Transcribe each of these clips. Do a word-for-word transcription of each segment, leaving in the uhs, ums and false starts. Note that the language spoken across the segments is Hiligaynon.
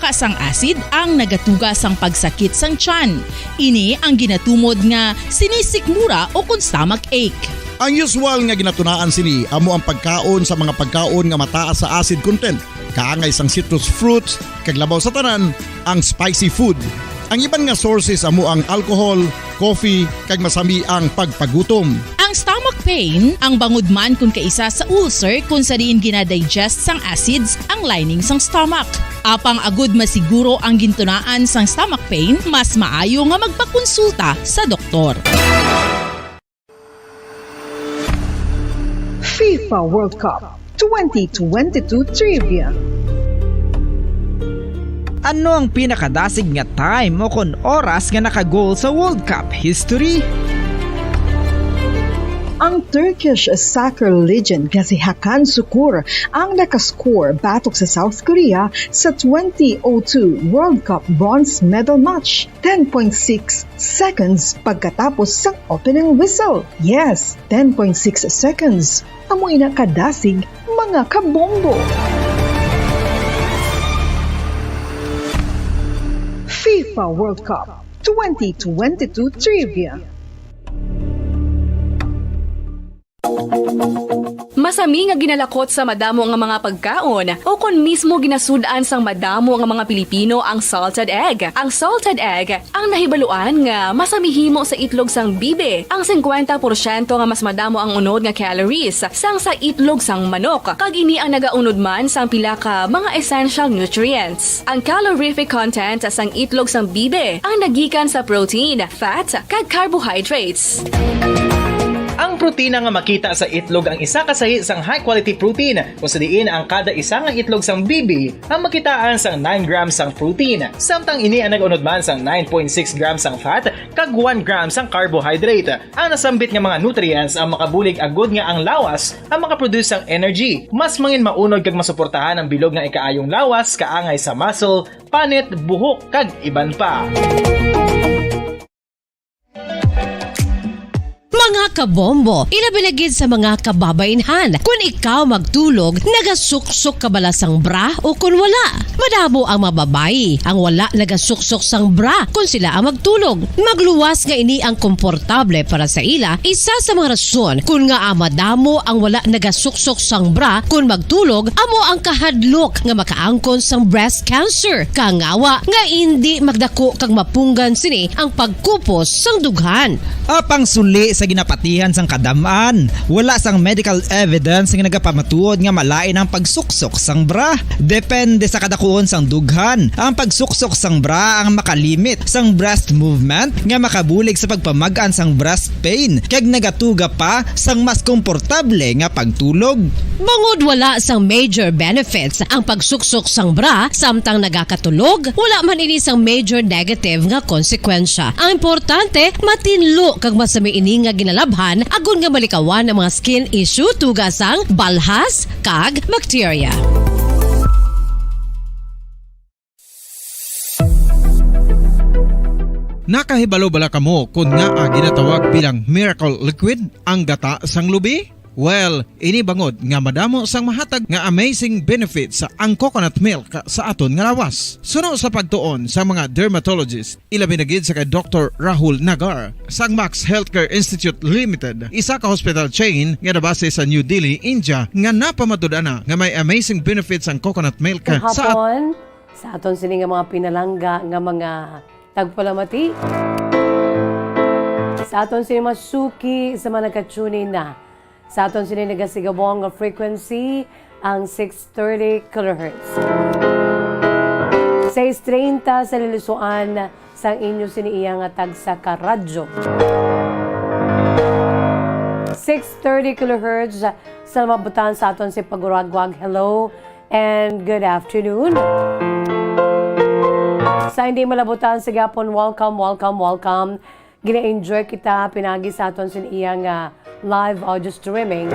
Sang acid ang nagatuga sang pagsakit sang tiyan. Ini ang ginatumod nga sinisikmura o kon stomach ache. Ang usual nga ginatunaan sini amo ang pagkaon sa mga pagkaon nga mataas sa acid content, kaangay sang citrus fruits, kag labaw sa tanan, ang spicy food. Ang iban nga sources amo ang alcohol, coffee, kag masami ang pagpagutom. Ang stomach pain, ang bangod man kon kaisa sa ulcer kon sa diin ginadigest sang acids ang lining sang stomach. Apang agud masiguro ang gintunaan sang stomach pain, mas maayo nga magpakonsulta sa doktor. FIFA World Cup twenty twenty-two Trivia. Ano ang pinakadasig nga time o kon oras nga naka-goal sa World Cup history? Ang Turkish soccer legend nga si Hakan Sukur ang nakascore batok sa South Korea sa twenty oh two World Cup bronze medal match, ten point six seconds pagkatapos sang opening whistle. Yes, ten point six seconds. Amo ina kadasig, mga kabombo. FIFA World Cup twenty twenty-two Trivia. Masami nga ginalakot sa madamo nga mga pagkaon o kon mismo ginasud-an sang madamo nga mga Pilipino ang salted egg. Ang salted egg ang nahibaluan nga masami himo sa itlog sang bibi. Ang singkwenta porsyento nga mas madamo ang unod nga calories sang sa itlog sang manok, kag ini ang nagaunod man sang pila ka mga essential nutrients. Ang calorific content sang itlog sang bibi ang nagikan sa protein, fat, kag carbohydrates. Ang protina nga makita sa itlog ang isa ka sahi sang high-quality protein, kung sa diin ang kada isa nga itlog sang bibi ang makitaan sang nine grams sang protein, samtang ini ang nag-unod man sang nine point six grams sang fat kag one gram sang carbohydrate. Ang nasambit nga mga nutrients ang makabulig agud nga ang lawas ang makaproduce sang energy, mas mangin maunod kag masuportahan ang bilog nga ikaayong lawas kaangay sa muscle, panit, buhok, kag iban pa. Mga kabombo, ilabi na gid sa mga kababainhan, kun ikaw magtulog, nagasuksok ka bala sang bra o kun wala? Madamo ang mga babayi ang wala nagasuksok sang bra kun sila ang magtulog. Magluwas nga ini ang komportable para sa ila, isa sa mga rason kun ngaa madamo ang wala nagasuksok sang bra kun magtulog amo ang kahadlok nga makaangkon sang breast cancer. Kangawa nga indi magdako kag mapunggan sini ang pagkupos sang dughan. Apang suli sa ginapatihan sang kadam-an, wala sang medical evidence nga nagapamatuod nga malain ang pagsuksok sang bra. Depende sa kadakuon sang dughan, ang pagsuksok sang bra ang makalimit sang breast movement nga makabulig sa pagpamag-an sang breast pain kag nagatuga pa sang mas komportable nga pagtulog. Bangod wala sang major benefits ang pagsuksok sang bra samtang nagakatulog, wala man ini sang major negative nga konsekwensya. Ang importante, matinlo kag masami ini nga ginalabhan agod nga malikawan ang mga skin issue tuga sang balhas kag bakterya. Nakahibalo bala kamo kon ngaa ginatawag bilang miracle liquid ang gata sang lubi? Well, ini bangod nga madamo sang mahatag nga amazing benefits ang coconut milk sa aton nga lawas. Suno sa pagtuon sa mga dermatologist, ilabi na gid sa kay Doktor Rahul Nagar sang Max Healthcare Institute Limited, isa ka hospital chain nga nabase sa New Delhi, India, nga napamatud-an na nga may amazing benefits ang coconut milk sa at- Hapon, sa aton sini nga mga pinalangga nga mga tagpalamati. Sa aton sini masuki sa mga nagka-tune in na. Sa aton sini nagasigabong nga frequency ang six thirty kilohertz. Sais treinta sa lilusuan sang inyo sini iya nga tagsa ka radyo. Six thirty kilohertz sa mabutan sa aton si paguragwag. Hello and good afternoon. Sa hindi malabutan sa gapon, welcome, welcome, welcome. Gina-enjoy kita pinagi sa aton sin iya nga live audio streaming.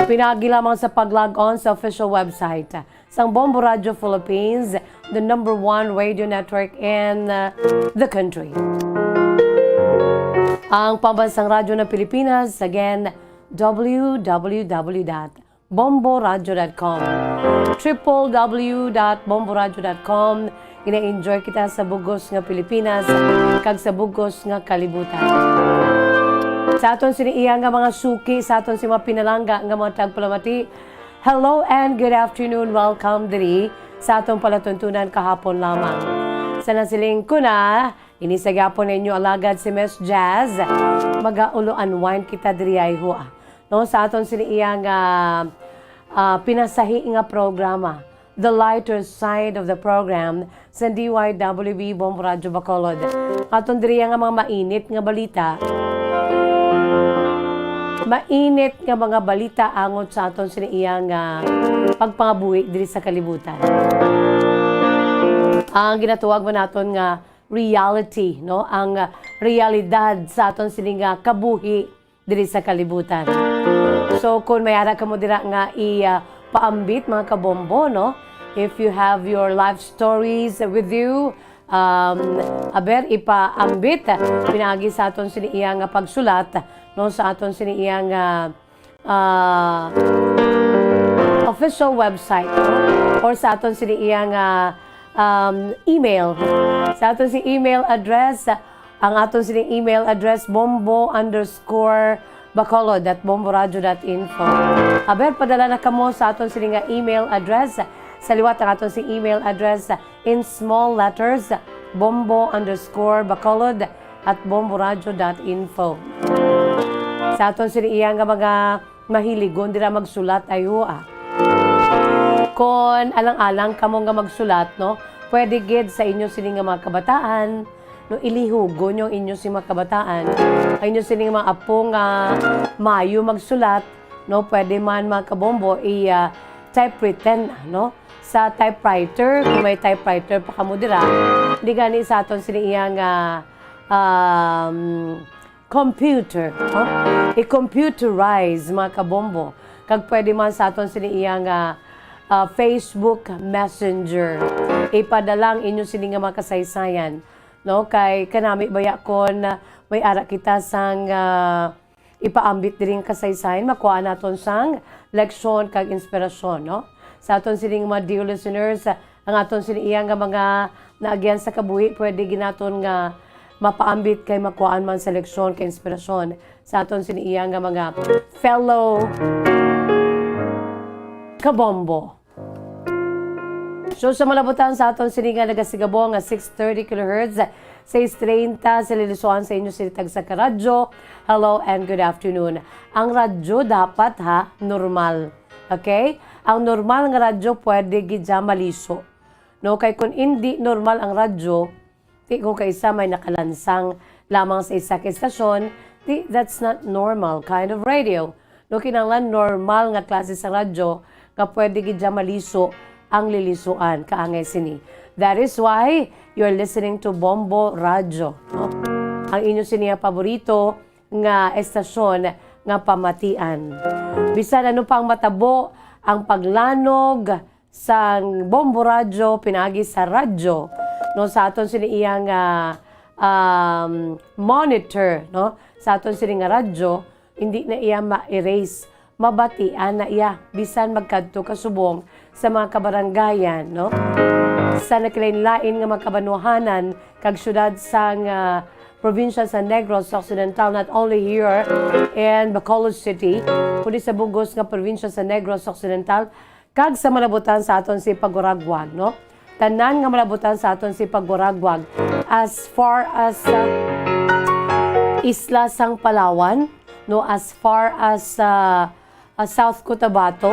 Pinagi lamang sa pag-log on sa official website sang Bombo Radio Philippines, the number one radio network in, uh, the country. Ang Pambansang Radyo ng Pilipinas, again, w w w dot bomboradio dot com. Triple W dot bomboradio dot com. Gina-enjoy kita sa bugos nga Pilipinas kag sa bugos nga kalibutan. Sa aton sini iya nga mga suki, sa aton si mga pinalangga nga mga tagpalamati, hello and good afternoon. Welcome diri sa aton palatuntunan kahapon lamang. Sa nasiling ko na, ini sa gyapon ninyo alagad si Miss Jazz. Magaulo unwind kita diri ay hua. No, sa aton sini iya nga, ah, pinasahi nga programa, The Lighter Side of the Program, sa D Y W B Bombo Radyo Bacolod. Aton diri nga mga mainit nga balita. Mainit nga mga balita angot sa aton sini iya nga pagpangabuhi diri sa kalibutan. Ang ginatuwag man naton nga reality, no? Ang, ah, realidad sa aton sini nga kabuhi diri sa kalibutan. So, kung may ara kamo dira nga i, ah, paambit, mga kabombo, no? If you have your life stories with you, um, aber, ipaambit, ah, pinaagi sa aton sini iya nga pagsulat, no? Sa aton sini iya nga, ah, official website, no? Or sa aton sini iya nga, um, email. Sa aton si email address, ang aton sining email address, bombo underscore bacolod at bomboradio dot info. Aber, padala na kamo sa aton sini nga email address. Sa liwat ang aton si email address in small letters, bombo underscore bacolod at bomboradio dot info. Sa aton sini iya nga mga mahiligon dira magsulat, ay hua. Kon alang-alang kamo nga magsulat, no, pwede gid sa inyo sini nga mga kabataan, no, ilihugon yung inyo sini mga kabataan, ang inyo sini nga mga apo nga mayo magsulat, no, pwede man, mga kabombo, i, ah, typewritten, no, sa typewriter, kung may typewriter pa kamo dira, di gani sa aton sini iya nga, um, computer, no? I-computerize, mga kabombo. Kag pwede man sa aton sini iya nga, ah, Facebook Messenger. Ipadala ang inyo sini nga mga kasaysayan, no? Kay kanami baya kon, ah, may ara kita sang, ah, ipaambit diri nga kasaysayan, makuha naton sang leksyon kag inspirasyon, no? Sa aton sini nga mga dear listeners, ang aton sini iya nga mga naagyan sa kabuhi, pwede gid naton nga mapaambit kay makuhaan man sa leksyon kay inspirasyon sa aton sini iya nga mga fellow kabombo. So, sa malabutan sa aton sini nga nagasigabo nga six thirty kilohertz, six treinta sa lilisuan sa inyo sini tagsa ka radyo. Hello and good afternoon. Ang radyo dapat, ha, normal. Okay? Ang normal nga radyo pwede gid siya maliso. No, kay kung indi normal ang radyo, ti kung kaisa may nakalansang lamang sa isa ka estasyon, ti that's not normal kind of radio. No, kinahanglan normal nga klase sa radyo nga pwede gid siya maliso ang lilisuan, kaangay sini. That is why you're listening to Bombo Radyo, no? Ang inyo sini nga paborito nga estasyon nga pamatian. Bisan ano pang matabo, ang paglanog sang Bombo Radyo pinaagi sa radyo, no, sa aton sini iya nga, um, monitor, no, sa aton sini nga radyo, hindi na iya ma-erase. Mabatian na iya bisan magkadto ka subong sa mga kabarangayan, no? Sa nagkalain-lain nga mga kabanwahanan kag syudad sang, ah, probinsya sa Negros Occidental, not only here in Bacolod City, kundi sa bugos nga probinsya sa Negros Occidental, kag sa malabutan sa aton si paguragwag, no? Tanan nga malabutan sa aton si paguragwag, as far as, ah, isla sang Palawan, no, as far as, ah, ah, South Cotabato,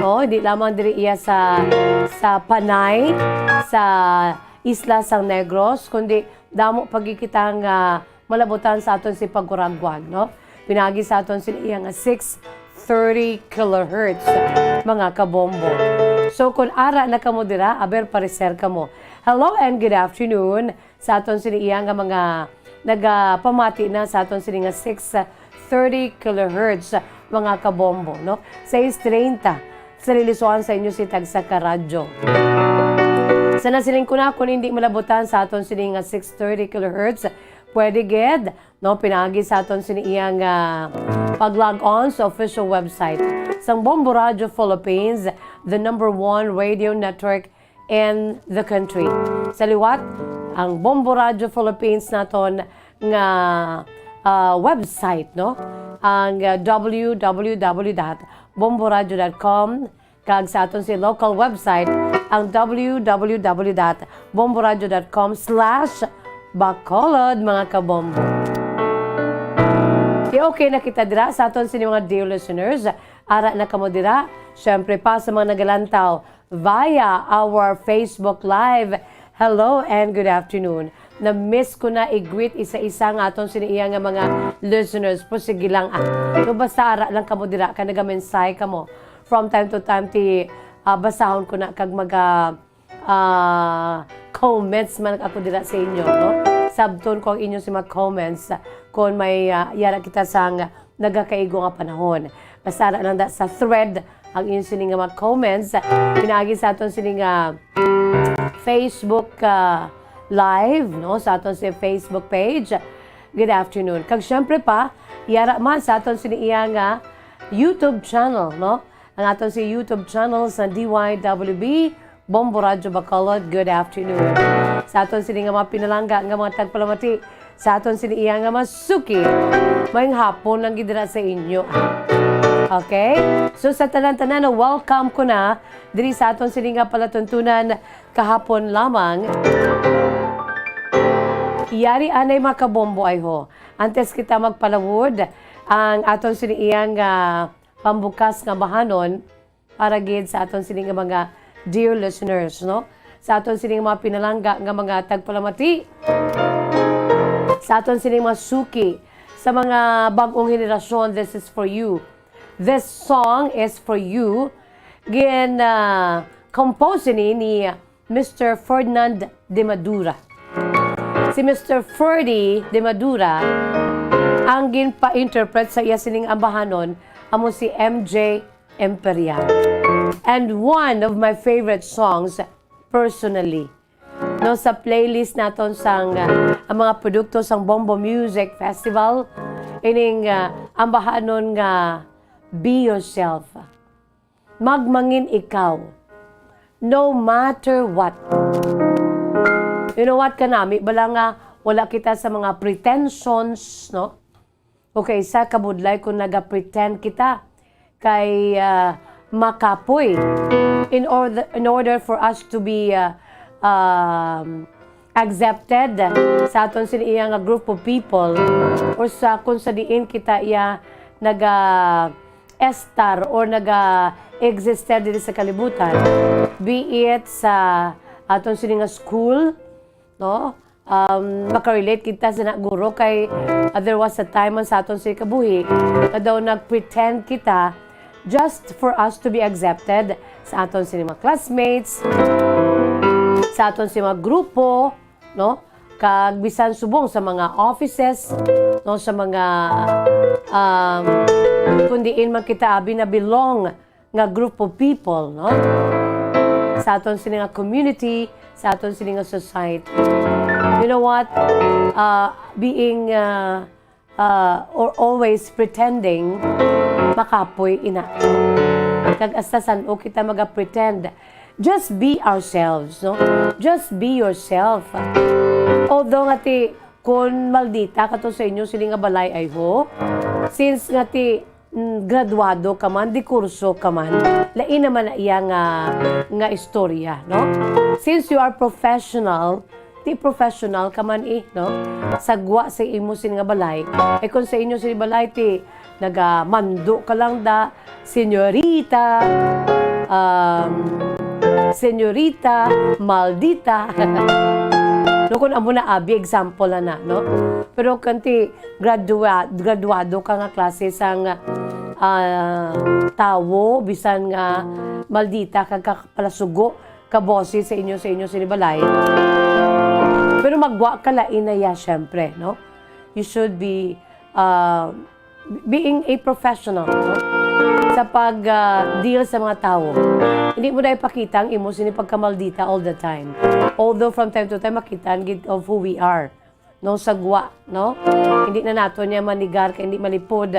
no, hindi lamang diri iya sa, sa Panay, sa isla sang Negros, kundi damo pa gid kita nga malabutan sa aton si paguragwag, no? Pinagi sa aton sini iya nga six thirty kilohertz, mga kabombo. So, kung ara na kamo dira, aber, pareser kamo. Hello and good afternoon sa aton sini iya nga mga nagapamati na sa aton sini nga six thirty kilohertz, mga kabombo, no? Six treinta sa lilisuan sa inyo si tagsa ka radyo. Sa nasiling ko na, kung hindi malabutan sa aton sini nga six thirty kilohertz, pwede gid, no, pinaagi sa aton sini iya nga pag-log on sa official website sang Bombo Radio Philippines, the number one radio network in the country. Sa liwat, ang Bombo Radio Philippines naton nga, ah, website, no? Ang, ah, w w w dot bomboradio dot com, kag sa aton si local website, ang w w w dot bomboradio dot com slash bacolod, mga kabombo. Di okay na kita dira sa aton sini mga dear listeners. Ara na kamo dira. Siyempre pa sa mga nagalantaw via our Facebook Live. Hello and good afternoon. Na-miss ko na i-greet isa-isa nga aton sini iya nga mga listeners. Pero sige lang, ah. No, basta ara lang kamo dira kay nagamensahe kamo. From time to time, ti, ah, basahon ko na kag maga, ah, comments man ako dira sa inyo, no? Sabton ko ang inyo sa mga comments kung may, ah, yara kita sang nagakaigo nga panahon. Basta ara lang da sa thread ang inyo sini nga mga comments. Pinaagi sa aton sini nga Facebook, ah, Live, no? Sa aton sa Facebook page. Good afternoon. Kag syempre pa, yara man sa aton sini iya nga YouTube channel, no? Ang aton si YouTube channel sa D Y W B, Bombo Radyo Bacolod, good afternoon. Sa aton sini nga mga pinalangga nga mga tagpalamati, sa aton sini iya nga mga suki, maayong hapon lang gid dira sa inyo. Okay? So sa tanan-tanan, na welcome ko na diri sa aton sini nga palatuntunan kahapon lamang. Yari anay, mga kabombo, ay ho. Antes kita magpalawod, ang aton sini iya nga pambukas nga bahanon para gid sa aton sini nga mga dear listeners, no? Sa aton sini nga mga pinalangga nga mga tagpalamati, sa aton sini mga suki, sa mga bag-ong henerasyon, this is for you. This song is for you. Gin, ah, compose ni, ni Mister Ferdinand de Madura. Si Mister Ferdy de Madura, ang ginpa-interpret sa iya sining ambahanon amo si M J Imperial. And one of my favorite songs, personally, no, sa playlist naton sang, uh, ang mga produkto sang Bombo Music Festival, ining, uh, ambahanon nga Be Yourself. Magmangin ikaw, no matter what. You know what, kanami bala nga wala kita sa mga pretensions, no? Okay, sa kabudlay kung naga-pretend kita kay, ah, makapoy. In order, in order for us to be, ah, um, accepted sa aton sin iya nga group of people, or sa kung sa diin kita iya naga estar or naga-exist diri sa kalibutan, be it sa aton sini nga school, no? Um, makarelate kita sa na guro kay, uh, there was a time man sa aton sini kabuhi nga daw nag-pretend kita just for us to be accepted sa aton sini mga classmates, sa aton sini mga grupo, no? Kag bisan subong sa mga offices, no, sa mga, um, kung diin man kita abi na belong nga group of people, no? Sa aton sini nga community, sa aton sini nga society. You know what? Uh, being, uh, uh, or always pretending, makapoy ina. Kag hasta san-o kita maga-pretend. Just be ourselves, no? Just be yourself. Although nga ti, kung maldita ka to sa inyo sini nga balay, ay ho, since nga ti, mm, graduado ka man, di kurso ka man, lain naman na iya nga, nga istorya, no? Since you are professional, ti professional ka man eh, no? Sa gwa sa imo sini nga balay. Eh, kung sa inyo sini balay, ti nagamando ka lang da, senyorita, um, senyorita, maldita. No, kung amo na abi, example na na, no? Pero kung ti gradua-, graduado ka nga klase sang, ah, tawo, bisan nga maldita ka, ka palasugo, kabose sa inyo, sa inyo sini balay. Pero magwa ka lain na ya, syempre, no? You should be, uh, being a professional, no? Sa pag, uh, deal sa mga tawo. Hindi mo na ipakita ang imo sini pagkamaldita all the time. Although from time to time, makita ang gid of who we are. No, sa gwa, no? Hindi na nato niya manigar kay hindi malipod.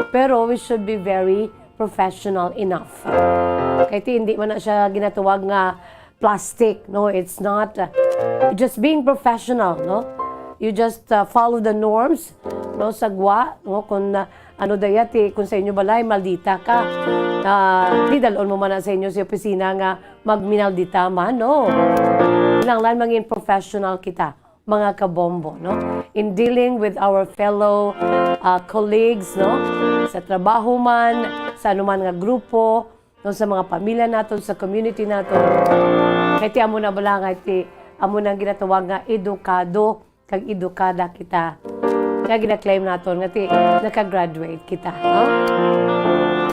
Pero we should be very professional enough. Kay ti, hindi man na siya ginatawag nga plastic. No, it's not. Uh, just being professional, no? You just, uh, follow the norms, no, sa gwa, no, kung, uh, ano daya ti, kung sa inyo balay, maldita ka, uh, di dalon mo man na sa inyo sa opisina nga magminaldita man, no? Kinahanglan mangin professional kita, mga kabombo, no? In dealing with our fellow, uh, colleagues, no? Sa trabaho man, sa anuman nga grupo, no, sa mga pamilya naton, sa community naton. Kay ti amo na bala nga ti amo nang ginatawag nga edukado kag edukada kita. Nga gina-claim naton nga ti naka-graduate kita, no?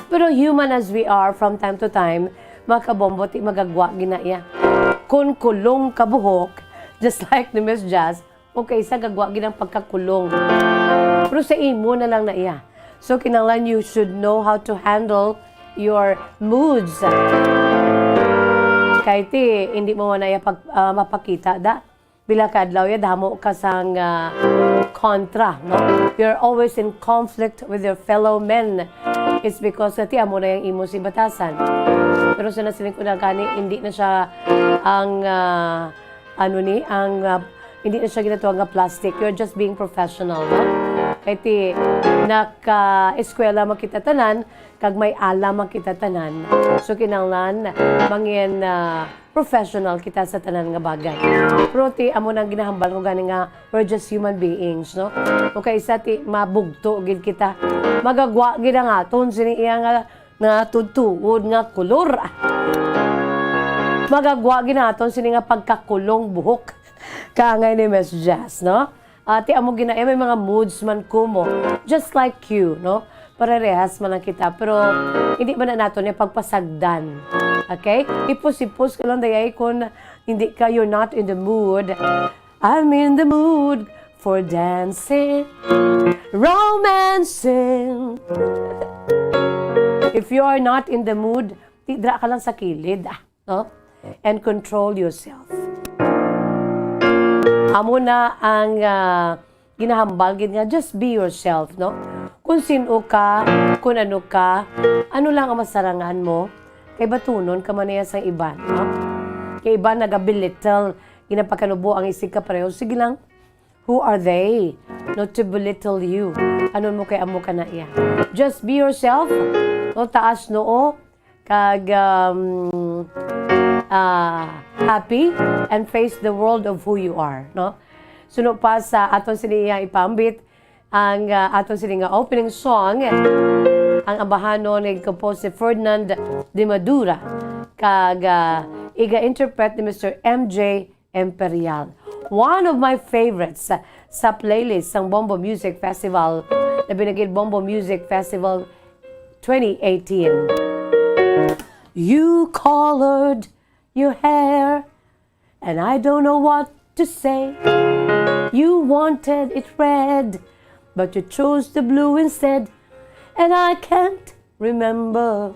Pero human as we are, from time to time, mga kabombo, ti magagwa gina iya. Kun kulong ka buhok, just like ni Miss Jazz, o kay isa gagwa gid ang pagkakulong. Pero sa imo na lang na iya. So, kinahanglan you should know how to handle your moods. Kay ti, hindi mo man na iya pag, ah, mapakita, da. Pila ka adlaw ya, damo ka sang, ah, kontra, no? You're always in conflict with your fellow men. It's because nga ti amo na yang imo si batasan. Pero sa nasiling ko na gani, hindi na siya ang, ah, ano ni, ang, ah, hindi na siya ginatawag nga plastic. You're just being professional, no? Kay ti, naka-eskwela man kita tanan, kag may alam man kita tanan. So, kinahanglan, mangin, ah, professional kita sa tanan nga bagay. Pero ti, amo nang ginahambal ko gani nga, we're just human beings, no? O kay isa ti, mabugto gid kita. Magagwa gid ang aton, sini iya nga nga tutuod nga kulor. Magagwa ginaton sini nga pagkakulong buhok. Kaangay ni Miss Jazz, no? Ati amo gina, eh, may mga moods man kumo. Just like you, no? Parehas man lang kita, pero hindi man na nato ni pagpasagdan. Okay? Ipos-ipos ka lang, dayay, kung hindi ka, you're not in the mood. I'm in the mood for dancing, romancing. If you are not in the mood, ti dra ka lang sa kilid, ah, no? And control yourself. Amo na ang, ah, ginahambal gid nga, just be yourself, no? Kung sin-o ka, kung ano ka, ano lang ang masarangan mo, kay batunon ka man niya sang iban, no? Kay iban nagabelittle, ginapakanubo ang isig ka pareho. Sige lang, who are they, no, to belittle you? Ano mo kay amo ka na iya? Just be yourself, no? Taas noo, kag, um, ah, happy and face the world of who you are, no? Suno pa sa aton sini iya ipaambit ang, ah, aton sini nga opening song, ang ambahanon nag-compose si Ferdinand de Madura, kag, ah, iga-interpret ni Mister M J Imperial. One of my favorites sa, sa playlist sang Bombo Music Festival, labi na gid Bombo Music Festival twenty eighteen. You colored your hair, and I don't know what to say. You wanted it red, but you chose the blue instead. And I can't remember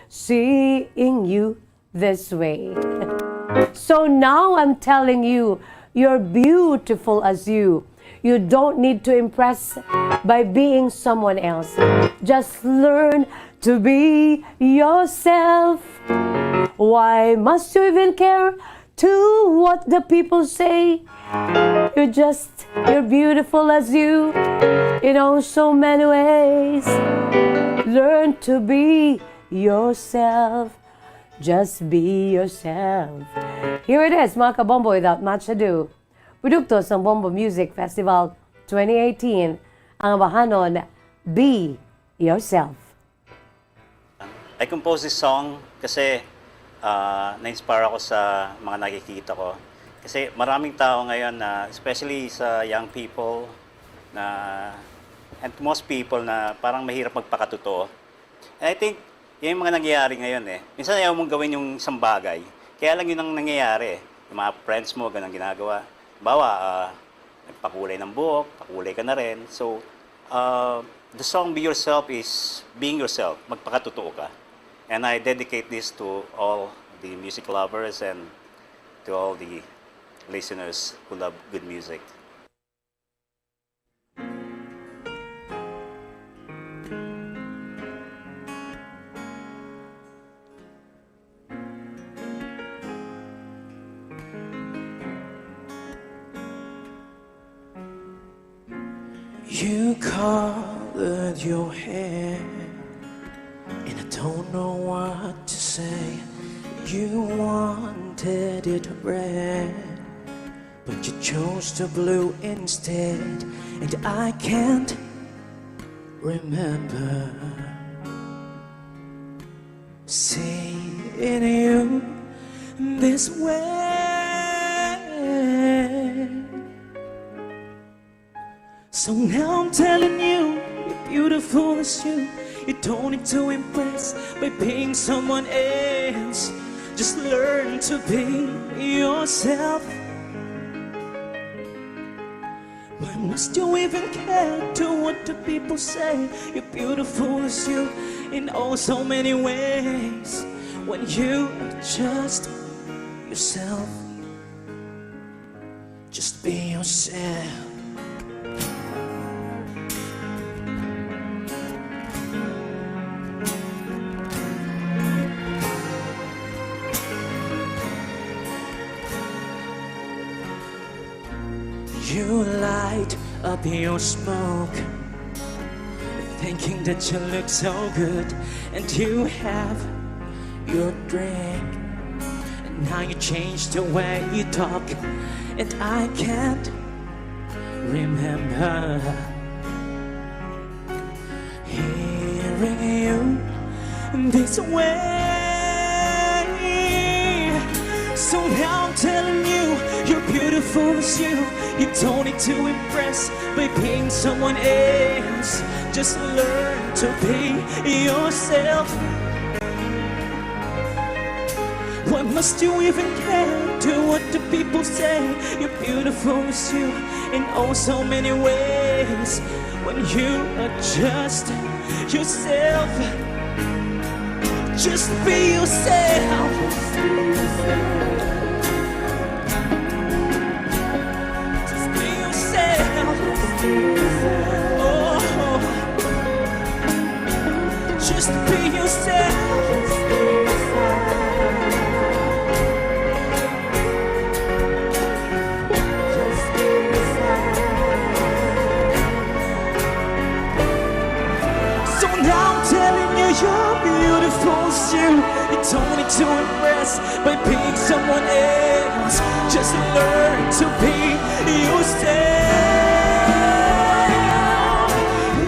seeing you this way. So now I'm telling you, you're beautiful as you. You don't need to impress by being someone else. Just learn to be yourself. Why must you even care to what the people say? You're just, you're beautiful as you in oh so many ways. Learn to be yourself. Just be yourself. Here it is, mga kabombo, without much ado. Produkto sang Bombo Music Festival twenty eighteen, ang ambahanon, Be Yourself. I composed this song kasi, ah, na-inspire ako sa mga nakikita ko. Kasi maraming tao ngayon na, especially sa young people, na, and most people na parang mahirap magpakatotoo. And I think, yan yung mga nangyayari ngayon eh. Minsan ayaw mong gawin yung isang bagay. Kaya lang yun ang nangyayari eh. Yung mga friends mo, ganun ang ginagawa. Bawa, ah, nagpakulay ng buhok, pakulay ka na rin. So, uh, the song Be Yourself is being yourself, magpakatotoo ka. And I dedicate this to all the music lovers and to all the listeners who love good music. You colored your hair, and I don't know what to say. You wanted it red, but you chose the blue instead, and I can't remember seeing you this way. So now I'm telling you, you're beautiful as you. You don't need to impress by being someone else. Just learn to be yourself. Why must you even care to what the people say? You're beautiful as you in oh so many ways. When you are just yourself, just be yourself. You light up your smoke, thinking that you look so good, and you have your drink. And now you change the way you talk, and I can't remember hearing you this way. So now I'm telling you, you're beautiful as you. You don't need to impress by being someone else. Just learn to be yourself. Why must you even care to what the people say? You're beautiful as you in oh so many ways. When you are just yourself, just be yourself. Just be yourself. Oh. Just be yourself. So now I'm telling you, you're beautiful as you. You don't need to impress by being someone else. Just learn to be yourself.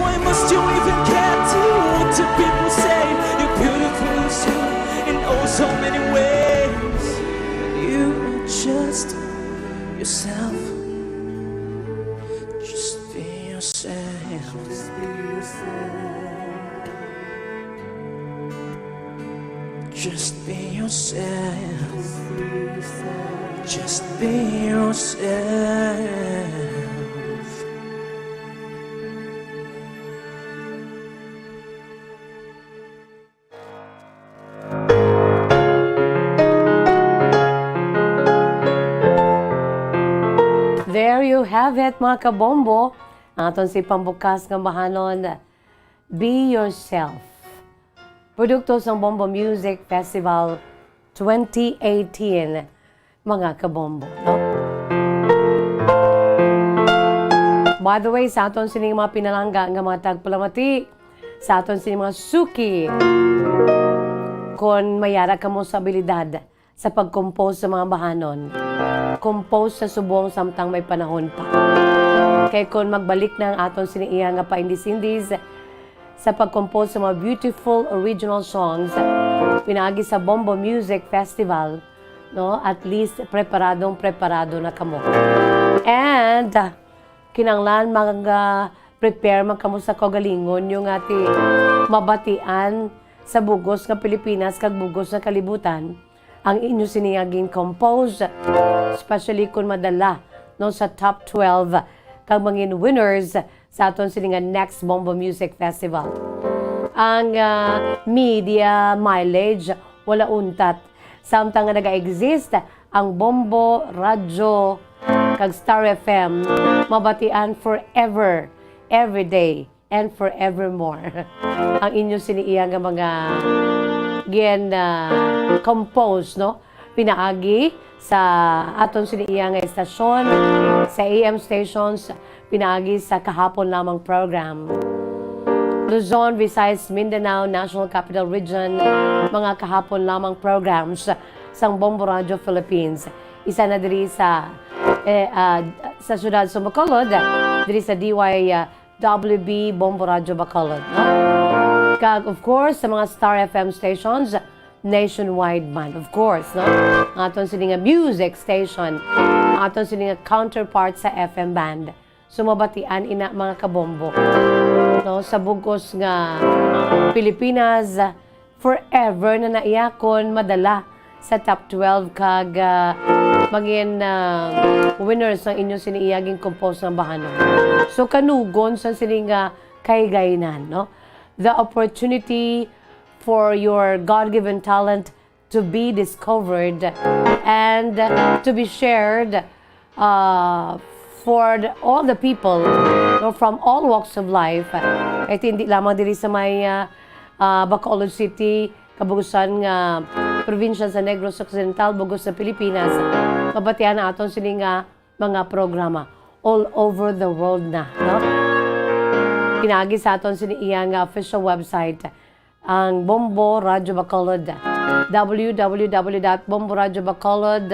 Why must you even care to what the people say? You're beautiful as you in oh so many ways. You are just yourself. Just be yourself. Just be yourself. Just be yourself. Just be yourself. There you have it, mga kabombo. Ang aton si pambukas nga bahanon, Be Yourself. Produkto sang Bombo Music Festival twenty eighteen, mga kabombo, no? By the way, sa aton sining mga pinalangga nga mga tagpalamati, sa aton sining mga suki, kon may ara kamo sa abilidad sa pag-compose sa mga bahanon, compose sa subong samtang may panahon pa. Kay kon magbalik na ang aton sini iya nga paindis-indis sa pag-compose sa mga beautiful original songs pinaagi sa Bombo Music Festival, no, at least preparadong preparado na kamo. And, ah, kinahanglan mag, ah, prepare man kamo sa kaugalingon nyo nga ti mabatian sa bugos nga Pilipinas kag bugos nga kalibutan ang inyo sini nga gin-compose, especially kon madala, no, sa top twelve kag mangin winners sa aton sini nga next Bombo Music Festival. Ang, ah, media mileage wala untat. Samtang nga naga-exist ang Bombo, Radyo, kag Star F M, mabatian forever, every day, and forevermore. Ang inyo sini iya nga mga gin, ah, compose, no? pinaagi sa aton sini iya nga estasyon, sa A M stations, pinaagi sa kahapon lamang program. Luzon, Visayas, Mindanao, National Capital Region, mga kahapon lamang programs sang Bombo Radio Philippines. Isa na diri sa, eh, ah, sa siyudad sa Bacolod, diri sa D Y, ah, W B Bombo Radio Bacolod, no? Kag, of course, sa mga Star F M stations, nationwide man, of course, no? Ang aton sini nga music station, ang aton sini nga counterpart sa F M band. So, mabatian ina, mga kabombo. No, sa bugos nga Pilipinas, forever na naiyakon madala sa top twelve kag, ah, mangin, ah, winners ang inyo sini iya gin-compose nga bahanon. So, kanugon sa sini nga kahigayunan, no? The opportunity for your God-given talent to be discovered and to be shared, uh, for the, all the people, no, from all walks of life. Kay hindi lamang diri sa may, uh, uh, Bacolod City, kabugusan nga probinsya sa Negros Occidental, bugos sa Pilipinas, mabatian na aton sini nga mga programa all over the world na, no? Pinaagi sa aton sini iya nga official website, ang Bombo Radio Bacolod, W W W dot bombo radio bacolod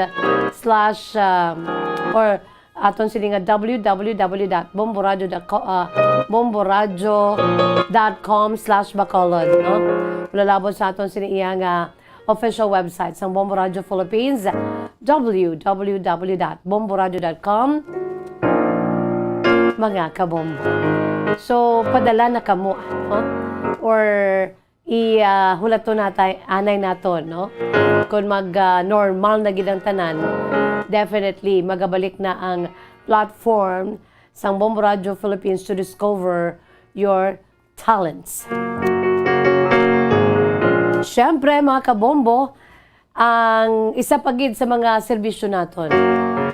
slash, um, or aton sini nga W W W dot bombo radio dot com, ah, bombo radio dot com slash bacolod, no? Lalabot sa aton sini iya nga official website sang Bombo Radio Philippines, W W W dot bombo radio dot com. Mga kabombo. So, padala na kamo, no? Or i, ah, hulaton natay, anay naton, no? Kung mag, ah, normal na gid ang tanan, definitely magabalik na ang platform sang Bombo Radio Philippines to discover your talents. Siyempre, mga kabombo, ang isa pa gid sa mga serbisyo naton,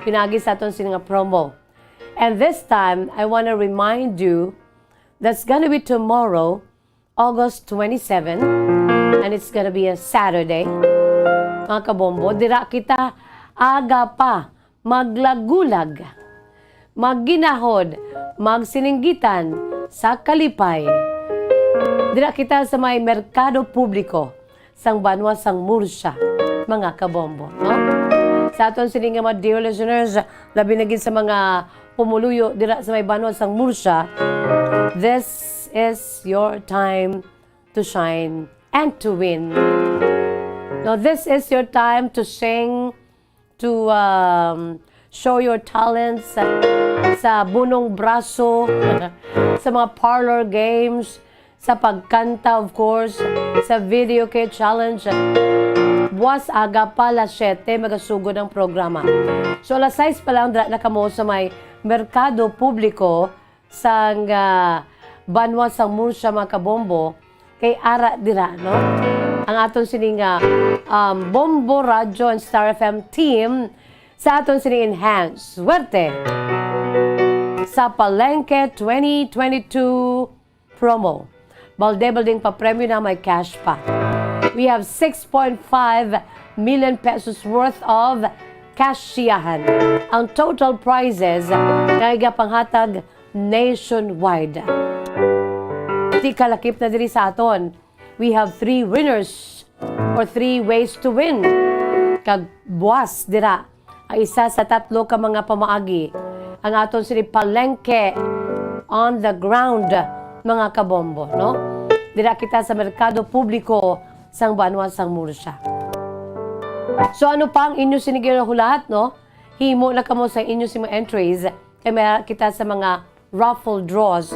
pinaagi sa aton sini nga promo. And this time, I wanna remind you, that's gonna be tomorrow, August twenty-seven, and it's gonna be a Saturday. Mga kabombo, dira kita aga pa maglagulag, magginahod, magsininggitan sa kalipay. Dira kita sa may merkado publiko sang banwa sang Murcia, mga kabombo, no? Sa aton sini nga mga dear listeners, labi na gid sa mga pumuluyo dira sa may banwa sang Murcia, this is your time to shine and to win. No, this is your time to sing, to, um, show your talents sa, sa bunong braso, sa mga parlor games, sa pagkanta, of course, sa video kay challenge. Buwas aga pa, alas siyete, magasugod ang programa. So, alas sais pa lang, dira na kamo sa may merkado publiko sang, ah, banwa sang Murcia, mga kabombo, kay ara dira, no? Ang aton sini nga, um, Bombo Radyo and Star F M team sa aton sini enhanced Suwerte sa Palengke twenty twenty-two promo. Balde-balding papremyo na may cash pa. We have six point five million pesos worth of cash siyahan. Ang total prizes nga igapanghatag nationwide. Di kalakip na diri sa aton. We have three winners or three ways to win. Kag buwas dira ang isa sa tatlo ka mga pamaagi, ang aton sini palengke on the ground, mga kabombo, no? Dira kita sa merkado publiko sang banwa sang Murcia. So, ano pa ang inyo sini ginahulat, no? Himo na kamo sa inyo sini mga entries kay may kita sa mga raffle draws.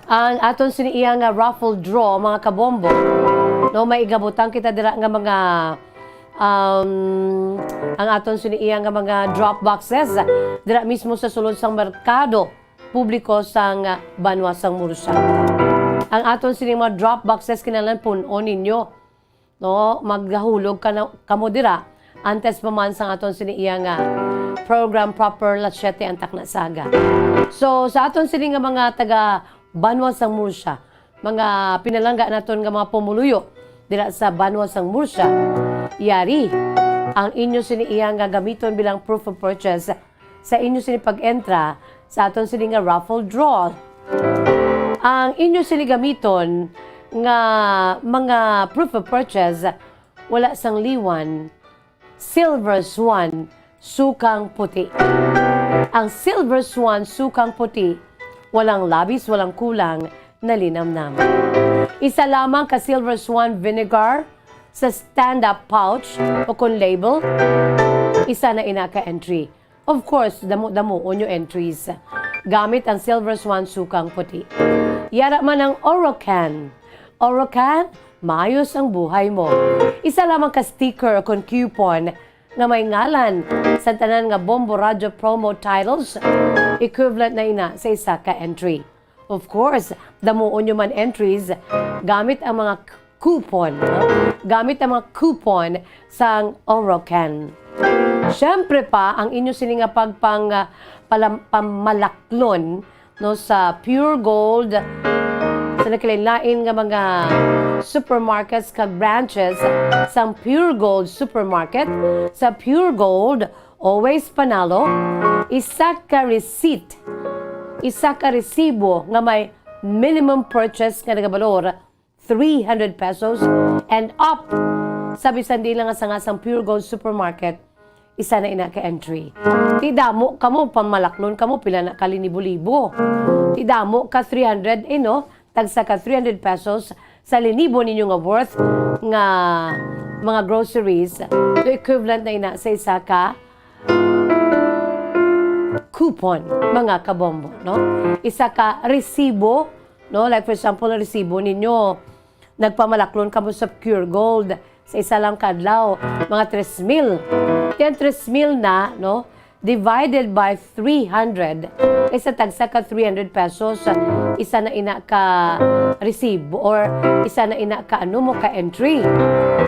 Ang aton sini iya nga raffle draw, mga kabombo, no, may igabutang kita dira nga mga, um, ang aton sini iya nga mga drop boxes dira mismo sa sulod sang merkado publiko sang banwa sang Murcia. Ang aton sini mga drop boxes kinahanglan pun-on ninyo, no, maghulog ka na, kamo dira antes pa man sang aton sini iya nga program proper, alas siyete ang takna sa aga. So, sa aton sini nga mga taga banwa sang Murcia, mga pinalangga naton nga mga pumuluyo dira sa banwa sang Murcia. Yari ang inyo sini iya nga gamiton bilang proof of purchase sa inyo sini pag-entra sa aton sini nga raffle draw. Ang inyo sini gamiton nga mga proof of purchase wala sang liwan, Silver Swan, sukang puti. Ang Silver Swan, sukang puti, walang labis, walang kulang, nalinamnam. Isa lamang ka Silver Swan vinegar sa stand-up pouch o kon label, isa na ina ka entry. Of course, damo-damo unyo entries. Gamit ang Silver Swan sukang puti. Yara man ang Orocan. Orocan, maayos ang buhay mo. Isa lamang ka sticker o kon coupon nga may ngalan sa tanan nga Bombo Radyo promo titles, equivalent na ina sa isa ka entry. Of course, damuon nyo man entries gamit ang mga k-, coupon, no? Gamit ang mga coupon sang Orocan. Siyempre pa, ang inyo sini nga pagpang, ah, palam-, pamalaklon, no, sa Pure Gold, sa nagkalain-lain nga mga supermarkets kag branches sang Pure Gold Supermarket, sa Pure Gold, always panalo, isa ka receipt, isa ka resibo nga may minimum purchase nga nagabalor three hundred pesos and up. Sa bisan di lang nga sanga sang Pure Gold Supermarket, isa na ina ka entry. Ti damo kamo, pamalaklon kamo, pila na ka linibo-libo. Ti damo ka three hundred, eh, no? Tagsa ka three hundred pesos sa linibo ninyo nga worth nga mga groceries. So, equivalent na ina sa isa ka coupon, mga kabombo, no? Isa ka resibo, no? Like, for example, ang resibo ninyo, nagpamalaklon kamo sa Pure Gold sa isa lang ka adlaw, mga tres mil. Then, tres mil na, no? Divided by three hundred, kay sa tagsa ka three hundred pesos, isa na ina ka resibo or isa na ina ka, ano mo, ka entry.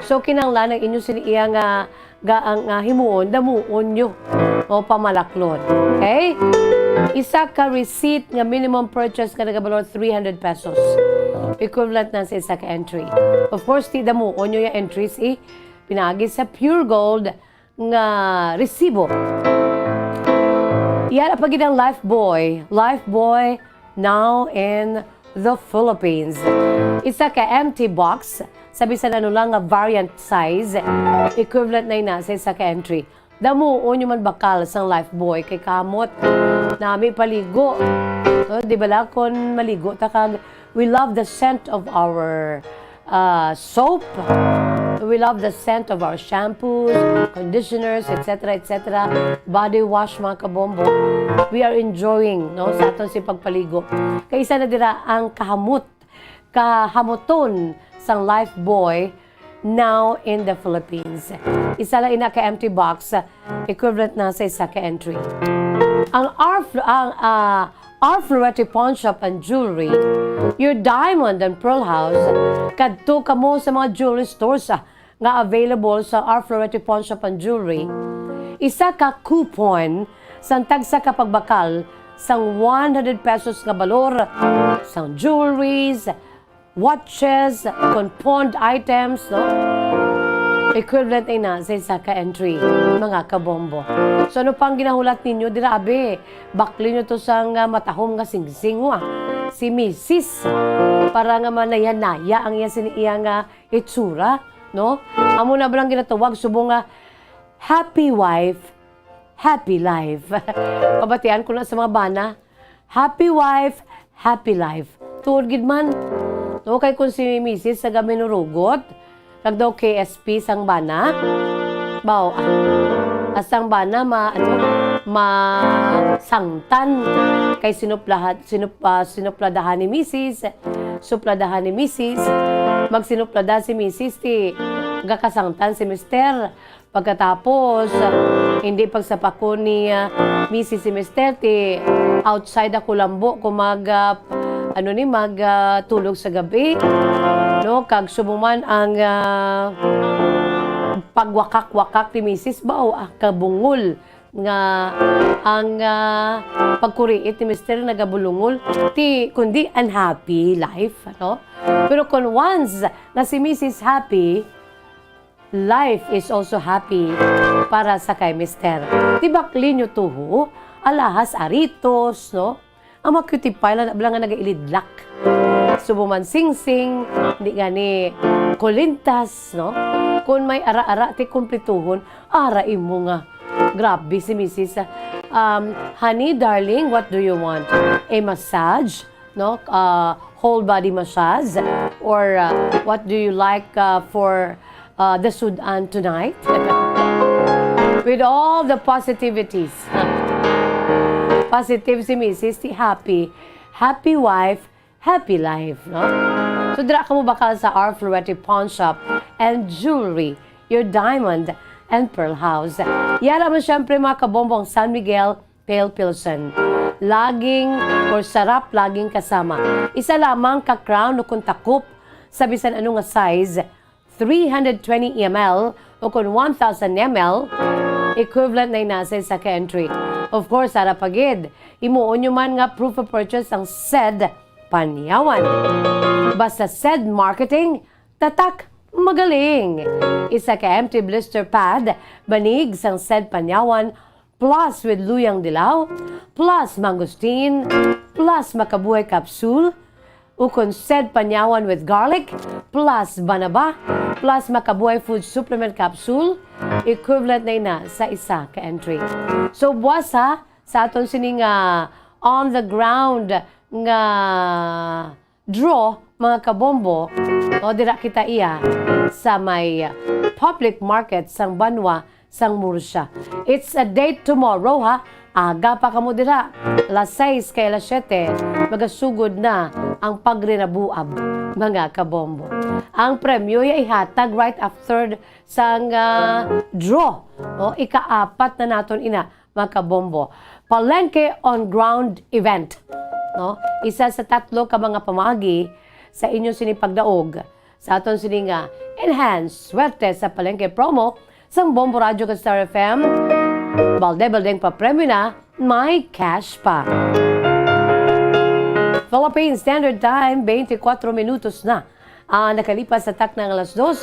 So, kinahanglan ang inyo sini iya nga ga-, ang, ah, himuon, damuon nyo o pamalaklon. Okay? Isa ka receipt nga minimum purchase nga nagabalor three hundred pesos. Equivalent na sa isa ka entry. Of course, ti damuon nyo yung entries, eh. Pinaagi sa Pure Gold nga resibo. Yara pa gid ang Lifebuoy. Lifebuoy now in the Philippines. Isa ka empty box, sa bisan ano lang nga variant size, equivalent na ina sa isa ka entry. Damuon nyo man bakal sang Lifebuoy kay kamot. Nami paligo. No, di bala kon maligo ta kag we love the scent of our, uh, soap. We love the scent of our shampoos, conditioners, et cetera, et cetera. Body wash, mga kabombo. We are enjoying, no, sa aton si pagpaligo. Kay isa na dira ang kahamot, kahamuton sang Lifebuoy now in the Philippines. Isa lang ina ka empty box, equivalent na sa isa ka entry. Ang Arf-, ang, ah, Arfloretti Pawn Shop and Jewelry, your diamond and pearl house, kadto kamo sa mga jewelry stores, ah, nga available sa Arfloretti Pawn Shop and Jewelry. Isa ka coupon sang tagsa ka pagbakal sang one hundred pesos nga balor sang jewelries, watches, kon pawned items, no? Equivalent ina sa isa ka entry, mga kabombo. So, ano pa ang ginahulat ninyo dira, abi? Bakli nyo to sang, ah, matahom nga singsing, wa? Si misis, para nga manaya-naya ang iya sini iya nga itsura, no? Amo na ba lang ginatawag subong nga happy wife, happy life? Pabatian ko na sa mga bana, happy wife, happy life. Tuod gid man. No, kay kung si misis sa gaminurugot, kag daw K S P sang bana, baw, ah, sang bana ma-, ano, masangtan. Kay sinuplahan, sinup-, ah, sinupladahan ni misis, supladahan ni misis, magsinuplada si misis, ti gakasangtan si mister. Pagkatapos, hindi pagsapakon ni, ah, misis si mister, ti outside ako lambo ko mag, ah, ano ni, mag, ah, tulog sa gabi. No, kag subong man ang, ah, pagwakak-wakak ni misis ba, o, ah, kabungol. nga ang, ah, pagkuriit ni Mister nagabulungol, ti, kundi unhappy life, no? Pero kung once nga si Missus happy, life is also happy para sa kay Mister. Di ba, Clinio Tuho, alahas aritos, no? Ang mga cutie pie lang, lang nga nagailidlak. Subo man singsing, di gani kulintas, no? Kung may ara-ara, ti kumplituhon, ara imo nga. Grabe si Missus, ah, um, "Honey, darling, what do you want? A massage? No? Uh, whole body massage? Or, uh, what do you like, uh, for, uh, the sudan tonight?" With all the positivities. Positive si Missus, ti happy. Happy wife, happy life, no? So, dira kamo bakal sa R Florete Pawn Shop and Jewelry, your diamond and pearl house. Yara man, syempre, mga kabombo, ang San Miguel Pale Pilsen. Laging or sarap laging kasama. Isa lamang ka crown o kung takop sa bisan ano nga size, three hundred twenty M L o kon one thousand M L, equivalent na ina sa isa ka entry. Of course, ara pa gid, himuon nyo man nga proof of purchase ang said Panyawan. Basta said marketing, tatak, magaling. Isa ka empty blister pad, banig sang said Panyawan, plus with luyang dilaw, plus mangosteen, plus makabuhay capsule, ukon said Panyawan with garlic, plus banaba, plus makabuhay food supplement capsule, equivalent na ina sa isa ka entry. So, buwas ha, sa aton sini nga on the ground nga draw, mga kabombo, o dira kita iya sa may public market sang banwa sang Murcia. It's a date tomorrow, ha? Aga pa kamo dira. Alas sais kay alas siyete, magasugod na ang pagrinabuab, mga kabombo. Ang premyo ya ihatag right after sang, ah, draw. O, ikaapat na naton ina, mga kabombo. Palengke on Ground event, no? Isa sa tatlo ka mga pamaagi sa inyo sini pagdaog sa aton sini nga Enhance Swerte sa Palengke promo sang Bombo Radyo kag Star F M. Balde-baldeng papremyo na, may cash pa. Philippine Standard Time, twenty-four minutos na. Ah, nakalipas sa takna nga alas dos,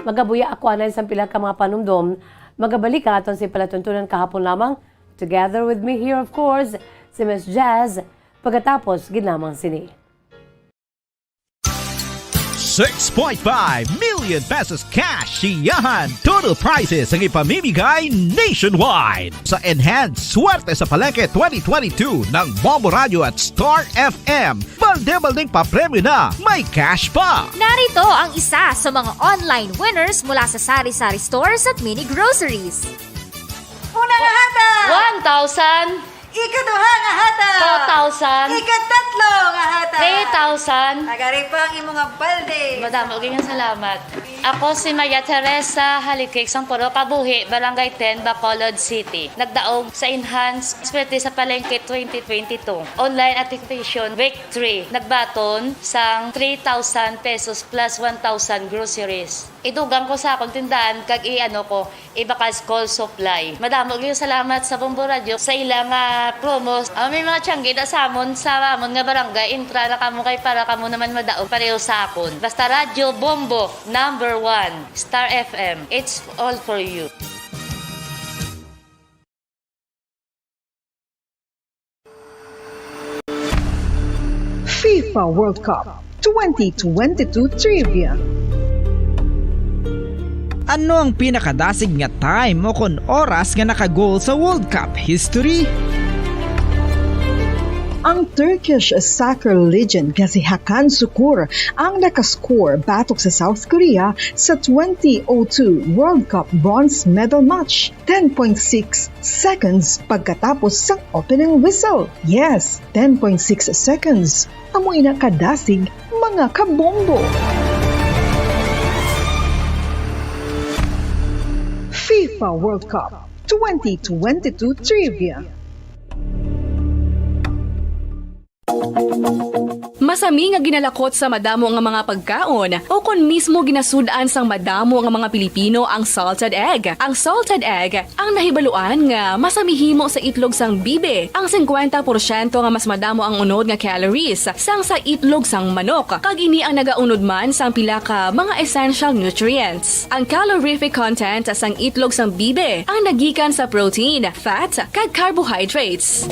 magabuya ako anay sang pila ka mga panumdom. Magabalik ang aton si palatuntunan kahapon lamang. Together with me here, of course, si Miss Jazz. Pagkatapos, gid lamang sini. Six point five million pesos cash, siyahan, total prizes ang ipamimigay nationwide. Sa Enhance Swerte sa Palengke twenty twenty-two ng Bombo Radio at Star F M, balde-baldeng papremyo na, may cash pa! Narito ang isa sa mga online winners mula sa Sari-Sari Stores at Mini Groceries. Una nga hatag! One thousand. Ikaduha nga hatag! Two thousand. Ikatatlo nga hatag! Three thousand. Agari pa ang imo nga balde. Madamo gyud nga salamat. Ako si Maria Teresa Halikig, sang Puro Kabuhi, Barangay ten, Bacolod City. Nagdaog sa Enhance Swerte sa Palengke twenty twenty-two. Online activation, week three. Nagbaton sang three thousand pesos plus one thousand groceries. Idugang ko sa akong tindahan kag i-ano ko, ibakal school supply. Madamo gyud salamat sa Bombo Radio sa ila nga promos. Ah, may mga tiyanggi na sa amon, sa amon nga barangay, intra na kamo kay para kamo naman madaog pareho sa akon. Basta Radyo Bombo, number one, Star F M, it's all for you. FIFA World Cup twenty twenty-two Trivia. Ano ang pinakadasig nga time o kon oras nga naka-goal sa World Cup history? Ang Turkish soccer legend nga si Hakan Sukur ang nakascore batok sa South Korea sa twenty oh two World Cup bronze medal match. Ten point six seconds pagkatapos sang opening whistle. Yes, ten point six seconds. Amo ina kadasig, mga kabombo. FIFA World Cup twenty twenty-two Trivia. Masami nga ginalakot sa madamo nga mga pagkaon, o kon mismo ginasud-an sang madamo nga mga Pilipino ang salted egg. Ang salted egg ang nahibaluan nga masami himo sa itlog sang bibi, ang singkwenta porsyento nga mas madamo ang unod nga calories sang sa itlog sang manok, kag ini ang nagaunod man sang pila ka mga essential nutrients. Ang calorific content sang itlog sang bibi ang nagikan sa protein, fat, kag carbohydrates.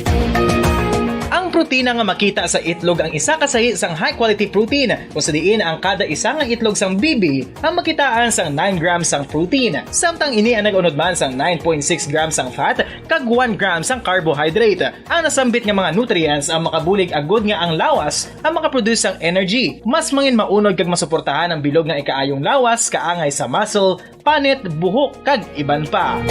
Ang protina nga makita sa itlog ang isa ka sahi sang high-quality protein, kung sa diin ang kada isa nga itlog sang bibi ang makitaan sang nine grams sang protein, samtang ini ang nag-unod man sang nine point six grams sang fat kag one gram sang carbohydrate. Ang nasambit nga mga nutrients ang makabulig agud nga ang lawas ang makaproduce sang energy. Mas mangin maunod kag masuportahan ang bilog nga ikaayong lawas kaangay sa muscle, panit, buhok, kag iban pa.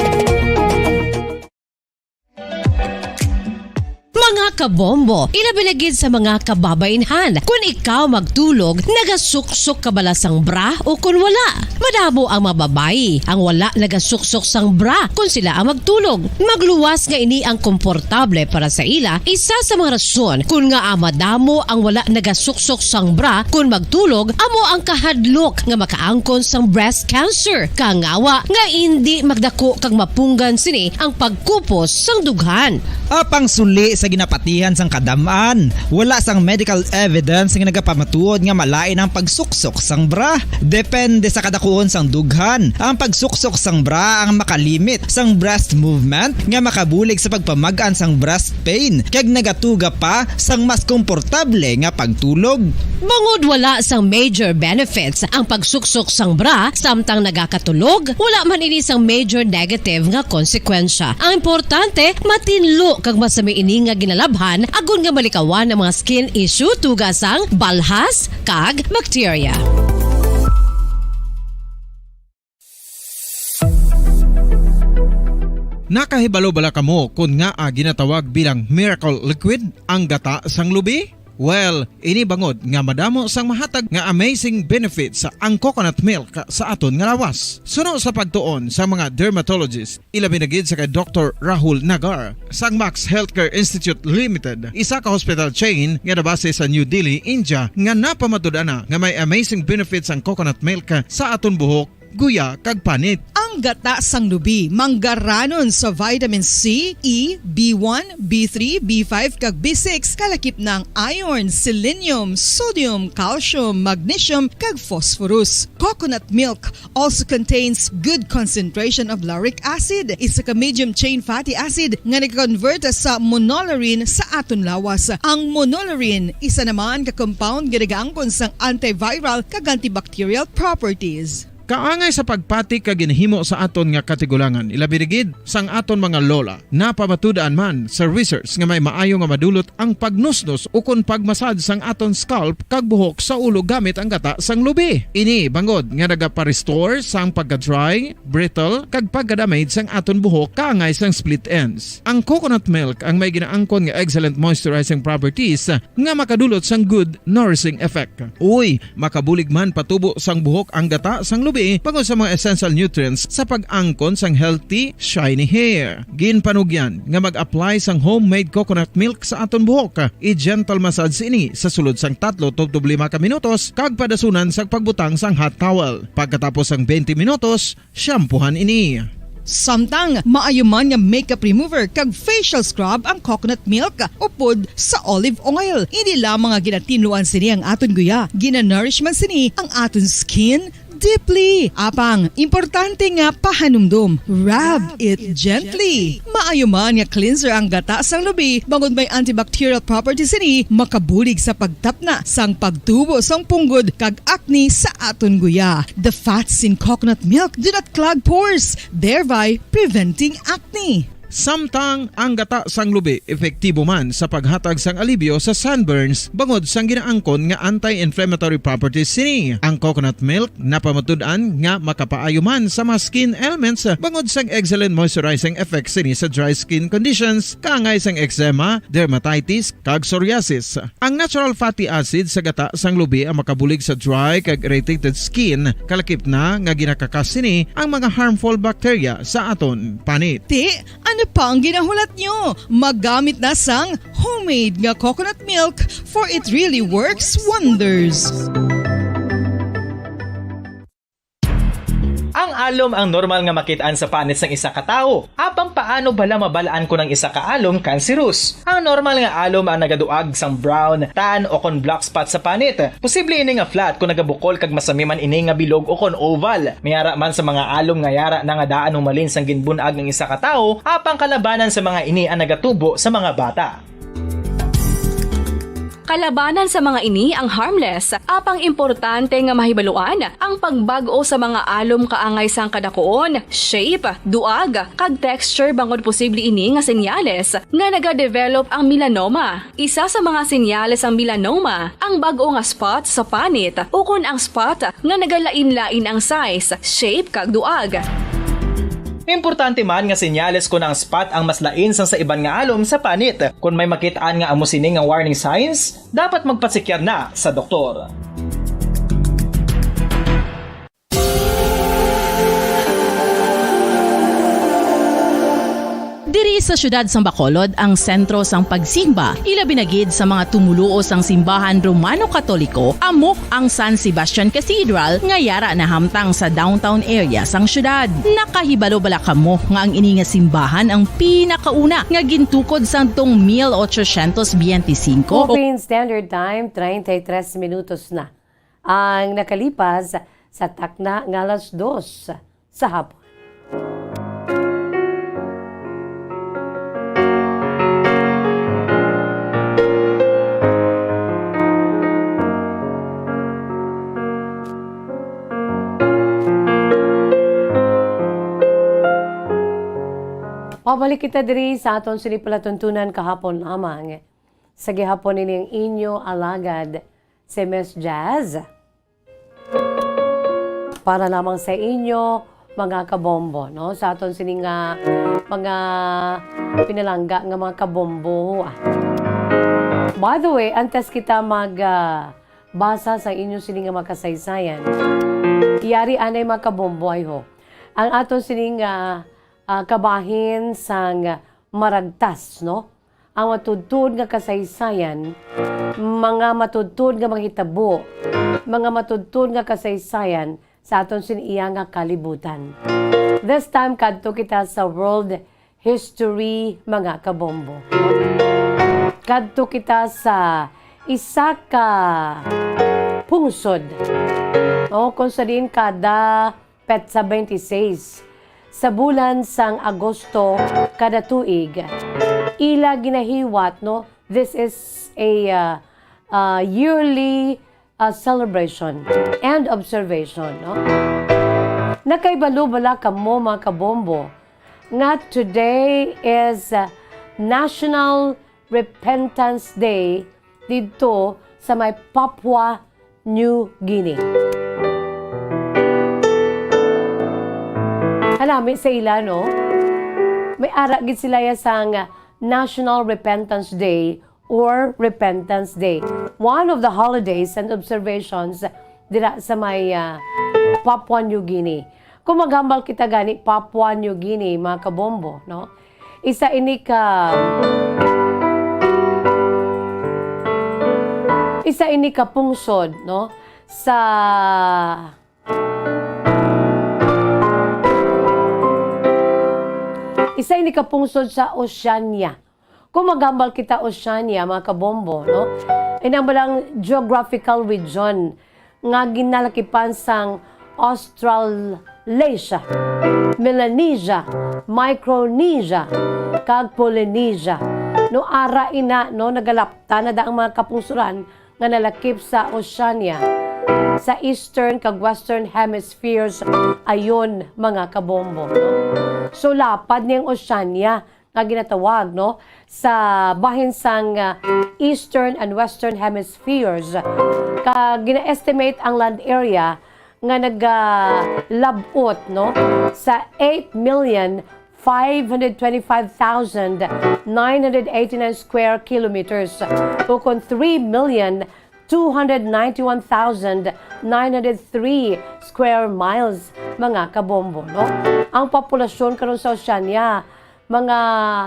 Mga kabombo, ilabi na gid sa mga kababainhan, kun ikaw magtulog, nagasuksok ka bala sang bra o kun wala? Madamo ang mga babayi ang wala nagasuksok sang bra kun sila ang magtulog. Magluwas nga ini ang komportable para sa ila, isa sa mga rason kun ngaa madamo ang wala nagasuksok sang bra kun magtulog amo ang kahadlok nga makaangkon sang breast cancer. Kangawa nga indi magdako kag mapunggan sini ang pagkupos sang dughan. Apang suli sa ginapatihan sang kadam-an, wala sang medical evidence nga nagapamatuod nga malain ang pagsuksok sang bra. Depende sa kadakuon sang dughan, ang pagsuksok sang bra ang makalimit sang breast movement nga makabulig sa pagpamag-an sang breast pain kag nagatuga pa sang mas komportable nga pagtulog. Bangod wala sang major benefits ang pagsuksok sang bra samtang nagakatulog, wala man ini sang major negative nga konsekwensya. Ang importante, matinlo kag masami ini nga ginalabhan agod nga malikawan ang mga skin issue tungod sang balhas kag bacteria. Nakahibalo bala kamo kon ngaa ginatawag bilang miracle liquid ang gata sang lubi? Well, ini bangod nga madamo sang mahatag nga amazing benefits ang coconut milk sa aton nga lawas. Suno sa pagtuon sa mga dermatologist, ilabi na gid sa kay Doktor Rahul Nagar sang Max Healthcare Institute Limited, isa ka hospital chain nga nabase sa New Delhi, India, nga napamatud-an na nga may amazing benefits ang coconut milk sa aton buhok, guya, kag panit. Ang gata sang lubi manggaranon sa vitamin C, E, B one, B three, B five, kag B six, kalakip na ang iron, selenium, sodium, calcium, magnesium, kag phosphorus. Coconut milk also contains good concentration of lauric acid, isa ka medium chain fatty acid nga nag-convert sa monolaurin sa aton lawas. Ang monolaurin isa naman ka compound nga nagaangkon sang antiviral kag antibacterial properties. Kaangay sa pagpati kag ginhimo sa aton nga katigulangan, ilabi na gid sang aton mga lola, napamatud-an man sa research nga may maayo nga madulot ang pagnusnos ukon pagmasad sang aton scalp kag buhok sa ulo gamit ang gata sang lubi. Ini bangod nga nagapa-restore sang pagka-dry, brittle, kag pagka-damage sang aton buhok kaangay sang split ends. Ang coconut milk ang may ginaangkon nga excellent moisturizing properties nga makadulot sang good nourishing effect. Uy, makabulig man patubo sang buhok ang gata sang lubi bangod sa mga essential nutrients sa pag-angkon sang healthy, shiny hair. Ginpanugyan nga mag-apply sang homemade coconut milk sa aton buhok. I-gentle massage ini sa sulod sang tatlo tubtob lima ka minutos kag padasunan sang pagbutang sang hot towel. Pagkatapos sang twenty minutos, shampoohan ini. Samtang maayo man nga makeup remover kag facial scrub ang coconut milk upod sa olive oil. Hindi lamang nga ginatinluan sini ang aton guya, ginanourish man sini ang aton skin deeply. Apang importante nga pahanumdom, rub it gently. Maayo man nga cleanser ang gata sang lubi, bangod may antibacterial properties sini, makabulig sa pagtapna sang pagtubo sang punggod kag acne sa aton guya. The fats in coconut milk do not clog pores, thereby preventing acne. Samtang ang gata sang lubi epektibo man sa paghatag sang alibyo sa sunburns bangod sang ginaangkon nga anti-inflammatory properties sini. Ang coconut milk napamatud-an nga makapaayo man sa mga skin ailments bangod sang excellent moisturizing effects sini sa dry skin conditions, kaangay sang eczema, dermatitis, kag psoriasis. Ang natural fatty acid sa gata sang lubi ang makabulig sa dry kag irritated skin, kalakip na nga ginakakas sini ang mga harmful bacteria sa aton panit. Ti, ano Pa ang ginahulat nyo, magamit na sang homemade nga coconut milk, for it really works wonders. Ang alom ang normal nga makit-an sa panit sang isa ka tawo. Apang paano bala mabal-an kon ang isa ka alom kanserus? Ang normal nga alom ang nagaduag sang brown, tan, o kon black spot sa panit. Posible ini nga flat kon nagabukol kag masami man ini nga bilog o kon oval. May ara man sa mga alom nga yara na nga daan humalin sang ginbun-ag ang isa ka tawo, apang kalabanan sa mga ini ang nagatubo sa mga bata. Kalabanan sa mga ini ang harmless, apang importante nga mahibaluan ang pagbag-o sa mga alom kaangay sang kadakuon, shape, duag, kag texture bangod posible ini nga senyales nga nagadevelop ang melanoma. Isa sa mga senyales sang melanoma ang bag-o nga spot sa panit ukon ang spot nga nagalain-lain ang size, shape, kag duag. Importante man nga senyales kon ang spot ang mas lain sang sa iban nga alom sa panit. Kon may makit-an nga amo sini nga warning signs, dapat magpasekyar na sa doktor. Diri sa siyudad sang Bacolod ang sentro sang pagsimba, ilabi na gid sa mga tumoluo sang simbahan Romano-Katoliko, amo ang San Sebastian Cathedral nga yara nahamtang sa downtown area sang siyudad. Nakahibalo bala kamo nga ang ini nga simbahan ang pinakauna nga gintukod sadtong mil ochocientos biyente singko? Philippine Standard Time, treinta y tres minutos na ang nakalipas sa takna nga alas dos sa hapon. Pabalik kita diri sa aton sini palatuntunan kahapon lamang. Sa gihapon ini ang inyo alagad, si Miss Jazz. Para lamang sa inyo, mga kabombo, no? Sa aton sini nga mga pinalangga nga mga kabombo, ah. By the way, antes kita mag, ah, basa sa inyo sini nga mga kasaysayan, yari anay, mga kabombo, ay ho. Ang aton sini nga, ah, kabahin sang maragtas, no? Ang matuodtuod nga kasaysayan, mga matuodtuod nga mga hitabo, mga matuodtuod nga kasaysayan sa aton sin iya nga kalibutan. This time, kadto kita sa world history, mga kabombo. Kadto kita sa isa ka pungsod, no, kung sa diin kada petsa twenty-six sa bulan sang Agosto kada tuig, ila ginahiwat, no? This is a, uh, uh, yearly, uh, celebration and observation, no? Nakaibalo bala kamo, mga kabombo, nga today is, uh, National Repentance Day didto sa may Papua New Guinea. Halami sa ila, no? May ara gid sila ya sang National Repentance Day or Repentance Day, one of the holidays and observations dira sa may, ah, Papua New Guinea. Kung maghambal kita gani Papua New Guinea, mga kabombo, no? Isa ini ka, isa ini ka pungsod, no, sa, isa ini ka pungsod sa Oceania. Kung maghambal kita Oceania, mga kabombo, no, inang balang geographical region nga ginalakipan sang Australasia, Melanesia, Micronesia, kag Polynesia. No, ara ina, no, nagalapta na da ang mga kapungsuran nga nalakip sa Oceania, sa Eastern kag Western Hemispheres, ayon, mga kabombo, no? So, lapad ni ang Oceania nga ginatawag, no, sa bahin sang, ah, Eastern and Western Hemispheres. Kag gina-estimate ang land area nga nagalab-ot, no, sa eight million five hundred twenty-five thousand nine hundred eighty-nine square kilometers, ukon three million two hundred ninety-one thousand nine hundred three square miles, mga kabombo, no? Ang populasyon karon sa Oceania mga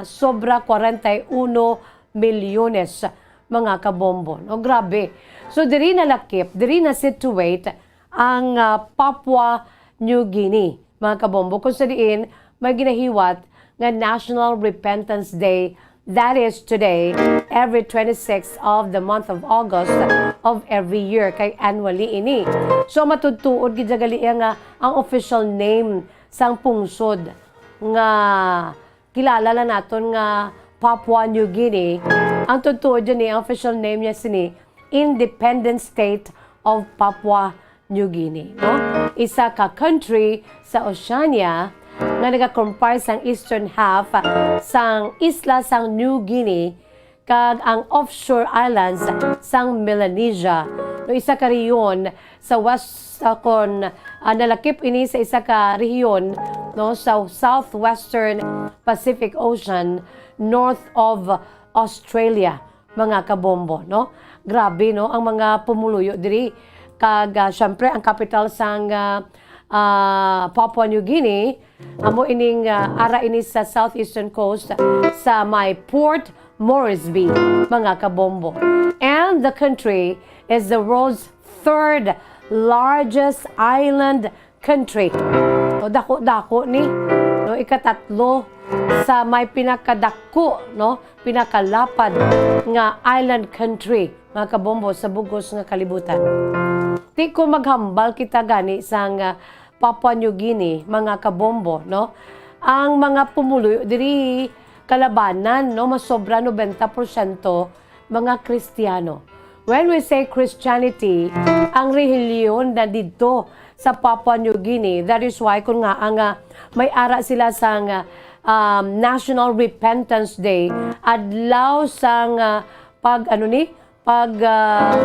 sobra kwarenta y uno milyones, mga kabombo, no? Grabe. So, diri nalakip, diri na situate ang, ah, Papua New Guinea, mga kabombo, kung sa diin may ginahiwat nga National Repentance Day, that is today, every twenty-sixth of the month of August of every year, kay annually ini. So, matutuod gid gali nga ang official name sang pungsod nga kilala lang naton nga Papua New Guinea, ang tutuod ni, ang official name niya sini, Independent State of Papua New Guinea, no? Isa ka country sa Oceania nga nagakomprise sang eastern half sang isla sang New Guinea kag ang offshore islands sang Melanesia, no, isa ka rehiyon sa west, sa kon, ah, nalakip ini sa isa ka rehiyon, no, sa southwestern Pacific Ocean, north of Australia, mga kabombo, no? Grabe, no, ang mga pumuluyo diri. Kag, ah, syempre, ang kapital sang, ah, ah, Papua New Guinea, amo ining, ah, ara ini sa southeastern coast sa may Port Moresby, mga kabombo. And the country is the world's third largest island country. O, dako-dako ni, no, ikatatlo sa may pinakadako, no, pinakalapad nga island country, mga kabombo, sa bugos nga kalibutan. Ti ko maghambal kita gani sang, ah, Papua New Guinea, mga kabombo, no? Ang mga pumuluyo diri kalabanan, no, masobra nobenta porsyento mga Kristiyano. When we say Christianity, ang relihiyon na didto sa Papua New Guinea, that is why kung nga ang, ah, may ara sila sang, ah, um, National Repentance Day, adlaw sang, ah, pag, ano ni, pag, ah,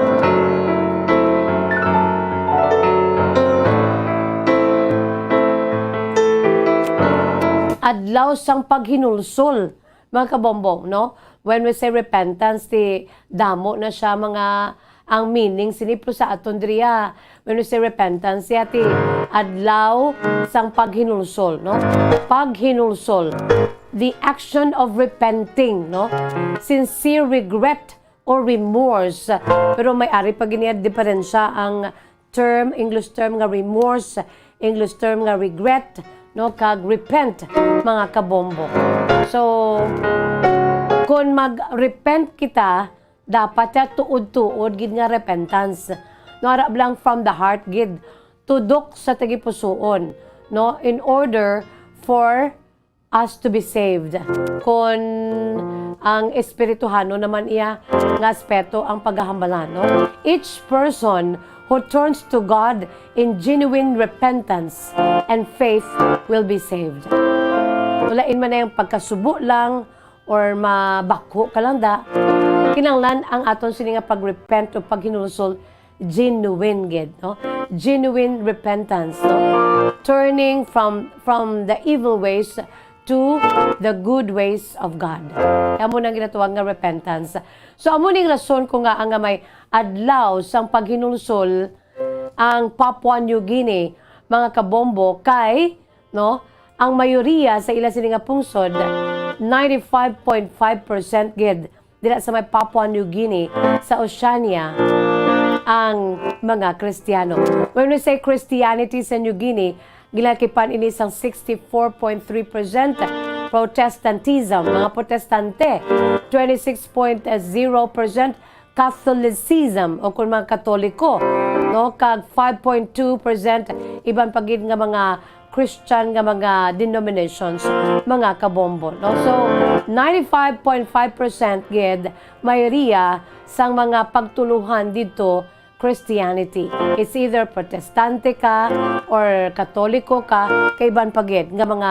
adlaw sang paghinulsol, mga kabombong, no? When we say repentance, ti damo na siya mga, ang meaning sini, pero sa aton diriya, when we say repentance, siya ti adlaw sang paghinulsol, no? Paghinulsol, the action of repenting, no? Sincere regret or remorse. Pero may ari pa gid niya diferensya ang term, English term nga remorse, English term nga regret, no, kag repent, mga kabombo. So, kung mag-repent kita, dapat ya tuod-tuod gid nga repentance. No, ara lang from the heart gid, tudok sa tagipusoon, no, in order for us to be saved. Kon ang espirituhano naman iya nga aspeto ang pagahambalan, no? Each person who turns to God in genuine repentance and faith will be saved. Wala in man ang pagkasubo lang or mabakho ka lang da. Kinahanglan ang aton sini nga pag-repent o paghinulsol genuine gid, no? Genuine repentance, no? Turning from, from the evil ways to the good ways of God. Amo nang ginatawag nga repentance. So, amo ning rason ko nga ang nga may adlaw sang paghinulsol ang Papua New Guinea, mga kabombo, kay, no, ang mayoriya sa ila sini nga pungsod, ninety-five point five percent gid dira sa may Papua New Guinea, sa Oceania, ang mga Kristiyano. When we say Christianity sa New Guinea, ginakipan ini sang sixty-four point three percent Protestantism, mga Protestante, twenty-six point zero percent Catholicism, o kung mga Katoliko, no, kag five point two percent iban pa gid nga mga Christian nga mga denominations, mga kabombo, no? So, ninety-five point five percent gid mayoriya sang mga pagtuluhan didto Christianity. It's either Protestante ka or Katoliko ka, kay iban pa gid nga mga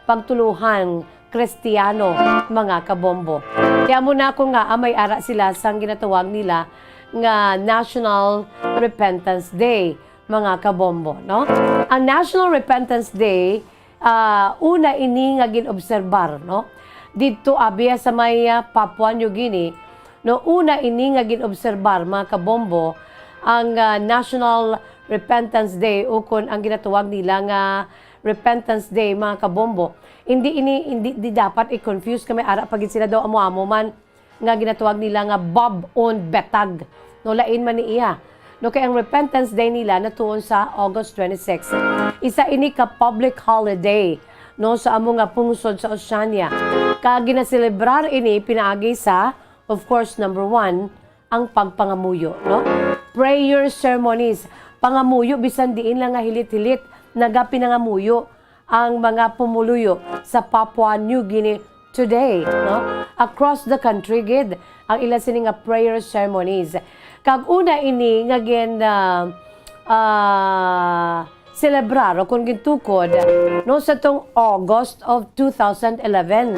pagtuluhan Kristiyano, mga kabombo. Kaya mo na ako nga, ah, may ara sila sang ginatawag nila nga National Repentance Day, mga kabombo, no? Ang National Repentance Day, ah, una ini nga ginobserbar, no? Didto, abi, sa may, ah, Papua New Guinea, no? Una ini nga ginobserbar, mga kabombo, ang, ah, National Repentance Day, ukon ang ginatawag nila nga Repentance Day, mga kabombo. Hindi ini, hindi, di dapat i-confuse kay may ara pa gid sila daw amo-amo man nga ginatawag nila nga Bob-owned Betag. No, lain man ni iya. No, kay ang Repentance Day nila natuon sa August twenty-six. Isa ini ka public holiday, no, sa amo nga pungsod sa Oceania. Kag ginaselebrar ini pinaagi sa, of course, number one, ang pagpangamuyo, no? Prayer ceremonies, pangamuyo bisan diin lang nga hilit-hilit, nagapinangamuyo ang mga pumuluyo sa Papua New Guinea today, no? Across the country gid ang ila sini nga prayer ceremonies. Kag una ini nga gin, ah, ah, selebrar o kon gintukod, no, sa tong August of two thousand eleven.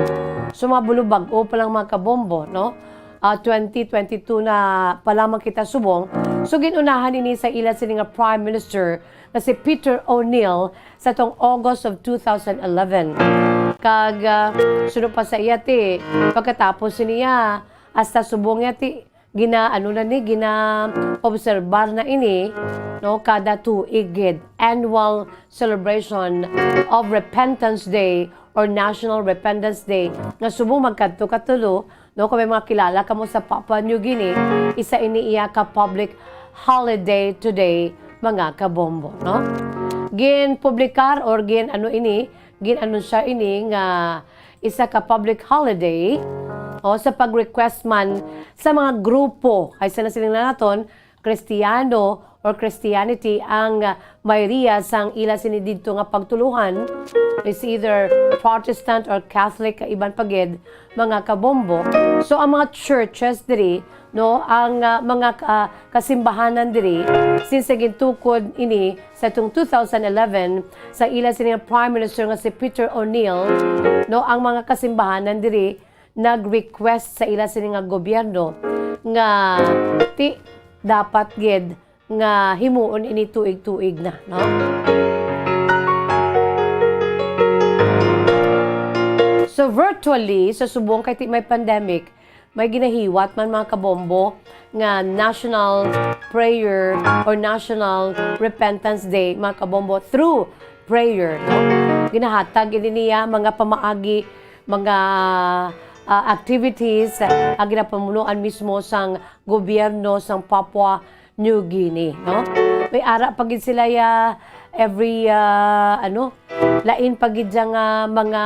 So, mga bulubag-o pa lang, mga kabombo, no? Ah, twenty twenty-two na pa lamang kita subong. So, gin-unahan ini sa ila sini nga Prime Minister nga si Peter O'Neill sa tong August of two thousand eleven. Kag, ah, suno pa sa iya ti, pagkatapos niya, hasta subong niya ti, gina, ano na ni, gina-obserbar na ini, no, kada tuig gid, annual celebration of Repentance Day or National Repentance Day, nga subong magkadto-katulo, no, kung may mga kilala kamo sa Papua New Guinea, isa ini iya ka public holiday today, mga kabombo, no? Gin-publikar or gin, ano ini, gin-anunsya ini nga isa ka public holiday, o sa pag-request man sa mga grupo, ay sa nasiling na naton, Kristiyano or Christianity ang, ah, mayoriya sang ila sini didto nga pagtuluhan, is either Protestant or Catholic, kag iban pa gid, mga kabombo. So, ang mga churches diri, no, ang, ah, mga, ah, kasimbahanan diri, since gintukod ini sa tong two thousand eleven, sa ila sini nga Prime Minister nga si Peter O'Neill, no, ang mga kasimbahanan diri nag-request sa ila sini nga gobyerno nga ti dapat gid nga himuon ini tuig-tuig na, no? So, virtually, sa subong kay ti may pandemic, may ginahiwat man, mga kabombo, nga National Prayer or National Repentance Day, mga kabombo, through prayer, no? Ginahatag ini niya mga pamaagi, mga, ah, activities, ah, ang ginapamunuan mismo sang gobyerno sang Papua New Guinea, no? May ara pa gid sila ya every, ah, ano, lain pa gid siya nga mga,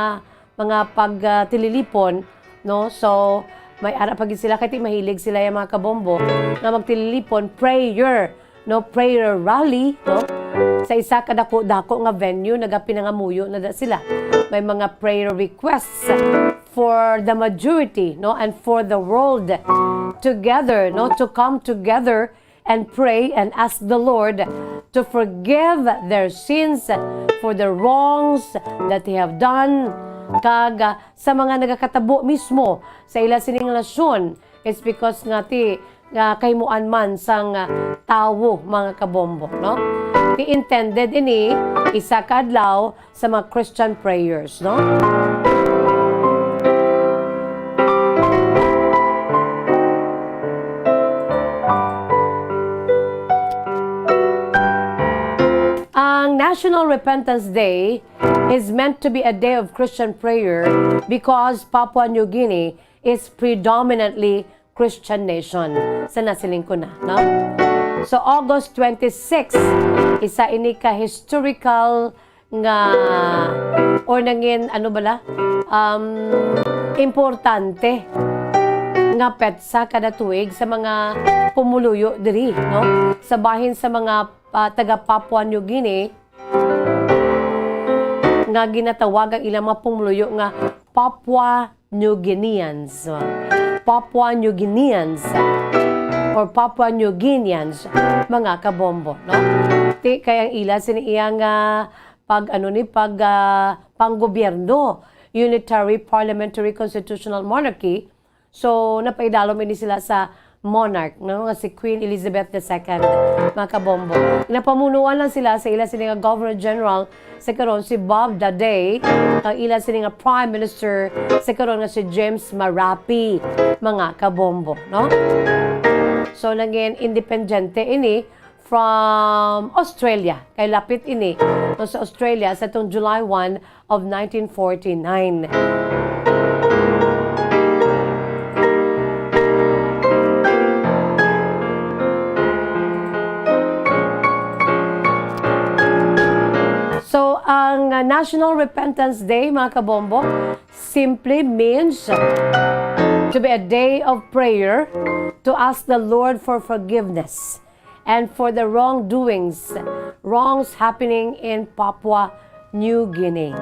mga pag, ah, tililipon, no? So, may ara pa gid sila kay ti mahilig sila ya mga kabombo nga magtililipon, prayer, no, prayer rally, no? Sa isa ka dako-dako nga venue, nagapinangamuyo na da sila. May mga prayer requests for the majority, no, and for the world together, no, to come together and pray and ask the Lord to forgive their sins, for the wrongs that they have done, kag, ah, sa mga nagakatabo mismo sa ila sining nasyon. It's because nga ti nga kahimuan man sang, ah, tawo, mga kabombo, no? Ti intended ini isa ka adlaw sa mga Christian prayers, no? Ang National Repentance Day is meant to be a day of Christian prayer because Papua New Guinea is predominantly Christian nation, sa nasiling ko na, no? So, August twenty-six, isa ini ka historical nga, or nangin, ano bala, um, importante nga petsa kada tuig sa mga pumuluyo diri, no? Sa bahin sa mga, ah, taga Papua New Guinea, nga ginatawag ang ilang mga pumuluyo nga Papua New Guineans. Papua New Guineans or Papua New Guineans, mga kabombo, no? Ti kay ang ila sini iya nga pag, ano ni, pag, ah, panggobyerno, unitary parliamentary constitutional monarchy. So, napaidalom ini sila sa monarch, no, nga si Queen Elizabeth the Second, mga kabombo. Napamunuan lang sila sa ila sini nga Governor General sa karon, si Bob Daday, ang ila sini nga Prime Minister sa karon nga si James Marape, mga kabombo, no? So, naging independente ini from Australia. Kay lapit ini, no, sa Australia sa tong July one of nineteen forty-nine. So, ang, uh, National Repentance Day, mga kabombo, simply means to be a day of prayer to ask the Lord for forgiveness and for the wrongdoings, wrongs happening in Papua New Guinea.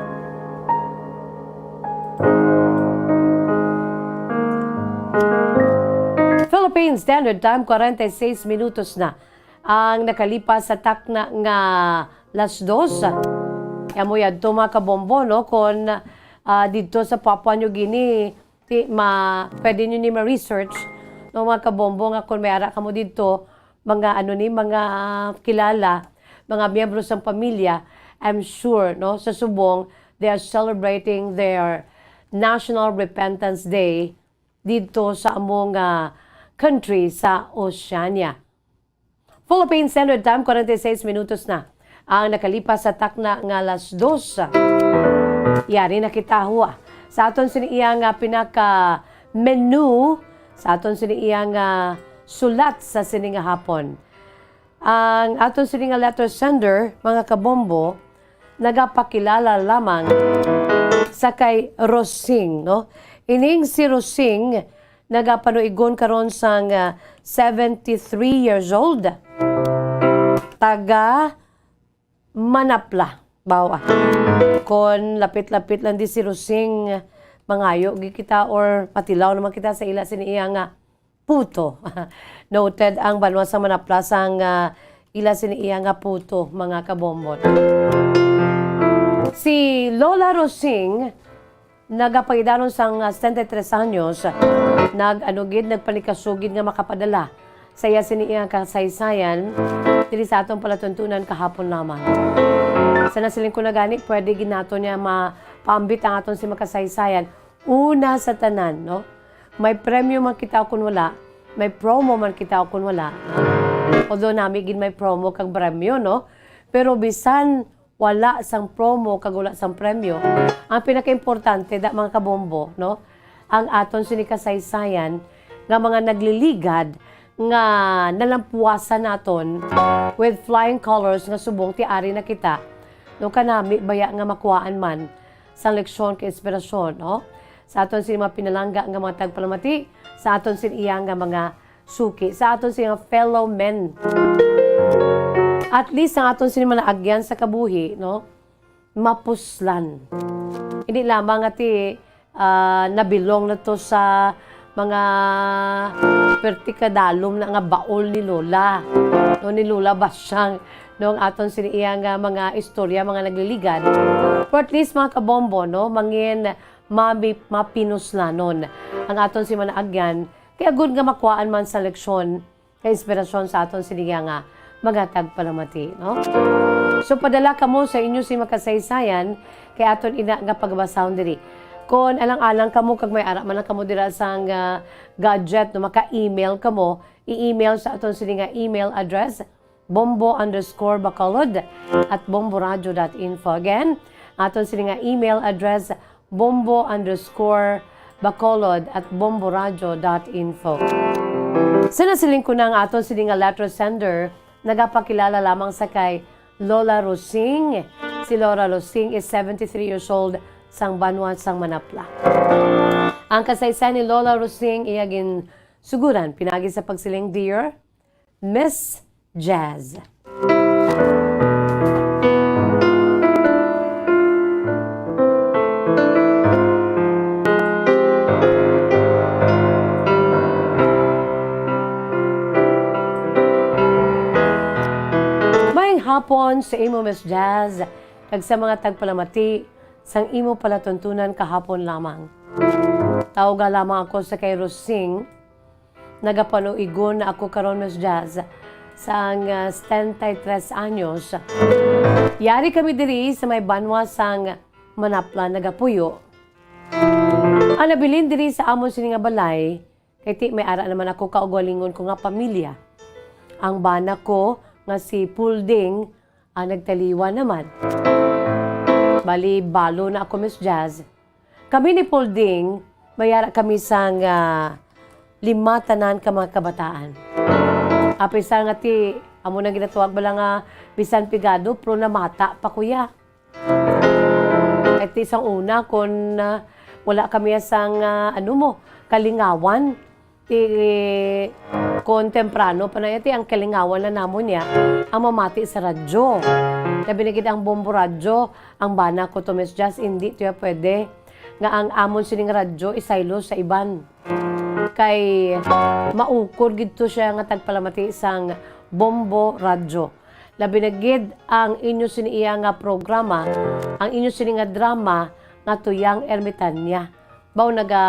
Philippine Standard Time, forty-six minutos na ang nakalipas sa takna nga las dos. Kaya mo yadto, mga kabombo, no? Kung, ah, didto sa Papua New Guinea, ti, ma, pwede nyo ni ma-research, no, mga kabombo, nga kung may ara kamo didto, mga, ano ni, mga kilala, mga miyembro sang pamilya, I'm sure, no, sa subong, they are celebrating their National Repentance Day didto sa among, ah, country sa Oceania. Philippine Standard Time, forty-six minutos na ang nakalipas sa takna nga las dos. Yari na kita, huwa, sa aton sini iya nga pinaka-menu, sa aton sini iya nga sulat sa sini nga hapon. Ang aton sini nga letter sender, mga kabombo, nagapakilala lamang sa kay Rosing, no? Ining si Rosing nagapanuigon karon sang, ah, seventy-three years old. Taga Manapla, bawa. Kon lapit-lapit lang di si Rosing, mangayo gid kita or matilaw naman kita sa ila sini iya nga puto. Noted ang banwa sang Manapla sang, ah, ila sini iya nga puto, mga kabombot. Si Lola Rosing, nagapangidanon sang, ah, setenta y tres anyos, nag-, ano gid, nagpanikasugid nga makapadala sa iya sini iya kasaysayan diri sa aton palatuntunan kahapon lamang. Sa nasiling ko na gani, pwede gid nato niya mapaambit ang aton si makasaysayan. Una sa tanan, no? May premyo man kita o kun wala, may promo man kita o kun wala. Although nami gid may promo kag premyo, no? Pero bisan wala sang promo kag wala sang premyo, ang pinakaimportante, da, mga kabombo, no? Ang aton sini kasaysayan nga mga nagliligad nga nalampuasan naton with flying colors nga subong ti ari na kita, no? Kanami baya nga makuhaan man sang leksyon kag inspirasyon, no? Sa aton sini mga pinalangga nga mga tagpalamati, sa aton sini iya nga mga suki, sa aton sini nga fellow men. At least ang aton sini mga agyan sa kabuhi, no? Mapuslan. Hindi lamang nga ti, ah, nabilong na to sa mga perti kadalom na nga baol ni Lola. No, ni Lola Basyang, no, ang aton sini iya nga mga istorya, mga nagliligad. But at least, mga kabombo, no, mangin mami-, mapinuslanon ang aton si manaagyan, kay agud nga makuhaan man sa leksyon kay inspirasyon sa aton sini nga mga tagpalamati, no? So, padala kamo sa inyo si makasaysayan kay aton ina nga pagbasahon diri. Kon alang-alang kamo kag may ara man lang kamo dira sang, ah, gadget, no, maka-email kamo, i-email sa aton sini nga email address, bombo underscore bacolod at bomboradio dot info. Again, aton sini nga email address, bombo underscore bacolod at bomboradio dot info. Sa nasiling ko na ang aton sini nga letter sender, nagapakilala lamang sa kay Lola Rosing. Si Lola Rosing is seventy-three years old, sang banwa sang Manapla. Ang kasaysayan ni Lola Rosing iya ginsuguran pinagi sa pagsiling, "Dear Miss Jazz." Maayong hapon sa imo, Miss Jazz, kag sa mga tagpalamati sang imo palatuntunan kahapon lamang. Tawga lamang ako sa kay Rosing. Nagapanuigon na ako karon, Miss Jazz, sang, ah, setenta y tres anyos. Yari kami diri sa may banwa sang Manapla nagapuyo. Ang nabilin diri sa amon sini nga balay, kay ti may ara naman ako kaugalingon ko nga pamilya. Ang bana ko nga si Pulding ang nagtaliwan naman. Bali, balo na ako, Miss Jazz. Kami ni Pulding, may ara kami sang, ah, lima tanan ka mga kabataan. Apisar nga ti, amo nang ginatawag bala nga bisan pigado, pero namata pa, kuya. Kay ti sang una, kon, ah, wala kami sang, ah, ano mo, kalingawan, ti, kon temprano pa na, ti ang kalingawan na namon niya, ang mamati sa radyo. Labi na gid ang Bombo Radyo, ang bana ko to, Miss Jazz, hindi to ya pwede nga ang amon sining radyo isaylo sa iban. Kay maukod gid to siya nga tagpalamati sang Bombo Radyo. Labi na gid ang inyo sini iya nga programa, ang inyo sini nga drama nga Tuyang Ermitanya. Baw naga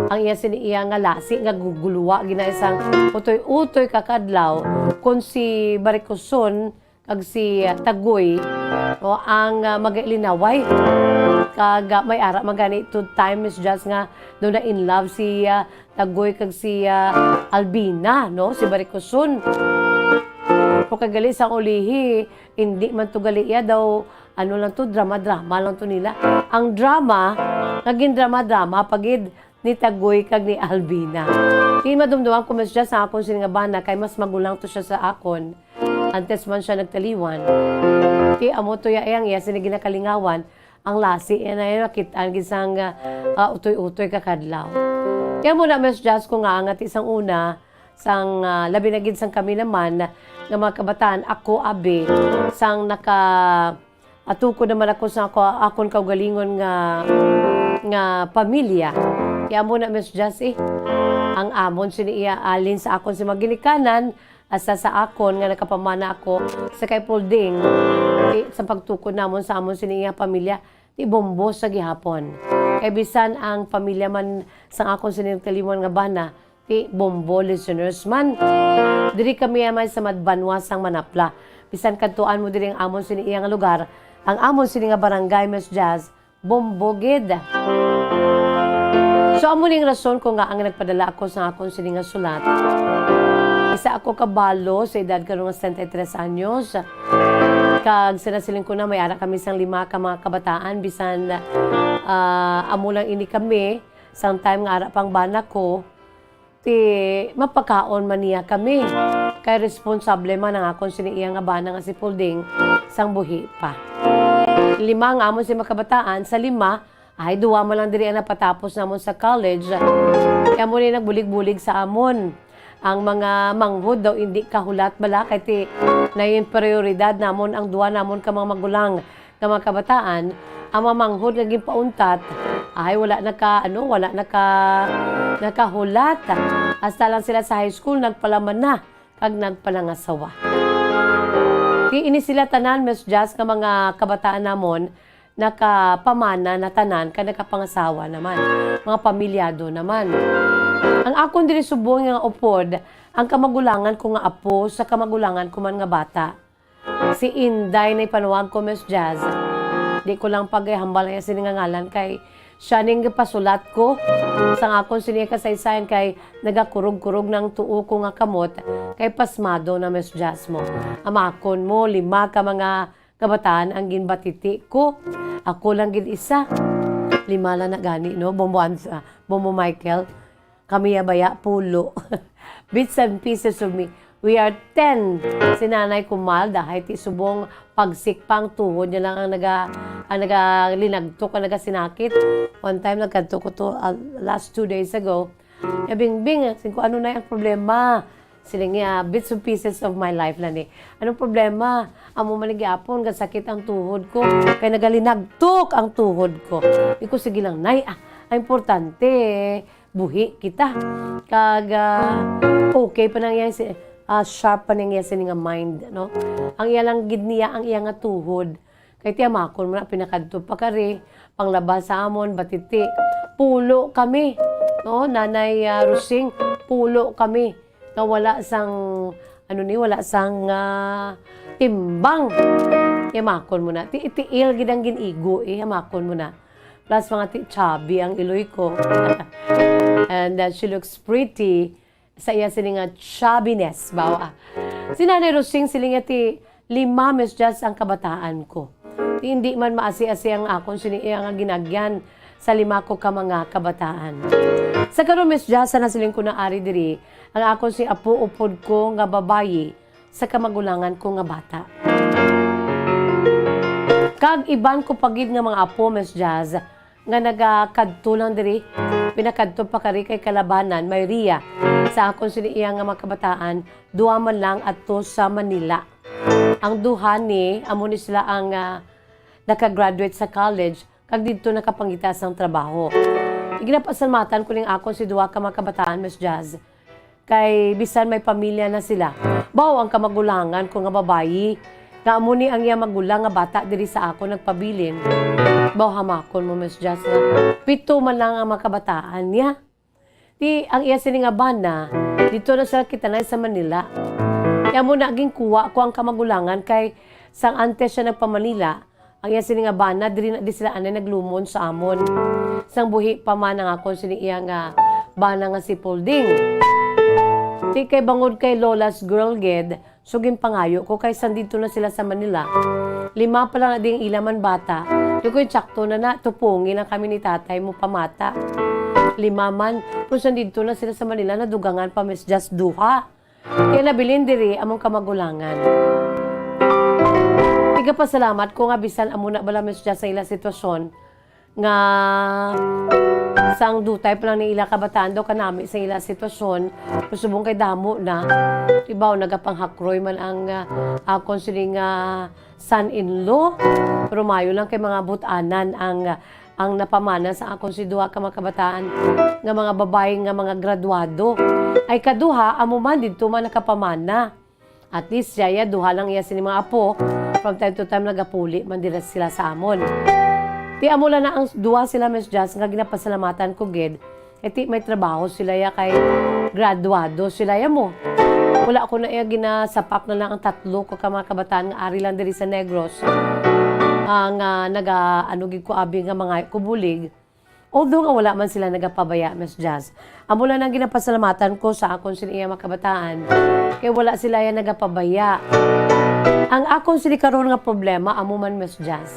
ang iya sini iya nga lasi nga guguluwa gina isang utoy-utoy ka kadlaw, kon si Barikuson kag si, ah, Tagoy, o, ang, ah, magailinaway. Kag, ah, may ara man gani to time, Miss Jazz, nga do na in love si, ah, Tagoy kag si, ah, Albina, no? Si Barikuson. Pero kag gali sang ulihi, hindi man to gali iya daw, ano lang to, drama-drama lang to nila. Ang drama, nga gindrama-drama pa gid ni Tagoy kag ni Albina. Di madumduman ko, Miss Jazz, sa akon sini nga bana, kay mas magulang to siya sa akon. Antes man siya nagtaliwan. Ti amo to ya, ang iya sini ginakalingawan, ang lasi iya na iya nakit-an gid sang, ah, utoy-utoy ka kadlaw. Kaya mo na, Miss Jazz, ko nga, nga ti sang una, sang, ah, labi na gid sang kami naman, nga mga kabataan, ako, abi, sang naka, atukod naman ako sa ako, akon kaugalingon nga, nga pamilya. Kaya mo na, Miss Jazz, eh, ang amon sini iya alin sa akon si maginikanan, asa sa akon nga nakapamana ako sa kay Pulding, ti, sa pagtukod namon sa amon sini iya pamilya, ti bombo sa gihapon. Kay bisan ang pamilya man sang akon sini nagtaliwan nga bana, ti bombo listeners man. Diri kami amay sa Madbanwa sang Manapla. Bisan kadtuan mo diri ang amon sini iya nga lugar, ang amon sini nga barangay, Miss Jazz, bombo gid. So, amo ning rason ko nga ang nagpadala ako sa akon sini nga sulat. Isa ako ka balo sa edad karon nga sesenta y tres anyos. Kag sa nasiling ko na, may ara kami sang lima ka mga kabataan, bisan, ah, amo lang ini kami, sang time nga ara pang bana ko, ti mapakaon man niya kami. Kay responsable man ang akon sini iya nga bana nga si Pulding sang buhi pa. Lima nga amon si makabataan, sa lima, ay, duwa man lang diri ang napatapos namon sa college. Kaya mo ni nagbulig-bulig sa amon. Ang mga manghod daw hindi kahulat bala, kay ti na yung prioridad namon ang duwa namon ka mga magulang nga mga kabataan, ang mga manghod nga ginpauntat, ay, wala na ka, ano, wala na ka, nakahulat. Hasta lang sila sa high school, nagpalaman na, kag nagpalangasawa. Ti ini sila tanan, Miss Jazz, nga mga kabataan namon, nakapamana na tanan, kag nakapangasawa naman, mga pamilyado naman. Ang akon diri subong nga upod, ang kamagulangan ko nga apo sa kamagulangan ko man nga bata. Si Inday na ipanuwag ko, Miss Jazz. Di ko lang pagihambal ang iya sini nga ngalan kay siya ning gipasulat ko sang akon sini kasaysayan kay nagakurog-kurog na ang tuo ko nga kamot kay pasmado na, Miss Jazz, mo. Amakon mo, lima ka mga kabataan ang ginbatiti ko. Ako lang gid isa. Lima lang na gani, no? Bombo Ans-, ah, Bombo Michael. Kami ya baya, pulo. Bits and pieces of me. We are ten. Si Nanay Kumal, dahay ti subong pagsikpang tuhod niya lang ang naga-, ang nagalinagtok, ang nagasinakit. One time, nagkadto ko to, uh, last two days ago. Ya, Bingbing, sing ko, "Ano na ang problema?" Siling niya, "Bits and pieces of my life lang ni." "Anong problema?" "Amo man ni gyapon, gasakit ang tuhod ko. Kay nagalinagtok ang tuhod ko." Di ko, "Sige lang, Nay, ah, ang importante, buhi kita." Kag, ah, okay pa nang iyang si-, ah, sharp pa nang iyang sini nga mind, no? Ang iya lang gid niya, ang iya nga tuhod. Kay tiyamakon mo na, pinakadto pa kari, panglaba sa amon, batiti. Pulo kami, no? Nanay, ah, Rusing, pulo kami. Nga wala sang, ano ni, wala sang, ah, timbang. Tiyamakon mo na. Ti-, tiil gid ang gin-igo, eh, tiyamakon mo na. Plus, mga ti-, chubby ang iloy ko. And, uh, she looks pretty sa iya sini nga chubbiness, bawa. Si Nanay Rosing, siling niya, ti lima, Miss Jazz, ang kabataan ko. Ti hindi man maasi-asi ang akon sini iya nga ginagyan sa lima ko ka mga kabataan. Sa karon, Miss Jazz, sa nasiling ko na ari diri, ang akon si apo upod ko nga babayi sa kamagulangan ko nga bata. Kag iban ko pa gid nga mga apo, Miss Jazz, nga nagakadto lang diri. Pinakadto pa kari kay Kalabanan, Mayria. Sa akon sini iya nga mga kabataan, duha man lang ato sa Manila. Ang duha ni, amo ni sila ang, ah, nakagraduate sa college, kag didto nakapangita sang trabaho. Ginapasalamatan ko ning akon si duha ka mga kabataan, Miss Jazz. Kay bisan may pamilya na sila, baw ang kamagulangan ko nga babayi, nga amo ni ang iya magulang nga bata diri sa akon nagpabilin. Baw hamakon mo, Miss Jazz, nga pito man lang ang mga kabataan niya. Ti ang iya sini nga bana, dito na sila kitanay sa Manila. Kaya mo na ginkuha ko ang kamagulangan kay sang antes siya nagpa-Manila, ang iya sini nga bana, diri na di sila anay naglumon sa amon. Sang buhi pa man ang akon sini iya nga bana nga si Polding. Ti kay bangod kay Lola's girl gid, so ginpangayo ko kay sang didto na sila sa Manila. Lima pa lang na ding ila man bata. Di ko, "Insakto na na, tupungi lang kami ni tatay mo pamata." Lima man, pero sang didto na sila sa Manila, nadugangan pa, Miss Jazz, duha. Kaya nabilin diri among kamagulangan. Tigapasalamat ko nga bisan amo na bala, Miss Jazz, sa ila sitwasyon, nga sang dutay pa lang ni ila kabataan daw kanami sa ila sitwasyon, pero subong kay damo na. Ibaw, nagapanghakroy man ang, ah, akon sini nga son-in-law, pero mayo lang kay mga but-anan ang, ang napamana sa akon si duha ka mga kabataan nga mga babayi nga mga graduado. Ay kaduha, amo man didto man nakapamana. At least, siya, ya, duha lang iya sini mga apo. From time to time, nagapuli man dira sila sa amon. Ti amo lang na ang duha sila, Miss Jazz, nga ginapasalamatan ko gid. Eh, ti may trabaho sila, ya, kay graduado sila, ya, mo. Wala ko na iya ginasapak na lang ang tatlo ko ka mga kabataan nga ari lang diri sa Negros. Ah, nga naga, ano gid ko, abi nga mga kubulig. Although nga wala man sila nagapabaya, Miss Jazz, amo lang ang ginapasalamatan ko sa akon sini iya mga kabataan, kay wala sila iya nagapabaya. Ang akon sini karon nga problema, amo man, Miss Jazz,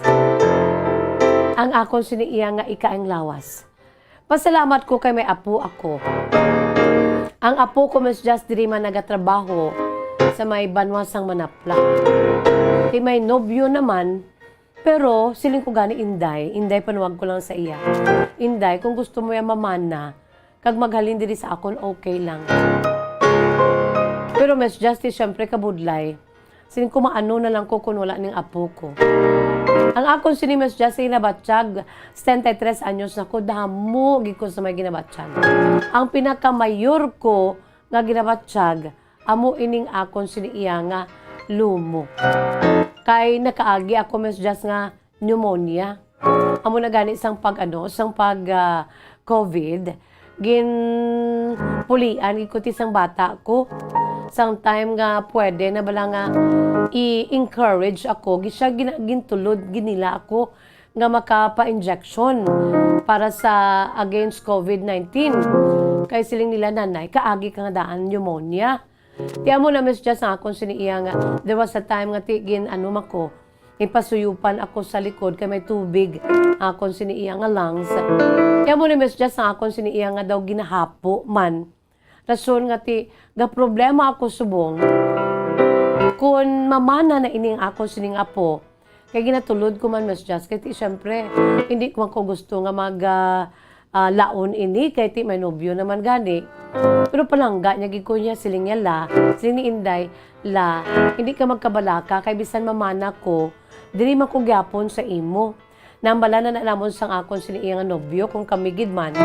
ang akon sini iya nga ikaayong lawas. Pasalamat ko kay may apo ako. Ang apo ko, Miss Jazz, diri man nagatrabaho sa may banwa sang Manapla. Ti may nobyo naman, pero siling ko gani, "Inday," Inday, panuwag ko lang sa iya. "Inday, kung gusto mo ya mamana, kag maghalin diri sa akon, okay lang." Pero Miss Jazz, ti syempre kabudlay. Siling ko, "Maano na lang ko kung wala ning apo ko?" Ang akon sini, Miss Jazz, ginabatyag, setenta y tres anyos na ko, damo gid ko sa may ginabatyag. Ang pinakamayor ko nga ginabatyag, amo ining akon sini iya nga lumo. Kay nakaagi ako, Miss Jazz, nga pneumonia. Amo na gani sang pag, ano, sang pag, ah, covid, ginpulian gid ko ti sang bata ko. Sang time nga pwede na bala nga i-encourage ako, gi-, siya gina-, gintulod gid nila ako nga makapa-injection para sa against covid nineteen. Kay siling nila, "Nanay, kaagi ka nga daan pneumonia." Ti amo na, Miss Jazz, ang akon sini iya nga, there was a time nga ti gin-, ano man ko, ipasuyupan ako sa likod kay may tubig akon sini iya nga lungs. Ti amo ni, Miss Jazz, ang akon sini iya nga daw ginahapo man. Rason nga ti gaproblema ako subong kun mamana na ining akon sining apo. Kay ginatulod ko man, Miss Jazz, kay ti, syempre, hindi ko man ko gusto nga mag, ah, ah, laon ini, kay ti may nobyo naman gani. Pero palangga niya gid ko niya, siling niya, "La," siling ni Inday, "La, hindi ka magkabalaka, kay bisan mamana ko, diri man ko gyapon sa imo." Nambala na, na namon sang akon sini iya nga nobyo kung kami gid man.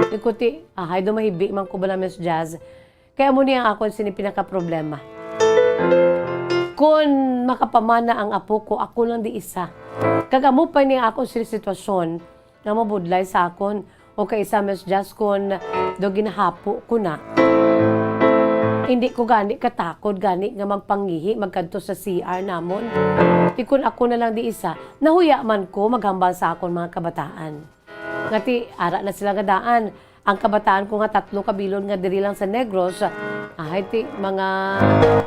Ikuti, ahay, dumahibi man ko bala, Miss Jazz. Kay amo ni ang akon sini pinakaproblema. Kun makapamana ang apo ko, ako lang di isa. Kag amo pa ni ang akon sini sitwasyon nga mabudlay sa akon. O kay isa, Miss Jazz, kun do ginahapo ko na. Hindi ko gani katakod gani nga magpangihi magkadto sa C R namon. Ti kun ako na lang di isa, nahuya man ko maghambal sa akon mga kabataan. Nga ti, ara na sila nga daan. Ang kabataan ko nga tatlo ka bilog nga diri lang sa Negros, ay ti mga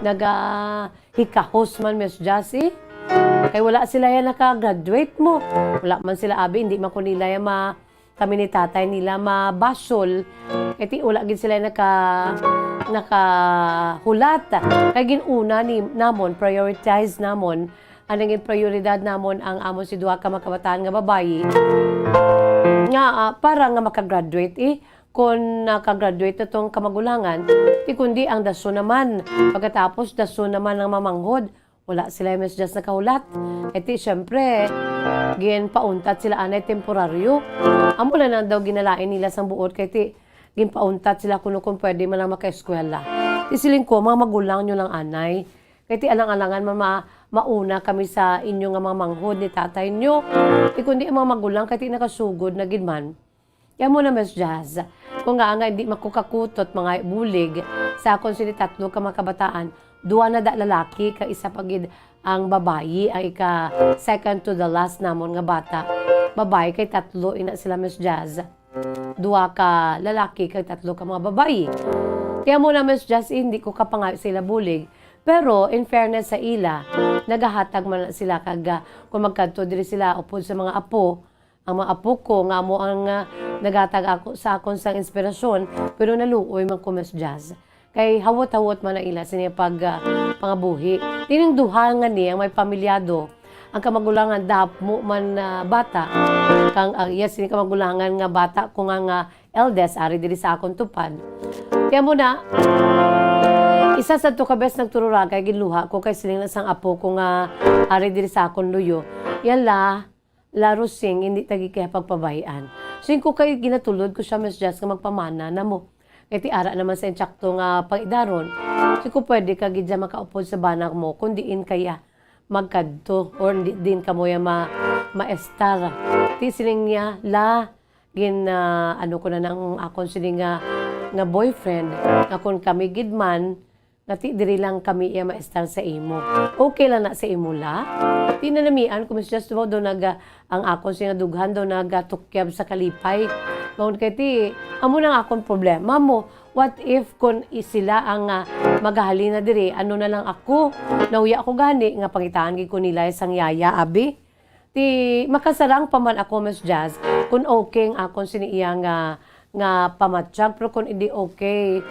nagahikahos man, Miss Jassy. Kay wala sila yan naka-graduate mo. Wala man sila abi, hindi man ko nila yan ma-, kami ni tatay nila mabasol. Kay ti wala gid sila naka-, nakahulat. Kay ginuna ni, namon, prioritize namon, ang naging prioridad namon ang amon si duha ka mga kabataan nga babayi nga, ah, para nga makagraduate, eh. Kung nakagraduate na tong kamagulangan, ti kundi ang dason naman. Pagkatapos, dason naman ang mamanghod. Wala sila, Miss Jazz, nakahulat. Eh, ti, syempre, ginpauntat sila anay temporaryo. Amo na lang daw ginalain nila sang buot kay ti, ginpauntat sila kuno kung pwede man lang makaeskwela. Ti, siling ko, mga magulang nyo lang anay. Kay ti alang-alangan man ma-, mauna kami sa inyo nga mga manghod ni tatay nyo. Ti kundi ang mga magulang kay ti nakasugod na gid man. Kaya mo na, Miss Jazz, kung nga nga hindi makukakutot mga bulig sa akon sini tatlo ka mga kabataan, duwa na da lalaki kag isa pa gid ang babayi, ang ika second to the last namon nga bata. Babayi kay tatlo ina sila, Miss Jazz. Duha ka lalaki kag tatlo ka mga babayi. Kaya mo na, Miss Jazz, hindi ko kapangayo sa ila bulig. Pero in fairness sa ila, nagahatag man na sila kag, ah, kung magkadto diri sila upod sa mga apo, ang mga apo ko nga amo ang, ah, naghatag ako, sa akon sang inspirasyon, pero naluoy man ko, Miss Jazz. Kay hawot-hawot man ang ila sini pag, ah, pangabuhi. Tining duha nga ni ang may pamilyado. Ang kamagulangan damo man, ah, bata. Kang, ah, iya sini kamagulangan nga bata ko nga, nga eldest ari diri sa akon tupad. Kaya mo na, isa sa to ka bes nagtururagay, ginluha ko kay siling na sang apo ko nga ari diri sa akon luyo. Yala, La Rosing, hindi ta gid kaya pagpabayaan. Sing ko kay ginatulod ko siya, Miss Jazz, nga magpamana na mo. Kay ti ara naman sa insakto nga pangidaron. Sing ko pwede ka gid dyan makaupod sa bana mo, kung diin kaya magkadto or di din kamo ya ma-, maestar. Ti siling niya, la, gin, ah, ano ko na nang akon sini nga, nga boyfriend, nga kung kami gid man, nga ti diri lang kami iya maestar sa imo. Okay lang na sa imo la? Ti nanamian ko, Miss Just, daw nag, ah, ang akon sini nga dughan daw nagatukyab sa kalipay. Maon kay ti, amo na ang akon problema mo. What if kun i-, sila ang, ah, magahalin na diri, ano na lang ako? Nauya ako gani nga pangitaan gid ko nila sang yaya, abi? Ti makasarang pa man ako, Miss Jazz, kun okay ang akon sini iya nga, nga pamatyag, pero kun hindi okay,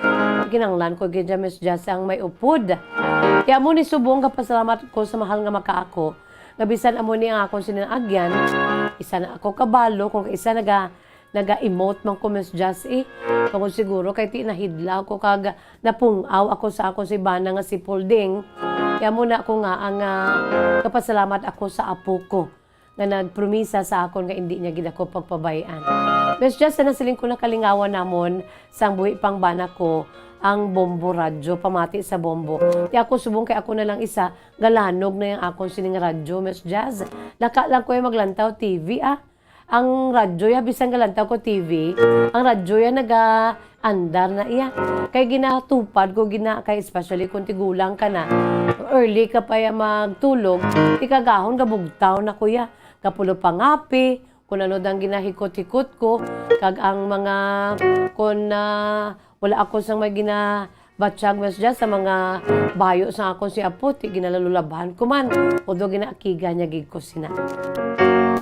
kinanglan ko gid dyan, Miss Jazz, ang may upod. Kaya amo ni subong kapasalamat ko sa mahal nga makaako, nga bisan amo ni ang akon sini agyan, isa na ako kabalo kung isa naga, naga-emote man ko, Miss Jazz, eh. Tungod siguro kay ti nahidlaw ko kag napung-aw ako sa akon si bana nga si Pulding. Kaya mo na ako nga ang, ah, kapasalamat ako sa apo ko nga nagpromisa sa akon nga hindi niya gid ako pagpabayaan. Miss Jazz, sa nasiling ko nakalingawan namon sang buhi pang bana ko ang Bombo Radyo, pamati sa Bombo. Ti ako subong kay ako na lang isa, galanog na yung akon sining radyo, Miss Jazz. Laka lang ko yung maglantaw T V, ah. Ang radyo ya, bisan galantaw ko T V, ang radyo ya naga-andar na iya. Kay ginatupad ko gina, kay especially kung tigulang ka na, early ka pa ya magtulog, ikagahon gabugtaw na ko ya. Kapulo pangapi, kung ano dang ginahikot-hikot ko, kag ang mga, kung, ah, wala ako sang may gina, batyag, Miss Jazz, sa mga bayo sa akon si apo, ti ginalalulabhan ko man, although ginaakigan niya gid ko sina.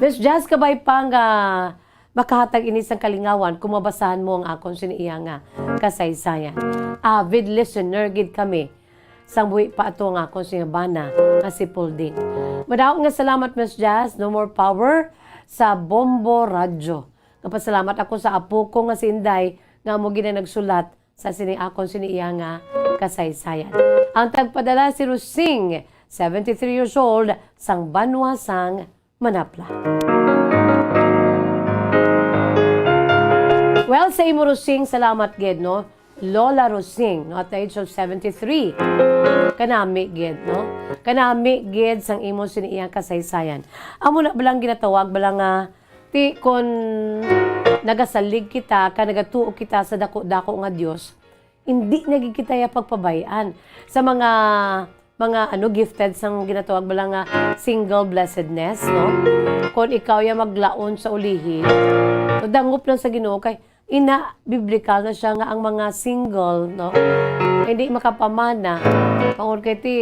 Miss Jazz, kabay pa nga makahatag ini sang kalingawan kung mabasahan mo ang akon sini iya nga kasaysayan. Avid listener gid kami sang buhi pa ato ang akon sini bana nga si Pulding. Madaot nga salamat, Miss Jazz. No more power sa Bombo Radyo. Kapasalamat ako sa apo ko nga si Inday nga amo gid ang nagsulat sa sini akon sini iya nga kasaysayan. Ang tagpadala si Rosing, seventy-three years old, sang banwa sang Manapla. Well, sa imo, Rosing, salamat gid, no? Lola Rosing, no, at the age of seventy-three. Kanami gid, no? Kanami gid sang imo sini iyang kasaysayan. Amo na ba lang ginatawag ba lang nga ti kon nagasalig kita, ka nagatuo kita sa dako-dako nga Dios, hindi na gid kita ya pagpabay-an. Sa mga, mga, ano, gifted sang ginatawag ba lang nga single blessedness, no? Kon ikaw ya maglaon sa ulihi, dangop lang sa Ginoo kay Ina, biblikal na siya nga ang mga single, no, hindi makapamana. Tungod kay ti,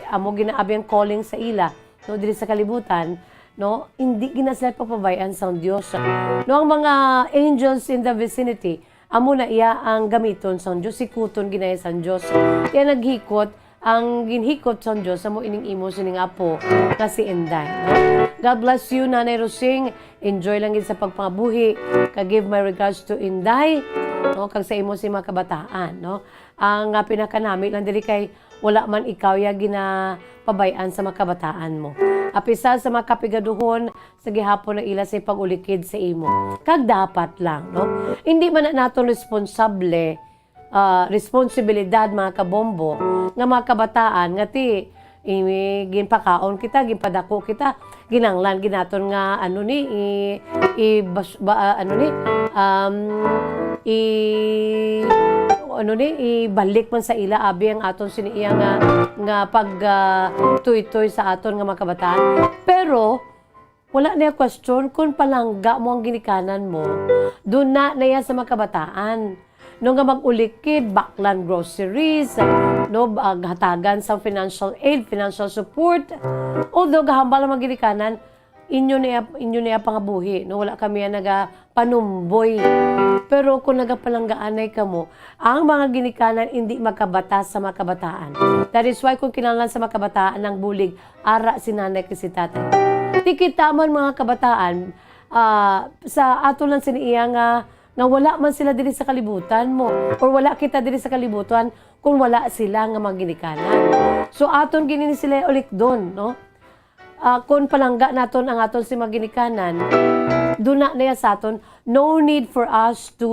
amo ginaabi ang calling sa ila, no, diri sa kalibutan, no, hindi gina sila papabayan sang Dios. No, ang mga angels in the vicinity, amo na iya ang gamiton sang Dios, hikuton ginaya sang Dios. Kaya naghikot, ang ginhikot sang Dios amo ining imo sining apo nga si Inday, no? God bless you, Nanay Rosing. Enjoy lang gid sa pagpangabuhi. Ka give my regards to Inday, no? Kag sa imo si mga kabataan, no? Ang, ah, pinakanami lang diri kay wala man ikaw ya ginapabay-an sa mga kabataan mo. Apisal sa mga kapigaduhon, sa gihapon na ila sa pag-ulikid sa imo. Kag dapat lang, no? Hindi man na naton responsable, ah, responsibilidad, mga kabombo, nga mga kabataan nga ti, i-, ginpakaon kita, ginpadako kita, ginanglan ginaton nga ano ni, i-, i-, bas-, ba, ah, ano ni, um, i-, ano ni, ibalik man sa ila abi ang aton sini iya nga, nga pag, ah, tuytoy sa aton nga mga kabataan. Pero wala niya question kung palangga mo ang ginikanan mo. Duna na yan sa mga kabataan. No nga mag-ulikid, baklan groceries, no, ba-, hatagan sa financial aid, financial support. Although gahambal ang mga ginikanan, inyo niya, inyo niya pangabuhi, no, wala kami yan nagapanumboy. Pero kung nagapalanggaanay kamo, ang mga ginikanan hindi magkabatas sa mga kabataan. That is why kung kinahanglan sa mga kabataan ang bulig, ara si nanay kag si tatay. Ti kita man, mga kabataan, ah, sa ato lang sini iya nga, nga wala man sila diri sa kalibutan mo, or wala kita diri sa kalibutan kung wala sila nga mga ginikanan. So, aton gini ni sila ulikdon, no? Ah, kung palangga naton ang aton si mga ginikanan, duna na ya sa aton, no need for us to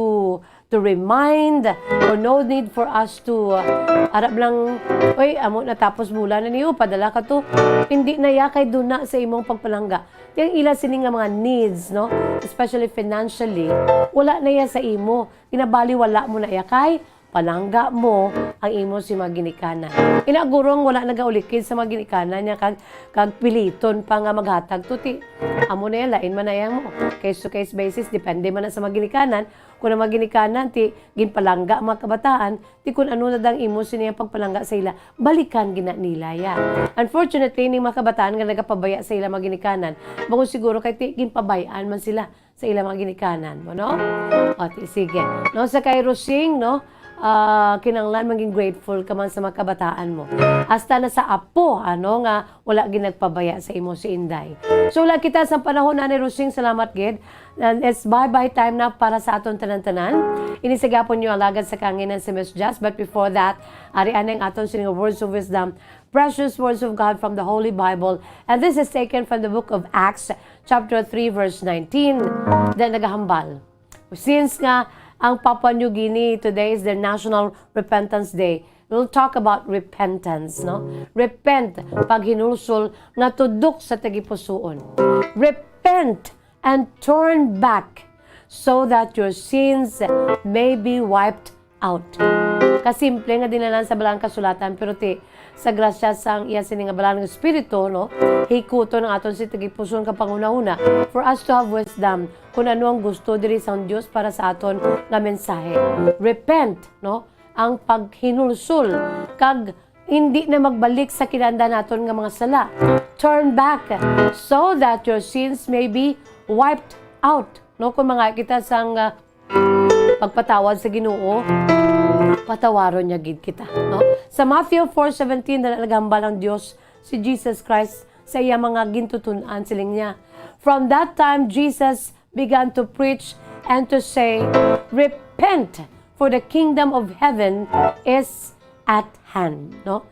to remind, or no need for us to, uh, arap lang, "Oy, amo natapos bulan na niyo, padala ka to." Hindi na ya kay duna sa imong pagpalangga. Ti ang ila sini nga mga needs, no? Especially financially, wala na ya sa imo. Kinabali wala mo na ya kay palangga mo ang imo si mga ginikanan. Ina gurong wala nagaulikid sa mga ginikanan niya kag, kag piliton pa nga maghatag to ti. Amo na yan, lain man na yan mo. Case to case basis, depende man na sa mga ginikanan. Kung ang mga ginikanan, ti ginpalangga ang mga kabataan, ti kun ano na dang imo sini ang pagpalangga sa ila, balikan gina nila ya. Unfortunately, ning mga kabataan nga nagapabaya sa ila mga ginikanan, bangod siguro kay ti ginpabayaan man sila sa ila mga ginikanan mo, no? O, ti, sige. No, sa kay Rosing, no? Ah, kinanglan maging grateful ka man sa mga kabataan mo. Hasta na sa apo, ano, nga wala gid nagpabaya sa imo si Inday. So, wala kita sa panahon, Nanay Rosing, salamat gid. And it's bye-bye time na para sa aton tanan-tanan. Ini sa gihapon niyo alagad sa kanginan si Miss Jazz. But before that, ari anay ang aton sining words of wisdom, precious words of God from the Holy Bible. And this is taken from the book of Acts, chapter three, verse nineteen. Then nagahambal. Since nga ang Papua New Guinea today is their National Repentance Day, we'll talk about repentance, no? Repent, paghinulsol nga tudok sa tagipusoon. Repent and turn back so that your sins may be wiped out. Kasimple nga dinalan sa Balaan Kasulatan, pero ti, sa grasya sang iya sini nga Balaan nga Espiritu, no, hikuton ang aton si tagipuson ka panghunahuna for us to have wisdom kung ano ang gusto diri sang Dios para sa aton nga mensahe. Repent, no, ang paghinulsol, kag hindi na magbalik sa kinanda naton nga mga sala. Turn back so that your sins may be wiped out. No, kung mga kita sang, ah, pagpatawad sa Ginoo, patawaron niya gid kita, no? Sa Matthew four seventeen, na naghambal ang Dios, si Jesus Christ, sa iya mga gintutunan, siling niya, "From that time, Jesus began to preach and to say, 'Repent, for the kingdom of heaven is at hand,'" no?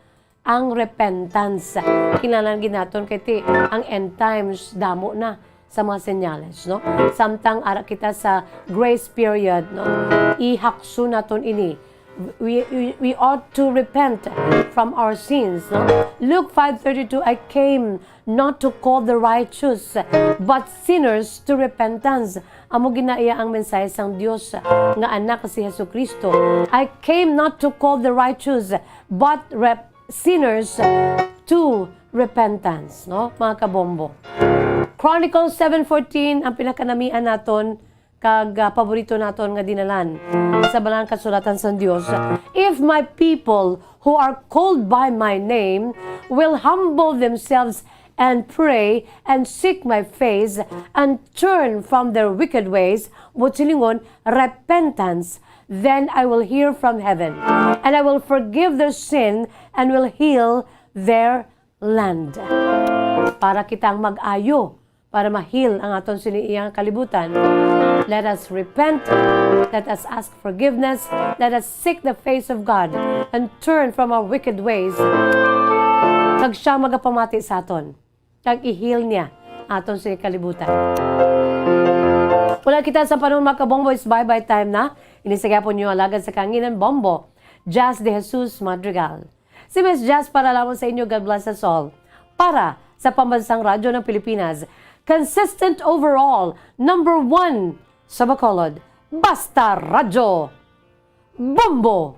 Ang repentance. Kinahanglan gid naton kay ti, ang end times, damo na sa mga senyales, no? Samtang ara kita sa grace period, no? Ihakso naton ini. We, we, we ought to repent from our sins, no? Luke five thirty-two, "I came not to call the righteous, but sinners to repentance." Amo ginaiya ang mensahe sang Dios nga anak si Jesucristo. "I came not to call the righteous, but rep-, sinners to repentance," no, mga kabombo. Chronicles seven fourteen, ang pinakanamian naton, kag, ah, paborito naton nga dinalan sa Balaan Kasulatan sang Dios, "If my people who are called by my name will humble themselves and pray and seek my face and turn from their wicked ways," buot silingon, repentance, "then I will hear from heaven, and I will forgive their sin and will heal their land." Para kita ang mag-ayo, para ma-heal ang aton sini iyang kalibutan. Let us repent, let us ask forgiveness, let us seek the face of God and turn from our wicked ways. Kag siya magapamati sa aton, kag i-heal niya aton sini kalibutan. Wala kita sa panahon, mga kabombo, is bye-bye time na. Ini sa gihapon niyo alagad sa kanginan, Bombo Jazz de Jesus Madrigal. Si Miss Jazz para lamang sa inyo. God bless us all. Para sa Pambansang Radyo ng Pilipinas, consistent overall, number one sa Bacolod, Basta Radyo, Bombo!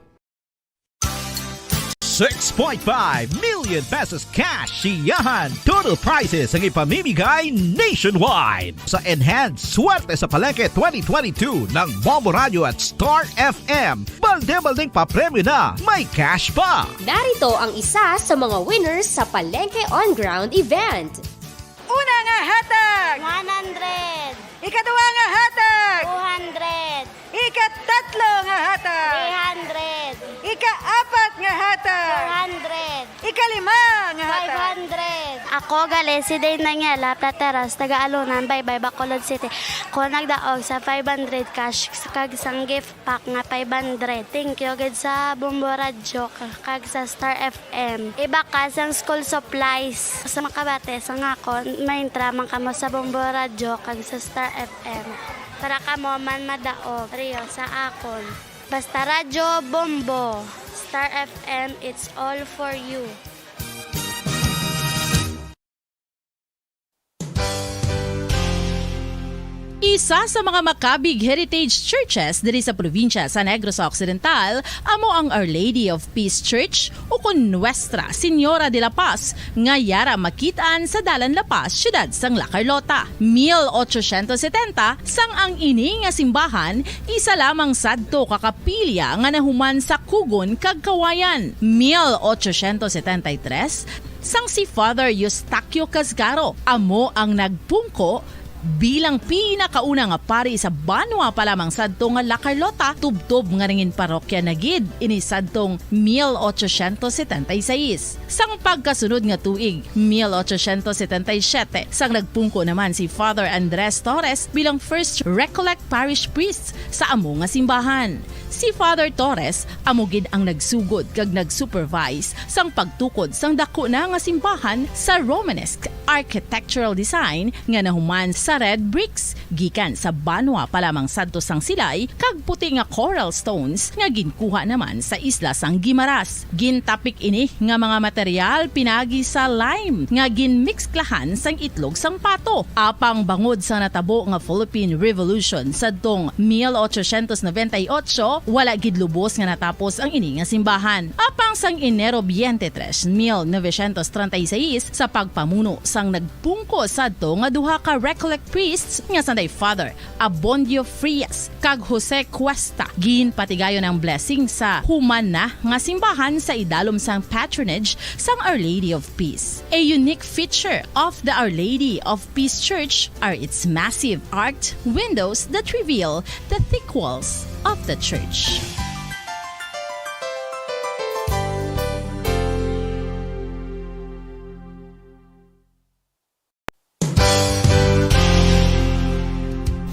Six point five million pesos cash, siyahan, total prizes ang ipamimigay nationwide. Sa Enhance Swerte sa Palengke twenty twenty-two ng Bombo Radyo at Star F M, balde-baldeng papremyo na, may cash pa! Narito ang isa sa mga winners sa Palengke On Ground event. Una nga hatag, one hundred. Ikaduha nga hatag, two hundred. Ikatatlo nga hatag, three hundred. Ikaapat nga hatag, four hundred. Ikalima nga hatag, five hundred. Ako gali si Dane Daniela Plateros, taga Alunan, Baybay, Bacolod City. Ako nagdaog sa five hundred cash kag sang gift pack nga five hundred. Thank you gid sa Bombo Radyo ka-, kag sa Star F M. Iba ka sang school supplies. Sa makabati, sa ngakon, maintra man kamo sa Bombo Radyo kag sa Star F M. Para kamo man madaog, Rio, sa akon. Basta Radyo, Bombo. Star F M, it's all for you. Isa sa mga makabig heritage churches diri sa probinsya sa Negros Occidental amo ang Our Lady of Peace Church, ukon Nuestra Señora de la Paz, nga yara makit-an sa Dalan La Paz, siyudad sang La Carlota. Mil ochocientos setenta, sang ang ini nga simbahan isa lamang sadto ka kapilya nga nahuman sa kugon kag kawayan. Mil ochocientos setenta y tres, sang si Father Eustaquio Casgaro amo ang nagpungko bilang pinakauna nga pari sa banwa pa lamang sadto nga La Carlota, tubtob nga nangin parokya na gid ini sadtong mil ochocientos setenta y seis. Sang pagkasunod nga tuig, mil ochocientos setenta y siete, sang nagpungko naman si Father Andres Torres bilang First Recollect Parish Priest sa amo nga simbahan. Si Father Torres amo gid ang nagsugod kag nag-supervise sang pagtukod sang daku na nga simbahan sa Romanesque architectural design nga nahuman sa red bricks gikan sa banwa pa lamang sadto sang Silay kag puti nga coral stones nga ginkuha naman sa isla sang Guimaras. Gintapik ini nga mga material pinagi sa lime nga ginmikslahan sang itlog sang pato. Apang bangod sa natabo nga Philippine Revolution sadtong mil ochocientos noventa y ocho, wala gid lubos nga natapos ang ini nga simbahan. Apang sang Enero twenty-three, mil novecientos treinta y seis, sa pagpamuno sang nagpungko sadto nga duha ka Recollect priests nga sanday Father Abondio Frias kag Jose Cuesta, ginpatigayon ang blessing sa human na nga simbahan sa idalom sang patronage sang Our Lady of Peace. A unique feature of the Our Lady of Peace Church are its massive arched windows that reveal the thick walls of the church.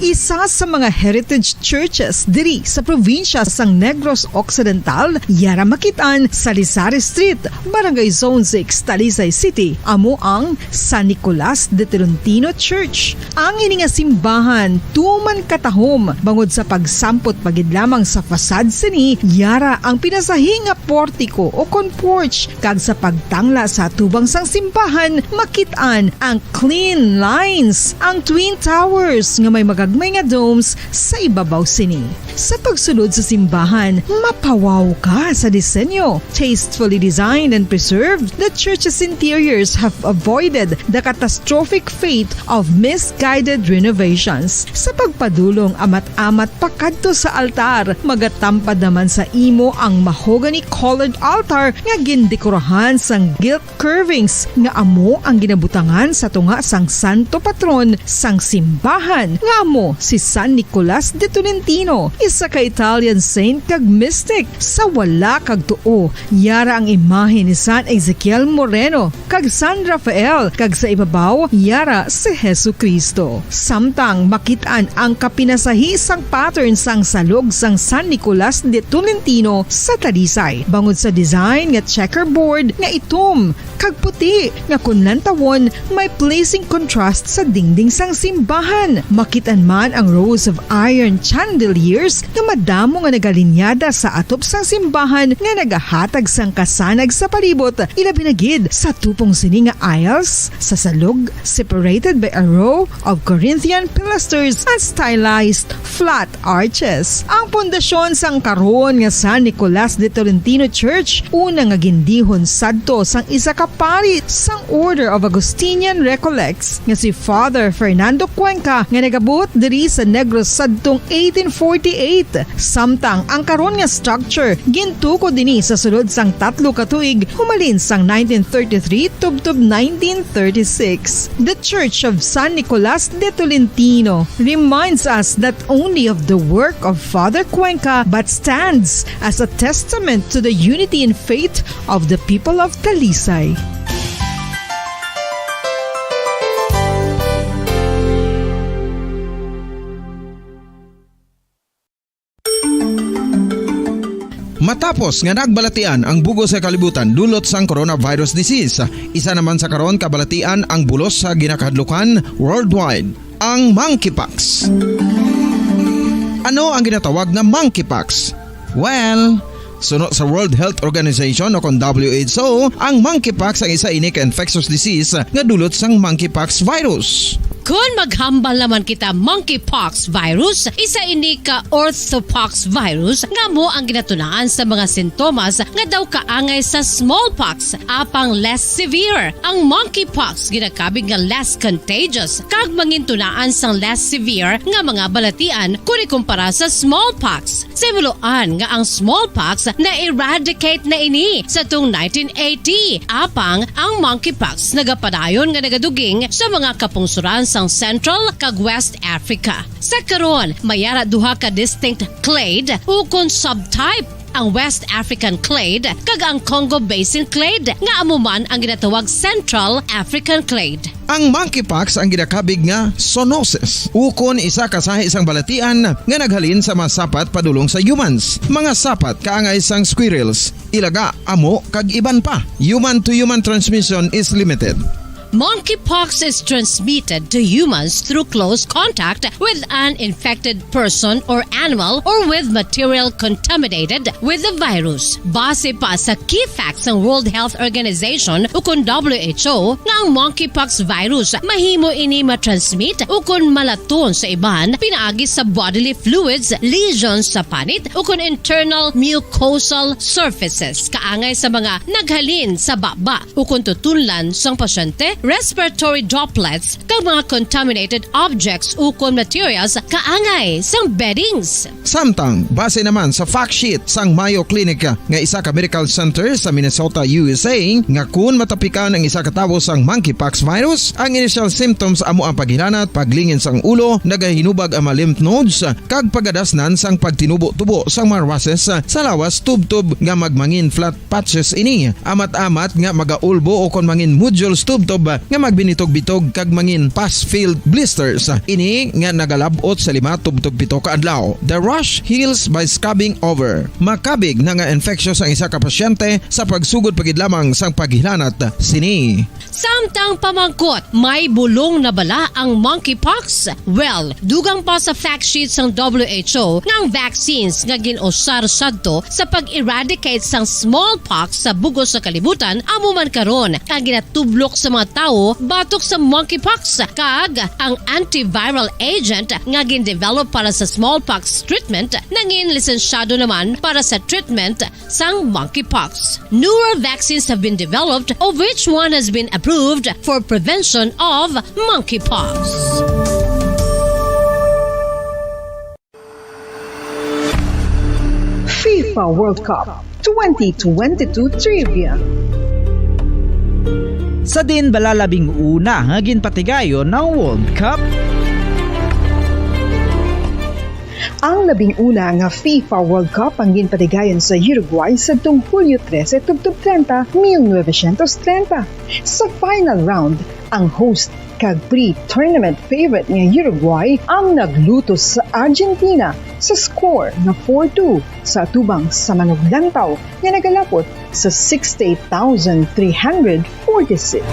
Isa sa mga heritage churches diri sa probinsya sang Negros Occidental, yara makit-an sa Lizares Street, Barangay Zone six, Talisay City, amo ang San Nicolas de Tolentino Church. Ang ini nga simbahan, tuman katahom, bangod sa pagsampot pa gid lamang sa facade sini, yara ang pinasahi nga portiko o kon porch, kag sa pagtangla sa atubang sang simbahan, makit-an ang clean lines, ang Twin Towers nga may magagmay nga domes sa ibabaw sini. Sa pagsulod sa simbahan, mapawaw ka sa disenyo. Tastefully designed and preserved, the church's interiors have avoided the catastrophic fate of misguided renovations. Sa pagpadulong amat-amat pakadto sa altar, magatampad naman sa imo ang mahogany-colored altar nga gindekorahan sang gilt curvings nga amo ang ginabutangan sa tunga sang santo patron sang simbahan, nga amo si San Nicolas de Tolentino, isa ka Italian saint kag mystic. Sa wala kag tuo, yara ang imahe ni San Ezekiel Moreno kag San Rafael, kag sa ibabaw yara si Jesu-Cristo. Samtang makit-an ang kapinasahi sang pattern sang salog sang San Nicolas de Tolentino sa Talisay, bangod sa design nga checkerboard nga itom kag puti nga kon lantawon may pleasing contrast sa dingding sang simbahan. Makit-an man ang rows of iron chandeliers nga madamo nga nagalinyada sa atop sang simbahan nga nagahatag sang kasanag sa palibot, ilabi na gid sa tupong sini nga aisles sa salog, separated by a row of Corinthian pilasters and stylized flat arches. Ang pundasyon sang karon nga San Nicolas de Tolentino Church, una nga gindihon sadto sang isa ka pari sang Order of Augustinian Recollects nga si Father Fernando Cuenca, nga nagabot diri sa Negros sadtong eighteen forty-eight. Samtang ang karon nga structure gintukod dinhi sa sulod sang tatlo ka tuig, humalin sang nineteen thirty-three tubtob nineteen thirty-six. The Church of San Nicolas de Tolentino reminds us not only of the work of Father Cuenca, but stands as a testament to the unity in faith of the people of Talisay. Matapos nga nagbalatian ang bug-os nga kalibutan dulot sang coronavirus disease, isa naman sa karon kabalatian ang bulos sa ginakahadlukan worldwide, ang monkeypox. Ano ang ginatawag nga monkeypox? Well, suno sa World Health Organization o kon W H O, ang monkeypox ang isa ini ka infectious disease nga dulot sang monkeypox virus. Kon maghambal naman kita monkeypox virus, isa ini ka orthopox virus nga amo ang ginatunaan sa mga sintomas nga daw kaangay sa smallpox, apang less severe. Ang monkeypox ginakabig nga less contagious kag mangintunaan sang less severe nga mga balatian kon ikumpara sa smallpox. Sa himuloan nga ang smallpox na-eradicate na ini sa tung nineteen eighty, apang ang monkeypox nagapadayon nga nagaduging sa mga kapungsoran sang Central kag West Africa. Sa karon, may ara duha ka distinct clade ukon subtype, ang West African clade kag ang Congo Basin clade, nga amo man ang ginatawag Central African clade. Ang monkeypox ang ginakabig nga zoonosis, ukon isa ka sahi sang balatian nga naghalin sa mga sapat padulong sa humans. Mga sapat kaangay sang squirrels, ilaga, amo, kag iban pa. Human-to-human transmission is limited. Monkeypox is transmitted to humans through close contact with an infected person or animal or with material contaminated with the virus. Base pa sa key facts sang World Health Organization ukon W H O nga ang monkeypox virus mahimo ini matransmit ukon malaton sa iban pinaagi sa bodily fluids, lesions sa panit ukon internal mucosal surfaces kaangay sa mga naghalin sa baba ukon tutunlan sang pasyente, respiratory droplets, kag mga contaminated objects ukon materials kaangay sang beddings. Samtang, base naman sa fact sheet sang Mayo Clinic nga isa ka medical center sa Minnesota, U S A, nga kun matapikan ang isa ka tawo sang monkeypox virus, ang initial symptoms amo ang paghilanat, paglingin sang ulo, nagahinubag ang mga lymph nodes, kag pagadasnan sang pagtinubo-tubo sang mga rushes sa lawas tubtob nga magmangin flat patches ini, amat-amat nga magaulbo ukon mangin nodules tubtob nga magbinitog-bitog kag mangin pus-filled blisters. Ini nga nagalab-ot sa lima tubtob pito ka adlaw. The rash heals by scabbing over. Makabig na nga infectious ang isa ka pasyente sa pagsugod pa gid lamang sang paghilanat sini. Samtang pamangkot, may bulong na bala ang monkeypox? Well, dugang pa sa fact sheet sang W H O nga ang vaccines nga gin-usar sadto sa pag-eradicate sang smallpox sa bug-os nga kalibutan amo man karon ang ginatublok sa mga tawo batok sa monkeypox, kag ang antiviral agent nga gin-develop para sa smallpox treatment nangin lisensyado naman para sa treatment sang monkeypox. Newer vaccines have been developed, of which one has been approved for prevention of monkeypox. FIFA World Cup twenty twenty-two Trivia. Sa din bala labing una nga ginpatigayon ang World Cup? Ang labing una nga FIFA World Cup ang ginpatigayon sa Uruguay sadtong Hulyo trese tubtob treinta, mil novecientos treinta. Sa final round, ang host kag pre-tournament favorite nga Uruguay ang naglutos sa Argentina sa score nga four two sa atubang sa manuglantaw nga nagalapot sa sixty-eight thousand three hundred forty-six.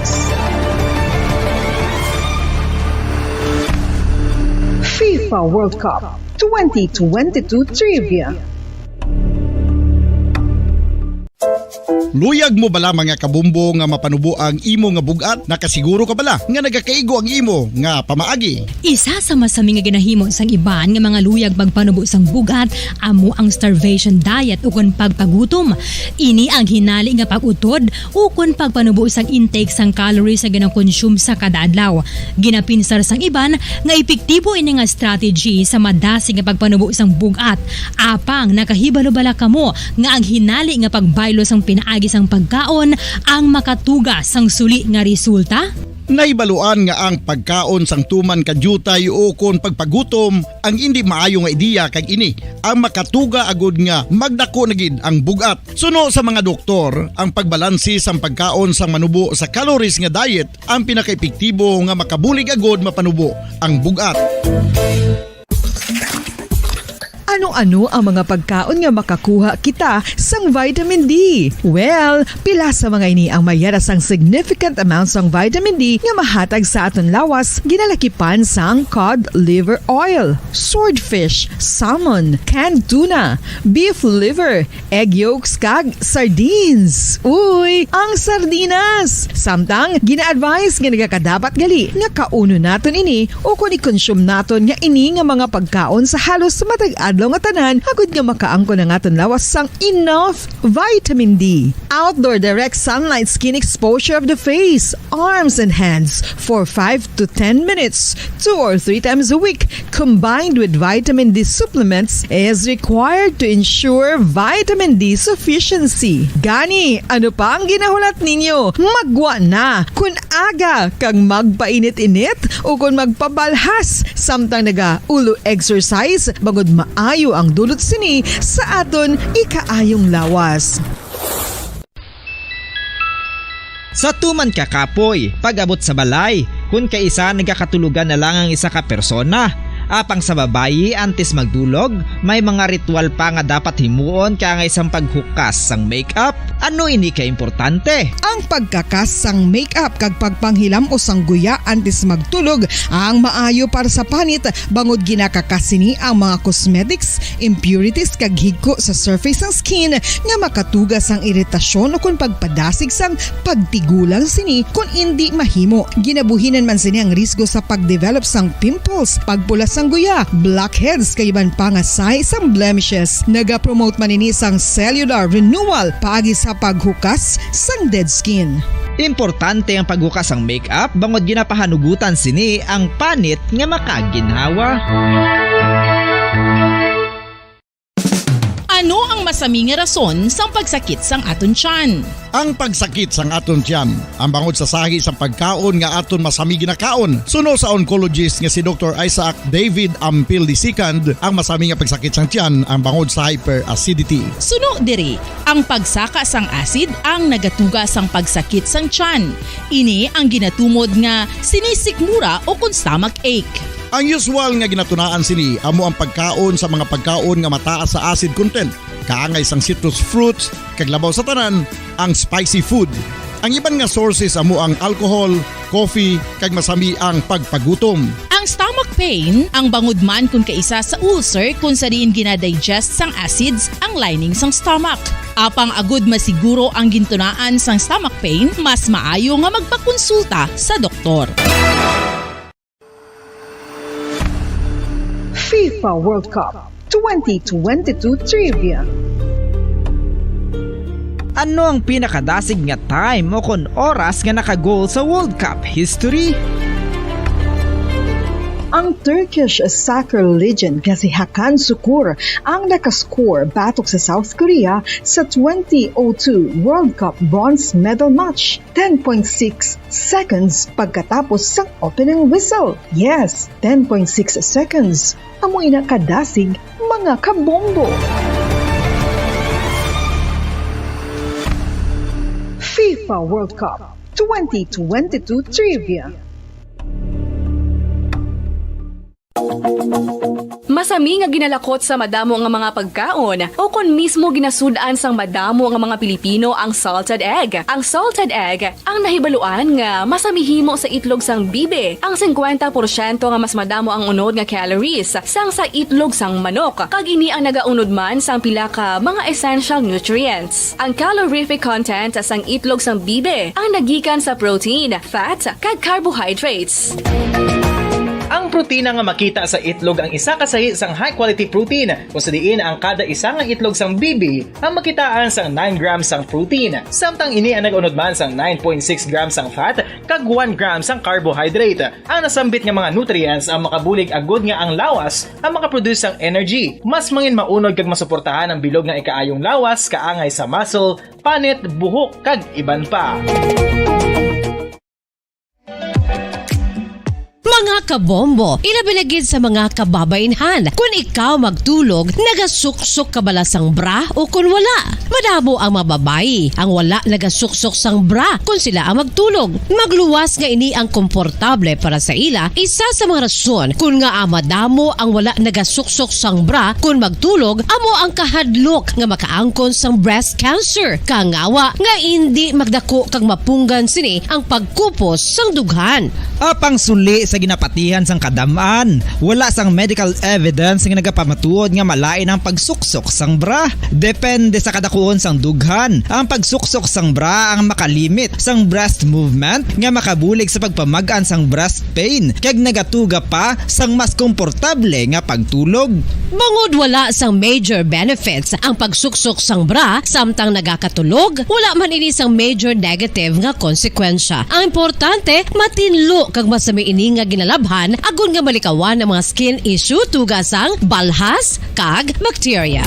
FIFA World Cup twenty twenty-two Trivia. Luyag mo bala, mga kabombo, nga mapanubo ang imo nga bug-at? Nakasiguro ka bala nga nagakaigo ang imo nga pamaagi? Isa sa masami nga ginahimo sang iban nga mga luyag pagpanubo sang bug-at amo ang starvation diet ukon pagpagutom. Ini ang hinali nga pag-utod ukon pagpanubo sang intake sang calories nga ginakonsume sa kada adlaw. Ginapinsar sang iban nga epektibo ini nga strategy sa madasig nga pagpanubo sang bug-at. Apang nakahibalo bala kamo nga ang hinali nga pagbaylo sang pinaagi sang pagkaon ang makatuga sang suli nga resulta? Nahibaluan nga ang pagkaon sang tuman ka diutay ukon pagpagutom ang indi maayo nga ideya, kag ini ang makatuga agud nga magdako na gid ang bug-at. Suno sa mga doktor, ang pagbalansi sang pagkaon sang manubo sa calories nga diet ang pinakaepektibo nga makabulig agud mapanubo ang bug-at. Ano-ano ang mga pagkaon nga makakuha kita sang vitamin D? Well, pila sa mga ini ang mayara sang significant amount sang vitamin D nga mahatag sa aton lawas, ginalakipan sang cod liver oil, swordfish, salmon, canned tuna, beef liver, egg yolks, kag sardines. Uy, ang sardinas! Samtang gina-advise nga nagakadapat gali nga kaunon naton ini ukon i-consume naton nga ini nga mga pagkaon sa halos matag adlaw nga tanan, agud nga makaangkon ang aton lawas sang enough vitamin D. Outdoor direct sunlight skin exposure of the face, arms, and hands for five to ten minutes, two or three times a week, combined with vitamin D supplements, is required to ensure vitamin D sufficiency. Gani, ano pa ang ginahulat ninyo? Maggwa na! Kun aga kag magpainit-init ukon magpabalhas samtang naga-ulo exercise, bangod maayo ang dulot sini sa aton ikaayong lawas. Sa tuman ka kapoy, pag-abot sa balay, kun kaisa nagakatulogan na lang ang isa ka persona. Apang sa babayi, antes magdulog, may mga ritual pa nga dapat himuon, kaangay sang paghukas sang makeup. Ano ini ka importante? Ang pagkakas sang makeup kag pagpanghilam-os sang guya antes magtulog ang maayo para sa panit, bangod ginakakas sini ang mga cosmetics, impurities, kag higko sa surface sang skin nga makatuga sang iritasyon ukon pagpadasig sang pagtigulang sini kon indi mahimo. Ginabuhinan man sini ang risgo sa pagdevelop sang pimples, pagpula sang guya, blackheads, kag iban pa nga sahi sang blemishes. Nagapromote man ini sang cellular renewal paagi sa paghukas sang dead skin. Importante ang paghukas sang makeup bangod ginapahanugutan sini ang panit nga makaginhawa. Ano ang masami nga rason sang pagsakit sang aton tiyan? Ang pagsakit sang aton tiyan ang bangod sa sahi sang pagkaon nga aton masami ginakaon, suno sa oncologist nga si Doktor Isaac David Ampil the second, ang masami nga pagsakit sang tiyan ang bangod sa hyperacidity. Suno diri, ang pagsaka sang acid ang nagatuga sang pagsakit sang tiyan. Ini ang ginatumod nga sinisikmura ukon stomach ache. Ang usual nga ginatunaan sini amo ang pagkaon sa mga pagkaon nga mataas sa acid content, kaangay sang citrus fruits, kag labaw sa tanan, ang spicy food. Ang iban nga sources amo ang alcohol, coffee, kag masami ang pagpagutom. Ang stomach pain, ang bangod man kon kaisa sa ulcer kon sa diin ginadigest sang acids ang lining sang stomach. Apang agud masiguro ang gintunaan sang stomach pain, mas maayo nga magpakonsulta sa doktor. FIFA World Cup twenty twenty-two Trivia. Ano ang pinakadasig nga time o kon oras nga naka-goal sa World Cup history? Ang Turkish soccer legend nga si Hakan Sukur ang nakascore batok sa South Korea sa twenty oh two World Cup bronze medal match, ten point six seconds pagkatapos sang opening whistle. Yes, ten point six seconds. Amo ina kadasig, mga kabombo. FIFA World Cup twenty twenty-two Trivia. Masami nga ginalakot sa madamo nga mga pagkaon, o kon mismo ginasud-an sang madamo nga mga Pilipino ang salted egg. Ang salted egg ang nahibaluan nga masami himo sa itlog sang bibi. Ang singkwenta porsyento nga mas madamo ang unod nga calories sang sa itlog sang manok, kag ini ang nagaunod man sang pila ka mga essential nutrients. Ang calorific content sang itlog sang bibi ang nagikan sa protein, fat, kag carbohydrates. Ang protina nga makita sa itlog ang isa ka sahi sang high-quality protein, kung sa diin ang kada isa nga itlog sang bibi ang makitaan sang nine grams sang protein, samtang ini ang nag-unod man sang nine point six grams sang fat kag one gram sang carbohydrate. Ang nasambit nga mga nutrients ang makabulig agud nga ang lawas ang makaproduce sang energy. Mas mangin maunod kag masuportahan ang bilog nga ikaayong lawas kaangay sa muscle, panit, buhok, kag iban pa. Mga kabombo, ilabi na gid sa mga kababainhan. Kun ikaw magtulog, nagasuksok ka bala sang bra o kun wala? Madamo ang mga babayi ang wala nagasuksok sang bra kun sila ang magtulog. Magluwas nga ini ang komportable para sa ila, isa sa mga rason kun ngaa madamo ang wala nagasuksok sang bra kun magtulog amo ang kahadlok nga makaangkon sang breast cancer, kangawa nga indi magdako kag mapunggan sini ang pagkupos sang dughan. Apang suli sa ginapatihan sang kadam-an, wala sang medical evidence nga nagapamatuod nga malain ang pagsuksok sang bra. Depende sa kadakuon sang dughan, ang pagsuksok sang bra ang makalimit sang breast movement nga makabulig sa pagpamag-an sang breast pain kag nagatuga pa sang mas komportable nga pagtulog. Bangod wala sang major benefits ang pagsuksok sang bra samtang nagakatulog, wala man ini sang major negative nga konsekwensya. Ang importante, matinlo kag masami ini nga ginalabhan agod nga malikawan ang mga skin issue tuga sang balhas kag bacteria.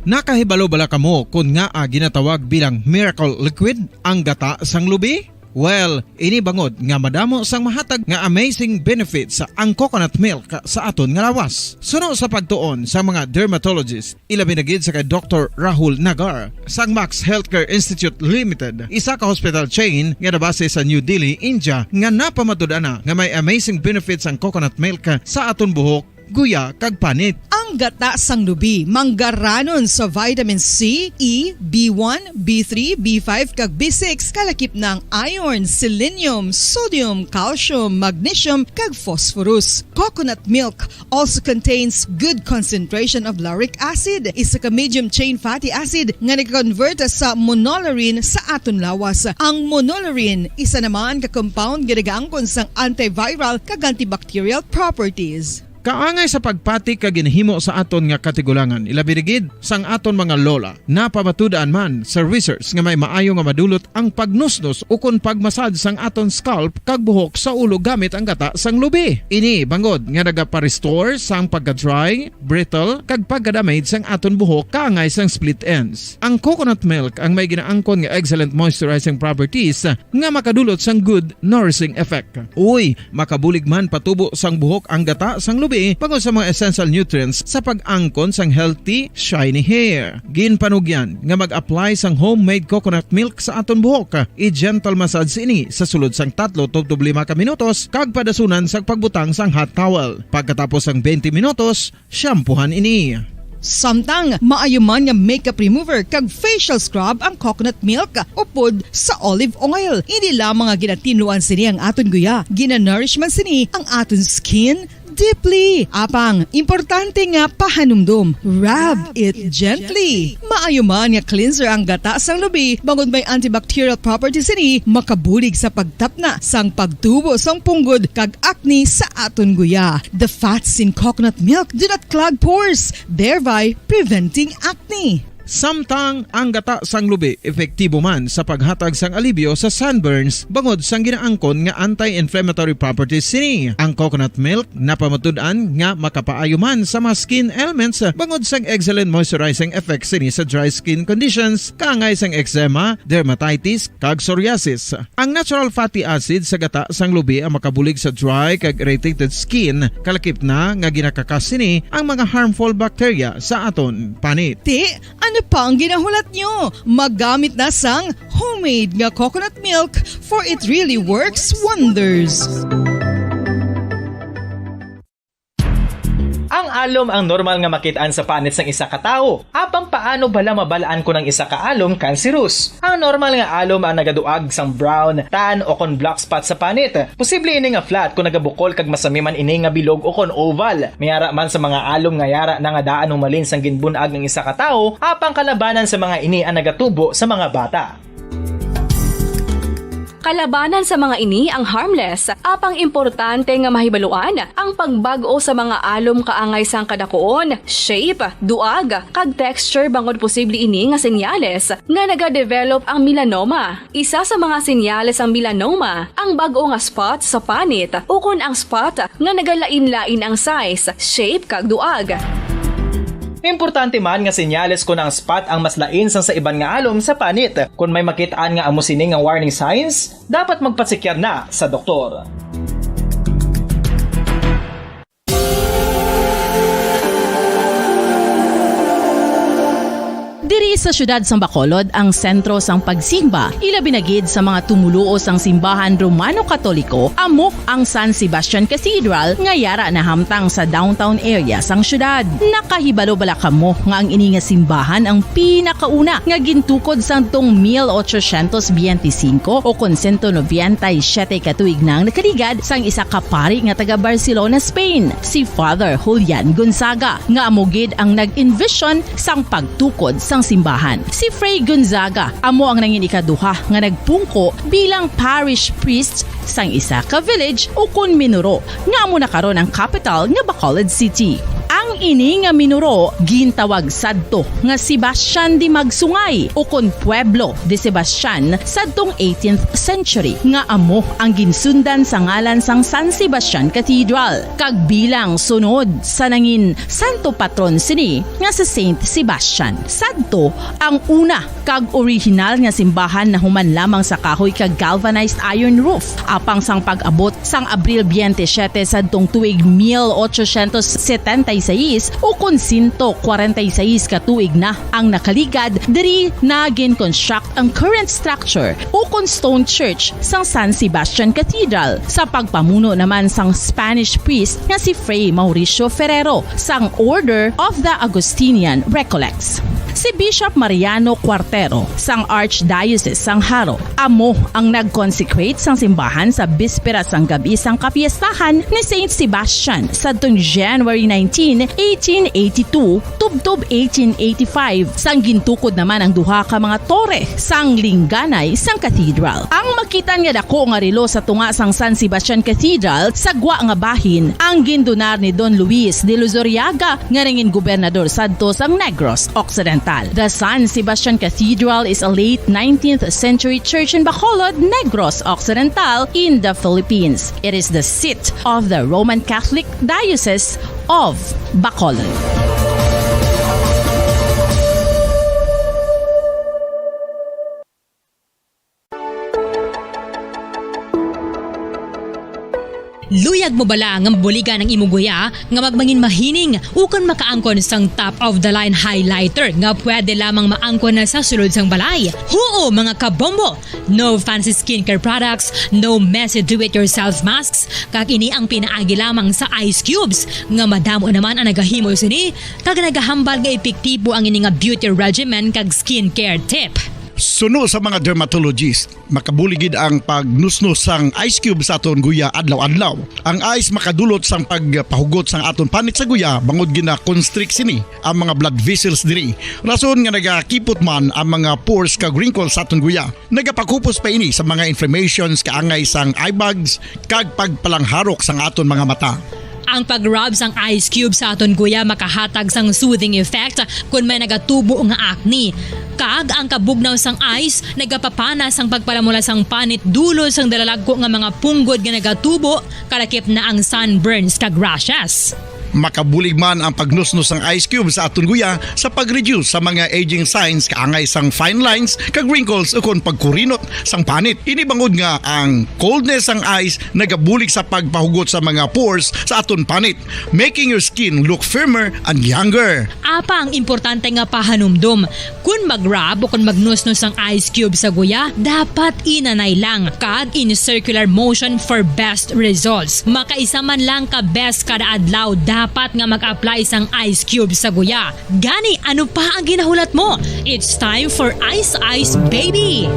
Nakahibalo bala kamo kon ngaa ginatawag bilang miracle liquid ang gata sang lubi? Well, ini bangod nga madamo sang mahatag nga amazing benefits ang coconut milk sa aton nga lawas. Suno sa pagtuon sa mga dermatologist, ilabi na gid sa kay Doktor Rahul Nagar sang Max Healthcare Institute Limited, isa ka hospital chain nga nabase sa New Delhi, India, nga napamatud-an na nga may amazing benefits ang coconut milk sa aton buhok, guya, kag panit. Ang gata sang lubi manggaranon sa vitamin C, E, B one, B three, B five, kag B six, kalakip na ang iron, selenium, sodium, calcium, magnesium, kag phosphorus. Coconut milk also contains good concentration of lauric acid, isa ka medium chain fatty acid nga nag-convert sa monolaurin sa aton lawas. Ang monolaurin, isa naman ka compound nga nagaangkon sang antiviral kag antibacterial properties. Kaangay sa pagpati kag ginhimo sa aton nga katigulangan, ilabi na gid sang aton mga lola. Napamatud-an man sa research nga may maayo nga madulot ang pagnusnos ukon pagmasad sang aton scalp kag buhok sa ulo gamit ang gata sang lubi. Ini bangod nga nagapa-restore sang pagka-dry, brittle, kag pagka-damage sang aton buhok kaangay sang split ends. Ang coconut milk ang may ginaangkon nga excellent moisturizing properties nga makadulot sang good nourishing effect. Uy, makabulig man patubo sang buhok ang gata sang lubi bangod sa mga essential nutrients sa pag-angkon sang healthy, shiny hair. Ginpanugyan nga mag-apply sang homemade coconut milk sa aton buhok. I-gentle massage ini sa sulod sang tatlo tubtob lima ka minutos kag padasunan sang pagbutang sang hot towel. Pagkatapos sang twenty minutos, shampoohan ini. Samtang maayo man nga makeup remover kag facial scrub ang coconut milk upod sa olive oil. Hindi lamang nga ginatinluan sini ang aton guya, ginanourish man sini ang aton skin deeply. Apang importante nga pahanumdom, rub it gently. Maayo man nga cleanser ang gata sang lubi, bangod may antibacterial properties sini, makabulig sa pagtapna sang pagtubo sang punggod kag acne sa aton guya. The fats in coconut milk do not clog pores, thereby preventing acne. Samtang ang gata sang lubi epektibo man sa paghatag sang alibyo sa sunburns bangod sang ginaangkon nga anti-inflammatory properties sini. Ang coconut milk napamatud-an nga makapaayo man sa mga skin ailments bangod sang excellent moisturizing effect sini sa dry skin conditions, kaangay sang eczema, dermatitis, kag psoriasis. Ang natural fatty acid sa gata sang lubi ang makabulig sa dry kag irritated skin, kalakip na nga ginakakas sini ang mga harmful bacteria sa aton panit. Ti, ano pa ang ginahulat nyo? Magamit na sang homemade nga coconut milk, for it really works wonders. Ang alom ang normal nga makit-an sa panit sang isa ka tawo. Apang paano bala mabal-an kon ang isa ka alom kanserus? Ang normal nga alom ang nagaduag sang brown, tan, o kon black spot sa panit. Posible ini nga flat kon nagabukol kag masami man ini nga bilog o kon oval. May ara man sa mga alom nga yara na nga daan humalin sang ginbun-ag ang isa ka tawo, apang kalabanan sa mga ini ang nagatubo sa mga bata. Kalabanan sa mga ini ang harmless, apang importante nga mahibaluan ang pagbag-o sa mga alom kaangay sang kadakuon, shape, duag, kag texture, bangod posible ini nga senyales nga nagadevelop ang melanoma. Isa sa mga senyales sang melanoma ang bag-o nga spot sa panit ukon ang spot nga nagalain-lain ang size, shape, kag duag. Importante man nga senyales kon ang spot ang mas lain sang sa iban nga alom sa panit. Kon may makit-an nga amo sini nga warning signs, dapat magpatsikyar na sa doktor. Diri sa siyudad sang Bacolod ang sentro sang pagsimba, ilabi na gid sa mga tumoluo sang simbahan Romano-Katoliko, amo ang San Sebastian Cathedral nga yara nahamtang sa downtown area sang siyudad. Nakahibalo bala kamo nga ang ini nga simbahan ang pinakauna nga gintukod sadtong mil ochocientos biyente singko o kon sento nobenta y siyete ka tuig na ang nakaligad sang isa ka pari nga taga Barcelona, Spain, si Father Julian Gonzaga, nga amo gid ang nag-envision sang pagtukod sang simbahan. Si Fray Gonzaga amo ang nangin ikaduha nga nagpungko bilang parish priest sang isa ka village ukon minuro nga amo na karon ang kapital nga Bacolod City. Ang ini nga minuro gintawag sadto nga Sebastian de Magsungay ukon Pueblo de Sebastian sadtong eighteenth century, nga amo ang ginsundan sa ngalan sang San Sebastian Cathedral, kag bilang sunod sa nangin santo patron sini nga si Saint Sebastian. Sadto ang una kag orihinal nga simbahan nahuman lamang sa kahoy kag galvanized iron roof. Apang sang pag-abot sang Abril biyente siyete sadtong tuig mil ochocientos setenta y seis, ukon sento kwarenta y seis ka tuig na ang nakaligad, diri na gin-construct ang current structure ukon stone church sang San Sebastian Cathedral, sa pagpamuno naman sang Spanish priest nga si Fray Mauricio Ferrero sang Order of the Augustinian Recollects. Si Bishop Mariano Cuartero sang Archdiocese sang Jaro amo ang nag-consecrate sang simbahan sa bispera sang gab-i sang kapiestahan ni Saint Sebastian sadtong January nineteen, eighteen eighty-two, tubtob eighteen eighty-five, sang gintukod naman ang duha ka mga tore sang lingganay sang cathedral. Ang makitan nga dako nga relo sa tunga sang San Sebastian Cathedral sa gwa nga bahin ang gindonar ni Don Luis de Luzuriaga, nga nangin gobernador sadto sang Negros Occidental. The San Sebastian Cathedral is a late nineteenth century church in Bacolod, Negros Occidental, in the Philippines. It is the seat of the Roman Catholic Diocese of Bacolod. Luyag mo bala nga mabuligan ang imo guya nga magmangin mahining ukon makaangkon sang top of the line highlighter nga pwede lamang maangkon na sa sulod sang balay? Huo, mga kabombo! No fancy skincare products, no messy do-it-yourself masks, kag ini ang pinaagi lamang sa ice cubes nga madamo naman ang nagahimo sini kag nagahambal nga epektibo ang ini nga beauty regimen kag skincare tip. Suno sa mga dermatologist, makabulig gid ang pagnusnos sang ice cube sa aton guya adlaw-adlaw. Ang ice makadulot sang pagpahugot sang aton panit sa guya bangod gina-constrict sini ang mga blood vessels diri. Rason nga nagakipot man ang mga pores kag wrinkles sa aton guya. Nagapakupos pa ini sa mga inflammations kaangay sang eye bags kag pagpalangharok sang aton mga mata. Ang pag-rub sang ice cube sa aton guya makahatag sang soothing effect kon may nagatubo nga acne. Kag ang kabugnaw sang ice nagapapana sang pagpalamula sang panit dulot sang dalalagko nga mga punggod nga nagatubo kalakip na ang sunburns kag rashes. Makabulig man ang pagnusnos sang ice cube sa aton guya sa pag-reduce sa mga aging signs kaangay sang fine lines kag wrinkles ukon pagkurinot sang panit. Ini bangod nga ang coldness sang ice nagabulig sa pagpahugot sa mga pores sa aton panit, making your skin look firmer and younger. Apang importante nga pahanumdom, kon mag-rub o kon magnusnos ang ice cube sa guya, dapat inanay lang kag in circular motion for best results. Makaisa man lang ka beses kada adlaw dapat nga mag-apply sang ice cube sa guya. Gani, ano pa ang ginahulat mo? It's time for Ice Ice Baby!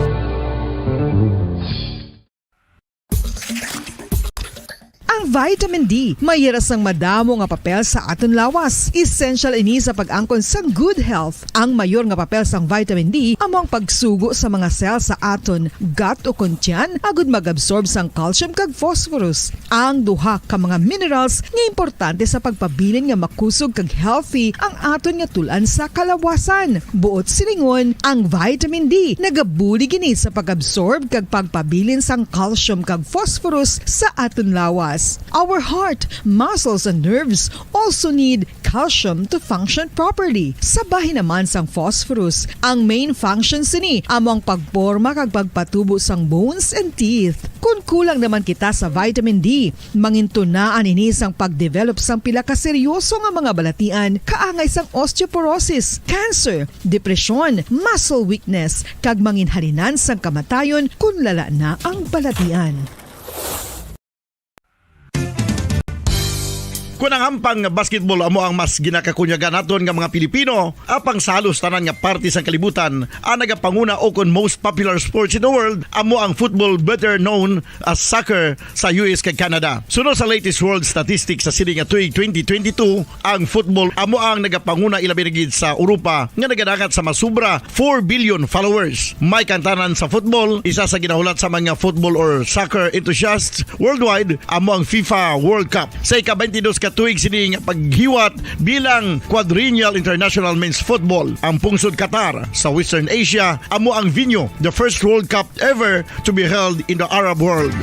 Ang vitamin D may yara sang madamo nga papel sa aton lawas. Essential ini sa pag-angkon sang good health. Ang mayor nga papel sang vitamin D amo ang pagsugo sa mga cell sa aton gut o kon tiyan agud mag-absorb sang calcium kag phosphorus. Ang duha ka mga minerals nga importante sa pagpabilin nga makusog kag healthy ang aton nga tul-an sa kalawasan. Buot silingon, ang vitamin D nagabulig ini sa pag-absorb kag pagpabilin sang calcium kag phosphorus sa aton lawas. Our heart, muscles, and nerves also need calcium to function properly. Sa bahin naman sang phosphorus, ang main function sini amo ang pagporma kag pagpatubo sang bones and teeth. Kon kulang naman kita sa vitamin D, mangintunaan ini sang pagdevelop sang pila ka seryoso nga mga balatian kaangay sang osteoporosis, cancer, depresyon, muscle weakness, kag manginhalinan sang kamatayon kon lala na ang balatian. Kon ang hampang nga basketball amo ang mas ginakakunyagan naton nga mga Pilipino, apang sa halos tanan nga parte sang kalibutan, ang nagapanguna ukon most popular sports in the world amo ang football, better known as soccer, sa U S kag Canada. Suno sa latest world statistics sa sini nga tuig twenty twenty-two, ang football amo ang nagapanguna, ilabi na gid sa Europa nga nagadangat sa masubra four billion followers. May kantanan sa football, isa sa ginahulat sa mga football or soccer enthusiasts worldwide amo ang FIFA World Cup. Sa ika-twenty-dos ka tuig sini nga paghiwat bilang quadrennial international men's football, ang pungsod Qatar sa Western Asia amo ang venue, the first World Cup ever to be held in the Arab world.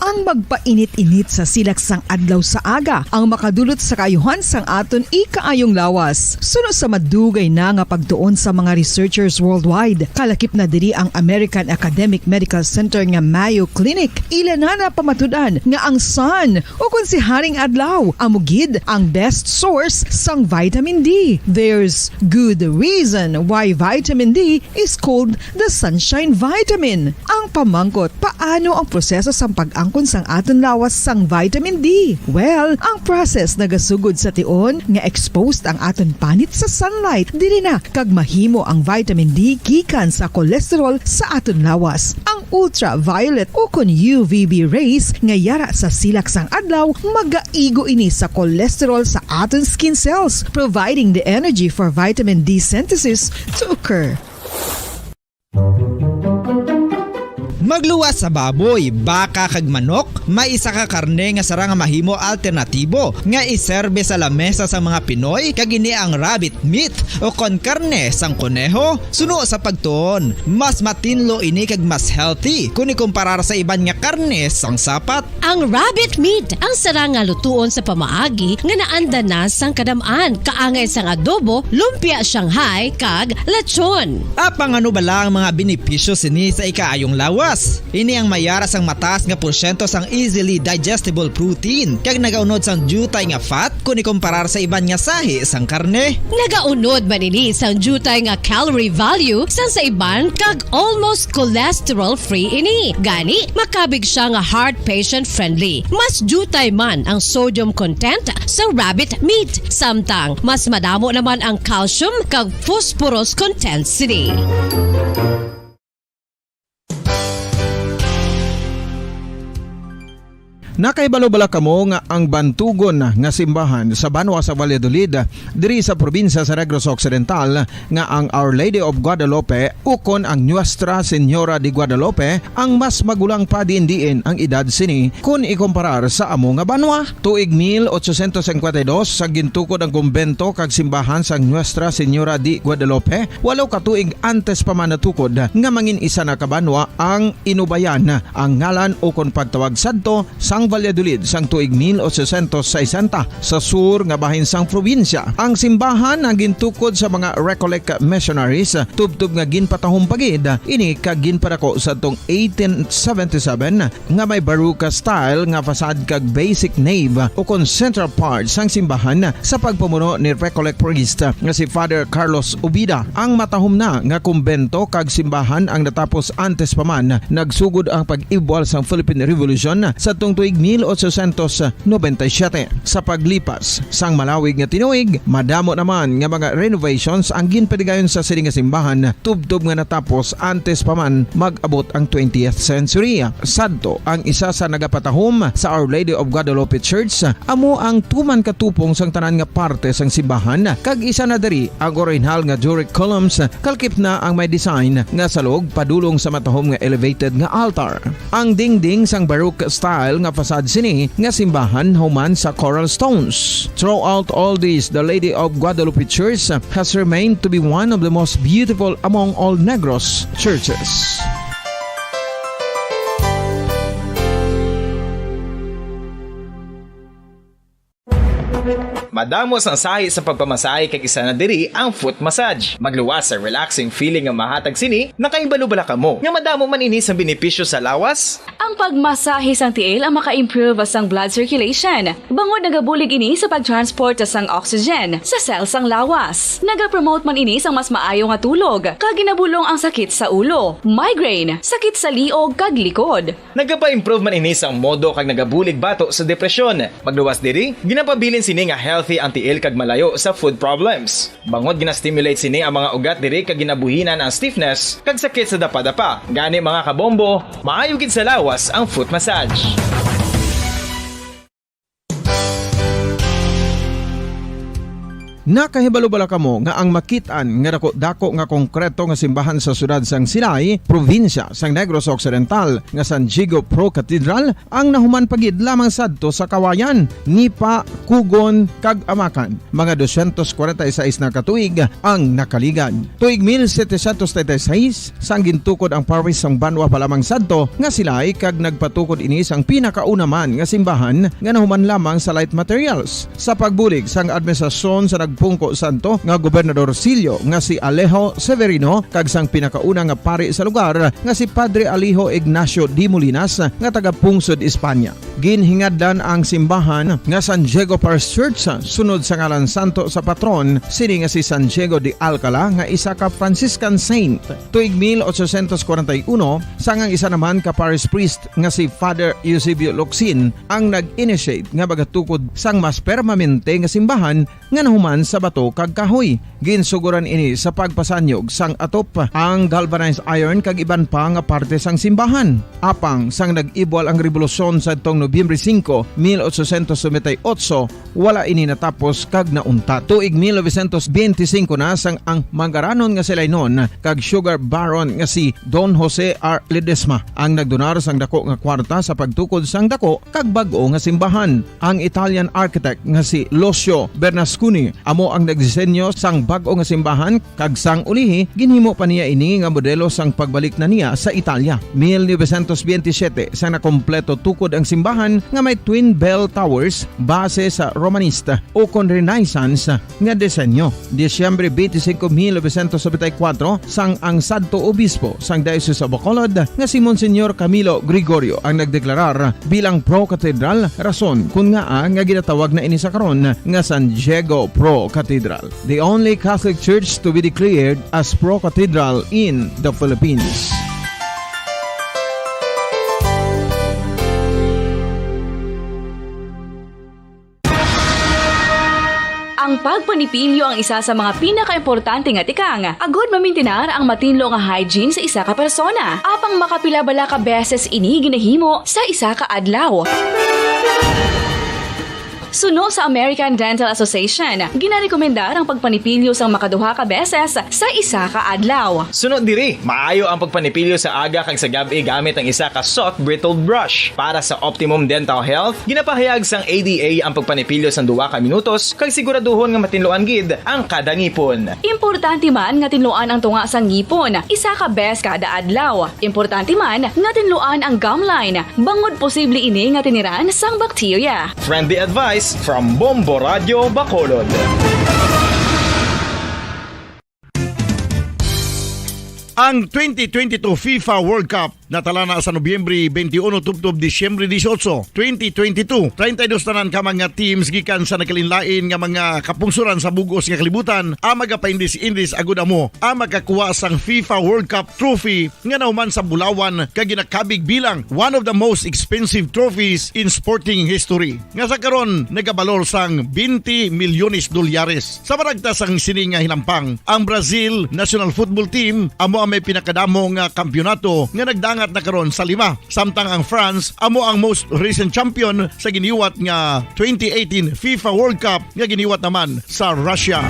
Ang magpainit-init sa silak sang adlaw sa aga ang makadulot sa kaayuhan sang aton ikaayong lawas. Suno sa madugay na nga pagtuon sa mga researchers worldwide, kalakip na diri ang American Academic Medical Center nga Mayo Clinic, ila na napamatud-an nga ang sun, o kon si Haring Adlaw, amo gid ang best source sang vitamin D. There's good reason why vitamin D is called the sunshine vitamin. Ang pamangkot, paano ang proseso sang pag-angkon sang aton lawas sang vitamin D? Well, ang process nagasugod sa tion nga exposed ang aton panit sa sunlight, diri na kag mahimo ang vitamin D gikan sa cholesterol sa aton lawas. Ang ultraviolet o kon U V B rays nga yara sa silak sang adlaw magaigo ini sa cholesterol sa aton skin cells, providing the energy for vitamin D synthesis to occur. Magluwas sa baboy, baka kag manok, may isa ka karne nga sarang nga mahimo alternatibo nga iserbe sa lamesa sa mga Pinoy, kag ini ang rabbit meat o kon karne sang koneho. Suno sa pagtuon, mas matinlo ini kag mas healthy kon ikumparar sa iban nga karne sang sapat. Ang rabbit meat ang sarang nga lutuon sa pamaagi nga naanda na sang kadam-an, kaangay sang adobo, lumpia Shanghai, kag lechon. Apang ano bala ang mga benepisyo sini sa ikaayong lawas? Ini ang may ara sang mataas nga porsyento sang easily digestible protein, kag nagaunod sang diutay nga fat kon ikomparar sa iban nga sahi sang karne. Nagaunod man ini sang diutay nga calorie value sang sa iban, kag almost cholesterol-free ini. Gani, makabig siya nga heart patient-friendly. Mas diutay man ang sodium content sa rabbit meat, samtang mas madamo naman ang calcium kag phosphorus content sini. Nakahibalo bala kamo nga ang bantugon nga simbahan sa banwa sa Valladolid, diri sa probinsya sa Negros Occidental, nga ang Our Lady of Guadalupe ukon ang Nuestra Señora de Guadalupe ang mas magulang pa diin-diin ang edad sini kon ikomparar sa amo nga banwa? Tuig mil ochocientos cincuenta y dos sa gintukod ang kumbento kag simbahan sang Nuestra Señora de Guadalupe, walo ka tuig antes pa man natukod nga mangin isa na ka banwa ang Inubayan, ang ngalan ukon pagtawag sadto sang Valladolid sang tuig mil ochocientos sesenta, sa sur nga bahin sang probinsya. Ang simbahan ang gintukod sa mga Recollect missionaries, tubtob nga ginpatahom pa gid ini kag ginpadako sadtong eighteen seventy-seven, nga may Baroque style nga facade kag basic nave ukon central part sang simbahan sa pagpamuno ni Recollect priest nga si Father Carlos Ubida. Ang matahom na nga kumbento kag simbahan ang natapos antes pa man nagsugod ang pag-ibwal sang Philippine Revolution sadtong tuig mil ochocientos noventa y siete. Sa paglipas sang malawig nga tinuig, madamo naman nga mga renovations ang ginpatigayon sa sini nga simbahan, tubtob nga natapos antes pa man mag-abot ang twentieth century. Sadto ang isa sa nagapatahom sa Our Lady of Guadalupe Church, amo ang tuman ka tupong sang tanan nga parte sang simbahan, kag isa na diri ang orihinal nga Doric columns, kalkip na ang may design nga salog padulong sa matahom nga elevated nga altar. Ang dingding sang Baroque style nga facade sini nga simbahan human sa coral stones. Throughout all this, the Lady of Guadalupe Church has remained to be one of the most beautiful among all Negros churches. Madamo sang sahi sa pagpamasahe, kag isa na diri ang foot massage. Magluwas sa relaxing feeling nga mahatag sini. Nakahibalo bala kamo nga madamo man ini sang benepisyo sa lawas? Ang pagmasahe sang tiil ang maka-improve sang blood circulation, bangod nagabulig ini sa pag-transport sang oxygen sa cell sang lawas. Nagapromote man ini sang mas maayo nga tulog, kag ginabulong ang sakit sa ulo, migraine, sakit sa liog, kag likod. Nagapa-improve man ini sang modo kag nagabulig bato sa depresyon. Magluwas diri, ginapabilin sini nga healthy ang tiil kag malayo sa foot problems. Bangod gina-stimulate sini ang mga ugat diri kag ginabuhinan ang stiffness kag sakit sa dapadapa. Gani, mga kabombo, maayo gid sa lawas ang foot massage. Nakahibalo bala kamo nga ang makit-an nga daku-daku nga konkreto nga simbahan sa siyudad sang Silay, probinsya sang Negros Occidental, nga San Diego Pro Cathedral, ang nahuman pa gid lamang sadto sa Kawayan, Nipa, Kugon, kag Amakan? Mga dosyentos kwarenta y seis na ka tuig ang nakaligad. Tuig mil setecientos treinta y seis, sang gintukod ang parish sang banwa pa lamang sadto nga Silay, kag nagpatukod ini sang pinakauna man nga simbahan nga nahuman lamang sa light materials. Sa pagbulig sang administrasyon sa nagpungko sadto nga Gobernador Silio nga si Alejo Severino kag sang pinakauna nga pari sa lugar nga si Padre Alejo Ignacio de Molinas nga taga Pungsod, Espanya. Ginhingadlan ang simbahan nga San Diego Parish Church, sunod sa ngalan santo sa patron sini nga si San Diego de Alcala, nga isa ka Franciscan saint. Tuig mil ochocientos kwarenta y uno, sang ang isa naman ka parish priest nga si Father Eusebio Locsin ang nag-initiate nga magatukod sang mas permanente nga simbahan nga nahuman sa bato kag kahoy. Ginsuguran ini sa pagpasanyog sang atop, ang galvanized iron kag iban pa nga parte sang simbahan. Apang sang nag-ibwal ang rebolusyon sadtong Nobyembre singko, mil ochocientos noventa y ocho, wala ini natapos kag nauntat. Tuig mil novecientos benti singko na, sang ang manggaranon nga si Lainon kag sugar baron nga si Don Jose R. Ledesma ang nagdonar sang dako nga kwarta sa pagtukod sang dako kag bag-o nga simbahan. Ang Italian architect nga si Lucio Bernasconi Amo ang nagdisenyo sang bag-o nga simbahan, kag sang ulihi, ginhimo pa niya ini nga modelo sang pagbalik na niya sa Italia. Mil novecientos veintisiete, sang nakompleto tukod ang simbahan nga may twin bell towers base sa Romanista ukon Renaissance nga disenyo. Disyembre twenty-five, mil novecientos noventa y cuatro, sang ang sadto obispo sang Diocese of Bacolod nga si Monsignor Camilo Gregorio ang nagdeklarar bilang Pro Cathedral, rason kon ngaa nga ginatawag na ini sa karon nga San Diego Pro Cathedral, the only Catholic Church to be declared as Pro Cathedral in the Philippines. Ang pagpanipilyo ang isa sa mga pinakaimportante nga tikang agud mamintinar ang matinlo nga hygiene sa isa ka persona. Apang makapila bala ka beses ini ginahimo sa isa ka adlaw? Suno sa American Dental Association, ginarekomendar ang pagpanipilyo sang makaduha ka beses sa isa ka adlaw. Suno diri, maayo ang pagpanipilyo sa aga kag sa gab-i gamit ang isa ka soft bristled brush. Para sa optimum dental health, ginapahayag sang A D A ang pagpanipilyo sang duha ka minutos kag siguraduhon nga matinluan gid ang kada ngipon. Importante man nga tinluan ang tunga sang ngipon isa ka bes kada adlaw. Importante man nga tinluan ang gum line, bangod posible ini nga tiniran sang bakterya. Friendly advice from Bombo Radio Bacolod. Ang twenty twenty-two FIFA World Cup natala na sa Nobyembre twenty-one tubtob Disyembre dieciocho, twenty twenty-two. Treinta y dos tanan ka mga teams gikan sa nagkalainlain nga mga kapungsoran sa bug-os nga kalibutan ang magapaindis-indis agud amo ang makakuha sang FIFA World Cup trophy nga nahuman sa bulawan kag ginakabig bilang one of the most expensive trophies in sporting history, nga sa karon nagabalor sang twenty milyones dolyares. Sa maragtas sang sini nga hinampang, ang Brazil national football team amo ang may pinakadamo nga kampiyonato nga nagdangat na karon sa lima, samtang ang France amo ang most recent champion sa giniwat nga twenty eighteen FIFA World Cup nga giniwat naman sa Russia.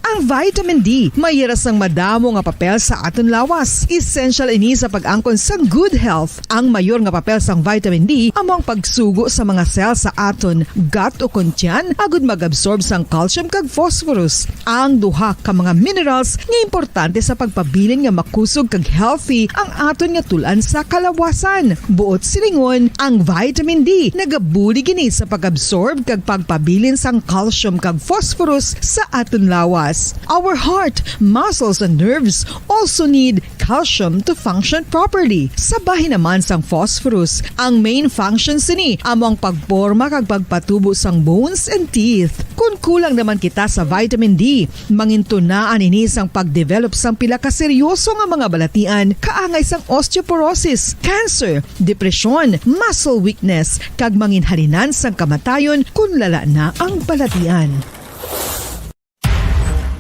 Ang vitamin D may hira sang madamo nga papel sa aton lawas. Essential ini sa pag-angkon sang good health. Ang mayor nga papel sang vitamin D amo ang pagsugo sa mga cell sa aton gut ukon tiyan agud mag-absorb sang calcium kag phosphorus, ang duha ka mga minerals nga importante sa pagpabilin nga makusog kag healthy ang aton nga tul-an sa kalawasan. Buot silingon, ang vitamin D nagabulig ini sa pag-absorb kag pagpabilin sang calcium kag phosphorus sa aton lawas. Our heart, muscles, and nerves also need calcium to function properly. Sa bahin naman sang phosphorus, ang main function sini amo ang pagporma kag pagpatubo sang bones and teeth. Kon kulang naman kita sa vitamin D, mangintunaan ini sang pagdevelop sang pila ka seryoso nga mga balatian kaangay sang osteoporosis, cancer, depresyon, muscle weakness, kag manginhalinan sang kamatayon kon lala na ang balatian.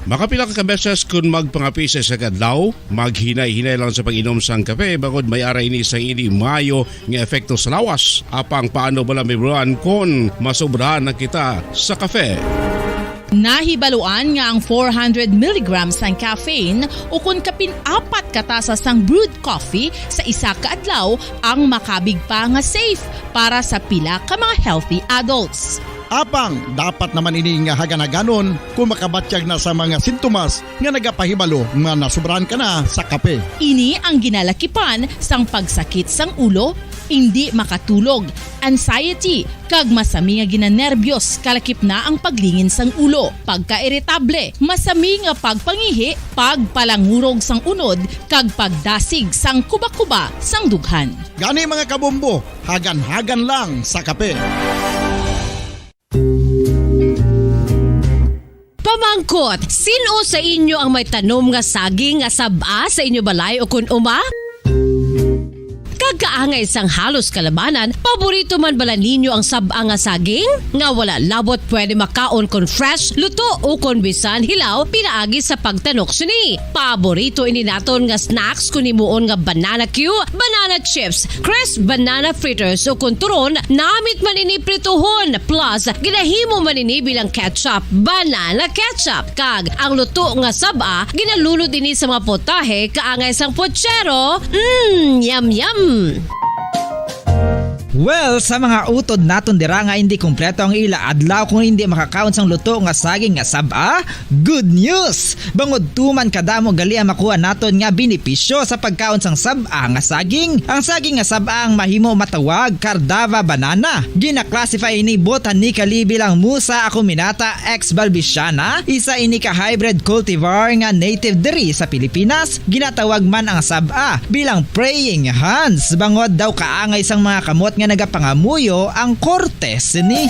Makapila ka beses kon magpangape sa isa ka adlaw, maghinay-hinay lang sa pag-inom sang kape, bangod may ara ini sang indi maayo nga epekto sa lawas. Apang paano bala mahibaluan kon masobrahan na kita sa kape? Nahibaluan nga ang four hundred milligrams sang caffeine ukon kapin apat ka tasa sang brewed coffee sa isa ka adlaw ang makabig pa nga safe para sa pila ka mga healthy adults. Apang dapat naman ini nga hagan-haganon kon makabatyag na sa mga sintomas nga nagapahibalo nga nasobrahan ka na sa kape. Ini ang ginalakipan sang pagsakit sang ulo, indi makatulog, anxiety, kag masami nga ginanerbiyos, kalakip na ang paglingin sang ulo, pagkairitable, masami nga pagpangihi, pagpalangurog sang unod, kag pagdasig sang kuba-kuba sang dughan. Gani, mga kabombo, hagan-hagan lang sa kape. Pamangkot, sin-o sa inyo ang may tanom nga saging nga sab-a sa inyo balay ukon uma? Kag kaangay sang halos kalabanan, paborito man bala ninyo ang sab-a nga saging? Nga wala labot pwede makaon kon fresh, luto, ukon bisan hilaw pinaagi sa pagtanok sini. Paborito ini naton nga snacks kon himuon nga banana cue, banana chips, crisp banana fritters, ukon turon, namit man ini prituhon, plus ginahimo man ini bilang ketchup, banana ketchup. Kag ang luto nga sab-a, ginalunod ini sa mga potahe kaangay sang puchero. Mm, yum, yum! Well, sa mga utod naton dira nga hindi kompleto ang ila adlaw kung hindi makakaon sang luto nga saging nga sab-a, good news! Bangod tuman kadamo gali ang makuha naton nga benepisyo sa pagkaon sang sab-a nga saging. Ang saging nga sab-a ang mahimo matawag Cardava banana. Gina-classify ini botanically bilang Musa acuminata ex balbisiana, isa ini ka hybrid cultivar nga native diri sa Pilipinas. Ginatawag man ang sab-a bilang praying hands, bangod daw kaangay sang mga kamot nga nagapangamuyo ang korte sini.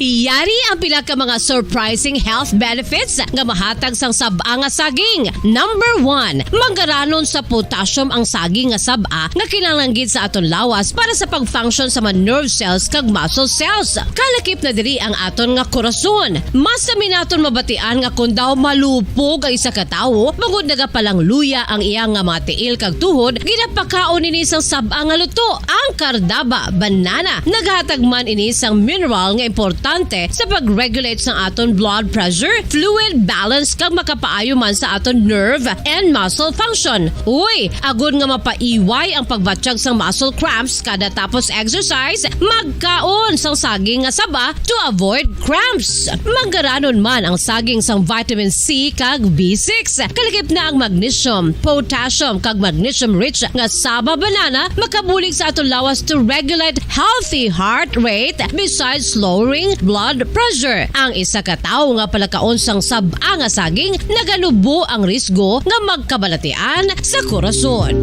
Yari ang pila ka mga surprising health benefits nga mahatag sang sab-a nga saging. Number one, manggaranon sa potassium ang saging nga sab-a nga kinahanglan gid sa aton lawas para sa pag-function sa mga nerve cells kag muscle cells. Kalakip na diri ang aton nga korason. Mas sami naton mabatian nga kon daw malupog ang isa ka tawo, bangod nagapalangluya ang iya nga mga tiil kag tuhod, ginapakaon ini sang sab-a nga luto, ang Cardaba banana. Naghatag man ini sang mineral nga importante sa pag-regulate sang aton blood pressure, fluid balance, kag makapaayo man sa aton nerve and muscle function. Uy, agod nga mapaiway ang pagbatyag sang muscle cramps kada tapos exercise, magkaon sang saging nga saba to avoid cramps. Manggaranon man ang saging sang vitamin C kag B six. Kalakip na ang magnesium, potassium, kag magnesium-rich nga saba banana makabulig sa aton lawas to regulate healthy heart rate besides lowering blood pressure. Ang isa ka tawo nga palakaon sang sab-a nga saging naganubo ang risgo nga magkabalatian sa korason.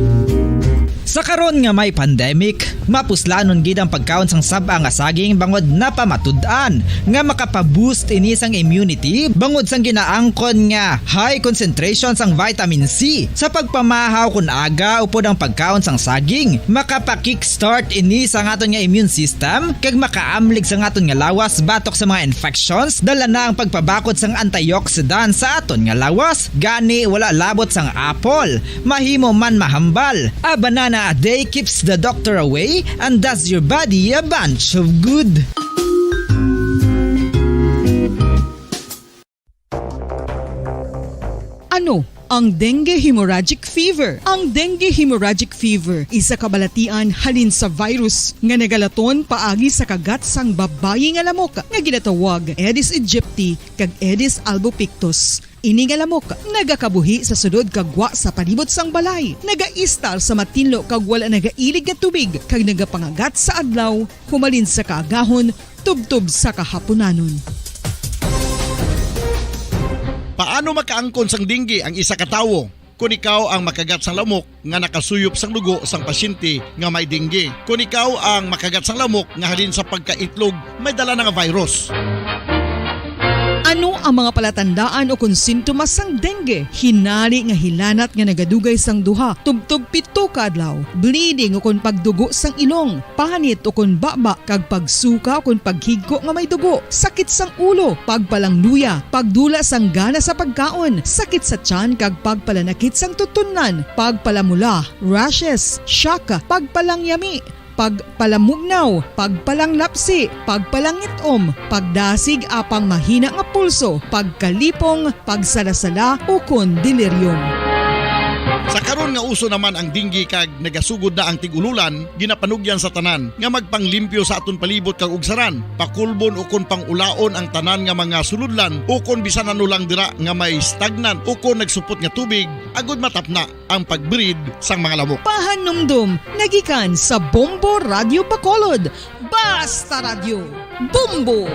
Sa karon nga may pandemic, mapuslanon gid ang pagkaon sang sab-a nga saging bangod napamatud-an nga makapa-boost ini sang immunity bangod sang ginaangkon nga high concentration sang vitamin C. Sa pagpamahaw kon aga upod ang pagkaon sang saging, makapa-kickstart ini sa aton nga immune system kag makaamlig sa aton nga lawas batok sa mga infections, dala na ang pagpabakod sang antioxidant sa aton nga lawas. Gani, wala labot sang apple, mahimo man mahambal. A banana a day keeps the doctor away and does your body a bunch of good. Ano ang dengue hemorrhagic fever? Ang dengue hemorrhagic fever, isa ka balatian halin sa virus nga nagalaton paagi sa kagat sang babayi nga lamok nga ginatawag Aedes aegypti kag Aedes albopictus. Ini nga lamok nagakabuhi sa sulod kag gwa sa palibot sang balay, nagaistar sa matinlo kag wala nagailig nga tubig, kag nagapangagat sa adlaw humalin sa kaagahon tubtob sa kahapunanon. Paano makaangkon sang dengue ang isa ka tawo? Kon ikaw ang makagat sang lamok nga nakasuyop sang dugo sang pasyente nga may dengue, kon ikaw ang makagat sang lamok nga halin sa pagkaitlog may dala na nga virus. Ano ang mga palatandaan ukon sintomas sang dengue? Hinari nga hilanat nga nagadugay sang duha tubtob pito ka adlaw, bleeding ukon pagdugo sang ilong, panit ukon baba, kag pagsuka ukon paghigko nga may dugo, sakit sang ulo, pagpalangluya, pagdula sang gana sa pagkaon, sakit sa tiyan kag pagpalanakit sang tutunlan, pagpalamula, rashes, shock, pagpalangyami, pagpalamugnaw, pagpalanglapsi, pagpalangit-om, pagdasig apang mahina nga pulso, pagkalipong, pagsalasala, ukon delirium. Sa karon nga uso naman ang dengue kag nagasugod na ang tig-ululan, ginapanugyan sa tanan nga magpanglimpyo sa aton palibot kag ugsaran, pakulbon ukon pang-ulaon ang tanan nga mga sulodlan ukon bisan ano lang dira nga may stagnant ukon nagsupot nga tubig, agod matapna ang pag-breed sang mga lamok. Pahanumdom nagikan sa Bombo Radio Bacolod. Basta Radyo, Bombo!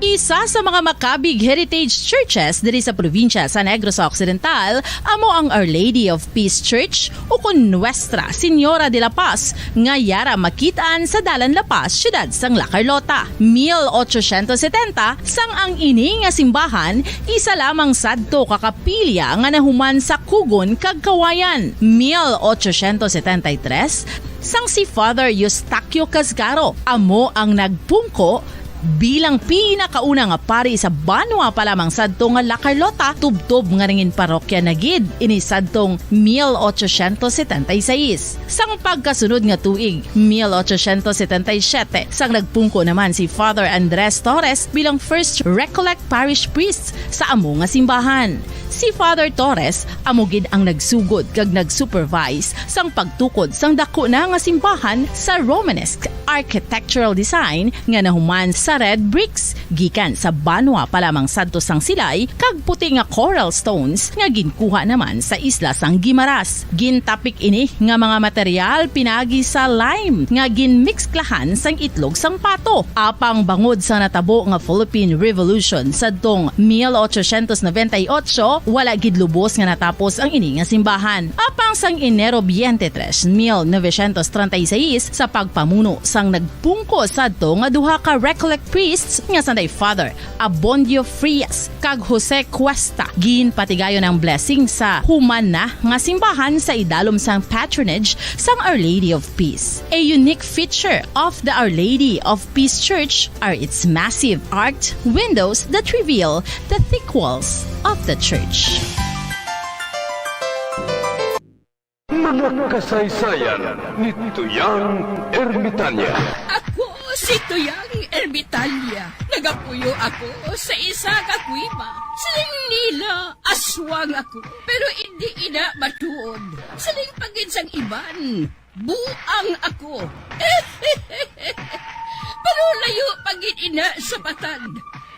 Isa sa mga makabig heritage churches diri sa probinsya sa Negros Occidental amo ang Our Lady of Peace Church, ukon Nuestra Señora de la Paz, nga yara makit-an sa Dalan La Paz, siyudad sang La Carlota. Mil ochocientos setenta sang ang ini nga simbahan, isa lamang sadto ka kapilya nga nahuman sa kugon kag kawayan. Mil ochocientos setenta y tres, sang si Father Eustaquio Casgaro amo ang nagpungko Bilang pinakauna nga pari sa banwa pa lamang sadto nga La Carlota, tubtob nga nangin parokya na gid ini sadtong mil ochocientos setenta y seis. Sang pagkasunod nga tuig, mil ochocientos setenta y siete, sang nagpungko naman si Father Andres Torres bilang first Recollect Parish Priest sa amo nga simbahan. Si Father Torres amo gid ang nagsugod kag nag-supervise sang pagtukod sang daku na nga simbahan sa Romanesque architectural design nga nahuman sa red bricks gikan sa banwa pa lamang sadto sang Silay kag puti nga coral stones nga ginkuha naman sa isla sang Guimaras. Gintapik ini nga mga material pinagi sa lime nga ginmiksklahan sang itlog sang pato. Apang bangod sa natabo nga Philippine Revolution sadtong mil ochocientos noventa y ocho, wala gid lubos nga natapos ang ini nga simbahan. Apang sang Enero twenty-three, mil novecientos treinta y seis, sa pagpamuno sang nagpungko sadto nga duha ka Recollect priests nga sanday Father Abondio Frias kag Jose Cuesta, ginpatigayon ang blessing sa human na nga simbahan sa idalom sang patronage sang Our Lady of Peace. A unique feature of the Our Lady of Peace Church are its massive arched windows that reveal the thick walls of the church. Mga kasaysayan ni Tuyang Ermitanya. Ako si Tuyang Ermitanya. Nagapuyo ako sa isa ka kuweba. Siling nila, aswang ako. Pero indi ina matuod. Siling pa gid sang iban, buang ako. Pero layo pa gid ina sa patad.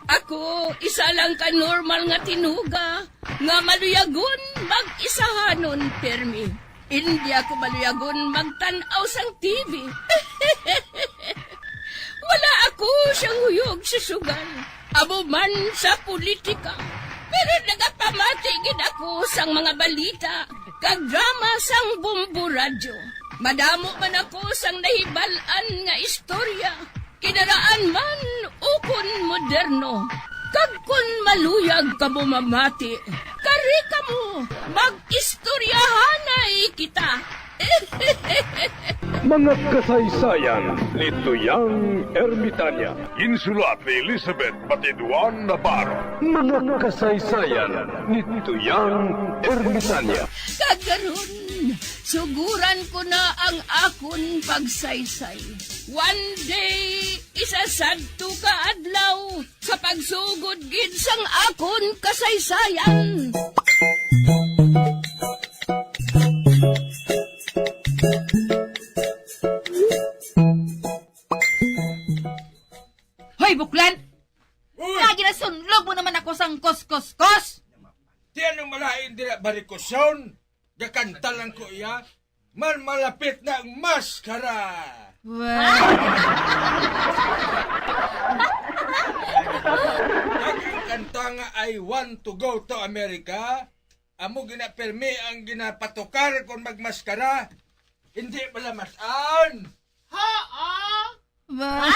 Ako, isa lang ka normal nga tinuga nga maluyagon mag-isahanon pirmi. Indi ako maluyagon magtan-aw sang T V. Wala ako siyang huyog sa sugal, amo man sa politika. Pero nagapamati gid ako sang mga balita kag drama sang Bombo Radyo. Madamo man ako sang nahibal-an nga istorya, kinaraan man ukon moderno. Kag kon maluyag kamo mamati, kari kamo, mag-istoryahanay kita. Mga kasaysayan ni Tuyang Ermitanya. Insulat ni Elizabeth Batiduan Navarro. Mga kasaysayan ni Tuyang Ermitanya. Kag karon, suguran ko na ang akon pagsaysay. One day, isa sadto ka adlaw, sa pagsugod gid sang akon kasaysayan. Hoy, Buklan! Uy! Lagi na sunlog mo naman ako sang kos-kos-kos! Di ano malain dira, Barikoson? Gakanta lang ko iya. Man, malapit na ang maskara. Wow! Kag ang kanta nga I Want to Go to America, amo gina pirmi ang ginapatukar kon magmaskara. Hindi bala mas-an? Haa? Wow!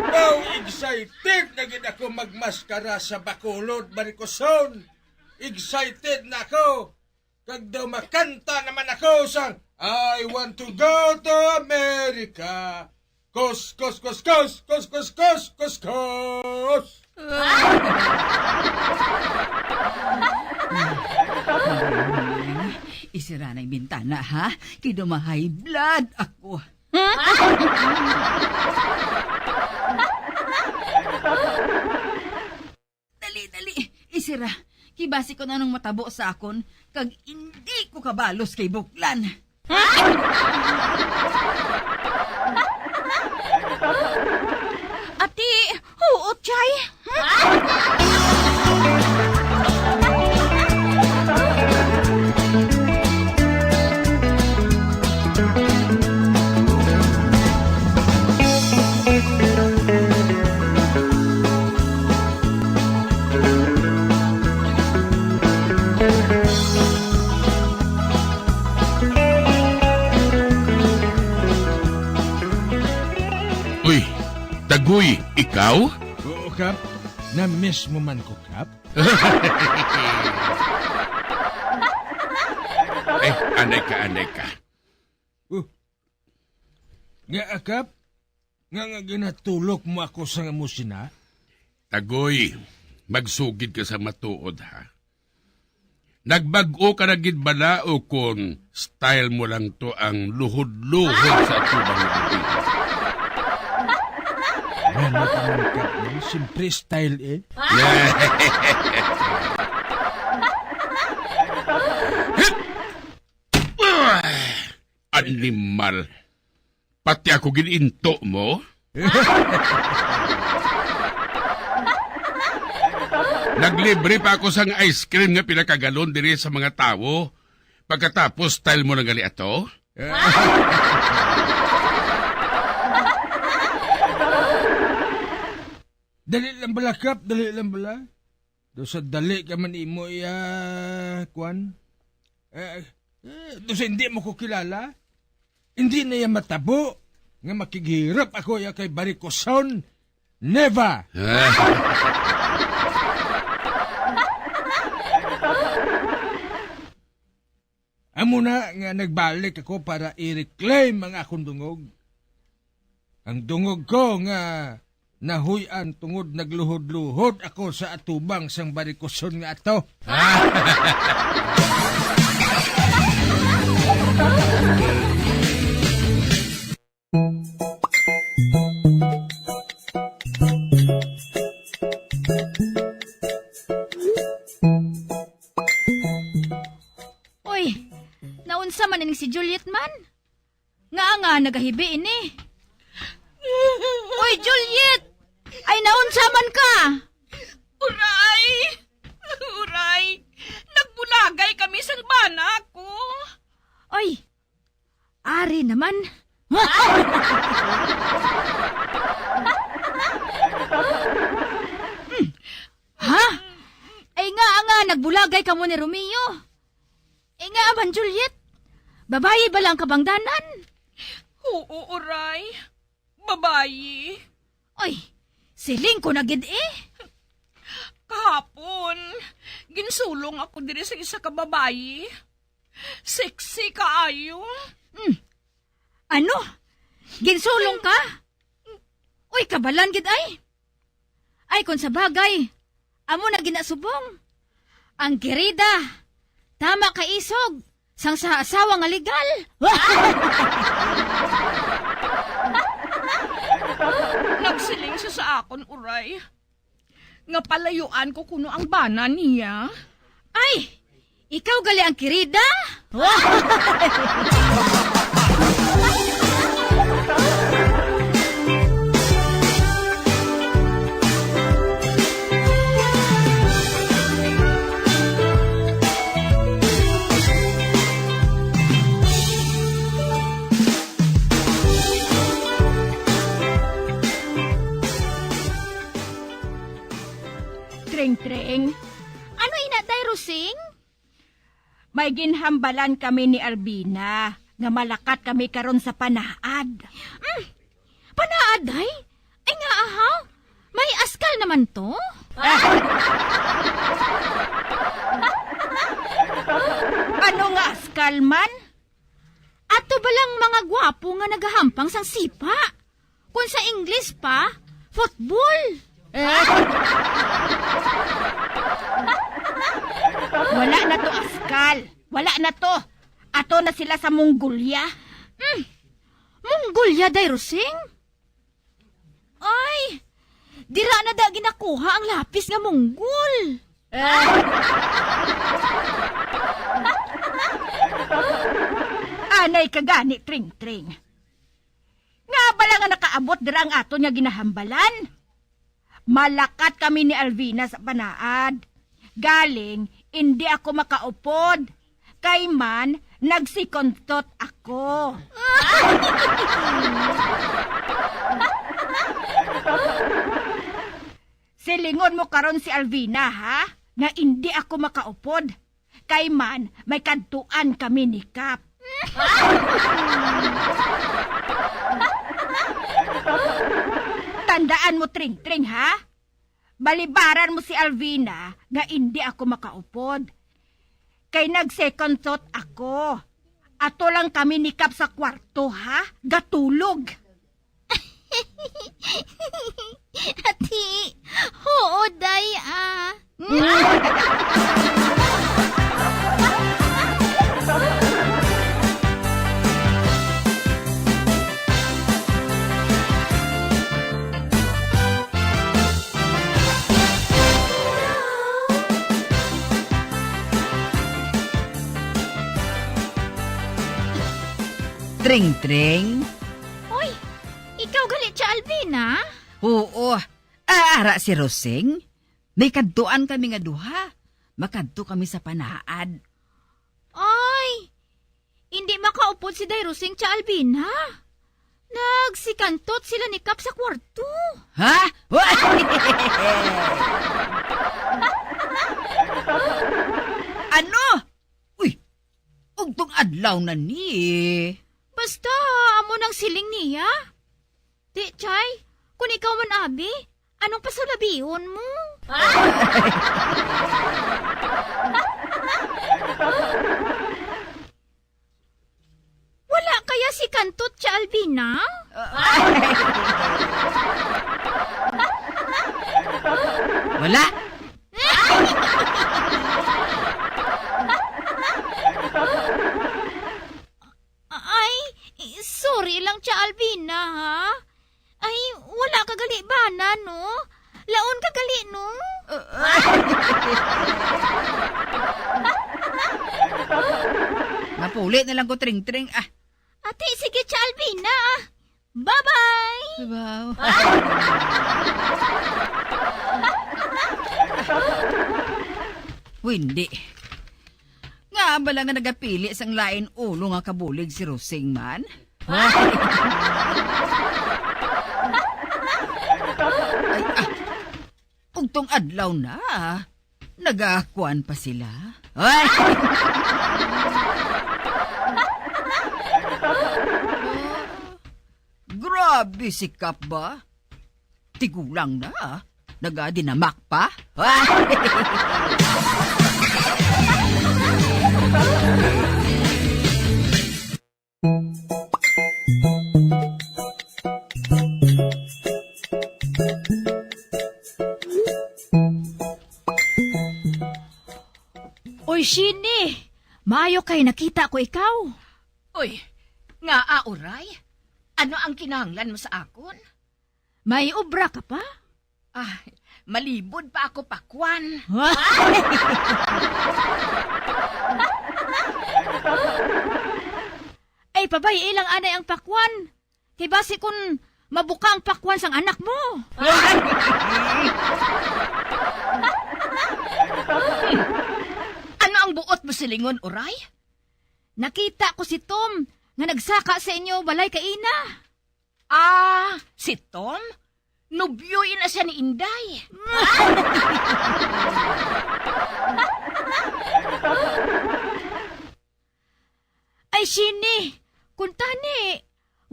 Wow, excited na gid ako magmaskara sa Bacolod, Maricozon. Excited na ako. Kag daw makanta naman ako sa I Want to Go to America. Kos, kos, kos, kos, kos, kos, kos, kos, kos. Isira na yung bintana, ha? Kay daw ma-high blood ako. Dali, dali. Isira. Kay basi kon anong matabo sa akon, kag indi ko kabalos kay Buklan. Ati, huot, Chay. Uy, Tagoy, ikaw? Oo, Kap. Na-miss mo man ko, Kap. Eh, anay ka, anay ka. Oh. Nga, Kap? Nga, nga ginatulok mo ako sa amo sina? Tagoy, magsugid ka sa matuod, ha? Nagbag-o ka na gid bala o kon style mo lang to ang luhod-luhod sa atubang nga gabi? Nga naman, Kap, no? Siyempre, style, eh. Animal. Pati ako gininto mo? Naglibre pa ako sang ice cream nga pila ka galon diri sa mga tawo. Pagkatapos, style mo na gali ato? Dali lang bala, Kap, dali lang bala. Do sa dali ka man imo iya, kwan? Eh, eh, do sa hindi mo ko kilala? Hindi na iya matabo nga makighirap ako iya kay Barikoson. Never! Amo na nga nagbalik ako para i-reclaim ang akon dungog. Ang dungog ko nga nahuy-an tungod nagluhod-luhod ako sa atubang sang barikoson nga ato. Uy, naunsa man ining si Juliet man? Nga nga nagahibi ini? Uy, Juliet! Ay, naunsa man ka? Uray! Uray! Nagbulagay kami sang bana ko. Oy, ari naman. Hmm. Ha? Ay nga, nga, nagbulagay kamo ni Romeo. Ay nga, man, Juliet. Babayi ba lang kabangdanan? Oo, uray. Babayi. Oy, siling ko na gid eh. Kahapon, ginsulong ako diri sa isa ka babayi. Sexy kaayo. Hmm. Ano? Ginsulong ka? Uy, kabalan gid ay. Ay, kung sa bagay, amo na ginasubong. Ang kirida, tama ka isog, sang sa asawa nga legal. Nagsiling siya sa akon, uray, nga palayuan ko kuno ang bana niya. Ay, ikaw gali ang kirida? Tring-tring. Ano ina, Day Rosing? May ginhambalan kami ni Alvina nga malakat kami karon sa panaad. Mm, panaad, Day? Ay nga, ahaw? May askal naman to? Ano nga askal man? Ato ba lang mga gwapo nga nagahampang sang sipa? Kung sa English pa, football. Eh? Wala na to, askal. Wala na to. Ato na sila sa Mongolia. Mm. Mongolia, Day Rosing? Ay, dira na da ginakuha ang lapis nga munggol. Eh. Anay ka gani, Tring-tring. Nga bala nga nakaabot dira ang aton nga ginahambalan? Malakat kami ni Alvina sa panaad. Galing, indi ako makaupod. Kay man, nag-second thought ako. Silingon mo karon si Alvina, ha? Nga indi ako makaupod. Kay man, may kadtuan kami ni Kap. Tandaan mo, Tring-tring, ha? Balibaran mo si Alvina nga indi ako makaupod. Kay nag-second thought ako. Ato lang kami ni Kap sa kwarto, ha? Gatulog. Ati, oo, day, ah. Tring-tring. Uy, ikaw gali, Tia Alvina? Oo. Ah, ara si Rosing. May kadtuan kami nga duha. Makadto kami sa panaad. Ay, hindi makaupod si Day Rosing, Tia Alvina. Nagsikantot sila ni Kap sa kwarto. Ha? Ano? Uy, ugtong adlaw na ni. Basta, amo nang siling niya. Di, Chay, kung ikaw man, abi, anong pasulabihon mo? Wala kaya si Kantot, Tia Alvina? Wala. Ay, sorry lang, Tia Alvina, ha? Ay, wala ka gali bana, no? Laon ka gali, no? Mapuli na lang ko, Tring-tring. Ah. Ati, sige, Tia Alvina, ah. Bye-bye! Wow. Wendy, nga bala nga nagapili sang lain ulo nga kabulig si Rosing man? Ay, ah, ugtong adlaw na, nagakuan pa sila. Ay! Grabe si Kap ba? Tigulang na, nagadinamak pa. Uy, Shini! Maayo kay nakita ko ikaw. Uy, ngaa, Uray? Ano ang kinahanglan mo sa akon? May obra ka pa? Ah, malibod pa ako pakwan. Ay, pabay-i lang anay ang pakwan. Kay basi kun mabuka ang pakwan sang anak mo. Ano ang buot mo silingon, Uray? Nakita ko si Tom nga nagsaka sa inyo balay kaina. Ah, si Tom? Nobyo ina siya ni Inday. Ay, Shini, kung tani,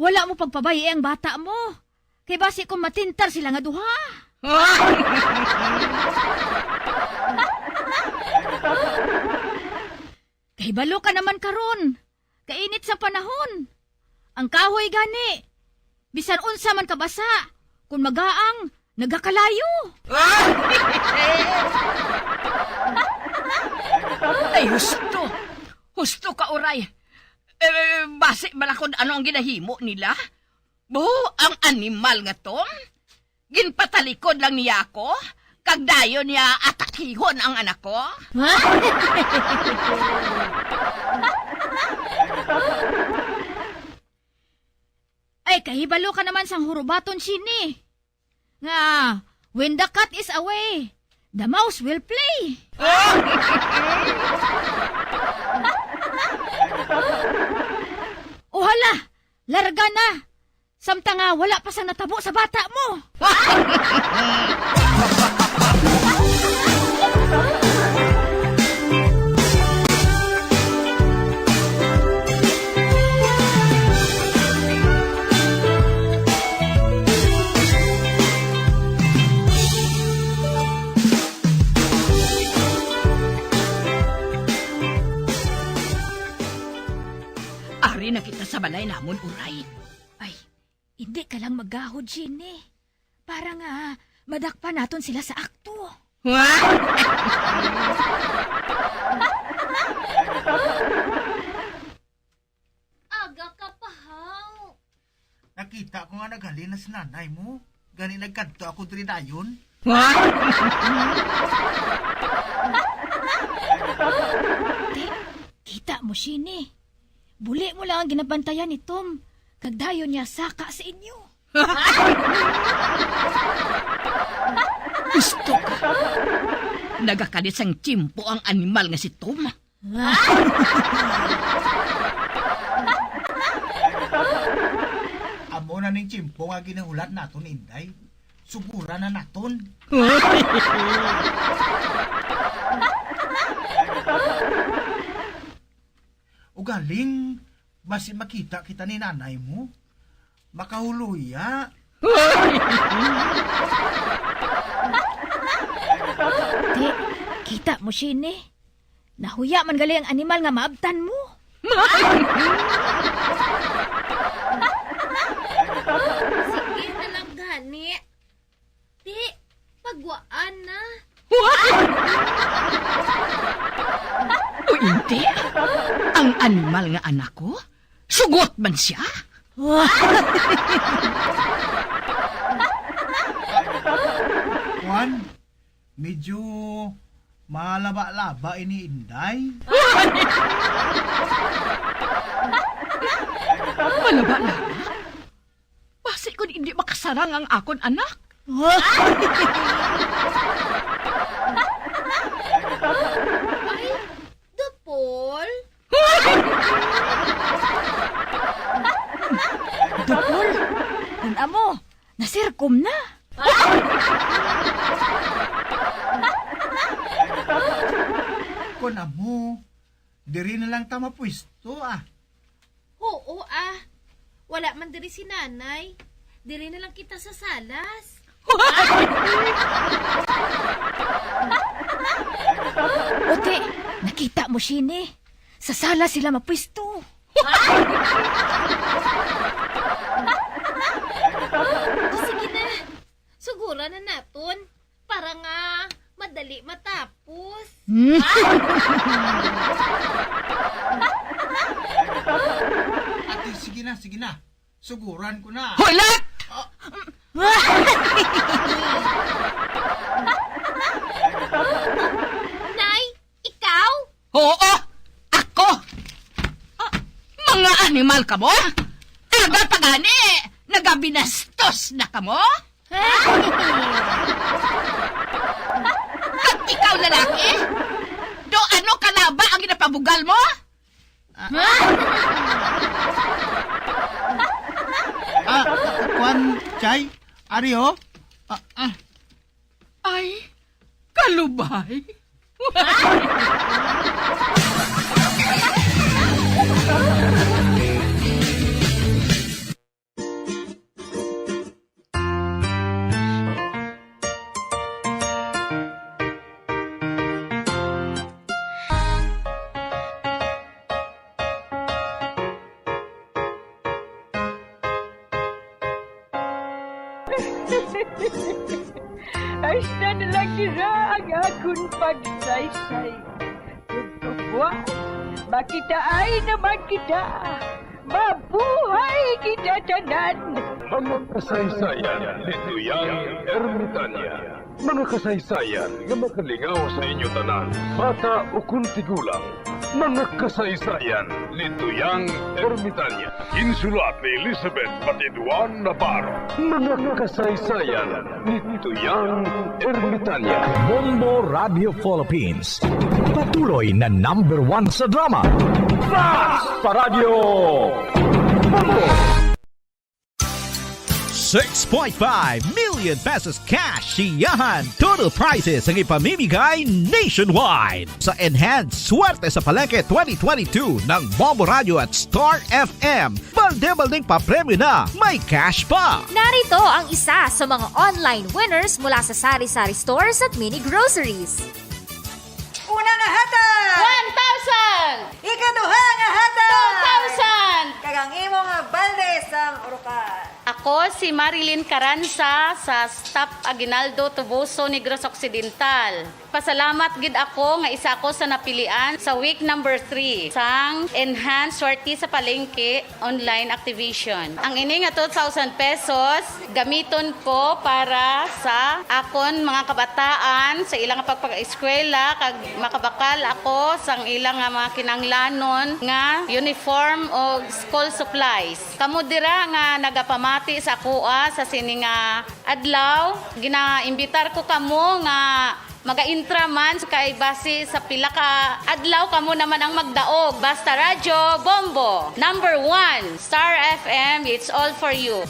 wala mo pagpabay ang bata mo. Kay basi kung matintar sila nga duha. Kahibalo ka naman karon. Kainit sa panahon. Ang kahoy gani, bisan unsa man kabasa, kun magaang, nagakalayo. Ay, husto. Husto ka, Uray. Eh, basi bala kun ano ang ginahimo nila? Bo, ang animal nga to. Ginpatalikod lang niya ako, kag dayon niya atakihon ang anak ko. Ay, kahibalo ka naman sang hurubaton sini. Nga, when the cat is away, the mouse will play. O hala, larga na. Samtang nga wala pa sang natabo sa bata mo. palay namon, uray. Ay, hindi ka lang maggahod, Shini. Para nga, madakpan naton sila sa akto. Aga ka pa, haw. Nakita ko nga naghalin na si nanay mo. Gani nagkadto ako diri dayon. Ti, kita mo, Shini. Buli mo lang ang ginabantayan ni Tom, kag dayon niya saka sa inyo. Gusto ka? Nagakalit sang tiyempo ang animal nga si Tom. Amo na ning tiyempo nga ginahulat naton, Inday. Suguran na naton. Ugaling, basi makita kita ni nanay mo. Makahuloya. Ti, kita mo, Shini. Nahuya man gali ang animal nga maabtan mo. Sige na lang gani. Ti, pagwaan na. O hindi, ang animal nga anak ko, sugot man siya. Kuan, medyo malaba-laba ini, Inday. Malaba-laba? Basi kon hindi makasarang ang akon anak. Ay, Dupol? Dupol? Kun amo, nasirkom na. Kun amo, diri na lang ta mapwesto, ah. Oo, ah. Wala man diri si nanay. Diri na lang kita sa salas. Uti, nakita mo, Shini. Sa sala sila mapwesto. O, sige na. Sugura na naton. Para nga madali matapos. Hmm. Ate, sige na, sige na. Suguran ko na. Hulat! Ah. Nay, ikaw? Oo, ako! Ah, mga animal kamo! Aga pa gani, nagabinastos na kamo? Kag ikaw, lalaki, do ano ka na ba ang ginapabugal mo? Ah, ah, kwan, Chay, ari, oh. Ah, ah. Ay, kalubay. Hasta na lang dira ang akon pagsaysay. Tugtubuan, makitaan naman kita. Mabuhay kita tanan! Mga kasaysayan ni Tuyang Ermitania. Mga kasaysayan nga makalingaw sa inyo tanan, bata ukon tigulang. Mga kasaysayan ni Tuyang Ermitania. Insulat ni Elizabeth Batiduan Navarro. Mga kasaysayan ni Tuyang Ermitania. Bombo Radio Philippines. Patuloy na number one sa drama. Fast Paradyo! Bombo! Six point five million pesos cash, siyahan, total prizes ang ipamimigay nationwide sa Enhanced Swerte sa Palengke twenty twenty-two ng Bombo Radio at Star F M. Balde-baldeng papremyo na, may cash pa! Narito ang isa sa mga online winners mula sa Sari-Sari Stores at Mini Groceries. Una nga hatag! One thousand! Ikaduha nga hatag! Two thousand! Kay Kang imo nga balde sang Orocan. Ako si Marilyn Caranza sa Staff Aguinaldo, Toboso, Negros Occidental. Pasalamat gid ako nga isa ako sa napilian sa week number three sang Enhanced Swerte sa Palengke online activation. Ang ini nga two thousand pesos, gamiton ko para sa akon mga kabataan sa ilang pagpag-eskwela, kag makabakal ako sang ilang nga mga kinahanglanon nga uniform o school supplies. Kamo dira nga nagapamati sa akoa sa sini nga adlaw, ginaimbitar ko kamo nga maga-intra man kay basi sa pila ka adlaw kamo naman ang magdaog. Basta Radyo Bombo, number one, Star F M, it's all for you.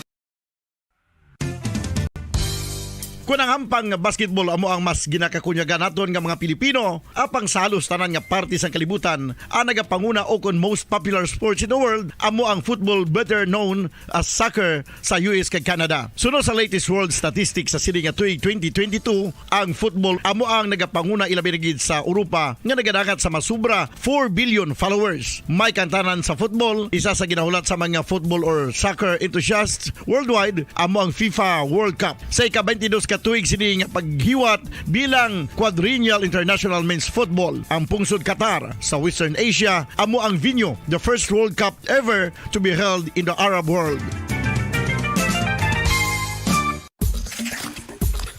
Kon ang hampang nga basketball amo ang mas ginakakunyagan naton nga mga Pilipino, apang sa halos tanan nga parte sang kalibutan, ang nagapanguna o kon most popular sports in the world amo ang football, better known as soccer, sa U S kag Canada. Suno sa latest world statistics sa sini nga tuig twenty twenty-two, ang football amo ang nagapanguna, ilabi na gid sa Europa nga nagadagat sa mas sobra four billion followers. May kaangtanan sa football, isa sa ginahulat sa mga football or soccer enthusiasts worldwide amo ang FIFA World Cup. Sa ika-twenty-dos ka tuig sini nga paghiwat bilang Quadrennial International Men's Football, ang pungsod Qatar sa Western Asia amo ang venue, the first World Cup ever to be held in the Arab world.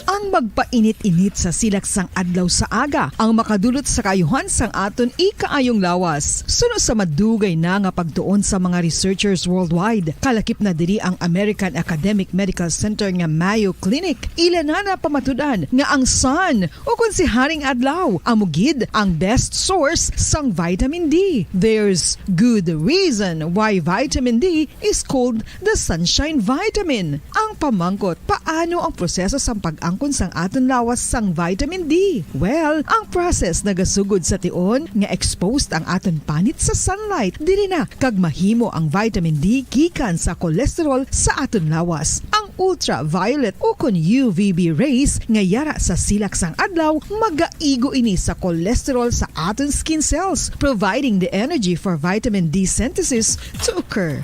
Ang magpainit-init sa silak sang adlaw sa aga ang makadulot sa kaayuhan sang aton ikaayong lawas. Suno sa madugay na nga pagtuon sa mga researchers worldwide, kalakip na diri ang American Academic Medical Center nga Mayo Clinic. Ila na napamatud-an nga ang sun, o kon si Haring Adlaw, amo gid ang best source sang vitamin D. There's good reason why vitamin D is called the sunshine vitamin. Ang pamangkot, paano ang proseso sang pag-angkon sang aton lawas sang vitamin D? Well, ang process nagasugod sa tion nga exposed ang aton panit sa sunlight. Diri na kag mahimo ang vitamin D gikan sa cholesterol sa aton lawas. Ang ultraviolet o kon U V B rays nga yara sa silak sang adlaw magaigo ini sa cholesterol sa aton skin cells, providing the energy for vitamin D synthesis to occur.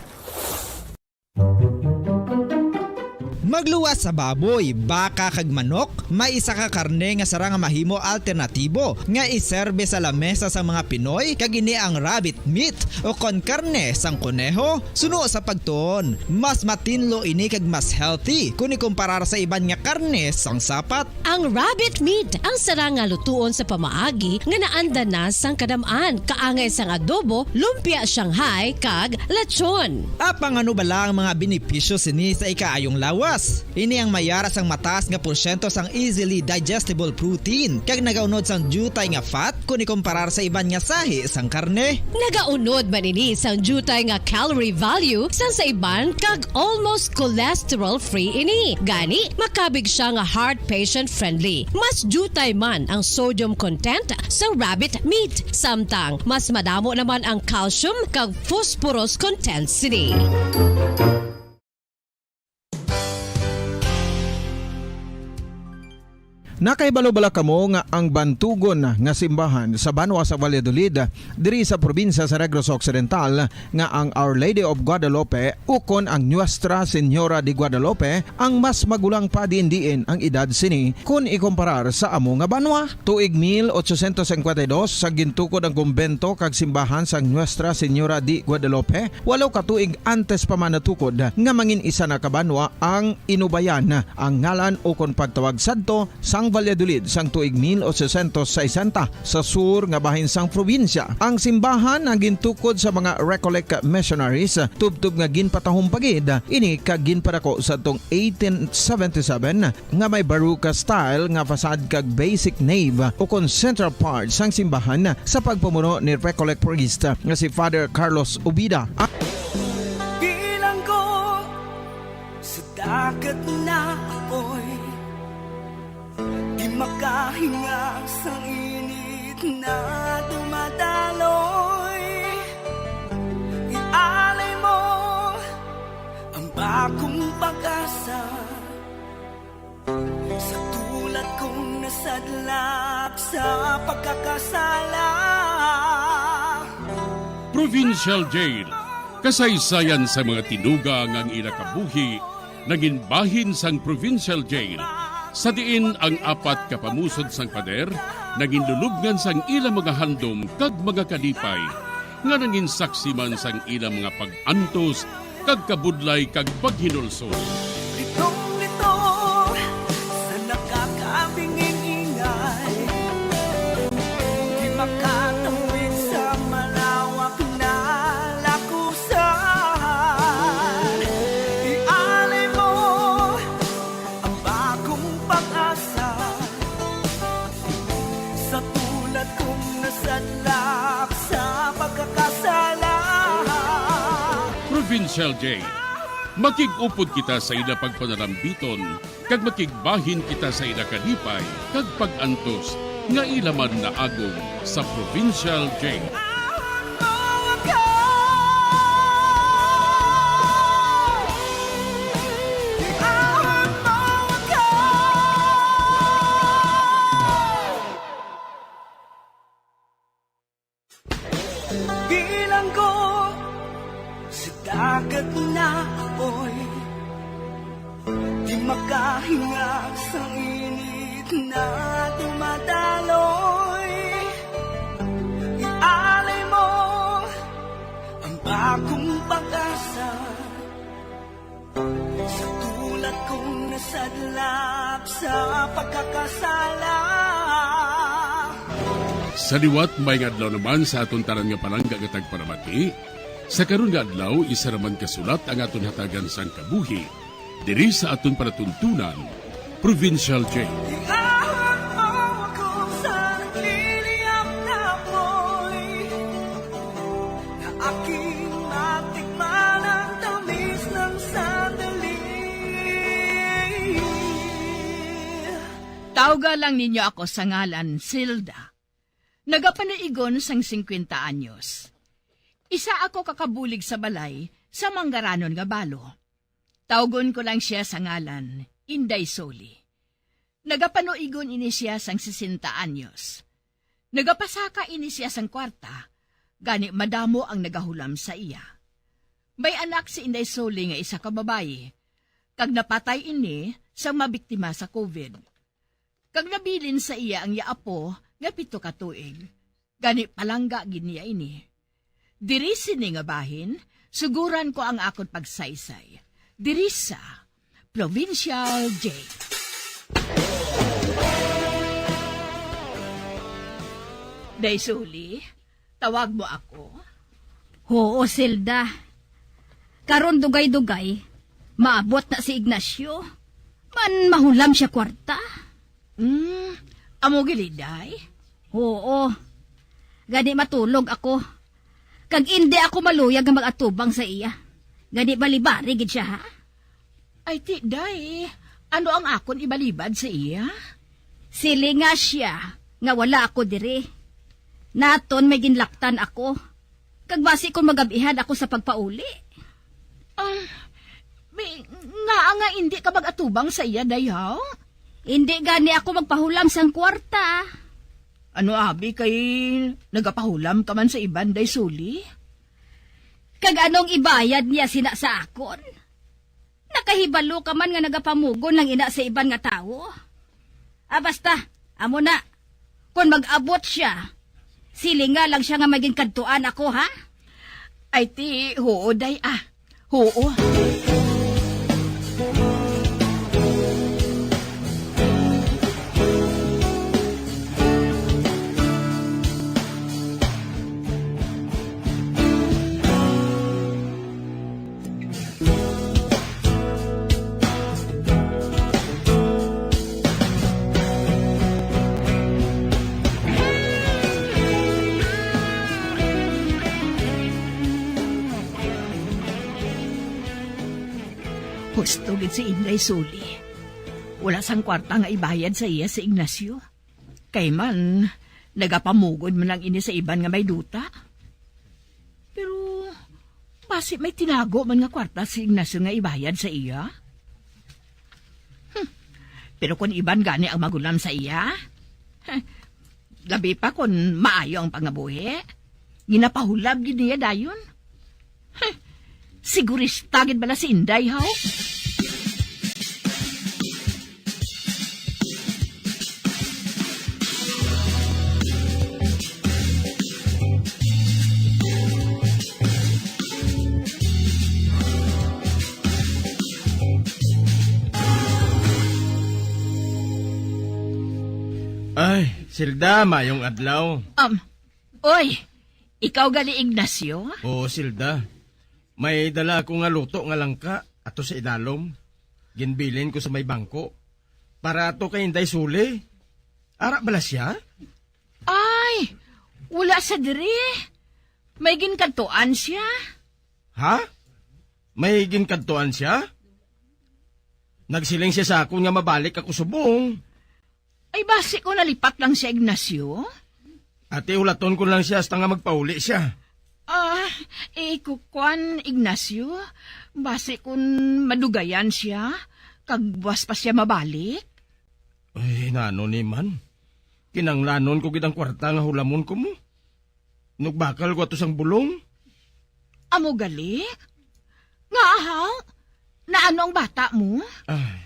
Magluwas sa baboy, baka, kag manok, may isa ka karne nga sarang nga mahimo alternatibo nga iserbe sa lamesa sang mga Pinoy, kag ini ang rabbit meat o kon karne sang koneho. Suno sa pagtuon, mas matinlo ini kag mas healthy kon ikumparar sa iban nga karne sang sapat. Ang rabbit meat ang sarang nga lutuon sa pamaagi nga naanda na sang kadam-an, kaangay sang adobo, lumpia Shanghai, kag lechon. Apang ano bala ang mga benepisyo sini sa ikaayong lawas? Ini ang mayara sang mataas nga porsyento sang easily digestible protein, kag nagaunod sang diutay nga fat kon ikumparar sa iban nga sahi sang karne. Nagaunod man ini sang diutay nga calorie value sang sa iban, kag almost cholesterol-free ini. Gani, makabig sia nga heart patient-friendly. Mas diutay man ang sodium content sa rabbit meat, samtang mas madamo naman ang calcium kag phosphorus content sini. Nakahibalo bala kamo nga ang bantugon nga simbahan sa banwa sa Valladolid, diri sa probinsya sa Negros Occidental, nga ang Our Lady of Guadalupe ukon ang Nuestra Señora de Guadalupe ang mas magulang pa diin-diin ang edad sini kon ikumparar sa amo nga banwa? Tuig mil ochocientos cincuenta y dos, sa gintukod ang kumbento kag simbahan sang Nuestra Señora de Guadalupe, walo ka tuig antes pa man natukod nga mangin isa na ka banwa ang Inubayan, ang ngalan ukon pagtawag sadto sang Valladolid sang tuig mil ochocientos sesenta, sa sur nga bahin sang probinsya. Ang simbahan ang gintukod sa mga Recollect missionaries, tubtob nga ginpatahom pa gid ini kag ginpadako sadtong eighteen seventy-seven, nga may Baroque style nga facade kag basic nave ukon central part sang simbahan sa pagpamuno ni Recollect priest nga si Father Carlos Ubida. Bilanggo sa dagat na apoy, di makahinga sa init na dumadaloy. Ialay mo ang bagong pag-asa sa tulad kong nasadlak sa pagkakasala. Provincial Jail. Kasaysayan sa mga tinuga nga ang ila kabuhi nangin bahin sang provincial jail, sa diin ang apat ka pamusod sang pader nangin lulubngan sang ila mga handom kag mga kalipay, nga nangin saksi man sang ila mga pag-antos kag kabudlay kag paghinulsol. Litong-lito sa nakakabinging ingay, di makatawid sa malawak na lakusan. Ialay mo ang bagong pag-asa sa tulad kong nasadlak sa pagkakasala. Provincial Jail. Makig-upod kita sa ila pagpanarambiton, kag makigbahin kita sa ila kalipay kag pag-antos nga ila man naagom sa Provincial Jail. Bilanggo sa dagat na apoy, di makahinga sa init na dumadaloy. Ialay mo ang bagong pag-asa sa tulad kong nasadlak sa pagkakasala. Sa liwat, maayong adlaw naman sa aton tanan nga palangga nga tagpalamati. Sa karon nga adlaw, isa naman ka sulat ang aton hatagan sang kabuhi diri sa aton palatuntunan, Provincial Jail. Iahon mo ako sa nagliliyab na apoy, na aking matikman ang tamis ng sandali. Tawga lang ninyo ako sa ngalan Zilda. Nagapanuigon sang singkwenta anyos. Isa ako ka kabulig sa balay sa manggaranon nga balo. Tawgon ko lang sia sa ngalan Inday Soli. Nagapanuigon ini sia sang sesenta anyos. Nagapasaka ini sia sang kwarta, gani madamo ang nagahulam sa iya. May anak si Inday Soli nga isa ka babayi, kag napatay ini sang mabiktima sa covid. Kag nabilin sa iya ang iya apo nga pito ka tuig. Gani palangga gid niya ini. Diri sini nga bahin, suguran ko ang akon pagsaysay. Diri sa Provincial Jail. Day Suli, tawag mo ako? Huo, Zelda. Karon dugay-dugay, maabot na si Ignacio. Man mahulam sia kwarta. Hmm, amo gid, Day? Huo. Gani matulog ako. Kag indi ako maluyag nga mag-atubang sa iya. Gani balibari gid sia, ha? Ay, ti, Day, ano ang akon ibalibad sa iya? Silinga sia nga wala ako diri. Naton may ginlaptan ako. Kag basi kon magabihan ako sa pagpauli. Ah, may, ngaa nga indi ka mag-atubang sa iya, Day, haw? Indi gani ako magpahulam sang kwarta. Ano abi kay nagapahulam ka man sa iban, Day Suli? Kag anong ibayad niya sina sa akon? Nakahibalo ka man nga nagapamugon lang ina sa iban nga tawo. Ah, basta, amo na. Kon mag-abot sia, silinga lang sia nga may ginkadtuan ako, ha? Ay, ti, huo, Day, ah. Huo. Husto gid si Inday Suli. Wala sang kwarta nga ibayad sa iya si Ignacio. Kay man, nagapamugod man lang ini sa iban nga may duta. Pero, basi may tinago man nga kwarta si Ignacio nga ibayad sa iya? Hmm. Pero kon iban gani ang magulam sa iya, labi pa kon maayo ang pangabuhi, ginapahulab gid niya dayon. Heh, Sigurista gid bala si Inday, haw? Ay, Silda, mayong adlaw. Um, oy, ikaw gali, Ignacio? Oo, Silda. May dala ako nga luto nga langka ato sa idalom. Ginbilin ko sa may bangko. Para ato kay Inday Suli. Ara bala siya? Ay, wala sa diri. May ginkadtuan siya. Ha? May ginkadtuan siya? Nagsiling siya sa akon nga mabalik ako subong. Ay, basi ko nalipat lang siya, Ignacio. Ate, hulaton ko lang siya hasta nga magpauli siya. Ah, eh, kukwan, Ignacio. Basi kun madugayan siya, kag buas pa siya mabalik. Ay, nano ni man? Kinanglanon ko gid ang kwarta nga hulamon ko mo. Nugbakal ko ato sang bulong. Amo gali? Nga ahaw? Naano ang bata mo? Ah,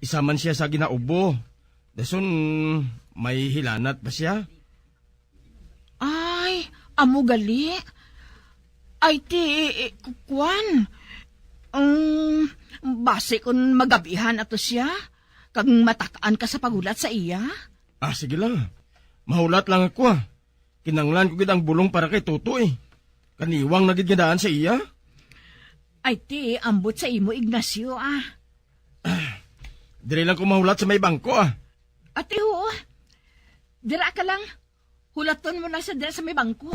isa man siya sa ginaubo. Dason, may hilanat pa siya. Ay, amo gali? Ay, ti, kuwan. Um, basi kun magabihan ato siya, kag matak-an ka sa paghulat sa iya? Ah, sige lang. Mahulat lang ako, ah. Kinanglan ko gid ang bulong para kay Toto, eh. Kaniwang na gid nga daan sa iya. Ay, ti, ambot sa imo, Ignacio, ah. Diri lang ko mahulat sa may bangko, ah. Ate, oo. Dira ka lang. Hulaton mo na sa dira sa may bangko.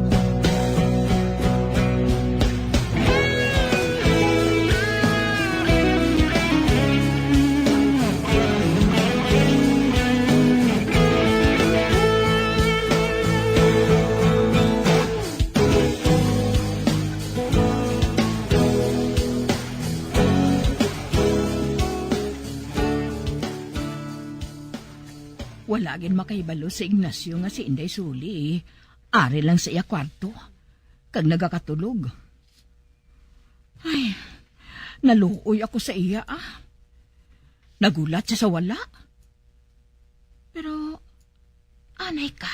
Wala gid makahibalo si Ignacio nga si Inday Suli ari lang sa iya kwarto kag nagakatulog. Ay, naluoy ako sa iya, ah. Nagulat siya sa wala. Pero, anay ka,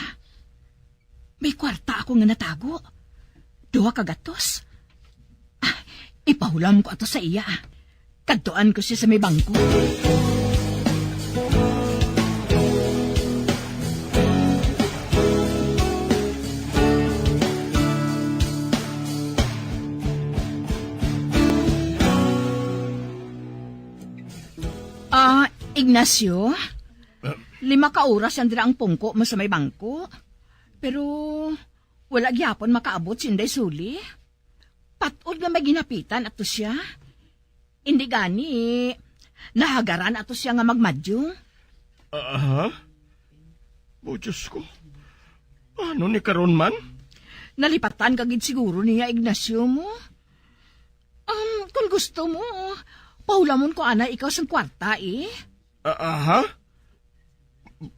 may kwarta ako nga natago. Duha ka gatos. Ah, ipahulam ko ato sa iya. Kadtuan ko siya sa may bangko. Ah, Ignacio, Ah. lima ka oras yan dira ang pungko mo sa may bangko. Pero wala gyapon makaabot si Inday Suli. Patod nga may ginapitan ato siya. Indi gani, nahagaran ato siya nga magmadyong. Aha? O Diyos ko. Ano ni karon man? Nalipatan ka gid siguro niya, Ignacio mo. Um, kung gusto mo, pahulamon ko ana ikaw sang kwarta, eh. A-, aha?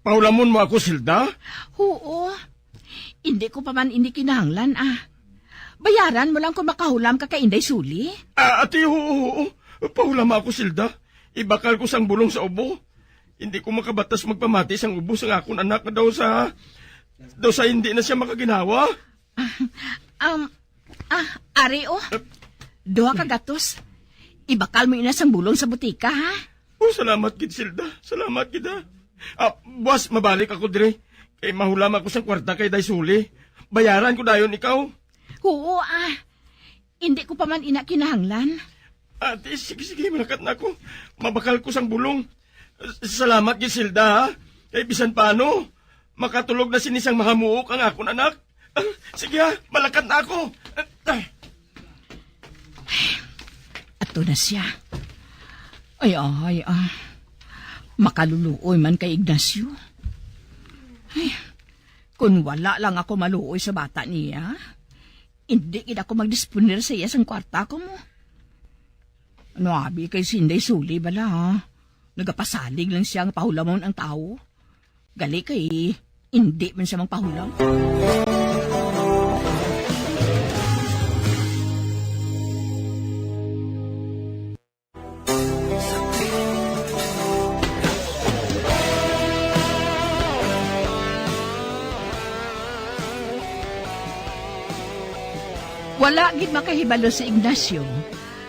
Pahulamon mo ako, Silda? Oo. Hindi ko pa man ini kinahanglan, ah. Bayaran mo lang kung makahulam ka kay Inday Suli. Ah, ate, oo, oo. Pahulama ako, Silda. Ibakal ko sang bulong sa ubo. Hindi ko makabatas magpamati sang ubo sang akon anak nga daw sa, daw sa hindi na siya makaginhawa. Ah, um, ah, ari, oh. Duha ka gatos. Ibakal mo ina sang bulong sa butika, ha? Oh, salamat gid, Silda. Salamat gid, ha. Ah, buwas, mabalik ako dire. Kay mahulam ako sang kwarta kay Day Suli. Bayaran ko dayon ikaw. Oo, ah. Hindi ko pa man ina kinahanglan. Ate, sige, sige, malakat na ako. Mabakal ko sang bulong. S-, salamat gid, Silda, ha? Kay bisan paano, makatulog na sini sang mahamuok ang akon anak. Ah, sige, ha, malakat na ako. Ah, ah. Ato na siya. Ay, ay, ah. Makaluluoy man kay Ignacio. Ay, kung wala lang ako maluoy sa bata niya, hindi gid ako magdisponer sa iya sang kwarta ko mo. Ano abi kay si Inday Suli bala, ha? Nagapasalig lang siya nga pahulamon ang tawo. Gali kay hindi man siya magpahulam. Wala gid makahibalo si Ignacio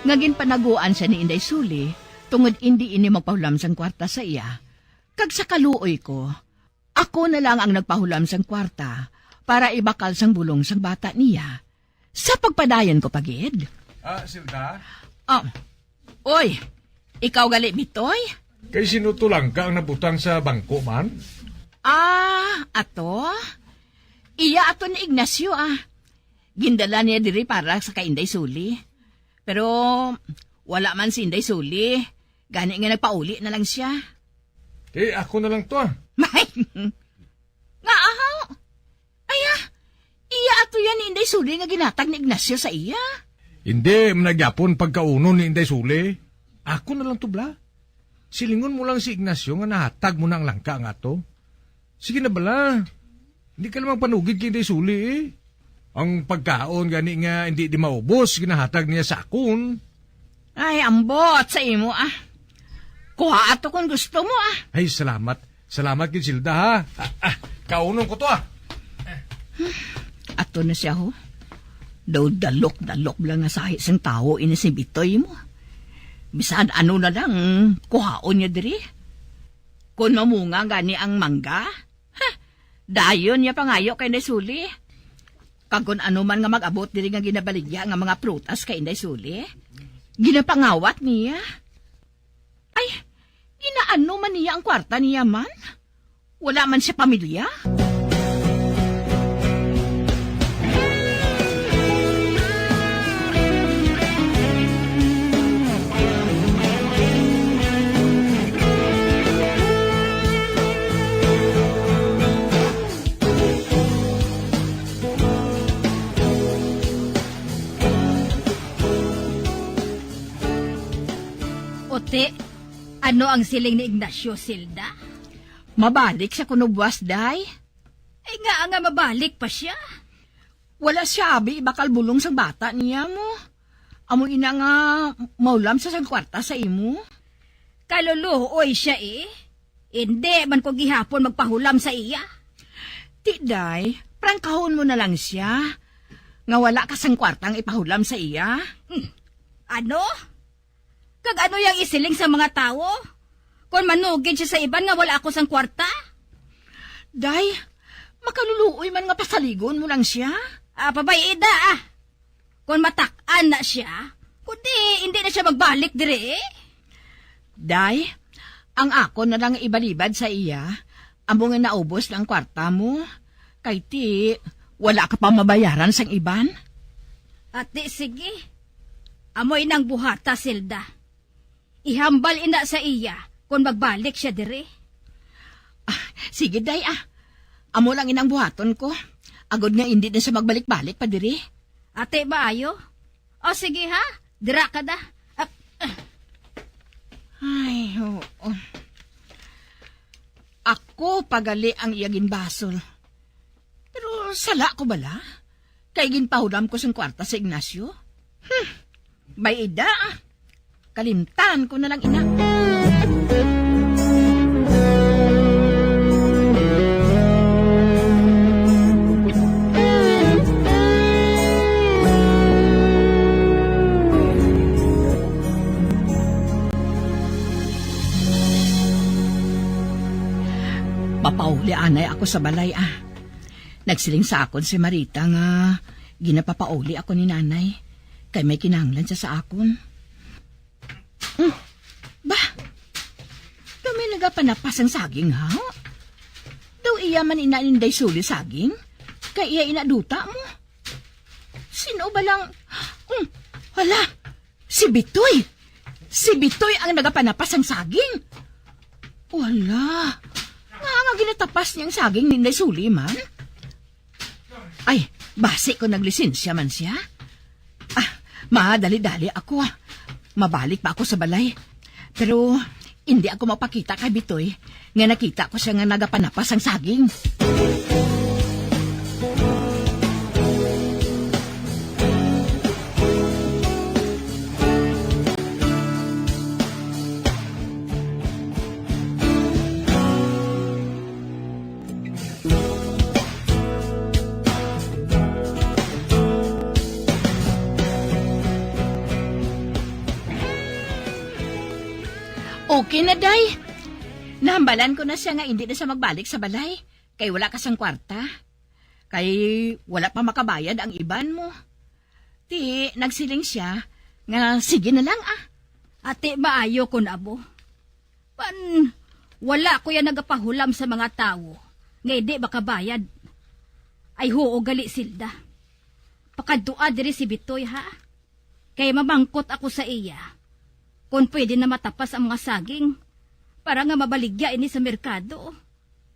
nga ginpanaguan siya ni Inday Suli tungod indi ini magpahulam sang kwarta sa iya, kag sa kaluoy ko, ako na lang ang nagpahulam sang kwarta para ibakal sang bulong sang bata niya. Sa pagpadayon ko pa gid. Ah, Silda? Ah, oy, ikaw gali, Bitoy? Kay sino to lang ka ang nabutang sa bangko man? Ah, ato? Iya ato ni Ignacio, ah. Gindala niya diri para sa kay Inday Suli. Pero wala man si Inday Suli. Gani nga nagpauli na lang siya. Eh, ako na lang to, ah. May, nga ahaw. Ay, ah, iya ato yan ni Inday Suli nga ginatag ni Ignacio sa iya. Hindi man na gyapon pagkaunon ni Inday Suli. Ako na lang to, bala. Silingon mo lang si Ignacio nga nahatag mo na ang langka nga ato. Sige na bala. Hindi ka lamang panugid kay Inday Suli, eh. Ang pagkaon gani nga hindi di maubos, ginahatag niya sa akon. Ay, ambot sa imo, ah. Kuha ato kung gusto mo, ah. Ay, salamat. Salamat gid, Silda, ha? Ah, ah, kaunon ko to, ah. Ato na siya, ho. Daw dalok-dalok lang nga sahi sang tawo ini si Bitoy mo. Bisan ano na lang kuhaon niya diri. Kon mamunga gani ang mangga, ha, dayon niya pangayo kay Inday Suli. Kag kon ano man nga mag-abot diri nga ginabaligya nga mga prutas kay Inday Suli, ginapangawat niya. Ay, ginaano man niya ang kwarta niya man? Wala man siya pamilya? Ote, ano ang siling ni Ignacio, Silda? Mabalik siya kuno buwas, day. Ay, nga nga mabalik pa siya. Wala siya abi ibakal bulong sang bata niya mo. Amo ina nga maulam sa sang kwarta sa imo. Kaluluoy siya, eh. Hindi man ko gihapon magpahulam sa iya. Ti, day, prangkahon mo na lang siya nga wala ka sang kwartang ipahulam sa iya. Hmm. Ano? Kag ano yang isiling sa mga tawo? Kon manugid siya sa iban nga wala ako sang kwarta? Day, makaluluoy man nga pasaligon mo lang siya. Ah, pabay-i da, ah. Kon matak-an na siya, kundi hindi na siya magbalik diri. Day, ang akon na lang ibalibad sa iya, amo nga naubos na ang kwarta mo. Kay ti, wala ka pa mabayaran sang iban. Ati, sige. Amo inang buhata, Silda. Ihambal ina sa iya kon magbalik siya diri. Ah, sige, day, ah. Amo lang inang buhaton ko. Agod nga indi na siya magbalik-balik pa diri. Ate, maayo? O, sige, ha? Dira ka da. Ah, ah. Ay, oo. Ako pa gali ang iya ginbasol. Pero sala ko bala? Kay ginpahulam ko sing kwarta si Ignacio. Hmm. May ida, ah. Kalimtan ko na lang ina. Papauli anay ako sa balay, ah. Nagsiling sa akon si Marita nga ginapapauli ako ni Nanay, kay may kinahanglan siya sa akon. Hmm. Bah, daw may nagapanapas ang saging, ha? Daw iya man ina ni Inday Suli saging, kay iya ina duta mo. Sino ba lang? Hmm, hala, si Bitoy! Si Bitoy ang nagapanapas sang saging. Wala. Nga nga ginatapas niya ang saging ni Inday Suli man? Ay, basi ko naglisensya man siya. Ah, madali-dali ako, ah. Mabalik pa ako sa balay. Pero hindi ako mapakita kay Bitoy nga nakita ko siya nga nagapanapas sang saging. Okay na, day. Nahambalan ko na siya nga hindi na siya magbalik sa balay, kay wala ka sang kwarta. Kay wala pa makabayad ang iban mo. Ti, nagsiling siya nga sige na lang, ah. Ati, maayo kon amo. Pan, wala ko yan nagapahulam sa mga tawo nga hindi makabayad. Ay, huo gali, Silda. Pakadtua diri si Bitoy, ha? Kay mamangkot ako sa iya kon pwede na matapas ang mga saging para nga mabaligya ini sa merkado.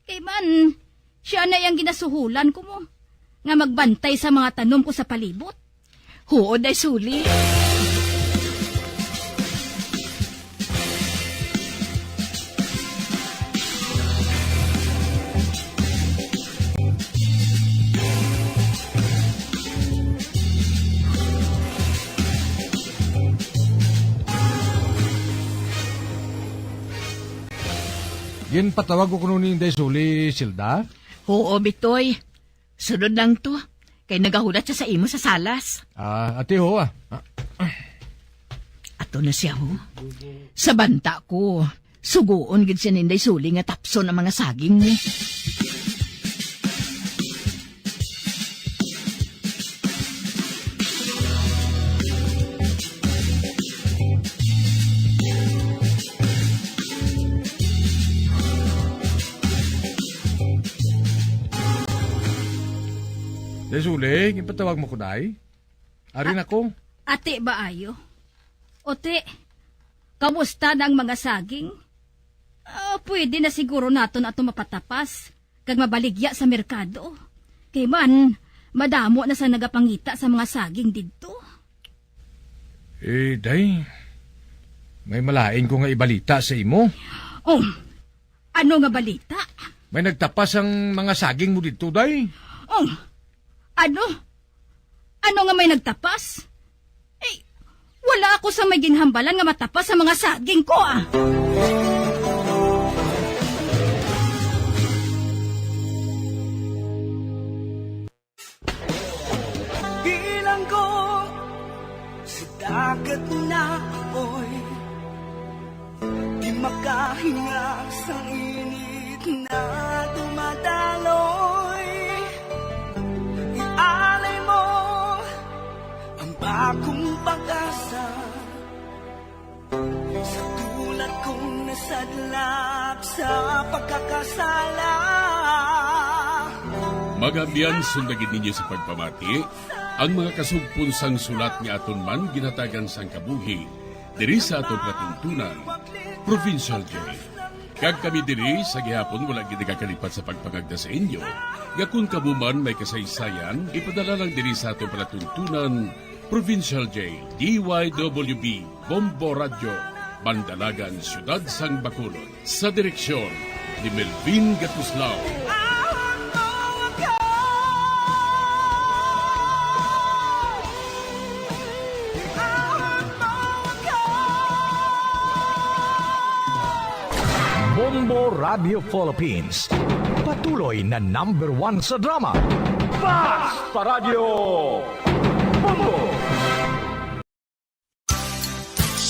Kay man, siya na iyang ginasuhulan ko mo nga magbantay sa mga tanom ko sa palibot. Huo, day Suli. Ginpatawag ko kuno ni Inday Suli, Silda? Oo, Bitoy. Sunod lang to, kay nagahulat siya sa imo sa salas. Ah, ati ho, ah. Ah. Ato na siya, ho. Sa banta ko, suguon gid siya ni Inday Suli nga tapson ang mga saging mo. Day Suli, ginpatawag mo ko, day? Ari na ko. Ati, maayo. Ote, kamusta na ang mga saging? Ah, pwede na siguro naton ato mapatapas kag mabaligya sa merkado. Kay man, madamo na sa nagapangita sa mga saging didto. Eh, day, may malain ko nga ibalita sa imo. Oh, ano nga balita? May nagtapas ang mga saging mo didto, day. Oh, ano? Ano nga may nagtapas? Eh, wala ako sa may ginhambalan nga matapas sa mga saging ko, ah. Bilanggo sa dagat na apoy, di makahinga sa init na dumadaloy. Ialay mo ang bagong pag-asa sa tulad kong nasadlak sa pagkakasala. Mga abyan, sundagin ninyo sa pagpamati ang mga kasugpon sang sulat nga aton man ginhatagan sang kabuhi diri sa aton palatuntunan, Provincial J. Kag kami diri sa gihapon wala gid nagakalipat sa pagpangagda sa inyo nga kon kamo man may kasaysayan, ipadala lang diri sa aton palatuntunan, Provincial J, D Y W B, Bombo Radyo, Bandalagan, Siyudad sang Bacolod. Sa direksyon ni Melvin Gatuslao. Bombo Radio Philippines, patuloy na number one sa drama. Fast Paradyo Bombo!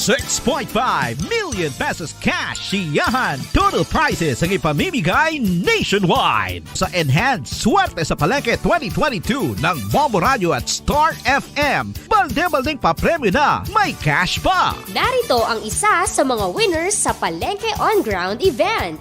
Six point five million pesos cash siyahan total prizes ang ipamimigay nationwide sa Enhanced Swerte sa Palengke twenty twenty-two ng Bombo Radio at Star F M. Balde-baldeng papremyo na, may cash pa! Narito ang isa sa mga winners sa Palengke On Ground event.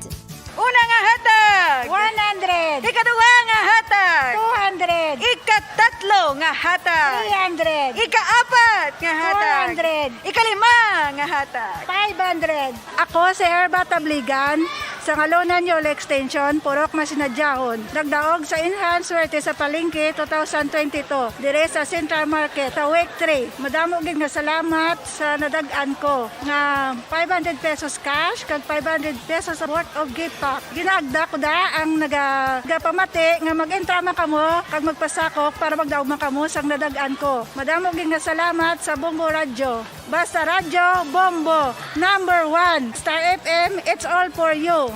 Una nga hatag, one hundred. Ikaduha nga hatag, two hundred. Ikatatlo nga hatag, three hundred. Ikaapat nga hatag, four hundred. Ikalima nga hatag, five hundred. Ako si Herba Tabligan, sa Ngalonan Yolo Extension, Purok Masinadyahon. Nagdaog sa Enhanced Swerte sa Palengke two thousand twenty-two, dire sa Central Market, sa Week three. Madamo gid nga salamat sa nadag-an ko nga five hundred pesos cash kag five hundred pesos worth of gift pack. Ginaagda ko da ang naga-, nagapamati nga mag-entra man kamo kag magpasakop para magdaog man kamo sang nadag-an ko. Madamo gid nga salamat sa Bombo Radyo. Basta Radyo Bombo, number one. Star F M, it's all for you.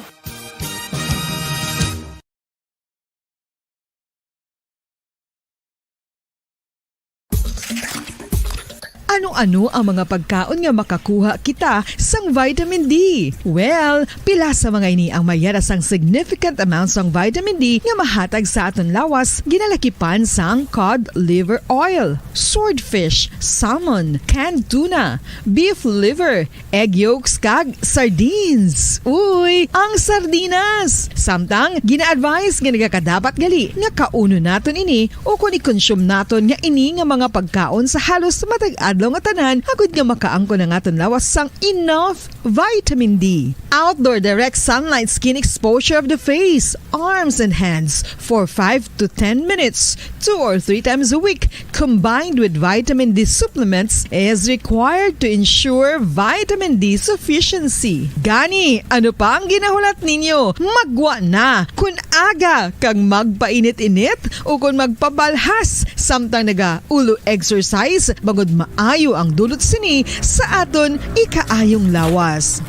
Ano-ano ang mga pagkaon nga makakuha kita sang vitamin D? Well, pila sa mga ini ang mayara sang significant amount sang vitamin D nga mahatag sa aton lawas, ginalakipan sang cod liver oil, swordfish, salmon, canned tuna, beef liver, egg yolks, kag sardines. Uy, ang sardinas! Samtang, gina-advise nga nagakadapat gali nga kaunon naton ini o kon i-consume naton nga ini nga mga pagkaon sa halos matag adlaw nga tanan, agud nga makaangkon ang aton lawas sang enough vitamin D. Outdoor direct sunlight skin exposure of the face, arms, and hands for five to ten minutes, two or three times a week, combined with vitamin D supplements, is required to ensure vitamin D sufficiency. Gani, ano pa ang ginahulat ninyo? Maggwa na! Kun aga kag magpainit-init o kon magpabalhas samtang naga-ulo exercise, bangod maayo ang dulot sini sa aton ikaayong lawas.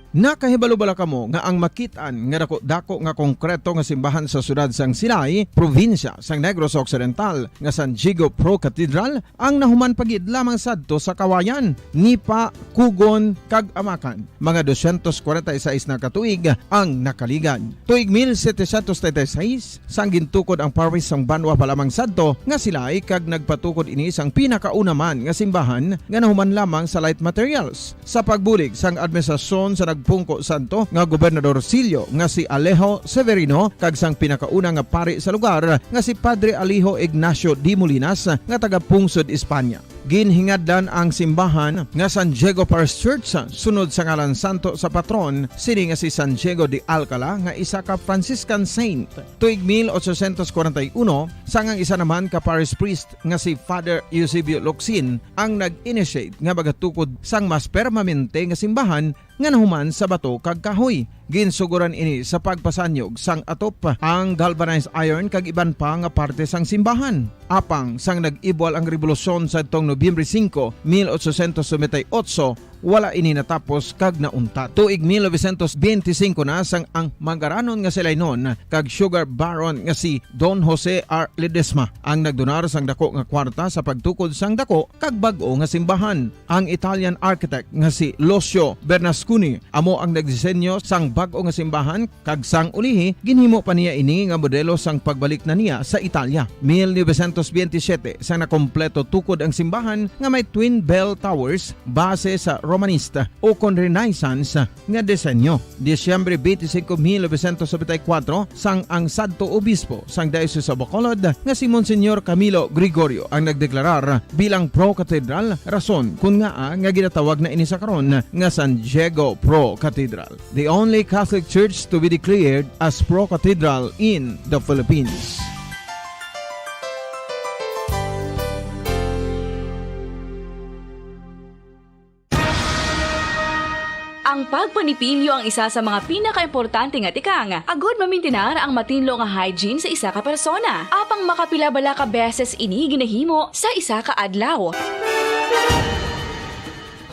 Nakahibalo bala kamo nga ang makit-an nga dako-dako nga konkreto nga simbahan sa siyudad sang Silay, probinsya sang Negros Occidental, nga San Diego Pro Cathedral, ang nahuman pa gid lamang sadto sa kawayan, nipa, kugon, kag amakan? Mga dosyentos kwarenta y seis na ka tuig ang nakaligad. Tuig mil setecientos treinta y seis, sang gintukod ang parish sang banwa pa lamang sadto nga Silay, kag nagpatukod ini sang pinakauna man nga simbahan nga nahuman lamang sa light materials. Sa pagbulig sang administrasyon sa nagpungko sadto nga Gobernador Silio nga si Alejo Severino kag sang pinakauna nga pari sa lugar nga si Padre Alejo Ignacio de Molinas nga taga-pungsod Espanya. Ginhingadlan ang simbahan nga San Diego Parish Church sunod sa ngalan santo sa patron sini nga si San Diego de Alcala nga isa ka Franciscan saint. Tuig mil ochocientos kwarenta y uno, sang ang isa naman ka parish priest nga si Father Eusebio Locsin ang nag-initiate nga magatukod sang mas permanente nga simbahan nga nahuman sa bato kag kahoy. Ginsugoran ini sa pagpasanyog sang atop, ang galvanized iron kag iban pa nga parte sang simbahan. Apang sang nag-ibwal ang rebolusyon sadtong Nobyembre singko, mil ochocientos noventa y ocho, wala ini natapos kag nauntat. Tuig mil novecientos benti singko na sang ang mangaranon nga Silaynon kag sugar baron nga si Don Jose R. Ledesma ang nagdonar sang dako nga kwarta sa pagtukod sang dako kag bag-o nga simbahan. Ang Italian architect nga si Lucio Bernasconi amo ang nagdisenyo sang bag-o nga simbahan, kag sang ulihi, ginhimo pa niya ini nga modelo sang pagbalik na niya sa Italia. Mil novecientos benti siyete, sang nakompleto tukod ang simbahan nga may twin bell towers base sa Romanista o kon Renaissance nga disenyo. Disyembre twenty-five, mil novecientos noventa y cuatro, sang ang sadto obispo sang Diocese of Bacolod nga si Monsignor Camilo Gregorio ang nagdeklarar bilang pro-cathedral, rason kun ngaa nga ginatawag na ini sa karon nga San Diego Pro Cathedral, the only Catholic church to be declared as pro-cathedral in the Philippines. Ang pagpanipilyo ang isa sa mga pinakaimportante nga tikang agud mamintinar ang matinlo nga hygiene sa isa ka persona. Apang makapila bala ka beses ini ginahimo sa isa ka adlaw?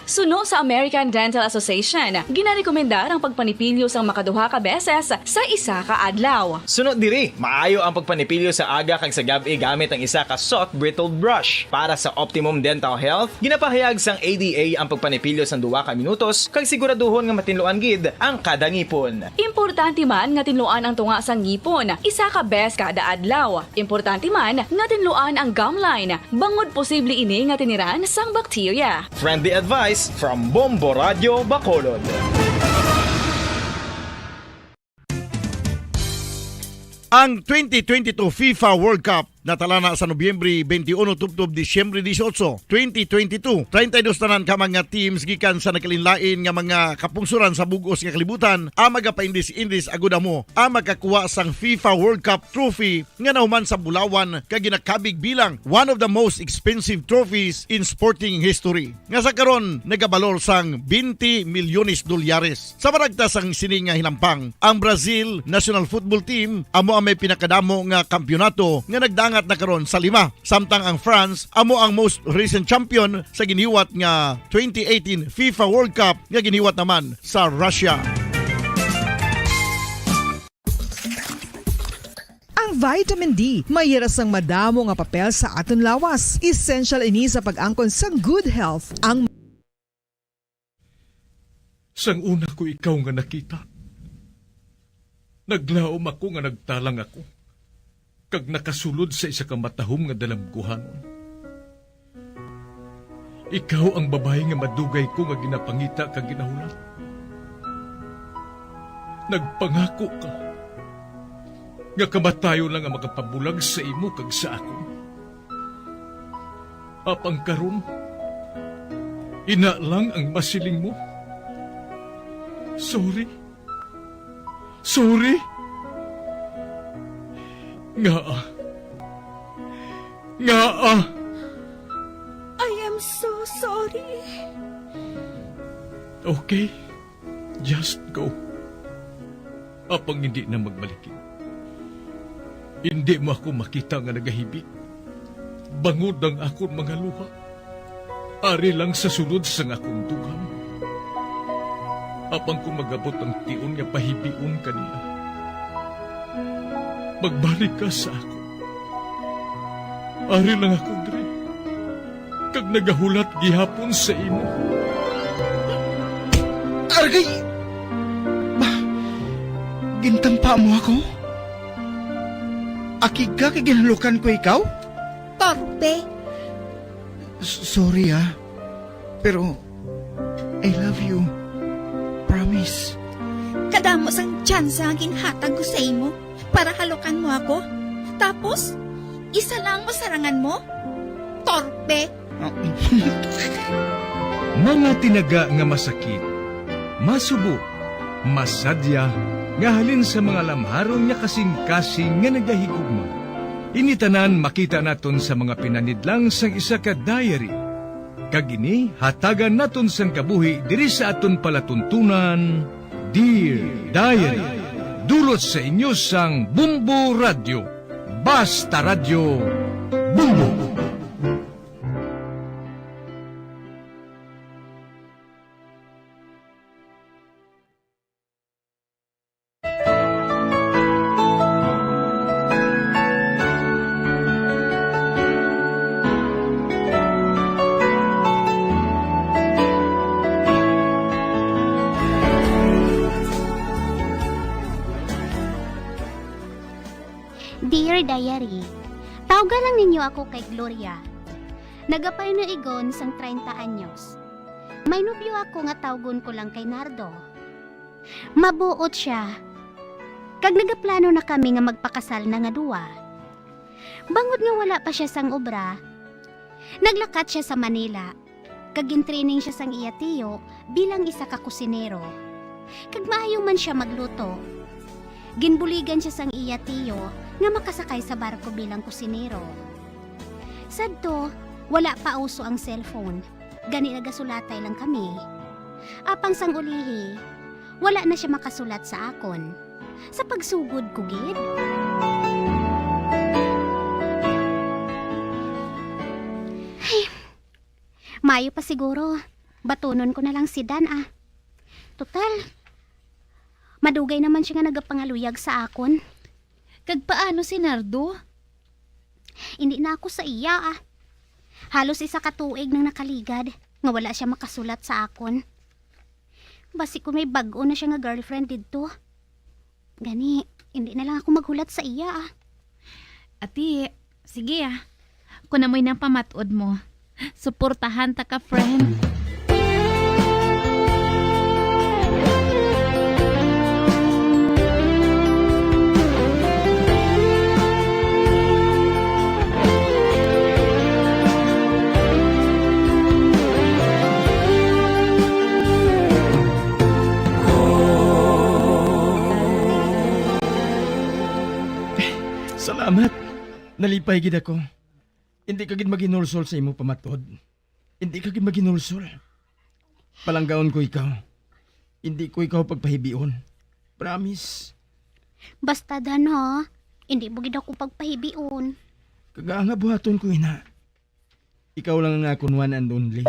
Suno sa American Dental Association, ginarekomendar ang pagpanipilyo sang makaduha ka beses sa isa ka adlaw. Suno diri, maayo ang pagpanipilyo sa aga kag sa gab-i gamit ang isa ka soft bristle brush. Para sa optimum dental health, ginapahayag sang A D A ang pagpanipilyo sang duha ka minutos kag siguraduhon nga matinluan gid ang kada ngipon. Importante man nga tinluan ang tunga sang ngipon isa ka beses kada adlaw. Importante man nga tinluan ang gum line, bangod posible ini nga tiniran sang bakterya. Friendly advice from Bombo Radio Bacolod. Ang twenty twenty-two FIFA World Cup natala na sa Nobyembre twenty-one tubtob Disyembre dieciocho, twenty twenty-two. Treinta y dos tanan ka mga teams gikan sa nagkalainlain nga mga kapungsoran sa bug-os nga kalibutan ang magapaindis-indis agud amo ang makakuha sang FIFA World Cup trophy nga nahuman sa bulawan kag ginakabig bilang one of the most expensive trophies in sporting history, nga sa karon nagabalor sang twenty milyones dolyares. Sa panagta sang sini nga hinampang, ang Brazil national football team amo ang may pinakadamo nga kampiyonato nga nagdangat na karon sa lima, samtang ang France amo ang most recent champion sa giniwat nga twenty eighteen FIFA World Cup nga giniwat naman sa Russia. Ang Vitamin D, may hira sang madamo nga papel sa aton lawas. Essential ini sa pag-angkon sang good health. Ang Sang una ko ikaw nga nakita, naglaom ako nga nagtalang ako, kag nakasulod sa isa ka matahom nga dalamguhanon. Ikaw ang babayi nga madugay ko nga ginapangita kag ginahulat. Nagpangako ka nga kamatayon lang ang makapabulag sa imo kag sa akon. Apang karon, ina lang ang masiling mo. Sorry. Sorry. Ngaa? Ngaa? I am so sorry. Okay. Just go. Apang hindi na magbalikin. Hindi mo ako makita nga nagahibi. Bangod ang akon mga luha. Ari lang sa sulod sang akon dugang. Apang kung magabot ang tion nga pahibion ka niya, magbalik ka sa akon. Ari lang ako diri, kag nagahulat gihapon sa imo. Argay! Ba, gintampa mo ako? Akig ka kay ginhalukan ko ikaw? Torpe! S-, sorry, ah. Pero, I love you. Promise. Kadamo sang tsansa nga ginhatag ko sa imo para halukan mo ako. Tapos, isa lang mo sarangan mo? Torpe! Mga tinaga nga masakit, masubo, masadya, nga halin sa mga lamharon nga kasing-kasing nga nagahigugma. Ini tanan makita naton sa mga pinanidlang sang isa ka diary. Kag ini hatagan naton sang kabuhi diri sa aton palatuntunan, Dear Diary. Dulot sa inyo sang Bombo Radyo. Basta Radyo, Bombo! Dear Diary, tawga lang ninyo ako kay Gloria. Nagapanuigon sang treinta anyos. May nobyo ako nga tawgon ko lang kay Nardo. Mabuot sia. Kag nagaplano na kami nga magpakasal na nga duwa. Bangod nga wala pa sia sang obra, naglakat sia sa Manila, kag gintraining sia sang iya tiyo bilang isa ka kusinero. Kag maayo man sia magluto. Ginbuligan sia sang iya tiyo nga makasakay sa barko bilang kusinero. Sadto, wala pa uso ang cellphone. Gani nagasulatay lang kami. Apang sang ulihi, wala na sia makasulat sa akon. Sa pagsugod ko gid. Ay, maayo pa siguro. Batunon ko na lang si Dan, ah. Total, madugay naman sia nga nagapangaluyag sa akon. Kag paano si Nardo? Indi na ako sa iya, ah. Halos isa ka tuig nang nakaligad nga wala sia makasulat sa akon. Basi ko may bag-o na sia nga girlfriend didto. Gani, indi na lang ako maghulat sa iya, ah. Ati, sige, ah. Kon amoy nang pamat-od mo, suportahan ta ka, friend. Salamat. Nalipay gid ako. Indi ka gid maghinulsol sa imo pamat-od. Indi ka gid maghinulsol. Palanggaon ko ikaw. Indi ko ikaw pagpahibion. Promise. Basta, Dan, ha? Indi mo gid ako pagpahibion. Kag nga buhaton ko ina. Ikaw lang ang akon one and only.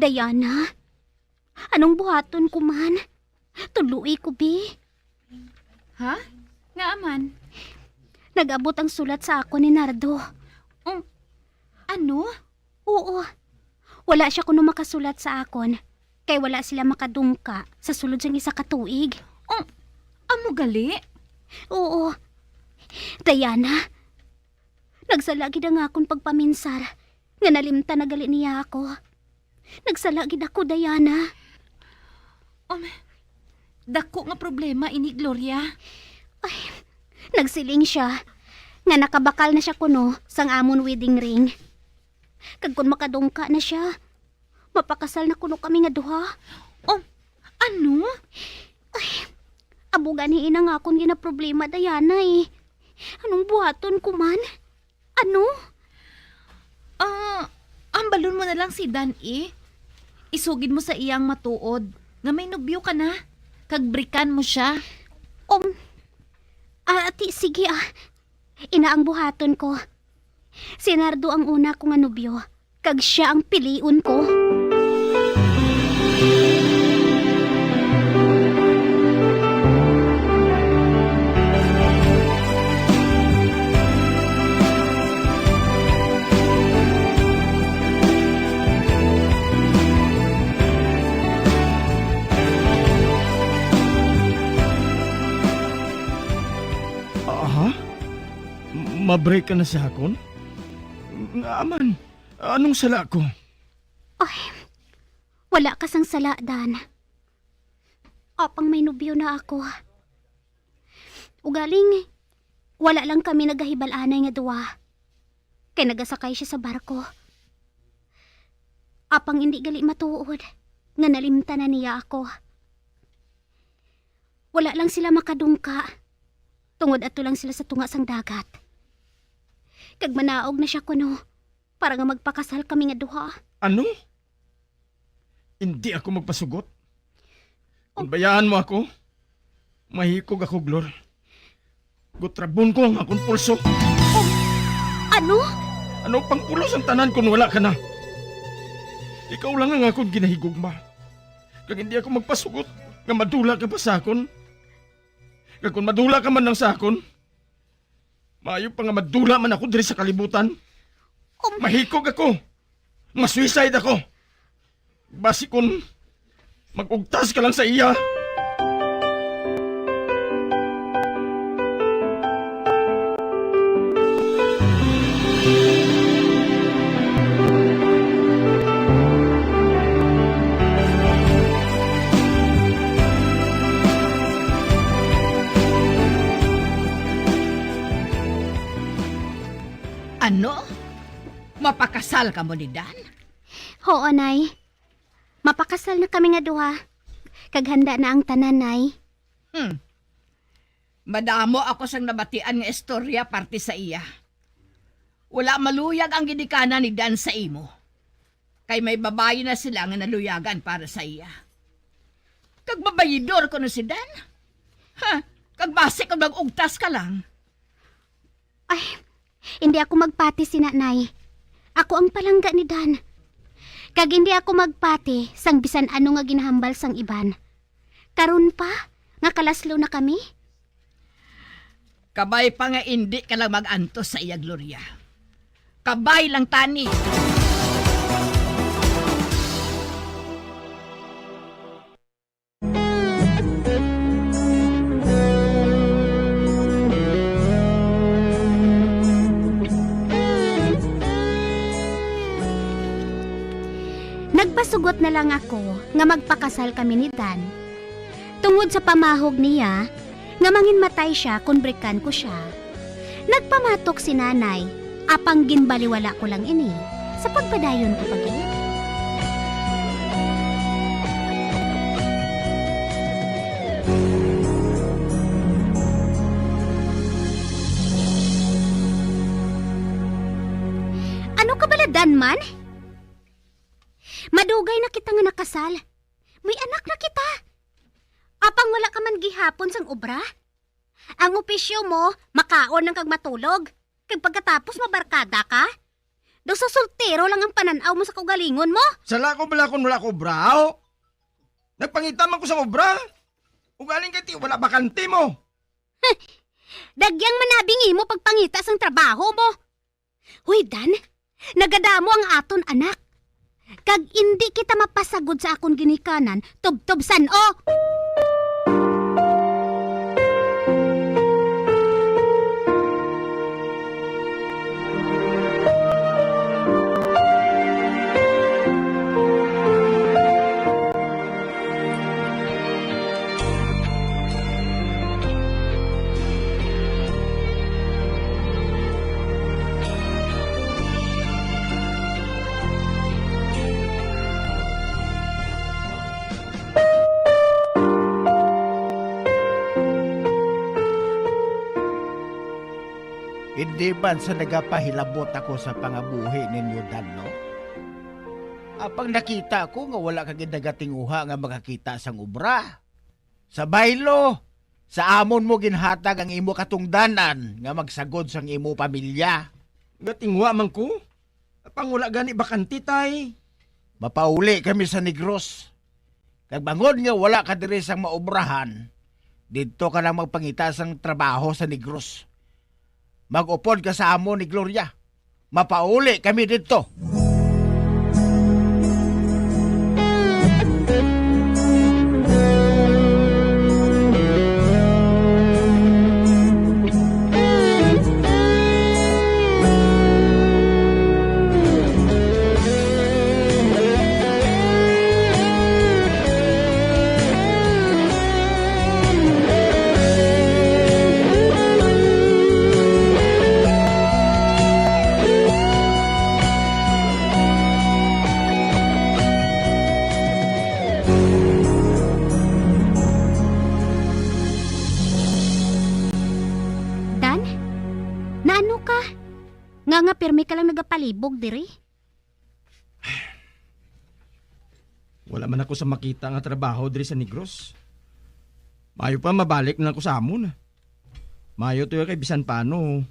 Diana, anong buhaton ko man? Tuloi ko, bi. Ha? Ngaa man? Nag-abot ang sulat sa akon ni Nardo. Um, ano? Oo. Wala siya kuno makasulat sa akon, kay wala sila makadungka sa sulod sang isa ka tuig. Um, amo gali? Oo. Diana, nagsala gid ang akon pagpaminsar nga nalimtan na gali niya ako. Nagsala gid ako, Diana. Um, dako nga problema ini, Gloria. Ay, nagsiling siya nga nakabakal na siya kuno sang amon wedding ring. Kag kon makadungka na siya, mapakasal na kuno kami nga duha. Oh, ano? Ay, amo gani ina nga akon ginaproblema, Diana, eh. Anong buhaton ko man? Ano? Ah, hambalon mo na lang si Dan, eh. Isugid mo sa iya ang matuod nga may nobyo ka na, kag brikan mo siya. Um, ah, ati, sige, ah. Ina ang buhaton ko. Si Nardo ang una ko nga nobyo, kag sia ang pilion ko. Aha? M-, mabreak ka na sa akon? Nga man, anong sala ko? Ay, wala ka sang sala, Dan. Apang may nobyo na ako. Ugaling, wala lang kami nagahibal-anay nga duwa. Kay nagasakay siya sa barko. Apang indi gali matuod nga nalimtan na niya ako. Wala lang sila makadungka, tungod ato lang sila sa tunga sang dagat. Kag manaog na siya kuno, para nga magpakasal kami nga duha. Ano? Indi ako magpasugot. Kung bayaan mo ako, mahikog ako, Glor. Gutrabon ko ang akon pulso. Oh, ano? Ano pang pulos ang tanan kung wala ka na? Ikaw lang ang akon ginahigugma. Kag hindi ako magpasugot nga madula ka pa sa akon. Kag kung madula ka man lang sa akon, maayo pa nga madula man ako diri sa kalibutan. Um, mahikog ako. Ma-suicide ako. Basi kun mag-ugtas ka lang sa iya. Ano? Mapakasal kamo ni Dan? Huo, Nay. Mapakasal na kami nga duha. Kag handa na ang tanan, Nay. Hmm. Madamo ako sang nabatian nga istorya parte sa iya. Wala maluyag ang ginikanan ni Dan sa imo. Kay may babayi na sila nga naluyagan para sa iya. Kag babayidor kuno si Dan? Ha? Kag basi kung mag-ugtas ka lang. Ay, hindi ako magpati sina, Nay. Ako ang palangga ni Dan. Kag hindi ako magpati sang bisan ano nga ginahambal sang iban. Karon pa nga kalaslo na kami? Kabay pa nga indi ka lang mag-antos sa iya, Gloria. Kabay lang tani. Nagpasugot na lang ako nga magpakasal kami ni Dan. Tungod sa pamahog niya nga manginmatay sia kon brikan ko sia, nagpamatok si Nanay, apang ginbaliwala ko lang ini sa pagpadayon ko pag-iit. Ano ka bala, Dan man? Madugay na kita nga nakasal. May anak na kita. Apang wala ka man gihapon sang obra? Ang opisyo mo, makaon lang kag matulog, kag pagkatapos mabarkada ka? Daw sa soltero lang ang panan-aw mo sa kaugalingon mo? Sala ko bala kon wala ko obra, ho? Nagpangita man ko sang obra. Ugaling kay ti wala bakante mo. Dagyang manabing imo pagpangita sang trabaho mo. Hoy, Dan, nagadamo ang aton anak. Kag indi kita mapasagod sa akon ginikanan, tubtob san-o. Hindi man sa nagapahilabot ako sa pangabuhi ninyo, Dan, no? Apang nakita ko nga wala ka gid nagatinguha nga makakita sang obra. Sa baylo, sa amon mo ginhatag ang imo katungdanan nga magsagod sang imo pamilya. Gatinguha man ko. Apang wala gani bakante, tay. Mapauli kami sa Negros. Kag bangod nga wala ka diri sang maobrahan, didto ka lang magpangita sang trabaho sa Negros. Mag-upod ka sa amo ni Gloria. Mapauli kami didto. Dan, naano ka? Nga nga pirmi ka lang nagapalibog diri? Wala man ako sa makita nga trabaho diri sa Negros. Maayo pa mabalik na lang ko sa amon. Maayo to kay bisan paano,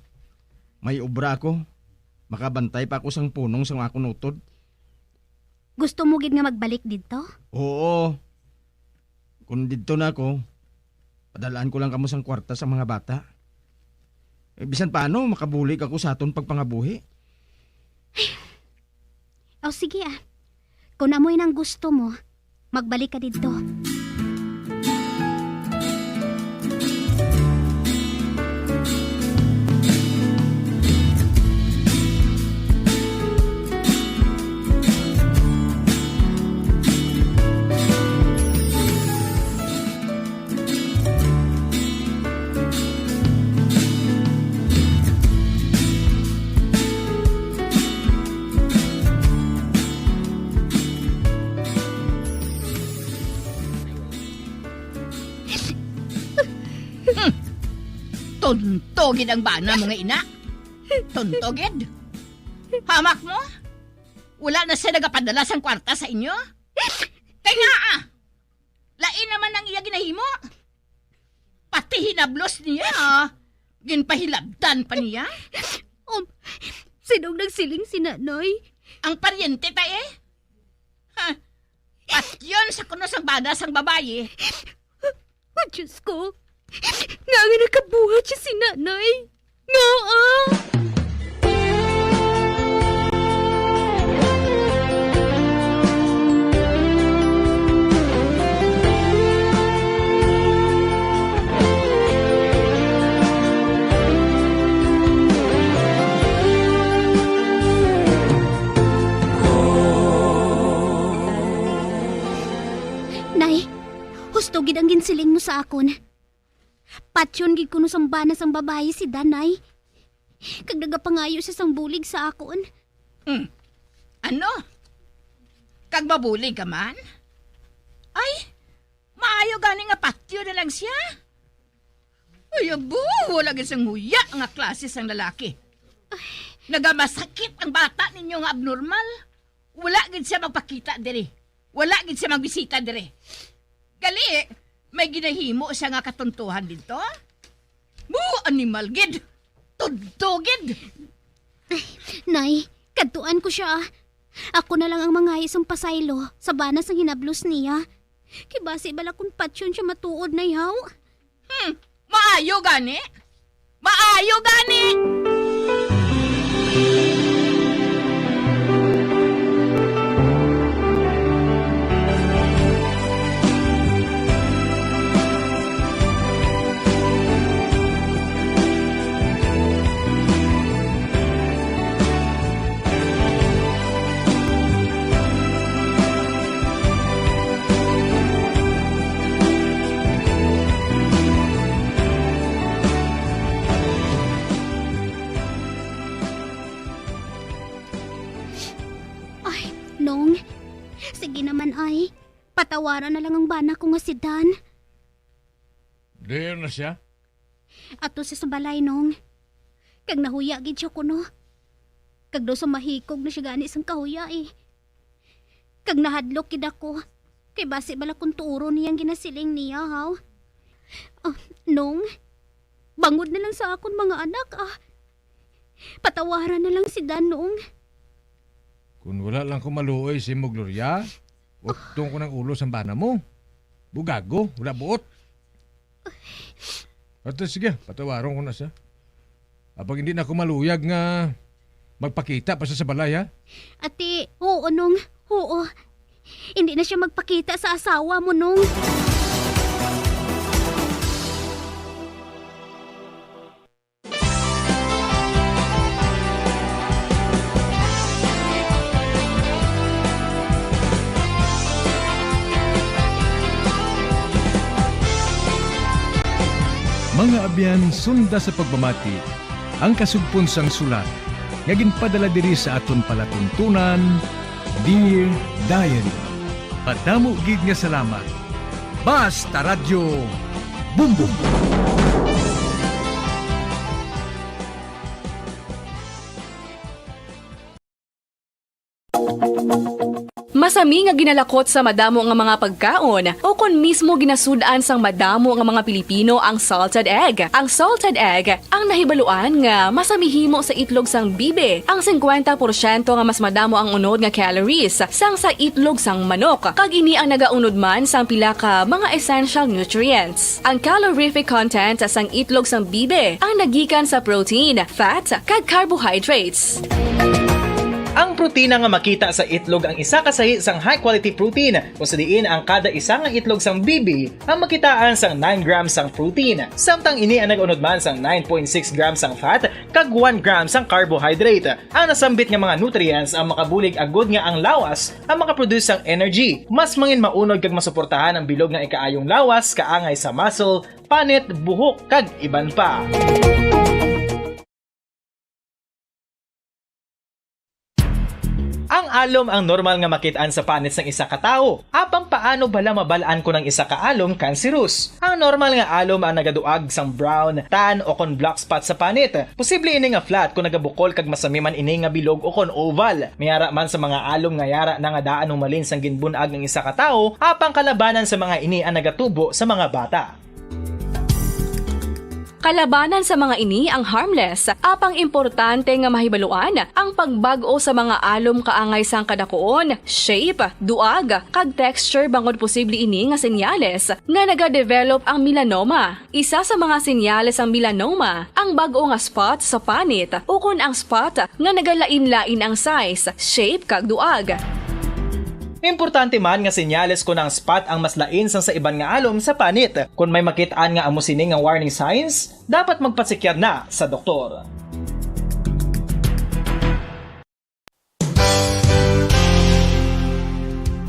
may obra ako. Makabantay pa ako sang punong sang akon utod. Gusto mo gid nga magbalik didto? Oo. Kung didto na ako, padalaan ko lang kamo sang kwarta sa mga bata. Eh, bisan paano, makabulig ako sa aton pagpangabuhi. O sige, ah. Kung amoy nang gusto mo, magbalik ka didto. Hmm. Tunto gid ang bana mo nga ina. Tunto gid. Hamak mo? Wala na siya nagapadala sang kwarta sa inyo? Kay nga, ah, lain naman ang iya ginahimo. Pati hinablos niya, ah, ginpahilabtan pa niya. Um, sinong nagsiling si Nanay? Ang paryente ta, eh. Ha? Patyon sa kuno sang bana sang babayi. Oh, Diyos ko. Nga nga nakabuhat siya si Nanay. Ngaa? Nay, husto gid ang ginsiling mo sa akon. Patyon gid kuno sang bana sang babayi si Danay. Kag nagapangayo siya sang bulig sa akon. Hmm. Ano? Kag mabulig ka man? Ay, maayo gani nga patyon na lang siya. Ay, abo, wala gid sang huya nga klase sang lalaki. Nagamasakit ang bata ninyo nga abnormal. Wala gid siya magpakita diri. Wala gid siya magbisita diri. Gali, may ginahimo siya nga katuntuhan didto? Mo, animal gid. Tudto gid. Nay, Adtuan ko sia, ah. Ako na lang ang mangahi sang pasaylo sa bana sang hinablos niya. Kay basi bala kon patyon sia matuod, Nay, haw? Hmm, maayo gani. Maayo gani. Ay, Nong. Sige naman, ay. Patawara na lang ang bana ko nga si Dan. Diin na sia? Ato sa, sa balay, Nong. Kag nahuya gid siya kuno. Kag daw sa mahikog na siya gani sang kahuya, eh. Kag nahadlok gid ako. Kay basi bala kon tuoron niya ang ginasiling niya, haw? Ah, Nong, bangod na lang sa akon mga anak, ah. Patawara na lang si Dan, Nong. Kung wala lang ko maluoy sa imo, Gloria, utong ko ng ulo sa bana mo. Bugago, wala buot. Ate, sige, patawaron ko na siya. Apang hindi na ako maluyag nga magpakita pa siya sa balay, ha? Ate, oo, Nong. Oo. Hindi na siya magpakita sa asawa mo, Nong. Mga abyan, sunda sa pagpamati ang kasugpon sang sulat nga ginpadala diri sa aton palatuntunan, Dear Diary. Madamo gid nga salamat. Basta Radyo Bumbong. Masami nga ginalakot sa madamo nga mga pagkaon, o kon mismo ginasud-an sang madamo nga mga Pilipino ang salted egg. Ang salted egg ang nahibaluan nga masami himo sa itlog sang bibi. Ang singkwenta porsyento nga mas madamo ang unod nga calories sang sa itlog sang manok, kag ini ang nagaunod man sang pila ka mga essential nutrients. Ang calorific content sang itlog sang bibi ang nagikan sa protein, fat, kag carbohydrates. Ang protina nga makita sa itlog ang isa ka sahi sang high-quality protein, kung sa diin ang kada isa nga itlog sang bibi ang makitaan sang nine grams sang protein, samtang ini ang nag-unod man sang nine point six grams sang fat kag one gram sang carbohydrate. Ang nasambit nga mga nutrients ang makabulig agud nga ang lawas ang makaproduce sang energy. Mas mangin maunod kag masuportahan ang bilog nga ikaayong lawas kaangay sa muscle, panit, buhok, kag iban pa. Ang alom ang normal nga makit-an sa panit sang isa ka tawo. Apang paano bala mabal-an kon ang isa ka alom cancerous? Ang normal nga alom ang nagaduag sang brown, tan, o kon black spot sa panit. Posible ini nga flat kon nagabukol kag masami man ini nga bilog o kon oval. May ara man sa mga alom nga yara na nga daan humalin sang ginbun-ag ang isa ka tawo, apang kalabanan sa mga ini ang nagatubo sa mga bata. Kalabanan sa mga ini ang harmless, apang importante nga mahibaluan ang pagbag-o sa mga alom kaangay sang kadakuon, shape, duag, kag texture bangod posible ini nga senyales nga nagadevelop ang melanoma. Isa sa mga senyales sang melanoma ang bag-o nga spot sa panit ukon ang spot nga nagalain-lain ang size, shape, kag duag. Importante man nga senyales kon ang spot ang mas lain sang sa iban nga alom sa panit. Kon may makit-an nga amo sini nga warning signs, dapat magpasikyar na sa doktor.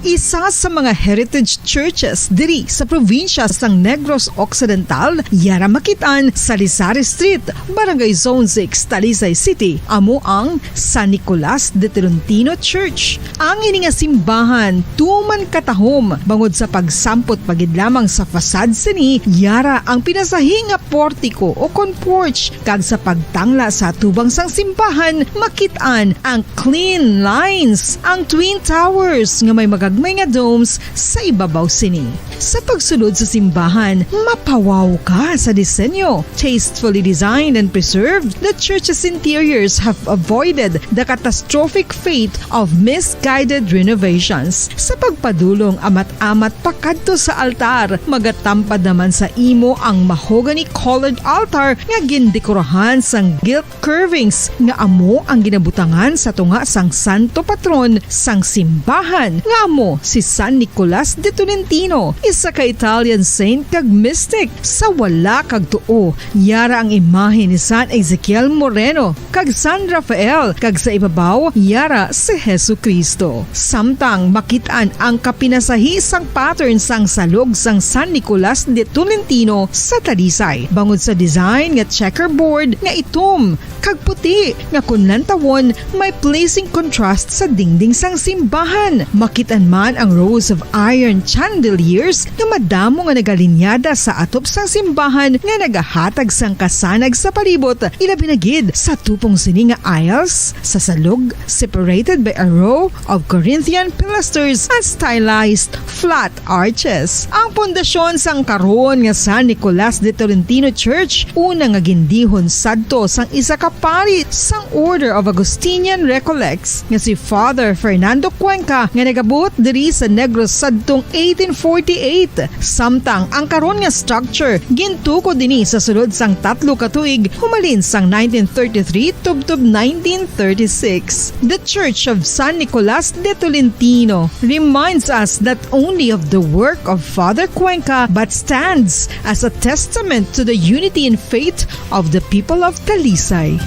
Isa sa mga heritage churches diri sa probinsya sang Negros Occidental, yara makit-an sa Lizares Street, Barangay Zone six, Talisay City, amo ang San Nicolas de Tolentino Church. Ang ini nga simbahan tuman katahom bangod sa pagsampot pa gid lamang sa facade sini, yara ang pinasahi nga portiko o kon porch, kag sa pagtangla sa atubang sang simbahan, makit-an ang clean lines, ang twin towers nga may magag- may nga domes sa ibabaw sini. Sa pagsulod sa simbahan, mapawaw ka sa disenyo. Tastefully designed and preserved, the church's interiors have avoided the catastrophic fate of misguided renovations. Sa pagpadulong amat-amat pakadto sa altar, magatampad naman sa imo ang mahogany-colored altar nga gindekorahan sang gilt curvings nga amo ang ginabutangan sa tunga sang santo patron sang simbahan, nga amo si San Nicolas de Tolentino, isa ka Italian saint kag mystic. Sa wala kag tuo, yara ang imahe ni San Ezekiel Moreno kag San Rafael, kag sa ibabaw yara si Jesu-Cristo. Samtang makit-an ang kapinasahi sang pattern sang salog sang San Nicolas de Tolentino sa Talisay, bangod sa design nga checkerboard nga itom kag puti nga kon lantawon may pleasing contrast sa dingding sang simbahan. Makit-an man ang rows of iron chandeliers nga madamo nga nagalinyada sa atop sang simbahan nga nagahatag sang kasanag sa palibot, ilabi na gid sa tupong sini nga aisles sa salog, separated by a row of Corinthian pilasters and stylized flat arches. Ang pundasyon sang karon nga San Nicolas de Tolentino Church, una nga gindihon sadto sang isa ka pari sang Order of Augustinian Recollects nga si Father Fernando Cuenca, nga nagabot diri sa Negros sadtong eighteen forty-eight. Samtang ang karon nga structure gintukod dinhi sa sulod sang tatlo ka tuig, humalin sang nineteen thirty-three tubtob nineteen thirty-six. The Church of San Nicolas de Tolentino reminds us not only of the work of Father Cuenca but stands as a testament to the unity in faith of the people of Talisay.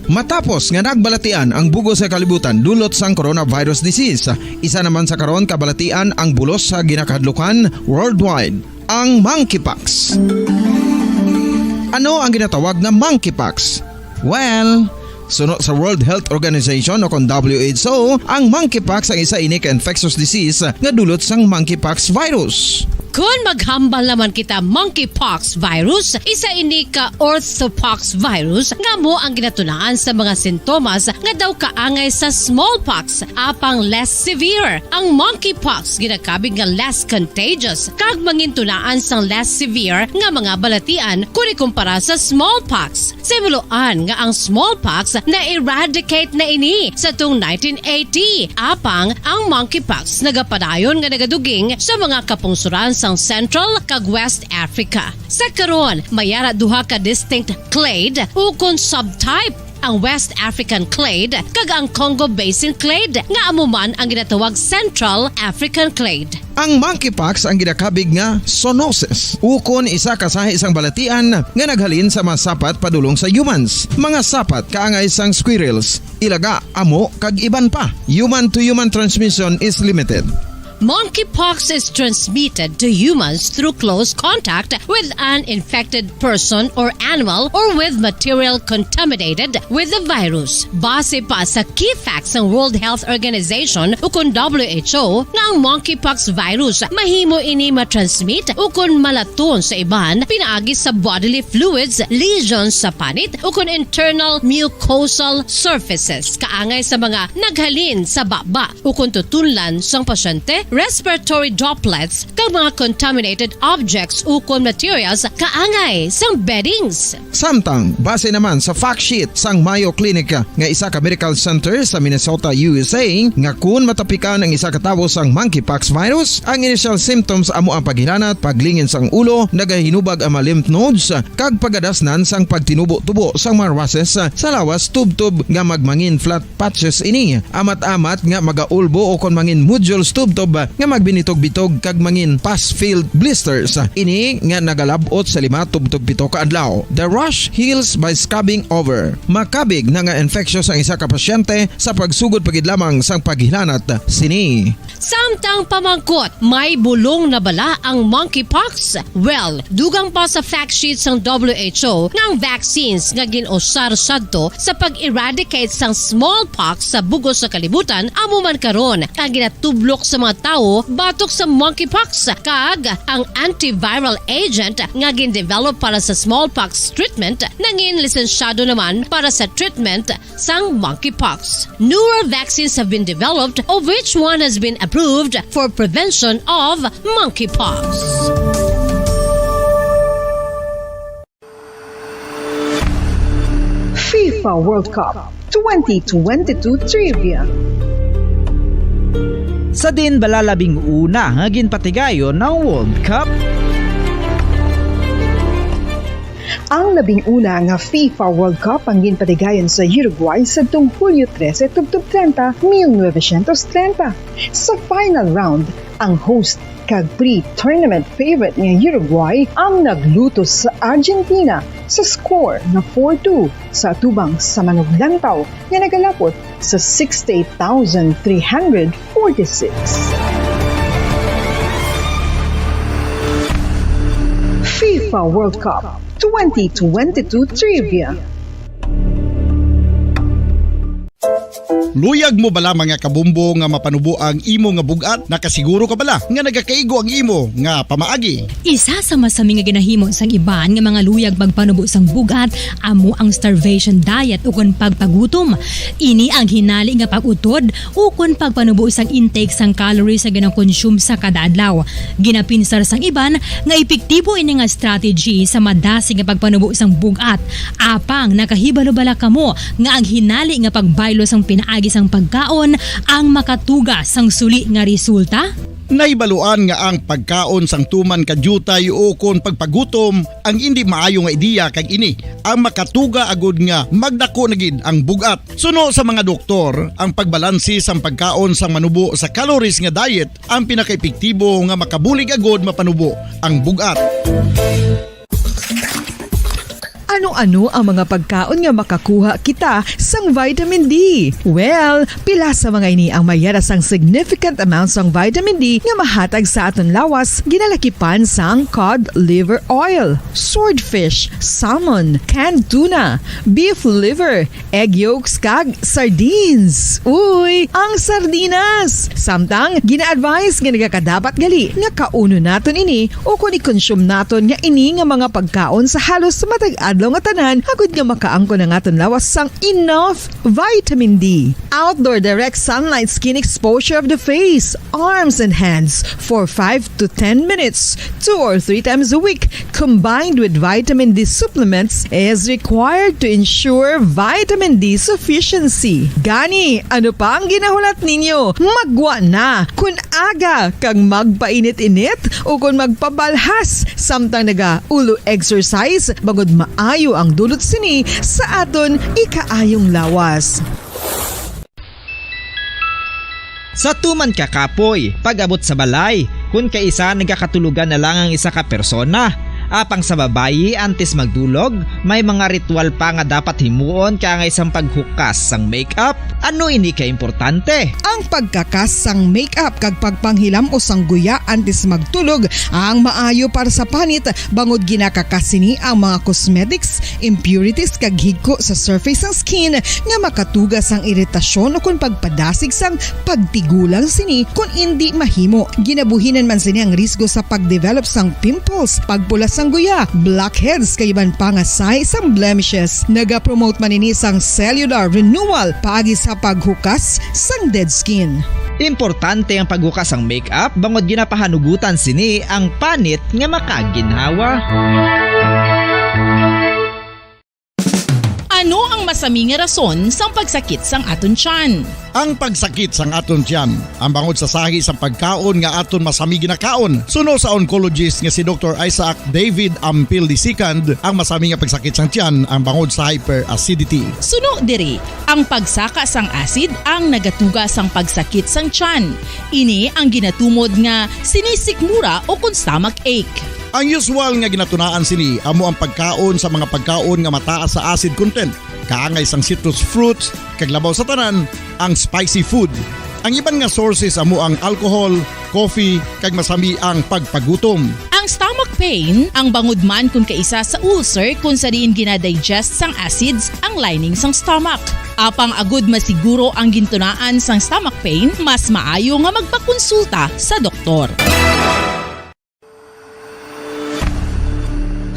Matapos nga nagbalatian ang bug-os nga kalibutan dulot sang coronavirus disease, isa naman sa karon kabalatian ang bulos sa ginakahadlukan worldwide, ang monkeypox. Ano ang ginatawag nga monkeypox? Well, suno sa World Health Organization o kon W H O, ang monkeypox ang isa ini ka infectious disease nga dulot sang monkeypox virus. Kon maghambal naman kita monkeypox virus, isa ini ka orthopox virus nga amo ang ginatunaan sa mga sintomas nga daw kaangay sa smallpox, apang less severe. Ang monkeypox ginakabig nga less contagious kag mangintunaan sang less severe nga mga balatian kon ikumpara sa smallpox. Sa himuloan nga ang smallpox na-eradicate na ini sa tung nineteen eighty, apang ang monkeypox nagapadayon nga nagaduging sa mga kapungsoran sang Central kag West Africa. Sa karon, may ara duha ka distinct clade ukon subtype, ang West African clade kag ang Congo Basin clade, nga amo man ang ginatawag Central African clade. Ang monkeypox ang ginakabig nga zoonosis, ukon isa ka sahi sang balatian nga naghalin sa mga sapat padulong sa humans. Mga sapat kaangay sang squirrels, ilaga, amo, kag iban pa. Human-to-human transmission is limited. Monkeypox is transmitted to humans through close contact with an infected person or animal or with material contaminated with the virus. Base pa sa key facts sang World Health Organization ukon W H O, nga ang monkeypox virus mahimo ini matransmit ukon malaton sa iban pinaagi sa bodily fluids, lesions sa panit, ukon internal mucosal surfaces kaangay sa mga naghalin sa baba ukon tutunlan sang pasyente, respiratory droplets, kag mga contaminated objects ukon materials kaangay sang beddings. Samtang, base naman sa fact sheet sang Mayo Clinic nga isa ka medical center sa Minnesota, U S A, nga kun matapikan ang isa ka tawo sang monkeypox virus, ang initial symptoms amo ang paghilanat, paglingin sang ulo, nagahinubag ang mga lymph nodes, kag pagadasnan sang pagtinubo-tubo sang mga rashes sa lawas tubtob nga magmangin flat patches ini, amat-amat nga magaulbo ukon mangin nodules tubtob nga magbinitog-bitog kag mangin pus-filled blisters. Ini nga nagalab-ot sa lima tubtob pito ka adlaw. The rash heals by scabbing over. Makabig na nga infectious ang isa ka pasyente sa pagsugod pa gid lamang sang paghilanat sini. Samtang pamangkot, may bulong na bala ang monkeypox? Well, dugang pa sa fact sheet sang W H O nga ang vaccines nga gin-usar sadto sa pag-eradicate sang smallpox sa bug-os nga kalibutan amo man karon ang ginatublok sa mga tawo batok sa monkeypox, kag ang antiviral agent nga gin-develop para sa smallpox treatment nangin lisensyado naman para sa treatment sang monkeypox. Newer vaccines have been developed, of which one has been approved for prevention of monkeypox. FIFA World Cup twenty twenty-two Trivia. Sa diin bala labing una nga ginpatigayon ang World Cup? Ang labing una nga FIFA World Cup ang ginpatigayon sa Uruguay sadtong Hulyo trese tubtob treinta, mil novecientos treinta. Sa final round, ang host kag pre-tournament favorite nga Uruguay ang naglutos sa Argentina sa score nga four two sa atubang sa manuglantaw nga nagalapot sa sixty-eight thousand three hundred forty-six. FIFA World Cup twenty twenty-two Trivia. Luyag mo bala, mga kabombo, nga mapanubo ang imo nga bug-at? Nakasiguro ka bala nga nagakaigo ang imo nga pamaagi? Isa sa masami nga ginahimo sang iban nga mga luyag magpanubo sang bug-at amo ang starvation diet ukon pagpagutom. Ini ang hinali nga pag-utod ukon pagpanubo sang intake sang calories nga ginakonsume sa kada adlaw. Ginapinsar sang iban nga epektibo ini nga strategy sa madasig nga pagpanubo sang bug-at. Apang nakahibalo bala kamo nga ang hinali nga pagbaylo sang pinaagi sang pagkaon ang makatuga sang suli nga resulta? Nahibaluan nga ang pagkaon sang tuman ka diutay ukon pagpagutom ang indi maayo nga ideya, kag ini ang makatuga agud nga magdako na gid ang bug-at. Suno sa mga doktor, ang pagbalansi sang pagkaon sang manubo sa calories nga diet ang pinakaepektibo nga makabulig agud mapanubo ang bug-at. Ano-ano ang mga pagkaon nga makakuha kita sang vitamin D? Well, pila sa mga ini ang mayara sang significant amount sang vitamin D nga mahatag sa aton lawas, ginalakipan sang cod liver oil, swordfish, salmon, canned tuna, beef liver, egg yolks, kag sardines. Uy, ang sardinas! Samtang, gina-advise nga nagakadapat gali nga kaunon naton ini ukon i-consume naton nga ini nga mga pagkaon sa halos matag adlaw nga tanan, agud nga makaangkon ang aton lawas sang enough vitamin D. Outdoor direct sunlight skin exposure of the face, arms, and hands for five to ten minutes, two or three times a week, combined with vitamin D supplements, is required to ensure vitamin D sufficiency. Gani, ano pa ang ginahulat ninyo? Maggwa na! Kun aga kag magpainit-init ukon magpabalhas samtang naga-ulo exercise, bangod maayo ang dulot sini sa aton ikaayong lawas. Sa tuman ka kapoy, pag-abot sa balay, kun kaisa nagakatulogan na lang ang isa ka persona. Apang sa babayi, antes magdulog, may mga ritual pa nga dapat himuon kaangay sang paghukas sang makeup. Ano ini ka importante? Ang pagkakas sang makeup kag pagpanghilam-os sang guya antes magtulog ang maayo para sa panit, bangod ginakakas sini ang mga cosmetics, impurities, kag higko sa surface sang skin nga makatuga sang iritasyon ukon pagpadasig sang pagtigulang sini kon indi mahimo. Ginabuhinan man sini ang risgo sa pagdevelop sang pimples, pagpula sang guya, blackheads, kag iban pa nga sign sang blemishes. Nagapromote man ini sang cellular renewal paagi sa paghukas sang dead skin. Importante ang paghukas sang makeup bangod ginapahanugutan sini ang panit nga makaginhawa. Ano ang masami nga rason sang pagsakit sang aton tiyan? Ang pagsakit sang aton tiyan, ang bangod sa sahi sang pagkaon nga aton masami ginakaon, suno sa oncologist nga si Doktor Isaac David Ampil the second, ang masami nga pagsakit sang tiyan, ang bangod sa hyperacidity. Suno diri, ang pagsaka sang acid ang nagatuga sang pagsakit sang tiyan. Ini ang ginatumod nga sinisikmura ukon stomach ache. Ang usual nga ginatunaan sini amo ang pagkaon sa mga pagkaon nga mataas sa acid content, kaangay sang citrus fruits, kag labaw sa tanan, ang spicy food. Ang iban nga sources amo ang alcohol, coffee, kag masami ang pagpagutom. Ang stomach pain, ang bangod man kun kaisa sa ulcer kun sa diin gina-digest sang acids ang lining sang stomach. Apang agud masiguro ang gintunaan sang stomach pain, mas maayo nga magpakonsulta sa doktor.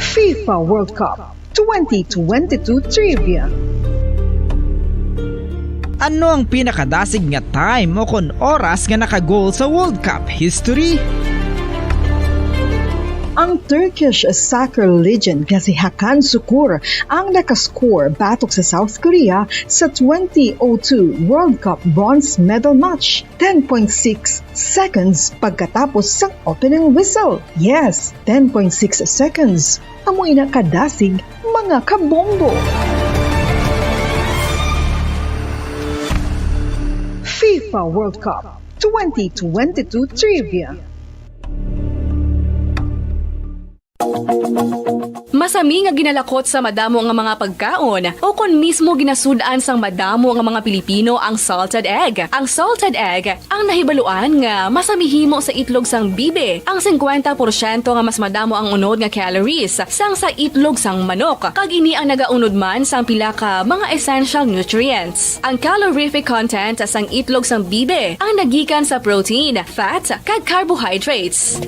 FIFA World Cup twenty twenty-two Trivia. Ano ang pinakadasig nga time o kon oras nga naka-goal sa World Cup history? Ang Turkish soccer legend nga si Hakan Sukur ang nakascore batok sa South Korea sa twenty oh two World Cup bronze medal match, ten point six seconds pagkatapos sang opening whistle. Yes, ten point six seconds. Amo ina kadasig, mga kabombo. FIFA World Cup twenty twenty-two Trivia. Masami nga ginalakot sa madamo nga mga pagkaon o kon mismo ginasud-an sang madamo nga mga Pilipino ang salted egg. Ang salted egg ang nahibaluan nga masami himo sa itlog sang bibe. Ang singkwenta porsyento nga mas madamo ang unod nga calories sang sa itlog sang manok, kag ini ang nagaunod man sang pila ka mga essential nutrients. Ang calorific content sang itlog sang bibe ang nagikan sa protein, fat, kag carbohydrates.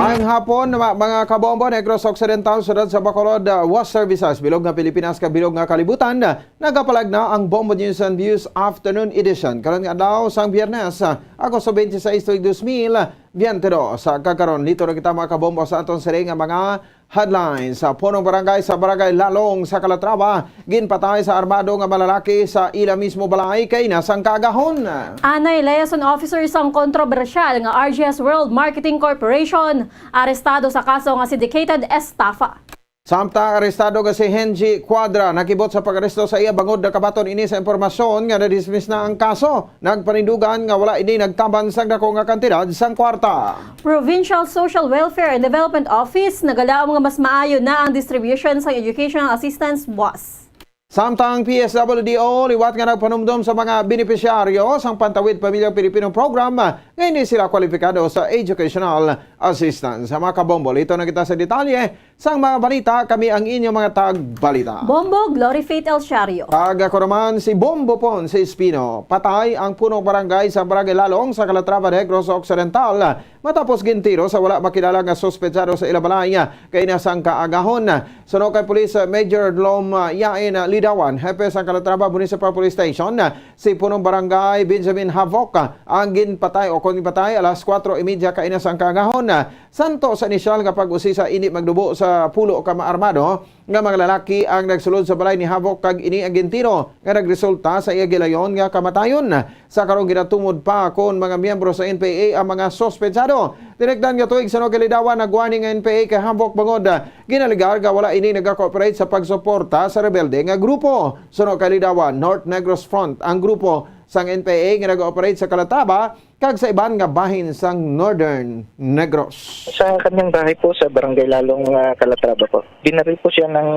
Ang hapon, ma- mga kabombo, Negros Occidental, siyudad sa Bacolod, uh, West Services, bilog nga Pilipinas, kag bilog nga kalibutan, nagapalag na ang Bombo News and Views Afternoon Edition. Karon nga adlaw sang Biyernes, uh, Agosto twenty-six, tuig dos mil biyente dos. Sa kakaron, lito na kita, mga kabombo, sa aton sini nga mga headlines. Sa punong barangay sa Barangay Lalong sa Calatrava, ginpatay sa armado nga malalaki sa ila mismo balay kay ina sang kaagahon. Anay liaison officer sang kontrobersyal nga R G S World Marketing Corporation arestado sa kaso nga syndicated estafa. Samtang arestado nga si Henji Cuadra, nakibot sa pag-aresto sa iya bangod nakabaton ini sa impormasyon nga na-dismiss na ang kaso. Nagpanindugan nga wala ini nagtabang sang dako nga kantidad sang kwarta. Provincial Social Welfare and Development Office nagalaom nga mas maayo na ang distribution sang educational assistance, bus. Samtang P S W D O liwat nga nagpanumdom sa mga benepisyaryo sang Pantawid Pamilyang Pilipino Program nga hindi sila kwalipikado sa educational assistance. Sa mga kabombo, lito na kita sa detalye sang mga balita. Kami ang inyong mga tagbalita. Bombo, Glory Faith El Shario. Kag ako naman si Bombo Ponce Espino. Patay ang punong barangay sa Barangay Lalong sa Calatrava, Negros Occidental, matapos gintiro sa wala makilala nga suspetsado sa ila balay kay ina sang kaagahon. Suno kay Police Major Lom Yain Lidawan, hepe sang Calatrava Municipal Police Station, si punong barangay Benjamin Havok ang ginpatay o kon ginpatay alas kuwatro y media kay ina sang kaagahon. Santo sa inisyal nga pag-usisa, indi magdubo sa pulo ka maarmado nga mga lalaki ang nagsulod sa balay ni Havok kag ini ang gintiro nga nagresulta sa iya gilayon nga kamatayon. Sa karon, ginatumod pa kon mga miyembro sa N P A ang mga suspetsado. Direktan nga tuig sa Nogalidawan, nag-warning ang N P A kay Havok bangod, ah, ginalegar nga wala ini nagakooperate sa pagsuporta sa rebelde nga grupo. Suno kay Lidawan, North Negros Front ang grupo sang N P A nga nag-ooperate sa Calatrava kag sa iban nga bahin sang Northern Negros. Sa kanyang bahay po sa Barangay Lalong, ah, Calatrava po, binaril po siya ng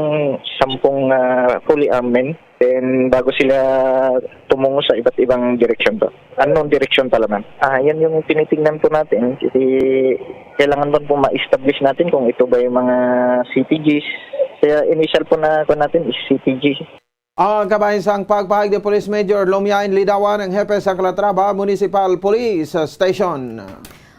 sampung, ah, fully armed men. Then, bago sila tumungo sa iba't ibang direksyon po. Anong direksyon pala, ma'am? Ah, yan yung tinitingnan po natin. Kasi kailangan po, po ma-establish natin kung ito ba yung mga C P Gs. Kaya initial po na, po natin is C P G. Ang kabahin sang pagpahayag ni Police Major Lomiain Lidawan, ang hepe sa Calatrava Municipal Police Station.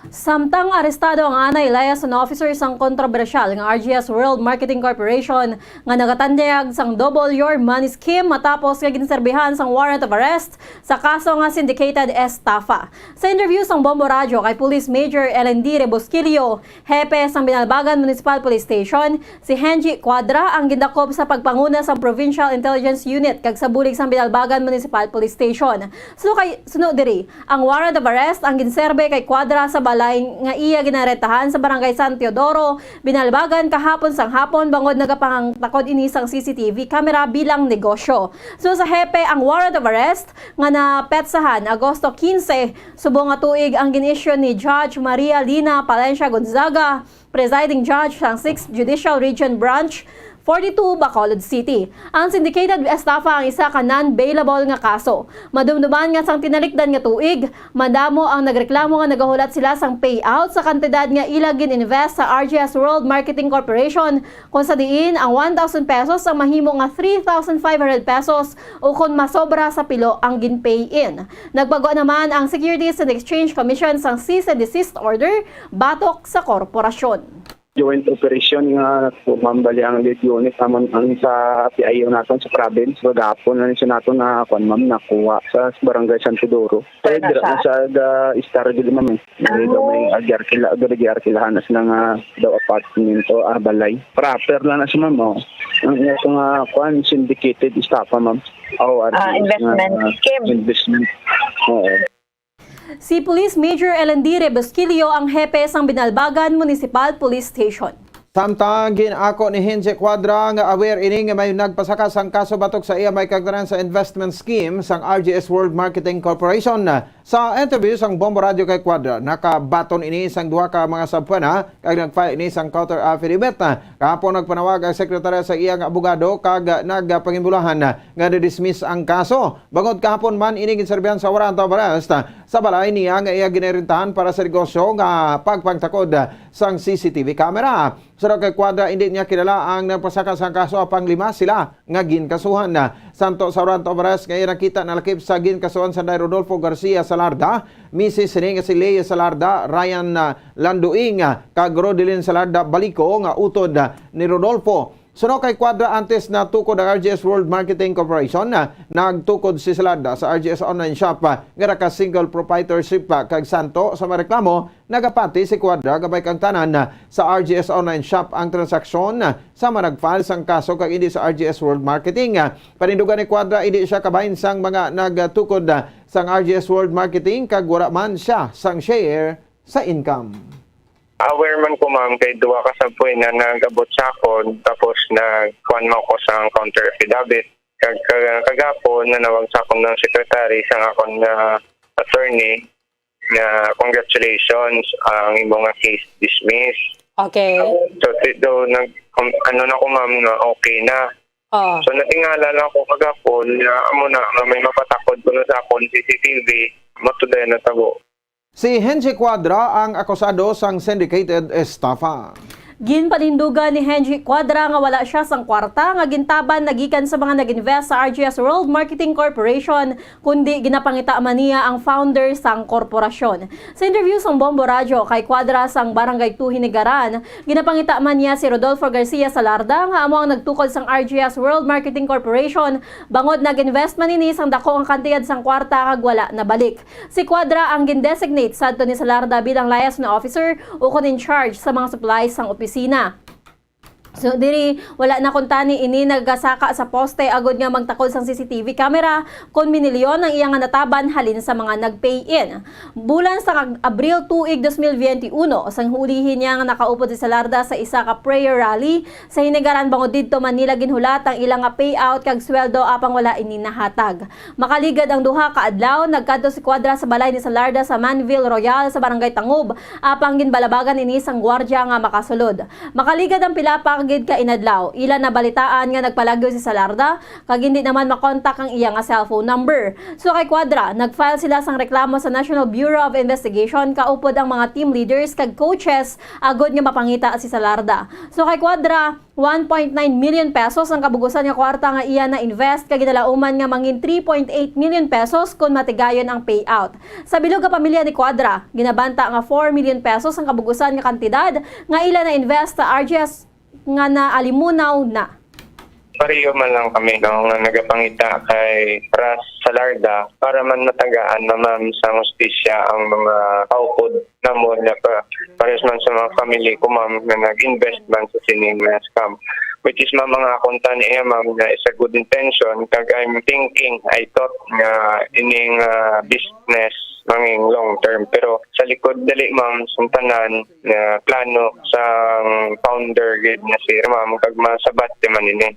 Samtang arestado ang anay liaison officer sang kontrobersyal nga R G S World Marketing Corporation nga nagatanyag sang Double Your Money Scheme matapos nga ginserbihan sang warrant of arrest sa kaso nga syndicated estafa. Sa interview sang Bombo Radyo kay Police Major L N D Rebosquillo, hepe sang Binalbagan Municipal Police Station, si Henji Cuadra ang gindakop sa pagpanguna sang Provincial Intelligence Unit kag sa bulig sang Binalbagan Municipal Police Station. Suno kay, suno diri, ang warrant of arrest ang ginserbe kay Cuadra sa balay nga iya ginarentahan sa Barangay San Teodoro, Binalbagan, kahapon sang hapon bangod nagapangtakod ini sang C C T V camera bilang negosyo. So, sa hepe, ang warrant of arrest nga napetsahan Agosto quince subong nga tuig ang gin-issue ni Judge Maria Lina Palencia Gonzaga, Presiding Judge sang Sixth Judicial Region Branch forty-two, Bacolod City. Ang syndicated estafa ang isa ka non-bailable nga kaso. Madumduman nga sang tinalikdan nga tuig, madamo ang nagreklamo nga nagahulat sila sang payout sa kantidad nga ila gin-invest sa R G S World Marketing Corporation, kung sa diin ang one thousand pesos ang mahimo nga three thousand five hundred pesos o kon masobra sa pilo ang gin-pay-in. Nagpagwa naman ang Securities and Exchange Commission sang cease and desist order batok sa korporasyon. Joint operation nga, ma'am, bali ang lead unit namon ang sa P I O naton sa province. Gagapon na siya naton na, kuan, ma'am, nakuha sa barangay San Pedro. Kaya dira na siya ga-istar gid, ma'am, eh. May daw may agyar kila, gid agyar kilahan na sila nga daw apartment o, ah, balay. Proper lang na siya, ma'am, oh. Ang iya ko nga, kuan, syndicated estafa, ma'am. Oh, ano, Ah, investment ah, scheme. Investment. Oo. Si Police Major L N D Rebusquillo ang hepe sang Binalbagan Municipal Police Station. Samtang gin-ako ni Henji Cuadra nga aware ini nga may nagpasaka sang kaso batok sa iya may kagtanan sa investment scheme sang R G S World Marketing Corporation. Sa interview sang Bombo Radio kay Cuadra, nakabaton ini sang duha ka mga subpoena kag nag-file ini sang counter affidavit. Kahapon nagpanawag ang sekretarya sa iya nga abogado kag nagpangimbulahan nga na-dismiss ang kaso. Bangod kahapon man ini ginserbihan sa warrant of arrest sa balay niya nga iya ginarentahan para sa negosyo nga pagpangtakod sang C C T V camera. Suno kay Cuadra, indi niya kilala ang nagpasaka sang kaso, apang lima sila nga ginkasuhan. Santo sa warrant of arrest nga iya nakita, nalakip sa ginkasuhan sanday Rodolfo Garcia Salarda, misis sini nga si Lea Salarda, Ryan, ah, Landuing, ah, kag Rodelin Salarda Balico nga utod, ah, ni Rodolfo. Suno kay Cuadra, antes natukod ang R G S World Marketing Corporation, ah, nagtukod si Salarda sa R G S Online Shop, ah, nga naka-single proprietorship, ah, kag Santo sa mareklamo, nagapati si Cuadra nga may kangtanan, ah, sa R G S Online Shop ang transaksyon, ah, sa managfile sang kaso kag indi sa R G S World Marketing. Ah, panindugan ni Cuadra, indi siya kabahin sang mga nagtukod, ah, sang R G S World Marketing kag wala man siya sang share sa income. Aware man ko, ma'am, kay duha ka subpoena na nag-abot sa akon, tapos nagkuan man ko sa counter affidavit. Kag, kag kagapon, nanawag sa akon ng secretary sang akon nga attorney nga, "Congratulations, ang imo nga case dismissed." Okay. So, ti- do, nag, um, ano na ko, ma'am, nga okay na. Oh. So, natingala lang ko kagapon nga amo na nga may mapatakod kuno sa akon C C T V, matuday na tabo. Si Henji Cuadra ang akusado sang syndicated estafa. Ginpanindugan ni Henji Cuadra nga wala siya sang kwarta nga gintaban nagikan sa mga nag-invest sa R G S World Marketing Corporation, kundi ginapangita man niya ang founder sang korporasyon. Sa interview sang Bombo Radyo kay Cuadra sang Barangay Two Hinigaran, ginapangita man niya si Rodolfo Garcia Salarda nga amo ang nagtukod sang R G S World Marketing Corporation, bangod nag-invest man ini sang dako nga kantidad sang kwarta kag wala nabalik. Si Cuadra ang gin-designate sadto ni Salarda bilang liaison officer ukon in charge sa mga supplies sang opisina. So, diri, wala na kuntani ini nagasaka sa poste agod nga magtakod sang C C T V camera kon minilyon ang iya nga nataban halin sa mga nag-pay-in. Bulan sa kag-, Abril tuig dos mil biyente uno, sang hulihi niya nga nakaupod si Salarda sa isa ka prayer rally sa Hinigaran, bangod didto man nila ginhulat ang ila nga payout kag sweldo, apang wala ini nahatag. Makaligad ang duha ka adlaw, nagkadto si Cuadra sa balay ni Salarda sa Manville Royal sa Barangay Tangub, apang ginbalabagan ini sang gwardya nga makasulod. Makaligad ang pila pa gid ka inadlaw, ila nabalitaan nga nagpalagyo si Salarda, kag hindi naman makontak ang iya nga cellphone number. So kay Cuadra, nag-file sila sang reklamo sa National Bureau of Investigation kaupod ang mga team leaders kag coaches agod nga mapangita si Salarda. So kay Cuadra, one point nine million pesos ang kabugusan nga kwarta nga iya na-invest, kag ginalauman nga mangin three point eight million pesos kon matigayon ang payout. Sa bilog nga pamilya ni Cuadra, ginabanta nga four million pesos ang kabugusan nga kantidad nga ila na-invest sa R G S nga naalimunaw na. Pareho man lang kami, no, nga nagapangita kay Ras Salarda para man matagaan na, ma'am, sang hustisya ang mga kaupod namon nga pa, parehas man sa mga family ko, ma'am, nga nag-invest man sa sining mga scam. Which is, ma'am, mga akuntan niya, ma'am, nga is a good intention, kag I'm thinking, I thought nga ining, ah, business mangin long term. Pero sa likod dali, ma'am, sang tanan nga plano sang founder gid nga si ma'am, kag masabat di man ini.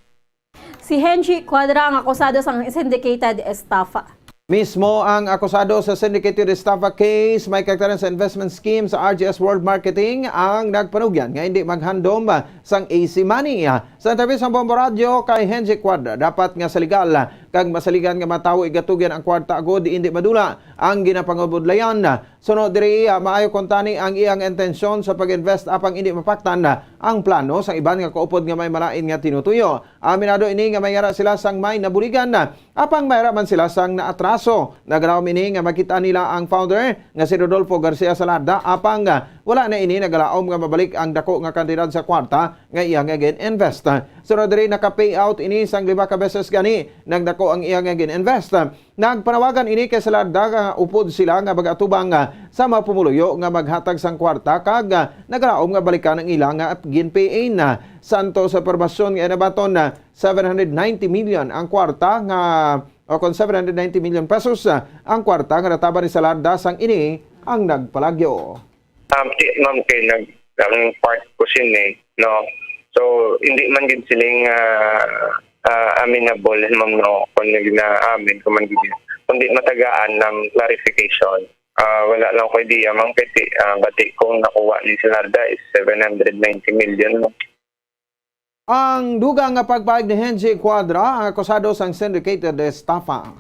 Si Henji Cuadra ang akusado sang syndicated estafa. Mismo ang akusado sa syndicated estafa case, may kaagtaran sa investment scheme sa R G S World Marketing, ang nagpanugyan nga hindi maghandom sang easy money. Sa interview sa Bombo Radyo kay Henry Cuadra, dapat nga sa legal kag masaligan nga mga tawo igatugyan ang kwarta agod hindi madula ang ginapangabudlayan. Suno diri, ah, maayo kuntani ang iyang intensyon sa pag-invest apang hindi mapaktan ang plano sang iban nga kaupod nga may malain nga tinutuyo. Aminado ini nga may ara sila sang may nabuligan, apang may ara man sila sang naatraso. Nagalaom ini nga makita nila ang founder nga si Rodolfo Garcia Salarda, apang, ah, wala na ini nagalaom nga mabalik ang dako nga kantidad sa kwarta nga iya nga gin-invest. Sunod diri, naka-payout ini sang lima ka beses gani nagdako ang iya nga gin-invest. Nagpanawagan ini kay Salarda nga upod sila nga mag-atubang, ah, sa mga pumuluyo nga maghatag sang kwarta kag, ah, nagalaom nga balikan ang ila nga gin-pay-in. Santo sa impormasyon nga nabaton, ah, seven hundred ninety million ang kwarta nga, o kon seven hundred ninety million pesos, ah, ang kwarta nga nataba ni Salarda sang ini ang nagpalagyo. Um, di, ma'am, kay nag-, ang part ko sini, no? So, hindi man gid siling, ah, ah, amenable, ma'am, no? Kung nag-, na-amin ko man gid, kundi matagaan ng clarification. Ah, wala lang ko idea, ma'am, kay di, ah, bati kong nakuha ni Salarda is seven hundred ninety million, no? Ang dugang nga pagpahayag ni Henry Cuadra, ang akusado sang syndicated estafa.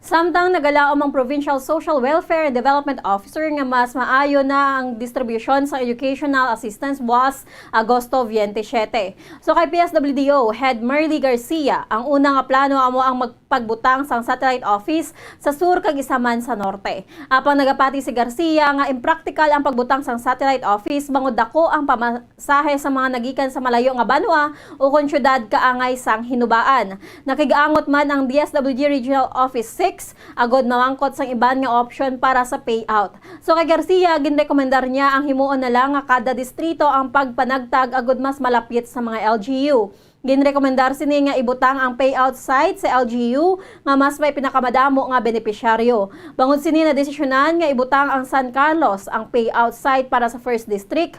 Samtang nagalaom ang Provincial Social Welfare and Development Officer nga mas maayo na ang distribusyon sa educational assistance buwas Agosto twenty-seven. So kay P S W D O Head Merly Garcia, ang una nga plano amo ang mag-, pagbutang sang satellite office sa sur kag isa man sa norte. Apang nagapati si Garcia nga impractical ang pagbutang sang satellite office bangod dako ang pama-, mensahe sa mga nagikan sa malayo nga banwa ukon siyudad kaangay sang hinubaan. Nakig-angot man ang D S W D Regional Office six agod mamangkot sang iban nga opsyon para sa payout. So kay Garcia, ginrekomendar niya ang himuon na lang nga kada distrito ang pagpanagtag agud mas malapit sa mga L G U. Ginrekomendar sini nga ibutang ang payout site sa L G U nga mas may pinakamadamo nga benepisyaryo. Bangod sini, nadesisyonan nga ibutang ang San Carlos ang payout site para sa First District,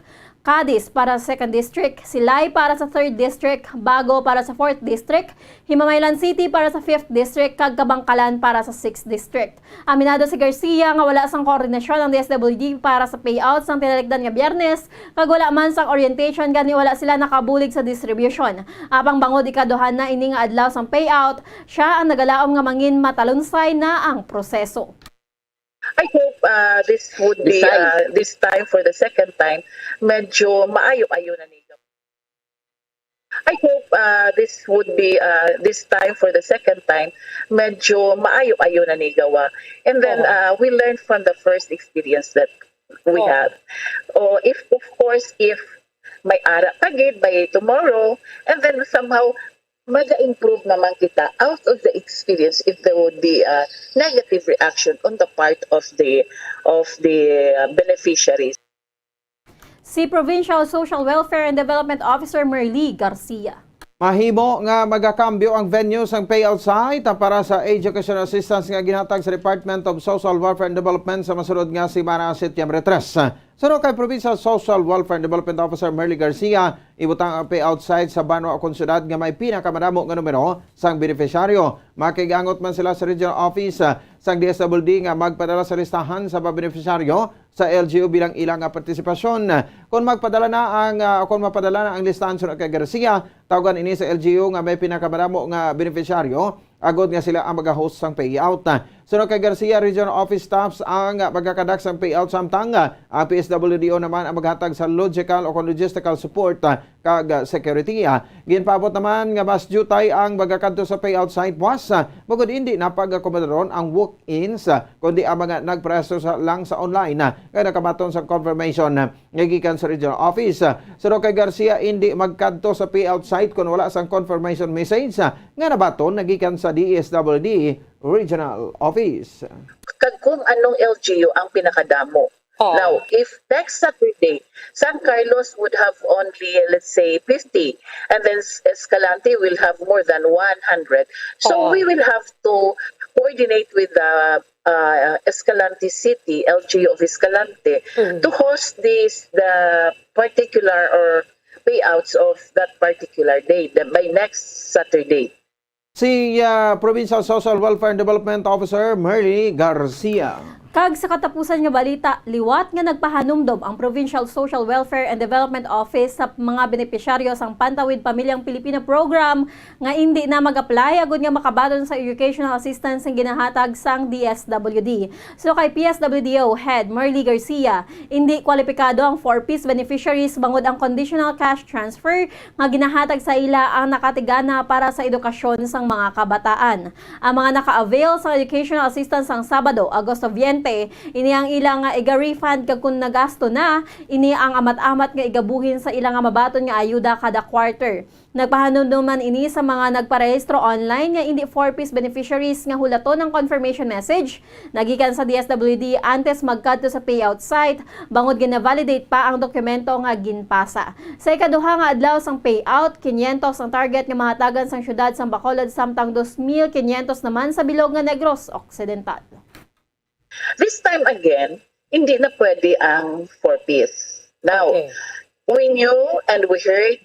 Cadiz para sa Second District, Silay para sa Third District, Bago para sa Fourth District, Himamaylan City para sa Fifth District, kag Kabangkalan para sa Sixth District. Aminado si Garcia nga wala sang koordinasyon ang D S W D para sa payout sang tinalikdan nga Biyernes, kag wala man sang orientation gani wala sila nakabulig sa distribution. Apang bangod ikaduha na ini nga adlaw sang payout, siya ang nagalaom nga mangin matalunsay na ang proseso. I hope, uh, this would be, uh, this time for the second time, medyo maayo-ayo na ni gawa. I hope, uh, this would be, uh, this time for the second time, medyo maayo-ayo na ni gawa. And then, uh, we learn from the first experience that we have. O if, of course, if may ara pa gid by tomorrow, and then somehow maga-improve naman kita out of the experience if there would be a negative reaction on the part of the, of the, uh, beneficiaries. Si Provincial Social Welfare and Development Officer Merly Garcia. Mahimo nga magakambyo ang venue sang payout site para sa education assistance nga ginhatag sa Department of Social Welfare and Development sa masunod nga semana, Setyembre tres. Suno kay Provincial Social Welfare and Development Officer Merly Garcia, ibutang ang payout site sa banwa o kon syudad nga may pinakamadamo nga numero sang benepisyaryo. Makig-angot man sila sa regional office, ah, sang D S W D nga magpadala sa listahan sa mga benepisyaryo sa L G U bilang ila nga partisipasyon. Kon magpadala na ang, ah, kon mapadala na ang listahan suno kay Garcia, tawgan ini sa L G U nga may pinakamadamo nga benepisyaryo agod nga sila ang mag-host sang payout. Suno kay Garcia, regional office staffs ang magakadak sang payout, samtang ang P S W D O naman ang maghatag sa logical o kon logistical support kag security. Ginpaabot naman nga mas diutay ang magakadto sa payout site buwas, bangod hindi na pag-akomodaron ang walk-ins, kundi ang mga nagproseso sa, lang sa online nga nakamaton sa confirmation nga gikan sa regional office. Suno kay Garcia, hindi magkadto sa payout site kon wala sang confirmation message nga nabaton nga gikan sa D S W D regional office. Kag kung anong L G U ang pinakadamo. Oh. Now, if next Saturday, San Carlos would have only, let's say, fifty, and then S-, Escalante will have more than one hundred. So, oh, we will have to coordinate with the, uh, Escalante City, L G U of Escalante, mm, to host this, the particular or payouts of that particular day, the, by next Saturday. Si, ah, Provincial Social Welfare and Development Officer Merly Garcia. Kag sa katapusan nga balita, liwat nga nagpahanumdom ang Provincial Social Welfare and Development Office sa mga benepisyaryo sang Pantawid Pamilyang Pilipino Program nga indi na mag-apply agud nga makabaton sa educational assistance nga ginahatag sang D S W D. So kay P S W D O Head Merly Garcia, indi kwalipikado ang four Ps beneficiaries bangod ang conditional cash transfer nga ginahatag sa ila ang nakatigana para sa edukasyon sang mga kabataan. Ang mga naka-avail sa educational assistance sang Sabado, Agosto twenty, ini ang ila nga iga-refund kag kon nagasto na, ini ang amat-amat nga igabuhin sa ila nga mabaton nga ayuda kada quarter. Nagpahanumdom man ini sa mga nagparehistro online nga indi four Ps beneficiaries nga hulaton ang confirmation message nagikan sa D S W D antes magkadto sa payout site, bangod gina-validate pa ang dokumento nga ginpasa. Sa ikaduha nga adlaw sang payout, kinyentos ang target nga mahatagan sang siyudad sang Bacolod, samtang dos mil kinyentos naman sa bilog nga Negros Occidental. This time again, hindi na pwede ang four Ps. Now, Okay. We knew and we heard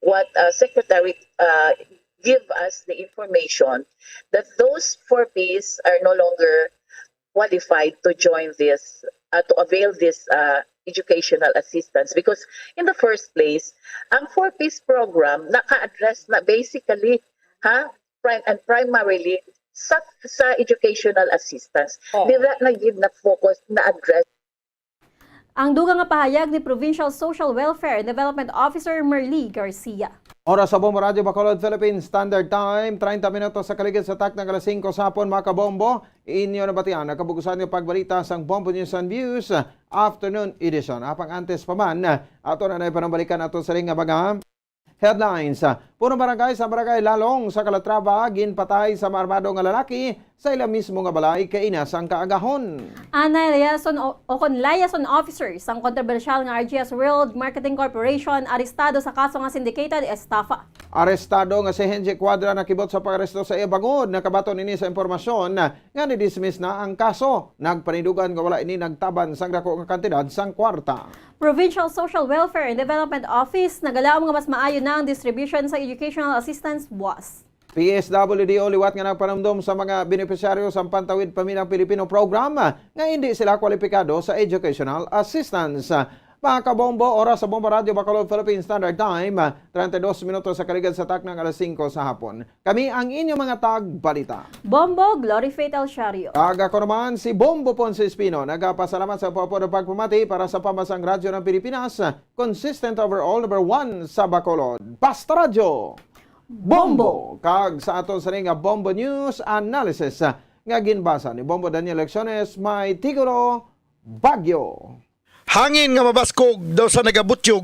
what, uh, Secretary, uh, give us the information that those four Ps are no longer qualified to join this, uh, to avail this, uh, educational assistance, because in the first place, ang four Ps program naka-address na basically, ha, prim-, and primarily sa, sa educational assistance. Oh. Dira na gid na focus na address. Ang dugang nga pahayag ni Provincial Social Welfare and Development Officer Merly Garcia. Oras sa Bombo Radyo Bacolod, Philippine Standard Time, treinta minutos sa kaligid sa takna nga alas singko sa hapon, mga kabombo. Inyo nabatian ang kabugusan nga pagbalita sang Bombo News and Views Afternoon Edition. Apang antes pa man, ato na na panambalikan ato sa ring nga mga headlines. Puno barangay sa Barangay Lalong sa Calatrava ginpatay sa maarmado nga lalaki sa ila mismo nga balay kaina sang kaagahon. Anay liaison o, o kon liaison officer sang kontrobersyal nga R G S World Marketing Corporation arestado sa kaso nga syndicated estafa. Arestado nga si Henji Cuadra nakibot sa pag-aresto sa iya bangod nakabaton ini sa impormasyon nga ni-dismiss na ang kaso. Nagpanindugan nga wala ini nagtaban sang dako nga kantidad sang kwarta. Provincial Social Welfare and Development Office nagalaom nga mas maayo na ang distribution sa educational assistance buwas. P S W D O liwat nga nagpanumdom sa mga benepisyaryo sa Pantawid Pamilyang Pilipino Program nga hindi sila kwalipikado sa educational assistance. Mga kabombo, oras sa Bombo Radyo Bacolod Philippine Standard Time, treinta y dos minutos sa kaligid sa takna nga alas singko sa hapon. Kami ang inyong mga tagbalita. Bombo Glory Faith El Shario. Kag ako naman si Bombo Ponce Espino. Nagapasalamat sa pagpapod pagpamati para sa Pambasang Radyo ng Pilipinas, consistent overall, number one sa Bacolod. Basta Radyo! Bombo! Kag sa aton sa nga Bombo News Analysis, ah, nga ginbasa ni Bombo Daniel Lecciones, may titulo, Bagyo. Hangin nga mabaskog daw sa nagabutyog,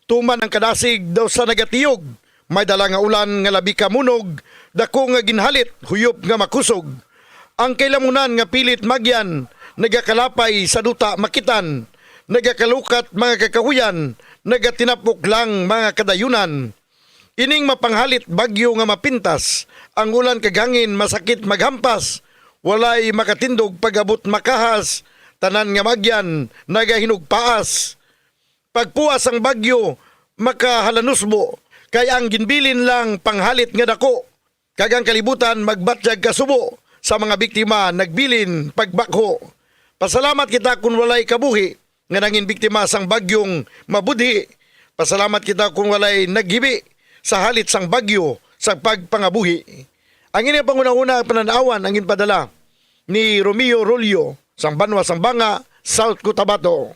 tuman ang kadasig daw sa nagatiyog. May dala nga ulan nga labi ka munog, dako nga ginhalit, huyop nga makusog. Ang kailamunan nga pilit magyan, nagakalapay sa duta makitan, nagakalukat mga kakahuyan, nagatinapok lang mga kadayunan. Ining mapanghalit bagyo nga mapintas, ang ulan kag hangin masakit maghampas, walay makatindog pag-abot makahas, tanan nga magyan nagahinugpaas. Pagpuas ang bagyo makahalanusbo, kay ang ginbilin lang panghalit nga dako, kag ang kalibutan magbatyag kasubo sa mga biktima nagbilin pagbakho. Pasalamat kita kun walay kabuhi nga nangin biktima sang bagyong mabudhi. Pasalamat kita kung walay naghibi sa halit sang bagyo sa pagpangabuhi. Ang ining panghunahuna panan-awan ang ginpadala ni Romeo Rolio sang Banwa sang Banga, South Cotabato.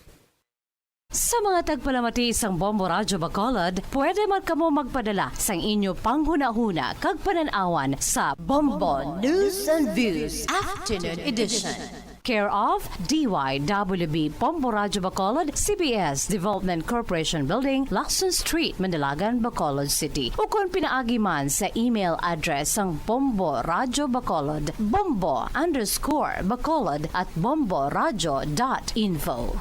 Sa mga tagpalamati sang Bombo Radyo Bacolod, pwede man kamo magpadala sang inyo panghunahuna kag panan-awan sa Bombo News and Views Afternoon Edition. Care of D Y W B Bombo Radyo Bacolod, C B S Development Corporation Building, Lacson Street, Manalagan, Bacolod City. Ukon pinaagi man sa email address sang Bombo Radyo Bacolod, bombo underscore bacolod at bombo radyo dot info.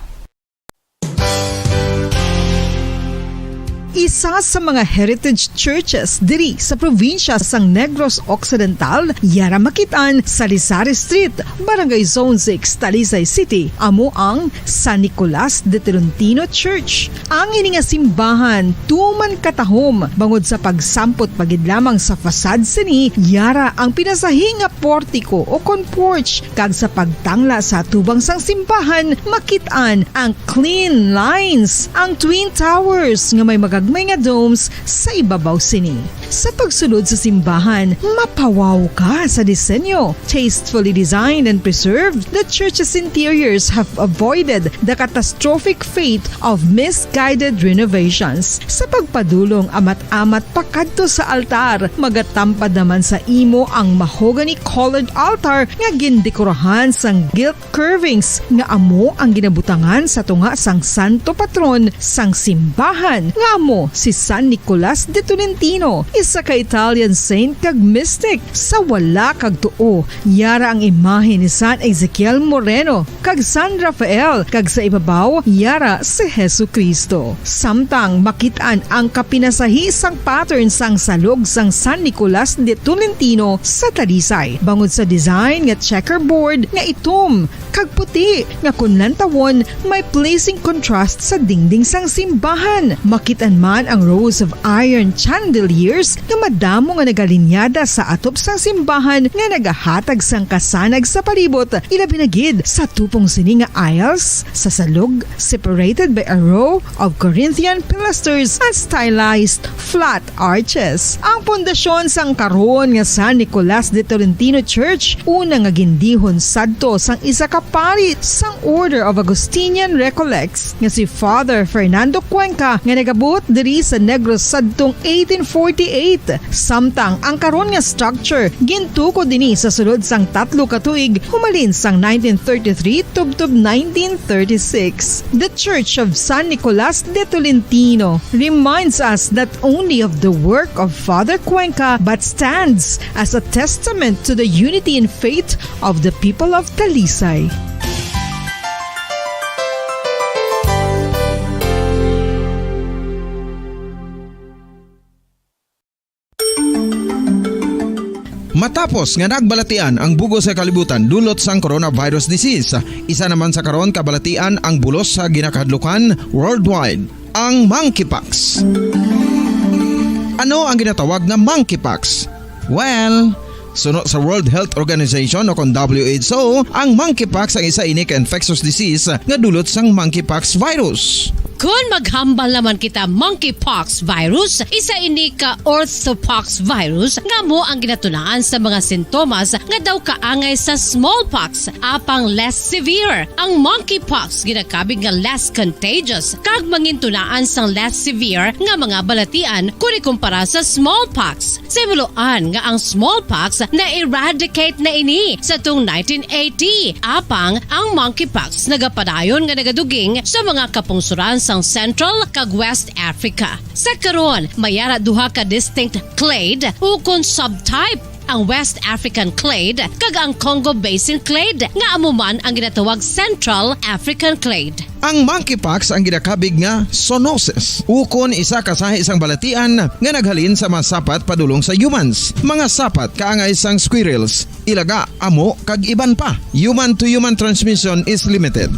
Isa sa mga heritage churches diri sa probinsya sang Negros Occidental, yara makit-an sa Lisari Street, Barangay Zone six, Talisay City, amo ang San Nicolas de Tolentino Church. Ang ini nga simbahan tuman katahom bangod sa pagsampot pa gid lamang sa facade sini, yara ang pinasahi nga portiko o kon porch, kag sa pagtangla sa atubang sang simbahan, makit-an ang clean lines, ang twin towers nga may magagmay nga domes sa ibabaw sini. Sa pagsulod sa simbahan, mapawaw ka sa disenyo. Tastefully designed and preserved, the church's interiors have avoided the catastrophic fate of misguided renovations. Sa pagpadulong amat-amat pakadto sa altar, magatampad naman sa imo ang mahogany-colored altar nga gindekorahan sang gilt curvings nga amo ang ginabutangan sa tunga sang santo patron sang simbahan, nga amo si San Nicolas de Tolentino, isa ka Italian saint kag mystic. Sa wala kag tuo, yara ang imahe ni San Ezekiel Moreno kag San Rafael, kag sa ibabaw, yara si Jesu-Cristo. Samtang makit-an ang kapinasahi sang pattern sang salog sang San Nicolas de Tolentino sa Talisay, bangod sa design nga checkerboard nga itom kag puti nga kon lantawon may pleasing contrast sa dingding sang simbahan. Makit-an man ang rows of iron chandeliers nga madamo nga nagalinyada sa atop sang simbahan nga nagahatag sang kasanag sa palibot, ilabi na gid sa tupong sini nga aisles sa salog, separated by a row of Corinthian pilasters and stylized flat arches. Ang pundasyon sang karon nga San Nicolas de Tolentino Church, una nga gindihon sadto sang isa ka pari sang Order of Augustinian Recollects nga si Father Fernando Cuenca, nga nagabuot diri sa Negros sadtong eighteen forty-eight. Samtang ang karon nga structure gintukod dinhi sa sulod sang tatlo ka tuig, humalin sang nineteen thirty-three tubtob nineteen thirty-six. The Church of San Nicolas de Tolentino reminds us not only of the work of Father Cuenca, but stands as a testament to the unity in faith of the people of Talisay. Matapos nga nagbalatian ang bug-os nga kalibutan dulot sang coronavirus disease, isa naman sa karon kabalatian ang bulos sa ginakahadlukan worldwide, ang monkeypox. Ano ang ginatawag nga monkeypox? Well, suno sa World Health Organization o kon W H O, ang monkeypox ang isa ini ka infectious disease nga dulot sang monkeypox virus. Kon maghambal naman kita monkeypox virus, isa ini ka orthopox virus nga amo ang ginatunaan sa mga sintomas nga daw kaangay sa smallpox, apang less severe. Ang monkeypox ginakabig nga less contagious kag mangintunaan sang less severe nga mga balatian kon ikumpara sa smallpox. Sa himuloan nga ang smallpox na-eradicate na ini sa tung nineteen eighty, apang ang monkeypox nagapadayon nga nagaduging sa mga kapungsoran sang Central kag West Africa. Sa karon, may ara duha ka distinct clade ukon subtype, ang West African clade kag ang Congo Basin clade, nga amo man ang ginatawag Central African clade. Ang monkeypox ang ginakabig nga zoonosis, ukon isa ka sahi sang balatian nga naghalin sa mga sapat padulong sa humans. Mga sapat kaangay sang squirrels, ilaga, amo, kag iban pa. Human to human transmission is limited.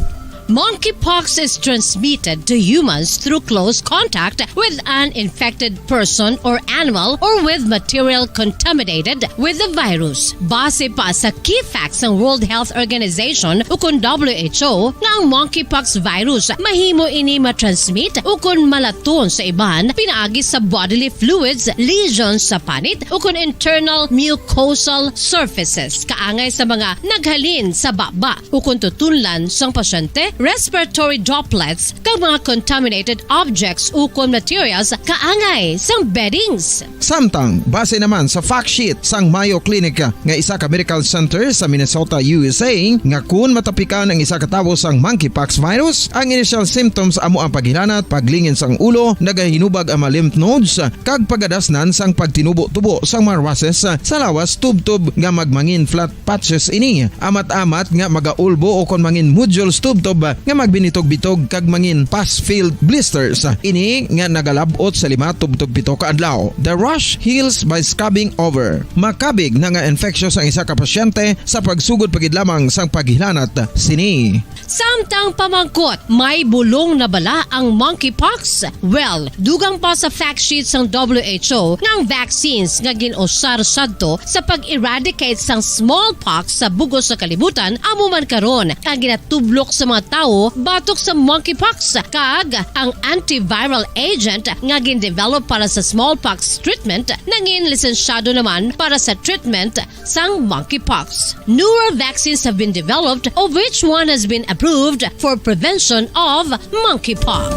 Monkeypox is transmitted to humans through close contact with an infected person or animal or with material contaminated with the virus. Base pa sa key facts sang World Health Organization ukon W H O nga ang monkeypox virus mahimo ini matransmit ukon malaton sa iban pinaagi sa bodily fluids, lesions sa panit ukon internal mucosal surfaces kaangay sa mga naghalin sa baba ukon tutunlan sang pasyente, respiratory droplets, kag mga contaminated objects ukon materials kaangay sang beddings. Samtang, base naman sa fact sheet sang Mayo Clinic nga isa ka medical center sa Minnesota, U S A, nga kun matapikan ang isa ka tawo sang monkeypox virus, ang initial symptoms amo ang paghilanat, paglingin sang ulo, nagahinubag ang mga lymph nodes, kag pagadasnan sang pagtinubo-tubo sang mga rushes sa lawas tubtob nga magmangin flat patches ini, amat-amat nga magaulbo o kon mangin nodules tubtob nga magbinitog-bitog kag mangin pus-filled blisters. Ini nga nagalab-ot sa lima tubtob pito ka adlaw. The rash heals by scrubbing over. Makabig na nga infectious ang isa ka pasyente sa pagsugod pa gid lamang sang paghilanat sini. Samtang pamangkot, may bulong na bala ang monkeypox? Well, dugang pa sa fact sheet sang W H O nga ang vaccines nga gin-usar sadto sa pag-eradicate sang smallpox sa bug-os nga kalibutan amo man karon ang ginatublok sa mga tawo batok sa monkeypox, kag ang antiviral agent nga gin-develop para sa smallpox treatment nangin lisensyado naman para sa treatment sang monkeypox. Newer vaccines have been developed, of which one has been approved for prevention of monkeypox.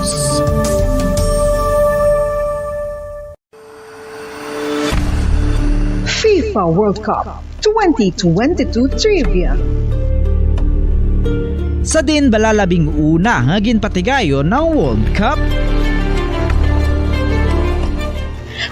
FIFA World Cup twenty twenty-two Trivia. Sa diin bala labing una nga ginpatigayon ang World Cup?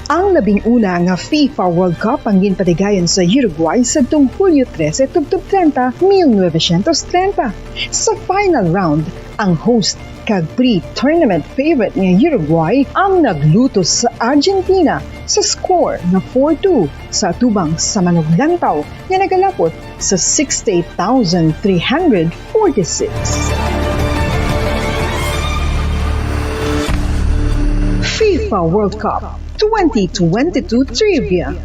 Ang labing una nga FIFA World Cup ang ginpatigayon sa Uruguay sadtong Hulyo trese tubtob treinta, mil novecientos treinta. Sa final round, ang host kag pre-tournament favorite nga Uruguay ang naglutos sa Argentina sa score nga four two sa atubang sa manuglantaw nga nagalapot sa sixty-eight thousand three hundred forty-six. FIFA World Cup twenty twenty-two Trivia.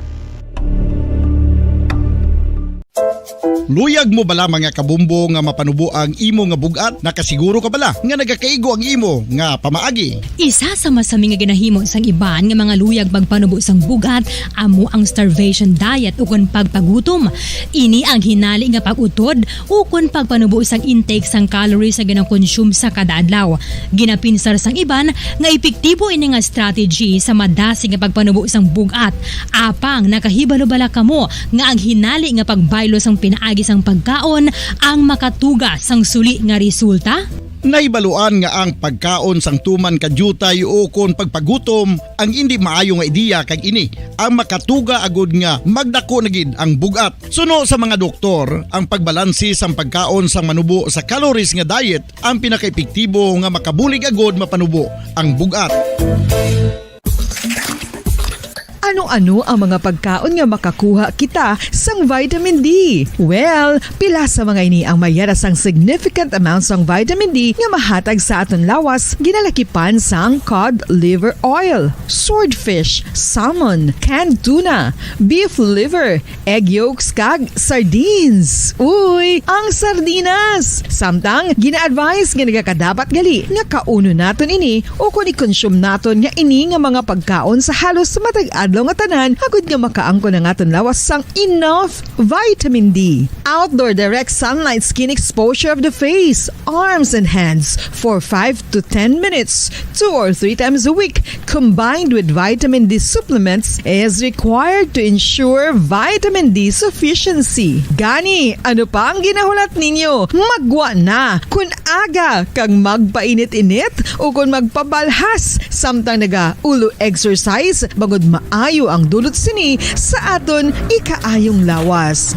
Luyag mo bala, mga kabumbo, nga mapanubo ang imo nga bug-at? Nakasiguro ka bala nga nagakaigo ang imo nga pamaagi? Isa sa masami nga ginahimo sang iban nga mga luyag pagpanubo sang bug-at amo ang starvation diet ukon pagpagutom. Ini ang hinali nga pag-utod ukon pagpanubo sang intake sang calories nga ginakonsume sa kada adlaw. Ginapinsar sang iban nga epektibo ini nga strategy sa madasig nga pagpanubo sang bug-at. Apang nakahibalo bala kamo nga ang hinali nga pagbaylo sang pinaagi sang pagkaon ang makatuga sang suli nga resulta? Nahibaluan nga ang pagkaon sang tuman ka diutay ukon pagpagutom ang indi maayo nga ideya, kag ini ang makatuga agud nga magdako na gid ang bug-at. Suno sa mga doktor, ang pagbalansi sang pagkaon sang manubo sa calories nga diet ang pinakaepektibo nga makabulig agud mapanubo ang bug-at. Ano-ano ang mga pagkaon nga makakuha kita sang vitamin D? Well, pila sa mga ini ang mayara sang significant amount sang vitamin D nga mahatag sa aton lawas, ginalakipan sang cod liver oil, swordfish, salmon, canned tuna, beef liver, egg yolks, kag sardines. Uy, ang sardinas! Samtang, gina-advise nga nagakadapat gali nga kaunon naton ini ukon i-consume naton nga ini nga mga pagkaon sa halos matag adlaw nga tanan, agud nga makaangkon ang aton lawas sang enough vitamin D. Outdoor direct sunlight skin exposure of the face, arms, and hands for five to ten minutes, two or three times a week, combined with vitamin D supplements, is required to ensure vitamin D sufficiency. Gani, ano pa ang ginahulat ninyo? Maggwa na! Kun aga kag magpainit-init ukon magpabalhas samtang naga-ulo exercise, bangod maayo ang dulot sini sa aton ikaayong lawas.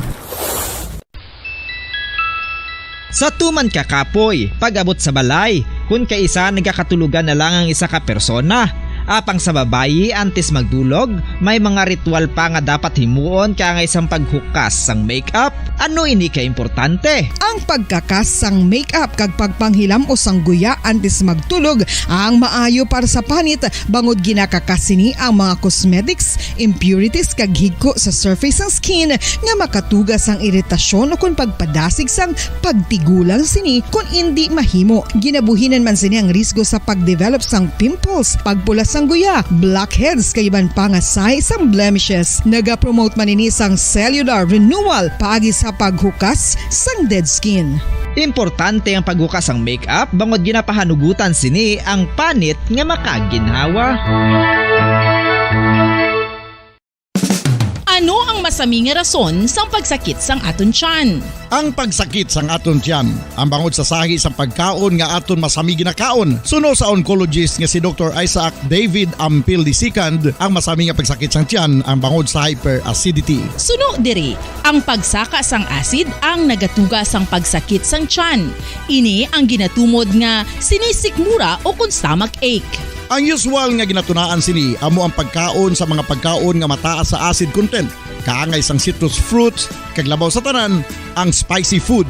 Sa tuman ka kapoy, pag-abot sa balay, kun kaisa nagakatulogan na lang ang isa ka persona. Apang sa babayi, antes magdulog, may mga ritual pa nga dapat himuon kaangay sang paghukas sang makeup. Ano ini ka importante? Ang pagkakas sang makeup kag pagpanghilamos sang guya antes magtulog ang maayo para sa panit, bangod ginakakas sini ang mga cosmetics, impurities, kag higko sa surface sang skin nga makatuga sang iritasyon ukon pagpadasig sang pagtigulang sini kon indi mahimo. Ginabuhinan man sini ang risgo sa pagdevelop sang pimples, pagpula sang guya, blackheads, kag iban pa nga sign sang blemishes. Nagapromote man ini sang cellular renewal paagi sa paghukas sang dead skin. Importante ang paghukas sang makeup bangod ginapahanugutan sini ang panit nga makaginhawa. Ano ang masami nga rason sang pagsakit sang aton tiyan? Ang pagsakit sang aton tiyan, ang bangod sa sahi sang pagkaon nga aton masami ginakaon. Suno sa oncologist nga si Doktor Isaac David Ampil the second, ang masami nga pagsakit sang tiyan ang bangod sa hyperacidity. Suno diri, ang pagsaka sang acid ang nagatuga sang pagsakit sang tiyan. Ini ang ginatumod nga sinisikmura o kon stomach ache. Ang usual nga ginatunaan sini amo ang pagkaon sa mga pagkaon nga mataas sa acid content, kaangay sang citrus fruits, kag labaw sa tanan, ang spicy food.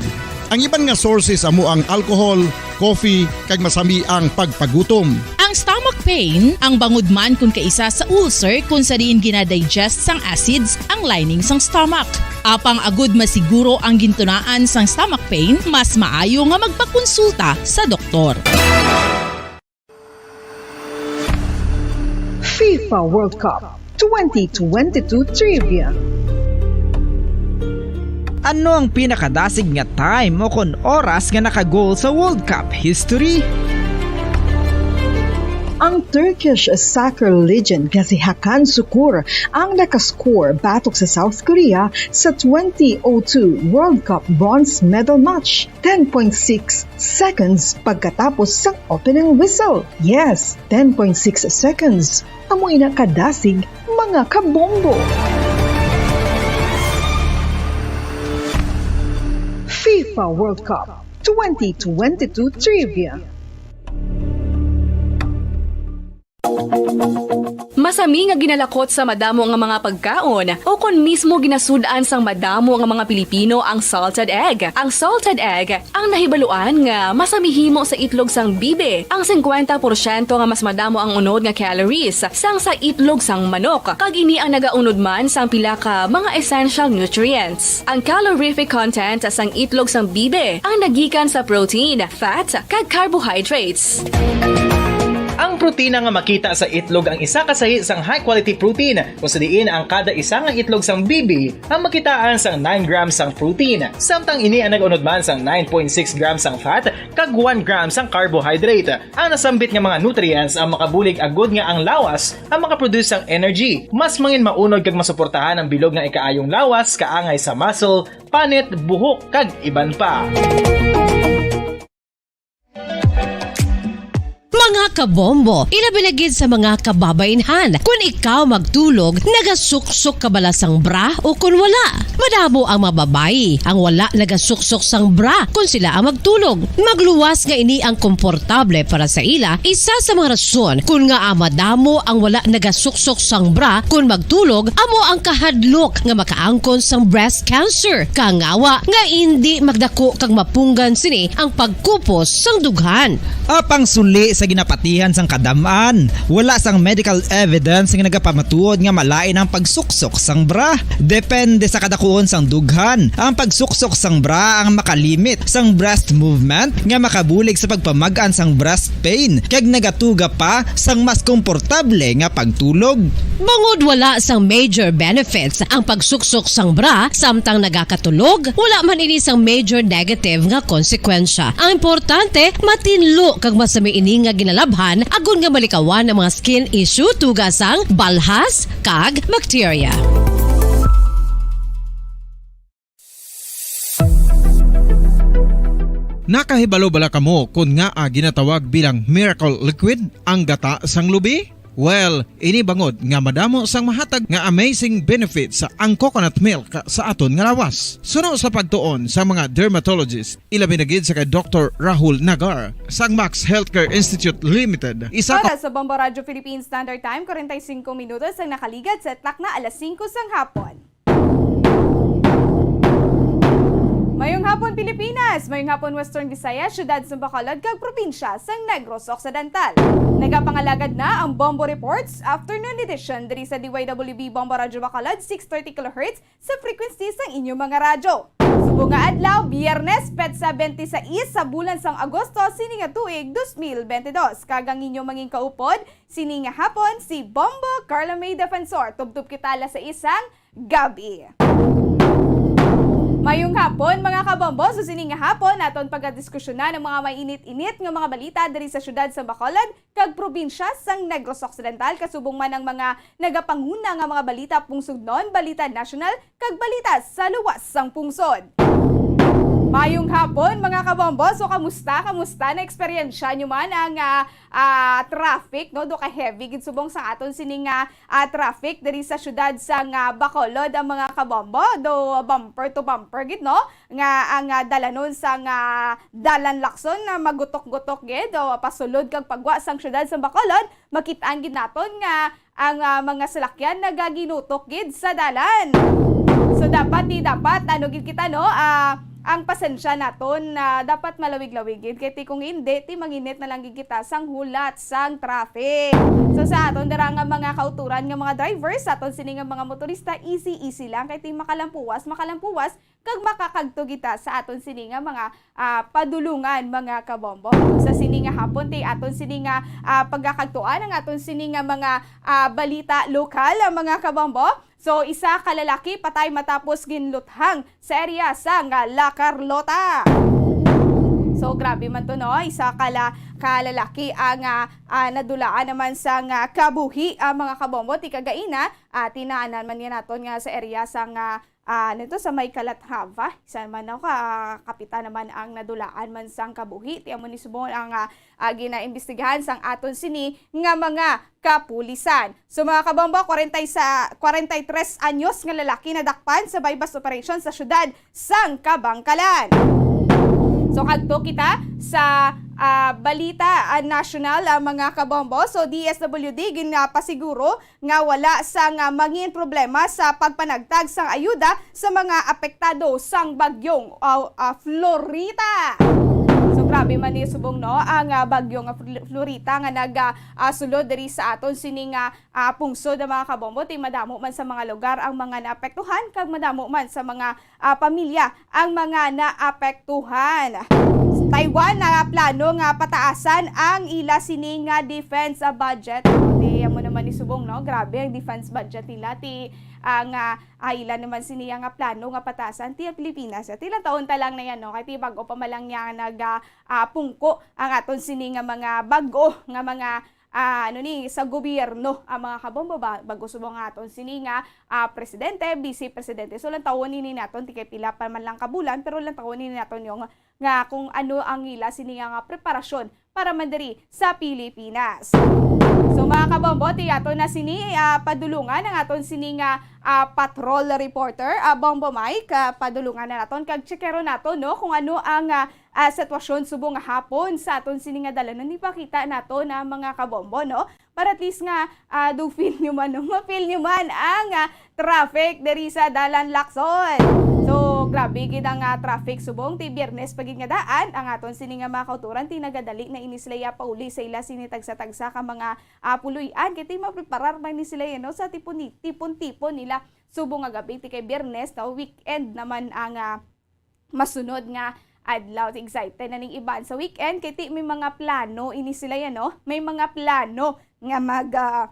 Ang iban nga sources amo ang alcohol, coffee, kag masami ang pagpagutom. Ang stomach pain, ang bangod man kon kaisa sa ulcer kon sa diin ginadigest sang acids ang lining sang stomach. Apang agud masiguro ang gintunaan sang stomach pain, mas maayo nga magpakonsulta sa doktor. FIFA World Cup twenty twenty-two Trivia. Ano ang pinakadasig nga time o kon oras nga naka-goal sa World Cup history? Ang Turkish soccer legend nga si Hakan Sukur ang nakascore batok sa South Korea sa twenty oh two World Cup bronze medal match, ten point six seconds pagkatapos sang opening whistle. Yes, ten point six seconds. Amo ina kadasig, mga kabombo. FIFA World Cup twenty twenty-two Trivia. Masami nga ginalakot sa madamo nga mga pagkaon o kon mismo ginasud-an sang madamo nga mga Pilipino ang salted egg. Ang salted egg ang nahibaluan nga masami himo sa itlog sang bibi. Ang singkwenta porsyento nga mas madamo ang unod nga calories sang sa itlog sang manok, kag ini ang nagaunod man sang pila ka mga essential nutrients. Ang calorific content sang itlog sang bibi ang nagikan sa protein, fat, kag carbohydrates. Ang protina nga makita sa itlog ang isa ka sahi sang high-quality protein, kung sa diin ang kada isa nga itlog sang bibi ang makitaan sang nine grams sang protein, samtang ini ang nag-unod man sang nine point six grams sang fat kag one gram sang carbohydrate. Ang nasambit nga mga nutrients ang makabulig agud nga ang lawas ang makaproduce sang energy. Mas mangin maunod kag masuportahan ang bilog nga ikaayong lawas, kaangay sa muscle, panit, buhok, kag iban pa. Mga kabombo, ilabi na gid sa mga kababaynhan. Kun ikaw magtulog, nagasuksok ka bala sang bra o kun wala? Madamo ang mga babayi ang wala nagasuksok sang bra kun sila ang magtulog. Magluwas nga ini ang komportable para sa ila. Isa sa mga rason kun ngaa madamo ang wala nagasuksok sang bra kun magtulog amo ang kahadlok nga makaangkon sang breast cancer. Kangawa nga indi magdako kag mapunggan sini ang pagkupos sang dughan. Apang suli sa ginapatihan sang kadam-an, wala sang medical evidence nga nagapamatuod nga malain ang pagsuksok sang bra. Depende sa kadakuon sang dughan, ang pagsuksok sang bra ang makalimit sang breast movement nga makabulig sa pagpamag-an sang breast pain kag nagatuga pa sang mas komportable nga pagtulog. Bangod wala sang major benefits ang pagsuksok sang bra samtang nagakatulog, wala man ini sang major negative nga konsekwensya. Ang importante, matinlo kag masami ini nga ginalabhan agod nga malikawan ang mga skin issue tuga sang balhas kag bakterya. Nakahibalo bala kamo kon ngaa ginatawag bilang miracle liquid ang gata sang lubi? Well, ini bangod nga madamo sang mahatag nga amazing benefits ang coconut milk sa aton nga lawas. Suno sa pagtuon sa mga dermatologist, ilabi na gid sa kay Doktor Rahul Nagar sang Max Healthcare Institute Limited, isa ka Para sa Bombo Radyo Philippine Standard Time, kwarenta y singko minutos ang nakaligad sa takna alas singko sang hapon. Mayong hapon, Pilipinas! Mayong hapon, Western Visayas, siyudad sang Bacolod, kag probinsya sang Negros Occidental. Nagapangalagad na ang Bombo Reports Afternoon Edition diri sa D Y W B Bombo Radyo Bacolod, six thirty kilohertz sa frequency sang inyo mga radyo. Subong nga adlaw, Biyernes, petsa twenty-six sa bulan sang Agosto, sini nga tuig, dos mil bente dos. Kag ang inyo mangin kaupod, sini nga hapon, si Bombo Carla May Defensor. Tubtob kita alas sais sang gabi. Mayong hapon, mga kabombo. So, sini nga hapon, aton pagadiskusyonan ang mga mainit-init nga mga balita diri sa siyudad sa Bacolod kag probinsya sang Negros Occidental, kasubong man ang mga nagapanguna nga mga balita pungsodnon, balita nasyonal, kag balita sa luwas sang pungsod. Mayong hapon, mga kabombo. So, kamusta? Kamusta na eksperyensya nyo man ang, ah, ah, traffic, no? Do ka heavy gid subong sa aton sini nga, ah, traffic diri sa siyudad sang, ah, Bacolod, ang mga kabombo. Do bumper to bumper gid, no? Nga ang, ah, dalanon sang, ah, Dalan Lacson na magutok-gutok gid, o pasulod kag pagwa sang siyudad sang Bacolod, makit-an gid naton nga ang, ah, mga salakyan nagaginutok gid sa dalan. So, dapat, di dapat, ano gid kita, no? Ah, ang pasensya naton na dapat malawig-lawig gid. Kay ti kung hindi, ti manginit na lang gid kita sang hulat sang traffic. So, sa aton dira nga mga kauturan nga mga drivers, sa aton sini nga mga motorista, easy-easy lang. Kay ti makalampuwas, makalampuwas, kag makakagto kita sa aton sini nga mga, ah, padulungan, mga kabombo. Sa sini nga hapon, ti aton sini nga, ah, pagakagtuan ang aton sini nga mga, ah, balita lokal, ah, mga kabombo. So, isa ka lalaki patay matapos ginluthang sa area sa nga La Carlota. So, grabe man to, no? Isa ka la-, ka lalaki ang, ah, ah, nadulaan naman sa nga kabuhi, ah, mga kabombo. Ti kagaina, ah, tinaanan man niya naton nga sa area sa nga, ah, nito sa may Calatrava. Isa man, no, ka, ah, kapitan naman ang nadulaan man sang kabuhi. Ti amo ni subong ang, ah, ah, ginaimbestigahan sang aton sini nga mga kapulisan. So, mga kabombo, kwarenta sa, kwarenta y tres anyos nga lalaki nadakpan sa buy-bust operation sa siyudad sang Kabangkalan. So, kadto kita sa, ah, balita, ah, nasyonal, ah, mga kabombo. So, D S W D ginapasiguro nga wala sang, ah, mangin problema sa pagpanagtag sang ayuda sa mga apektado sang bagyong, ah, ah, Florita. So, grabe man ni subong, no, ang, ah, bagyong, ah, Fl-, Florita nga nag, ah, ah, sulod diri sa aton sini nga, ah, pungsod, ang mga kabombo. Ti madamo man sa mga lugar ang mga naapektuhan kag madamo man sa mga, ah, pamilya ang mga naapektuhan. Taiwan na plano nga pataasan ang ila sini nga defense, ah, budget. Ti amo naman ni subong, no? Grabe ang defense budget nila. Ti, ah, nga, ah, ila naman sini nga plano nga pataasan ti ang Pilipinas. Ti ilang taon ta lang na yan, no? Kay ti bag-o pa man lang niya nag, ah, ah, pungko ang aton sini nga mga bag-o nga mga, ah, ano ni, sa gobyerno, ang mga kabombo ba, bag-o subong nga aton sini nga, ah, presidente, vice presidente. So, lantawon ini naton, ti kay pila pa man lang ka bulan, pero lantawon ini naton yung nga kung ano ang ila sini nga, nga preparasyon para man diri sa Pilipinas. So, mga kabombo, ti ato na sini, ah, padulungan ang aton sini nga, ah, patrol reporter, ah, Bombo Mike, ah, padulungan na naton kag tsikero naton, no, kung ano ang, ah, ah, sitwasyon subong nga hapon sa aton sini nga dalanon. Ipakita nato na, mga kabombo, no? Para at least nga, ah, do feel nyo man, no? Ma-feel nyo man ang, ah, traffic diri sa Dalan Lacson. So, grabe gid ang, ah, traffic subong. Ti Biyernes pa gid nga daan, ang aton sini nga mga kauturan, ti nagadali na ini sila ya pauli sa ila sini tagsa-tagsa ka mga, ah, puloy-an. Kay ti mapreparar man ni sila yan, no? Sa tipon-, tipon-tipon nila subong nga gabi, ti kay Biyernes, no? Weekend naman ang, ah, masunod nga adlaw. Excited na ning iban sa weekend kay ti may mga plano ini sila yan, no? May mga plano nga mag, ah,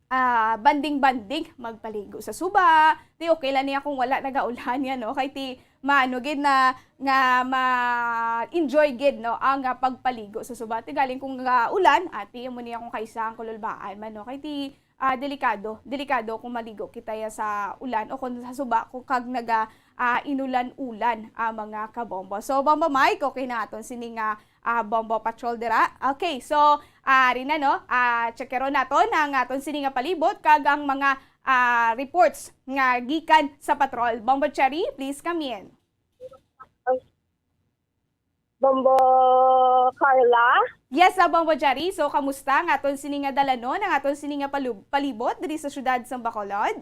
ah, banding-banding, magpaligo sa suba. Ti okay lang niya kung wala nagaulan yan, no? Kay ti maano gid na nga ma-enjoy gid, no, ang, ah, pagpaligo sa suba. Ti galing kung, ah, ulan, ati mo niya kung kaisa ang kululbaan man, no? Kay ti ah, delikado, delikado kung maligo kita ya sa ulan o kung sa suba kung kag naga, ah, inulan-ulan, ah, mga kabombo. So, Bombo Mike, okay na aton sini nga, ah, Bombo Patrol dira. Okay, so, ah, rin na, no? Ah, tsekero naton ang aton sini nga palibot kag ang mga, ah, reports nga gikan sa patrol. Bombo Cherry, please come in. Bombo Carla? Yes, ah, Bombo Jari. So, kamusta ang aton sini nga dalanon, ang aton sini nga palu-, palibot diri sa siyudad sang Bacolod?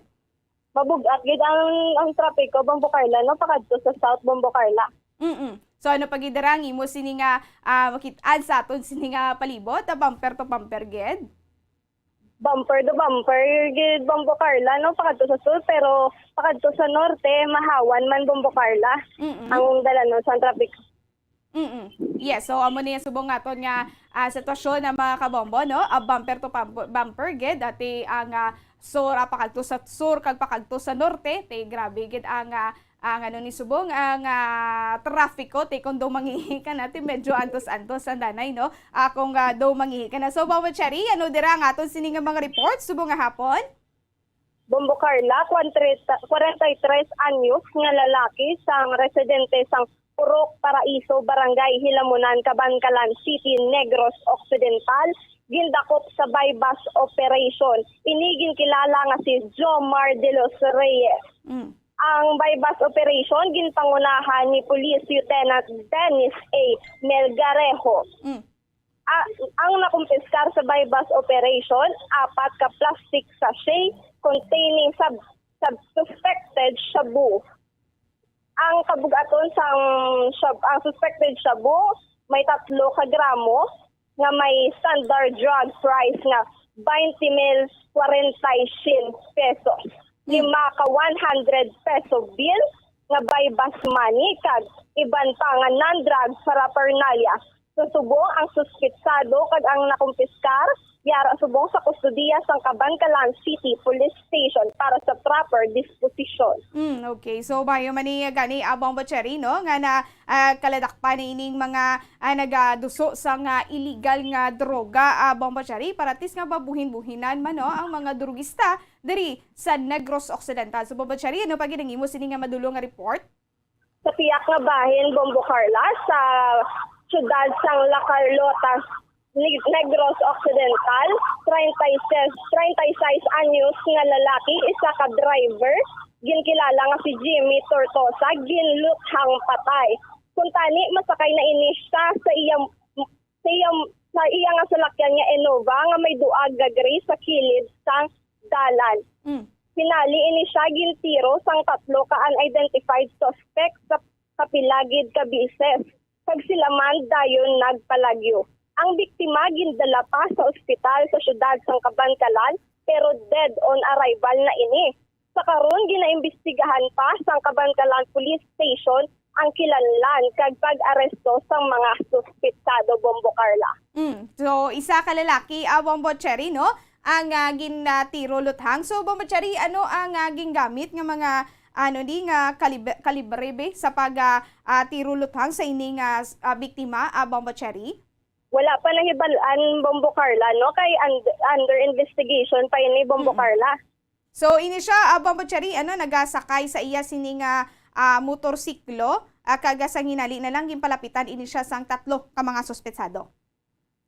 Mabug-at gid ang, ang trapiko, Bombo Carla, no, pakadto sa South, Bombo Carla. Mm-mm. So, ano pa gid dira ang imo sini nga, ah, makit-an sa aton sini nga palibot, ah, bumper to bumper gid? Bumper to bumper gid, Bombo Carla, no, pakadto sa sur, pero pakadto sa norte, mahawan man, Bombo Carla, Mm-mm. ang dalanon sang trapiko. Mm-mm. Yes, so amo ni subong naton nga, ah, sitwasyon ang mga kabombo, no? Ah, bumper to pam-, bumper gid, ati ang, ah, sur, ah, pakadto sa sur kag pakadto sa norte, ti grabe gid ang, ah, ang ano ni subong, ang, ah, trafiko, ti kung daw mangihi ka na, ti medyo antos-antos ang danay, no? Ah, kung, ah, daw mangihi ka na. So, Bombo Cherry, ano dira ang aton sini nga mga report subong nga hapon? Bombo Carla, kwarenta, kwarenta y tres anyos nga lalaki sang residente sang Purok Paraiso, Barangay Hilamunan, Kabankalan City, Negros Occidental, gindakop sa buy-bust operation. Ini ginkilala nga si Jomar de los Reyes. Mm. Ang buy-bust operation ginpangunahan ni Police Lieutenant Dennis A. Melgarejo. Mm. A-, ang nakumpiskar sa buy-bust operation, apat ka plastic sachet containing sub-, sub-, suspected shabu. Ang kabug-aton sang shab-, ang suspected shabu may tatlo ka gramo nga may standard drug price nga twenty mil kwarenta y siyam pesos. Hmm. Lima ka one hundred peso bill nga buy-bust money kag iban pa nga non-drug paraphernalia. Sa subong, ang suspitsado kag ang nakumpiskar yara subong sa kustodiya sang Kabankalan City Police Station para sa proper disposition. Mm, okay. So, maayo man ni gani, ah, Bombo Cherry, no, nga na, ah, kaladakpan na ining mga, ah, nagaduso sang illegal nga droga, ah, Bombo Cherry, para at least nga mabuhin-buhinan man, no, ang mga drugista diri sa Negros Occidental. So, Bombo Cherry, ano pa gid ang imo sini nga madulong nga report? Sa piyak nga bahin, Bombo Carla, sa siyudad sang La Carlota, Neg-, Negros Occidental, treinta y seis, treinta y seis anyos nga lalaki, isa ka driver, ginkilala nga si Jimmy Tortosa, ginluthang patay. Kuntani, masakay na ini siya sa iya, sa iya, sa iya nga salakyan nga Innova nga may duag nga gray sa kilid sang dalan. Mm. Hinali ini siya gintiro sang tatlo ka unidentified suspect sa kapila gid ka beses, kag sila man dayon nagpalagyo. Ang biktima gindala pa sa ospital sa siyudad sang Kabankalan, pero dead on arrival na ini. Sa karon, ginaimbestigahan pa sang Kabankalan Police Station ang kinahanglan kag pag-aresto sang mga suspitsado, Bombo Carla. Mm. So, isa ka lalaki, ah, Bombo Cherry, no? Ang, ah, gin, ah, tiro luthang. So, Bombo Cherry, ano ang, ah, gingamit nga mga, ano ni, nga kalib-, kalibre be sa pag, ah, ah, tiro luthang sa ining, ah, s-, ah, biktima, ah, Bombo Cherry? Wala pa nahibal-an, Bombo Carla, no? Kay und-, under investigation pa ini, Bombo Mm-mm. Carla. So, ini siya, ah, Bombo Cherry, ano, nagasakay sa iya sini nga, ah, motorsiklo, ah, kag sang hinali na lang ginpalapitan ini siya sang tatlo ka mga suspetsado.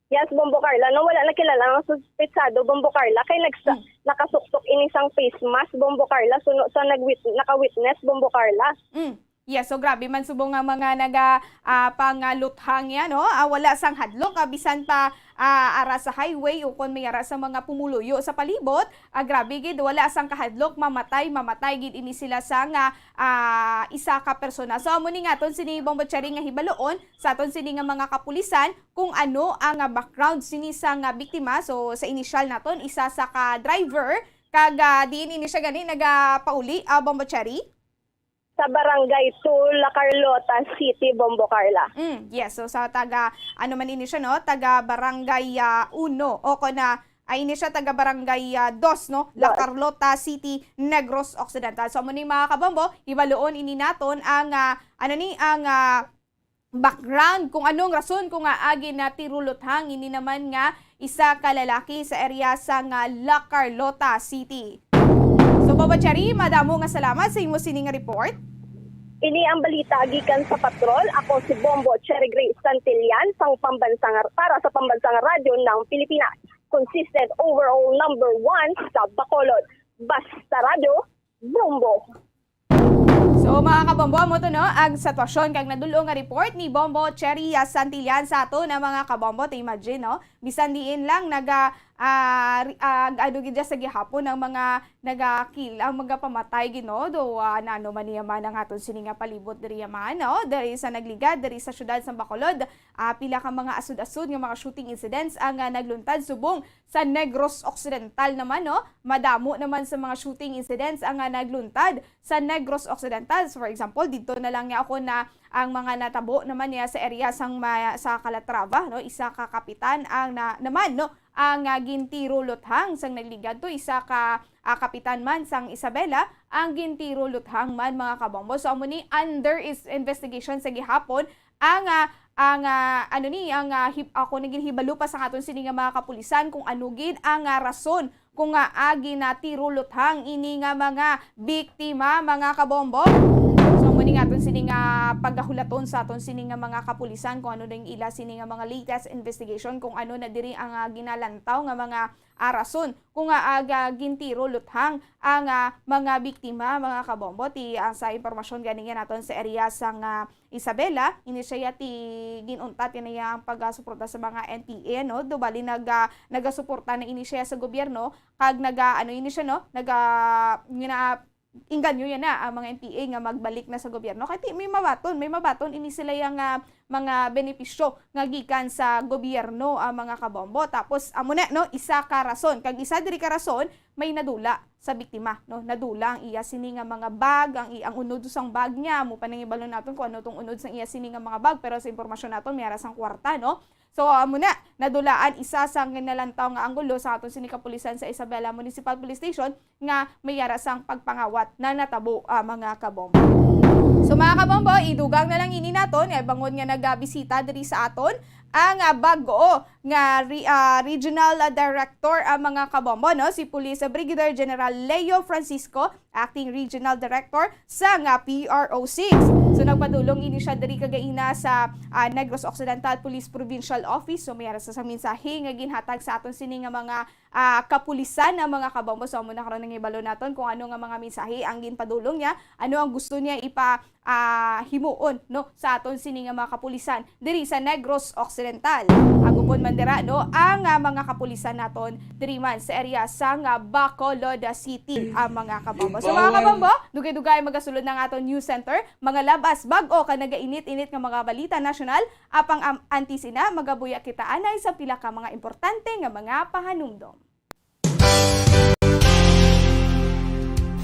Yes, Bombo Carla, no, wala na kilala ang suspetsado, Bombo Carla, kay nagsa-, Mm. nakasuksok ini sang face mask, Bombo Carla, suno sa nag-wit-, naka-witness, Bombo Carla. Mm. Yes, so grabe man subong nga mga naga, ah, pangaluthang yan, no? Ah, wala sang hadlok, ah, bisan pa, ah, ara sa highway o kon may ara sa mga pumuluyo sa palibot, ah, grabe gid, wala sang kahadlok, mamatay, mamatay gid ini sila sa nga, ah, isa ka persona. So, amo ni nga aton sini, Bombo Cherry, nga hibaloon sa aton sini nga mga kapulisan kung ano ang, ah, background sini sa nga biktima. So, sa inisyal naton, isa sa ka driver, kag, ah, diin ini siya gani nagapauli, ah, Bombo Cherry? Sa Barangay two, La Carlota City, Bombo Carla. Mm, yes. So, sa taga, ano man ini siya, no? Taga Barangay, ah, uno. O kon na, ay, ini siya, taga Barangay, ah, dos, no? La Dos. Carlota City, Negros Occidental. So, amo ni, mga kabombo, hibaloon ini naton ang, ah, ano ni, ang, ah, background kung anong rason kung nga agi na tiruluthang ini naman nga isa ka lalaki sa area sa nga La Carlota City. So, Bombo Cherry, madamo nga salamat sa imo sining report. Ini ang balita gikan sa Patrol. Ako si Bombo Cherry Grace Santillan sang pambansang, para sa Pambansang Radyo ng Pilipinas. Consistent overall number one sa Bacolod. Basta Radyo, Bombo. So, mga kabombo, amo to, no, ang sitwasyon kag nadul-ong nga report ni Bombo Cherry, ah, Santillan sa ato na mga kabombo. To imagine, no? Bisan diin lang naga, ah, ri-, ah, ano gid sa gihapon ang mga nagakil-, ang mga pamatay gid, no? Do, ah, nano man niya man ang aton sini nga palibot diri man, no? Diri sa nagligad, diri sa siyudad sa Bacolod, ah, pila ka mga asud-asud nga mga shooting incidents ang, ah, nagluntad subong sa Negros Occidental naman, no? Madamo naman sa mga shooting incidents ang, ah, nagluntad sa Negros Occidental. So, for example, dito na lang niya ako na ang mga natabo naman niya sa area sang ma-, sa Calatrava, no? Isa ka kapitan ang na-, naman, no? Ang, ah, gintiro luthang sang nagligad to, isa ka, ah, kapitan man sang Isabela, ang gintiro luthang man, mga kabombo. So, amo ni under is investigation sa gihapon ang, ah, ang, ah, ano ni, ang, ah, hib-, ako naging hibalo pa sa aton sini nga mga kapulisan kung ano gid ang, ah, rason kung nga agi na tiro luthang ini nga mga biktima, mga kabombo. So, amo ni nga aton sini nga pagahulaton sa aton sini nga mga kapulisan kung ano ding ila sini nga mga latest investigation kung ano na diri ang, ah, ginalantaw nga mga, ah, rason kung nga aga gintiro luthang ang, ah, mga biktima, mga kabombo. Ti, ah, sa impormasyon gani nga naton sa area sang, ah, Isabela, ini siya ti ginuntat ini ang pagasuporta sa mga N P A, no? Do bali nag, ah, nagasuporta na ini siya sa gobyerno kag naga, ano ini siya, no? Naga, gina-, inganyo yan na ang mga N P A nga magbalik na sa gobyerno. Kay ti, may mabaton, may mabaton ini sila yang, ah, mga benepisyo nga gikan sa gobyerno, ah, mga kabombo. Tapos, amo na, no, isa ka rason. Kag isa diri ka rason, may nadula sa biktima, no? Nadula ang iya sini nga mga bag, ang i-, ang unod sang bag niya, amo pa nang ibalo naton kung ano tong unod sang iya sini nga mga bag, pero sa impormasyon naton, may ara sang kwarta, no? So, amo na, nadulaan isa sa ginalantaw nga anggulo sa aton sini kapulisan sa Isabela Municipal Police Station nga may ara sang pagpangawat na natabo, ah, mga kabombo. So, mga kabombo, idugang na lang ini naton, eh, bangod nga nagabisita diri sa aton ang, ah, bag-o nga re-, ah, regional, ah, director, ah, mga kabombo, no? Si Police Brigadier General Leo Francisco, acting regional director sa nga P R O six. So, nagpadulong ini siya diri kagaina sa, ah, Negros Occidental Police Provincial Office. So, may ara sa, sa mensahe nga ginhatag sa aton sini nga mga, ah, kapulisan, ang mga kabombo. So, amo na karon ang ibalo naton kung ano nga mga mensahe ang ginpadulong niya, ano ang gusto niya ipa, ah, himuon, no, sa aton sini nga mga kapulisan diri sa Negros Occidental. Agupon man dira, no, ang, ah, mga kapulisan naton diri man sa area sa nga Bacolod City, ang mga kabombo. So, mga kabombo, dugay-dugay magasulod na ang aton news center, mga labas, bag-o kag nagainit-init nga mga balita nasyonal, apang am-, antes ina, magabuya kita anay sa pila ka mga importante nga mga pahanumdom.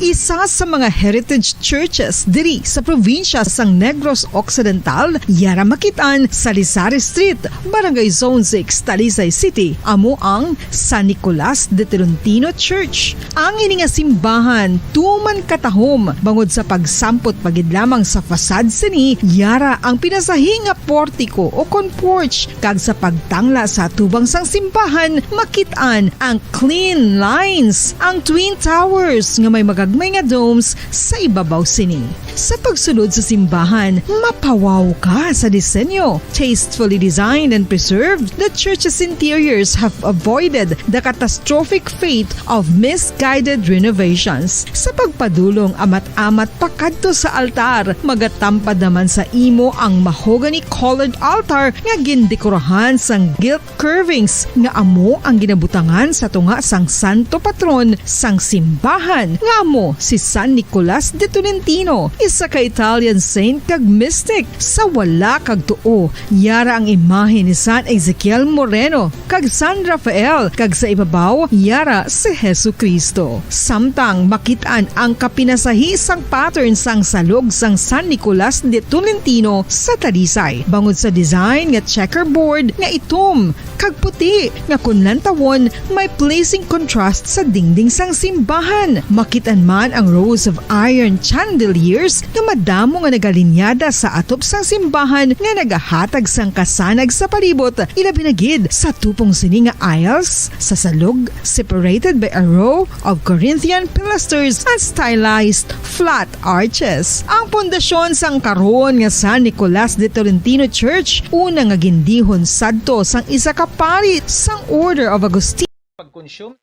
Isa sa mga heritage churches diri sa probinsya sang Negros Occidental, yara makit-an sa Lisari Street, Barangay Zone six, Talisay City, amo ang San Nicolas de Tolentino Church. Ang ini nga simbahan tuman katahom bangod sa pagsampot pa gid lamang sa facade sini, yara ang pinasahi nga portiko o kon porch, kag sa pagtangla sa atubang sang simbahan makit-an ang clean lines, ang twin towers nga may magagmay nga domes sa ibabaw sini. Sa pagsulod sa simbahan, mapawaw ka sa disenyo. Tastefully designed and preserved, the church's interiors have avoided the catastrophic fate of misguided renovations. Sa pagpadulong amat-amat pakadto sa altar, magatampad naman sa imo ang mahogany-colored altar nga gindekorahan sang gilt curvings nga amo ang ginabutangan sa tunga sang santo patron sang simbahan, nga amo si San Nicolas de Tolentino, isa ka Italian saint kag mystic. Sa wala kag tuo, yara ang imahe ni San Ezekiel Moreno kag San Rafael, kag sa ibabaw, yara si Jesu-Cristo. Samtang makit-an ang kapinasahi sang pattern sang salog sang San Nicolas de Tolentino sa Talisay, bangod sa design nga checkerboard nga itom kag puti nga kon lantawon may pleasing contrast sa dingding sang simbahan. Makit-an man ang rows of iron chandeliers nga madamo nga nagalinyada sa atop sang simbahan nga nagahatag sang kasanag sa palibot, ilabi na gid sa tupong sini nga aisles sa salog, separated by a row of Corinthian pilasters and stylized flat arches. Ang pundasyon sang karon nga San Nicolas de Tolentino Church, una nga gindihon sadto sang isa ka pari sang Order of Augustine. Pag-consume.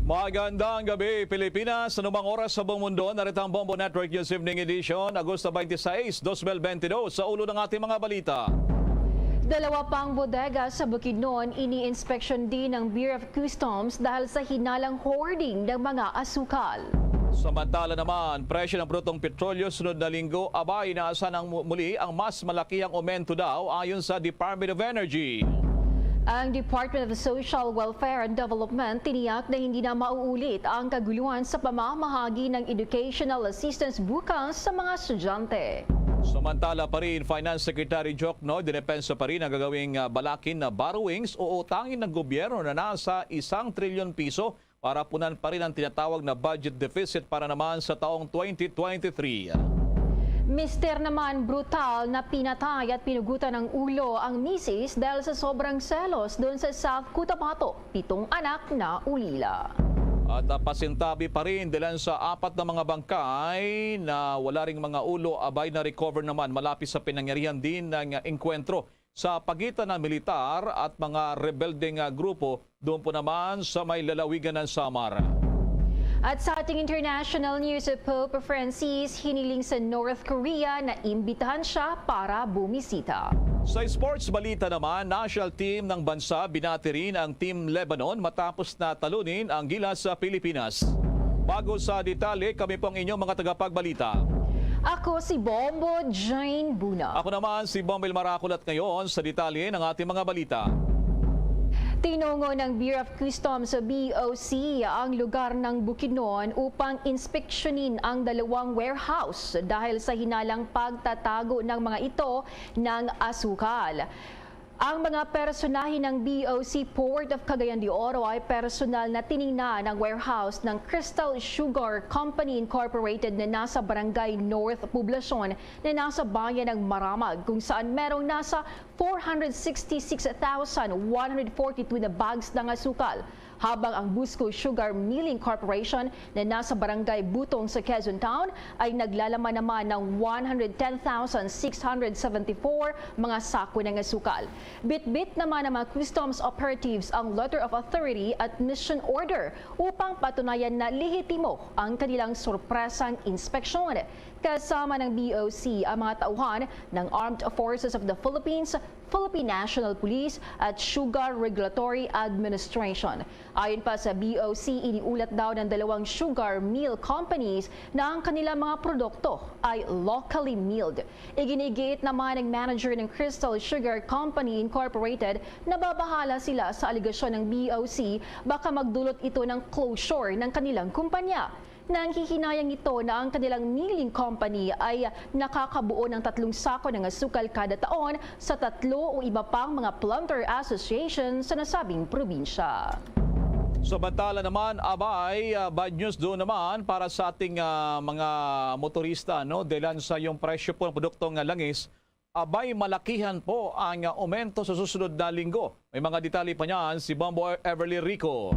Magandang gabi, Pilipinas. Anumang oras sa buong mundo, narito ang Bombo Network News Evening Edition, Agosto twenty-six, twenty twenty-two. Sa ulo ng ating mga balita. Dalawa pang bodega sa Bukidnon, ini-inspeksyon din ng Bureau of Customs dahil sa hinalang hoarding ng mga asukal. Samantala naman, presyo ng brutong petrolyo sunod na linggo, abay, inaasahan ang mu-, muli ang mas malakihang aumento daw ayon sa Department of Energy. Ang Department of Social Welfare and Development tiniyak na hindi na mauulit ang kaguluhan sa pamamahagi ng educational assistance bukas sa mga estudyante. Samantala pa rin, Finance Secretary Jocno, dinepensa pa rin ang gagawing, ah, balakin na borrowings o utangin ng gobyerno na nasa isang trilyon piso para punan pa rin ang tinatawag na budget deficit para naman sa taong twenty twenty-three. Mister naman brutal na pinatay at pinugutan ng ulo ang misis dahil sa sobrang selos doon sa South Cotabato. Pitong anak na ulila. At, ah, pasintabi pa rin dahilan sa apat na mga bangkay na wala ring mga ulo, abay na-recover naman malapit sa pinangyarihan din ng, ah, engkwentro sa pagitan ng militar at mga rebeldeng, ah, grupo doon po naman sa may lalawigan ng Samar. At sa ating international news, Pope Francis hiniling sa North Korea na imbitahan siya para bumisita. Sa sports balita naman, national team ng bansa binati rin ang Team Lebanon matapos na talunin ang Gilas sa Pilipinas. Bago sa detalye, kami po ang inyong mga tagapagbalita. Ako si Bombo Jane Buna. Ako naman si Bombo Ilmarakol at ngayon sa detalye ng ating mga balita. Tinungo ng Bureau of Customs o B O C ang lugar ng Bukidnon upang inspeksyonin ang dalawang warehouse dahil sa hinalang pagtatago ng mga ito ng asukal. Ang mga personahe ng B O C Port of Cagayan de Oro ay personal na tiningnan ang warehouse ng Crystal Sugar Company Incorporated na nasa Barangay North Poblacion na nasa bayan ng Maramag, kung saan merong nasa four hundred sixty-six thousand one hundred forty-two na bags ng asukal, habang ang Busco Sugar Milling Corporation na nasa Barangay Butong sa Quezon Town ay naglalaman naman ng one hundred ten thousand six hundred seventy-four mga sako ng asukal. Bitbit naman ng mga customs operatives ang letter of authority at mission order upang patunayan na lehitimo ang kanilang sorpresang inspeksyon. Kasama ng B O C ang mga tauhan ng Armed Forces of the Philippines, Philippine National Police at Sugar Regulatory Administration. Ayon pa sa B O C, iniulat daw ng dalawang sugar mill companies na ang kanilang mga produkto ay locally milled. Iginigiit naman ng manager ng Crystal Sugar Company Incorporated na babahala sila sa alegasyon ng B O C, baka magdulot ito ng closure ng kanilang kumpanya. Nanghihinayang ito na ang kanilang milling company ay nakakabuo ng tatlong sako ng asukal kada taon sa tatlo o iba pang mga planter association sa nasabing probinsya. Samantala naman, abay, ah, bad news doon naman para sa ating, ah, mga motorista, no? Dahilan sa yung presyo po ng produktong, ah, langis, abay, malakihan po ang, ah, aumento sa susunod na linggo. May mga detalye pa niyan si Bombo Everly Rico.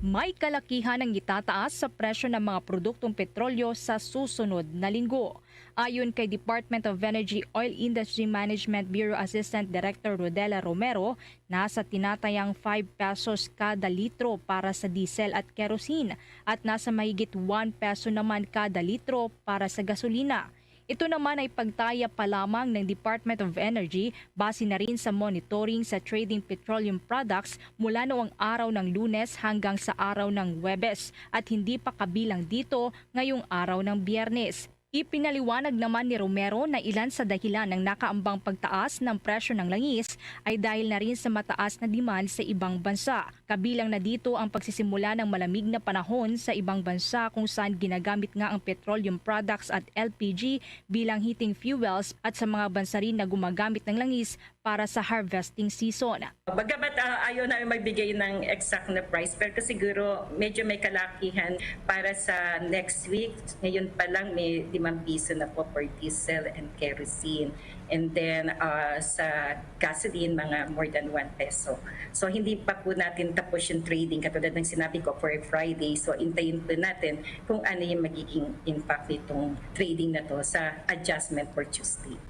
May kalakihan ang itataas sa presyo ng mga produktong petrolyo sa susunod na linggo. Ayon kay Department of Energy Oil Industry Management Bureau Assistant Director Rodela Romero, nasa tinatayang five pesos kada litro para sa diesel at kerosene at nasa mahigit one peso naman kada litro para sa gasolina. Ito naman ay pagtaya pa lamang ng Department of Energy base na rin sa monitoring sa trading petroleum products mula noong araw ng Lunes hanggang sa araw ng Huwebes at hindi pa kabilang dito ngayong araw ng Biyernes. Ipinaliwanag naman ni Romero na ilan sa dahilan ng nakaambang pagtaas ng presyo ng langis ay dahil na rin sa mataas na demand sa ibang bansa. Kabilang na dito ang pagsisimula ng malamig na panahon sa ibang bansa kung saan ginagamit nga ang petroleum products at L P G bilang heating fuels at sa mga bansa rin na gumagamit ng langis para sa harvesting season. Bagamat, ah, ayaw namin magbigay ng exact na price, pero siguro medyo may kalakihan para sa next week. Ngayon pa lang may limang piso na po for diesel and kerosene. And then, ah, sa gasoline, mga more than one peso. So, hindi pa po natin tapos yung trading, katulad ng sinabi ko, for Friday. So, intayin po natin kung ano yung magiging impact nitong trading na to sa adjustment for Tuesday.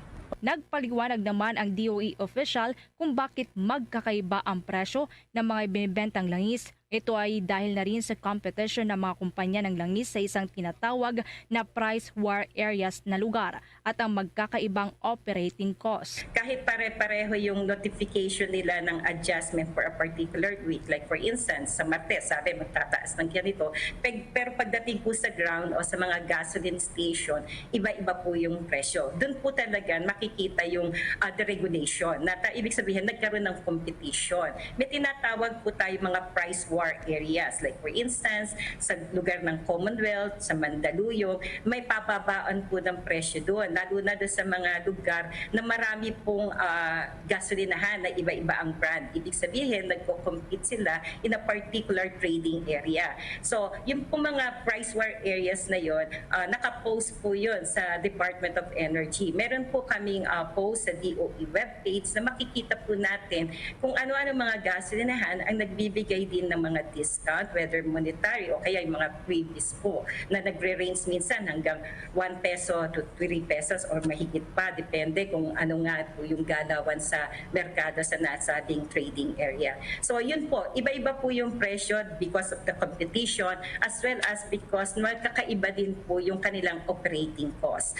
Nagpaliwanag naman ang D O E official kung bakit magkakaiba ang presyo ng mga binibentang langis. Ito ay dahil na rin sa competition ng mga kumpanya ng langis sa isang tinatawag na price war areas na lugar at ang magkakaibang operating cost. Kahit pare-pareho yung notification nila ng adjustment for a particular week, like for instance, sa Martes, sabi magtataas ng ganito, peg-, pero pagdating po sa ground o sa mga gasoline station, iba-iba po yung presyo. Doon po talaga makikita yung, ah, deregulation. Na ta-, ibig sabihin, nagkaroon ng competition. May tinatawag po tayo mga price War areas. Like for instance, sa lugar ng Commonwealth, sa Mandaluyong, may pababaan po ng presyo doon, lalo na doon sa mga lugar na marami pong ah, gasolinahan na iba-iba ang brand. Ibig sabihin, nagko-compete sila in a particular trading area. So, yung po mga price war areas na yon, ah, nakapost po yun sa Department of Energy. Meron po kaming ah, post sa D O E webpage na makikita po natin kung ano-ano mga gasolinahan ang nagbibigay din ng mga discount, whether monetary o kaya yung mga freebies po na nagre-range minsan hanggang one peso to three pesos or mahigit pa, depende kung ano nga po yung galawan sa merkado sa nasabing trading area. So yun po, iba-iba po yung presyo because of the competition as well as because magkakaiba din po yung kanilang operating cost.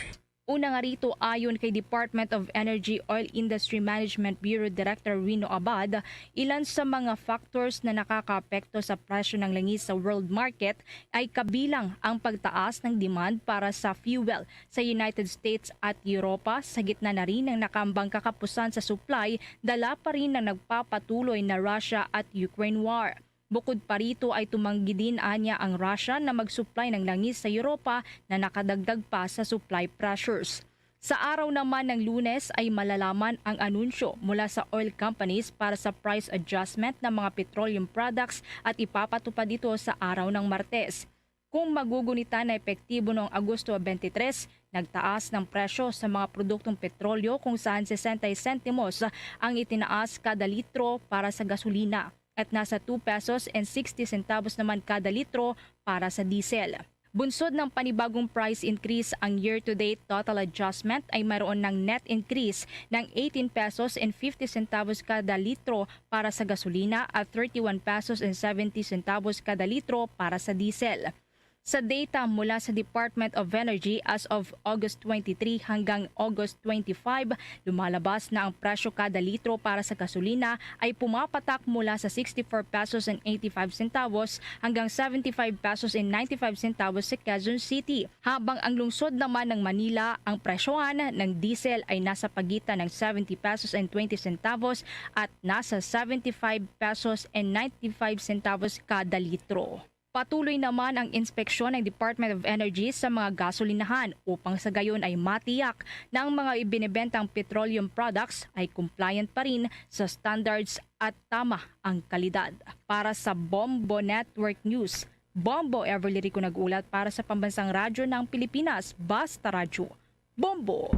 Una nga rito, ayon kay Department of Energy Oil Industry Management Bureau Director Rino Abad, ilan sa mga factors na nakakaapekto sa presyo ng langis sa world market ay kabilang ang pagtaas ng demand para sa fuel sa United States at Europa, sa gitna na rin ng nakaambang kakapusan sa supply, dala pa rin ng nagpapatuloy na Russia at Ukraine war. Bukod pa rito ay tumanggi din anya ang Russia na mag-supply ng langis sa Europa na nakadagdag pa sa supply pressures. Sa araw naman ng Lunes ay malalaman ang anunsyo mula sa oil companies para sa price adjustment ng mga petroleum products at ipapatupad ito sa araw ng Martes. Kung magugunita na epektibo noong Agosto twenty-three, nagtaas ng presyo sa mga produktong petrolyo kung saan sesenta sentimos ang itinaas kada litro para sa gasolina at nasa two pesos and sixty centavos naman kada litro para sa diesel. Bunsod ng panibagong price increase, ang year-to-date total adjustment ay mayroon ng net increase ng eighteen pesos and fifty centavos kada litro para sa gasolina at thirty-one pesos and seventy centavos kada litro para sa diesel. Sa data mula sa Department of Energy, as of August twenty-three hanggang August twenty-five, lumalabas na ang presyo kada litro para sa gasolina ay pumapatak mula sa sixty-four pesos and eighty-five centavos hanggang seventy-five pesos and ninety-five centavos sa Quezon City, habang ang lungsod naman ng Manila, ang presyohan ng diesel ay nasa pagitan ng seventy pesos and twenty centavos at nasa seventy-five pesos and ninety-five centavos kada litro. Patuloy naman ang inspeksyon ng Department of Energy sa mga gasolinahan upang sa gayon ay matiyak na ang mga ibinebentang petroleum products ay compliant pa rin sa standards at tama ang kalidad. Para sa Bombo Network News, Bombo Everly Rico nag-ulat para sa Pambansang Radyo ng Pilipinas, Basta Radyo, Bombo!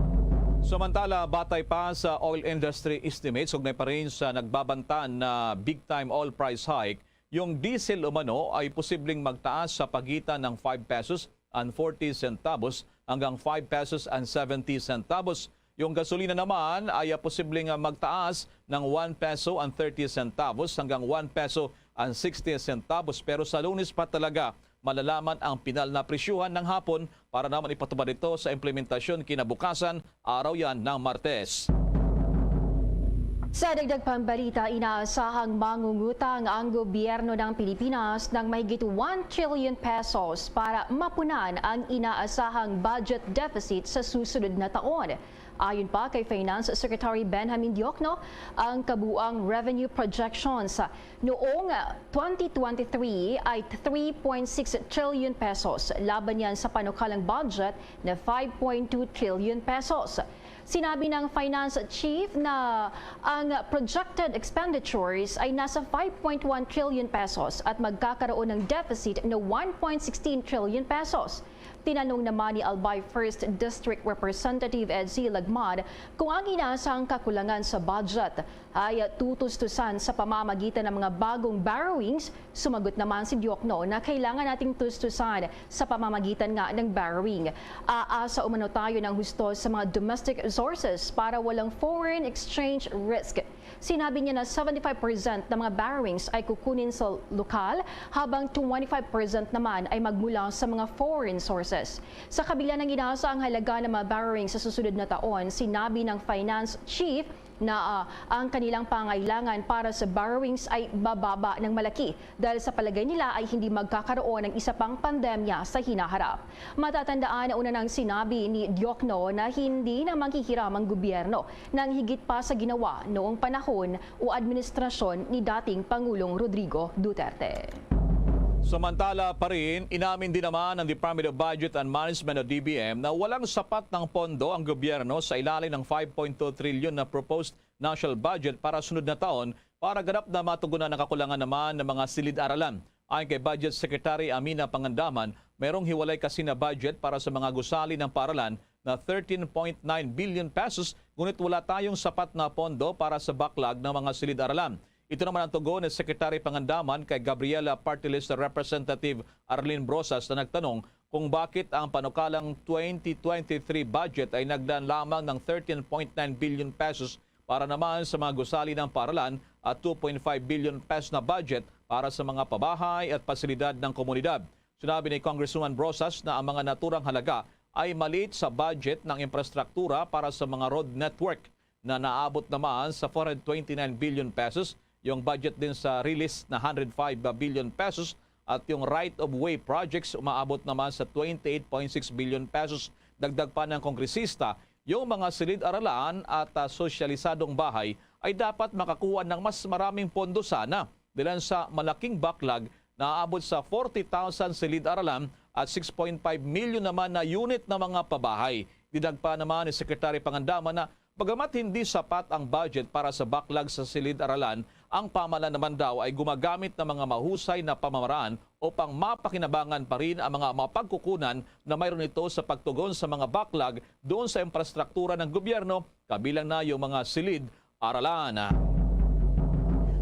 Samantala, batay pa sa oil industry estimates, ugnay pa rin sa nagbabantan na big-time oil price hike, yung diesel umano ay posibleng magtaas sa pagitan ng five pesos and forty centavos hanggang five pesos and seventy centavos. Yung gasolina naman ay ah, posibleng ah, magtaas ng one peso and thirty centavos hanggang one peso and sixty centavos. Pero sa Lunes pa talaga malalaman ang pinal na presyuhan ng hapon para naman ipatupad ito sa implementasyon kinabukasan, araw yan ng Martes. Sa dagdag pang balita, inaasahang mangungutang ang gobyerno ng Pilipinas ng mahigit one trillion pesos para mapunan ang inaasahang budget deficit sa susunod na taon. Ayon pa kay Finance Secretary Benjamin Diokno, ang kabuang revenue projections noong twenty twenty-three ay three point six trillion pesos, laban yan sa panukalang budget na five point two trillion pesos. Sinabi ng Finance Chief na ang projected expenditures ay nasa five point one trillion pesos at magkakaroon ng deficit na one point sixteen trillion pesos. Tinanong naman ni Albay First District Representative Edsy Lagman kung ang inaasahang kakulangan sa budget ay tutustusan sa pamamagitan ng mga bagong borrowings. Sumagot naman si Diokno na kailangan nating tustusan sa pamamagitan nga ng borrowing. Aasa umano tayo ng husto sa mga domestic sources para walang foreign exchange risk. Sinabi niya na seventy-five percent ng mga borrowings ay kukunin sa lokal, habang twenty-five percent naman ay magmula sa mga foreign sources. Sa kabila ng inaasahang halaga ng mga borrowings sa susunod na taon, sinabi ng Finance Chief na, ah, ang kanilang pangailangan para sa borrowings ay bababa ng malaki dahil sa palagay nila ay hindi magkakaroon ng isa pang pandemya sa hinaharap. Matatandaan na una nang sinabi ni Diokno na hindi na manghihiram ang gobyerno ng higit pa sa ginawa noong panahon o administrasyon ni dating Pangulong Rodrigo Duterte. Samantala pa rin, inamin din naman ng Department of Budget and Management o D B M na walang sapat ng pondo ang gobyerno sa ilalim ng five point two trillion na proposed national budget para sunod na taon para ganap na matugunan ang kakulangan naman ng mga silid-aralan. Ayon kay Budget Secretary Amina Pangandaman, mayroong hiwalay kasi na budget para sa mga gusali ng paaralan na thirteen point nine billion pesos, ngunit wala tayong sapat na pondo para sa backlog ng mga silid-aralan. Ito naman ang tugon ni Secretary Pangandaman kay Gabriela Party List Representative Arlene Brosas na nagtanong kung bakit ang panukalang twenty twenty-three budget ay naglaan lamang ng thirteen point nine billion pesos para naman sa mga gusali ng paaralan at two point five billion pesos na budget para sa mga pabahay at pasilidad ng komunidad. Sinabi ni Congresswoman Brosas na ang mga naturang halaga ay maliit sa budget ng infrastruktura para sa mga road network na naabot naman sa four hundred twenty-nine billion pesos, yung budget din sa release na hundred five billion pesos, at yung right of way projects umaabot naman sa twenty-eight point six billion pesos. Dagdag pa ng kongresista, yung mga silid-aralan at, ah, sosyalisadong bahay ay dapat makakuha ng mas maraming pondo sana, dahil sa malaking backlog na aabot sa forty thousand silid-aralan at six point five million naman na unit na mga pabahay. Dinagpa naman ni Secretary Pangandaman na bagamat hindi sapat ang budget para sa backlog sa silid-aralan, ang pamahalaan naman daw ay gumagamit ng mga mahusay na pamamaraan upang mapakinabangan pa rin ang mga mapagkukunan na mayroon ito sa pagtugon sa mga backlog doon sa infrastruktura ng gobyerno, kabilang na yung mga silid-aralan.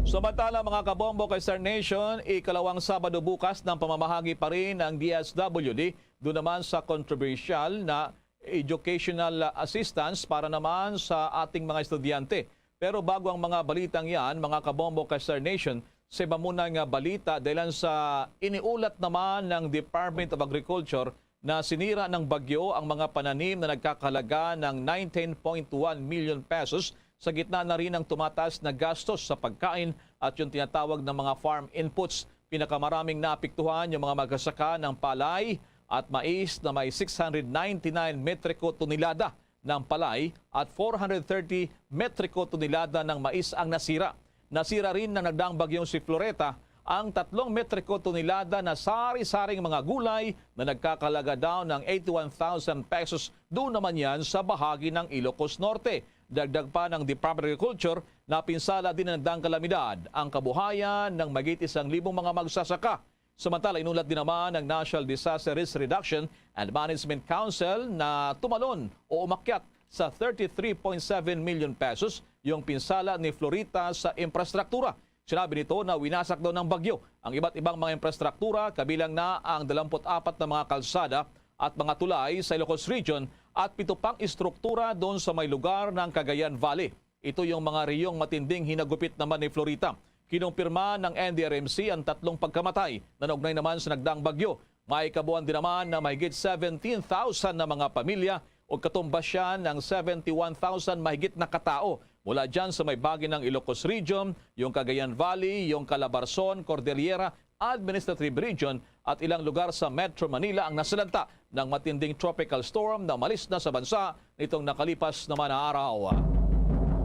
Samantala, mga kabombo kay Star Nation, ikalawang Sabado bukas ng pamamahagi pa rin ang D S W D doon naman sa kontrobersyal na educational assistance para naman sa ating mga estudyante. Pero bago ang mga balitang yan, mga kabombo kay Star Nation, sa iba muna nga balita, dahil sa iniulat naman ng Department of Agriculture na sinira ng bagyo ang mga pananim na nagkakahalaga ng nineteen point one million pesos sa gitna na rin ng tumataas na gastos sa pagkain at yung tinatawag ng mga farm inputs. Pinakamaraming naapektuhan yung mga magsasaka ng palay at mais na may six hundred ninety-nine metriko tonelada ng palay at four hundred thirty metriko tonelada ng mais ang nasira. Nasira rin ng nagdaang bagyong si Floreta ang tatlong metriko tonelada na sari-saring mga gulay na nagkakalaga daw ng eighty-one thousand pesos. Doon naman yan sa bahagi ng Ilocos Norte. Dagdag pa ng Department of Agriculture, napinsala din ng nagdaang kalamidad ang kabuhayan ng mahigit isang libong mga magsasaka. Samantala, inulat din naman ng National Disaster Risk Reduction and Management Council na tumalon o umakyat sa thirty-three point seven million pesos yung pinsala ni Florita sa infrastruktura. Sinabi nito na winasak daw ng bagyo ang iba't ibang mga infrastruktura, kabilang na ang dalawampu't apat na mga kalsada at mga tulay sa Ilocos Region at pito pang istruktura doon sa may lugar ng Cagayan Valley. Ito yung mga rehiyong matinding hinagupit naman ni Florita. Kinumpirma ng N D R M C ang tatlong pagkamatay na naugnay naman sa nagdaang bagyo. May kabuuan din naman na mahigit seventeen thousand na mga pamilya o katumbas siya ng seventy-one thousand mahigit na katao mula dyan sa may bahagi ng Ilocos Region, yung Cagayan Valley, yung Calabarzon, Cordillera Administrative Region at ilang lugar sa Metro Manila ang nasalanta ng matinding tropical storm na umalis na sa bansa nitong nakalipas naman na araw.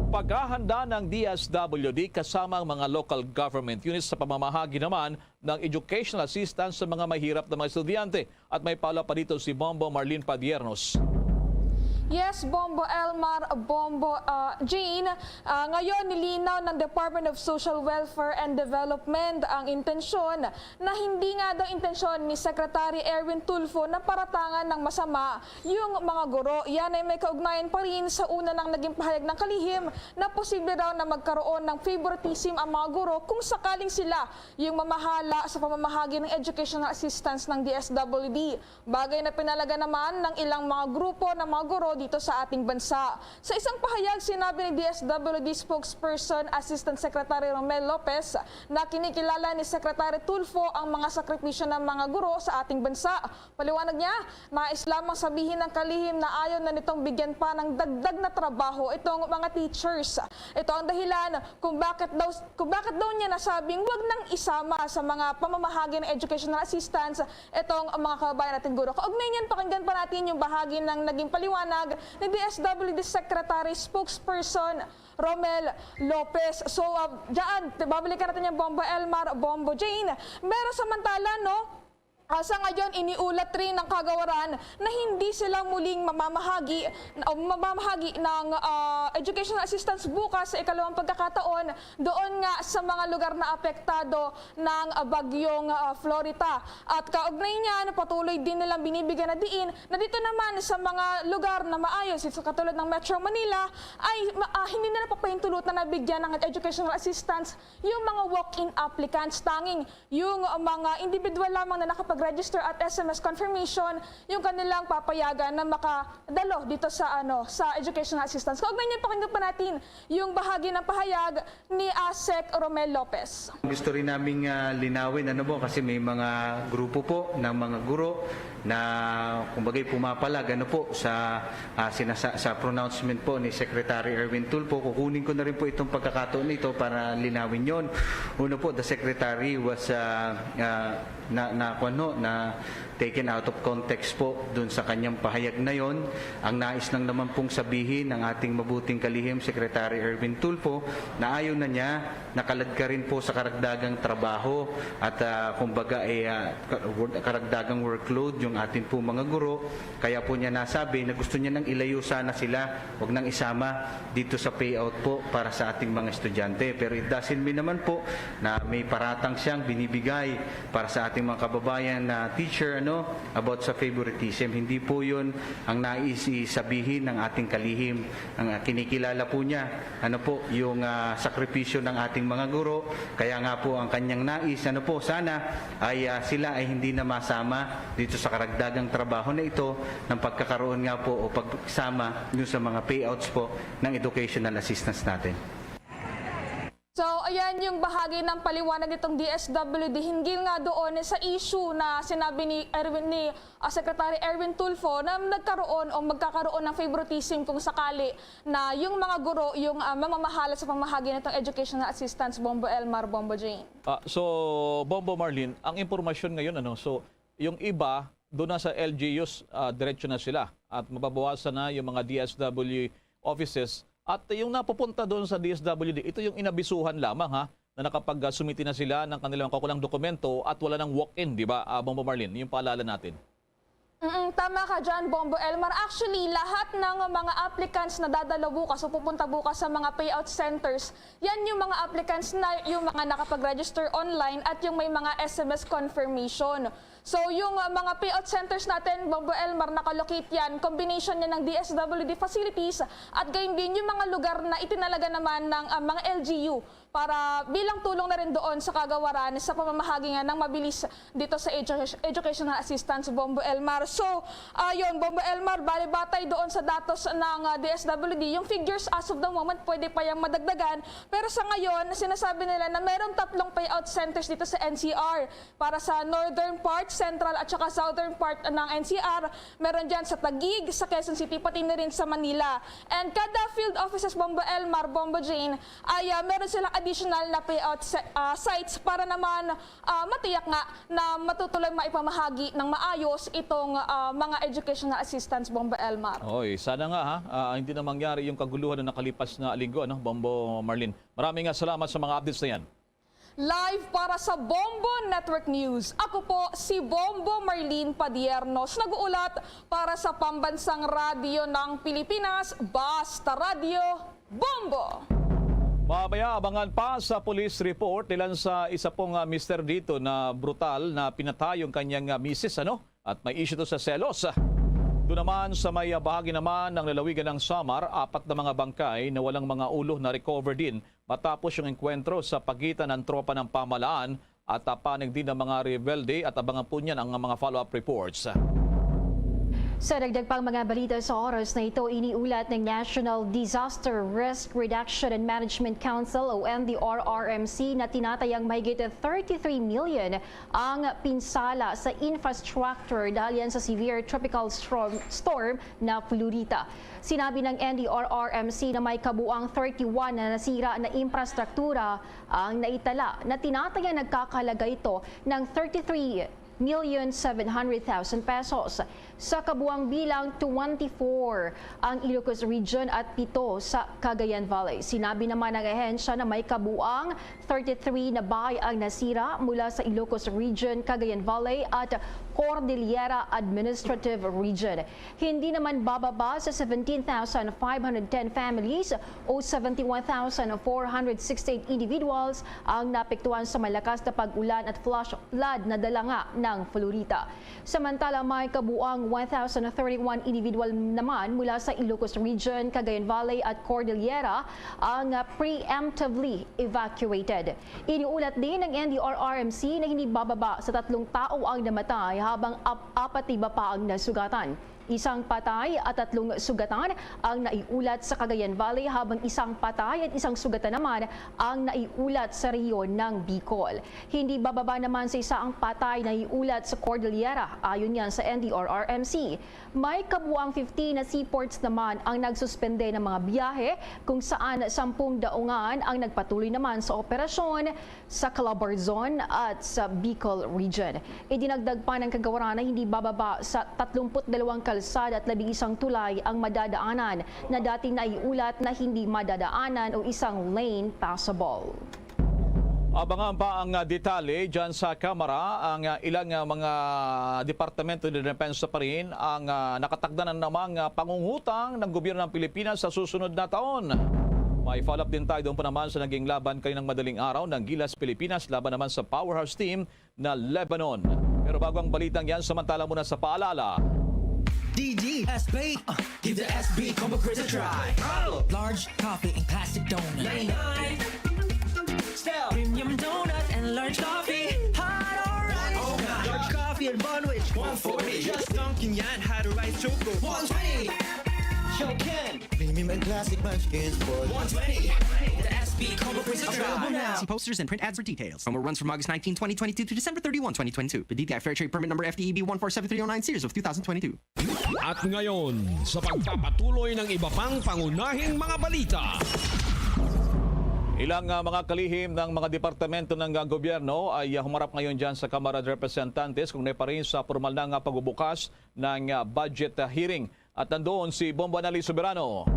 Paghahanda ng D S W D kasama ang mga local government units sa pamamahagi naman ng educational assistance sa mga mahirap na mga estudyante. At may pala pa dito si Bombo Marlene Padiernos. Yes, Bombo Elmar, Bombo, ah, Jane. Ah, ngayon, nilinaw ng Department of Social Welfare and Development ang intensyon na hindi nga daw intensyon ni Secretary Erwin Tulfo na paratangan ng masama yung mga guro. Yan ay may kaugnayan pa rin sa una nang naging pahayag ng kalihim na posible raw na magkaroon ng favoritism ang mga guro kung sakaling sila yung mamahala sa pamamahagi ng educational assistance ng D S W D. Bagay na pinalagan naman ng ilang mga grupo ng mga guro dito sa ating bansa. Sa isang pahayag, sinabi ni D S W D spokesperson Assistant Secretary Romel Lopez na kinikilala ni Secretary Tulfo ang mga sakripisyo ng mga guro sa ating bansa. Paliwanag niya, nais lamang sabihin ng kalihim na ayaw na nitong bigyan pa ng dagdag na trabaho itong mga teachers. Ito ang dahilan kung bakit daw kung bakit daw niya nasabing wag nang isama sa mga pamamahagi ng educational assistance itong mga kababayan natin guro. Kaugnay niyan, pakinggan pa natin yung bahagi ng naging paliwanag ni D S W D Secretary Spokesperson Romel Lopez. So, uh, dyan, babalikan natin yung Bombo Elmar, Bombo Jane. Pero samantala, no, ah, sa ngayon, iniulat rin ng kagawaran na hindi sila muling mamamahagi o mamamahagi ng, ah, educational assistance bukas sa ikalawang pagkakataon doon nga sa mga lugar na apektado ng, ah, bagyong, ah, Florita. At kaugnay niyan, patuloy din nilang binibigyan na diin na dito naman sa mga lugar na maayo, sa katulad ng Metro Manila, ay ma- ah, hindi nila papahintulutan na bigyan ng educational assistance yung mga walk-in applicants. Tanging yung, ah, mga individual lamang na nakapag-register at S M S confirmation yung kanilang papayagan na makadalo dito sa, ano, sa educational assistance. Kaugnay niyan, pakinggan pa natin yung bahagi ng pahayag ni ASEC Romel Lopez. Gusto rin naming, ah, linawin, ano po, kasi may mga grupo po ng mga guro na, kumbaga'y, pumapalag, ano po, sa, ah, sinasa- sa pronouncement po ni Secretary Erwin Tulfo. Kukunin ko na rin po itong pagkakataon na ito para linawin yon. Uno po, the Secretary was, ah, ah, na, na, kuwan ho, na taken out of context po dun sa kanyang pahayag na yon. Ang nais lang naman pong sabihin ng ating mabuting kalihim, Secretary Erwin Tulfo, na ayaw na niya nakaladkad rin po sa karagdagang trabaho at, ah, kumbaga, eh, ah, ka- work- karagdagang workload yung ating po mga guro. Kaya po niya nasabi na gusto niya nang ilayo sana sila, wag nang isama dito sa payout po para sa ating mga estudyante. Pero it doesn't mean naman po na may paratang siyang binibigay para sa ating mga kababayan na teacher, ano, about sa favoritism. Hindi po yun ang nais isabihin ng ating kalihim. Ang, ah, kinikilala po niya, ano po, yung, ah, sakripisyo ng ating mga guro. Kaya nga po, ang kanyang nais, ano po, sana ay, ah, sila ay hindi na masama dito sa karagdagang trabaho na ito ng pagkakaroon nga po o pagsama dun sa mga payouts po ng educational assistance natin. So, ayan yung bahagi ng paliwanag nitong D S W D hinggil nga doon sa issue na sinabi ni Erwin, ni, ah, Secretary Erwin Tulfo, na nagkaroon o magkakaroon ng favoritism kung sakali na yung mga guro yung, ah, mamamahala sa pamahagi nitong educational assistance, Bombo Elmar, Bombo Jane. Ah, so, Bombo Marlene, ang impormasyon ngayon, ano, so, yung iba, doon na sa L G Us, ah, diretso na sila at mababawasan na yung mga D S W offices. At yung napupunta doon sa D S W D, ito yung inabisuhan lamang, ha, na nakapag-sumiti na sila ng kanilang kakulang dokumento at wala nang walk-in, di ba, ah, Bombo Marlene? Yung paalala natin. Mm, tama ka dyan, Bombo Elmar. Actually, lahat ng mga applicants na dadalo bukas o pupunta bukas sa mga payout centers, yan yung mga applicants na yung mga nakapag-register online at yung may mga S M S confirmation. So, yung, uh, mga payout centers natin, Bombo Elmar, nakalocate yan. Combination yan ng D S W D facilities at gayon din yung mga lugar na itinalaga naman ng, uh, mga L G U para bilang tulong na rin doon sa kagawaran sa pamamahagi nga ng mabilis dito sa edu- educational assistance, Bombo Elmar. So, ayun, Bombo Elmar, bali batay doon sa datos ng, uh, D S W D, yung figures as of the moment pwede pa yang madagdagan, pero sa ngayon, sinasabi nila na mayroong tatlong payout centers dito sa N C R. Para sa northern part, central at saka southern part ng N C R, meron dyan sa Taguig, sa Quezon City, pati na rin sa Manila. And kada field offices, Bombo Elmar, Bombo Jane, ay, ah, meron silang additional na payout se- ah, sites para naman, ah, matiyak nga na matutuloy maipamahagi ng maayos itong, ah, mga educational assistance, Bombo Elmar. Oy, sana nga, ha, ah, hindi na mangyari yung kaguluhan na nakalipas na linggo, ano, Bombo Marlene. Maraming, ah, salamat sa mga updates na yan. Live para sa Bombo Network News, ako po si Bombo Marlene Padiernos, nag-uulat para sa Pambansang Radyo ng Pilipinas, Basta Radyo, Bombo! Mamaya, abangan pa sa police report ilan sa isa pong, ah, mister dito na brutal na pinatay yung kanyang, ah, misis, ano? At may issue to sa selos. Doon naman sa may, ah, bahagi naman ng lalawigan ng Samar, apat na mga bangkay na walang mga ulo na recover din matapos yung engkwentro sa pagitan ng tropa ng pamahalaan at, ah, panig din ng mga rebelde at abangan po niyan ang mga follow-up reports. Sa dagdag pang mga balita sa oras na ito, iniulat ng National Disaster Risk Reduction and Management Council o N D R R M C na tinatayang mahigit thirty-three million ang pinsala sa infrastructure dahil yan sa severe tropical storm, storm na Florita. Sinabi ng N D R R M C na may kabuang thirty-one na nasira na infrastruktura ang naitala na tinatayang nagkakahalaga ito ng thirty-three million seven hundred thousand pesos. Sa kabuang bilang, twenty-four ang Ilocos Region at pito sa Cagayan Valley. Sinabi naman ng ahensya na may kabuang thirty-three na bahay ang nasira mula sa Ilocos Region, Cagayan Valley at Cordillera Administrative Region. Hindi naman bababa sa seventeen thousand five hundred ten families o seventy-one thousand four hundred sixty-eight individuals ang naapektuhan sa malakas na pag-ulan at flash flood na dala nga ng Florita. Samantala, may kabuang one thousand thirty-one individual naman mula sa Ilocos Region, Cagayan Valley at Cordillera ang preemptively evacuated. Iniulat din ng N D R R M C na hindi bababa sa tatlong tao ang namatay habang ap- apat iba pa ang nasugatan. Isang patay at tatlong sugatan ang naiulat sa Cagayan Valley, habang isang patay at isang sugatan naman ang naiulat sa rehiyon ng Bicol. Hindi bababa naman sa isa ang patay na iulat sa Cordillera, ayon yan sa N D R R M C. May kabuang fifteen na seaports naman ang nagsuspende ng mga biyahe, kung saan sampung daungan ang nagpatuloy naman sa operasyon sa Calabarzon at sa Bicol Region. Idinagdag pa ng kagawaran na hindi bababa sa tatlumpu't dalawang kalsada at labing isang tulay ang madadaanan na dating naiulat na hindi madadaanan o isang lane passable. Abangan pa ang, ah, detalye dyan sa Kamara. Ang, ah, ilang, ah, mga departamento ng depensa pa rin ang, ah, nakatakda na namang, ah, pangungutang ng gobyerno ng Pilipinas sa susunod na taon. May follow-up din tayo doon pa naman sa naging laban kaninang madaling araw ng Gilas Pilipinas laban naman sa powerhouse team na Lebanon. Pero bago ang balitang yan, samantala muna sa paalala. D D S B, uh, give the S B Combo Craze a try. Large coffee in plastic donut. Ninety-nine. Still. Premium donut and large coffee. Hot orange. Oh, large coffee and bun, which one forty. Just dunking yan, had a rice choco. One twenty. Show Ken. Premium and classic munchkins for one twenty. The S B Combo Craze a try. Available now. See posters and print ads for details. Promo runs from August nineteen, twenty twenty-two to December thirty-one, twenty twenty-two. Per D T I Fair Trade Permit Number F T E B one four seven three oh nine, series of two thousand twenty-two. At ngayon, sa pagpapatuloy ng iba pang pangunahing mga balita. Ilang, ah, mga kalihim ng mga departamento ng, ah, gobyerno ay, ah, humarap ngayon dyan sa Kamara de Representantes, kung pa rin sa formal na nga pagbubukas ng, ah, budget, ah, hearing. At nandoon si Bombo Anali Soberano.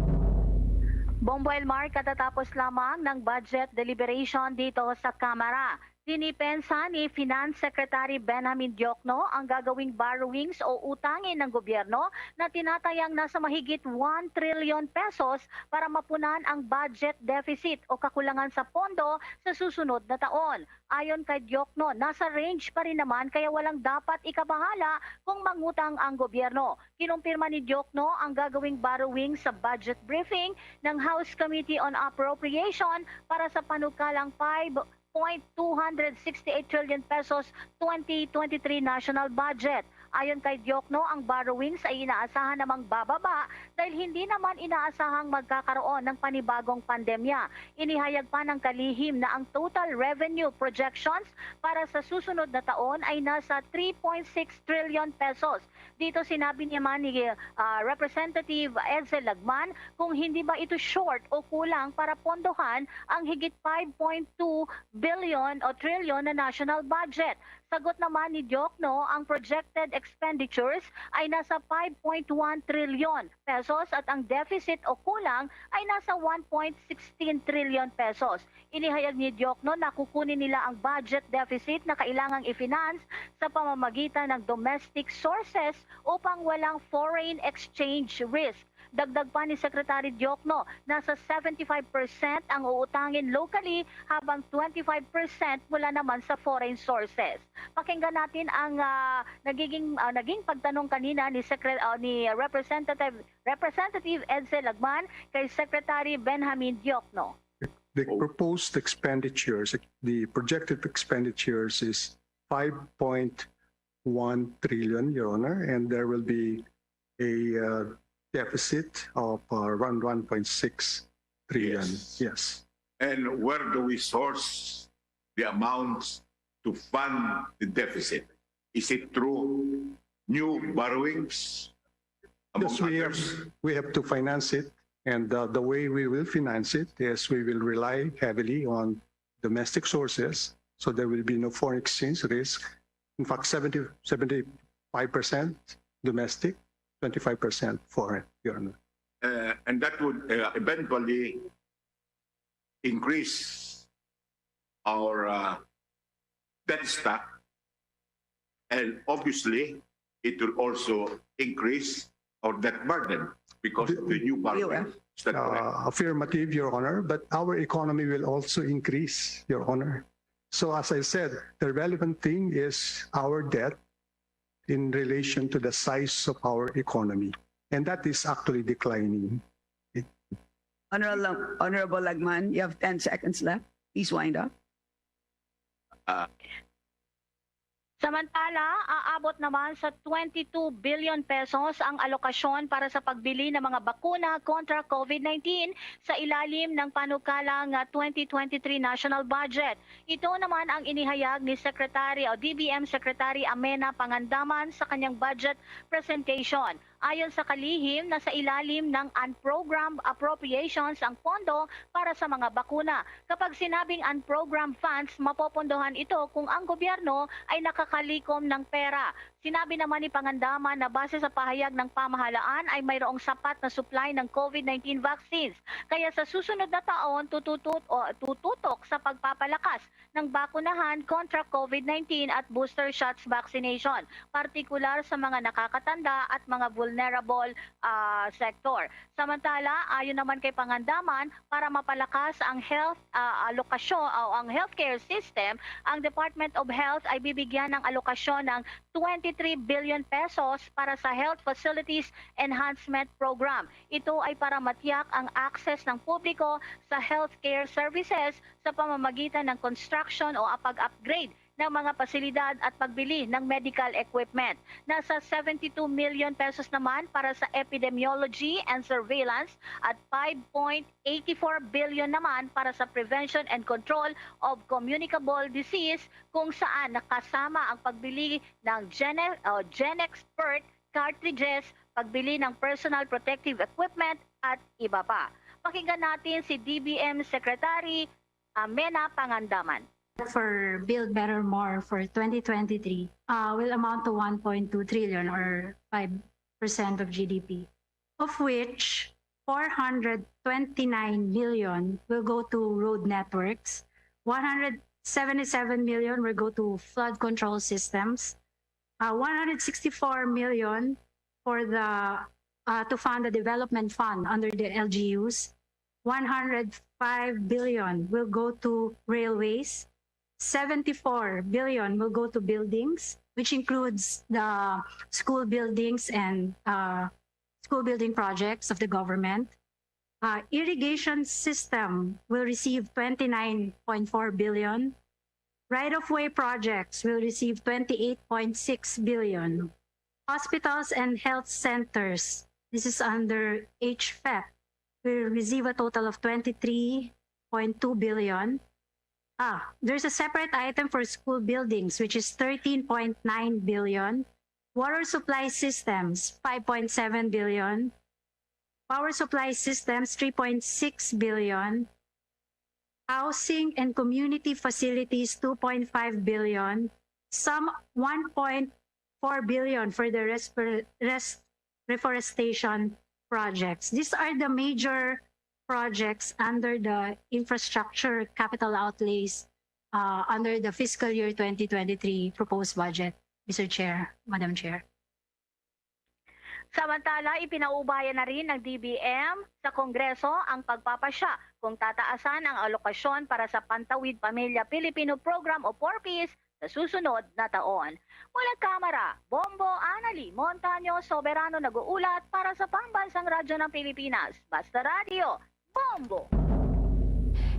Bombo Elmar, katatapos lamang ng budget deliberation dito sa Kamara. Dinipensa ni Finance Secretary Benjamin Diokno ang gagawing borrowings o utangin ng gobyerno na tinatayang nasa mahigit one trillion pesos para mapunan ang budget deficit o kakulangan sa pondo sa susunod na taon. Ayon kay Diokno, nasa range pa rin naman kaya walang dapat ikabahala kung mangutang ang gobyerno. Kinumpirma ni Diokno ang gagawing borrowing sa budget briefing ng House Committee on Appropriation para sa panukalang five point two hundred sixty-eight trillion pesos twenty twenty-three national budget. Ayon kay Diokno, ang borrowings ay inaasahan namang bababa dahil hindi naman inaasahang magkakaroon ng panibagong pandemya. Inihayag pa ng kalihim na ang total revenue projections para sa susunod na taon ay nasa three point six trillion pesos. Dito sinabi naman ni, ah, Representative Edsel Lagman kung hindi ba ito short o kulang para pondohan ang higit five point two billion o trilyon na national budget. Sagot naman ni Diokno, ang projected expenditures ay nasa five point one trillion pesos at ang deficit o kulang ay nasa one point sixteen trillion pesos. Inihayag ni Diokno na kukunin nila ang budget deficit na kailangang i-finance sa pamamagitan ng domestic sources upang walang foreign exchange risk. Dagdag pa ni Secretary Diokno, nasa seventy-five percent ang uutangin locally, habang twenty-five percent mula naman sa foreign sources. Pakinggan natin ang, ah, nagiging, ah, naging pagtanong kanina ni Secre-, ah, ni Representative, Representative Edsel Lagman kay Secretary Benjamin Diokno. The proposed expenditures, the projected expenditures is five point one trillion, Your Honor, and there will be a uh, deficit of uh, around one point six trillion. Yes. Yes. And where do we source the amounts to fund the deficit? Is it through new borrowings? Among Yes, we have, others? We have to finance it. And uh, the way we will finance it is we will rely heavily on domestic sources. So there will be no foreign exchange risk. In fact, seventy, seventy-five percent domestic, twenty-five percent foreign, Your Honor. Uh, and that would uh, eventually increase our uh, debt stock, and obviously, it will also increase our debt burden because of the new borrowing. Is that correct? Uh, affirmative, Your Honor, but our economy will also increase, Your Honor. So as I said, the relevant thing is our debt in relation to the size of our economy. And that is actually declining. Honorable, Honorable Lagman, you have ten seconds left. Please wind up. Uh, Samantala, aabot naman sa twenty-two billion pesos ang alokasyon para sa pagbili ng mga bakuna kontra COVID nineteen sa ilalim ng panukalang twenty twenty-three national budget. Ito naman ang inihayag ni Secretary o D B M Secretary Amena Pangandaman sa kanyang budget presentation. Ayon sa kalihim, nasa ilalim ng unprogrammed appropriations ang pondo para sa mga bakuna. Kapag sinabing unprogrammed funds, mapopondohan ito kung ang gobyerno ay nakakalikom ng pera. Sinabi naman ni Pangandaman na base sa pahayag ng pamahalaan ay mayroong sapat na supply ng COVID nineteen vaccines. Kaya sa susunod na taon, tututut o tututok sa pagpapalakas ng bakunahan kontra COVID nineteen at booster shots vaccination, partikular sa mga nakakatanda at mga vulnerable ah, sector. Samantala, ayon naman kay Pangandaman, para mapalakas ang health ah, alokasyon o ang healthcare system, ang Department of Health ay bibigyan ng alokasyon ng twenty-three billion pesos para sa Health Facilities Enhancement Program. Ito ay para matiyak ang access ng publiko sa healthcare services sa pamamagitan ng construction o pag-upgrade ng mga pasilidad at pagbili ng medical equipment. Nasa seventy-two million pesos naman para sa epidemiology and surveillance at five point eighty-four billion naman para sa prevention and control of communicable disease, kung saan nakasama ang pagbili ng Gene, o GenExpert cartridges, pagbili ng personal protective equipment at iba pa. Pakinggan natin si D B M Secretary Amena Pangandaman. For Build Better More for twenty twenty-three uh, will amount to one point two trillion or five percent of G D P, of which four hundred twenty-nine million will go to road networks, one hundred seventy-seven million will go to flood control systems, uh, one hundred sixty-four million for the uh, to fund the development fund under the L G Us, one hundred five billion will go to railways, seventy-four billion will go to buildings, which includes the school buildings and uh, school building projects of the government. Uh, irrigation system will receive twenty-nine point four billion. Right-of-way projects will receive twenty-eight point six billion. Hospitals and health centers, this is under H F E P, will receive a total of twenty-three point two billion. Ah, there's a separate item for school buildings, which is thirteen point nine billion. Water supply systems, five point seven billion. Power supply systems, three point six billion. Housing and community facilities, two point five billion. Some one point four billion for the resp- rest reforestation projects. These are the major projects under the infrastructure capital outlays uh, under the fiscal year twenty twenty-three proposed budget, Mister Chair, Madam Chair. Samantala, ipinaubaya na rin ng D B M sa Kongreso ang pagpapasya kung tataasan ang alokasyon para sa Pantawid Pamilya Pilipino Program o four Ps sa susunod na taon. Mula Kamara, Bombo Anali Montaño Soberano nag-uulat para sa Pambansang Radyo ng Pilipinas, Basta Radyo, Bombo!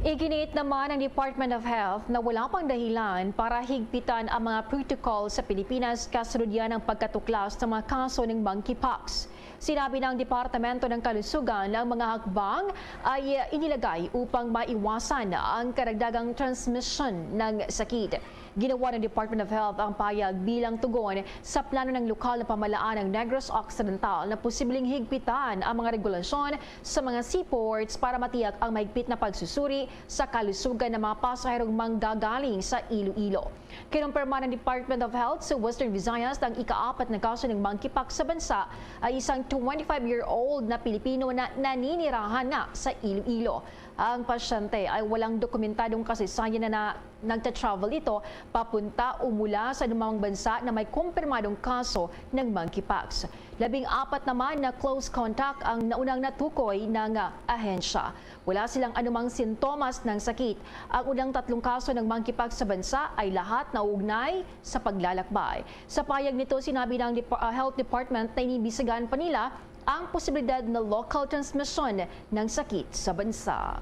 Iginiit naman ng Department of Health na wala pang dahilan para higpitan ang mga protocol sa Pilipinas kasunod yan ang pagkatuklas ng mga kaso ng monkeypox. Sinabi ng Departamento ng Kalusugan na ang mga hakbang ay inilagay upang maiwasan ang karagdagang transmission ng sakit. Ginawa ng Department of Health ang payag bilang tugon sa plano ng lokal na pamahalaan ng Negros Occidental na posibleng higpitan ang mga regulasyon sa mga seaports para matiyak ang mahigpit na pagsusuri sa kalusugan ng mga pasaherong manggagaling sa Iloilo. Kinumpirma ng Department of Health sa Western Visayas na ang ikaapat na kaso ng monkeypox sa bansa ay isang twenty-five-year-old na Pilipino na naninirahan na sa Iloilo. Ang pasyente ay walang dokumentadong kasaysayan na, na nagta-travel ito papunta o mula sa anumang bansa na may kumpirmadong kaso ng monkeypox. Labing-apat naman na close contact ang naunang natukoy ng, ah, ahensya. Wala silang anumang sintomas ng sakit. Ang unang tatlong kaso ng monkeypox sa bansa ay lahat nauugnay sa paglalakbay. Sa payag nito, sinabi ng Dep-, ah, Health Department na inibisigan pa nila ang posibilidad na local transmission ng sakit sa bansa.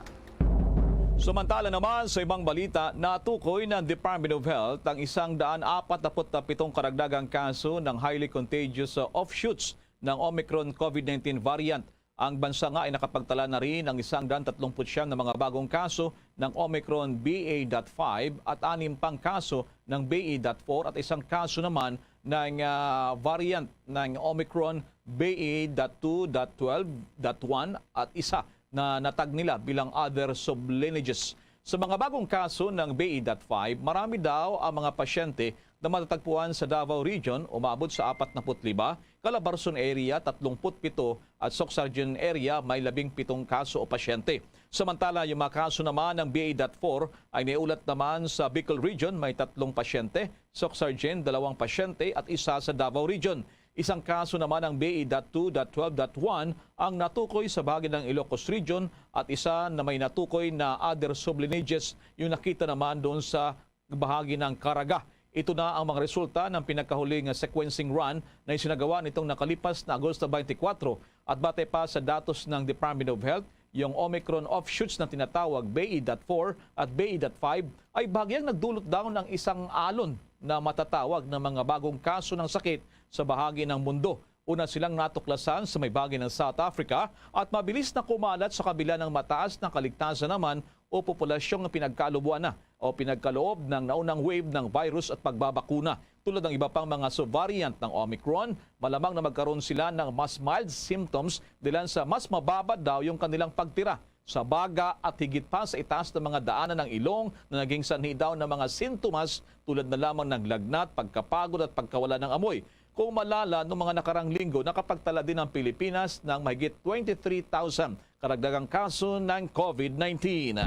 Samantala naman, sa ibang balita, natukoy ng Department of Health ang isang daan apat na pitong karagdagang kaso ng highly contagious, uh, offshoots ng Omicron COVID nineteen variant. Ang bansa nga ay nakapagtala na rin ng isang daan tatlong putsyam na mga bagong kaso ng Omicron B A dot five at anim pang kaso ng B A dot four at isang kaso naman ng, ah, variant ng Omicron B A dot two dot twelve dot one at isa na natag nila bilang other sublineages. Sa mga bagong kaso ng B A dot five, marami daw ang mga pasyente na matatagpuan sa Davao Region, umabot sa apat na put lima, Calabarzon Area, tatlong put pito, at Soccsksargen Area, may labing pitong kaso o pasyente. Samantala, yung mga kaso naman ng B A dot four ay naiulat naman sa Bicol Region, may tatlong pasyente, Soccsksargen, dalawang pasyente, at isa sa Davao Region. Isang kaso naman ang B A dot two dot twelve dot one ang natukoy sa bahagi ng Ilocos Region at isa na may natukoy na other sublineages yung nakita naman doon sa bahagi ng Caraga. Ito na ang mga resulta ng pinakahuling sequencing run na isinagawa nitong nakalipas na Agosto twenty-four at batay pa sa datos ng Department of Health, yung Omicron offshoots na tinatawag B A dot four at B A dot five ay bahagyang nagdulot daw ng isang alon na matatawag ng mga bagong kaso ng sakit sa bahagi ng mundo. Una silang natuklasan sa may bahagi ng South Africa at mabilis na kumalat sa kabila ng mataas na kaligtasan naman o populasyong pinagkalubuan na o pinagkaloob ng naunang wave ng virus at pagbabakuna. Tulad ng iba pang mga subvariant ng Omicron, malamang na magkaroon sila ng mas mild symptoms dilan sa mas mababa daw yung kanilang pagtira sa baga at higit pa sa itaas ng mga daanan ng ilong na naging sanhi daw ng mga sintomas tulad na lamang ng lagnat, pagkapagod at pagkawala ng amoy. Kung malala, noong mga nakarang linggo, nakapagtala din ang Pilipinas ng mahigit twenty-three thousand karagdagang kaso ng COVID nineteen.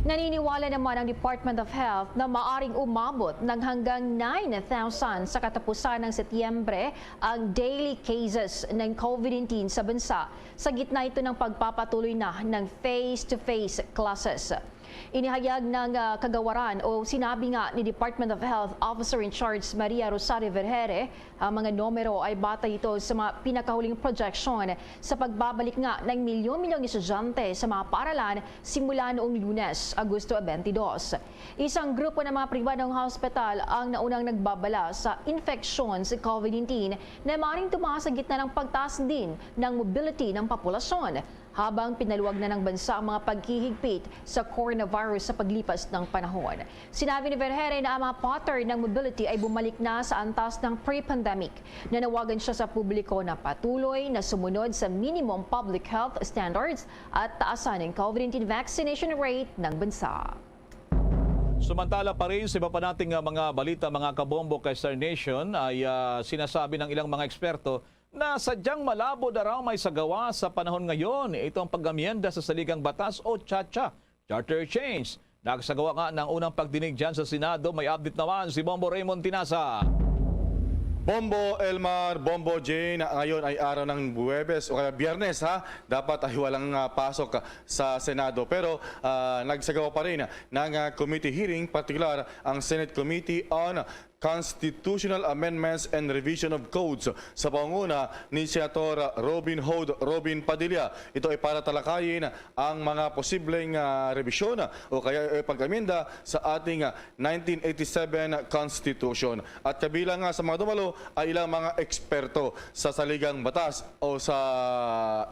Naniniwala naman ang Department of Health na maaring umabot ng hanggang nine thousand sa katapusan ng Setyembre ang daily cases ng COVID nineteen sa bansa, sa gitna ito ng pagpapatuloy na ng face-to-face classes. Inihayag ng, ah, kagawaran o sinabi nga ni Department of Health Officer in Charge Maria Rosario Vergeire, ang mga numero ay batay ito sa mga pinakahuling projection sa pagbabalik nga ng milyon-milyong estudyante sa mga paaralan simula noong Lunes, Agosto twenty-two. Isang grupo ng mga pribadong hospital ang naunang nagbabala sa infeksyon sa COVID nineteen na maaaring tumaas sa gitna ng pagtaas din ng mobility ng populasyon. Habang pinaluwag na ng bansa ang mga paghihigpit sa coronavirus sa paglipas ng panahon. Sinabi ni Vergeire na ang mga pattern ng mobility ay bumalik na sa antas ng pre-pandemic. Nanawagan siya sa publiko na patuloy na sumunod sa minimum public health standards at taasan ang COVID nineteen vaccination rate ng bansa. Samantala pa rin, sa iba pa nating, ah, mga balita, mga kabombo, kay Star Nation, ay, ah, sinasabi ng ilang mga eksperto na sadyang malabo na raw maisagawa sa panahon ngayon itong pag-amyenda sa Saligang Batas o CHACHA, Charter Change. Nagsagawa nga ng unang pagdinig dyan sa Senado. May update naman si Bombo Raymond Tinasa. Bombo Elmar, Bombo Jane, ngayon ay araw ng Huwebes o kaya Biyernes, ha. Dapat ay walang, ah, pasok sa Senado. Pero, ah, nagsagawa pa rin ng, ah, committee hearing, partikular ang Senate Committee on Constitutional Amendments and Revision of Codes sa pangunguna ni Senator Robin Hood Robin Padilla. Ito ay para talakayin ang mga posibleng, ah, rebisyon o kaya, eh, pag-amenda sa ating, ah, nineteen eighty-seven Constitution. At kabilang nga sa mga dumalo ay ilang mga eksperto sa saligang batas o sa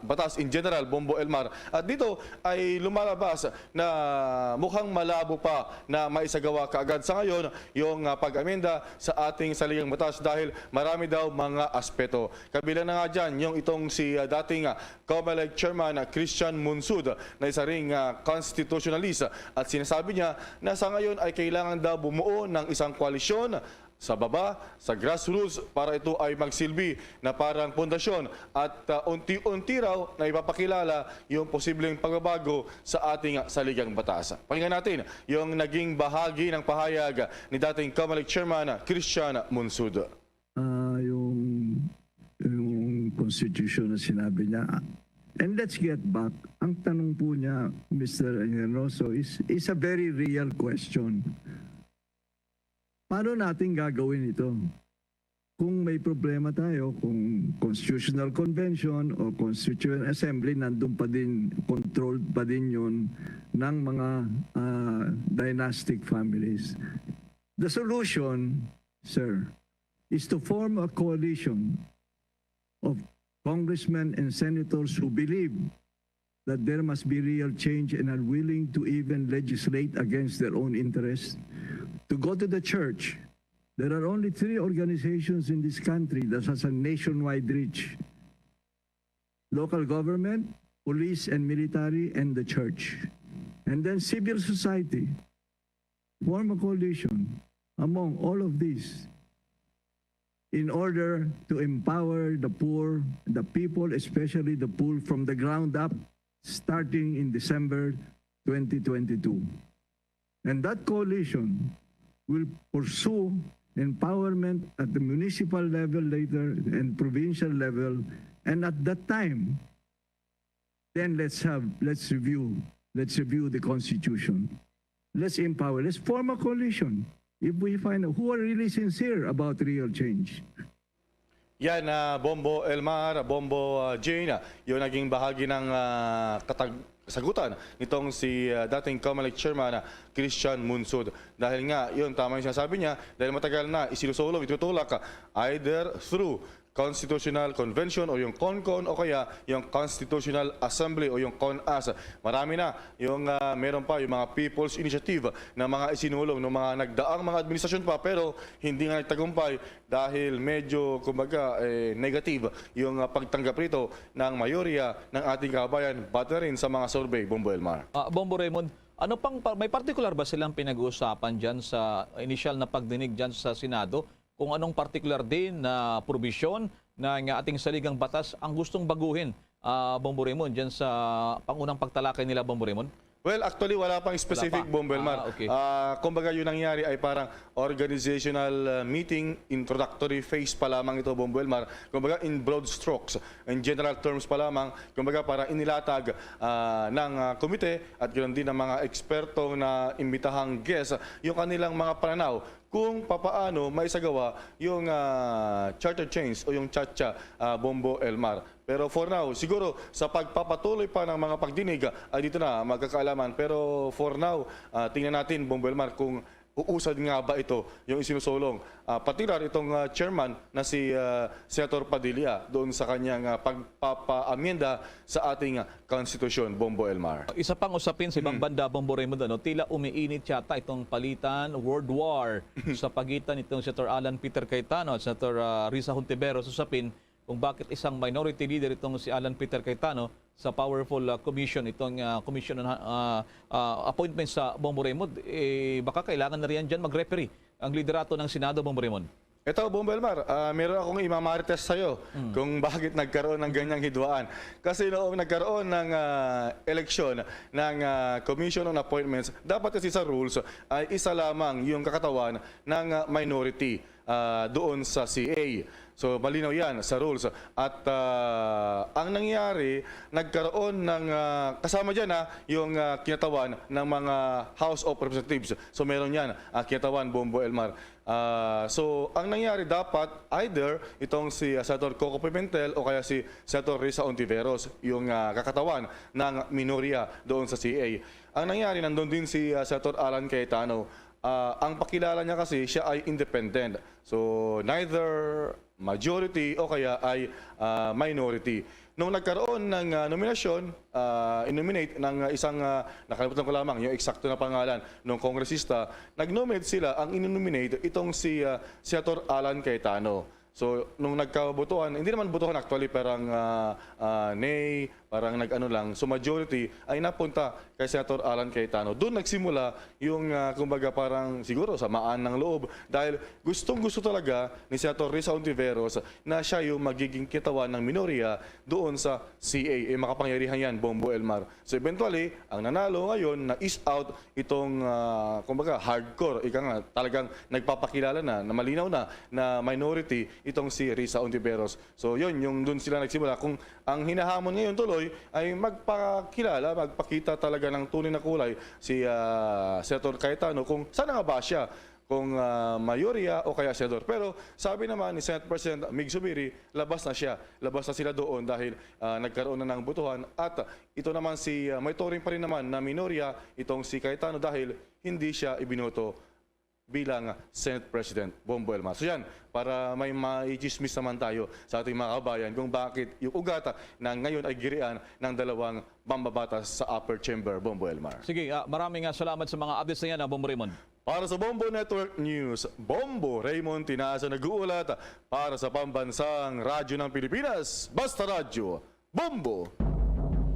batas in general, Bombo Elmar. At dito ay lumalabas na mukhang malabo pa na maisagawa kaagad sa ngayon yung, ah, pag-amenda sa ating saligang batas dahil marami daw mga aspeto. Kabilang na nga dyan yung itong si, ah, dating, ah, COMELEC Chairman, ah, Christian Monsud, na isa ring, ah, constitutionalist, at sinasabi niya na sa ngayon ay kailangan daw bumuo ng isang koalisyon sa baba, sa grassroots, para ito ay magsilbi na parang pundasyon at, ah, unti-unti raw na ipapakilala yung posibleng pagbabago sa ating, ah, saligang batas. Pakinggan natin yung naging bahagi ng pahayag ni dating COMELEC Chairman, ah, Christian Monsud. Ah, yung, yung constitution na sinabi niya. And let's get back. Ang tanong po niya, Mister Hermoso, is, is a very real question. Paano natin gagawin ito? Kung may problema tayo, kung Constitutional Convention o Constituent Assembly, nandun pa din, controlled pa din yun ng mga, ah, dynastic families. The solution, sir, is to form a coalition of congressmen and senators who believe that there must be real change and are willing to even legislate against their own interests, to go to the church. There are only three organizations in this country that has a nationwide reach: local government, police and military, and the church. And then civil society. Form a coalition among all of these in order to empower the poor, the people, especially the poor, from the ground up, starting in December twenty twenty-two. And that coalition will pursue empowerment at the municipal level later and provincial level. And at that time, then let's have, let's review, let's review the Constitution. Let's empower, let's form a coalition if we find out who are really sincere about real change. Yan, ah, Bombo Elmar, Bombo, ah, Jane, ah, yung naging bahagi ng, ah, katag-, kasagutan nitong si, ah, dating COMELEC Chairman, ah, Christian Monsud. Dahil nga, yun, tama yung sinasabi niya, dahil matagal na isinusulong, itutulak, ah, either through Constitutional Convention o yung CONCON o kaya yung Constitutional Assembly o yung CONAS. Marami na yung, ah, meron pa yung mga People's Initiative na mga isinulong ng mga nagdaang mga administrasyon pa, pero hindi nga nagtagumpay dahil medyo, kumbaga, eh, negative yung, ah, pagtanggap rito ng mayorya ng ating kababayan, batay na rin sa mga survey, Bombo Elmar. Ah, Bombo Raymond, ano pang pa-, may partikular ba silang pinag-uusapan dyan sa initial na pagdinig dyan sa Senado? Kung anong partikular din na probisyon na nga ating saligang batas ang gustong baguhin, ah, Bombo Raymond, dyan sa pangunang pagtalakay nila, Bombo Raymond? Well, actually, wala pang specific, Bombo Elmar. Ah, okay. Ah, kumbaga, yung nangyari ay parang organizational, ah, meeting, introductory phase pa lamang ito, Bombo Elmar. Kumbaga, in broad strokes, in general terms pa lamang, kumbaga, para inilatag, ah, ng, ah, komite at ganoon din ng mga eksperto na imbitahang guest, yung kanilang mga pananaw kung papaano maisagawa yung, ah, charter change o yung cha-cha, ah, Bombo Elmar. Pero for now, siguro sa pagpapatuloy pa ng mga pagdinig, ah, ay dito na magkakaalaman. Pero for now, ah, tingnan natin, Bombo Elmar, kung uusad nga ba ito yung isinusulong, ah, partikular itong, ah, chairman na si, ah, Senator Padilla doon sa kanyang, ah, pagpapaamyenda sa ating, ah, konstitusyon, Bombo Elmar. Isa pang usapin sa ibang banda, Bombo Raymond, ano, tila umiinit yata itong palitan, world war, sa pagitan nitong Senator Alan Peter Cayetano at Senator, ah, Risa Hontiveros, usapin kung bakit isang minority leader itong si Alan Peter Cayetano sa powerful, ah, commission, itong, ah, commission on, ah, ah, appointment sa, Bombo Raymond, eh, baka kailangan na riyan dyan mag-referee ang liderato ng Senado, Bombo Raymond. Ito, Bombo Elmar, ah, meron akong imamarites sa'yo kung bakit nagkaroon ng ganyang hidwaan. Kasi noong nagkaroon ng, ah, eleksyon ng, ah, Commission on Appointments, dapat kasi sa rules ay isa lamang yung kakatawan ng, ah, minority, ah, doon sa C A. So, malinaw yan sa rules. At ah, ang nangyari, nagkaroon ng, ah, kasama dyan ha, yung ah, kinatawan ng mga House of Representatives. So, meron yan, ah, kinatawan, Bombo Elmar. Ah, so, ang nangyari dapat, either itong si ah, Senator Coco Pimentel o kaya si Senator Risa Ontiveros, yung ah, kakatawan ng minorya doon sa C A. Ang nangyari, nandun din si ah, Senator Alan Cayetano. Ah, ang pakilala niya kasi, siya ay independent. So, neither majority o kaya ay ah, minority. Nung nagkaroon ng ah, nominasyon, ah, i-nominate ng ah, isang, ah, nakalimutan ko lamang yung eksakto na pangalan ng kongresista, nag-nominate sila, ang in-nominate itong si ah, Senator Alan Cayetano. So, nung nagkabotohan, hindi naman botohan actually, parang ah, ah, nay, parang nag-ano lang. So, majority ay napunta kay Senator Alan Cayetano. Doon nagsimula yung, ah, kumbaga, parang siguro samaan ng loob dahil gustong-gusto talaga ni Senator Risa Ontiveros na siya yung magiging kitawan ng minorya doon sa C A. Eh, makapangyarihan yan, Bombo Elmar. So, eventually, ang nanalo ngayon na is out itong, ah, kumbaga, hardcore, ika nga, talagang nagpapakilala na, na malinaw na, na minority itong si Risa Ontiveros. So, yun, yung doon sila nagsimula. Kung ang hinahamon ngayon tuloy ay magpakilala, magpakita talaga ng tunay na kulay si ah, Senator Cayetano kung sana nga ba siya, kung ah, mayorya o kaya senador. Pero sabi naman ni Senate President Mig Zubiri, labas na siya. Labas na sila doon dahil ah, nagkaroon na ng botohan. At ito naman si, ah, may turing pa rin naman na minorya itong si Cayetano dahil hindi siya ibinoto bilang Senate President, Bombo Elmar. So yan, para may maichismis naman tayo sa ating mga kabayan kung bakit yung ugat na ngayon ay girian ng dalawang mambabatas sa upper chamber, Bombo Elmar. Sige, ah, maraming, ah, salamat sa mga updates na yan, ah, Bombo Raymond. Para sa Bombo Network News, Bombo Raymond Tinaza nag-uulat para sa Pambansang Radyo ng Pilipinas, Basta Radyo, Bombo!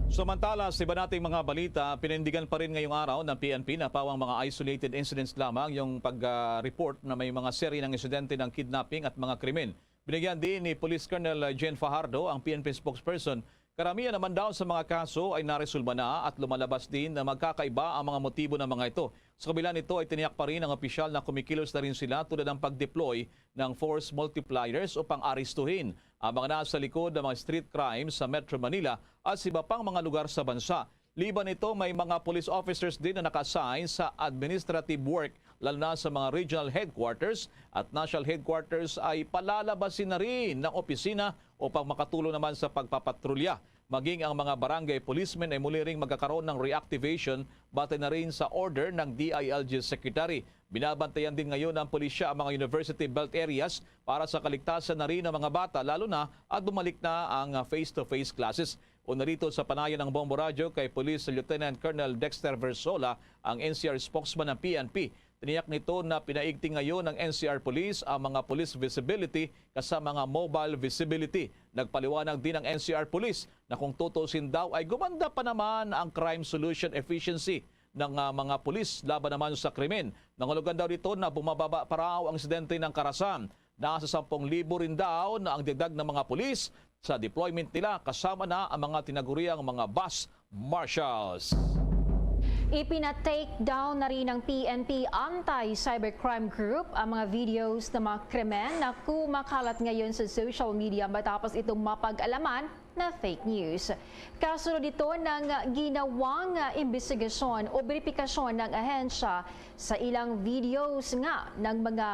Samantala, sa iba nating mga balita, pinindigan pa rin ngayong araw ng P N P na pawang mga isolated incidents lamang yung pag-report na may mga seri ng insidente ng kidnapping at mga krimen. Binigyan din ni Police Colonel Jen Fajardo, ang P N P spokesperson, karamihan naman daw sa mga kaso ay naresolba na at lumalabas din na magkakaiba ang mga motibo ng mga ito. Sa kabila nito ay tiniyak pa rin ng opisyal na kumikilos na rin sila tulad ng pag-deploy ng force multipliers upang arestuhin ang mga nasa likod ng mga street crime sa Metro Manila at sa iba pang mga lugar sa bansa. Liban nito, may mga police officers din na naka-assign sa administrative work, lalo na sa mga regional headquarters at national headquarters ay palalabasin na rin ng opisina upang makatulong naman sa pagpapatrolya. Maging ang mga barangay policemen ay muli ring magkakaroon ng reactivation batay na rin sa order ng D I L G Secretary. Binabantayan din ngayon ng pulisya ang mga university belt areas para sa kaligtasan na rin ng mga bata, lalo na at bumalik na ang face-to-face classes. Una rito sa panayan ng Bombo Radyo kay Police Lieutenant Colonel Dexter Versola, ang N C R spokesman ng P N P. Tiniyak nito na pinaigting ngayon ng N C R Police ang mga police visibility kasama nga mobile visibility. Nagpaliwanag din ang N C R Police na kung tutusin daw ay gumanda pa naman ang crime solution efficiency ng, ah, mga pulis laban naman sa krimen. Nangulugan daw dito na bumababa pa raw ang insidente ng karahasan. Nasa sampung libo rin daw na ang dagdag ng mga pulis sa deployment nila, kasama na ang mga tinaguriang mga bus marshals. Ipina-take down na rin ng P N P Anti-Cybercrime Group ang mga videos ng mga krimen na kumakalat ngayon sa social media matapos itong mapag-alaman na fake news. Kasunod ito ng ginawang imbestigasyon o beripikasyon ng ahensya sa ilang videos nga ng mga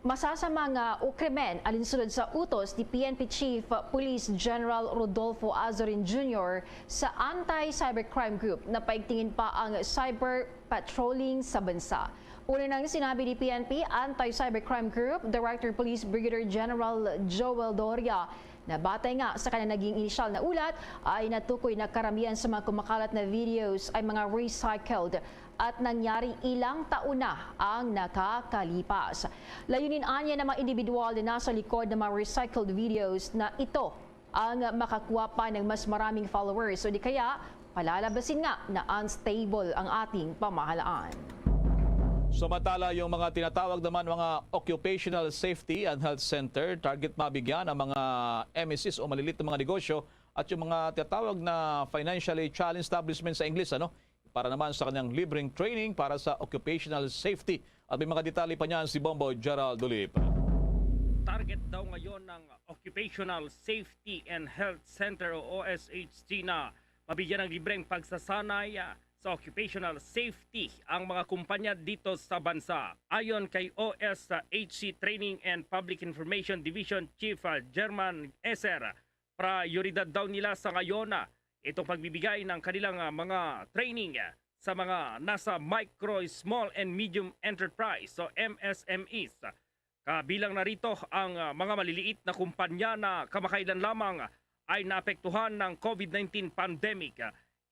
masasama nga o krimen alinsunod sa utos ni P N P Chief Police General Rodolfo Azorin Junior sa Anti-Cybercrime Group. Napaigtingin pa ang cyber patrolling sa bansa. Una nang sinabi ni P N P Anti-Cybercrime Group Director Police Brigadier General Joel Doria na batay nga sa kanyang naging inisyal na ulat ay natukoy na karamihan sa mga kumakalat na videos ay mga recycled at nangyari ilang taon na ang nakakalipas. Layunin anya ng mga individual na nasa likod ng mga recycled videos na ito ang makakuha pa ng mas maraming followers o di kaya palalabasin nga na unstable ang ating pamahalaan. Samantala, yung mga tinatawag naman mga occupational safety and health center, target mabigyan ang mga M S Cs o malilit na mga negosyo at yung mga tinatawag na financially challenged establishment sa English, ano, para naman sa kanyang libreng training para sa occupational safety. At may mga detalye pa niyan si Bombo Gerald Dulip. target daw ngayon ng Occupational Safety and Health Center o O S H C na mabigyan ng libreng pagsasanay, ah, sa occupational safety ang mga kumpanya dito sa bansa. Ayon kay O S H C Training and Public Information Division Chief, ah, German Eser, prioridad daw nila sa ngayon, ah, itong pagbibigay ng kanilang, ah, mga training, ah, sa mga nasa micro, small and medium enterprise o M S M Es. Kabilang na rito ang, ah, mga maliliit na kumpanya na kamakailan lamang ay naapektuhan ng COVID nineteen pandemic.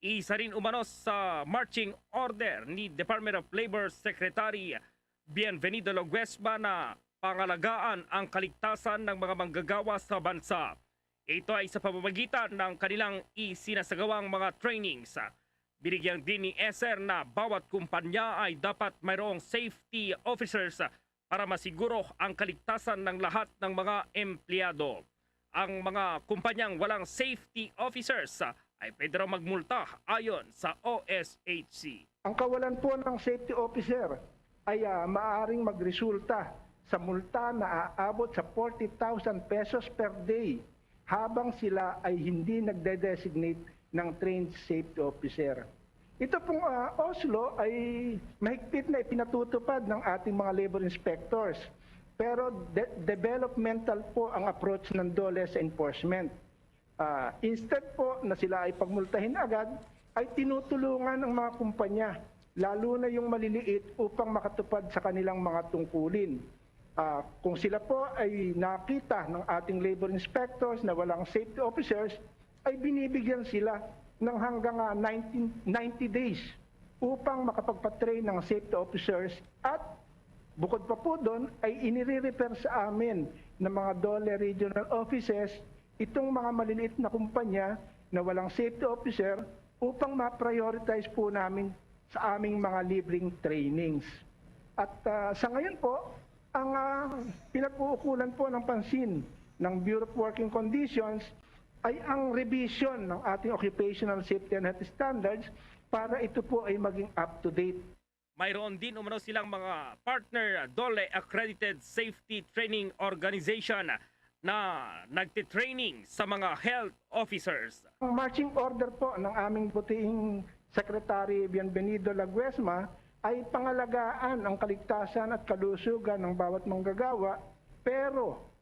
Isa rin umano sa marching order ni Department of Labor Secretary Bienvenido Loguesma na pangalagaan ang kaligtasan ng mga manggagawa sa bansa. Ito ay sa pamamagitan ng kanilang isinasagawang mga trainings. Binigyan din ni Eser na bawat kumpanya ay dapat mayroong safety officers para masiguro ang kaligtasan ng lahat ng mga empleyado. Ang mga kumpanyang walang safety officers ay pwede raw magmulta ayon sa O S H C. Ang kawalan po ng safety officer ay, ah, maaring magresulta sa multa na aabot sa forty thousand pesos per day habang sila ay hindi nagde-designate ng trained safety officer. Ito pong, ah, OSLO ay mahigpit na ipinatutupad ng ating mga labor inspectors, pero de-, developmental po ang approach ng DOLE sa enforcement. Ah, instead po na sila ay pagmultahin agad, ay tinutulungan ang mga kumpanya, lalo na yung maliliit, upang makatupad sa kanilang mga tungkulin. Ah, kung sila po ay nakita ng ating labor inspectors na walang safety officers, ay binibigyan sila ng hanggang, ah, nineteen, ninety days upang makapagpa-train ng safety officers, at bukod pa po doon ay inire-refer sa amin ng mga DOLE regional offices itong mga maliliit na kumpanya na walang safety officer upang ma-prioritize po namin sa aming mga libreng trainings. At, ah, sa ngayon po, ang, ah, pinag-uukulan po ng pansin ng Bureau of Working Conditions ay ang revision ng ating Occupational Safety and Health Standards para ito po ay maging up to date. Mayroon din umano silang mga partner DOLE accredited safety training organization na nagtitraining sa mga health officers. Ang marching order po ng aming butihing Secretary Bienvenido Laguesma ay pangalagaan ang kaligtasan at kalusugan ng bawat manggagawa, pero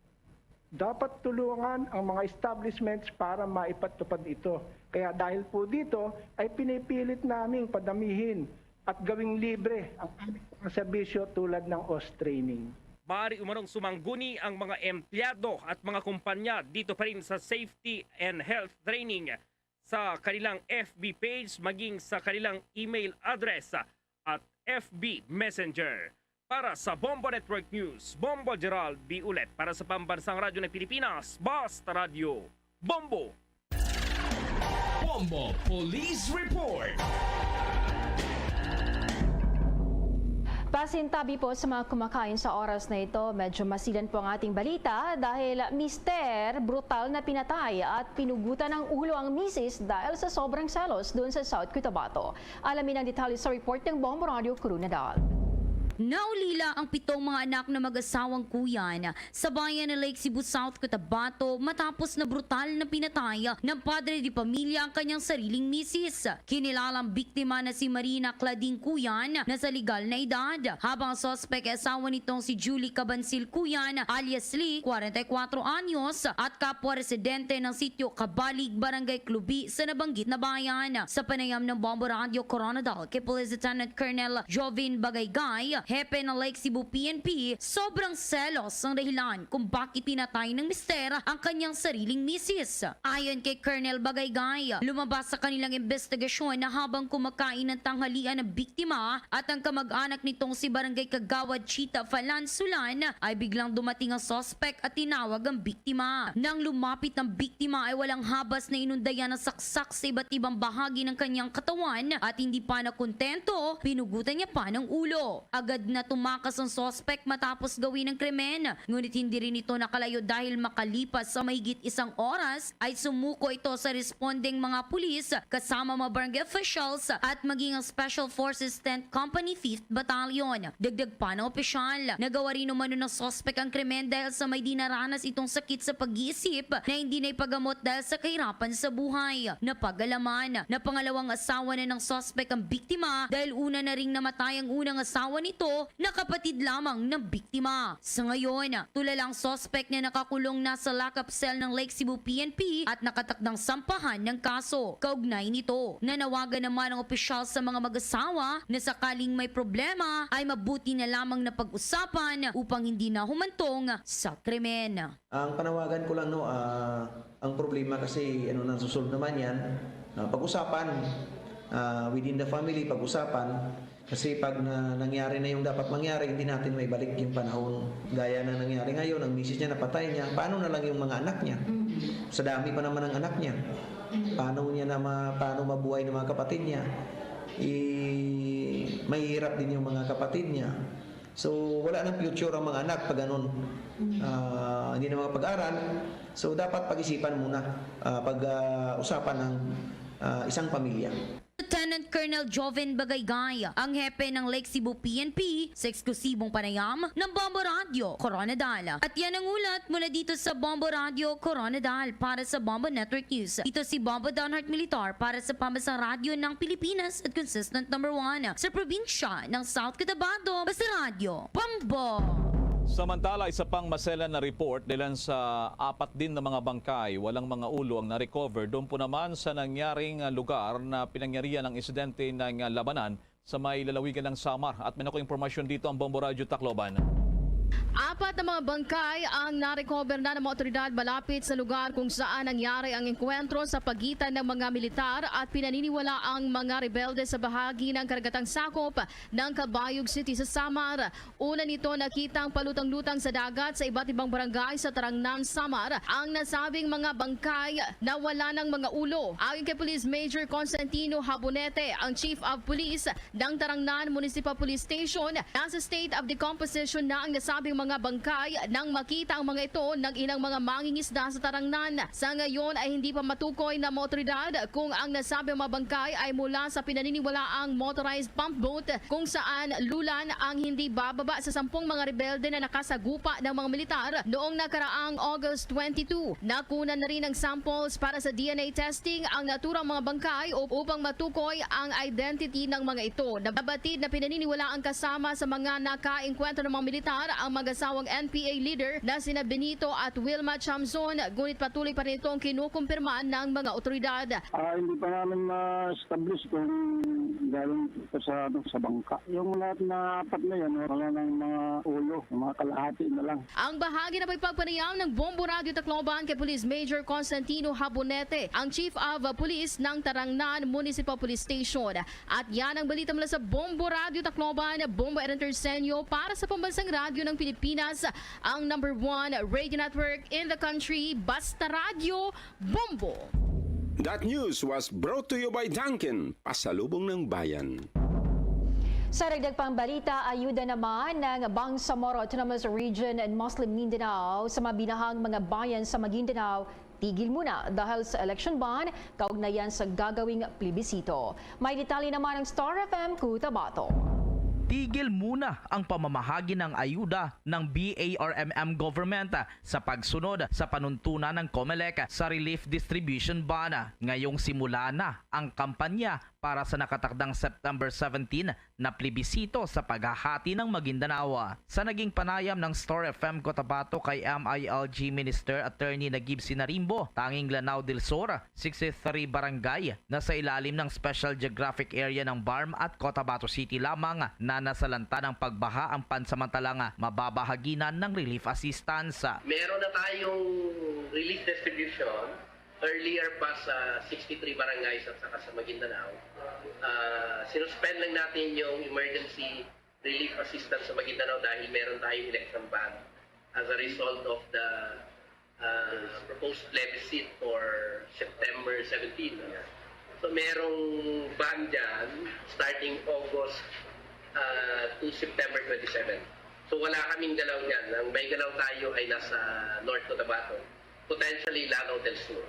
dapat tulungan ang mga establishments para maipatupad ito. Kaya dahil po dito, ay pinipilit naming padamihin at gawing libre ang aming mga serbisyo tulad ng OSH training. Maaari umanong sumangguni ang mga empleyado at mga kumpanya dito pa rin sa safety and health training sa kanilang F B page, maging sa kanilang email address at F B Messenger. Para sa Bombo Network News, Bombo Gerald B. Ulet. Para sa Pambansang Radyo ng Pilipinas, Basta Radyo, Bombo! Bombo Police Report. Pasintabi po sa mga kumakain sa oras na ito. Medyo masilan po ang ating balita dahil mister, brutal na pinatay at pinugutan ng ulo ang misis dahil sa sobrang selos doon sa South Cotabato. Alamin ang detalye sa report ng Bombo Radio Corona Dal. Naulila ang pitong mga anak na mag-asawang Cuyan sa bayan ng Lake Sebu South, Cotabato, matapos na brutal na pinatay ng padre de pamilya ang kanyang sariling misis. Kinilalang biktima na si Marina Claudine Cuyan na sa legal na edad, habang ang suspek ay asawa nitong si Julie Cabancil Cuyan alias Lee, kwarenta y kuwatro anyos, at kapwa residente ng sitio Kabalig, Barangay Clubi sa nabanggit na bayan. Sa panayam ng Bombo Radio Coronadal kay Police Lieutenant Colonel Jovin Bagaygay, hepe ng Lake Sebu P N P, sobrang selos ang dahilan kung bakit pinatay ng mister ang kanyang sariling misis. Ayon kay Colonel Bagaygay, lumabas sa kanilang investigasyon na habang kumakain ng tanghalian ang biktima at ang kamag-anak nitong si Barangay Kagawad Chita Falansulan, ay biglang dumating ang suspek at tinawag ang biktima. Nang lumapit ang biktima, ay walang habas na inundayan ang saksak sa iba't ibang bahagi ng kanyang katawan at hindi pa nakontento, pinugutan niya pa ng ulo. Agad Agad na tumakas ang suspek matapos gawin ang krimen, ngunit hindi rin ito nakalayo dahil makalipas sa mahigit isang oras ay sumuko ito sa responding mga pulis kasama mga barangay officials at maging ang Special Forces Tenth Company Fifth Battalion. Dagdag pa ng opisyal, nagawa rin umano ng suspek ang krimen dahil sa may dinaranas itong sakit sa pag-iisip na hindi na ipagamot dahil sa kahirapan sa buhay. Napag-alaman na pangalawang asawa na ng suspek ang biktima dahil una na ring namatay ang unang asawa nito na kapatid lamang ng biktima. Sa ngayon, tulala ang suspek na nakakulong na sa lock-up cell ng Lake Cebu P N P at nakatakdang sampahan ng kaso. Kaugnay nito, nanawagan naman ang opisyal sa mga mag-asawa na sakaling may problema ay mabuti na lamang na pag-usapan upang hindi na humantong sa krimen. Ang panawagan ko lang, no, ah, ang problema kasi, ano, nasusolve naman yan. Ah, pag-usapan, ah, within the family, pag-usapan. Kasi pag na, nangyari na yung dapat mangyari, hindi natin maibalik yung panahon. Gaya na nangyari ngayon, ang misis niya napatay niya, paano na lang yung mga anak niya? Sa dami pa naman ang anak niya. Paano niya na ma, paano mabuhay ng mga kapatid niya? I, mahihirap din yung mga kapatid niya. So, wala nang future ang mga anak pag ganun. Ah, hindi na makapag-aral. So, dapat pag-isipan muna, ah, pag, ah, usapan ng, ah, isang pamilya. Lieutenant Colonel Joven Bagaygay, ang hepe ng Lake Cebu P N P, sa eksklusibong panayam ng Bombo Radio Koronadal. At yan ang ulat mula dito sa Bombo Radio Koronadal para sa Bombo Network News. Ito si Bombo Donhart Militar para sa Pambansang Radyo ng Pilipinas at consistent number one sa probinsya ng South Cotabato. Basta Radyo Bombo! Samantala, isa pang maselan na report dahilan sa apat din na mga bangkay, walang mga ulo ang na-recover doon po naman sa nangyaring lugar na pinangyarihan ng insidente ng labanan sa may lalawigan ng Samar. At may nako impormasyon dito ang Bombo Radyo Tacloban. Apat na mga bangkay ang na-recover na ng mga otoridad malapit sa lugar kung saan nangyari ang engkwentro sa pagitan ng mga militar at pinaniniwalaang mga rebelde sa bahagi ng karagatang sakop ng Calbayog City sa Samar. Una nito, nakitang palutang-lutang sa dagat sa iba't ibang barangay sa Tarangnan, Samar ang nasabing mga bangkay na wala ng mga ulo. Ayon kay Police Major Constantino Habonete, ang Chief of Police ng Tarangnan Municipal Police Station, nasa state of decomposition na ang nasabing mga bangkay nang makita ang mga ito ng ilang mga mangingisda sa Tarangnan. Sa ngayon ay hindi pa matukoy ng mga otoridad kung ang nasabing mga bangkay ay mula sa pinaniniwalaang motorized pump boat kung saan lulan ang hindi bababa sa sampung mga rebelde na nakasagupa ng mga militar noong nakaraang August twenty-two. Nakunan na rin ng samples para sa D N A testing ang naturang mga bangkay up-, upang matukoy ang identity ng mga ito. Nabatid na pinaniniwala ang kasama sa mga nakaengkwentro ng mga militar ang mag-asawang N P A leader na sina Benito at Wilma Chamzon, ngunit patuloy pa rin itong kinukumpirma ng mga otoridad. Ah, hindi pa namin ma-establish kung galing ito sa, ano, sa bangka. Yung lahat na apat na yan, wala nang mga ulo, mga kalahati na lang. Ang bahagi na pagpagpanayam ng Bombo Radio Tacloban kay Police Major Constantino Habonete, ang Chief of Police ng Tarangnan Municipal Police Station. At yan ang balita mula sa Bombo Radio Tacloban, Bombo Enter Senyo para sa Pambansang Radyo ng Pilipinas, ang number one radio network in the country, Basta Radyo, Bombo. That news was brought to you by Dunkin, Pasalubong ng Bayan. Sa dagdag pang balita, ayuda naman ng Bangsamoro Autonomous Region and Muslim Mindanao sa mabinahang mga bayan sa Maguindanao, tigil muna dahil sa election ban kaugnayan sa gagawing plebisito. May detalye naman ang Star F M Cotabato. Tigil muna ang pamamahagi ng ayuda ng B A R M M government sa pagsunod sa panuntunan ng Comelec sa relief distribution ban. Ngayong simula na ang kampanya para sa nakatakdang September seventeen na plebisito sa paghahati ng Maguindanao. Sa naging panayam ng Star F M Cotabato kay M I L G Minister Attorney Nagib Sinarimbo, tanging Lanao del Sur, sixty-three barangay na sa ilalim ng Special Geographic Area ng BARMM at Cotabato City lamang na nasalanta ng pagbaha ang pansamantalang mababahaginan ng relief assistance. Meron na tayong relief distribution earlier pa sa sixty-three barangays at saka sa Maguindanao. Ah, sinuspend lang natin yung emergency relief assistance sa Maguindanao dahil meron tayong election ban as a result of the uh, proposed plebiscite for September seventeen. So merong ban dyan starting August uh, to September twenty-seven. So wala kaming galaw niyan. Ang may galaw tayo ay nasa North Cotabato, potentially Lanao del Sur.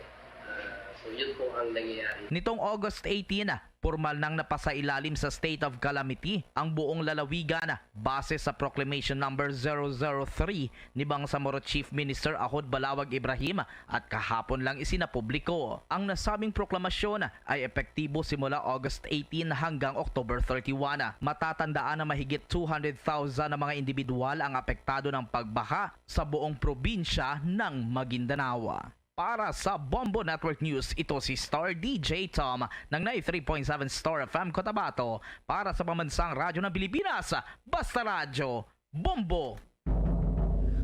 Uh, so yun po ang nangyayari. Nitong August eighteen, pormal nang napasailalim sa state of calamity ang buong lalawigan base sa Proclamation Number zero zero three ni Bangsamoro Chief Minister Ahod Balawag Ibrahim at kahapon lang isinapubliko. Ang nasabing proklamasyon ay epektibo simula August eighteen hanggang October thirty-one. Matatandaan na mahigit two hundred thousand na mga individual ang apektado ng pagbaha sa buong probinsya ng Maguindanao. Para sa Bombo Network News, ito si Star D J Tom ng ninety-three point seven Star F M Cotabato para sa Pambansang Radyo ng Pilipinas, Basta Radyo, Bombo!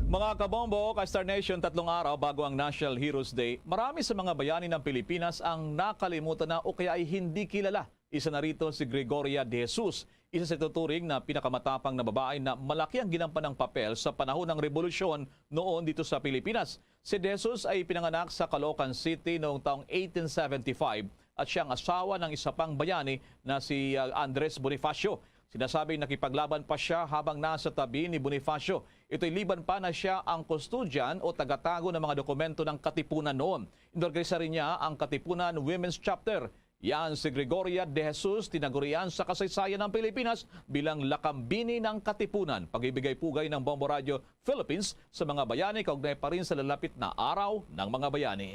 Mga kabombo, ka Star Nation, tatlong araw bago ang National Heroes Day, marami sa mga bayani ng Pilipinas ang nakalimutan na o kaya ay hindi kilala. Isa na rito si Gregoria de Jesus, isa sa ituturing na pinakamatapang na babae na malaki ang ginampan ng papel sa panahon ng rebolusyon noon dito sa Pilipinas. Si De Jesus ay pinanganak sa Caloocan City noong taong eighteen seventy-five at siya ang asawa ng isa pang bayani na si uh, Andres Bonifacio. Sinasabing nakipaglaban pa siya habang nasa tabi ni Bonifacio. Ito'y liban pa na siya ang kustodyan o tagatago ng mga dokumento ng Katipunan noon. Inorganisar niya ang Katipunan Women's Chapter. Yan si Gregoria de Jesus, tinagurian sa kasaysayan ng Pilipinas bilang lakambini ng Katipunan. Pag-ibigay pugay ng Bombo Radio Philippines sa mga bayani kaugnay pa rin sa lalapit na Araw ng mga Bayani.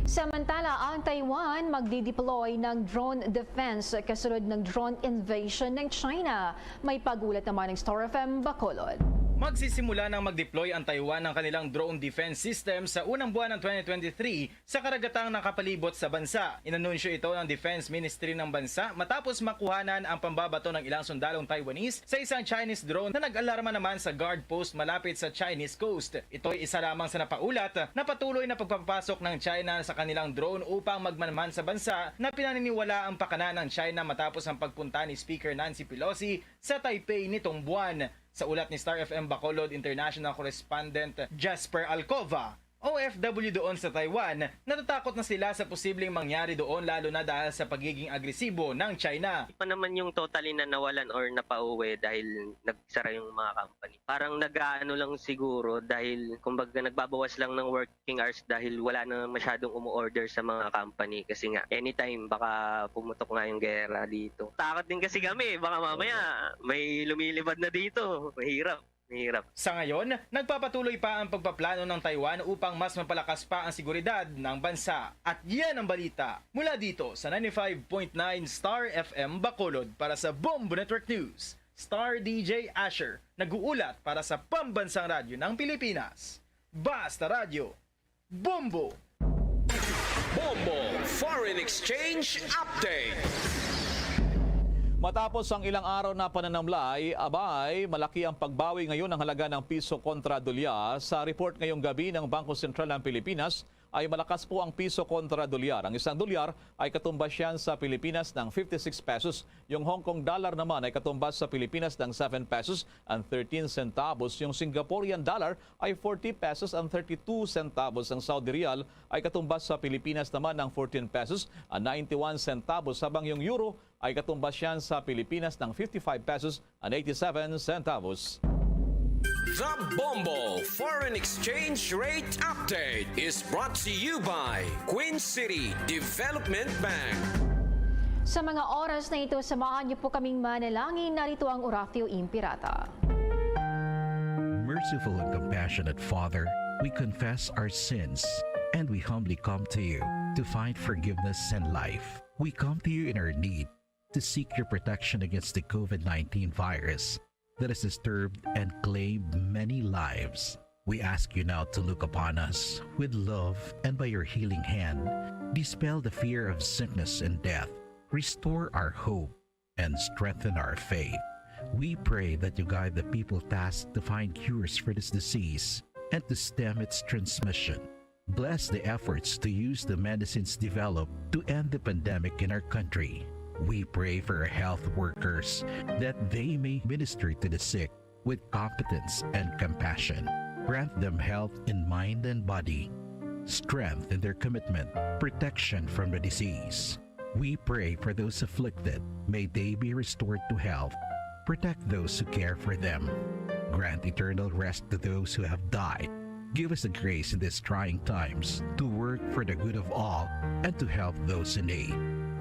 Samantala, ang Taiwan magdideploy ng drone defense kasunod ng drone invasion ng China. May pag-ulat naman ng Star F M Bacolod. Magsisimula nang mag-deploy ang Taiwan ng kanilang drone defense system sa unang buwan ng twenty twenty-three sa karagatang nakapalibot sa bansa. Inanunsyo ito ng Defense Ministry ng bansa matapos makuhanan ang pambabato ng ilang sundalong Taiwanese sa isang Chinese drone na nag-alarma naman sa guard post malapit sa Chinese coast. Ito ay isa lamang sa napaulat na patuloy na pagpapasok ng China sa kanilang drone upang magmanman sa bansa na pinaniniwala ang pakana ng China matapos ang pagpunta ni Speaker Nancy Pelosi sa Taipei nitong buwan. Sa ulat ni Star F M Bacolod International Correspondent Jasper Alcova, O F W doon sa Taiwan, natatakot na sila sa posibleng mangyari doon, lalo na dahil sa pagiging agresibo ng China. Hindi pa naman yung totally na nawalan or napauwi dahil nagsara yung mga company. Parang nag-aano lang siguro dahil kumbaga nagbabawas lang ng working hours dahil wala na masyadong umu-order sa mga company kasi nga anytime baka pumutok nga yung gera dito. Takot din kasi kami, baka mamaya may lumilipad na dito. Mahirap. Mahirap. Sa ngayon, nagpapatuloy pa ang pagpaplano ng Taiwan upang mas mapalakas pa ang seguridad ng bansa. At yan ang balita mula dito sa ninety-five point nine Star F M Bacolod. Para sa Bombo Network News, Star D J Asher, nag-uulat para sa Pambansang Radyo ng Pilipinas. Basta Radyo, Bombo! Bombo Foreign Exchange Update. Matapos ang ilang araw na pananamlay, abay, malaki ang pagbawi ngayon ng halaga ng piso kontra dolyar. Sa report ngayong gabi ng Bangko Sentral ng Pilipinas, ay malakas po ang piso kontra dolyar. Ang isang dolyar ay katumbas yan sa Pilipinas ng fifty-six pesos. Yung Hong Kong dollar naman ay katumbas sa Pilipinas ng seven pesos and thirteen centavos. Yung Singaporean dollar ay forty pesos and thirty-two centavos. Ang Saudi riyal ay katumbas sa Pilipinas naman ng fourteen pesos and ninety-one centavos, habang yung euro ay katumbas yan sa Pilipinas ng fifty-five pesos and eighty-seven centavos. The Bombo Foreign Exchange Rate Update is brought to you by Queen City Development Bank. Sa mga oras na ito, samahan niyo po kaming manalangin. Narito ang Oratio Imperata. Merciful and compassionate Father, we confess our sins and we humbly come to you to find forgiveness and life. We come to you in our need to seek your protection against the COVID nineteen virus that has disturbed and claimed many lives. We ask you now to look upon us with love and by your healing hand, dispel the fear of sickness and death, restore our hope, and strengthen our faith. We pray that you guide the people tasked to find cures for this disease and to stem its transmission. Bless the efforts to use the medicines developed to end the pandemic in our country. We pray for our health workers that they may minister to the sick with competence and compassion. Grant them health in mind and body, strength in their commitment, protection from the disease. We pray for those afflicted. May they be restored to health Protect those who care for them. Grant eternal rest to those who have died. Give us the grace in these trying times to work for the good of all and to help those in need.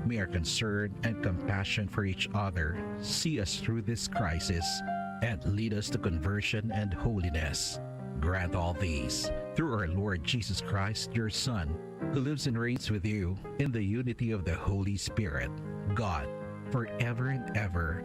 May our concern and compassion for each other see us through this crisis and lead us to conversion and holiness. Grant all these through our Lord Jesus Christ, your Son, who lives and reigns with you in the unity of the Holy Spirit, God, forever and ever.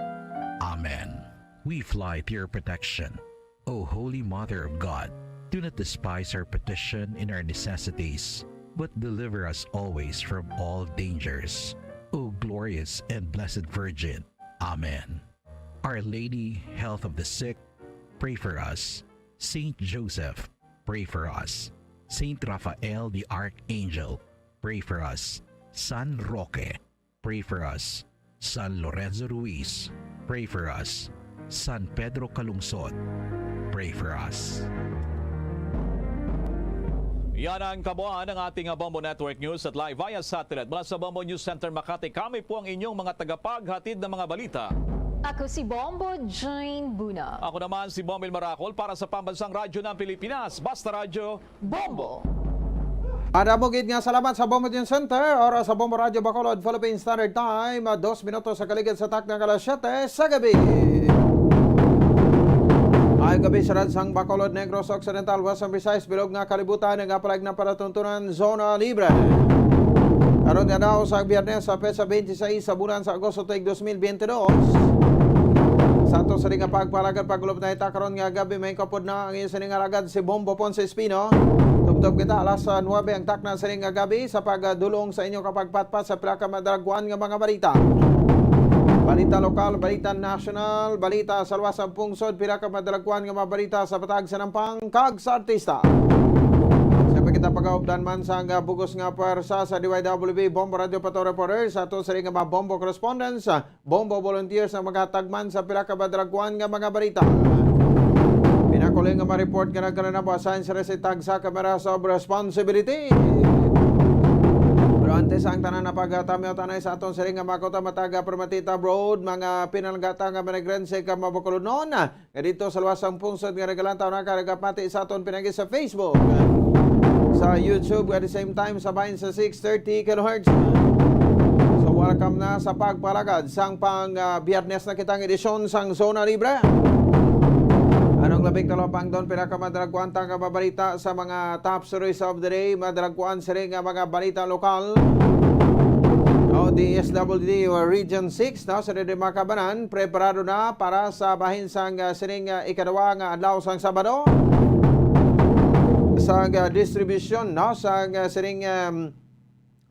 Amen. We fly to your protection. O Holy Mother of God, do not despise our petition in our necessities, but deliver us always from all dangers. O glorious and blessed Virgin. Amen. Our Lady, Health of the Sick, pray for us. Saint Joseph, pray for us. Saint Raphael the Archangel, pray for us. San Roque, pray for us. San Lorenzo Ruiz, pray for us. San Pedro Calungsod, pray for us. Yan ang kabuuan ng ating, uh, Bombo Network News at live via satellite. Mula sa Bombo News Center Makati, kami po ang inyong mga tagapaghatid ng mga balita. Ako si Bombo Jane Buna. Ako naman si Bombil Maracol para sa Pambansang Radyo ng Pilipinas, Basta Radyo, Bombo. Madamo gid nga salamat sa Bombo News Center, oras sa Bombo Radyo Bacolod, Philippine Standard Time, ah, dos minutos sa kaligid sa takna nga alas siyete sa gabi. Ay gabi sa Ransang Bacolod, Negros Occidental, Western Visayas, bilog nga kalibutan, nga palag na palatuntunan, zona libre. Karon nga daw sa Biyernes, sa petsa twenty-six sa bulan sa Agosto, tuig dos mil biyente dos. Sa ato sa nga pagpalagad, pagulop na ita karon nga gabi, may kapod na ang inyo sining alagad si Bombo Ponce Espino. Tubtob kita alas, ah, nuebe ang takna sining nga gabi sa pagdulong sa inyo kapagpatpat sa pila ka madalagwan nga mga balita. Balita lokal, balita nasyonal, balita sa luwas sang pungsod, pila ka madalagwan nga mga balita sa patag sa nampang kag sa artista. Sa pagkita pagaupdan man sang, ah, bugos nga pwersa sa D Y W B Bombo Radio Pato Reporter, sa ato sa nga mga Bombo correspondents, ah, Bombo volunteers ang maghatag man sa pila ka madalagwan nga mga balita. Pinakuling nga ma-report nga nagkananabo assign sa resitag sa Cameras of Responsibility. Pero antes ang tanan na pagtamyo tanay sa aton siring nga makuta mataga Permatita Road, mga pinalangga ta nga manigrense ka mabakulodnon nga dito sa luwas sang pungsod nga nagalantaw na karagapati sa aton pinagi sa Facebook, sa YouTube, at the same time sa bahin sa six thirty kilohertz. So, welcome na sa pagpalagad sang pang, ah, Biyernes na kitang edisyon sang Zona Libre. Anong labing talapangdon, pinakamadalagwanta nga mabalita sa mga top stories of the day, madalagwan sini nga mga balita lokal. O, D S W D o Region six, no, sa Dede Makabanan, preparado na para sa bahin sang, ah, sining, ah, ikaduha nga adlaw sang Sabado. Sang, ah, distribution, no, sang, ah, sining, um,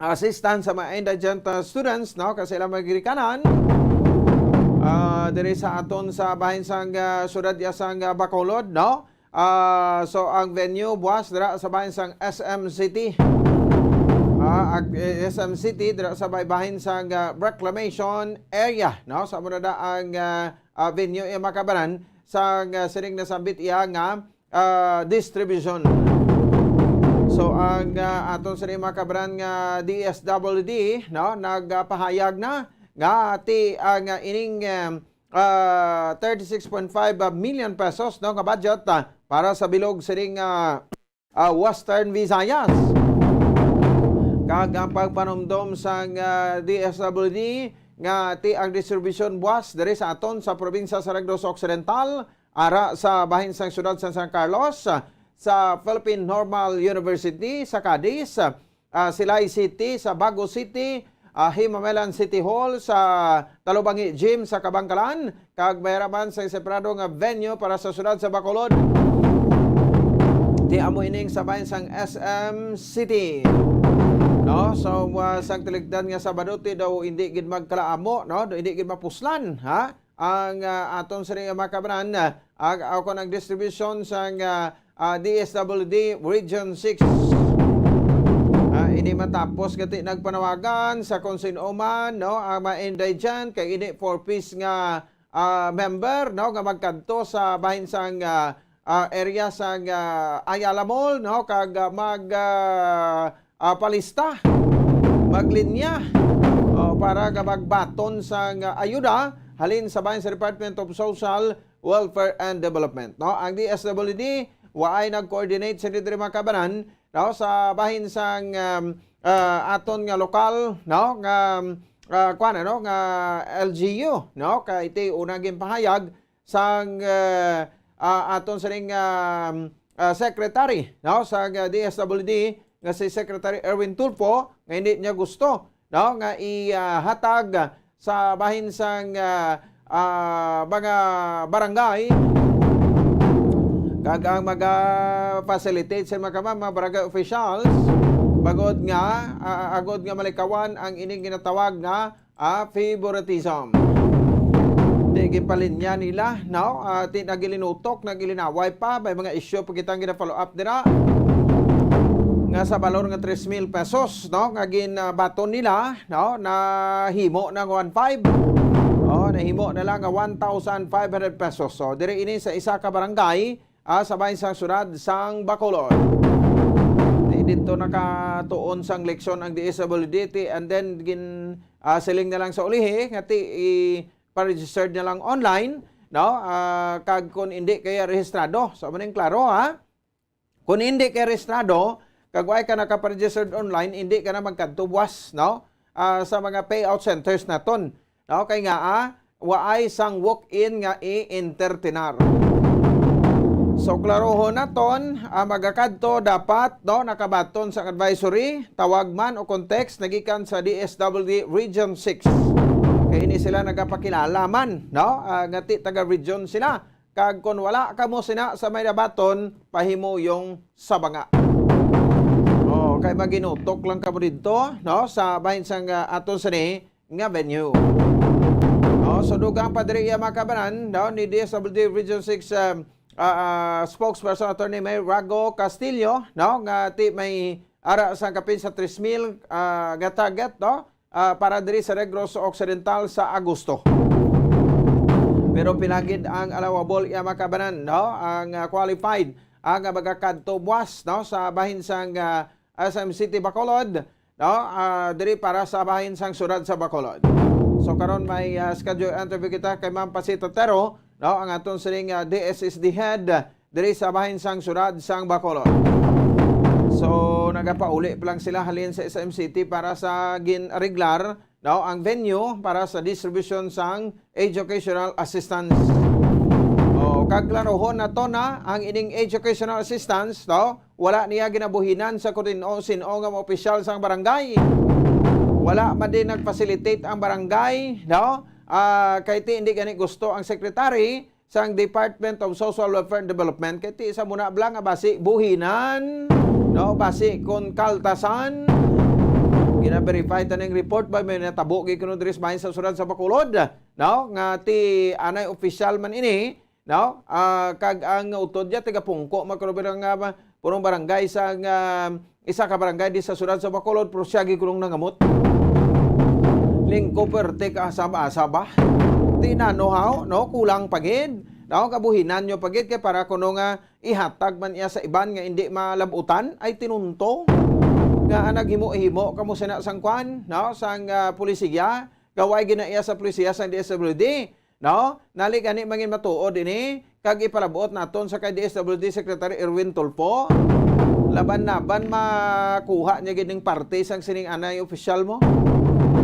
assistance sa mga indigent, ah, students, no, kasi ilang mga ginikanan, ah, diri sa aton sa bahin sang, ah, syudad ya sang, ah, Bacolod, no? Ah, so, ang venue buwas dira sa bahin sang S M City. Ah, ag-, eh, S M City dira sa bay bahin sang, ah, reclamation area, no? Sa muna da ang, ah, ah, venue iya makabanan sa, ah, sining nasambit iya nga, ah, distribution. So, ang, ah, aton sining makabanan nga D S W D, no, nagpahayag na nga ti ang, ah, ining, ah, ah, thirty-six point five million pesos, no, nga budget, ah, para sa bilog sining, ah, ah, Western Visayas. Kag ang pagpanumdom sang, ah, D S W D nga ti ang distribution buwas diri sa aton sa probinsya sa Negros Occidental, ara sa bahin sang siyudad sa San Carlos, sa Philippine Normal University sa Cadiz, ah, Silay City, sa Bago City, ah, Himamelan City Hall, sa Talubangi Gym sa Kabangkalan, kag mayra man sa separado nga venue para sa siyudad sa Bacolod. Ti amo ining sa bahin sang S M City. No? So, ah, sang tiligdan nga Sabado, ti daw hindi gid magkalaamo, no? Daw hindi gid mapuslan, ha? Ang, ah, aton sini nga makabanan, ah, ag-, o kon ang distribution sang, ah, ah, D S W D Region six. Ah, ini matapos gati nagpanawagan sa kung sin-o man, no, ang mga indigent kag ini four Ps nga, ah, member, no, nga magkadto sa bahin sang, ah, ah, area sang, ah, Ayala Mall, no, kag, ah, mag, ah, ah, palista, maglinya, oh, para nga magbaton sang, ah, ayuda halin sa bahin sa Department of Social Welfare and Development, no? Ang D S W D waay nag-coordinate sa diri, mga kabanan, no, sa bahin sang, um, ah, aton nga lokal, no, nga, ah, kuwan, ano, nga L G U, no? Kay ti una ginpahayag sang, ah, ah, aton sining, um, ah, secretary, no, sa, ah, D S W D nga si Secretary Erwin Tulfo, nga hindi niya gusto, no, nga ihatag sa bahin sang, ah, ah, mga barangay, kag ang maga-facilitate sa mga, mga barangay officials, bagod nga, ah, agod nga malikawan ang ining ginatawag nga, ah, favoritism. Di ginpalinya nila, no? Ah, ti nagilinutok, nagilinaway pa, may mga issue pa kitang gina-follow up dira nga sa balor nga tres mil pesos, no, nga ginabaton nila, no, nahimo ng one five. Oh, nahimo na lang nga one thousand five hundred pesos. So, diri ini sa isa ka barangay, ah, sa bahin sang syudad sang Bacolod. Di dito nakatuon sang leksyon ang D S W D, ti, and then gin, ah, siling na lang sa ulihi nga ti i-registered na lang online, no? Ah, kag kung hindi kaya rehistrado. So, maning klaro, ha? Kung hindi ka rehistrado, kag wala ka nakaparegistered online, hindi ka na magkadto buwas, no? Ah, sa mga payout centers naton, no? Kay nga, ah, waay sang walk-in nga i-entertainar. So, klarohon naton, ah, magakadto dapat, no, nakabaton sang advisory, tawag man o kung text nagikan sa D S W D Region six. Kay ini sila nagapakilala man, no? Ah, nga ti taga region sila. Kag kon wala kamo sina sa may nabaton, pahimuyong sa banga. Oh, kay maginutok lang kamo didto, no, sa bahin sang, ah, aton sini nga venue. No, so dugang pa diri iya, mga kabanan, no, ni D S W D Region six, um, ah, ah, spokesperson Attorney May Rago Castillo, no, nga ti may ara sang kapin sa tres mil, ah, nga target, no, ah, para diri sa Negros Occidental sa Agosto. Pero pila gid ang allowable iya, mga kabanan, no? Ang, ah, qualified ang, ah, magakadto buwas, no, sa bahin sang, ah, S M City Bacolod, no? Ah, diri para sa bahin sang syudad sa Bacolod. So karon may, ah, schedule interview kita kay Ma'am Pasita Tero, no? Ang aton sining, ah, D S S D head diri sa bahin sang syudad sang Bacolod. So, nagapauli pa lang sila halin sa S M City para sa gin-ariglar, no, ang venue para sa distribution sang educational assistance. O, kag klarohon nato na ang ining educational assistance, no, wala niya ginabuhinan sa kutin-o sin-o nga mga opisyal sang barangay. Wala man din nag-facilitate ang barangay, no? Ah, kay ti hindi gani gusto ang secretary sang Department of Social Welfare and Development, kay ti sa muna bala nga basi buhinan, no, basi kon kaltasan. Gina-verify ta ning report ba may natabo gid kuno diri sa bahin sa syudad sa Bacolod, no, nga ti anay opisyal man ini, no? Ah, kag ang utod niya taga Pungko, magkaroon nga purong barangay sa nga isa ka barangay di sa syudad sa Bacolod, pero siya gid kunong nangamot. Lingko, perte ka asab-asab, ah. Ti nano haw, no? Kulang pa gid. No? Kabuhinan nyo pa gid kay para kuno nga ihatag man iya sa iban nga hindi malabutan, ay tinunto. Nga naghimo-himo kamo sina sang kwan, no? Sang, ah, pulisiya, gaway gina iya sa pulisiya sang D S W D. No? Nali gani mangin matuod ini, kag ipalabuot naton sa kay D S W D Secretary Erwin Tulfo. Laban-laban makuha niya gid ning parte sang sining anay opisyal mo.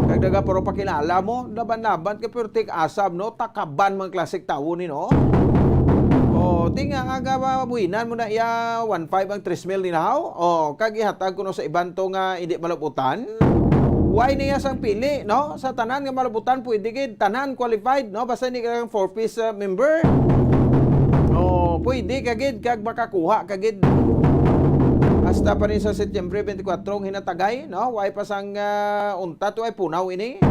Kag daga puro pakilala mo, laban-laban kay puro tik-asab, no? Takaban mga klasik tawo ni, no? O, tinga aga mabuhinan mo na iya one five ang tres mil ni nahaw. O, kag ihatag kuno sa iban to nga hindi malabutan. Why niya sang pili, no? Sa tanan nga malabutan, pwede gid tanan qualified, no? Basta hindi ka four Ps, uh, member. O, pwede ka gid kag makakuha ka gid. Hasta pa rin sa Setyembre twenty-four ang hinatagay, no? Why pa sang, uh, untat, why punaw ini?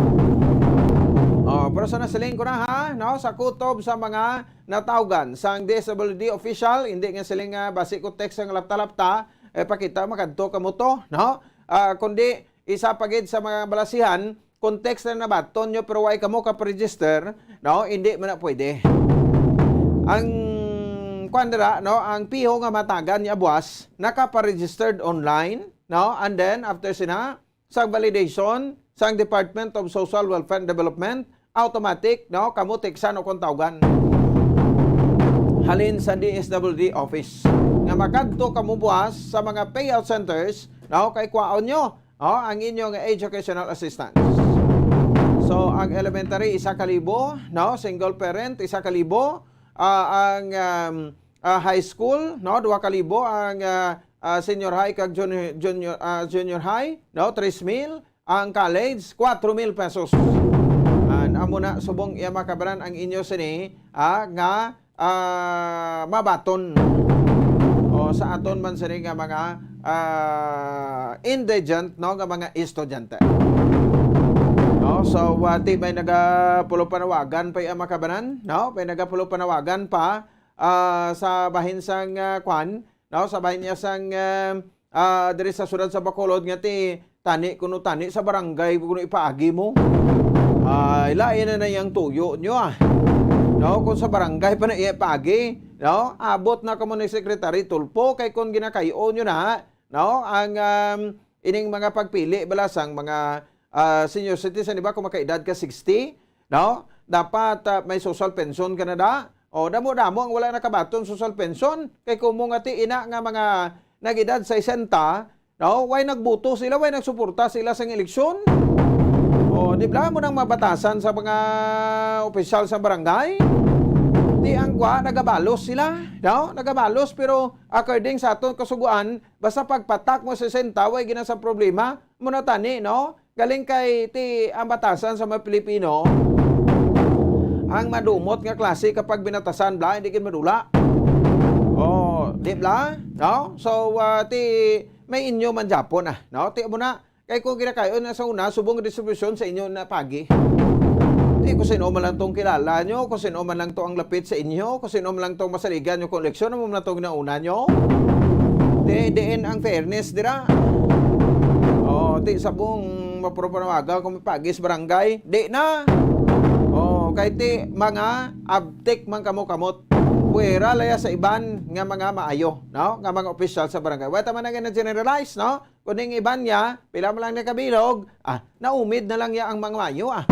O, pero sa nasiling ko na, ha, no? Sa kutob sa mga natawgan sang D S W D official, hindi nga siling nga basi ko text ang lapta-lapta, eh, pakita makadto ka mo to, no? Ah, kundi isa pa gid sa mga balasihan, kung text na nabaton nyo pero way kamo ka-register, no? Hindi man na pwede. Ang kwan dira, no? Ang piho nga matagan ni Abuas, naka-registered online, no? And then, after sina, sa validation sang Department of Social Welfare and Development, automatic, no? Kamo teksan o kung tawgan halin sa D S W D office nga makadto kamo buas sa mga payout centers, no? Kay kwaon nyo, no, ang inyong educational assistance. So, ang elementary, isa ka libo, no? Single parent, isa ka libo. Ah, ang, um, ah, high school, no? Duha ka libo. Ang, ah, ah, senior high kag junior, junior, ah, junior high, no? Tres mil. Ang college, kwatro mil pesos. And amo na, subong iya makabaran ang inyo sini, ah, nga, ah, mabaton. O, sa aton man sini nga mga, ah, indigent, no, nga mga estudyante. No? So, ah, ti may nagapulo panawagan pa iya makabaran, no? May nagapulo panawagan pa, ah, sa bahin sang, ah, kwan, no? Sa bahin niya sang, ah, ah, diri sa siyudad sa Bacolod nga ti tani kuno tani sa barangay kuno ipaagi mo. Ay, lain na na yang tuyo nyo, ah. No, kung sa barangay pa na ipaagi, no? Abot na kamo ni Secretary Tulfo kay kung ginakayo nyo na, no? Ang, um, ining mga pagpili bala sang mga, ah, senior citizen, di ba, kung makaedad ka sixty, no? Dapat, ah, may social pension ka na da. O, damo-damo ang wala nakabaton social pension. Kay kumo nga ti ina nga mga nag-edad sesenta, no? Way nagboto sila, way nagsuporta sila sa eleksyon. O, di ba mo nang mabatasan sa mga opisyal sa barangay? Di ang kwa, nagabalos sila, no? Nagabalos, pero according sa aton kasuguan, basta pagpatak mo sesenta, way gina sa problema, mo na tani, no? Galing kay ti ang batasan sa mga Pilipino, ang madumot nga klase kapag binatasan bla, hindi gid madula. Oh, di bla? No? So, ah, ti may inyo man japon, ah, no? Ti mo na, kay kung ginakayo na sa una, subong distribusyon sa inyo na pagi. Ti kung sino man lang tong kilala nyo, kung sino man lang to ang lapit sa inyo, kung sino man lang tong masaligan nyo kung eleksyon, amo man lang tong nauna nyo. Di, diin ang fairness dira. Oh, ti sabong mapropanawagan kung may pagis barangay. Di na. Oh, kay ti mga abtik man kamo kamot. Puwera laya sa iban nga mga maayo, no? Nga mga opisyal sa barangay. Wala man na generalize, no? Kuning iban niya, pila man lang nakabilog, ah, naumid na lang niya ang mga maayo, ah.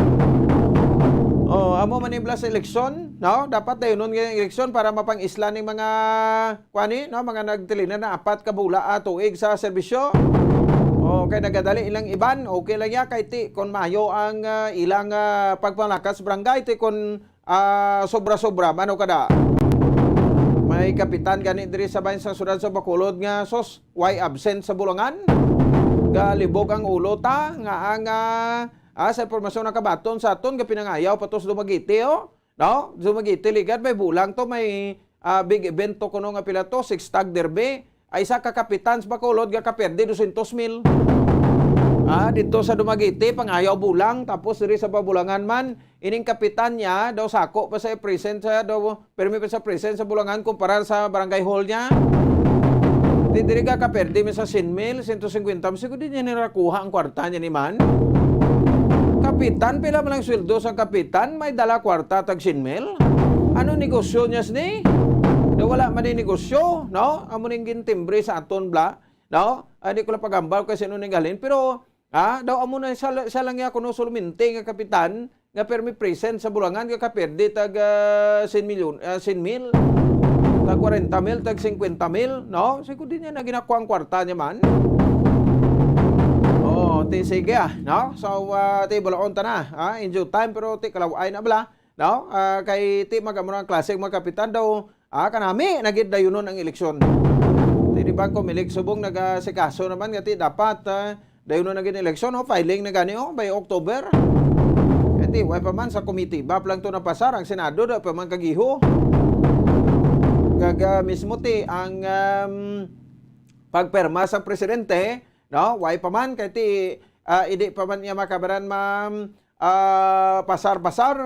Oh, amo man ni bla sa eleksyon, no? Dapat dayunon nga eleksyon para mapang-isla ning mga, kuan ni, no? Mga nagtilinan na apat ka bula, ah, tuig sa serbisyo. Oh, kay nagadali ilang iban, okay lang ya, kay ti, kon maayo ang, ah, ilang, ah, pagpanglakas barangay, ti kon, ah, sobra-sobra, mano kada. May kapitan gani diri sa bahin sa siyudad sa Bacolod nga, sus, why absent sa Bulangan? Galibog ang ulo ta, nga ang, ah, ah, sa impormasyon nakabaton sa aton, gapinangayaw pa to sa Dumaguete, oh. No? Dumaguete, ligad, may bulang to, may, ah, big event to kuno nga pila to, six tag derby. Ay, isa ka kapitan sa Bacolod nga kaperde dosyentos mil. Ah, dito sa Dumaguete, pangayaw bulang, tapos diri sa Babulangan man, ining kapitan niya, daw sako pa sa present sa, daw, permi pa sa present sa Bulangan kumpara sa barangay hall niya. Di diri ka kaperde mi sa syen mil, sento singkwenta mil, siguro di niya nirakuha ang kwarta niya ni man. Kapitan, pila man ang sweldo sa kapitan, may dala kwarta tag syen mil. Ano negosyo niya sini? Daw wala man ni negosyo, no? Amo ning gintimbre sa aton bla, no? Ay, di ko lang pagambal kay sino ning halin, pero, ah, daw amo na siya, siya lang ya kuno solamente nga kapitan nga permi present sa Bulangan nga kaperde tag, ah, syen milyon, ah, syen mil, tag kwarenta mil, tag singkwenta mil, no? Siguro di niya na ginakuha ang kwarta niya man. Oh, ti sige, ah, no? So, ah, ti bulaon ta na, ah, in due time, pero ti kalaway na bala, no? Ah, kay ti magamura ang klase mga kapitan daw, ah, kanami na gid dayunon ang eleksyon. Ti di ba, Comelec subong nagasikaso naman nga ti dapat, ah, dayunon na gid eleksyon, oh, filing na gani, oh, by October. Kay ti, way pa man sa komitiba pa lang to napasar, ang Senado daw pa man kagiho. Gaga mismo ti ang, um, pagperma sa presidente, no? Way pa man, kay ti, ah, hindi pa man niya makabaran ma-, ah, pasar-pasar.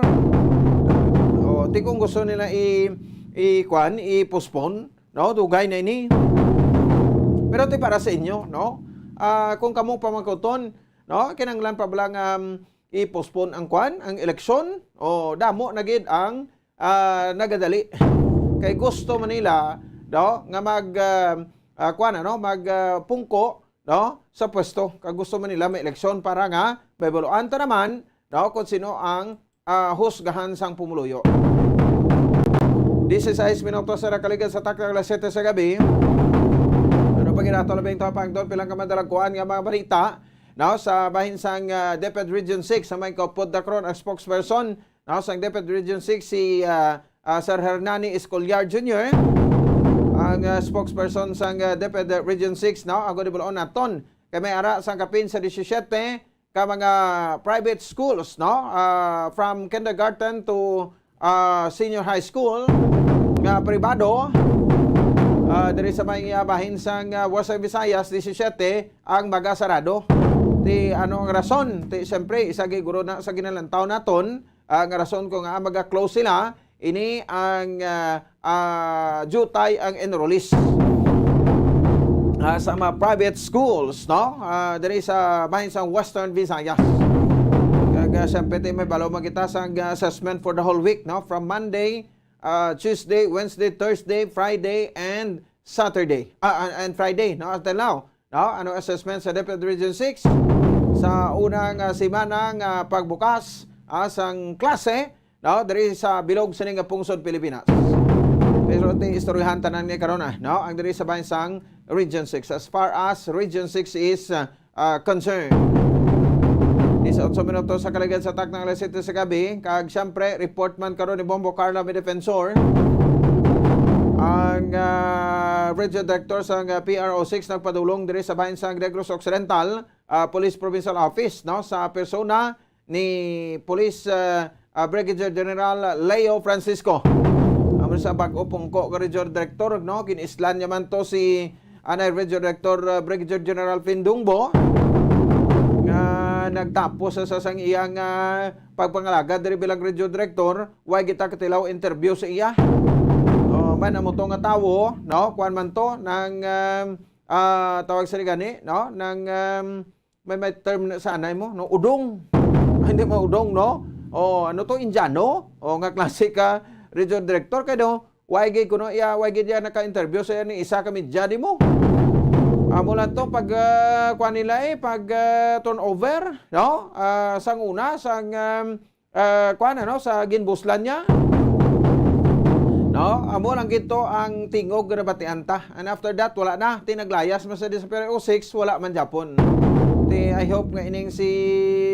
O, ti kung gusto nila i-, i-, kwan, i-postpone, no? Dugay na ini. Pero ti para sa inyo, no? Ah, kung kamo pamangkuton, no? Kinahanglan pa bala nga, um, i-postpone ang kwan, ang eleksyon? O, damo na gid ang, ah, nagadali. Kay gusto man nila, no, nga mag, ah, ah, kwan, ano, mag, ah, pungko, no, sa pwesto. Kag gusto man nila may eleksyon para nga mahibaluan ta naman, no, kung sino ang ah, husgahan sang pumuluyo. Dieciséis minutos na nakaligad sa takna alas siyete sa gabi. Ano pa ginato labing tapang doon, pilang kamadalagkuan nga mga balita, no, sa bahin sang, ah, DepEd Region six, sa may kaupod na karon ang spokesperson, no, sang DepEd Region six, si, ah, ah, Sir Hernani Escollar Junior, ang, ah, spokesperson sang, ah, DepEd Region six, no, ang gunibuloon naton. Kay may ara sang kapin sa disisyete, ka mga private schools, no? Ah, from kindergarten to, ah, senior high school nga pribado, ah, diri sa may, ah, bahin sang, ah, Western Visayas, disisyete ang magasarado. Ti ano ang rason? Ti siyempre, isa gid guro na sa ginalantaw naton, ah, nga rason kung nga maga-close sila, ini ang, ah, ah, diutay ang enrollees, ah, sa mga private schools, no? Ah, diri sa bahin sa Western Visayas. Kag, ah, siyempre, ti may balo man kita sa, ah, assessment for the whole week, no? From Monday, ah, Tuesday, Wednesday, Thursday, Friday, and Saturday. Ah, and, and Friday, no? Until now, no? Ano assessment sa DepEd Region six sa unang, ah, semana nga pagbukas, ah, sang klase, no, diri sa bilog sini nga pungsod Pilipinas. Pero ti istoryahan tanan ni karon, ah, no, ang diri sa bahin sang Region six. As far as Region six is, ah, ah, concerned. Disiotso minutos sa kaligad sa takna alas siyete sa gabi. Kag siyempre, report man karon ni Bombo Carlo, may defensor. Ang, ah, Region Director sang, ah, P R O six nagpadulong diri sa bahin sang Negros Occidental, ah, Police Provincial Office, no, sa persona ni Police, ah, ah, Brigadier General Leo Francisco. Amo sa bag-o pungko nga Region Director, no, gin-islan niya man to si anay Region Director, ah, Brigadier General Findungbo, nga nagtapos sa, sa sang iyang, ah, pagpangalagad diri bilang Region Director, way kita katilaw interview sa iya. Oh, man, amo to nga tawo, no, kuan man to, nang, um, ah, tawag sa gani, no, nang, um, may, may term na sa anay mo, no? Udong. Ay, hindi mo udong, no? O, ano to, Indiano? O, nga klase ka, Region Director, kay no, way gid kuno iya, way gid iya naka-interview sa ni isa ka media di mo. Amo lang to, pag, ah, kuan nila eh, pag, ah, turnover, no? Ah, sang una, sang, um, ah, kuan, ano, sa ginbuslan niya. No? Amo lang gid to ang tingog nga nabatian ta. And after that, wala na. Ti naglayas man sa Disappear o six, wala man gyapon. Ti, I hope nga ining si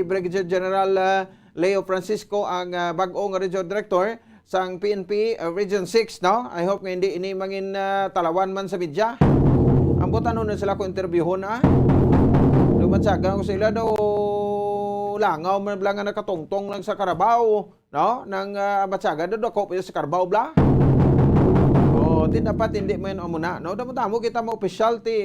Brigadier General, ah, Leo Francisco ang, ah, bag-o nga Region Director sang P N P, ah, Region six, no? I hope nga hindi ini mangin, ah, talawan man sa media. Ang butano na sila ko interviewon, ah. Dumatsaga ko sila daw langaw man lang nga nakatungtong lang sa karabaw, no? Nang, ah, matsaga daw dako pa sa karabaw bla. Oh, ti dapat hindi man amo na, no? Damo-damo kita mo opisyal ti,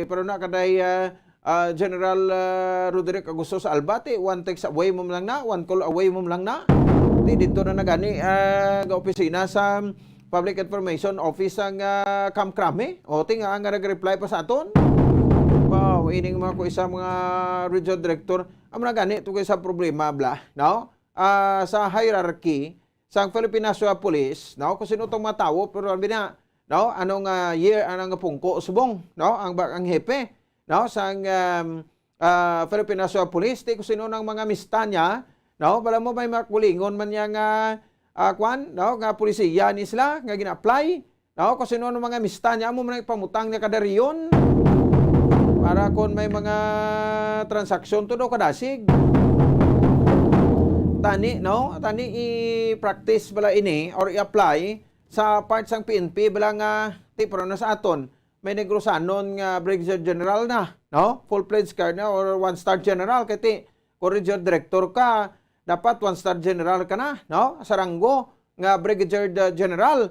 pero na kaday, ah, ah, General, ah, Roderick Augustus Albate, one text away mo lang na, one call away mo lang na. Ti dito na nagani, ah, ga opisina sa Public Information Office ang, ah, Camp Crame. O, ti nga, nga nag-reply pa sa aton. Wow, ining mga ko isa mga region director. Amo na gani to ko isa problema, bla, no? Ah, sa hierarchy, sa Philippine National Police, no? Kung sino tong mga tawo, pero abi na, no? Anong, ah, year, anong pungko, subong, no? Ang, ba- ang hepe, no? Sang, um, ah, Philippine National Police, ti kung sino nang mga mista niya, no? Bala mo may makulingon man niya nga, ah, kwan, no? Nga polisiya ni sila, nga gina-apply, no? Kung sino nang mga mista niya, amo man ang ipamutang niya kada riyon. Para kung may mga transaksyon, to daw kadasig. Tani, no? Tani i-practice bala ini or i-apply sa part sang P N P bala nga, ti, pero na sa aton, may Negrosanon nga Brigadier General na, no? Full-fledged ka na or one-star general. Kay ti, kung region director ka, dapat one-star general ka na, no? Sa ranggo nga Brigadier de-, General.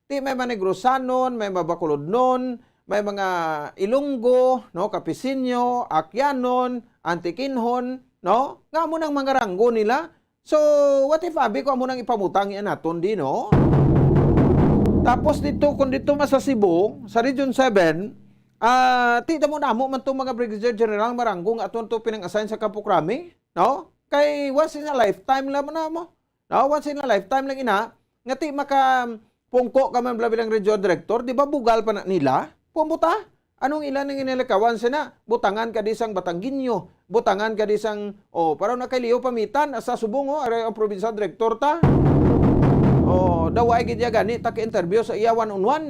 Ti may mga Negrosanon, may mga Bacolodnon, may mga Ilonggo, no? Capisinho, Akyanon, Antiquinhon, no? Nga amo nang mga ranggo nila. So, what if abi ko amo nang ipamutang yan naton di, no? Tapos dito, kung dito man sa Cebu, sa Region seven, ah, ti damo-damo man tong mga Brigadier General maranggo nga aton to pinang-assign sa Campo Crame, no? Kay once in a lifetime lang man na mo. No? Once in a lifetime lang ina, nga ti maka pungko ka man bala bilang region director, di ba bugal pa na nila? Pumbuta? Anong ila nang inilakawan sina? Butangan ka di sang Batanggenyo, butangan ka di sang, oh, pero na kay Leo Pamitan, sa subong, oh, aray ang probinsya direktor ta. Oh, daw ay gid ya gani ta ka-interview sa iya one on one.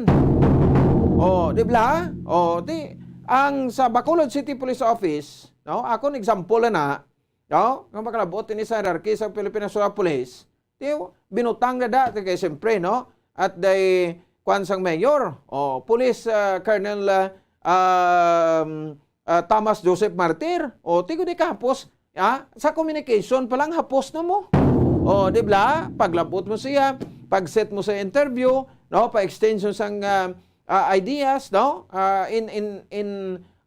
Oh, di bla? Oh, ti ang sa Bacolod City Police Office, no? Ako an example na, no? Nga makalabot ini sa hierarchy sa Philippine National Police. Ti binutang na da kay siyempre, no? At day kwan sang mayor, oh, Police, ah, Colonel, ah, um, ah, Thomas Joseph Martir. O, ti gud di kahapos, ah, sa communication pa lang hapos na mo. O, di bla? Paglabot mo siya, pag-set mo sa interview, no, pa-exchange mo sang, ah, ah, ideas, no, ah, in in in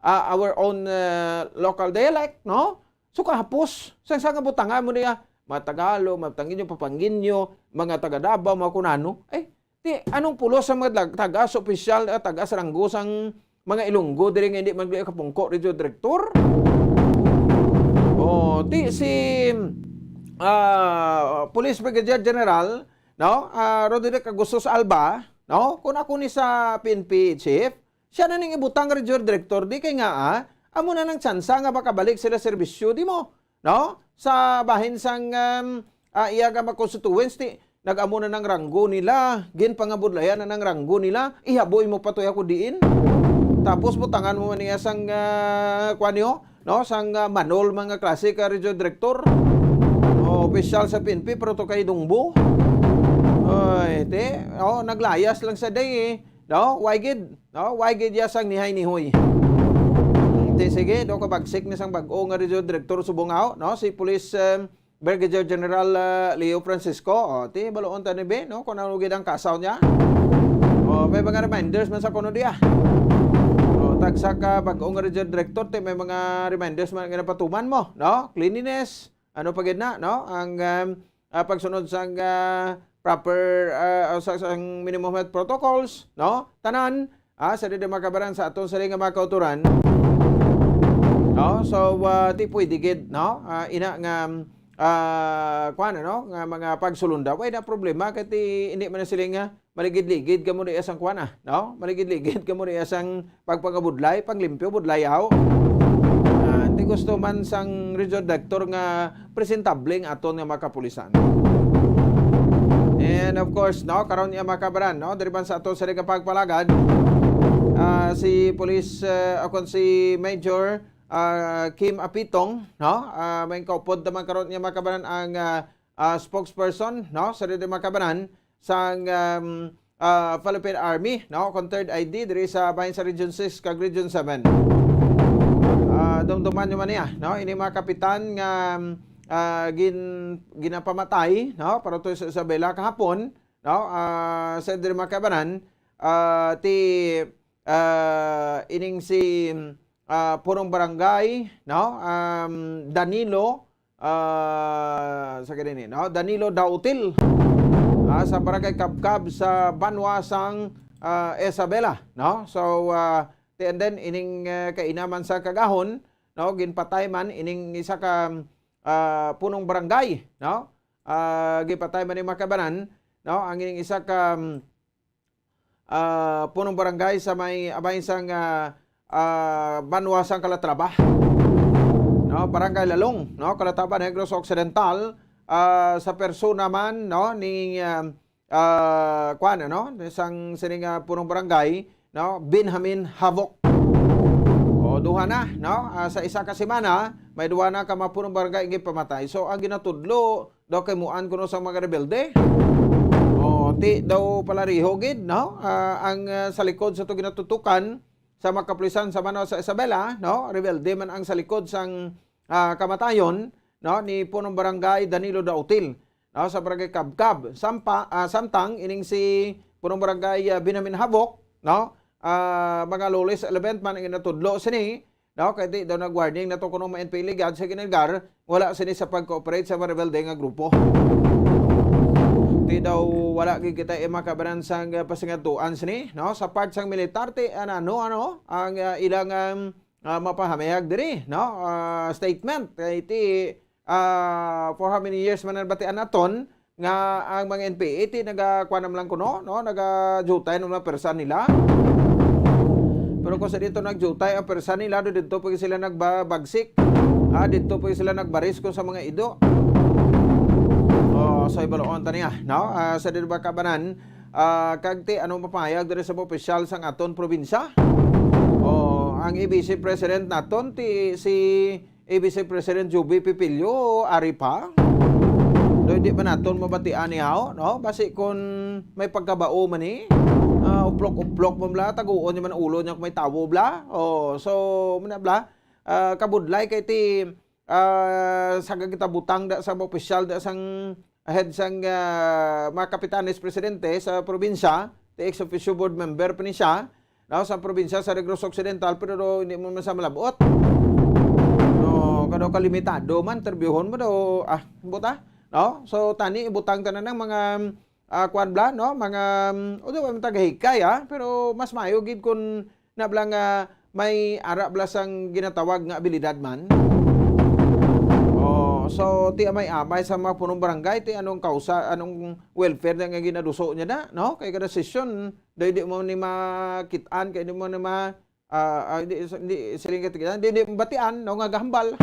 ah, our own, ah, local dialect, no? So kahapos, sa, sa nga butangan mo niya, mga Tagalog, mga Batanggenyo, Papanggenyo, mga taga Davao, mga kunano, eh, ti, anong pulos sa mga lag-, taga sa opisyal, ah, taga sa ranggo sang mga Ilonggo diri nga hindi man gid kapungko, Region Director? Oh, ti si, ah, Police Brigadier General, no, ah, Roderick Agustus Alba, no, kung ako ni sa P N P chief, siya na ning ibutang nga Regional Director, di kay nga, ah, amo na nang tsansa nga makabalik sila serbisyo, di mo? No? Sa bahin sang, um, ah, iya nga mga constituents, ti, nag-amo na nang ranggo nila, ginpangabudlayan na nang ranggo nila, ihaboy mo pa to ako diin. Tapos butangan mo man niya sang, ah, kwan niyo, no? Sang, ah, manol mga klase ka Regional Director. O, opisyal sa P N P, pero to kay Dungbo. Ay, ti, oh, naglayas lang sa day, eh. No? Why gid? No? Why gid ya sang nihay-nihoy? Ti sige, do kabagsik ni sang bag-o nga Regional Director subong aw, no? Si Police, um, Brigadier General, uh, Leo Francisco. O, ti, baloon ta ni be, no? Kung ano gid ang kasaw niya. O, may mga reminders man sa kuno diya. O, tagsa ka bag-o nga Regional Director, ti, may mga reminders man nga napatuman mo, no? Cleanliness, ano pa gid na, no? Ang, um, ah, pagsunod sang, ah, proper, ah, sa, sang minimum health protocols, no? Tanan, ah, sa diri makabaran sa aton sari nga mga kauturan, no? So, ah, ti pwede gid, no? Ah, ina nga, ah, kuwan, ano? Nga mga pagsulunda, way na problema, kay ti, hindi man na sila nga maligid-ligid kamo diya sang kuwan, ah, no? Maligid-ligid kamo diya sang pagpangabudlay, panglimpyo, budlay, aw. Ah, ti gusto man sang Regional Director nga presentable ang aton nga mga kapulisan. And of course, no, karon niya makabaran, no, diri man sa aton sa nga pagpalagad, ah, si Police, ah, akon si Major, ah, Kim Apitong, no, ah, may kaupod naman karon niya makabaran ang, ah, ah, spokesperson, no, sa diri makabaran sang, um, ah, Philippine Army, no, kon third I D diri sa bahin sa Region six kag Region seven. Ah, dumduman nyo man niya, no, ini mga kapitan nga, ah, gin-, ginapamatay, no, para to sa Isabela kahapon, no, ah, sa diri makabaran, ah, ti, ah, ining si, ah, punong barangay, no, um, Danilo, ah, sa ganini, no? Danilo Dautil, ah, sa Barangay Kabkab sa banwa sang, ah, Isabela, no? So, ah, ti-, and then ining, ah, kainaman sa kagahon, no? Ginpatay man ining isa ka, ah, punong barangay, no? Ah, ginpatay man ni makabanan, no? Ang ining isa ka, ah, punong barangay sa may abay sang, ah, ah, banwa sang Calatrava. No, Barangay Lalong, no, Calatrava, Negros Occidental, ah, sa persona man, no, ni, ah, ah, kuwan, ano, ni sang sining, ah, punong barangay, no, Benjamin Havok. O, duha na, no, ah, sa isa ka semana, may duha na ka mga punong barangay ang gipamatay. So, ang ginatudlo, daw kay muan kuno sa mga rebelde. O, ti daw palariho gid, no? Ah, ang, ah, sa likod sa to ginatutukan sa mga kapulisan sa banwa sa Isabela, no? Rebelde man ang sa likod sang, ah, kamatayon, no, ni Punong Barangay Danilo Dautil, no, sa Barangay Kabkab. Sampa, ah, samtang ining si Punong Barangay, ah, Binamin Habok, no? Ah, mga Lolis eleven man ang ginatudlo sini, no? Kay di daw nag-warning na to kuno mga N P A Ligad sa ginalgar, wala sini sa pag-cooperate sa mga rebelde nga grupo. Di daw wala gid kita makabanan sang, ah, pasingadtuan sini, no? Sa part sang militar, ti, ano, ano, ano, ang, ah, ilang, um, ah, mapahamihag diri, no? Ah, statement, kay ti, ah, for how many years man ang batian naton, nga ang mga N P A ti nagakuan naman lang kuno, no? Nagadutay ng mga persa nila. Pero kung sa dito nagjutay ang pwersa nila, do dito pa sila nagbabagsik. Ah, dito pa sila nagbaris kung sa mga ido. Oh, so ibaluon ta niya, no? Ah, sa dito ba kabanan, ah, kag ti ano mapahayag diri sa mga opisyal sang aton probinsya? Oh, ang A B C president naton ti si A B C President Juby Pipilio, ari pa. Do hindi ba naton mabatian niya, no? Basi kun may pagkabao man ni, ah, uplok-uplok man bla, taguon niya man ulo niya kung may tawo bla. Oh, so, muna bla, ah, kabudlay kay ti, ah, sa kita butang da sa mga opisyal da sang head sang, ah, mga kapitanes presidente sa probinsya, ti ex officio board member pa ni siya, no, sa probinsya sa Negros Occidental, pero do, hindi mo man sa malabot. No, kado kalimitado man, interbyuhon mo do, ah, buta, no? So, tani, ibutang tanan ng mga, ah, kwan bla, no? Mga, um, o di ba, mga tagahikay, ah? Pero mas maayo gid kung na bla nga may ara bla sang ginatawag nga abilidad man. Oh, so, ti amay-amay sa mga punong barangay, ti anong kausa, anong welfare na nga ginaduso niya na, no? Kay kada sesyon, dahil di mo ni makit-an, kay di mo ni ma-, ah, ah, di, di, siling katikitan, di, di mabatian, no, nga gahambal.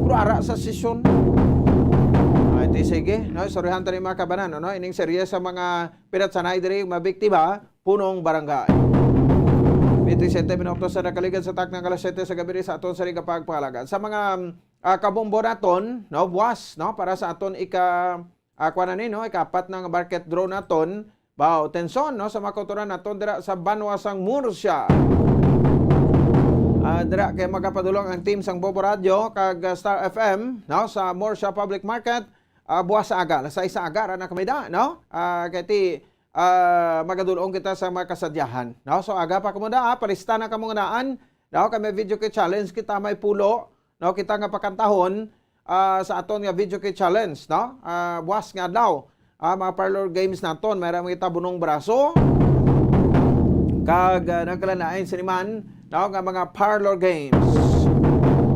Pero ara sa sesyon. Ay, ti sige, no? Istoryahan ta ni mga kabanan, no? Ining serye sa mga pinatsanay diri, mabiktima, punong barangay. Twenty-seven minutos sa nakaligad sa takna nga alas siyete sa gabi sa aton sa Liga Pagpangalagan. Sa mga, ah, kabombo naton, no, buwas, no, para sa aton ika, ah, kuwan na ni, no, ikapat na nga market draw naton. Baw, tension, no, sa mga kautoran naton dira sa banwa sang Murcia. Ah, dira kay magapadulong ang team sang Bombo Radio kag, ah, Star F M, no, sa Murcia Public Market. Ah, buwas sa aga, alas sais sa aga, ra na kami da, no? Ah, kay ti, ah, magadulong kita sa mga kasadyahan, no? So, aga pa kamo da, ah, palista na kamo nga naan, no? Kay may video kay challenge kita, may pulo, no? Kita nga pakantahon, ah, sa aton nga video kay challenge, no? Ah, buwas nga adlaw, ah, mga parlor games naton, may ra kita bunong braso, kag, ah, nagkalanain siniman, no? Nga mga parlor games.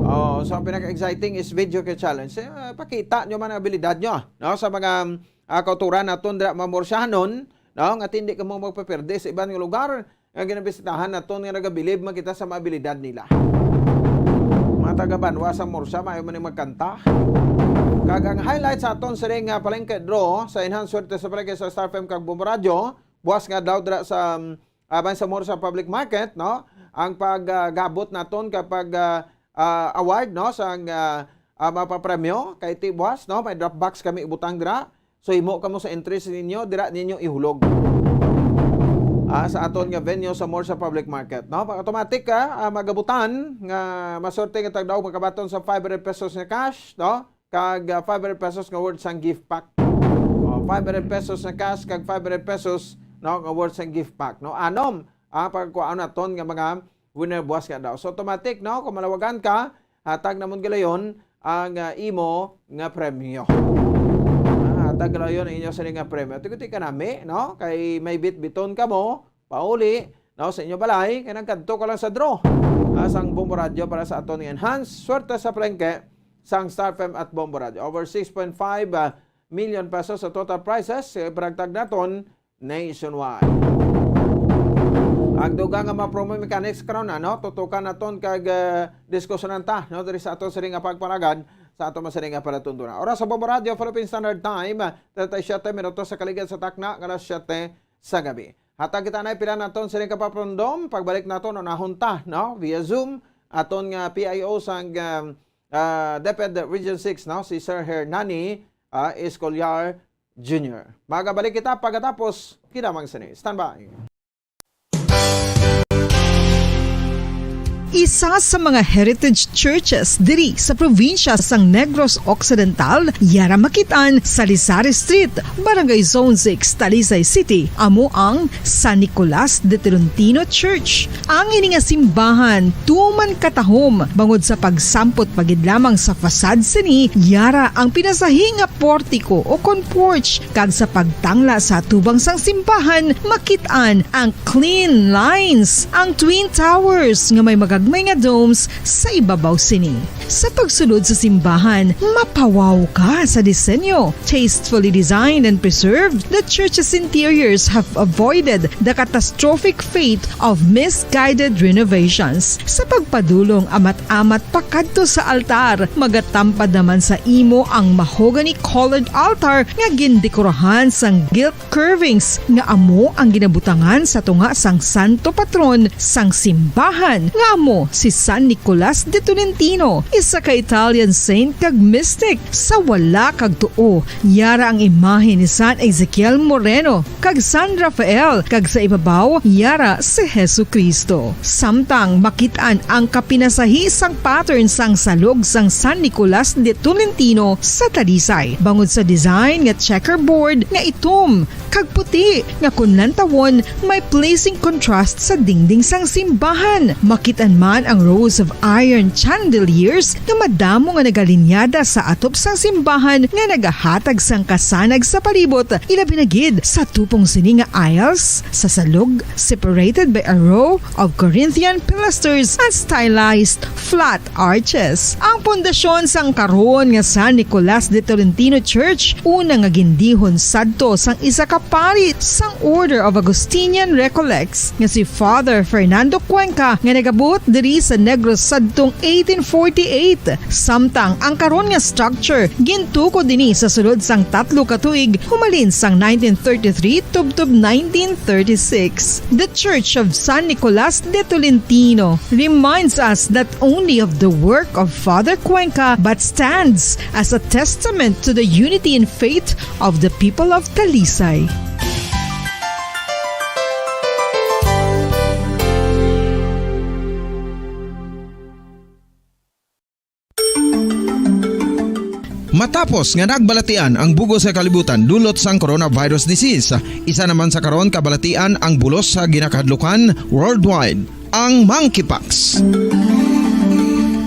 Oh, so, ang pinaka-exciting is video kay challenge. Eh, pakita nyo man ang abilidad nyo, no? Sa mga ah, kauturan naton dira mamorsihanon, no? Nga ti hindi kamo magpaperde sa iban nga lugar nga ginabisitahan naton nga nagabilib man kita sa mga abilidad nila. Mga taga-banwa sa Murcia, maayo man ni magkanta. Kag ang highlight sa aton sining nga palengke draw sa Enhanced Swerte sa Palengke sa Star F M kag Bombo Radio, buwas nga adlaw dira sa, um, ah, Bangsamoro sa Public Market, no? Ang pag, ah, gabot naton kag pag, ah, ah, award, no, sa, ah, ah, mapapremyo kay ti buwas, no? May drop box kami ibutang dira. So, himo kamo sa entries ninyo, dira ninyo ihulog. Ah, sa aton nga venue sa Murcia Public Market, no? Pag automatic ka, ah, magabutan nga masorte nga tagdaog makabaton sa five hundred pesos nga cash, no? Kag, ah, five hundred pesos nga worth sang gift pack. Oh, five hundred pesos nga cash kag five hundred pesos, no, nga worth sang gift pack, no? Anom ang pagkuhaan naton nga mga winner buwas nga daw. So, automatic, no? Kung malawagan ka, hatag namon gilayon ang, ah, imo nga premyo. Ah, hatag gilayon ang inyo sini nga premyo. Tiguti ka nami, no? Kay may bitbiton kamo, pauli, no, sa inyo balay, kay nagkadto ka lang sa draw. Ah, sang Bombo Radio para sa aton nga enhance. Swerte sa palengke sang Star F M at Bombo Radio. Over six point five, ah, million pesos sa total prizes, eh, iparagtag naton nationwide. Ang dugang nga mga promo mechanics karon, ano, tutukan naton kag, eh, diskusyonan ta, no, diri sa aton sining nga pagpanagan sa aton masining nga palatuntunan. Oras sa Bombo Radio, Philippine Standard Time, treinta y siete minutos sa kaligad sa takna nga alas siyete sa gabi. Hatag kita na pila naton sining kapapundom. Pagbalik naton, unahon ta, no, via Zoom, aton nga P I O sang, um, ah, DepEd Region six, no, si Sir Hernani, ah, Escolar Junior. Magabalik kita pagkatapos kinamang sini. Standby. Isa sa mga heritage churches diri sa probinsya sang Negros Occidental, yara makit-an sa Lizari Street, Barangay Zone six, Talisay City, amo ang San Nicolas de Tolentino Church. Ang ini nga simbahan tuman katahom bangod sa pagsampot pa gid lamang sa facade sini, yara ang pinasahi nga portiko o kon porch, kag sa pagtangla sa atubang sang simbahan, makit-an ang clean lines, ang Twin Towers nga may mga may nga domes sa ibabaw sini. Sa pagsulod sa simbahan, mapawaw ka sa disenyo. Tastefully designed and preserved, the church's interiors have avoided the catastrophic fate of misguided renovations. Sa pagpadulong amat-amat pakadto sa altar, magatampad naman sa imo ang mahogany-colored altar nga gindekorahan sang gilt curvings nga amo ang ginabutangan sa tunga sang santo patron sang simbahan, nga amo si San Nicolas de Tolentino, isa ka Italian saint kag mystic. Sa wala kag tuo, yara ang imahe ni San Ezekiel Moreno kag San Rafael, kag sa ibabaw yara si Jesu-Cristo. Samtang makit-an ang kapinasahi sang pattern sang salog sang San Nicolas de Tolentino sa Talisay, bangod sa design nga checkerboard nga itom kag puti nga kon lantawon may pleasing contrast sa dingding sang simbahan. Makit-an man ang rows of iron chandeliers nga madamo nga nagalinyada sa atop sang simbahan nga nagahatag sang kasanag sa palibot, ilabi na gid sa tupong sini nga aisles sa salog, separated by a row of Corinthian pilasters and stylized flat arches. Ang pundasyon sang karon nga San Nicolas de Tolentino Church, una nga gindihon sadto sang isa ka pari sang Order of Augustinian Recollects nga si Father Fernando Cuenca, nga nagabot diri sa Negros sadtong eighteen forty-eight. Samtang ang karon nga structure gintukod ini sa sulod sang tatlo ka tuig, humalin sang nineteen thirty-three tubtob nineteen thirty-six. The Church of San Nicolas de Tolentino reminds us not only of the work of Father Cuenca but stands as a testament to the unity in faith of the people of Talisay. Matapos nga nagbalatian ang bug-os nga kalibutan dulot sang coronavirus disease, isa naman sa karon kabalatian ang bulos sa ginakahadlukan worldwide, ang monkeypox.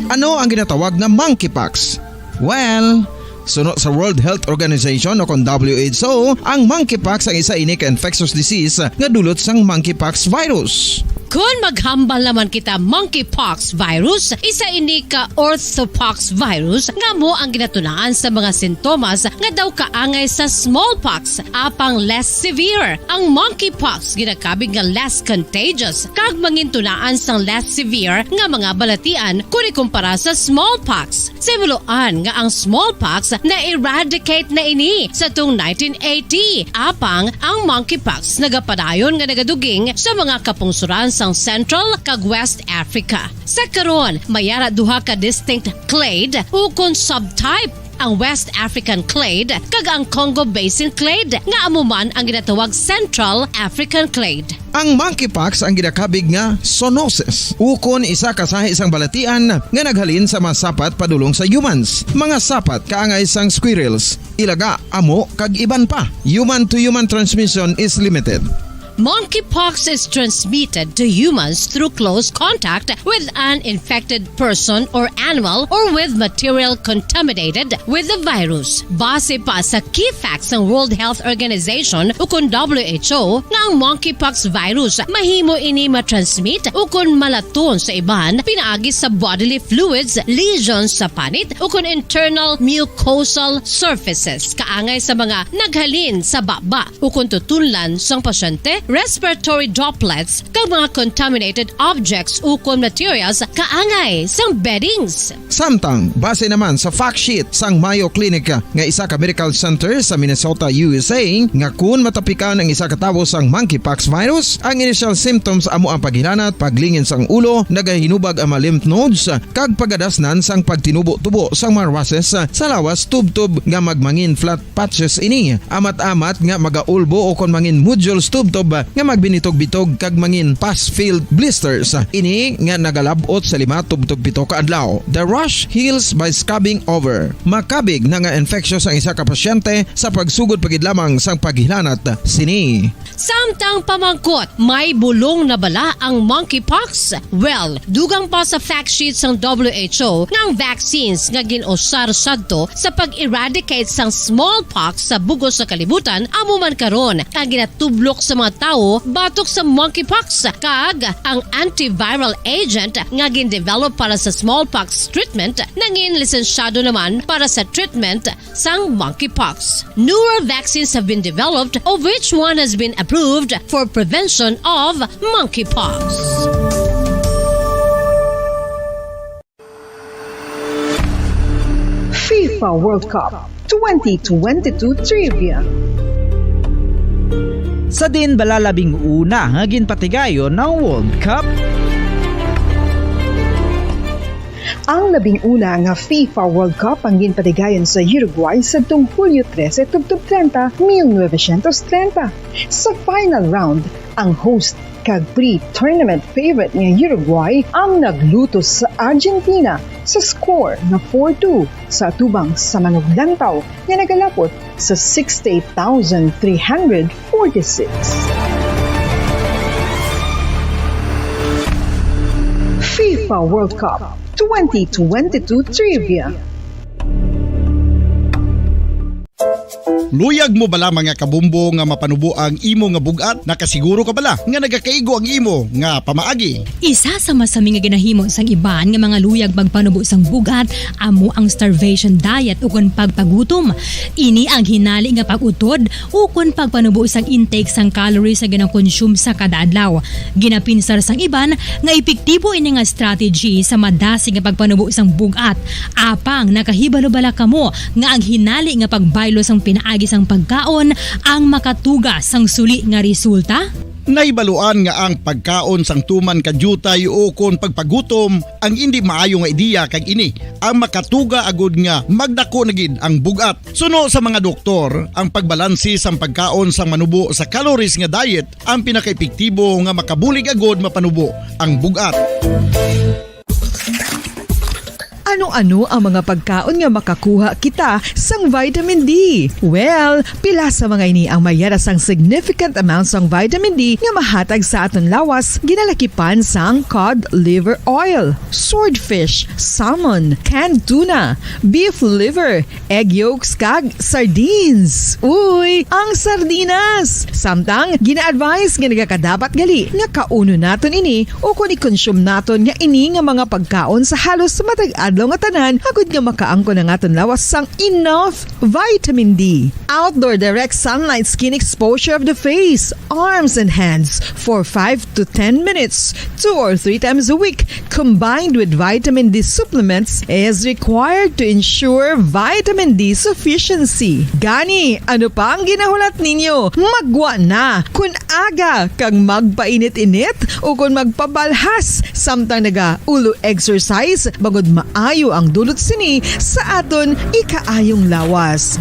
Ano ang ginatawag nga monkeypox? Well, suno sa World Health Organization o kon W H O, ang monkeypox ang isa ini ka infectious disease nga dulot sang monkeypox virus. Kon maghambal naman kita monkeypox virus, isa ini ka orthopox virus nga amo ang ginatunaan sa mga sintomas nga daw kaangay sa smallpox, apang less severe. Ang monkeypox ginakabig nga less contagious kag mangintunaan sang less severe nga mga balatian kon ikumpara sa smallpox. Sa himuloan nga ang smallpox na-eradicate na ini sa tung nineteen eighty, apang ang monkeypox nagapadayon nga nagaduging sa mga kapungsoran sang Central kag West Africa. Sa karon, may ara duha ka distinct clade ukon subtype, ang West African clade kag ang Congo Basin clade, nga amo man ang ginatawag Central African clade. Ang monkeypox ang ginakabig nga zoonosis, ukon isa ka sahi sang balatian nga naghalin sa mga sapat padulong sa humans. Mga sapat kaangay sang squirrels, ilaga, amo, kag iban pa. Human-to-human transmission is limited. Monkeypox is transmitted to humans through close contact with an infected person or animal or with material contaminated with the virus. Base pa sa key facts sang World Health Organization ukon W H O nga ang monkeypox virus mahimo ini matransmit ukon malaton sa iban pinaagi sa bodily fluids, lesions sa panit ukon internal mucosal surfaces kaangay sa mga naghalin sa baba ukon tutunlan sang pasyente, respiratory droplets, kag mga contaminated objects ukon materials kaangay sang beddings. Samtang, base naman sa fact sheet sang Mayo Clinic nga isa ka medical center sa Minnesota, U S A, nga kun matapikan ang isa ka tawo sang monkeypox virus, ang initial symptoms amo ang paghilanat, paglingin sang ulo, nagahinubag ang mga lymph nodes, kag pagadasnan sang pagtinubo-tubo sang mga rushes sa lawas tubtob nga magmangin flat patches ini, amat-amat nga magaulbo ukon mangin nodules tubtob nga magbinitog-bitog kag mangin pus-filled blisters. Ini nga nagalab-ot sa lima tubtob pito ka adlaw. The rash heals by scabbing over. Makabig na nga infectious ang isa ka pasyente sa pagsugod pa gid lamang sang paghilanat sini. Samtang pamangkot, may bulong na bala ang monkeypox? Well, dugang pa sa fact sheet sang W H O nga ang vaccines nga gin-usar sadto sa pag-eradicate sang smallpox sa bug-os nga kalibutan amo man karon ang ginatublok sa mga tawo batok sa monkeypox, kag ang antiviral agent nga gindevelop para sa smallpox treatment nangin lisensyado naman para sa treatment sang monkeypox. Newer vaccines have been developed, of which one has been approved for prevention of monkeypox. FIFA World Cup twenty twenty-two Trivia. Sa din bala labing una nga ginpatigayon ang World Cup? Ang labing una nga FIFA World Cup ang ginpatigayon sa Uruguay sadtong Hulyo trese tubtob treinta, mil novecientos treinta. Sa final round, ang host kag pre-tournament favorite nga Uruguay ang naglutos sa Argentina sa score nga four two sa atubang sa manuglantaw nga nagalapot sa sixty-eight thousand three hundred forty-six. FIFA World Cup twenty twenty-two Trivia. Luyag mo bala, mga kabombo, nga mapanubo ang imo nga bug-at? Nakasiguro ka bala nga nagakaigo ang imo nga pamaagi? Isa sa masami nga ginahimo sang iban nga mga luyag magpanubo sang bug-at amo ang starvation diet ukon pagpagutom. Ini ang hinali nga pag-utod ukon pagpanubo sang intake sang calories nga ginakonsume sa kada adlaw. Ginapinsar sang iban nga epektibo ini nga strategy sa madasig nga pagpanubo sang bug-at. Apang nakahibalo bala kamo nga ang hinali nga pagbaylo sang pinaagi sang pagkaon ang makatuga sang suli nga resulta? Nahibaluan nga ang pagkaon sang tuman ka diutay ukon pagpagutom ang indi maayo nga ideya, kag ini ang makatuga agud nga magdako na gid ang bug-at. Suno sa mga doktor, ang pagbalansi sang pagkaon sang manubo sa calories nga diet ang pinakaepektibo nga makabulig agud mapanubo ang bug-at. Ano-ano ang mga pagkaon nga makakuha kita sang vitamin D? Well, pila sa mga ini ang mayara sang significant amount sang vitamin D nga mahatag sa aton lawas, ginalakipan sang cod liver oil, swordfish, salmon, canned tuna, beef liver, egg yolks, kag sardines. Uy, ang sardinas! Samtang gina-advise nga nagakadapat gali nga kaunon naton ini ukon i-consume naton nga ini nga mga pagkaon sa halos matag adlaw nga tanan, agud nga makaangkon ang aton lawas sang enough vitamin D. Outdoor direct sunlight skin exposure of the face, arms, and hands for five to ten minutes, two or three times a week, combined with vitamin D supplements, is required to ensure vitamin D sufficiency. Gani, ano pa ang ginahulat ninyo? Maggwa na! Kon aga kag magpainit-init ukon magpabalhas samtang naga-ulo exercise, bangod maayo ang dulot sini sa aton ikaayong lawas.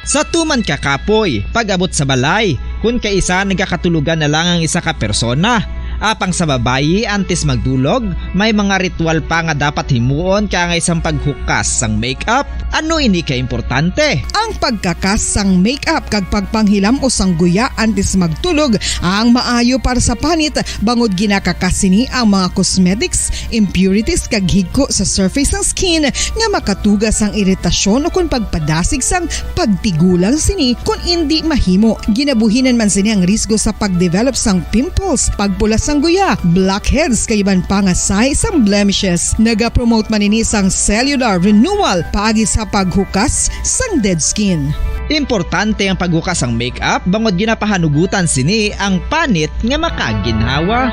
Sa tuman ka kapoy, pag-abot sa balay, kun kaisa nagakatulogan na lang ang isa ka persona. Apang sa babayi, antes magdulog, may mga ritual pa nga dapat himuon kaangay sang paghukas sang makeup. Ano ini ka importante? Ang pagkakas sang makeup kag pagpanghilam-os sang guya antes magtulog ang maayo para sa panit, bangod ginakakas sini ang mga cosmetics, impurities, kag higko sa surface sang skin nga makatuga sang iritasyon ukon pagpadasig sang pagtigulang sini kon indi mahimo. Ginabuhinan man sini ang risgo sa pagdevelop sang pimples, pagpula sang guya, blackheads, kag iban pa nga sahi sang blemishes. Nagapromote man ini sang cellular renewal paagi sa paghukas sang dead skin. Importante ang paghukas sang makeup bangod ginapahanugutan sini ang panit nga makaginhawa.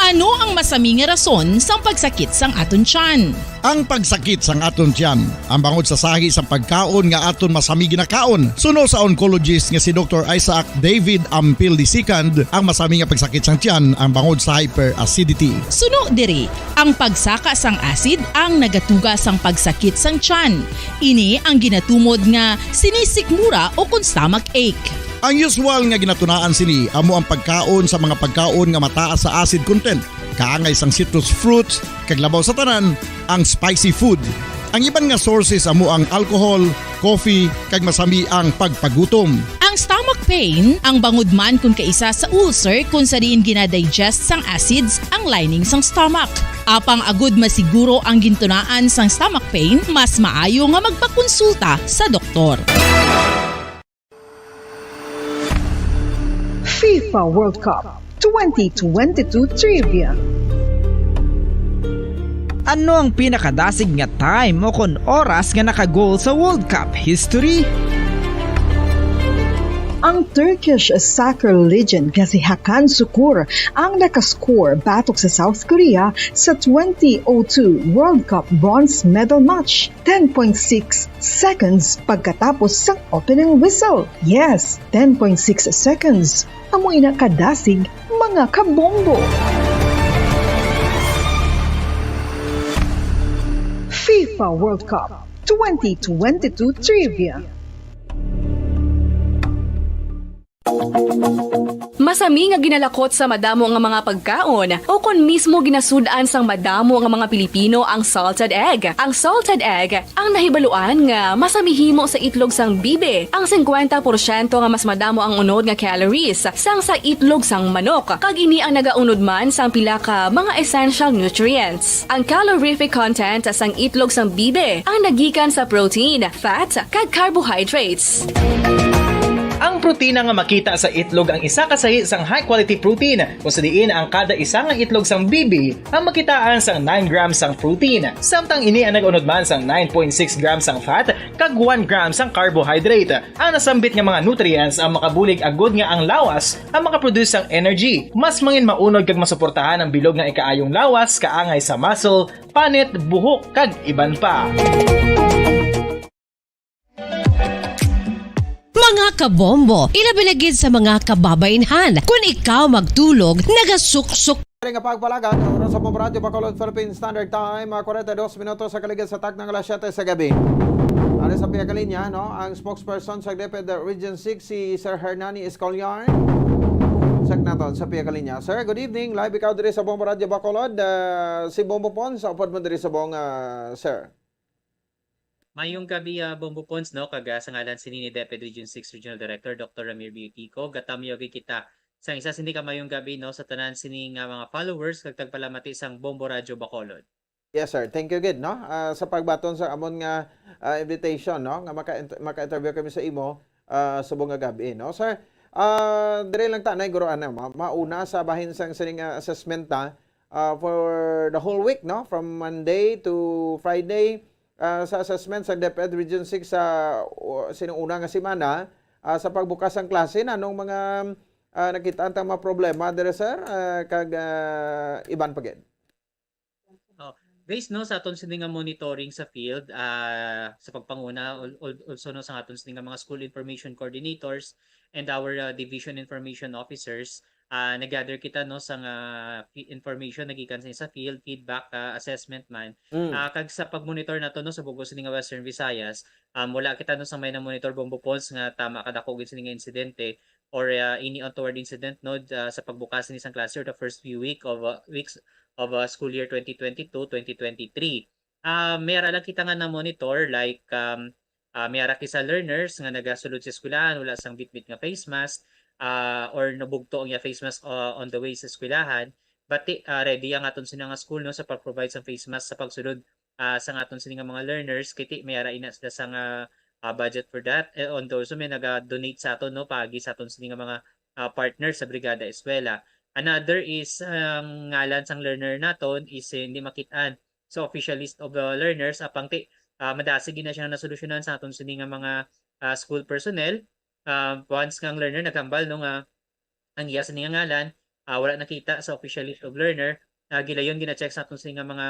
Ano ang masami nga rason sang pagsakit sang aton tiyan? Ang pagsakit sang aton tiyan ang bangod sa sahi sang pagkaon nga aton masami ginakaon. Suno sa oncologist nga si Doktor Isaac David Ampil the second, ang masami nga pagsakit sang tiyan ang bangod sa hyperacidity. Suno diri, ang pagsaka sang acid ang nagatuga sang pagsakit sang tiyan. Ini ang ginatumod nga sinisikmura ukon stomach ache. Ang usual nga ginatunaan sini amo ang pagkaon sa mga pagkaon nga mataas sa acid content, kaangay sang citrus fruits, kag labaw sa tanan, ang spicy food. Ang iban nga sources amo ang alcohol, coffee, kag masami ang pagpagutom. Ang stomach Pain, ang bangod man kun kaisa sa ulcer kun sa diin ginadigest sang acids ang lining sang stomach. Apang agud masiguro ang gintunaan sang stomach pain, mas maayo nga magpakonsulta sa doktor. FIFA World Cup twenty twenty-two Trivia. Ano ang pinakadasig nga time o kon oras nga naka-goal sa World Cup history? Ang Turkish soccer legend nga si Hakan Sukur ang nakascore batok sa South Korea sa twenty oh two World Cup bronze medal match, ten point six seconds pagkatapos sang opening whistle. Yes, ten point six seconds. Amo ina kadasig, mga kabombo. FIFA World Cup twenty twenty-two Trivia. Masami nga ginalakot sa madamo nga mga pagkaon o kon mismo ginasud-an sang madamo nga mga Pilipino ang salted egg. Ang salted egg ang nahibaluan nga masami himo sa itlog sang bibi. Ang singkwenta porsyento nga mas madamo ang unod nga calories sang sa itlog sang manok, kag ini ang nagaunod man sang pila ka mga essential nutrients. Ang calorific content sang itlog sang bibi ang nagikan sa protein, fat, kag carbohydrates. Ang protina nga makita sa itlog ang isa ka sahi sang high-quality protein, kung sa diin ang kada isa nga itlog sang bibi ang makitaan sang nine grams sang protein, samtang ini ang nag-unod man sang nine point six grams sang fat kag one gram sang carbohydrate. Ang nasambit nga mga nutrients ang makabulig agud nga ang lawas ang makaproduce sang energy. Mas mangin maunod kag masuportahan ang bilog nga ikaayong lawas kaangay sa muscle, panit, buhok, kag iban pa. Mga kabombo, ilabi na gid sa mga kababainhan. Kun ikaw magtulog, nagasuksok Kari nga pagpalagad, ang oras sa Bombo Radyo Bacolod Philippine Standard Time, ah, forty-two minutos sa kaligid sa takna nga alas siyete sa gabi. Ari sa pihak linya, no, ang spokesperson sa DepEd Region six, si Sir Hernani Escoliar. Check naton sa pihak linya. Sir, good evening. Live ikaw diri sa Bombo Radyo Bacolod. Ah, si Bombo Pons, sa upod mo diri sa bong, ah, sir. Mayong gabi, ah, Bombo Pons, no? Kag, ah, sa ngalan sini ni DepEd Region six Regional Director Doctor Ramir Biotico, gatamyo gid kita sang isa sini ka mayong gabi, no, sa tanan sini nga mga followers kag tagpalamati sang Bombo Radyo Bacolod. Yes, sir. Thank you gid, no? Ah, sa pagbaton sa amon nga, ah, invitation, no, nga maka maka-interview kami sa imo, ah, subong nga gabi, no, sir? Ah, dire lang ta, Nay, guro, ano, ma- mauna sa bahin sang sining, ah, assessment ta, ah, for the whole week, no, from Monday to Friday, ah, sa assessment sa DepEd Region six sa, uh, sining una nga semana, ah, sa pagbukas sang klase, nanong mga, ah, nakit-an tang mga problema dire, sir, ah, kag, ah, iban pa gid? Oh, based, no, sa aton sini nga monitoring sa field, ah, sa pagpanguna, al- al- also, no, sa aton sini nga mga school information coordinators and our, ah, division information officers, ah, nag-gather kita, no, sa nga fi- information nagikan sa, sa field, feedback, ah, assessment man. Mm. Ah, kag sa pagmonitor nato, no, sa bug-os sini nga Western Visayas, um, wala kita, no, sa may na-monitor, Bombo Pons, nga tama kadako gid sini nga insidente or, ah, any untoward incident, no, ah, sa pagbukas ni sang klase or the first few week of, ah, weeks of, ah, school year twenty twenty-two, twenty twenty-three. Ah, may ara lang kita nga na-monitor, like, um, ah, may ara kisa learners nga nagasulod sa eskwelahan, wala sang bitbit nga face mask, ah, or nabugto ang iya face mask, ah, on the way sa eskwelahan. But, ah, ready ang aton sini nga school, no, sa pag-provide sang face mask sa pagsulod, ah, sang aton sini nga mga learners, kiti may ara ina sila sa nga, ah, budget for that. Eh, and also may naga-donate sa aton, no, paagi sa aton sini nga mga, ah, partner sa Brigada Eskwela. Another is ang ngalan sang learner naton is hindi makit-an sa official list of, ah, learners, apang ti, ah, madasig gid na siya nga nasolusyonan sa aton sini nga mga, ah, school personnel. Ah, once nga ang learner naghambal, no, nga ang iya sini nga ngalan, ah, wala nakita sa official list of learner, ah, gilayon gina-check sa aton sini nga mga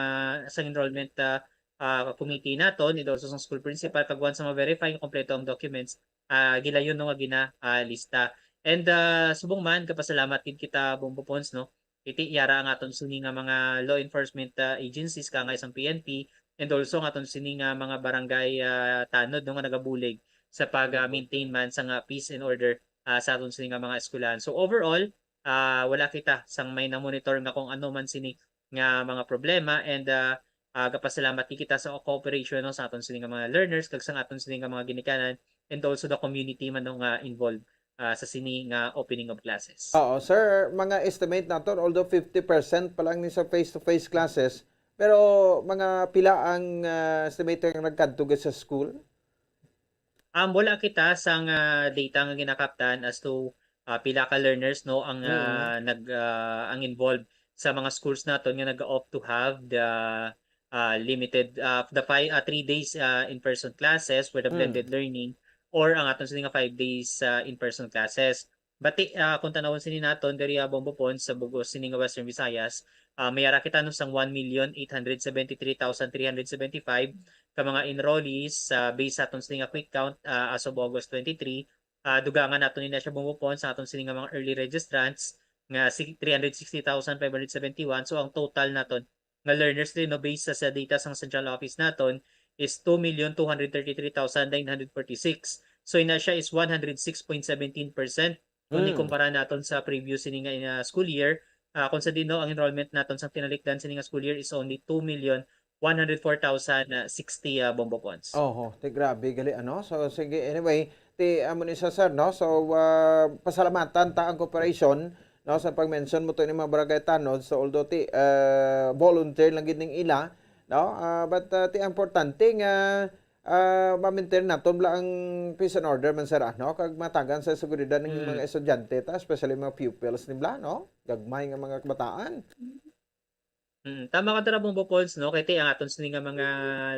sa enrollment, ah, ah, committee naton, and also sa school principal, kag once na ma-verify nga kompleto ang documents, ah, gilayon, no, nga gina, ah, lista. And, ah, subong man, kapasalamat gid kita, Bombo Pons, no? Iti yara ang aton sini nga mga law enforcement, ah, agencies, kangay sang P N P, and also ang aton sini nga mga barangay, ah, tanod, no, nga nagabulig sa pag, ah, maintain man sa nga peace and order, ah, sa aton sini nga mga eskwelahan. So overall, ah, wala kita sang may na-monitor nga kung ano man sini nga mga problema, and, ah, ah, gapasalamat gid kita sa cooperation, no, sa aton sini nga mga learners kag sa aton sini nga mga ginikanan, and also the community man, no, nga involved ah, sa sini nga opening of classes. Oo, sir, mga estimate naton, although fifty percent pa lang ni sa face-to-face classes, pero mga pila ang ah, estimate nga nagkadto gid sa school? Um, wala kita sang ah, data nga ginakaptan as to ah, pila ka learners, no, ang Mm. ah, nag ah, ang involved sa mga schools naton nga nag-opt to have the ah, limited ah, the five ah, three days ah, in-person classes for the Mm. blended learning or ang aton sini nga five days ah, in-person classes. But ti- ah, kung tanawon sini naton diri ah, Bombo Pons sa bugos sini nga Western Visayas, ah, may ara kita no sang one million eight hundred seventy-three thousand three hundred seventy-five ka mga enrollees sa based sa aton sini nga quick count ah, as of August twenty-three. Ah, dugangan nato ni na siya, Bombo Pons, sa aton sini nga mga early registrants nga si three hundred sixty thousand five hundred seventy-one. So ang total naton nga learners din, no, based sa, sa data sang central office naton is two million two hundred thirty-three thousand nine hundred forty-six. So ina siya is one hundred six point seventeen percent kung Mm. ikumpara naton sa previous sini nga ina school year. Ah, kung sa din, no, ang enrollment naton sa tinalikdan sini nga school year is only two million one hundred four thousand sixty ah, Bombo Pons. Oho, ti grabe gali ano. So sige, anyway, ti amo ni sa sir, no. So ah, pasalamatan ta ang cooperation, no, sa pag-mention mo to ni mga barangay tanod. So although ti ah, volunteer lang gid ning ila, no. Ah, but ah, ti importante nga ah, ma-maintain naton bala ang peace and order man sir, ah, no, kag matagan sa seguridad ng Mm. mga estudyante ta, especially mga pupils nila, no, gagmay nga mga kabataan. Mm, tama ka dira, Bombo Pons, no? Kay ti ang aton sini nga mga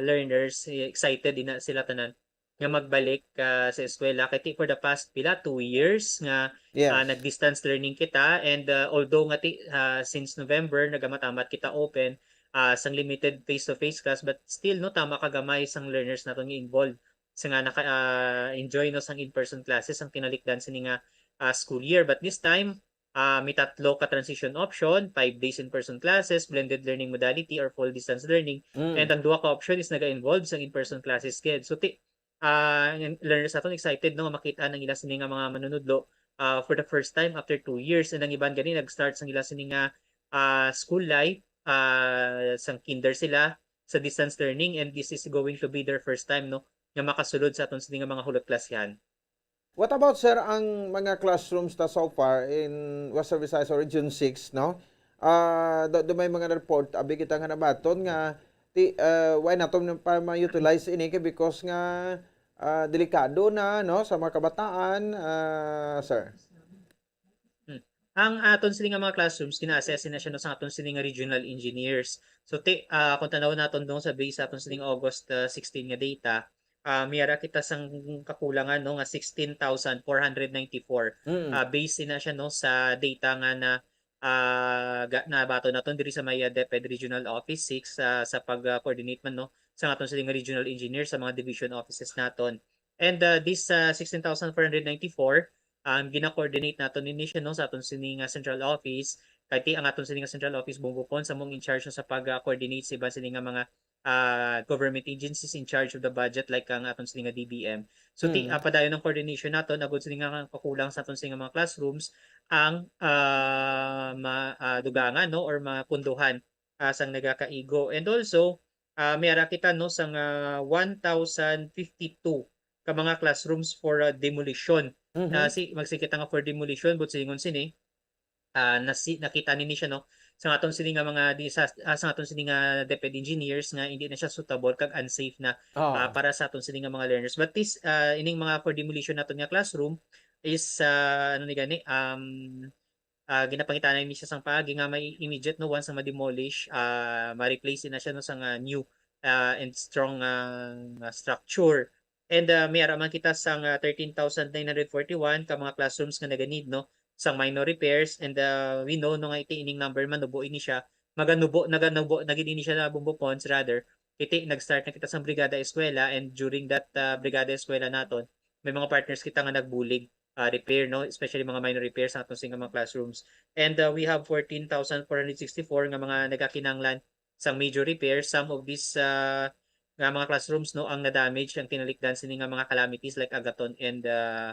learners, eh, excited din na sila tanan nga magbalik ah, sa eskwela. Kay ti for the past pila, two years nga Yes. ah, nag-distance learning kita. And ah, although nga ti, ah, since November, nagamamat kita open ah, sang limited face-to-face class, but still, no, tama ka gamay sang learners naton nga involved sa nga naka-enjoy, no, sang in-person classes ang tinalikdan sini nga ah, school year. But this time, ah, may tatlo ka transition option, five days in-person classes, blended learning modality, or full distance learning. Mm. And ang duha ka option is naga-involve sa in-person classes gid. So ti ah, ang learners naton excited, no, nga makita ang ila sini nga mga manunudlo ah, for the first time after two years. And ang iban gani nag-start sang ila sini nga ah, school life, ah, sang kinder sila sa distance learning, and this is going to be their first time, no, nga makasulod sa aton sini nga mga hulot klasihan. What about, sir, ang mga classrooms ta so far in Western Visayas or Region six, no? Ah, do, do may mga report abi kita nga nabaton nga ti uh, why naton pa ma-utilize ini kay because nga ah, delikado na, no, sa mga kabataan, ah, sir. Hmm. Ang aton sini nga mga classrooms gina-assess na siya, no, sa aton sini nga regional engineers. So ti, ah, kung tanaw naton dong sa base sa aton sini nga August ah, sixteen nga data, ah, may ara kita sang kakulangan, no, nga sixteen thousand four hundred ninety-four. Mm. Ah, base na siya, no, sa data nga na ah, ga- nabaton naton diri sa may ah, DepEd Regional Office six ah, sa pag-coordinate man, no, sa aton sini nga regional engineer sa mga division offices naton. And ah, this ah, sixteen thousand four hundred ninety-four, um, gina-coordinate naton ni siya, no, sa aton sini nga central office. Kay ti ang aton sini nga central office, Bombo Pons, amo ang in charge, no, sa pag-coordinate sa iban sini nga mga ah, government agencies in charge of the budget, like ang aton sini nga D B M. So ti, Mm. ah, padayon ang coordination naton agud sini nga kakulang sa aton sini nga mga classrooms ang ah, ma, ah, dugangan, no, or mapunduhan ah, sang nagakaigo. And also, ah, may ara kita, no, sang ah, one thousand fifty-two ka mga classrooms for ah, demolition. Mhm. Ah, si magsige kita nga for demolition, but singon sini, ah, nasi, nakita nini siya, no, sa aton sini nga mga di, sa, ah, sa aton sini nga DepEd engineers nga hindi na siya suitable kag unsafe na Oh. ah, para sa aton sini nga mga learners. But this ah, ining mga for demolition naton nga classroom is ah, ano ni gani, um ah, ginapangitana ni siya sang paagi nga may immediate, no, once nga ma-demolish, ah, ma-replace na siya, no, sang ah, new ah, and strong ah, nga structure. And ah, may ara man kita sang ah, thirteen thousand nine hundred forty-one ka mga classrooms nga naga-need, no, sang minor repairs. And ah, we know, no, nga iti ining number manubo ini siya, maganubo, naganubo na gid ini siya na, Bombo Pons, rather. Iti nag-start na kita sang Brigada Eskwela, and during that ah, Brigada Eskwela naton, may mga partners kita nga nagbulig ah, repair, no, especially mga minor repairs sa aton sini nga mga classrooms. And ah, we have fourteen thousand four hundred sixty-four nga mga nagakinahanglan sang major repairs. Some of these ah, nga mga classrooms, no, ang na-damage, ang tinalikdan sini nga mga calamities like Agaton and ah,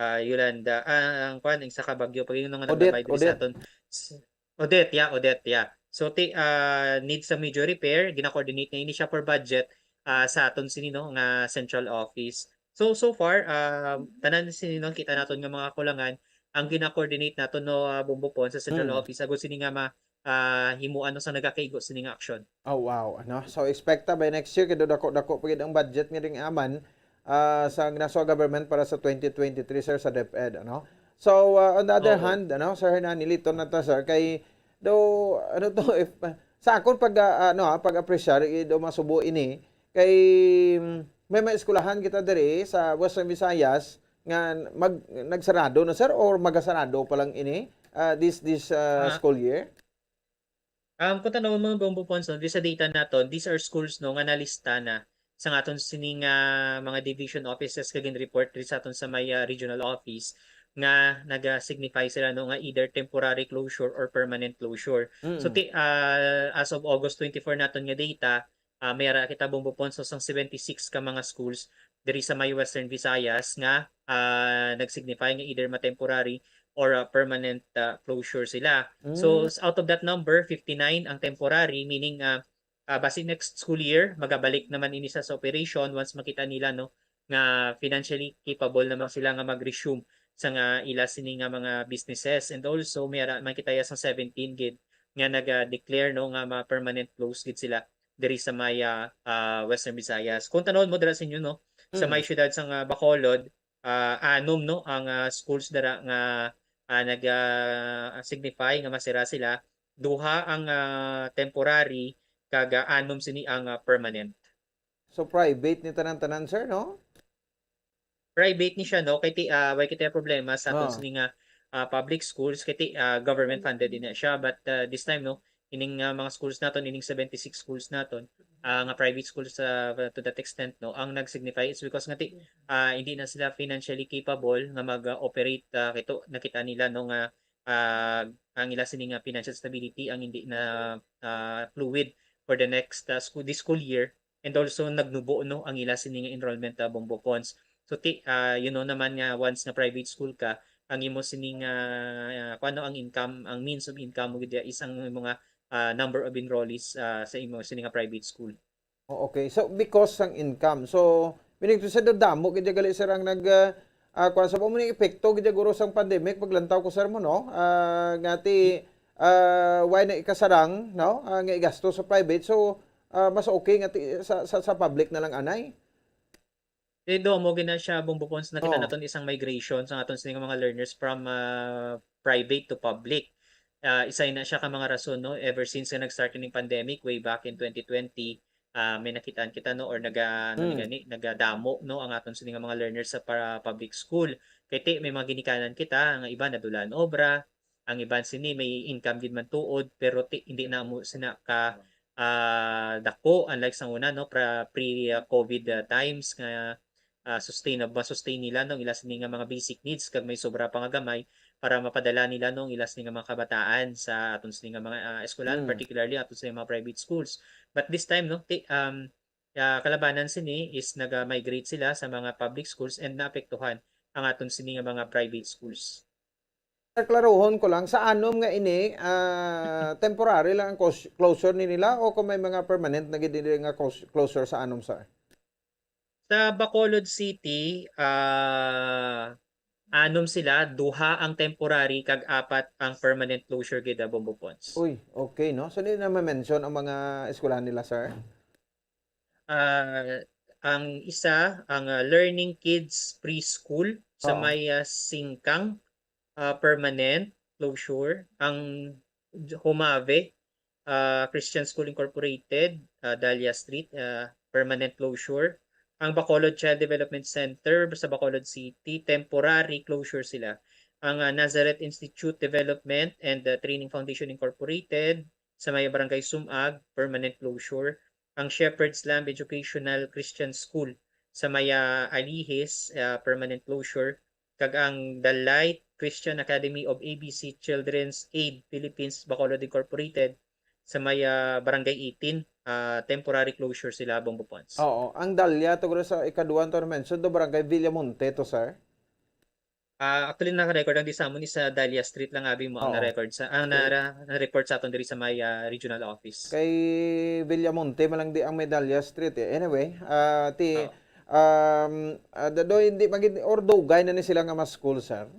ah, Yolanda, ah, ang kwan, ang sa Kabagyo, pag yun nga Odette, naglabay diri sa Odette. aton. S- Odette, yeah, Odette, yeah. So ti ah, need sa major repair, gina-coordinate na ini siya for budget ah, sa aton sini, no, nga central office. So, so far, ah, tanan sini, no, kita naton nga mga kakulangan, ang gina-coordinate naton, no, ah, Bombo Pons, sa central Mm. office, agud sini nga ma-, ah, himuan, no, sa nagakaigo sini nga aksyon. Oh, wow, ano? So, expect ta by next year, kay dako-dako pa gid ang budget nga ring aman, ah, sa, na sa government para sa twenty twenty-three, sir, sa DepEd, ano? So, ah, on the other Oo. hand, ano, Sir Hernani, liton na ta, sir, kay do, ano to, if, sa akon pag, ah, ano, ah, pag-apresyar, eh, do masubo ini, kay, mm, may mga eskwelahan kita diri sa Western Visayas nga mag-, nagsarado na, sir, or magasarado pa lang ini, ah, this, this, ah, Ah. school year? Um, kung tanawon mo, Bombo Pons, no, di sa data naton, these are schools, no, nga nalista na sa aton sining, ah, mga division offices kag gin-report diri sa aton sa may, ah, regional office nga naga-signify sila, no, nga either temporary closure or permanent closure. So, Mm. ti-, ah, as of August twenty-four naton nga data, ah, may ara kita, Bombo Pons, sang seventy-six ka mga schools diri sa may Western Visayas nga, ah, nag-signify nga either ma-temporary or, ah, permanent, ah, closure sila. So, Mm. s-, out of that number, fifty-nine ang temporary, meaning, ah, ah, basi next school year, magabalik naman ini sa, sa operation once makita nila, no, nga financially capable naman sila nga mag-resume sa nga ila sini nga mga businesses. And also, may ara man kita ya sang seventeen gid nga naga-declare, no, nga ma-permanent close gid sila diri sa may, ah, ah, Western Visayas. Kung tanawon mo dira sa inyo, no, sa may Mm. siyudad sa nga Bacolod, ah, anom, no, ang, ah, schools dira nga, ah, nag, ah, signify nga masira sila. Duha ang, ah, temporary kag, ah, anom sini ang, ah, permanent. So, private ni tanan-tanan, sir, no? Private ni siya, no? Kay ti-, ah, way kita problema sa aton Oh. sini nga, ah, public schools, kay ti-, ah, government funded din na siya. But, ah, this time, no, ining, ah, mga schools naton, ining seventy-six schools naton, ah, nga private schools, ah, to that extent, no, ang nag-signify is because nga ti-, ah, hindi na sila financially capable nga mag-operate, ah, kay to, nakita nila, no, nga, ah, ang ila sini nga financial stability ang hindi na, ah, fluid for the next, ah, school, this school year. And also, nagnubo, no, ang ila sini nga enrollment, ah, Bombo Pons. So, ti-, ah, you know naman nga once nga private school ka, ang imo sini nga, ah, kung ano ang income, ang means of income mo gid is ang imo nga, ah, number of enrollees, ah, sa imo sini nga private school. Oh, okay. So, because sang income. So, meaning to say, damo gid gali, sir, ang nag, ah, ah, kuwan sa, amo ning epekto gid guro sang pandemic, paglantaw ko, sir, mo, no? Ah, nga ti, ah, way na ikasarang, no? Ah, nga igasto sa private. So, ah, mas okay nga ti-, sa, sa, sa public na lang anay. Eh, do, mo gina siya, Bombo Pons, nakita Oh. naton isang migration sa aton sini nga mga learners from, ah, private to public. Ah, isa na siya ka mga rason, no, ever since nga nag-start ining pandemic way back in twenty twenty, ah, may nakitaan kita, no, or naga-, ano ni Mm. gani, nagadamo, no, ang aton sini nga mga learners sa para public school. Kay ti, may mga ginikanan kita, nga iba nadulaan obra, ang iban sini may income gid man tuod, pero ti, hindi na mo sina ka, ah, dako, unlike sa una, no, pra-, pre, ah, covid, ah, times nga, ah, sustain, ma-sustain nila, no, ang ila sini nga mga basic needs, kag may sobra pa nga gamay para mapadala nila, no, ang ila sini nga mga kabataan sa aton sini nga mga, ah, eskwelahan, Mm. particularly aton sini nga mga private schools. But this time, no, ti-, um, ah, kalabanan sini is naga-migrate sila sa mga public schools and naapektuhan ang aton sini nga mga private schools. Klaruhon ko lang, sa anom nga ini, ah, temporary lang ang closure ni nila o kung may mga permanent na gid dili nga closure sa anom, sir? Sa Bacolod City, ah, anom sila, duha ang temporary kag apat ang permanent closure gid, ah, Bombo Pons. Uy, okay, no? So, di na ma-mention ang mga eskwelahan nila, sir? Ah, ang isa, ang, ah, Learning Kids Preschool sa Oh. may, ah, Singkang, ah, permanent closure. Ang Humave, ah, Christian School Incorporated, ah, Dahlia Street, ah, permanent closure. Ang Bacolod Child Development Center sa Bacolod City, temporary closure sila. Ang, ah, Nazareth Institute Development and, ah, Training Foundation Incorporated sa may Barangay Sumag, permanent closure. Ang Shepherd's Lamb Educational Christian School sa may, ah, Alihis, ah, permanent closure. Kag ang The Light Christian Academy of A B C Children's Aid Philippines Bacolod Incorporated sa may, ah, Barangay eighteen, ah, temporary closure sila, Bombo Pons. Oo. Ang Dahlia, to, sa ikaduha to mention, do Barangay Villamonte to, sir? Ah, actually, naka-record ang di sa amon is sa Dahlia Street lang, abi mo, ang Oo. na-record sa, ang Okay. na-, na-report sa aton diri sa may, ah, regional office. Kay Villamonte man lang di ang may Dahlia Street, eh. Anyway, ah, ti, Oo. um, ah, da-, do, hindi magid-, or dugay na ni sila nga ma-school, sir?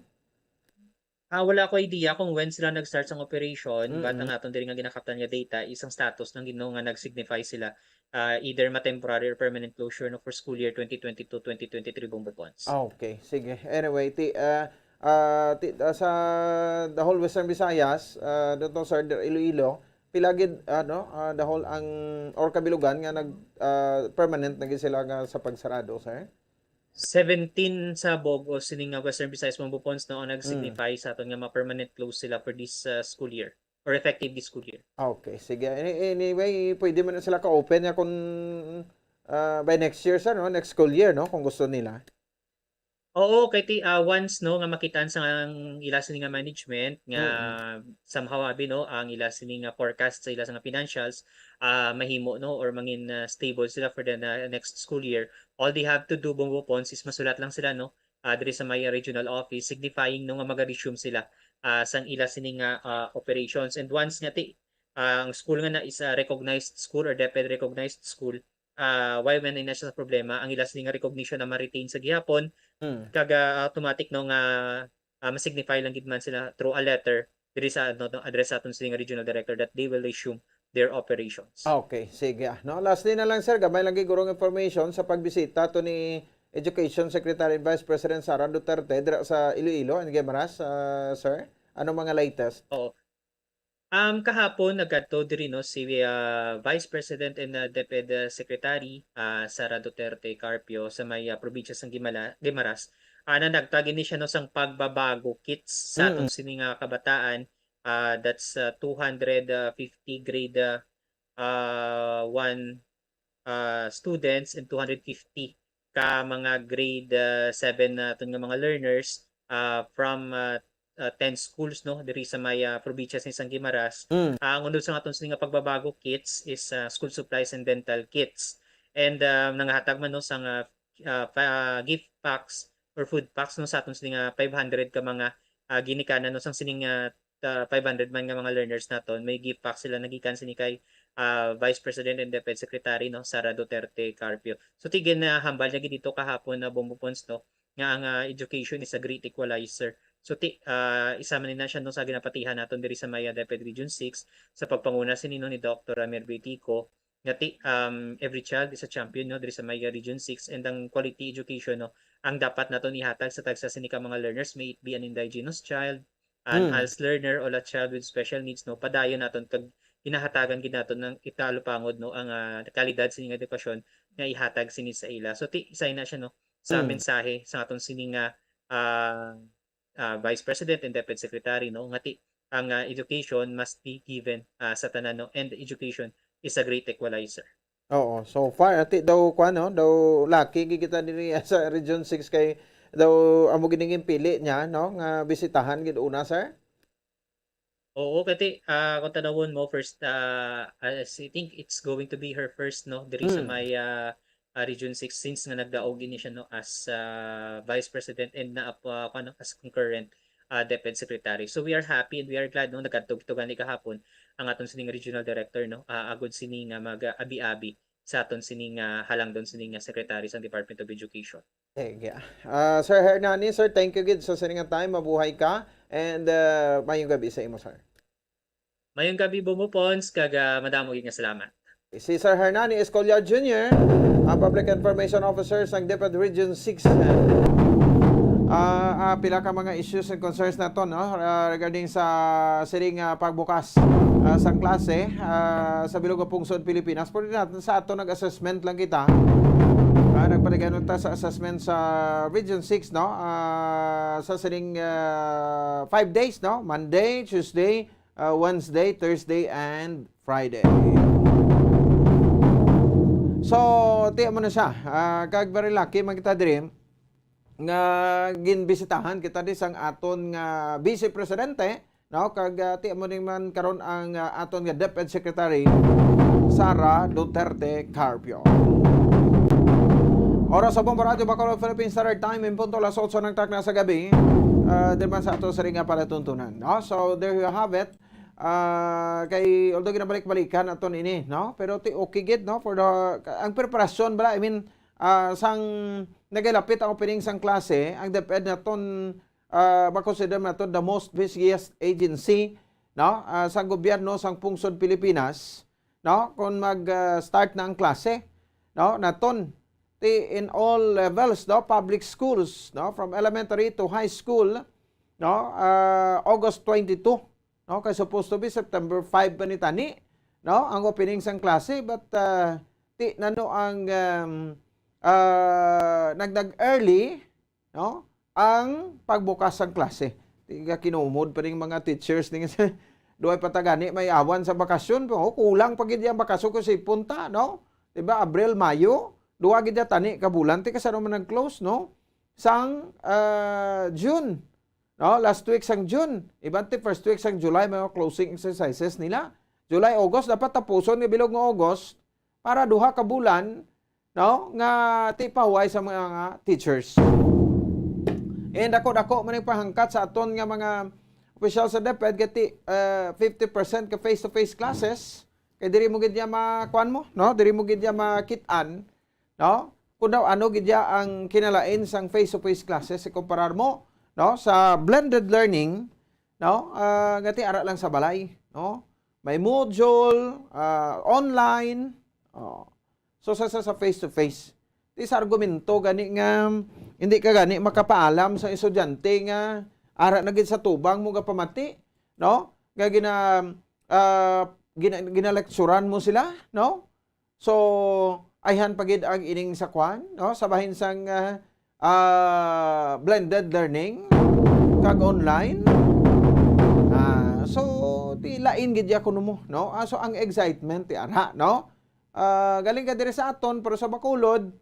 Ah, wala ko idea kung when sila nag-start sang operation, but Mm. ang aton diri nga ginakaptan nga data is ang status lang gid, no, nga nag-signify sila, ah, either ma-temporary or permanent closure, no, for school year twenty twenty-two, twenty twenty-three, Bombo Pons. Ah, okay. Sige. Anyway, ti, ah, ah, ti, ah, sa the whole Western Visayas, ah, dito sa Iloilo, pila gid, ano, ah, the whole ang, or kabilugan nga nag, ah, permanent na gid sila nga sa pagsarado, sir? Seventeen sa Bog o sining nga Western Visayas, Bombo Pons, no, ang Mm. nag-signify sa aton nga ma-permanent close sila for this, ah, school year or effective this school year. Ah, okay, sige. Any-, anyway, pwede man na sila ka-open nga kung, ah, by next year, sir, no? Next school year, no? Kung gusto nila. Oo, kay ti, ah, once, no, nga makitaan sa ang ila sini nga management nga Mm. somehow abi, no, ang ila sini nga forecast sa ila sa nga financials, ah, mahimo, no, or mangin, ah, stable sila for the na-, next school year. All they have to do, Bombo Pons, is masulat lang sila, no, ah, diri sa may regional office, signifying, no, nga maga-resume sila, ah, sang ila sini nga, ah, operations. And once nga ti, ah, ang school nga na is a recognized school or DepEd recognized school, ah, why man ina siya sa problema, ang ila sini nga recognition na ma-retain sa gihapon, Mm. kag, ah, automatic, no, nga, ah, ma-signify lang gid man sila through a letter diri sa, ano, no, address sa aton sini nga regional director that they will resume their operations. Ah, okay, sige, ah, no? Lastly na lang, sir, gamay lang gid gurong information sa pagbisita to ni Education Secretary and Vice President Sara Duterte dira sa Iloilo and Guimaras, ah, sir. Ano mga latest? Oo. Um, kahapon nagkadto diri, no, si, ah, Vice President and, ah, DepEd, ah, Secretary, ah, Sara Duterte Carpio sa may, ah, probinsya sang Guimala-, Guimaras. Ana, nagtag ini siya, no, sang pagbabago kits sa aton Mm. sini nga kabataan. Ah, that's, ah, two hundred fifty grade, ah, ah, one, ah, students and two hundred fifty ka mga grade, ah, seven naton nga mga learners, ah, from, ah, ah, ten schools, no, diri sa may, ah, probinsya sa Guimaras. Mm. Ah, ang unod sa aton sini nga pagbabago kits is, ah, school supplies and dental kits. And, ah, nangahatag man, no, sa nga, ah, pa-, gift packs or food packs, no, sa aton sini nga five hundred ka mga, ah, ginikanan, no, sang sining, ah, ah, five hundred man nga mga learners naton, may gift pack sila nagikan sini kay, ah, Vice President and DepEd Secretary, no, Sara Duterte Carpio. So, ti ginahambal niya gid dito kahapon na Bombo Pons, no, nga ang, ah, education is a great equalizer. So, ti, ah, isa man na siya, no, sa ginapatihan naton diri sa may, ah, DepEd Region six sa pagpanguna sini, no, ni Doctor Amir Bitico, nga ti, um, every child is a champion, no, diri sa may, ah, Region six, and ang quality education, no, ang dapat naton ihatag sa tagsa sini ka mga learners, may it be an indigenous child, an Mm. ALS learner, or a child with special needs, no, padayon naton kag ginahatagan gid naton ng italupangod, no, ang, ah, kalidad sini nga edukasyon nga ihatag sini sa ila. So, ti, isa na siya, no, sa Mm. mensahe sa aton sini nga, ah, ah, Vice President and DepEd Secretary, no, nga ti, ang, ah, education must be given, ah, sa tanan, no, and education is a great equalizer. Oo, so far, ati daw, kuwan, no, daw lucky gid kita diri sa Region six kay daw amo gid ning pili niya, no, nga bisitahan gid una, sir? Oo, kati, ah, kung tanawon mo, first, ah, I think it's going to be her first, no, diri sa Mm. may, ah, ah, Region six, since nga nagdaog ini siya, no, as, ah, Vice President and na, ah, kuwan, no, as concurrent, ah, DepEd Secretary. So we are happy and we are glad, no, nagkadtog-tugan ni kahapon ang aton sining regional director, no, ah, agod sini nga mag-abi-abi sa aton sining, ah, halangdon sining, ah, Secretary sa Department of Education. Sige. Ah, Sir Hernani, sir, thank you gid sa sining nga time. Mabuhay ka. And, ah, mayong gabi sa imo, sir. Mayong gabi, Bombo Pons, kag, ah, madamo gid nga salamat. Si Sir Hernani Escolar Junior, ang Public Information Officer sang DepEd Region six. Ah, ah, pila ka mga issues and concerns naton, no? Ah, regarding sa sining, ah, pagbukas, ah, sang klase, ah, sa bilog nga pungsod Pilipinas. Pero naton sa ato nag-assessment lang kita. Ah, nagpadayon ta sa assessment sa Region six, no? Ah, sa sining, ah, five days, no? Monday, Tuesday, ah, Wednesday, Thursday, and Friday. So, ti mo na siya. Ah, kag very lucky man kita diri nga ginbisitahan kita di sang aton nga Vice Presidente, no? Kag, ah, ti mo ning man karon ang, ah, aton nga DepEd Secretary, Sara Duterte Carpio. Oras sa Bombo Radyo Bacolod, Philippine Standard Time, in punto alas otso ng takna sa gabi. Ah, di man sa ato sa ring nga palatuntunan, no? So, there you have it. Ah, kay, although ginabalik-balikan aton ini, no? Pero ti okay gid, no? For the, ang preparasyon bala, I mean, Ah, sang nagalapit ang opening sang klase, ang DepEd naton, ah, makonsider naton the most busiest agency, no? Ah, sa gobyerno sang pungsod Pilipinas, no? Kung mag, ah, start na ang klase, no? Naton, ti in all levels, no? Public schools, no? From elementary to high school, no? Ah, August twenty-two, no? Kay supposed to be September five pa ni tani, no? Ang opening sang klase, but, ah, ti nano ang, um, ah, nag-, nag-early, no? Ang pagbukas sang klase. Ti ka kinumod pa ning mga teachers ning duay pa ta gani may awan sa bakasyon, oh, kulang pa gid ang bakasyon kung sipon ta, no? Di ba, Abril, Mayo, duha gid ya tani ka bulan, ti kasano man nag-close, no? Sang, ah, June, no? Last week sang June, iban ti first week sang July, mga closing exercises nila. July, August, dapat tapuson nga bilog nga August para duha ka bulan, no? Nga ti pahuway sa mga teachers. And dako-dako man ang pahangkat sa aton nga mga opisyal sa DepEd, kay ti, ah, fifty percent ka face-to-face classes. Kay diri mo gid niya makuan mo, no? Diri mo gid niya makit-an, no? Kung daw ano gid ya ang kinalain sang face-to-face classes, ikumparar mo, no, sa blended learning, no, ah, nga ti ara lang sa balay, no? May module, ah, online, oh. So, sa, sa, sa face-to-face, ti sa argumento gani nga hindi ka gani makapaalam sa estudyante nga ara na gid sa tubang mo gapamati, no? Nga gina-, ah, gina-, ginaleksuran mo sila, no? So, ayhan pa gid ang ining sa kwan, no? Sa bahin sang, ah, ah, blended learning kag online. Ah, so, ti lain gid ya kuno mo, no? Ah, so, ang excitement ti ara, no? Ah, galing ka diri sa aton, pero sa Bacolod,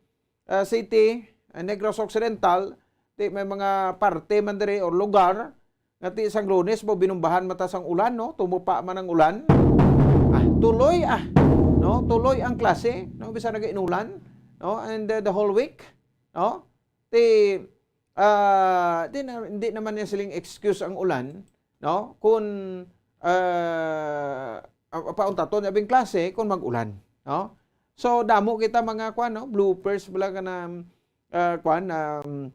ah, City, ah, Negros Occidental, ti may mga parte man diri or lugar nga ti sang Lunes mo binumbahan mata sang ulan, no? Tumupa man ang ulan. Ah, tuloy, ah, no? Tuloy ang klase, no? Bisan nag-inulan, no? And, uh, the whole week, no? Ti, ah, di na, hindi naman niya siling excuse ang ulan, no? Kung, ah, ah, pauntaton abing klase kung mag-ulan, no? So, damo kita mga kwan, no? Bloopers bala ka na, ah, kwan, um,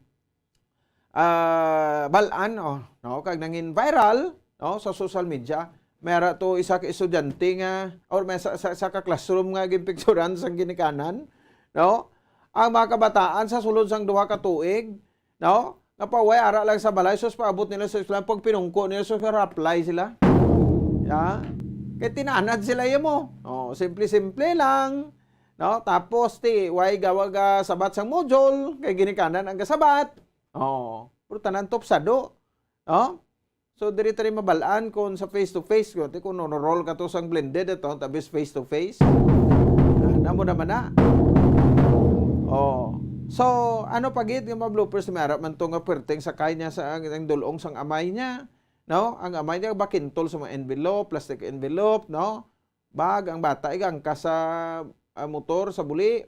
ah, bal-an, oh, no? Kag nangin viral, no, sa social media. May ara to isa ka estudyante nga, or may sa, sa, sa ka classroom nga ginpicturan sang ginikanan, no? Ang mga kabataan sa sulod sang duha ka tuig, no? Nga pa, way ara lang sa balay, sus, paabot nila sa eskwela, pag pinungko nila, sus, reply sila. Ya? Kay tinanad sila, ya mo. Oh, simple-simple lang. No? Tapos, ti, way gawag, ah, sabat sang module, kay ginikanan ang gasabat. Oh, pero tanan topsado. No? So, diri ta rin mabalaan kung sa face-to-face, kung, ti, kung norol ka to sang blended, ito, tabis face-to-face. Ah, namo naman na. Oh. So, ano pa gid nga mga bloopers, may ara man to nga perting sakay niya sa ang, ang dulong sang amay niya, no? Ang amay niya bakintol sa mga envelope, plastic envelope, no? Bag, ang bata igangkas sa, ah, motor, sa buli,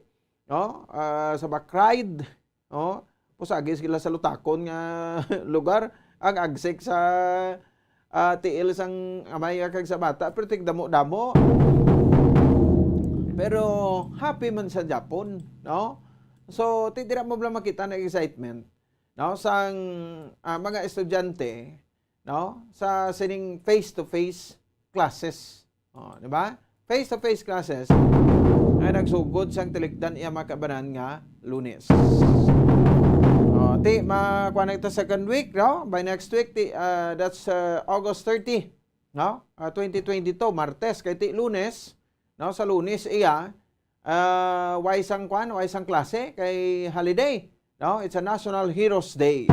no? Ah, sa back ride, no? Pusagi sila sa lutakon nga lugar, ang agsik sa, ah, tiil sang amay kag sa bata, pero tigdamo-damo. Pero happy man sa Japon, no? So, ti dira mo bala makita ang excitement, no, sang, ah, mga estudyante, no, sa sining face-to-face classes. Oh, di ba? Face-to-face classes nga nagsugod sang tilikdan iya mga kabanan nga Lunes. Oh, ti, makuha na kita second week, no? By next week, ti, ah, that's, ah, August thirty, no? Ah, twenty twenty-two, Martes, kay ti Lunes, no? Sa Lunes iya, ah, way sang kwan, way sang klase, kay holiday, no? It's a National Heroes Day,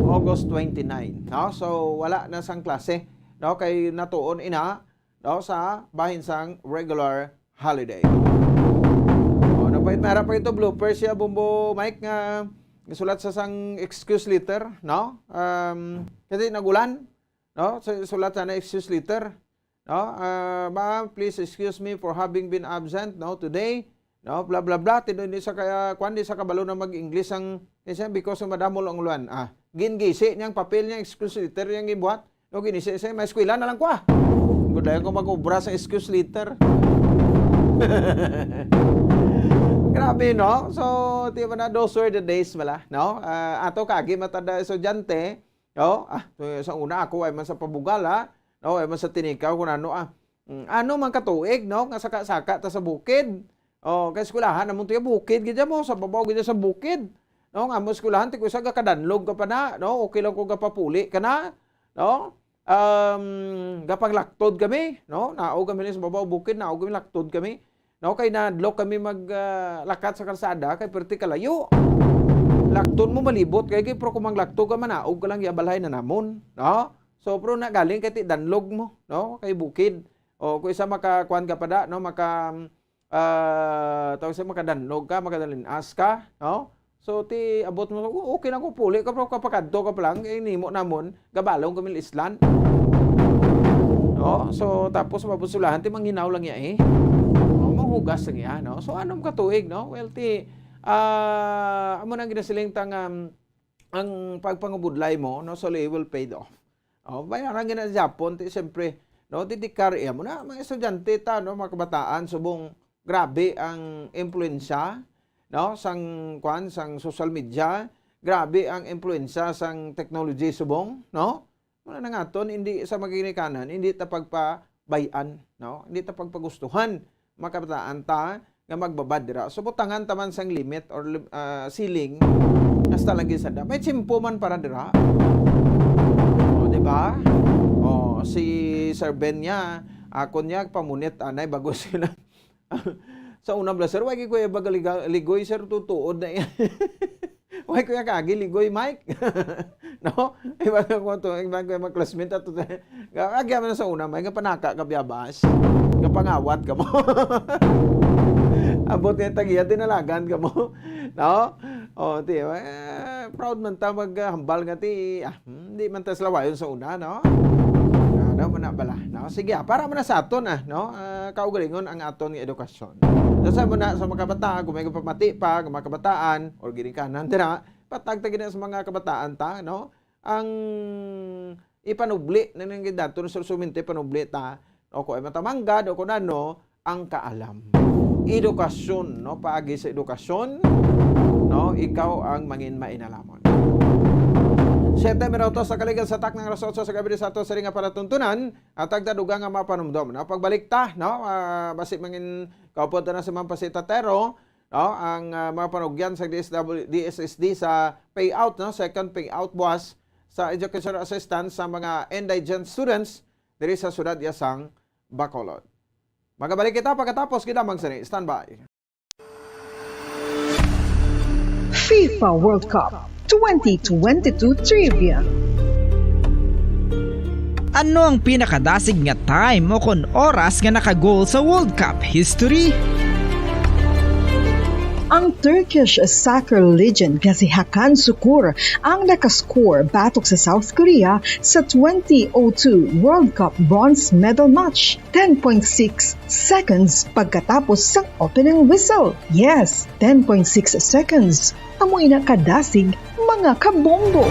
August twenty-nine, no? So, wala na sang klase, no? Kay natuon ina, no, sa bahin sang regular holiday. Oh, napait, may ara pa ito bloopers siya, Bumbo Mike, nga sulat sa sang excuse letter, no? Um, kasi nagulan, no? So, sulat sana excuse letter, no? Ah, "Ma'am, please excuse me for having been absent, no, today." No, bla, bla, bla. Tino, hindi sa kaya, kwan, di sa kabalo na mag-English ang, kasi because madamo lang ulan. Ah, gingisi niyang papel niya, excuse letter yang gibuhat. No, ginisi siya, may eskwela na lang ko, ah. Gudayan ko mag-obra sa excuse letter. Grabe, no? So, di ba na, those were the days bala, no? Ah, ato kagi matada estudyante, no? Ah, to, sa una ako ay man sa pabugala, no? Ay man sa tinikaw kung ano, ah. Mm, ano man katuig, no? Nga saka-saka ta sa bukid. Oh, kay eskwelahan namon to yung bukid gid mo, sa babaw gid sa bukid. No, nga mo eskwelahan, ti ko isa gakadanlog ka pa na, no? Okay lang ko gapapuli ka na, no? Um, gapanglaktod kami, no? Naog kami ni sa babaw bukid, naog kami, laktod kami. No, kay nadlok kami mag, ah, lakat sa kalsada, kay perti kalayo. Lakton mo malibot kay, kay pero kung manglaktod ka, manaog ka lang, yabalhay na namon, no? So, pero na galing kay ti danlog mo, no? Kay bukid. O, kung isa makakuan ka pa da, no? Maka, ah, tawag sa makadanlog ka, makadalinas ka, no? So, ti abot mo, "O, okay lang ko, puli ka, pero kapakadto ka pa lang, kay nimo namon, gabalong kami islan." No? So, tapos mabusulahan, ti manghinaw lang niya eh. No? Manghugas lang niya, no? So, anong katuig, no? Well, ti, ah, amo nang ginasiling tang, um, ang pagpangabudlay mo, no? So, it will paid off. Oh, bayaran gina sa Japon, ti siyempre, no? Ti di kar-, iya mo na, mga estudyante ta, no? Mga kabataan, subong grabe ang impluwensya, no? Sang, kwan, sang social media, grabe ang impluwensya sang technology, subong, no? Wala na nga ton, hindi sa maginikanan, hindi ta pagpabay-an, no? Hindi ta pagpagustuhan, mga kabataan ta, nga magbabad dira. So, butangan ta man sang limit or lim-, ah, ceiling, hasta lagi sa da. May tiyempo man para dira. O, di ba? O, si Sir Ben niya, ako niya, pamunit, anay, bago sila. Sa una bala, sir, wag ko yung bagaliga-, ligoy, sir, tutuod na yan. Wag ko yung kagi, ligoy, Mike. No? Iba ko to, iba ko yung mga classmate ato. Kaya man sa una, may nga panaka ka biyabas. Nga pangawat ka mo. Abot niya tagiya, tinalagan ka mo. No? O, ti, eh, proud man ta maghambal nga ti, ah, hmm, di man ta salawayon sa una, no? Ano man na bala, no? Sige, ah, para man na sa aton, ah, no? Ah, kaugalingon ang aton nga edukasyon. So, sa muna, sa mga kabataan, kung may pamati pa, ang mga kabataan, or ginikanan, dira, patag ta gina sa mga kabataan ta, no? Ang ipanubli na nang dato sa suminti panubli ta, o kung ay matamanggad, o kung ano, ang kaalam. Edukasyon, no? Paagi sa edukasyon, no? Ikaw ang mangin mainalamon. Siyete minutos sa kaligan sa tak ng alas otso sa gabi sa ato sa ring nga palatuntunan, at tagdadugang nga mga panumdom, no? Pagbalik ta, no? Ah, basi mangin kaupod na sa mga pasitatero, no? Ang, ah, mga panugyan sa D S W, D S S D sa payout, no? Second payout buwas sa education assistance sa mga indigent students diri sa siyudad ya sang Bacolod. Magabalik kita pagkatapos, gid lamang sini. Standby. FIFA World Cup twenty twenty-two Trivia. Ano ang pinakadasig nga time o kon oras nga naka-goal sa World Cup history? Ang Turkish soccer legend nga si Hakan Sukur ang nakascore batok sa South Korea sa twenty oh two World Cup bronze medal match, ten point six seconds pagkatapos sang opening whistle. Yes, ten point six seconds. Amo ina kadasig, mga kabombo.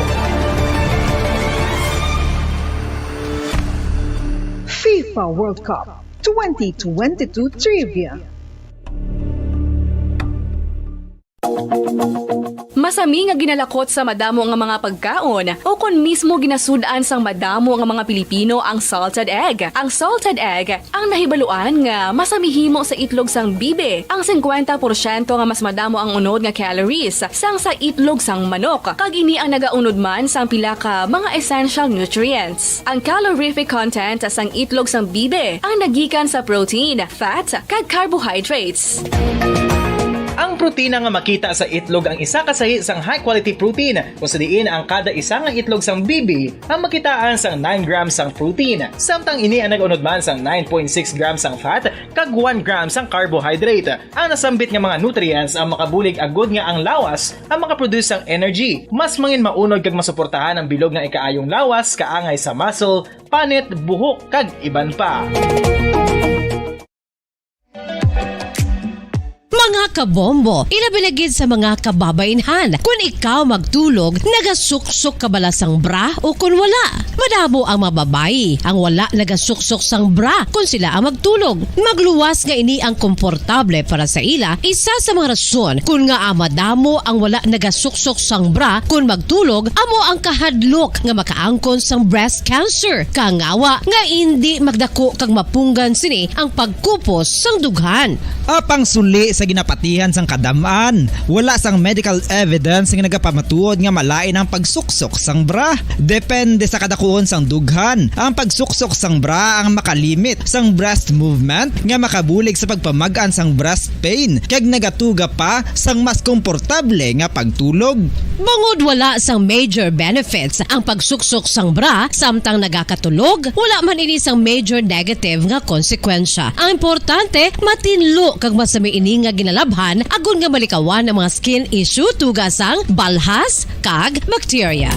FIFA World Cup twenty twenty-two Trivia. Masami nga ginalakot sa madamo nga mga pagkaon, o kon mismo ginasud-an sang madamo nga mga Pilipino ang salted egg. Ang salted egg ang nahibaluan nga masami himo sa itlog sang bibi. Ang singkwenta porsyento nga mas madamo ang unod nga calories sang sa itlog sang manok, kag ini ang nagaunod man sang pila ka mga essential nutrients. Ang calorific content sang itlog sang bibi ang nagikan sa protein, fat, kag carbohydrates. Ang protina nga makita sa itlog ang isa ka sahi sang high-quality protein, kung sa diin ang kada isa nga itlog sang bibi ang makitaan sang nine grams sang protein, samtang ini ang nag-unod man sang nine point six grams sang fat kag one gram sang carbohydrate. Ang nasambit nga mga nutrients ang makabulig agud nga ang lawas ang makaproduce sang energy. Mas mangin maunod kag masuportahan ang bilog nga ikaayong lawas kaangay sa muscle, panit, buhok, kag iban pa. Mga kabombo, ilabi na gid sa mga kababainhan. Kun ikaw magtulog, nagasuksok ka bala sang bra o kun wala? Madamo ang mga babayi ang wala nagasuksok sang bra kon sila ang magtulog. Magluwas nga ini ang komportable para sa ila, isa sa mga rason kon ngaa madamo ang wala nagasuksok sang bra kon magtulog amo ang kahadlok nga makaangkon sang breast cancer. Kangawa nga indi magdako kag mapunggan sini ang pagkupos sang dughan. Apang suli sa ginapatihan sang kadam-an, wala sang medical evidence nga nagapamatuod nga malain ang pagsuksok sang bra. Depende sa kadakuon sang dughan, ang pagsuksok sang bra ang makalimit sang breast movement nga makabulig sa pagpamag-an sang breast pain kag nagatuga pa sang mas komportable nga pagtulog. Bangod wala sang major benefits ang pagsuksok sang bra samtang nagakatulog, wala man ini sang major negative nga konsekwensya. Ang importante, matinlo kag masami ini nga ginalabhan agod nga malikawan ang mga skin issue tuga sang balhas kag bakterya.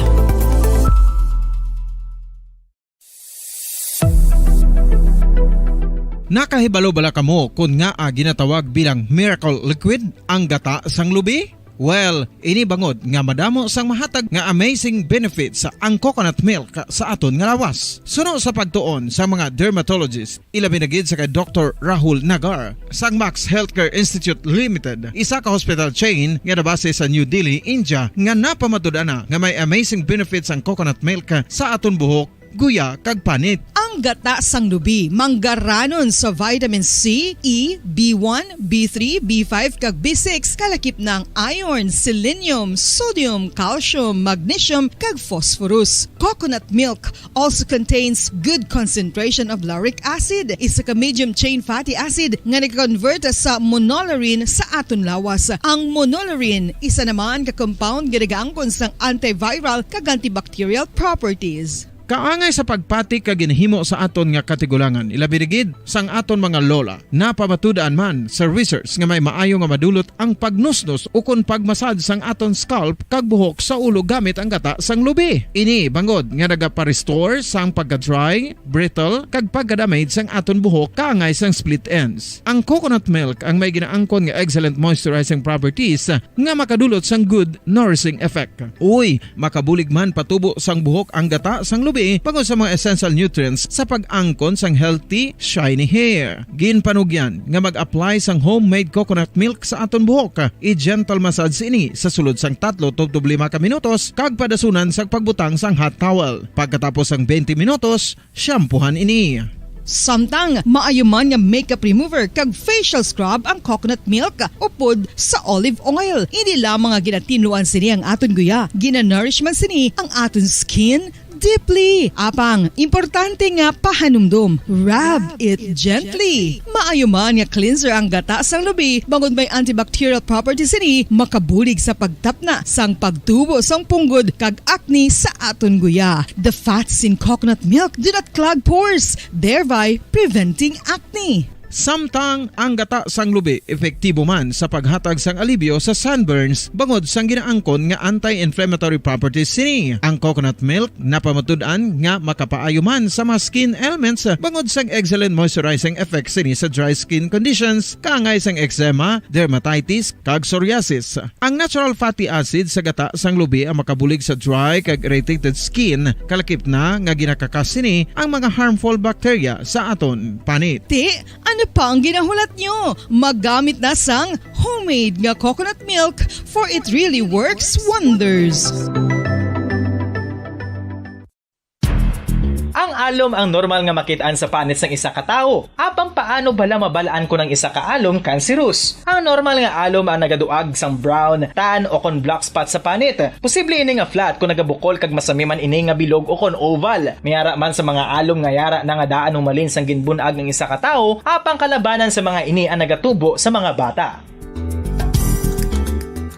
Nakahibalo bala kamo kon ngaa ginatawag bilang miracle liquid ang gata sang lubi? Well, ini bangod nga madamo sang mahatag nga amazing benefits ang coconut milk sa aton nga lawas. Suno sa pagtuon sa mga dermatologist, ilabi na gid sa kay Doktor Rahul Nagar sang Max Healthcare Institute Limited, isa ka hospital chain nga nabase sa New Delhi, India, nga napamatud-an na nga may amazing benefits ang coconut milk sa aton buhok, guya, kag panit. Ang gata sang lubi manggaranon sa vitamin C, E, B one, B three, B five, kag B six, kalakip na ang iron, selenium, sodium, calcium, magnesium, kag phosphorus. Coconut milk also contains good concentration of lauric acid, isa ka medium chain fatty acid nga nag-convert sa monolaurin sa aton lawas. Ang monolaurin, isa naman ka compound nga nagaangkon sang antiviral kag antibacterial properties. Kaangay sa pagpati kag ginhimo sa aton nga katigulangan, ilabi na gid sang aton mga lola. Napamatud-an man sa research nga may maayo nga madulot ang pagnusnos ukon pagmasad sang aton scalp kag buhok sa ulo gamit ang gata sang lubi. Ini bangod nga nagapa-restore sang pagka-dry, brittle, kag pagka-damage sang aton buhok kaangay sang split ends. Ang coconut milk ang may ginaangkon nga excellent moisturizing properties nga makadulot sang good nourishing effect. Uy, makabulig man patubo sang buhok ang gata sang lubi bangod sa mga essential nutrients sa pag-angkon sang healthy, shiny hair. Ginpanugyan nga mag-apply sang homemade coconut milk sa aton buhok. I-gentle massage ini sa sulod sang tatlo tubtob lima ka minutos kag padasunan sang pagbutang sang hot towel. Pagkatapos sang twenty minutos, shampoohan ini. Samtang maayo man nga makeup remover kag facial scrub ang coconut milk upod sa olive oil. Hindi lamang nga ginatinluan sini ang aton guya, ginanourish man sini ang aton skin deeply. Apang importante nga pahanumdom, rub it gently. Maayo man nga cleanser ang gata sang lubi, bangod may antibacterial properties sini, makabulig sa pagtapna sang pagtubo sang punggod kag acne sa aton guya. The fats in coconut milk do not clog pores, thereby preventing acne. Samtang ang gata sang lubi epektibo man sa paghatag sang alibyo sa sunburns bangod sang ginaangkon nga anti-inflammatory properties sini. Ang coconut milk napamatud-an nga makapaayo man sa mga skin ailments bangod sang excellent moisturizing effect sini sa dry skin conditions, kaangay sang eczema, dermatitis, kag psoriasis. Ang natural fatty acid sa gata sang lubi ang makabulig sa dry kag irritated skin, kalakip na nga ginakakas sini ang mga harmful bacteria sa aton panit. Ti, ano pa ang ginahulat nyo? Magamit na sang homemade nga coconut milk, for it really works wonders. Ang alom ang normal nga makit-an sa panit sang isa ka tawo. Apang paano bala mabal-an kon ang isa ka alom kanserus? Ang normal nga alom ang nagaduag sang brown, tan, o kon black spot sa panit. Posible ini nga flat kon nagabukol kag masami man ini nga bilog o kon oval. May ara man sa mga alom nga yara na nga daan humalin sang ginbun-ag ang isa ka tawo, apang kalabanan sa mga ini ang nagatubo sa mga bata.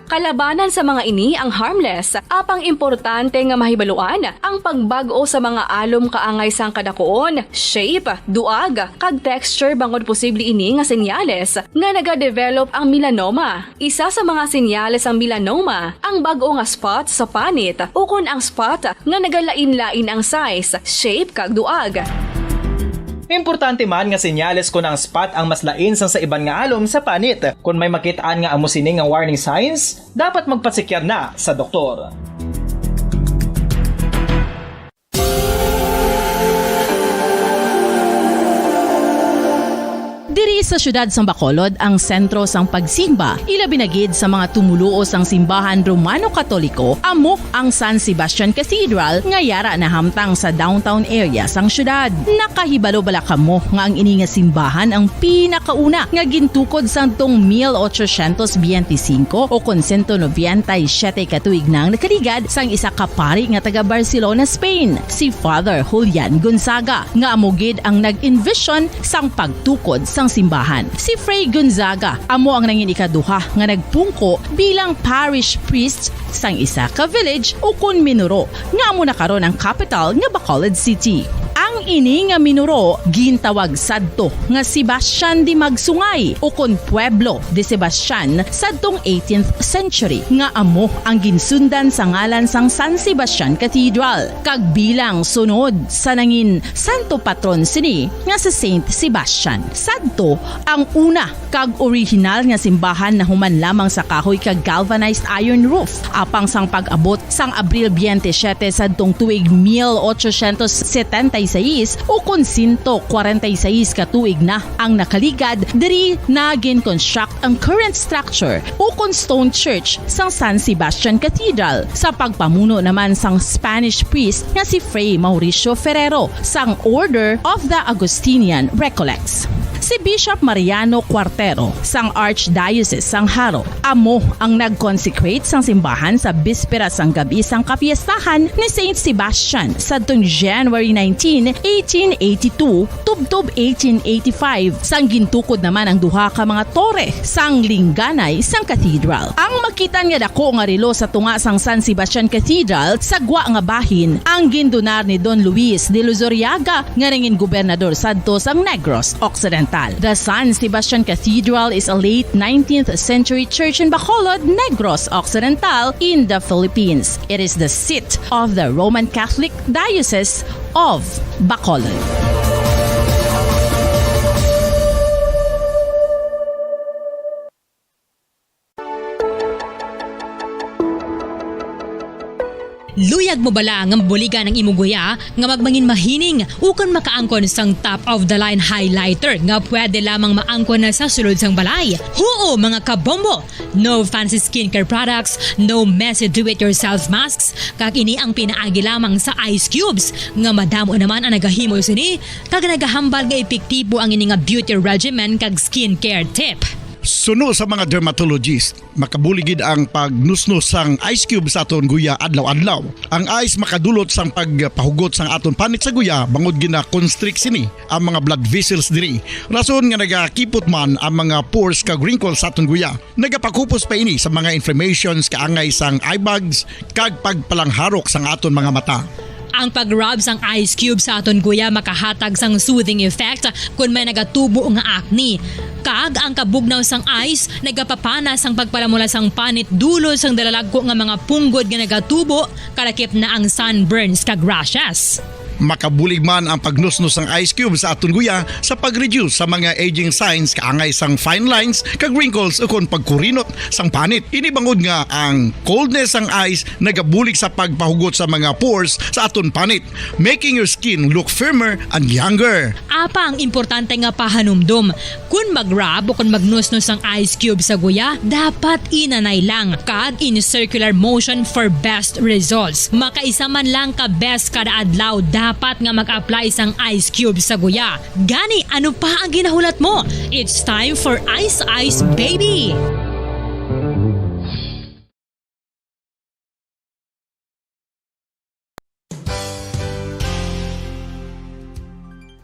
Kalabanan sa mga ini ang harmless, apang importante nga mahibaluan ang pagbag-o sa mga alom kaangay sang kadakuon, shape, duag, kag texture bangod posible ini nga senyales nga nagadevelop ang melanoma. Isa sa mga senyales sang melanoma ang bag-o nga spot sa panit ukon ang spot nga nagalain-lain ang size, shape, kag duag. Importante man nga senyales kon ang spot ang mas lain sang sa iban nga alom sa panit. Kon may makit-an nga amo sini nga warning signs, dapat magpatsikyar na sa doktor. Sa siyudad sang Bacolod ang sentro sang pagsimba, ilabi na gid sa mga tumoluo sang simbahan Romano-Katoliko, amo ang San Sebastian Cathedral nga yara nahamtang sa downtown area sang siyudad. Nakahibalo bala kamo nga ang ini nga simbahan ang pinakauna nga gintukod sadtong mil ochocientos biyente singko o kon sento nobenta y siyete ka tuig na ang nakaligad sang isa ka pari nga taga Barcelona, Spain, si Father Julian Gonzaga, nga amo gid ang nag-envision sang pagtukod sang simbahan. Si Fray Gonzaga amo ang nangin ikaduha nga nagpungko bilang parish priest sang isa ka village ukon minuro, nga amo na karon ang kapital nga Bacolod City. Ang ini nga minuro gintawag sadto nga Sebastian de Magsungay ukon Pueblo de Sebastian sadtong eighteenth century, nga amo ang ginsundan sa ngalan sang San Sebastian Cathedral, kag bilang sunod sa nangin santo patron sini nga si Saint Sebastian. Sadto ang una kag orihinal nga simbahan nahuman lamang sa kahoy kag galvanized iron roof. Apang sang pag-abot sang Abril biyente siyete sadtong tuig mil ochocientos setenta y seis, ukon sento kwarenta y seis ka tuig na ang nakaligad, diri na gin-construct ang current structure ukon stone church sang San Sebastian Cathedral sa pagpamuno naman sang Spanish priest nga si Fray Mauricio Ferrero sang Order of the Augustinian Recollects. Si Bishop Mariano Cuartero sang Archdiocese sang Jaro amo ang nag-consecrate sang simbahan sa bispera sang gab-i sang kapiestahan ni Saint Sebastian sadtong January nineteen, eighteen eighty-two, tubtob eighteen eighty-five, sang gintukod naman ang duha ka mga tore sang lingganay sang cathedral. Ang makitan nga dako nga relo sa tunga sang San Sebastian Cathedral sa gwa nga bahin ang gindonar ni Don Luis de Luzuriaga, nga nangin gobernador sadto sang Negros Occidental. The San Sebastian Cathedral is a late nineteenth century church in Bacolod, Negros Occidental, in the Philippines. It is the seat of the Roman Catholic Diocese of Bacolod. Luyag mo bala nga mabuligan ang imo guya nga magmangin mahining ukon makaangkon sang top of the line highlighter nga pwede lamang maangkon na sa sulod sang balay? Huo, mga kabombo! No fancy skincare products, no messy do-it-yourself masks, kag ini ang pinaagi lamang sa ice cubes nga madamo naman ang nagahimo sini kag nagahambal nga epektibo ang ini nga beauty regimen kag skincare tip. Suno sa mga dermatologist, makabulig gid ang pagnusnos sang ice cube sa aton guya adlaw-adlaw. Ang ice makadulot sang pagpahugot sang aton panit sa guya bangod gina-constrict sini ang mga blood vessels diri. Rason nga nagakipot man ang mga pores kag wrinkles sa aton guya. Nagapakupos pa ini sa mga inflammations kaangay sang eye bags kag pagpalangharok sang aton mga mata. Ang pag-rub sang ice cube sa aton guya makahatag sang soothing effect kon may nagatubo nga acne. Kag ang kabugnaw sang ice nagapapana sang pagpalamula sang panit dulot sang dalalagko nga mga punggod nga nagatubo, kalakip na ang sunburns kag rashes. Makabulig man ang pagnusnos sang ice cube sa aton guya sa pag-reduce sa mga aging signs kaangay sang fine lines kag wrinkles ukon pagkurinot sang panit. Ini bangod nga ang coldness sang ice nagabulig sa pagpahugot sa mga pores sa aton panit, making your skin look firmer and younger. Apang importante nga pahanumdom, kon mag-rub o kon magnusnos ang ice cube sa guya, dapat inanay lang kag in circular motion for best results. Makaisa man lang ka beses kada adlaw dapat nga mag-apply sang ice cube sa guya. Gani, ano pa ang ginahulat mo? It's time for Ice Ice Baby!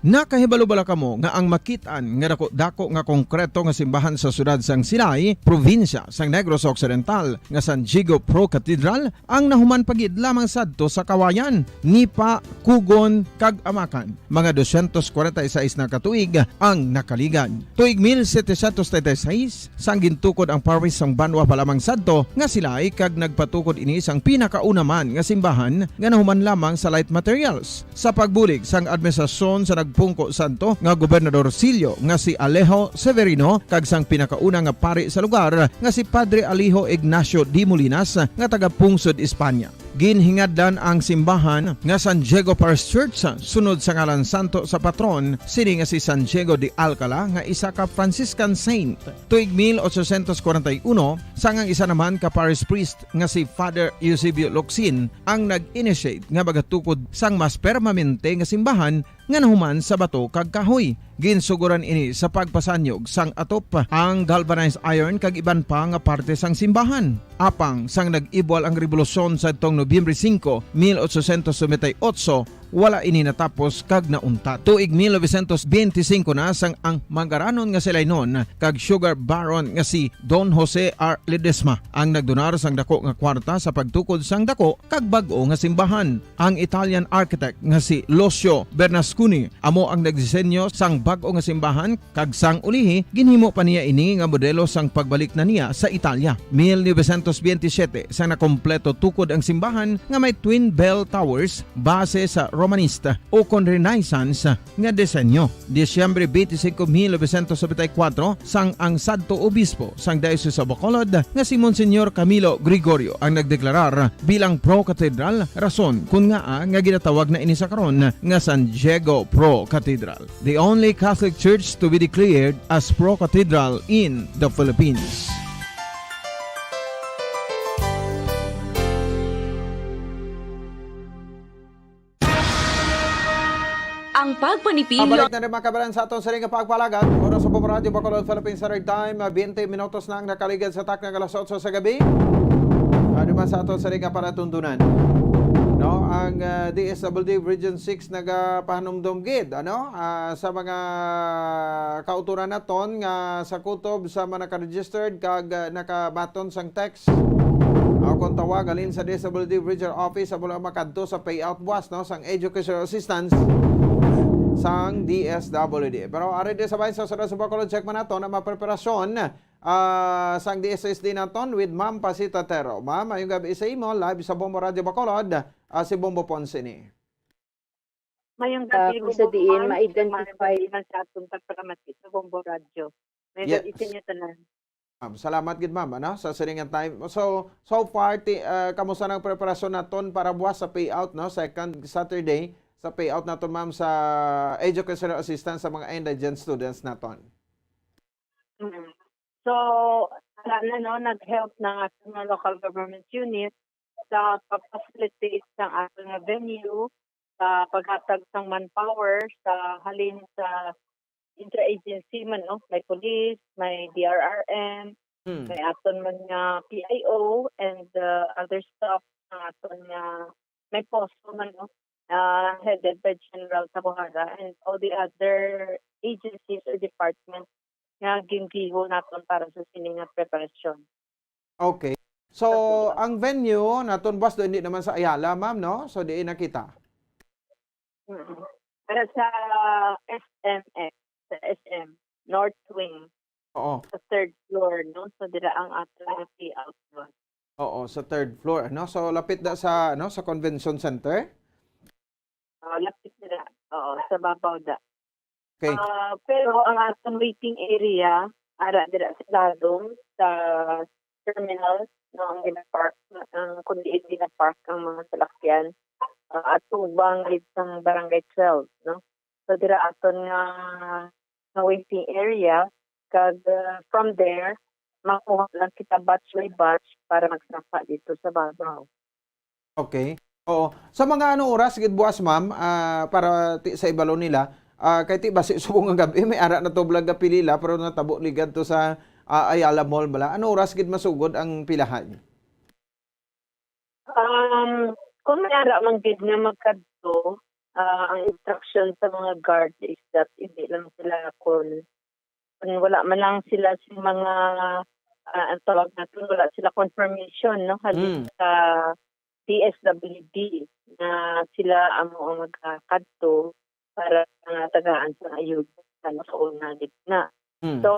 Nakahibalo bala kamo nga ang makit-an nga dako-dako nga konkreto nga simbahan sa siyudad sang Silay, probinsya sang Negros Occidental, nga San Diego Pro Cathedral ang nahuman pa gid lamang sadto sa Kawayan, Nipa, Cogon, kag Amacan? Mga dosyentos kwarenta y seis na ka tuig ang nakaligad. Tuig mil setecientos treinta y seis, sang gintukod ang parish sang banwa pa lamang sadto nga Silay, kag nagpatukod ini sang pinakauna man nga simbahan nga nahuman lamang sa light materials. Sa pagbulig sang administrasyon sa nagpungko sadto nga gobernadorcillo nga si Alejo Severino kag sang pinakauna nga pari sa lugar nga si Padre Alejo Ignacio de Molinas nga taga Pungsod, Espanya. Ginhingadlan ang simbahan nga San Diego Parish Church sunod sa ngalan santo sa patron sini nga si San Diego de Alcala nga isa ka Franciscan saint. Tuig mil ochocientos kwarenta y uno, sang ang isa naman ka parish priest nga si Father Eusebio Locsin ang nag-initiate nga magatukod sang mas permanente nga simbahan nga nahuman sa bato kag kahoy. Ginsuguran ini sa pagpasanyog sang atop, ang galvanized iron kag iban pa nga parte sang simbahan. Apang sang nag-ibwal ang rebolusyon sadtong Nobyembre singko, mil ochocientos noventa y ocho, wala ini natapos kag nauntat. Tuig mil novecientos benti singko na sang ang mangaranon nga si Lainon kag sugar baron nga si Don Jose R. Ledesma ang nagdonar sang dako nga kwarta sa pagtukod sang dako kag bag-o nga simbahan. Ang Italian architect nga si Lucio Bernasconi amo ang nagdisenyo sang bag-o nga simbahan, kag sang ulihi ginhimo pa niya ini nga modelo sang pagbalik na niya sa Italia. Mil novecientos benti siyete, sa nakompleto tukod ang simbahan nga may twin bell towers base sa Romanista ukon Renaissance nga disenyo. Disyembre twenty-five, mil novecientos noventa y cuatro, sang ang sadto obispo sang Diocese of Bacolod nga si Monsignor Camilo Gregorio ang nagdeklarar bilang pro-cathedral, rason kun ngaa nga ginatawag na ini sa karon nga San Diego Pro-Cathedral, the only Catholic church to be declared as pro-cathedral in the Philippines. Ang pagpanipinyo. Pabalik na rin, mga kabayan, sa aton sining nga pagpalagad. Oras sa Bombo Radyo Bacolod, Philippine Standard Time, ah, twenty minutos na ang nakaligad sa takna nga alas otso sa gabi. Ano man sa aton sining nga palatundunan? No, ang, ah, D S W D Region six nagapahanumdom gid, ano, ah, sa mga kautoran naton nga sa kutob sa mga naka-registered kag, ah, nakabaton sang text o kon tawag halin sa D S W D Regional Office sa Bulacan makadto sa payout buwas, no, sang educational assistance sang D S W D. Pero ari di sa bahin sa Sura sa Bacolod, check man nato na mapreparasyon, ah, sang D S S D naton with Ma'am Pasita Tero. Ma'am, mayong gabi sa imo, live sa Bombo Radyo Bacolod, ah, si Bombo Ponce ni. Mayong Ah, gabi, kung sa Bombo diin Ponce, ma-identify. Mayong gabi man sa atong pagpakamati sa Bombo Radyo. Mayong gabi sa Yes. inyo tanan. Ma'am, salamat gid, ma'am, ano, sa sining nga time. So, so far, ti-, ah, kamusta ang preparasyon naton para buwas sa payout, no? Second Saturday sa payout naton, ma'am, sa educational assistance sa mga indigent students naton. Mm. So, wala na, no, nag-help na nga sa mga local government unit sa pag-facilitate sa aton nga venue, sa paghatag sang manpower sa halin sa interagency man, no? May police, may D R R M, Hmm. may aton man nga P I O, and, uh, other staff sa aton nga may poso man, no? Uh, headed by General Tabuhara and all the other agencies or departments nga gingiho naton para sa sini nga preparasyon. Okay. So, ang venue naton, boss, do, hindi naman sa Ayala, ma'am, no? So, diin na kita? Mm. Para sa S M X, sa S M, North Wing, Oo. sa third floor, no? So, dira ang aton nga payout, boss. Oo, sa third floor, no? So, lapit da sa, ano, sa Convention Center? Ah, lapit dira. Oo, sa babaw da. Okay. Ah, pero ang aton waiting area, ara dira sa lalom, sa terminal, no, ang ginapark, ang, kung diin ginapark ang mga salakyan, ah, atubang gid sang Barangay twelve, no? So, dira aton nga, nga waiting area, kag, ah, from there, makuha lang kita batch by batch para magsapa dito sa babaw. Okay. Oo. Sa mga ano oras gid buwas, ma'am, ah, para ti, sa ibalo nila, ah, kay ti basi subong nga gab-i, may ara na to blag nga pilila, pero natabo ligad to sa, ah, Ayala Mall bala. Ano oras gid masugod ang pilahan? Um, kung may ara man gid nga magkadto, ah, ang instruction sa mga guard is that hindi lang sila kon, kon wala man lang sila sa mga, ah, ang tawag natin, wala sila confirmation, no, halin Mm. sa D S W D na sila amo ang magkakadto para nga tagaan sa ayuda sa nakauna gid na. Mm. So,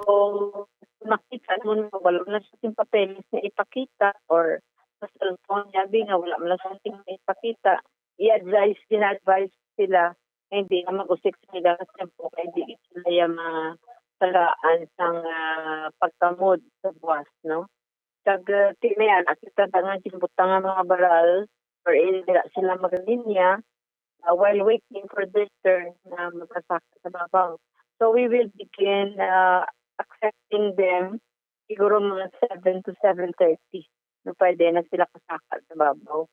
makita mo na wala na siya sing papeles na ipakita or sa cellphone niya, bi nga wala man lang siya sing ipakita, i-advise, gina-advise sila nga hindi na mag-usik sa ila nga tiyempo kay hindi sila ya matagaan sang, ah, pagkamod sa buwas, no? Kag, ah, ti may ana kita da nga ginbutang nga mga baral, wherein dira sila magalinya, ah, while waiting for their turn na magpasaka sa babaw. So we will begin, ah, accepting them siguro mga seven to seven thirty. No, pwede na sila kasaka sa babaw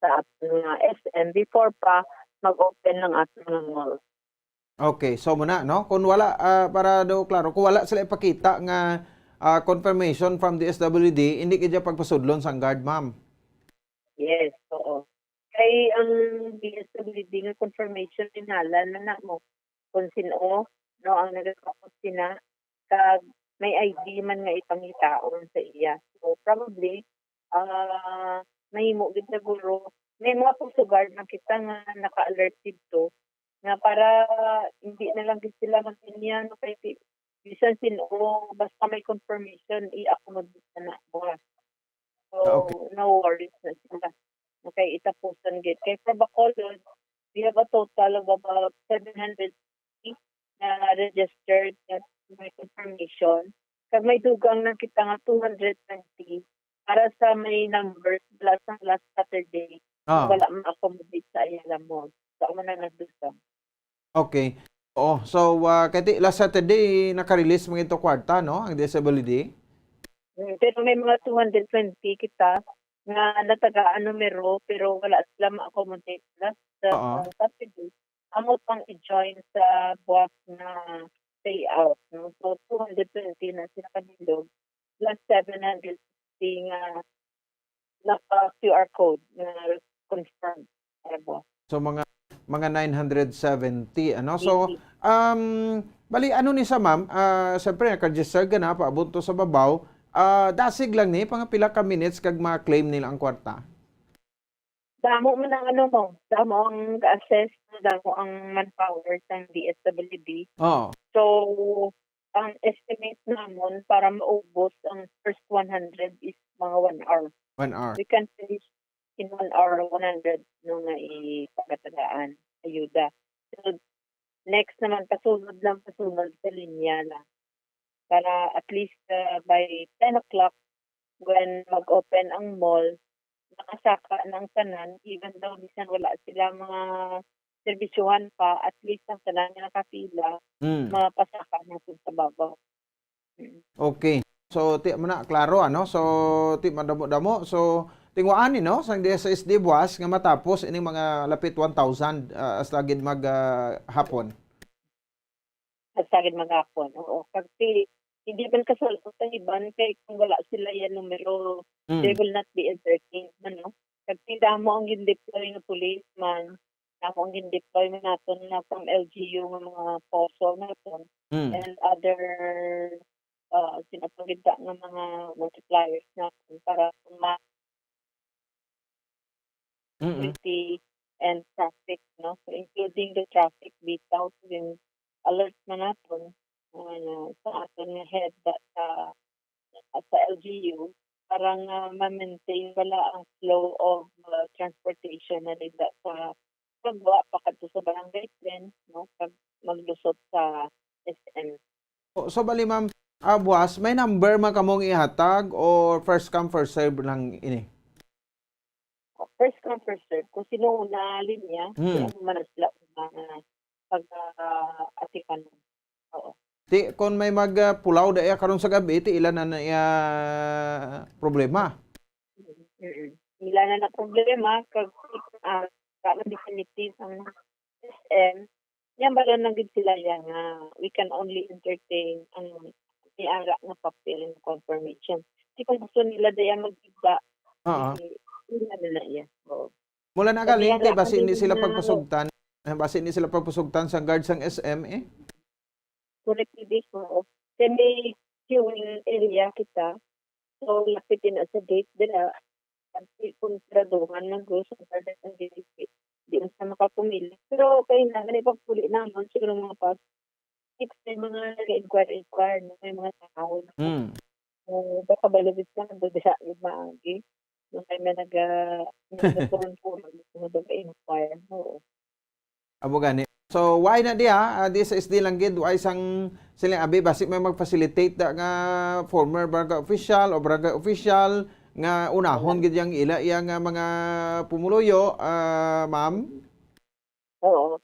sa aton nga S M before pa mag-open ang aton nga mall. Okay, so muna, no? Kung wala, ah, para daw klaro, kung wala sila ipakita nga, ah, confirmation from D S W D, hindi kaya pagpasudlon sang guard, ma'am. Yes, oo. Kay ang D S W D nga confirmation, inhala na namo kung sino, no, ang nagakapos sina, kag may I D man nga ipangitaon sa iya. So, probably, ah, mahimo gid siguro, may mga Coast Guard man kita nga naka-alert didto, nga para hindi na lang gid sila magkanya, no, kay ti-, bisan sin-o, basta may confirmation, i-accommodate na na buwas. So, Ah, okay. No worries na sila. Okay, itapusan gid. Kay for Bacolod, we have a total of about seven hundred na registered na may confirmation. Kag may dugang lang kita nga two hundred twenty para sa may numbers mula sa last Saturday, Ah. Wala ma-accommodate sa Ayala Mall. So, amo na nagdugang. Okay. Oh, so, ah, kay ti-, last Saturday, naka-release man ito kwarta, no? Ang D S W D? Mm, pero may mga two hundred twenty kita nga natagaan numero, pero wala sila ma-accommodate last, uh, Oo. Saturday. Amo pang i-join sa buwas na payout, no? So, two hundred twenty na sila kanindog. Plus seven hundred sixty nga naka-Q R code nga confirmed. Ano? So, mga, mga nine hundred seventy, ano? So, Eighty. Um, bali, ano ni sa, ma'am? Ah, siyempre, naka-register ka na, paabot to sa babaw. Ah, dasig lang ni, pang pila ka minutes kag ma-claim nila ang kwarta? Damo man ang ano mo, damo ang assess, damo ang manpower sang D S W D. Oo. So, ang estimate namon para maubos ang first one hundred is mga one hour. One hour. We can finish in one hour, one hundred no nga ipagatagaan, ayuda. So, next naman, pasunod lang, pasunod sa linya lang. Para at least, uh, by ten o'clock, when mag-open ang mall, nakasaka na ang tanan, even though bisan wala sila mga serbisyuhan pa, at least ang tanan nga nakapila, Mm. mapasaka na sa babaw. Mm. Okay. So, ti mo na, klaro, ano? So, ti madamo-damo. So, tingwaan ni, no? Sang D S S D buwas nga matapos ining mga lapit one thousand, ah, hasta gid mag, ah, hapon. Hasta gid maghapon, oo. Kag ti, hindi man kasulod sa iban kay kung wala sila yan numero, Mm. they will not be entertained, ano? Kag ti damo ang gin-deploy nga policeman, damo ang gin-deploy man naton na from L G U nga mga poso naton, Mm. and other, uh, sinapanggita nga mga multipliers naton para ma- Mm. security and traffic, no? So, including the traffic bitaw, yung alert na naton, ano, sa aton nga head da-, sa, sa L G U, para nga ma-maintain bala ang flow of, uh, transportation na dida sa pagwa pa kadto sa barangay ten, no? Pag maglusot sa S M. So, so bali, ma'am, ah, buwas, may number man kamong ihatag or first come, first serve lang ini? First come, first serve. Kung sino una linya, Hmm. Kaya man sila una nga pag, ah, atipan. Oo. Ti, kung may mag, ah, pulaw da iya karon sa gabi, ti ila na na iya problema. Mm-mm. Ila na na problema, kag, ah, wala man definitive ang S M. Yan, bala lang gid sila yan nga we can only entertain ang may ara nga papel and confirmation. Di kung gusto nila daya magtigda, Oo. Eh, yun na nila iya. Oo. Mula na Sabi galing, nga kay lang, basi ang hindi sila hindi na pagpasugtan. Eh, basi hindi sila pagpasugtan sa guard sang S M, eh. Correct, Bibi, oo. Kay may queuing area kita. So, lapit din sa gate dira. Ang kung siraduhan man go sa guard ang gate, di na sa makapumili. Pero okay na, may pagpuli naman, siguro mga past six, may mga nag-inquire-inquire, no? May mga tao. Hmm. So, baka balagit na, nagdadala yung maagi. Yung may mga naga-, nagkakaroon-karoon, mga nag-inquire, oo. Abo gani. So, why na diha? Ah, D S S D lang gid, why sang siling abi, basi may mag-facilitate da nga former barangay official o barangay official, nga unahon gid yang ila iya nga mga pumuluyo, ah, ma'am? Oo.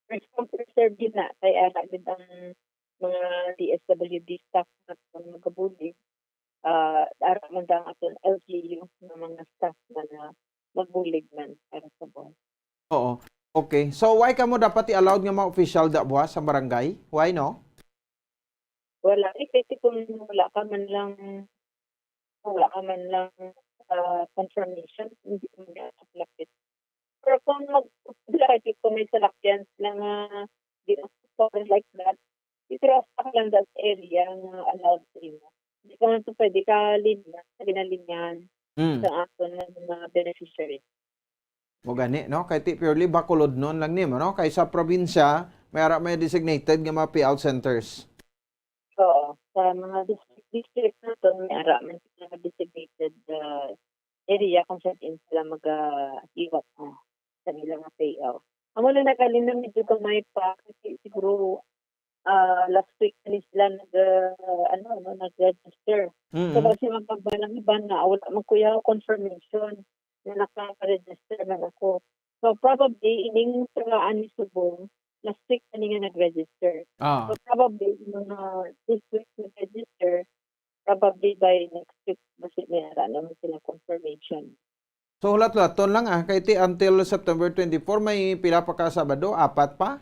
First come, first serve gid na, kay ara gid ang mga D S W D staff nga magabulig, ah, ara man ang aton L G U nga mga staff nga na magbulig man para sa buhay. Oo. Okay. So, why kamo dapat i-allowed nga mga official da buwas sa barangay? Why, no? Wala, eh, kasi kung wala ka man lang, wala ka man lang, ah, confirmation, hindi mo na lapit. Pero kung mag-, like, kung may salakyan sila nga di na covered like that, i-cross ka lang that area nga allowed sa imo. Hindi ka man to pwede ka linya, sa ginalinyahan Mm. sa aton nga mga beneficiary. Mo gani, no? Kay ti purely Bacolodnon lang nimo, no? Kay sa probinsya, may ara may designated nga mga payout centers. Oo. Sa mga district, district naton, may ara man sila nga designated, ah, area kung saan sila magahiwat na sa ilang mga payout. Amo na nagaling na medyo gamay pa kasi siguro, ah, last week na sila nag, ah, ano, ano, nag-register. So, Mm. kasi magpagbalang iban na, wala man kuya confirmation na naka-register man ako. So, probably, ining tagaan ni Subong, last week na niya nag-register. Ah. So, probably, mga this week nag-register, probably by next week, basi may ara naman sila confirmation. So, hulat-hulaton lang, ah, kay ti until September twenty-four, may pila pa ka Sabado? Apat pa?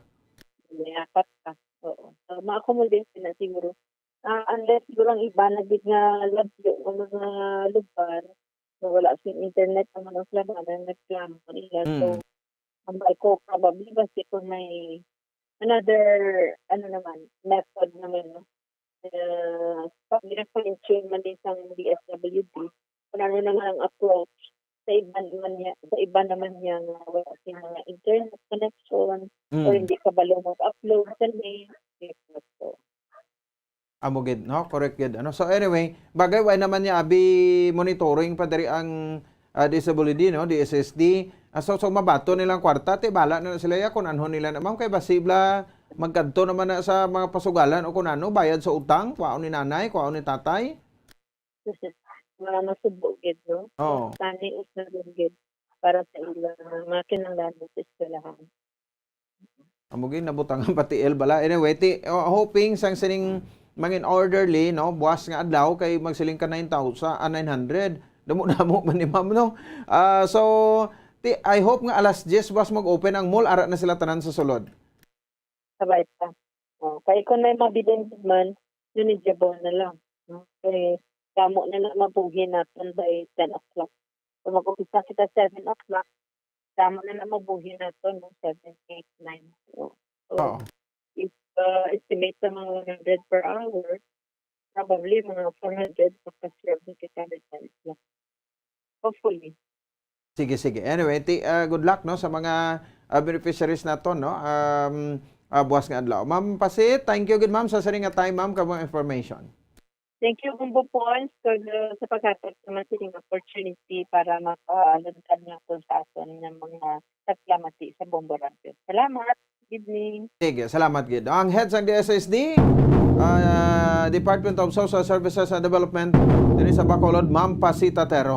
May apat pa, oo. So, ma-accommodate na siguro. Ah, unless siguro ang iba na gid nga labyo nga mga lugar, nga wala sing internet ang mga klabanan, nagreklamo nila. So, Mm. ang ko, probably, basi kung may another, ano naman, method naman, no? Ah, pag gina-fine-tune man din sang D S W D, kung ano naman ang approach sa iban man niya, sa iban naman niya nga wala sing mga internet connection, or Mm. hindi kabalo mag-upload sa link, yes, so. Amo gid, no? Correct gid, ano? So, anyway, bagay, wala naman niya abi monitoring pa diri ang, ah, D S W D, no? D S S D. Ah, so, so, mabaton nilang kwarta, ti bala na sila ya kung anhon nila na, ma'am, kay basi bala magkadto naman na sa mga pasugalan o kung ano, bayad sa utang, kwaon ni nanay, kwaon ni tatay. Mga masubo gid, no? Oo. Tani is na gid para sa ilang mga kinahanglan sa eskwelahan. Amo gid, nabutangan pa ti L bala. Anyway, ti, oh, hoping sang sining mangin orderly, no, buwas nga adlaw kay magsiling ka nine thousand, ah, nine hundred. Damo-damo man ni ma'am, no? Ah, so, ti, I hope nga alas diyes buwas mag-open ang mall, ara na sila tanan sa sulod. Sabay pa. Oh, kay kung may mabilin man, manageable na lang, no? Kay damo na lang mabuhi naton by ten o'clock. Kung mag-umpisa kita seven o'clock, damo na lang mabuhi naton, no? Seven, eight, nine. So, so, Oo. if, uh, estimate sa mga one hundred per hour, probably mga four hundred makaserve na kita with ten o'clock. Hopefully. Sige, sige. Anyway, ti-, ah, good luck, no, sa mga, ah, beneficiaries naton, no, um, ah, buwas nga adlaw. Ma'am Pasit, thank you gid, ma'am, sa sining nga time, ma'am, kag mga information. Thank you, Bombo Pons, kag, uh, sa paghatag sa mga sining opportunity para mapalantad naton sa aton nga mga taglamati sa Bombo Radio. Salamat. Good evening. Sige, salamat gid. Ang head sang D S S D, ah, Department of Social Services and Development, diri sa Bacolod, Ma'am Pasita Tero.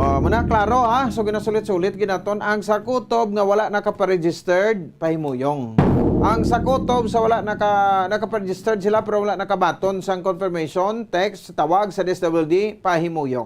Oh, muna, klaro, ha? So, ginasulit-sulit ginaton ang sa kutob nga wala nakaparegistered, pahimuyong. Ang sa kutob sa wala naka-, nakaparegistered sila pero wala nakabaton sang confirmation, text, tawag sa D S W D, pahimuyong.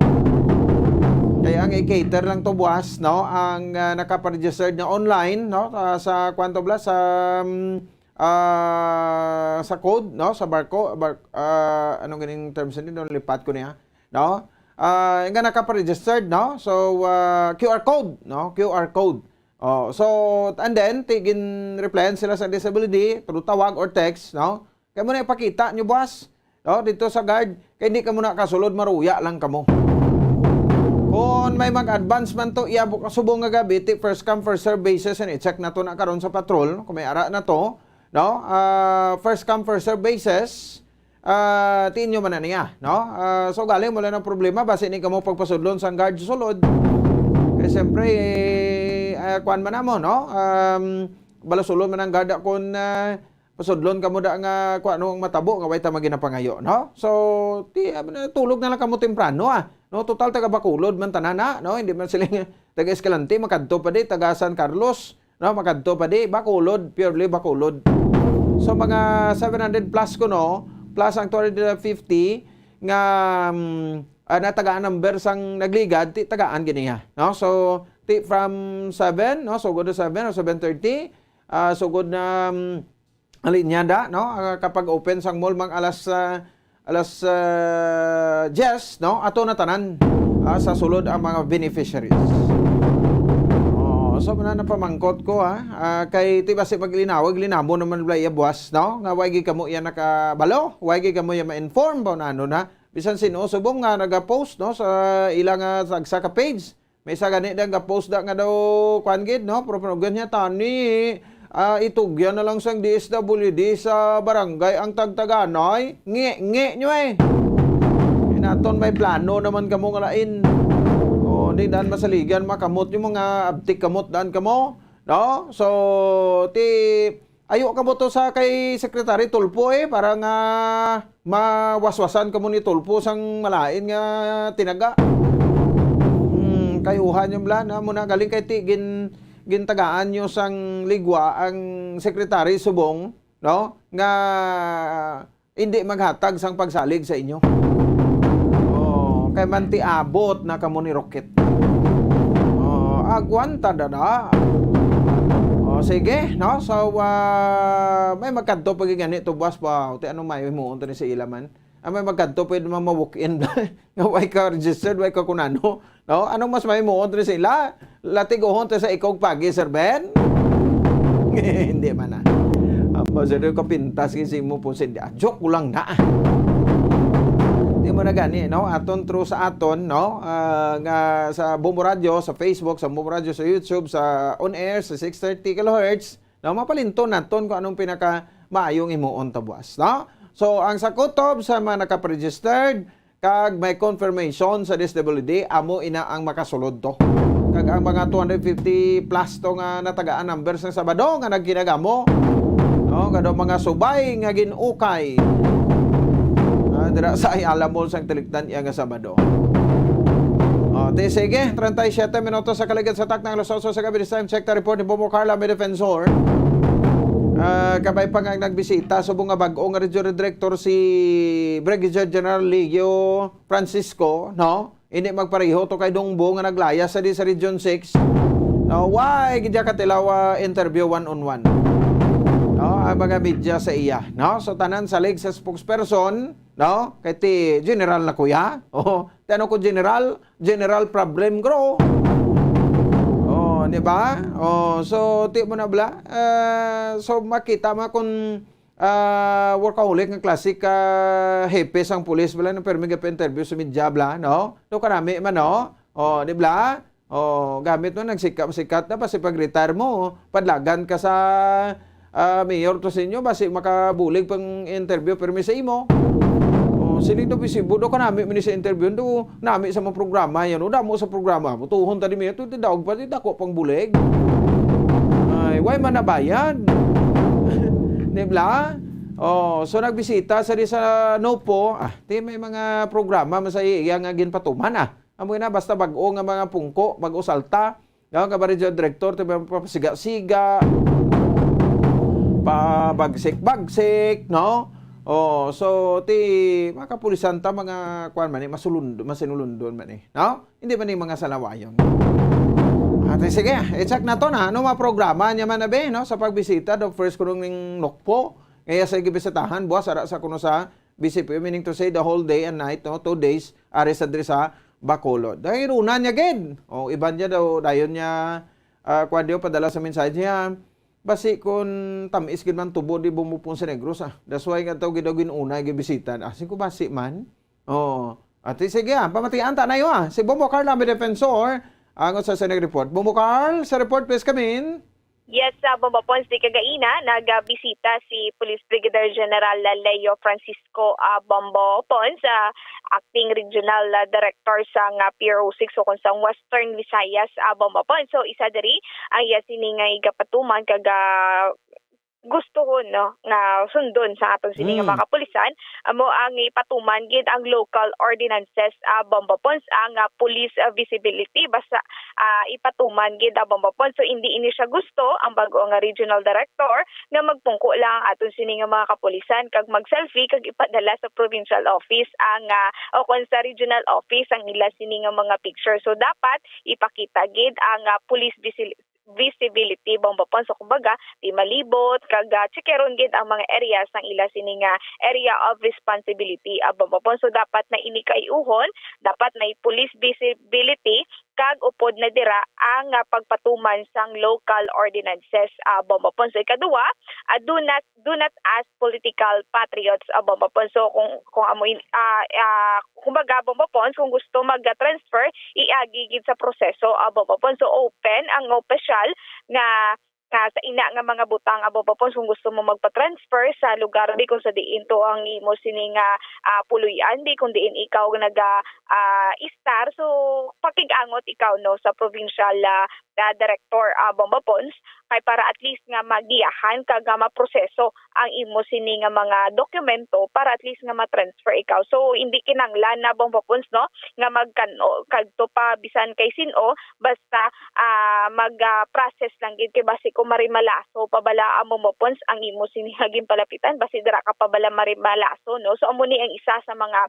Kaya ang i-cater lang to buwas, no? Ang, ah, nakaparegistered nga online, no? Ah, sa kwanto bala, sa, um, ah, sa code, no? Sa barco-, bar-, ah, anong ganing terms ni, no? Lipat ko niya, no? Ah, nga nakaparegistered, no? So, ah, Q R code, no? Q R code. Oh, so, and then, ti-, gin-replyan sila sa D S W D through tawag or text, no? Kay mo na ipakita nyo, boss, no? Dito sa guard, kay hindi ka mo nakasulod, maruya lang kamo. Kung may mag-advance man to, iya bu-, subong nga gabi, ti first come, first serve basis, and i-check na to na karon sa patrol, kung may ara na to, no? Ah, first come, first serve basis, ah, tiin nyo man na niya, no? Ah, so, galing mo lang ang problema, basi ni kamo pagpasudlon sang guard sulod. Kay siyempre, eh, ah, kuwan man namo, no? Um, balasulon man ang guard kung, ah, Pasudlon kamo da nga kung ano ang matabo nga way ta maginapangayo, no? So, ti, ah, tulog na lang kamo temprano, ah. No, total taga Bacolod man tanan, ah, no? Hindi man sila nga taga Escalante, makadto pa di, taga San Carlos, no? Makadto pa di, Bacolod, purely Bacolod. So, mga seven hundred plus kuno, plus ang two hundred fifty nga, mm, ah, natagaan number sang nagligad, ti tagaan gini, ha, no? So, ti from seven, no? So, go to seven or seven thirty, ah, sugod na, mm, ang linya da, no? Ah, kapag open sang mall, mga alas, ah, alas, ah, diyes, no? Ato na tanan, ah, sa sulod ang mga beneficiaries. Oh, so, muna napamangkot ko, ha? Ah, kay ti basi maglinawag, linamo naman bala iya buwas, no? Nga way gid kamo iya nakabalo, way gid kamo iya ma-inform ba na ano na? Bisan sino subong nga nagapost, no, sa ila nga tagsa ka page. May isa gani da nga post da nga daw, kwan gid, no? Pero panugan niya, tani, ah, itugyan na lang sang D S W D sa barangay ang tagtaganay. Ngi, ngi nyo eh. Inaton may plano naman kamo nga lain. O, di daan masaligan, makamot yung mga abtik kamot daan kamo. No? So, ti, ayo kamo to sa kay Secretary Tulfo eh, para nga mawaswasan kamo ni Tulfo sang malain nga tinaga. Hmm, kay uhan yung bla, na mo na galing kay ti, gin, gintagaan nyo sang ligwa ang Secretary Subong, no? Nga hindi maghatag sang pagsalig sa inyo. Oh, kay mantiabot na kamo ni Rocket. Oh, agwanta da na. Oh, sige, no? So, ah, may magkadto pa gid gani to, boss, pa. Ti ano may himuon to ni sa ila man? Ah, may magkadto pwede man ma-walk-in. Nga way ka registered, way ka kunano. No? Anong mas mahimuon to ni sa ila? Latiguhon to sa ikog pagi, Sir Ben? Hindi man na. Ang ba, sir, yung kapintas, kasi mo po, sir, ah, joke ko lang na. Di mo na gani, no? Aton through sa aton, no? Ah, nga sa Bombo Radio, sa Facebook, sa Bombo Radio, sa YouTube, sa on air, sa six thirty kilohertz, no? Mapalinton naton kung anong pinaka maayong himuon ta buwas, no? So, ang sa kutob sa mga nakapregistered, kag may confirmation sa D S W D, amo ina ang makasulod to. Kag ang mga two hundred fifty plus to nga natagaan numbers sa Sabado nga nagkinagamo, no, kado mga subay nga gin-ukay, ah, dira sa Ayala Mall sang tilikdan iya nga Sabado. Oh, ti sige, treinta y siete minutos sa kaligid sa takna, alas otso sa gabi. This time, check the report ni Bobo Carla, may defensor. Ah, kabay pa nga nagbisita subong nga bag-o nga Regional Director si Brigadier General Leo Francisco, no? Hindi magpareho to kay Dongbo nga naglaya sa di sa Region six. No, why gid ka tilaw, ah, interview one on one? No, ang mga media sa iya, no? So, tanan salig sa spokesperson, no? Kay ti general na kuya. Oh, ti ano ko general? General problem, bro. Oh, di ba? Oh, so ti mo na bla. Ah, so makita mo kung, ah, workaholic nga klase ka hepe sang pulis, bala, no, pero may pa-interview sa media, bla, no? No, kanami man, no? Oh, di bla? Oh, gamit mo, nagsikat-sikat na, basi pag-retire mo, padlagan ka sa, ah, mayor to sa inyo, basi makabulig pang interview, pero may sa imo. Oh, siling to, bisi, budo ka nami, mini sa interview, do, nami sa mga programa, yan, o, damo sa programa, butuhon ta di mayor, to, ti daog pa, ti dako pang bulig. Ay, why man nabayad? Di bla? Oh, so nagbisita sa di sa Nopo, ah, ti may mga programa man sa iya nga ginpatuman, ah. Amo na, basta bag-o nga mga pungko, bag-o salta, no? Nga ba, Regional Director, ti may papasiga-siga, pabagsik-bagsik, no? Oh, so, ti, mga kapulisan ta, mga, kuwan man, eh, masulund-, masinulundon man, eh, no? Hindi man, eh, mga salawayon. Ate, sige, i-check na to na. Ano mga programa niya man, abi, no? Sa pagbisita, the first ko nung ning Nokpo, ngaya sa gibisitahan, buwas, ara sa kuno sa B C P, meaning to say the whole day and night, no? Two days, ari sa diri sa Bacolod. Dahil runa niya gid. O, iban niya daw, dayon niya, ah, kwan diyo, padala sa mensahe niya. Basi kun tamis gid man tubo, di bumupon sa Negros, ah. That's why nga tawag gid daw ginuna, gibisita. Ah, sing ko basi man. Oh, ati sige, ah, pamatian ta na iyo, ah. Si Bombo Carl, ang defensor, ang sa Senate report. Bombo Carl, sa report, please come in. Yes, ah, Bombo Pons, di kagaina, nagbisita si Police Brigadier General Leo Francisco, ah, Bombo Pons, ah, Acting Regional, ah, Director sang, ah, P R O six o kung sang Western Visayas, ah, Bombo Pons. So, isa diri ang iya sini nga igapatuman kag, ah, gustohon, no, nga sundon sa aton sini nga Mm. mga kapulisan, amo ang ipatuman gid ang local ordinances, ah, Bomba Pons, ang, ah, police, ah, visibility, basta, ah, ipatuman gid, ah, Bomba Pons. So, hindi ini siya gusto ang bag-o nga regional director nga magpungko lang ang aton sini nga mga kapulisan kag mag-selfie kag ipadala sa provincial office ang, ah, o kon sa regional office ang ila sini nga mga picture. So, dapat ipakita gid ang, ah, police visi-, visibility, Bomba Pons. So, kumbaga, di malibot, kag, ah, checkeron gid ang mga areas sang ila sini nga area of responsibility, ah, Bomba Pons. So, dapat na ini kay-uhon, dapat may police visibility, kag upod na dira ang, ah, pagpatuman sang local ordinances, ah, Bomba Pons. So, ikaduha, ah, do not, do not ask political patriots, ah, Bomba Pons. So, kung, kung amo in-, ah, ah, kumbaga, Bomba Pons, kung gusto mag-transfer, iagi gid sa proseso, ah, Bomba Pons. So, open ang opisyal nga, nga sa ina nga mga butang, ah, Bomba Pons, kung gusto mo magpa-transfer sa lugar, bi, kung sa diin to ang imo sini nga, ah, puloy-an, bi, kung diin ikaw naga, ah, istar. So, pakig-angot ikaw, no, sa provincial, ah, ah, director, ah, Bomba Pons, kay para at least nga magiyahan kag nga maproseso ang imo sini nga mga dokumento para at least nga ma-transfer ikaw. So, hindi kinahanglan na, Bomba Pons, no, nga magkan-o, kadto pa bisan kay sin-o, basta, ah, mag, ah, process lang gid kay basi kung marimalaso pa bala ang Bomba Pons ang imo sini nga ginpalapitan, basi dira ka pa bala marimalaso, no? So, amo ni ang isa sa mga,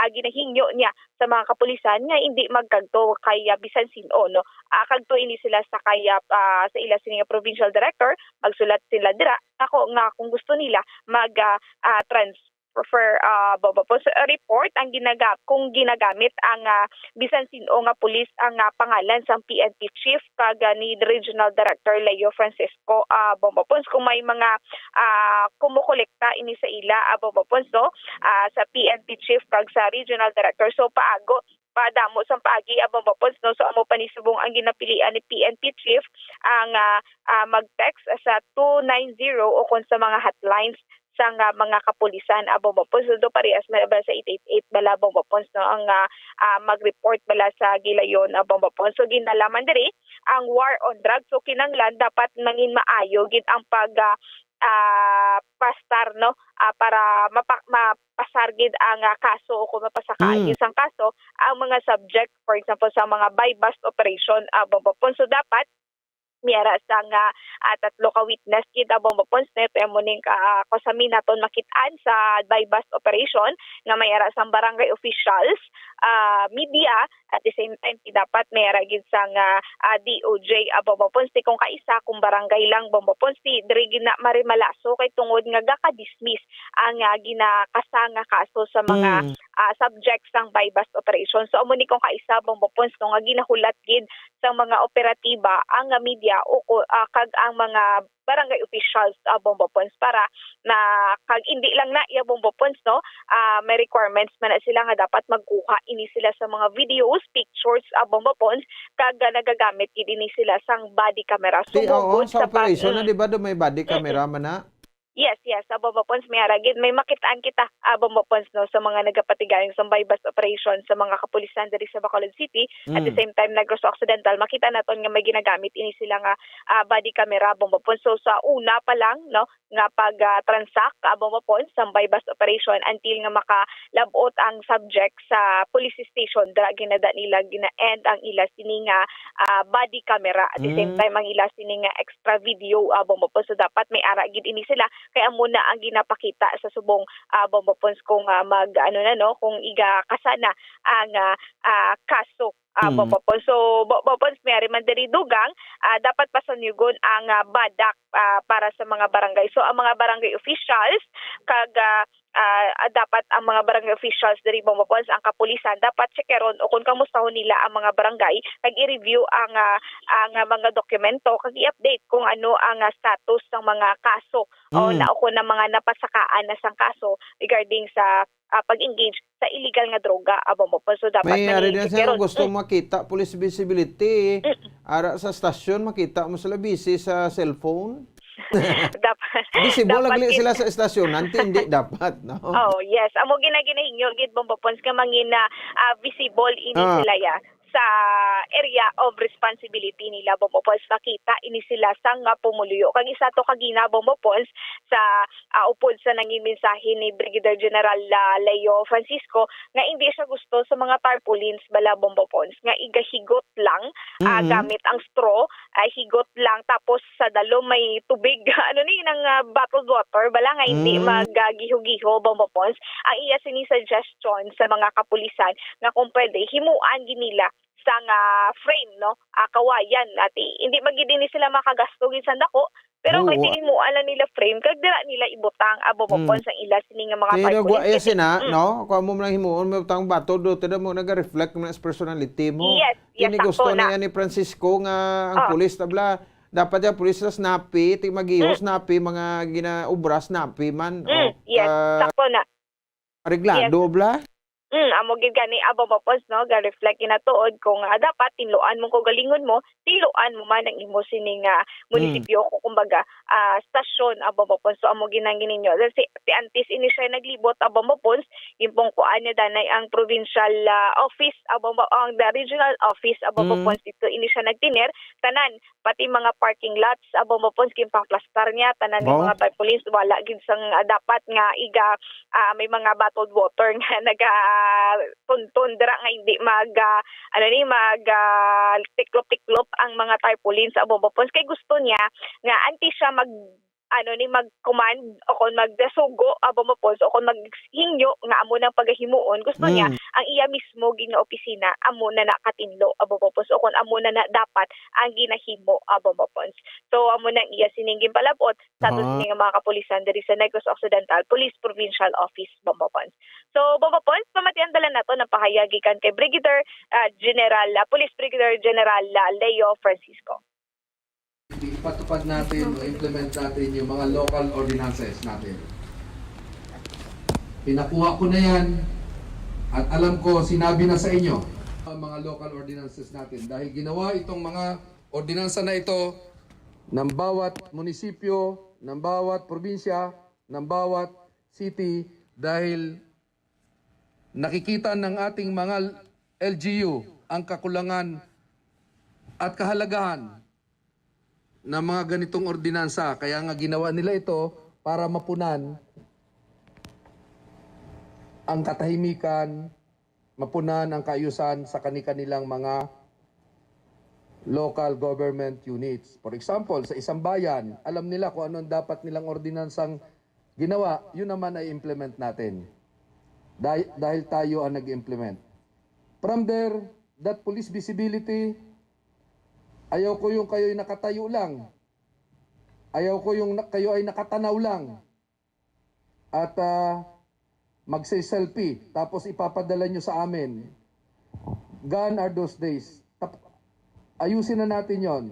ah, ginahingyo niya sa mga kapulisan nga hindi magkadto kay, ah, bisan sin-o, no? Ah, kadto ini sila sa kay, ah, ah, sa ila sini nga provincial director, magsulat sila dira, ako nga kung gusto nila mag, ah, ah, transfer, ah, Bomba Pons, ah, report ang ginaga-, kung ginagamit ang, ah, bisan sin-o nga pulis ang, ah, pangalan sang P N P chief kag, ah, ni Regional Director Leo Francisco, ah, Bomba Pons. Kung may mga, ah, kumukolekta ini sa ila, ah, Bomba Pons, no, ah, sa P N P chief kag sa Regional Director. So, paago, padamo sang paagi, ah, Bomba Pons, no? So, amo pa ni subong ang ginapilian ni P N P chief ang, ah, ah, mag-text sa two nine zero o kon sa mga hotlines sang, ah, mga kapulisan, ah, Bomba Pons. So, do parehas man ba sa eight eight eight bala, Bomba Pons, no? Ang, ah, ah, mag-report bala sa gilayon, ah, Bomba Pons. So, ginalaman diri ang war on drugs. So, kinanglan dapat mangin maayo gid ang pag, ah, ah, pastar, no? Ah, para mapa-, mapasar gid ang, ah, kaso o kung mapasakaan Mm. gid sang kaso ang mga subject, for example, sa mga buy-bust operation, ah, Bomba Pons. So, dapat may ara sang, ah, ah, tatlo ka witness gid, ah, Bomba Pons, ne? Pero mo ning, ah, kusami naton makit-an sa buy-bust operation nga may ara sang barangay officials, ah, media, at the same time, ti dapat may ara gid sang, ah, ah, D O J, ah, Bomba Pons, ti kung kaisa, kung barangay lang, Bomba Pons, ti diri gid na marimalaso kay tungod nga gaka-dismiss ang, ah, ginakasa nga kaso sa mga, Mm. ah, subject sang buy-bust operation. So, amo ni kung kaisa, Bomba Pons, no, nga ginahulat gid sang mga operatiba ang, ah, media o ko, ah, kag ang mga barangay officials, ah, Bomba Pons, para na kag indi lang na iya, Bomba Pons, no, ah, may requirements man na sila nga dapat magkuha ini sila sa mga videos, pictures, ah, Bomba Pons, kag, ah, nagagamit gid ini sila sang body camera. Ti, oo, sumugod sa sa pag-, operation na, mm. Di ba, do may body Mm-mm. camera man na? Yes, yes, sa Bomba Pons, may ara gid, may makit-an kita, ah, Bomba Pons, no, sa mga nagapatigayon sa buy-bust operation sa mga kapulisan diri sa Bacolod City. At the Mm. same time, Negros Occidental, makita naton nga may ginagamit ini sila nga, ah, body camera, Bomba Pons. So, sa una pa lang, no, nga pag, ah, transact, ah, Bomba Pons, sa buy-bust operation until nga makalab-ot ang subject sa police station, dira ginada nila gina-end ang ila sini nga, ah, body camera. At the same Mm. time, ang ila sini nga extra video, ah, Bomba Pons. So, dapat may ara gid ini sila. Kay amo na ang ginapakita sa subong, ah, Bomba Pons kung, ah, mag, ano na, no, kung iga kasana ang, ah, ah, kaso, ah, Mm. Bomba Pons. So, Bo-, Bomba Pons, may ari man diri dugang, ah, dapat pasanyugon ang, ah, badak, ah, para sa mga barangay. So, ang mga barangay officials kag, ah, ah, ah, dapat ang mga barangay officials diri, Bomba Pons, ang kapulisan, dapat checkeron o kung kamustahon nila ang mga barangay, kag i-review ang, ah, ang, ah, mga dokumento, kag i-update kung ano ang, ah, status sang mga kaso o Mm. na, o kung na mga napasakaan na sang kaso regarding sa, ah, pag-engage sa illegal nga droga, ah, Bomba Pons. So, dapat May nangin-, ari din siya checkeron. Gusto Mm. makita police visibility. Mm. Ara sa stasyon, makita mo sila busy sa cellphone. Dapat, Visible dapat lagi gid sila sa estasyonan, ti hindi dapat, no? Oh, yes. Amo gina-, ginahingyo gid, Bomba Pons, nga mangin-, ah, ah, visible ini Ah. sila, ya. sa area of responsibility nila, Bombo Pons. Makita ini sila sang, ah, pumuluyo. Kag isa to ka gina, Bombo Pons, sa, ah, upod sa nangin mensahe ni Brigadier General, ah, Leo Francisco, nga hindi siya gusto sa mga tarpaulins bala, Bombo Pons, nga igahigot lang, ah, Mm. gamit ang straw, ah, higot lang, tapos sa dalom may tubig, ano ni, nang, ah, bottled water bala, nga hindi Mm. magagiho-giho, Bombo Pons. Ang iya sini suggestion sa mga kapulisan nga kung pwede, himuan gid nila sang, ah, frame, no? Ah, kawayan, ati, hindi man gid ini sila makagasto gid sang dako, pero Oo. kay himuan lang nila frame, kag dira nila ibutang, ah, Bombo Mm. Pons, ang ila sini nga mga Pero tarpaulins. Gwa, eh, Kasi sina, mm. no? Kung amo man ang himuon mo, tang bato do, tida mo, naga-reflect man sa personality mo. Yes, yes, Kini sakto gusto na. na yan ni Francisco nga ang Ah. pulis, tabla, dapat yung pulis na snappy, ti mag-iho, Mm. snappy, mga ginaobra, snappy man. Mm, O, yes, ka-, sakto na. areglado, Yes. bla? Mm, amo gid gani, ah, Bombo Pons, no? Ga-reflect ginatuod kung, ah, dapat tinluan mo ko galingon mo, tinluan mo man ang imo sining, ah, Mm. munisipyo, kung kumbaga, ah, stasyon, ah, Bombo Pons. So, amo gid nang gininyo. Si, si antes ini siya naglibot, ah, Bombo Pons, gimpungkuan niya danay ang provincial, ah, office, ah, Bombo, ang the regional office, ah, Bombo Mm. Pons, dito ini siya nagtener, tanan, pati mga parking lots, ah, Bombo Pons, ginpaplastar niya, tanan nga Wow. mga tarpaulins, wala gid sang, ah, dapat nga iga, ah, may mga bottled water nga nagatuntun dira nga hindi mag, ah, ano ni, mag, ah, tiklop-tiklop ang mga tarpaulins, ah, Bombo Pons. Kay gusto niya nga antes siya mag, ano ni, mag-command o kon magsugo, ah, Bombo Pons, o kon maghingyo nga amo nang pagahimuon, gusto niya Mm. ang iya mismo gid nga opisina amo na nakatinlo, ah, Bombo Pons, o kon amo na na dapat ang ginahimo, ah, Bombo Pons. So, amo na ang iya sining ginpalabot sa ato Aha. sini nga mga kapulisan diri sa Negros Occidental Police Provincial Office, Bombo Pons. So, Bombo Pons, pamatian dala nato ang pahayag gikan kay Brigadier, ah, General, ah, Police Brigadier General, ah, Leo Francisco. Ipatupad natin o implement natin yung mga local ordinances natin. Pinakuha ko na yan at alam ko, sinabi na sa inyo ang mga local ordinances natin. Dahil ginawa itong mga ordinansa na ito ng bawat munisipyo, ng bawat probinsya, ng bawat city, dahil nakikita ng ating mga L G U ang kakulangan at kahalagahan ng mga ganitong ordinansa. Kaya nga ginawa nila ito para mapunan ang katahimikan, mapunan ang kaayusan sa kani-kanilang mga local government units. For example, sa isang bayan, alam nila kung ano ang dapat nilang ordinansang ginawa, yun naman ay implement natin. Dahil, dahil tayo ang nag-implement. From there, that police visibility, ayaw ko yung kayo'y nakatayo lang. Ayaw ko yung na-, kayo ay nakatanaw lang. At, ah, magse-selfie, tapos ipapadala nyo sa amin. Gone are those days. Tap-, ayusin na natin yon.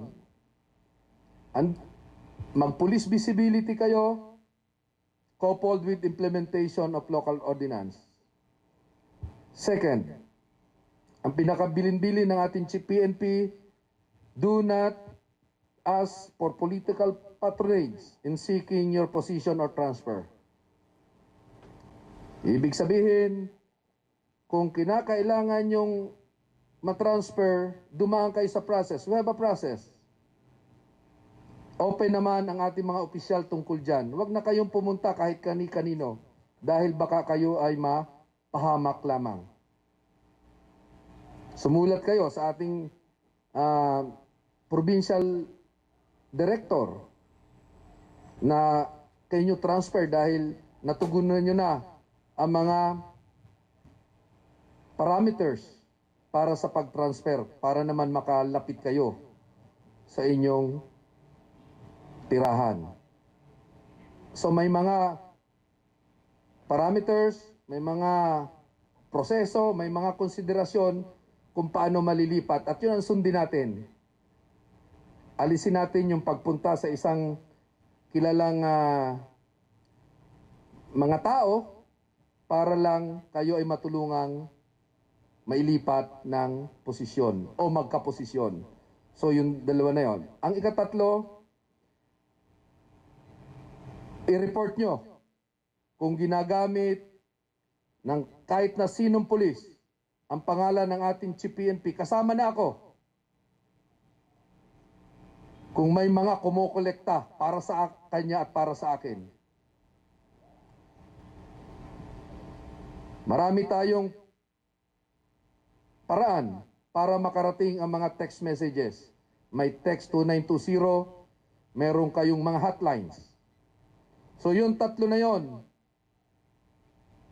And mag-police visibility kayo, coupled with implementation of local ordinance. Second, ang pinakabilin-bilin ng ating Chief P N P, do not ask for political patronage in seeking your position or transfer. Ibig sabihin, kung kinakailangan yung matransfer, dumaan kayo sa process. We have a process. Open naman ang ating mga opisyal tungkol dyan. Huwag na kayong pumunta kahit kani-kanino dahil baka kayo ay mapahamak lamang. Sumulat kayo sa ating, ah, provincial director na kayo transfer dahil natugunan nyo na ang mga parameters para sa pag-transfer, para naman makalapit kayo sa inyong tirahan. So, may mga parameters, may mga proseso, may mga konsiderasyon kung paano malilipat. At yun ang sundin natin. Alisin natin yung pagpunta sa isang kilalang, ah, mga tao para lang kayo ay matulungang mailipat ng posisyon o magkaposisyon. So, yung dalawa na yon. Ang ikatatlo, i-report nyo kung ginagamit ng kahit na sinong pulis ang pangalan ng ating Chief P N P. Kasama na ako. Kung may mga kumukolekta para sa ak-, kanya at para sa akin. Marami tayong paraan para makarating ang mga text messages. May text two nine two zero, meron kayong mga hotlines. So, yung tatlo na yon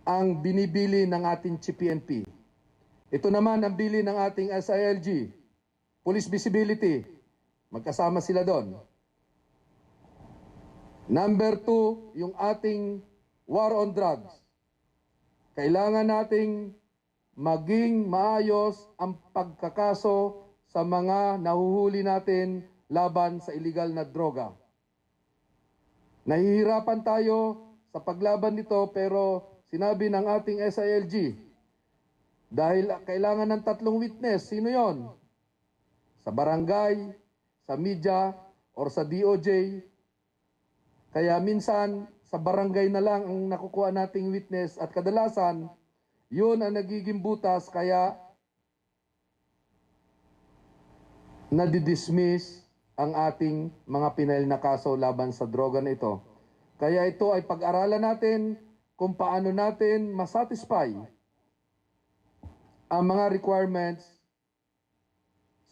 ang binibili ng ating Chief P N P. Ito naman ang bili ng ating S I L G, police visibility. Magkasama sila doon. Number two, yung ating war on drugs. Kailangan nating maging maayos ang pagkakaso sa mga nahuhuli natin laban sa iligal na droga. Nahihirapan tayo sa paglaban nito, pero sinabi ng ating S I L G, dahil kailangan ng tatlong witness, sino yon? Sa barangay, sa media, or sa D O J. Kaya minsan, sa barangay na lang ang nakukuha nating witness at kadalasan, yun ang nagiging butas kaya nadidismiss ang ating mga pinail na kaso laban sa droga na ito. Kaya ito ay pag-aralan natin kung paano natin masatisfy ang mga requirements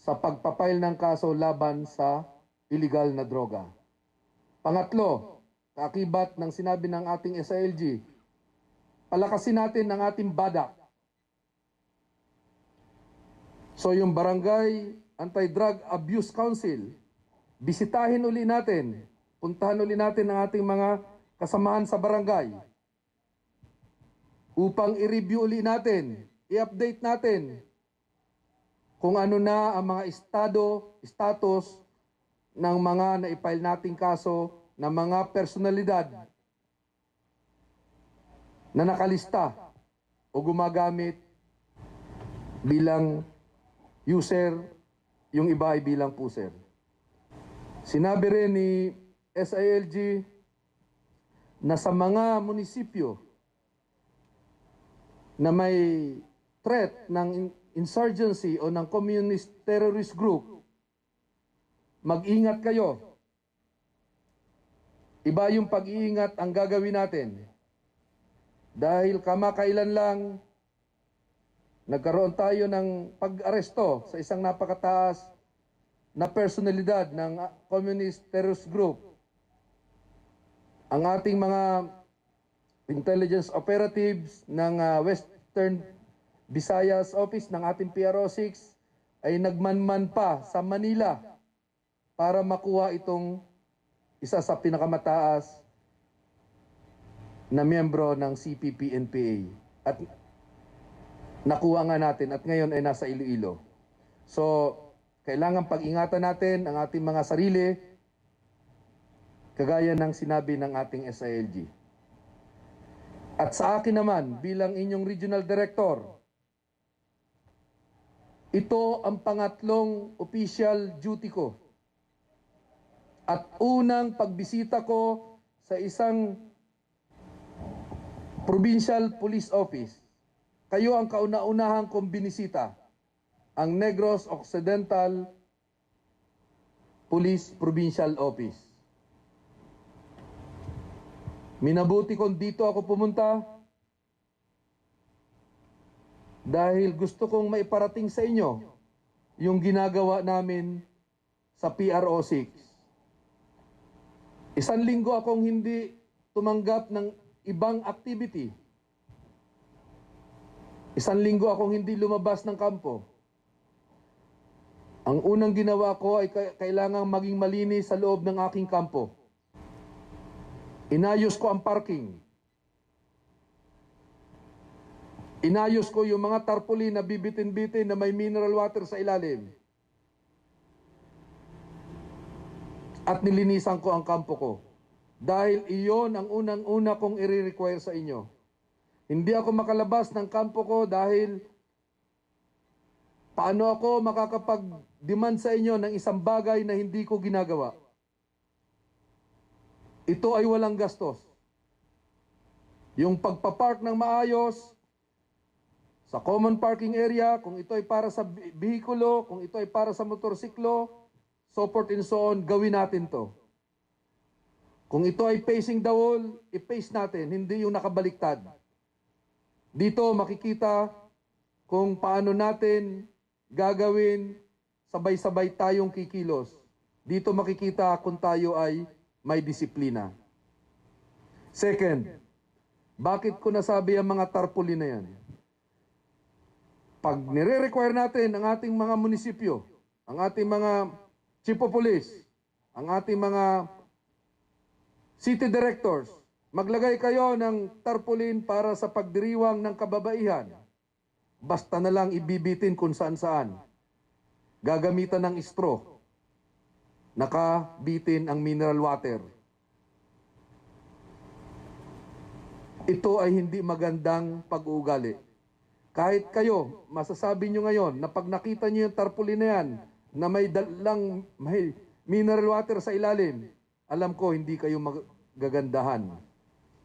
sa pagpapail ng kaso laban sa iligal na droga. Pangatlo, kaakibat ng sinabi ng ating S I L G, palakasin natin ang ating BADAC. So, yung Barangay Anti-Drug Abuse Council, bisitahin uli natin, puntahan uli natin ang ating mga kasamahan sa barangay upang i-review uli natin, i-update natin kung ano na ang mga estado, status ng mga na-file nating kaso ng mga personalidad na nakalista o gumagamit bilang user, yung iba ay bilang pusher. Sinabi rin ni S I L G na sa mga munisipyo na may threat ng in-, insurgency o ng communist terrorist group, mag-ingat kayo. Iba yung pag-iingat ang gagawin natin. Dahil kamakailan lang, nagkaroon tayo ng pag-aresto sa isang napakataas na personalidad ng, ah, communist terrorist group. Ang ating mga intelligence operatives ng, ah, Western Visayas Office ng ating P R O six ay nagmanman pa sa Manila para makuha itong isa sa pinakamataas na miyembro ng C P P N P A. At nakuha nga natin at ngayon ay nasa Iloilo. So, kailangan pag-ingatan natin ang ating mga sarili, kagaya ng sinabi ng ating S I L G. At sa akin naman, bilang inyong regional director, ito ang pangatlong official duty ko at unang pagbisita ko sa isang provincial police office. Kayo ang kauna-unahan kong binisita, ang Negros Occidental Police Provincial Office. Minabuti kung dito ako pumunta dahil gusto kong maiparating sa inyo yung ginagawa namin sa P R O six. Isang linggo akong hindi tumanggap ng ibang activity. Isang linggo akong hindi lumabas ng kampo. Ang unang ginawa ko ay ka-, kailangang maging malinis sa loob ng aking kampo. Inayos ko ang parking. Inayos ko yung mga tarpaulin na bibitin-bitin na may mineral water sa ilalim. At nilinisan ko ang kampo ko. Dahil iyon ang unang-una kong i-require sa inyo. Hindi ako makalabas ng kampo ko dahil paano ako makakapag-demand sa inyo ng isang bagay na hindi ko ginagawa? Ito ay walang gastos. Yung pagpapark ng maayos, Sa common parking area, kung ito ay para sa bi-, behikulo, kung ito ay para sa motorsiklo, so forth and so on, gawin natin to. Kung ito ay facing the wall, i-face natin, hindi yung nakabaliktad. Dito makikita kung paano natin gagawin, sabay-sabay tayong kikilos. Dito makikita kung tayo ay may disiplina. Second, bakit ko nasabi ang mga tarpaulin na yan? Pag nire-require natin ang ating mga munisipyo, ang ating mga chief of police, ang ating mga city directors, maglagay kayo ng tarpaulin para sa pagdiriwang ng kababaihan. Basta na lang ibibitin kung saan-saan. Gagamitan ng straw. Nakabitin ang mineral water. Ito ay hindi magandang pag-uugali. Kahit kayo, masasabi nyo ngayon na pag nakita nyo yung tarpaulin na yan, na may dalang, may mineral water sa ilalim, alam ko hindi kayo magagandahan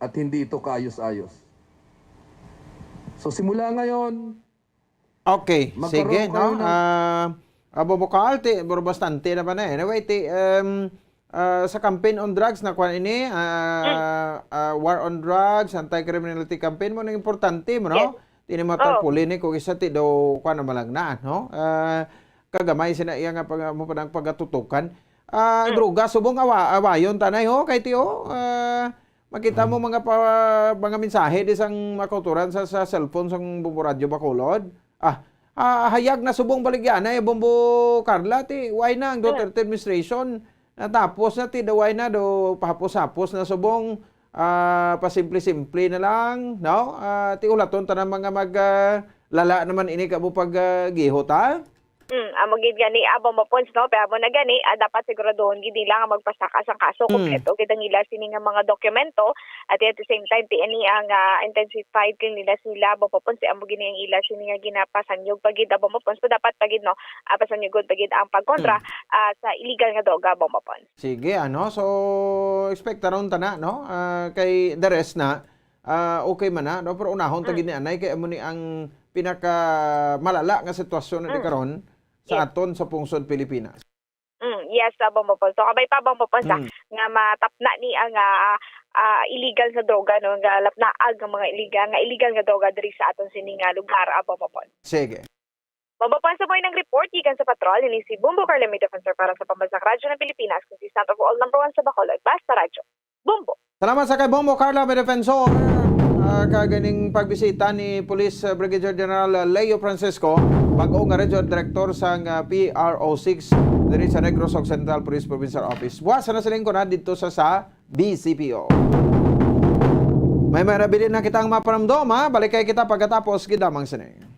at hindi ito kaayos-ayos. So, simula ngayon, Okay, Magkaroon sige, kayo no? ng Ah, abo mo ka, alti, pero bastante na ba na? Anyway, ti, um, ah, sa campaign on drugs na kuan ini, ah, ah, war on drugs, anti-criminality campaign mo nang importante mo, no? Yes. Tini mga Oo. tarpaulin ni kung isa ti do kuan na malang na, no? Ah, kagamay sina iya nga pag, mo pa nang pagatutukan. Ah, Mm. droga subong awa, awayon tanay ho kay ti, oh, ah, makita mo mga pa, mga mensahe di sang makauturan sa, sa cellphone sang Bombo Radyo Bacolod. Ah, ah, hayag na subong baligya na eh, Bombo Carla, ti why na ang Duterte administration? Natapos na ti, daway na do, pahapos-hapos na subong, ah, pasimple-simple na lang, no? Ah, ti ulaton ta na mga mag, ah, lala naman ini kamo pag, ah, gihot, ha? Mm, amo gid gani, abo mo pons, no? Pero amo na gani, ah, dapat siguraduhon gid nila nga magpasaka sang kaso. Mm. Kompleto gid ang ila sini nga mga dokumento. At at the same time, ti ani ang, ah, intensified gid nila sila, abo mo pons, amo gini ang ila sini nga ginapasanyog pa gid, abo mo pons. So, dapat pa gid, no? Ah, pasanyugon pa gid ang pagkontra, ah, sa illegal nga droga, abo mo pons. Sige, ano? So, expect ta ron ta na, no? Ah, kay the rest na, ah, okay man na, no? Pero unahon ta Mm. gid ni anay kay amo ni ang pinaka malala nga sitwasyon na di Mm. karon sa Yes. aton sa pungsod Pilipinas. Mm, yes, sa Bambopon. So, kabay pa Bambopon sa Mm. nga matapna ni ang, ah, ah, illegal nga droga, no, nga lapnaag nga mga illegal, nga illegal nga droga diri sa aton sini nga lugar, ah, Bambopon. Sige. Bambopon sa mo ng report gikan sa patrol, ini si Bumbo Carla May Defensor para sa Pambansang Radyo ng Pilipinas, consistent of all number one sa Bacolod, Basta Radyo. Bumbo. Salamat sa kay Bombo Carla May Defensor. Ah, kaganing pagbisita ni Police, ah, Brigadier General, ah, Leo Francisco, bag-o nga Regional Director sang, ah, P R O six diri sa Negros Occidental Police Provincial Office. Buwas na siling ko na dito sa, sa B C P O. May marabilin na kitang mapanamdom, ha? Balik kay kita pagkatapos gidamang sini.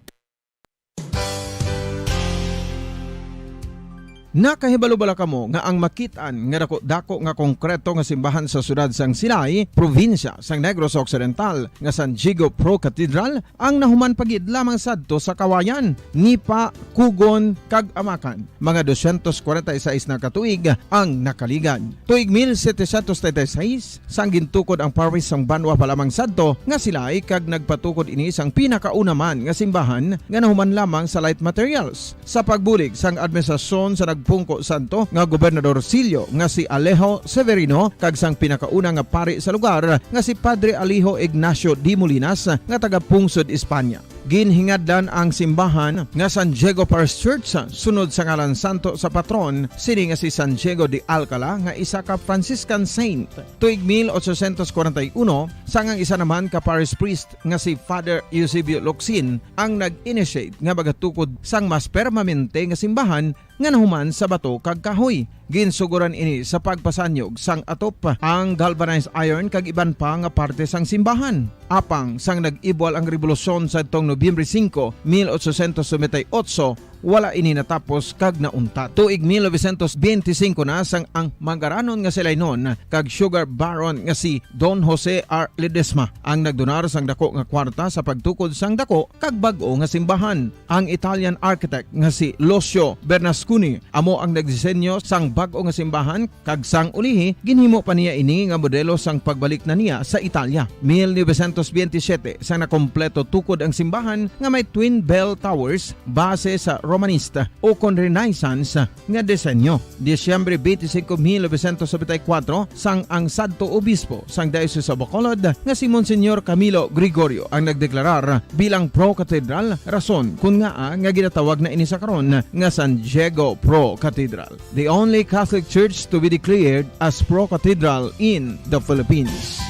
Nakahibalo bala kamo nga ang makit-an nga dako-dako nga konkreto nga simbahan sa siyudad sang Silay, probinsya sang Negros Occidental, nga San Diego Pro Cathedral, ang nahuman pa gid lamang sadto sa kawayan, nipa, kugon, kag amakan? Mga dosyentos kwarenta y seis na ka tuig ang nakaligad. Tuig mil setecientos treinta y seis, sang gintukod ang parish sang banwa pa lamang sadto nga Silay, kag nagpatukod ini sang pinakauna man nga simbahan nga nahuman lamang sa light materials. Sa pagbulig sang administrasyon sa nagpungko sadto nga Gobernador Silio nga si Alejo Severino kag sang pinakauna nga pari sa lugar nga si Padre Alejo Ignacio de Molinas nga taga Pungsod Espanya, ginhingadlan ang simbahan nga San Diego Parish Church sunod sa ngalan santo sa patron sini nga si San Diego de Alcala nga isa ka Franciscan saint. Tuig mil ochocientos kwarenta y uno, sang ang isa naman ka parish priest nga si Father Eusebio Locsin ang nag-initiate nga magatukod sang mas permanente nga simbahan nga nahuman sa bato kag kahoy. Ginsuguran ini sa pagpasanyog sang atop, ang galvanized iron kag iban pa nga parte sang simbahan. Apang sang nag-ibwal ang rebolusyon sadtong Nobyembre singko, mil ochocientos noventa y ocho, wala ini natapos kag nauntat. Tuig mil novecientos benti singko na sang ang mangaranon nga si Lainon kag sugar baron nga si Don Jose R. Ledesma ang nagdonar sang dako nga kwarta sa pagtukod sang dako kag bag-o nga simbahan. Ang Italian architect nga si Lucio Bernasconi amo ang nagdisenyo sang bag-o nga simbahan, kag sang ulihi, ginhimo pa niya ini nga modelo sang pagbalik na niya sa Italia. Mil novecientos benti siyete, sang nakompleto tukod ang simbahan nga may twin bell towers base sa Romanista o kon Renaissance nga disenyo. Disyembre twenty-five, mil novecientos setenta y cuatro, sang ang sadto obispo sang Diocese of Bacolod nga si Monsignor Camilo Gregorio ang nagdeklarar bilang pro-cathedral, rason kun ngaa nga ginatawag na ini sa karon nga San Diego Pro Cathedral, the only Catholic church to be declared as pro-cathedral in the Philippines.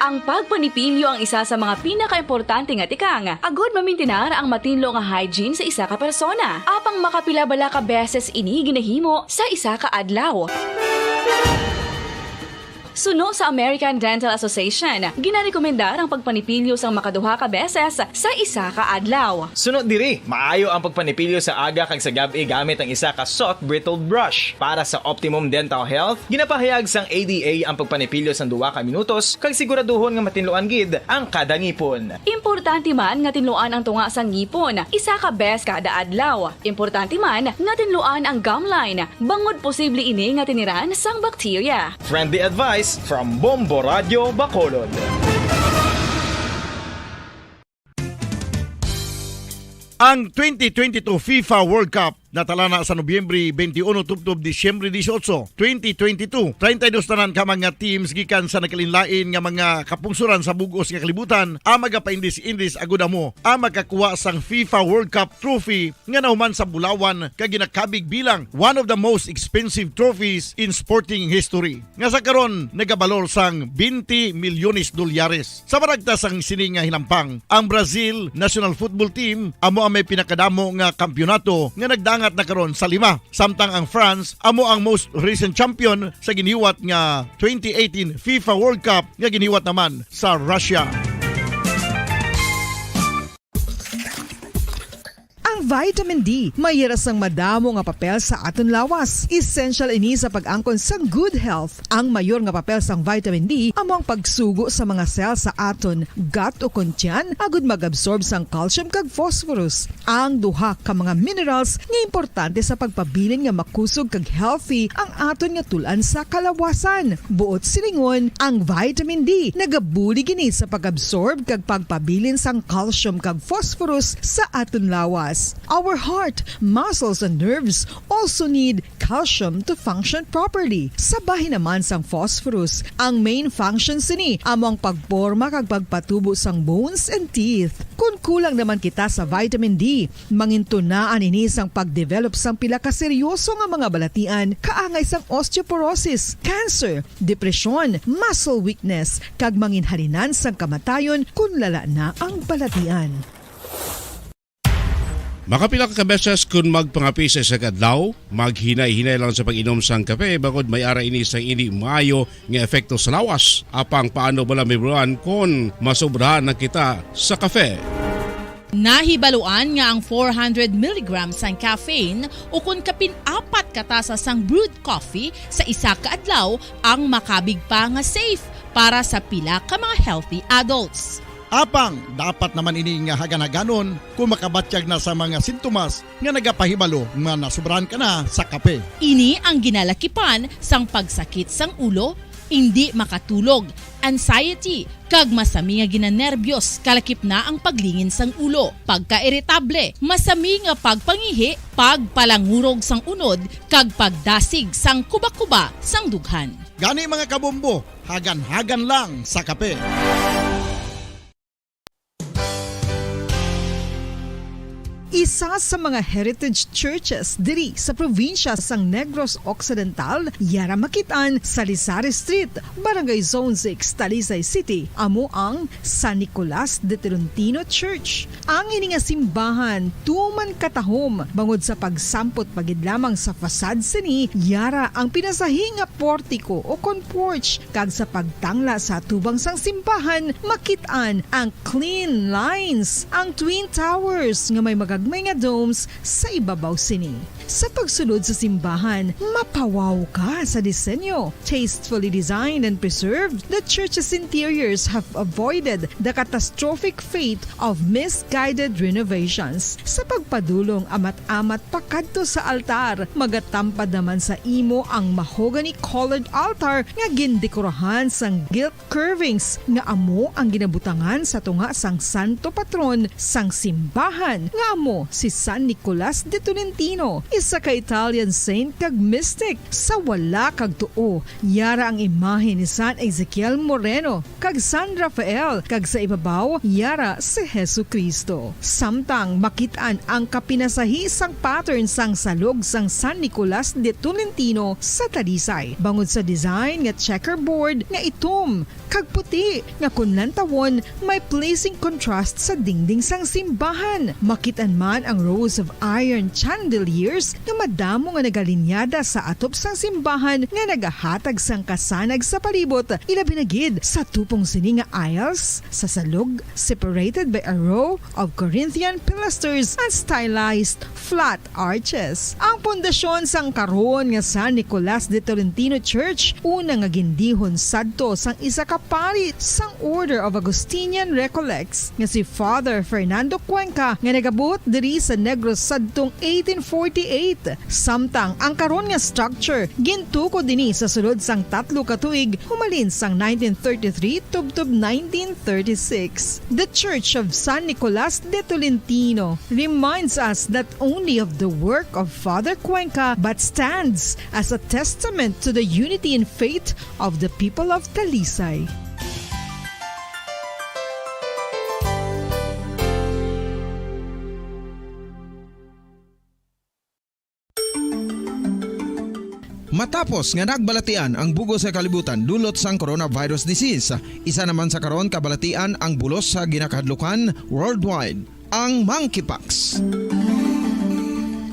Ang pagpanipilyo ang isa sa mga pinakaimportante nga tikang agod mamintinar ang matinlo nga hygiene sa isa ka persona. Apang makapila bala ka beses ini ginahimo sa isa ka adlaw? Suno sa American Dental Association, ginarekomendar ang pagpanipilyo sang makaduha ka beses sa isa ka adlaw. Sunod diri, maayo ang pagpanipilyo sa aga kag sa gab-i gamit ang isa ka soft bristled brush. Para sa optimum dental health, ginapahayag sang A D A ang pagpanipilyo sang duha ka minutos kag siguraduhon nga matinluan gid ang kada ngipon. Importante man nga tinluan ang tunga sang ngipon isa ka bes kada adlaw. Importante man nga tinluan ang gum line, bangod posible ini nga tiniran sang bakterya. Friendly advice from Bombo Radio Bacolod. Ang twenty twenty-two FIFA World Cup natala na sa Nobyembre twenty-one tubtob Disyembre dieciocho, twenty twenty-two. Treinta y dos tanan ka mga teams gikan sa nagkalainlain nga mga kapungsoran sa bug-os nga kalibutan ang magapaindis-indis agud amo ang makakuha sang FIFA World Cup trophy nga nahuman sa bulawan kag ginakabig bilang one of the most expensive trophies in sporting history, nga sa karon nagabalor sang twenty milyones dolyares. Sa maragta sang sini nga hinampang, ang Brazil national football team amo ang may pinakadamo nga kampiyonato nga nagdangat na karon sa lima, samtang ang France amo ang most recent champion sa giniwat nga twenty eighteen FIFA World Cup nga giniwat naman sa Russia. Ang vitamin D may ira sang madamo nga papel sa aton lawas. Essential ini sa pag-angkon sang good health. Ang mayor nga papel sang vitamin D amo ang pagsugo sa mga cell sa aton gut o kon tiyan agud mag-absorb sang calcium kag phosphorus, ang duha ka mga minerals nga importante sa pagpabilin nga makusog kag healthy ang aton nga tul-an sa kalawasan. Buot silingon, ang vitamin D nagabulig ini sa pag-absorb kag pagpabilin sang calcium kag phosphorus sa aton lawas. Our heart, muscles, and nerves also need calcium to function properly. Sa bahin naman sang phosphorus, ang main function sini amo ang pagporma kag pagpatubo sang bones and teeth. Kon kulang naman kita sa vitamin D, mangintunaan ini sang pagdevelop sang pila ka seryoso nga mga balatian, kaangay sang osteoporosis, cancer, depresyon, muscle weakness, kag manginhalinan sang kamatayon kon lala na ang balatian. Makapila ka beses kon magpangape sa isa ka adlaw, maghinay-hinay lang sa pag-inom sang kape, bangod may ara ini sang indi maayo nga epekto sa lawas. Apang paano bala mahibaluan kon masobrahan na kita sa kape? Nahibaluan nga ang four hundred milligrams sang caffeine, ukon kapin apat ka tasa sang brewed coffee sa isa ka adlaw, ang makabig pa nga safe para sa pila ka mga healthy adults. Apang dapat naman ini nga hagan-haganon kon makabatyag na sa mga sintomas nga nagapahibalo nga nasobrahan ka na sa kape. Ini ang ginalakipan sang pagsakit sang ulo, indi makatulog, anxiety, kag masami nga ginanerbyos, kalakip na ang paglingin sang ulo, pagkairitable, masami nga pagpangihi, pagpalangurog sang unod, kag pagdasig sang kuba-kuba sang dughan. Gani, mga kabombo, hagan-hagan lang sa kape. Isa sa mga heritage churches diri sa probinsya sang Negros Occidental, yara makit-an sa Lisari Street, Barangay Zone six, Talisay City, amo ang San Nicolas de Tolentino Church. Ang ini nga simbahan tuman katahom bangod sa pagsampot pa gid lamang sa facade sini, yara ang pinasahi nga portiko o kon porch, kag sa pagtangla sa atubang sang simbahan, makit-an ang clean lines, ang twin towers nga may magagmay nga domes sa ibabaw sini. Sa pagsulod sa simbahan, mapawaw ka sa disenyo. Tastefully designed and preserved, the church's interiors have avoided the catastrophic fate of misguided renovations. Sa pagpadulong amat-amat pakadto sa altar, magatampad naman sa imo ang mahogany-colored altar nga gindekorahan sang gilt curvings nga amo ang ginabutangan sa tunga sang santo patron sang simbahan, nga amo si San Nicolas de Tolentino, isa ka Italian saint kag mystic. Sa wala kag tuo, yara ang imahe ni San Ezekiel Moreno kag San Rafael, kag sa ibabaw, yara si Jesu-Cristo. Samtang makit-an ang kapinasahi sang pattern sang salog sang San Nicolas de Tolentino sa Talisay, bangod sa design nga checkerboard nga itom kag puti, nga kon lantawon, may pleasing contrast sa dingding sang simbahan. Makit-an man ang rows of iron chandeliers nga madamo nga nagalinyada sa atop sang simbahan nga nagahatag sang kasanag sa palibot, ilabi na gid sa tupong sini nga aisles sa salog, separated by a row of Corinthian pilasters and stylized flat arches. Ang pundasyon sang karon nga San Nicolas de Tolentino Church, una nga gindihon sadto sang isa ka pari sang Order of Augustinian Recollects nga si Father Fernando Cuenca, nga nagabot diri sa Negros sadtong eighteen forty-eight. Samtang ang karon nga structure gintukod ini sa sulod sang tatlo ka tuig, humalin sang nineteen thirty-three tubtob nineteen thirty-six. The Church of San Nicolas de Tolentino reminds us not only of the work of Father Cuenca, but stands as a testament to the unity in faith of the people of Talisay. Matapos nga nagbalatian ang bug-os nga kalibutan dulot sang coronavirus disease, isa naman sa karon kabalatian ang bulos sa ginakahadlukan worldwide, ang monkeypox.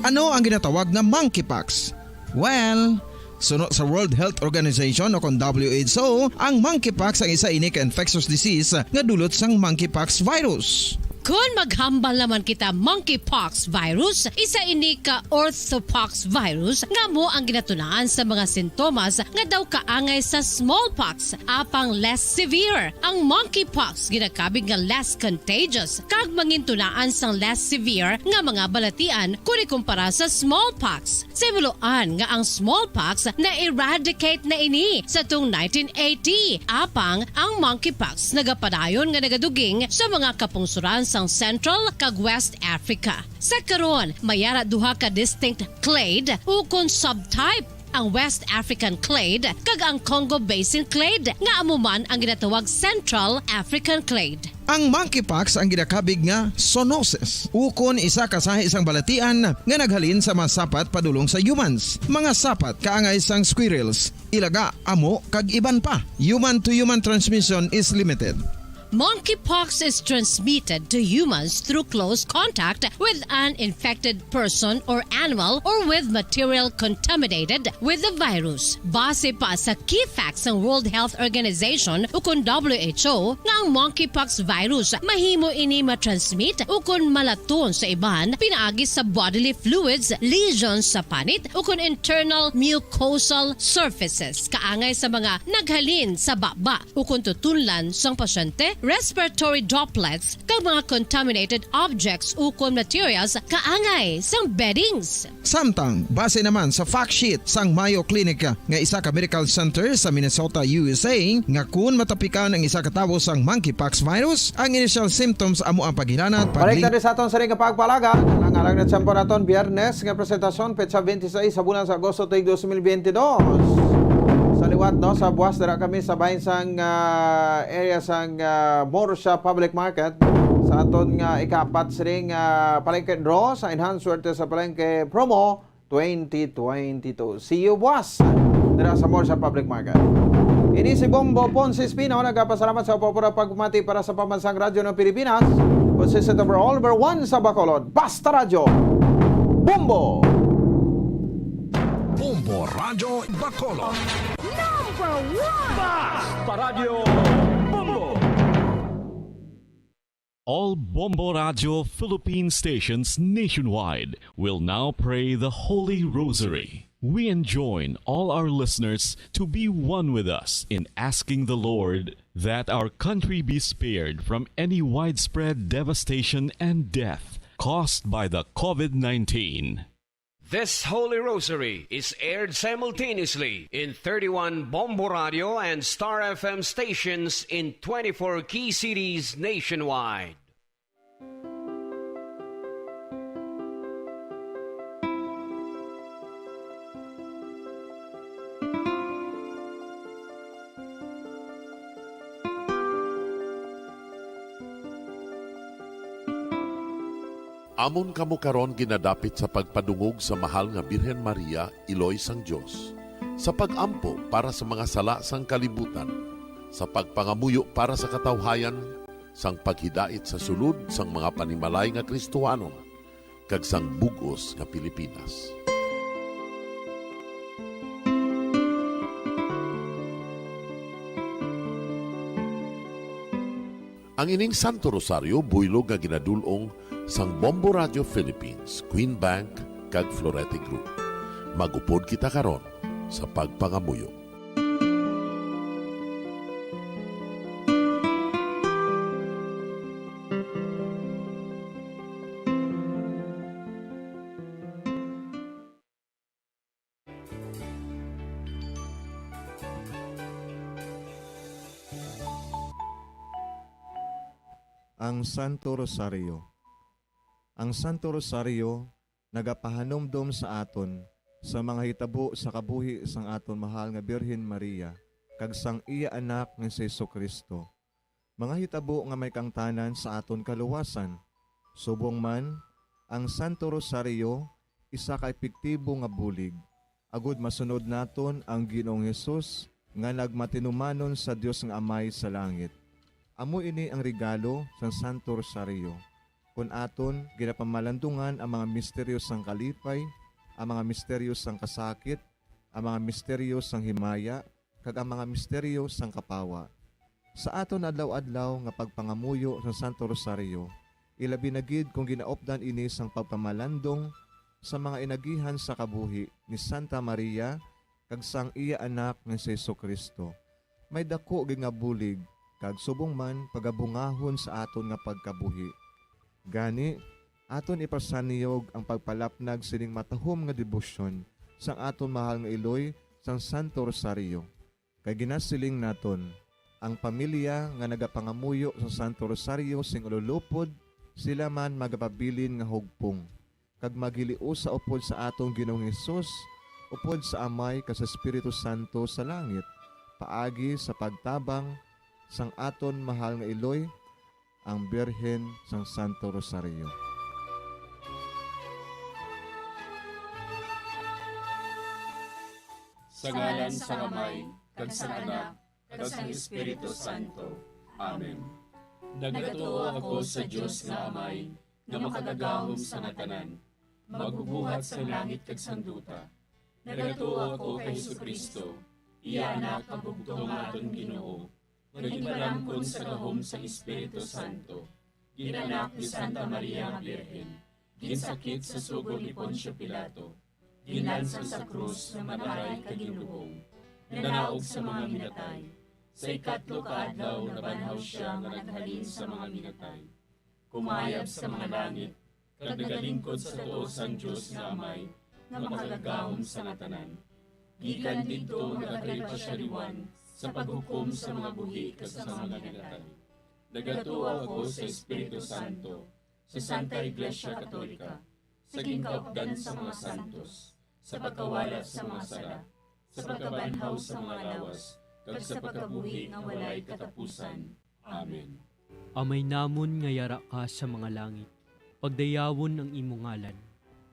Ano ang ginatawag nga monkeypox? Well, suno sa World Health Organization o kon W H O, ang monkeypox ang isa ini ka infectious disease nga dulot sang monkeypox virus. Kon maghambal naman kita monkeypox virus, isa ini ka orthopox virus nga amo ang ginatunaan sa mga sintomas nga daw kaangay sa smallpox, apang less severe. Ang monkeypox ginakabig nga less contagious kag mangintunaan sang less severe nga mga balatian kon ikumpara sa smallpox. Sa himuloan nga ang smallpox na-eradicate na ini sa tung nineteen eighty, apang ang monkeypox nagapadayon nga nagaduging sa mga kapungsoran sang Central kag West Africa. Sa karon, may ara duha ka distinct clade ukon subtype, ang West African clade kag ang Congo Basin clade, nga amo man ang ginatawag Central African clade. Ang monkeypox ang ginakabig nga zoonosis, ukon isa ka sahi sang balatian nga naghalin sa mga sapat padulong sa humans. Mga sapat kaangay sang squirrels, ilaga, amo, kag iban pa. Human-to-human transmission is limited. Monkeypox is transmitted to humans through close contact with an infected person or animal or with material contaminated with the virus. Base pa sa key facts sang World Health Organization ukon W H O, nga ang monkeypox virus mahimo ini matransmit ukon malaton sa iban pinaagi sa bodily fluids, lesions sa panit, ukon internal mucosal surfaces kaangay sa mga naghalin sa baba ukon tutunlan sang pasyente, respiratory droplets, kag mga contaminated objects ukon materials kaangay sang beddings. Samtang, base naman sa fact sheet sang Mayo Clinic, nga isa ka medical center sa Minnesota, U S A, nga kun matapikan ang isa ka tawo sang monkeypox virus, ang initial symptoms amo ang paghilanat, Balik pagling- na sa aton sa ring pagpalaga. Ang alang na tiyempo naton, Biyernes nga presentasyon, petsa twenty-seis sa bulan sa Agosto, tuig dos mil twenty-dos. Sa liwat, no, sa buwas, dira kami sa bahin sang, ah, area sang, ah, Morsha Public Market. sa aton nga ikapat sining, ah, palengke draw sa Enhanced Swerte sa Palengke Promo twenty twenty-two. See you buwas dira sa Morsa Public Market. Ini si Bombo Ponce Espino, nagapasalamat sa pagpura pagmati para sa Pambansang Radyo ng Pilipinas, consistent over all over one sa Bacolod. Basta Radyo, Bombo! Bombo Radyo Bacolod. Number one! Basta Radyo, Bombo! All Bombo Radio Philippine stations nationwide will now pray the Holy Rosary. We enjoin all our listeners to be one with us in asking the Lord that our country be spared from any widespread devastation and death caused by the COVID nineteen. This Holy Rosary is aired simultaneously in thirty-one Bombo Radio and Star F M stations in twenty-four key cities nationwide. Amon kamo karon ginadapit sa pagpadungog sa Mahal nga Birhen Maria, Iloy sang Dios, sa pag-ampo para sa mga sala sang kalibutan, sa pagpangamuyo para sa katawhayan, sang paghidait sa sulod sang mga panimalay nga Kristohanon, kag sang bug-os nga Pilipinas. Ang ining Santo Rosario buylog nga ginadul-ong sang Bombo Radio Philippines, Queen Bank, kag Florete Group. Mag-upod kita karon sa pagpangamuyo. Ang Santo Rosario. Ang Santo Rosario nagapahanumdom sa aton sa mga hitabo sa kabuhi sang aton mahal nga Birhen Maria kag sang iya Anak nga si Jesu-Cristo, mga hitabo nga may kaangtanan sa aton kaluwasan. Subong man, ang Santo Rosario isa ka epektibo nga bulig agod masunod naton ang Ginoong Hesus nga nagmatinumanon sa Dios nga Amay sa langit. Amo ini ang regalo sang Santo Rosario, kon aton ginapamalandungan ang mga misteryo sang kalipay, ang mga misteryo sang kasakit, ang mga misteryo sang himaya, kag ang mga misteryo sang kapawa. Sa aton adlaw-adlaw nga pagpangamuyo sa Santo Rosario, ilabi na gid kon ginaupdan ini sang pagpamalandong sa mga inagihan sa kabuhi ni Santa Maria kag sang iya Anak nga si Jesu-Cristo, may daku gid nga bulig kag subong man pagabungahon sa aton nga pagkabuhi. Gani, aton ipasanyog ang pagpalapnag sining matahom nga debosyon sang aton mahal nga iloy sang Santo Rosario. Kay ginasiling naton, ang pamilya nga nagapangamuyo sa Santo Rosario sing ululupod, sila man magapabilin nga hugpong, kag maghiliusa upod sa aton Ginoong Hesus, upod sa Amay kag sa Espiritu Santo sa langit, paagi sa pagtabang sang aton mahal nga iloy, ang Birhen sang Santo Rosario. Sa ngalan sang Amay, kag sang Anak, kag sang Espiritu Santo. Amen. Nagatuo ako sa Dios nga Amay, nga makagagahom sa nga tanan, magbubuhat sang langit kag sang duta. Nagatuo ako kay Jesu-Cristo, iya Anak, ang bugtong nga aton Ginoo, nga ginpalamkon sa gahom sang Espiritu Santo, ginanak ni Santa Maria nga Birhen, ginsakit sa sugo ni Poncio Pilato, ginlansang sa krus, namatay kag ginlubong, nanaog sa mga minatay. Sa ikatlo ka adlaw nabanhaw sia nga naghalin sa mga minatay. Kumayab sa mga langit, kag nagalingkod sa tuo sang Dios nga Amay, nga makagagahom sa nga tanan. Gikan didto nagakari pa sia liwat sa paghukom sa mga buhi kag sa mga minatay. Nagatuo ako sa Espiritu Santo, sa Santa Iglesia Katolika, sa ginkaupdan sa mga santos, sa pagkawala sa mga sala, sa pagkabanhaw sa mga lawas, kag sa pagkabuhi nga walay katapusan. Amen. Amay namon nga yara ka sa mga langit, pagdayawon ang imo ngalan.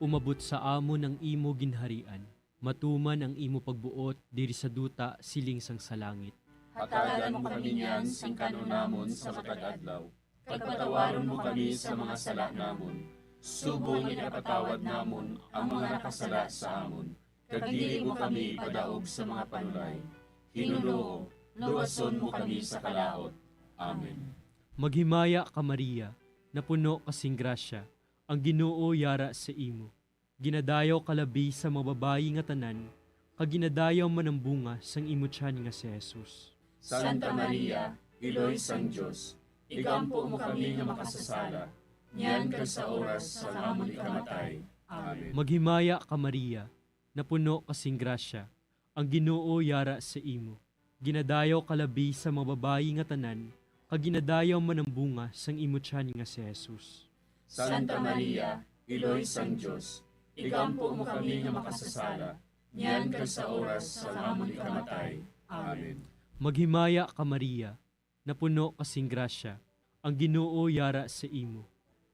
Umabot sa amon ang imo ginharian. Matuman ang imo pagbuot diri sa duta siling sang sa langit. Hatagan mo kami niyan sing kan-on namon sa matag adlaw, kag patawaron mo kami sa mga sala namon, subong nga ginapatawad namon ang mga nakasala sa amon, kag dili mo kami ipadaog sa mga panulay. Ginoo, luwason mo kami sa kalaut. Amen. Maghimaya ka, Maria, napuno ka sing grasya, ang Ginoo yara sa imo. Ginadayaw ka labi sa mga babayi nga tanan, kag ginadayaw man ang bunga sang imo tiyan nga si Jesus. Santa Maria, Iloy sang Dios, igampo mo kami nga makasasala, niyan kag sa oras sang amon ikamatay. Amen. Maghimaya ka, Maria, napuno ka sing grasya, ang Ginoo yara sa imo. Ginadayaw ka labi sa mga babayi nga tanan, kag ginadayaw man ang bunga sang imo tiyan nga si Jesus. Santa Maria, Iloy sang Dios, igampo mo kami nga makasasala, niyan kag sa oras sang amon ikamatay. Amen. Maghimaya ka, Maria, napuno ka sing grasya, ang Ginoo yara sa imo.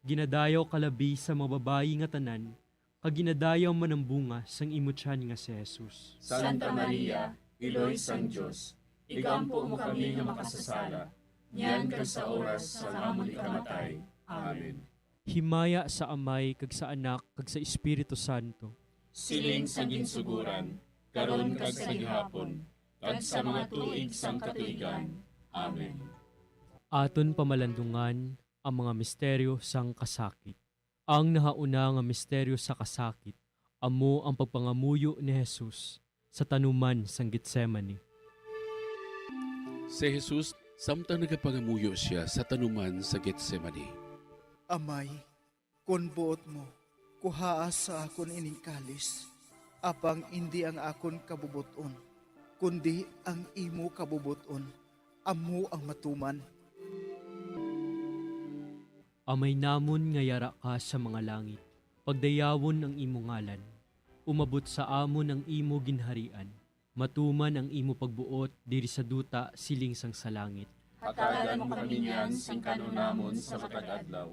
Ginadayaw ka labi sa mga babayi nga tanan, kag ginadayaw man ang bunga sang imo tiyan nga si Jesus. Santa Maria, Iloy sang Dios, igampo mo kami nga makasasala, niyan kag sa oras sang amon ikamatay. Amen. Himaya sa Amay, kag sa Anak, kag sa Espiritu Santo. Siling sa ginsuguran, karon kag sa gihapon, kag sa mga tuig sang katuigan. Amen. Aton pamalandungan ang mga misteryo sang kasakit. Ang nahauna nga misteryo sa kasakit amo ang pagpangamuyo ni Jesus sa tanuman sang Getsemani. Si Jesus, samtang nagapangamuyo sia sa tanuman sa Getsemani, "Amay, kon buot mo, kuhaa sa akon ining kalis, apang indi ang akon kabubot-on, kundi ang imo kabubot-on amo ang matuman." Amay namon nga yara ka sa mga langit, pagdayawon ang imo ngalan. Umabot sa amon ang imo ginharian. Matuman ang imo pagbuot diri sa duta siling sang sa langit. Hatagan mo kami niyan sing kan-on namon sa matag adlaw,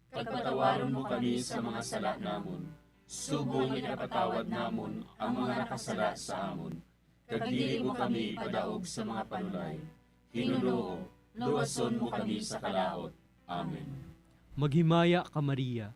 kag patawaron mo kami sa mga sala namon, subong nga ginapatawad namon ang mga nakasala sa amon, kag dili mo kami ipadaog sa mga panulay. Ginoo, luwason mo kami sa kalaut. Amen. Maghimaya ka, Maria,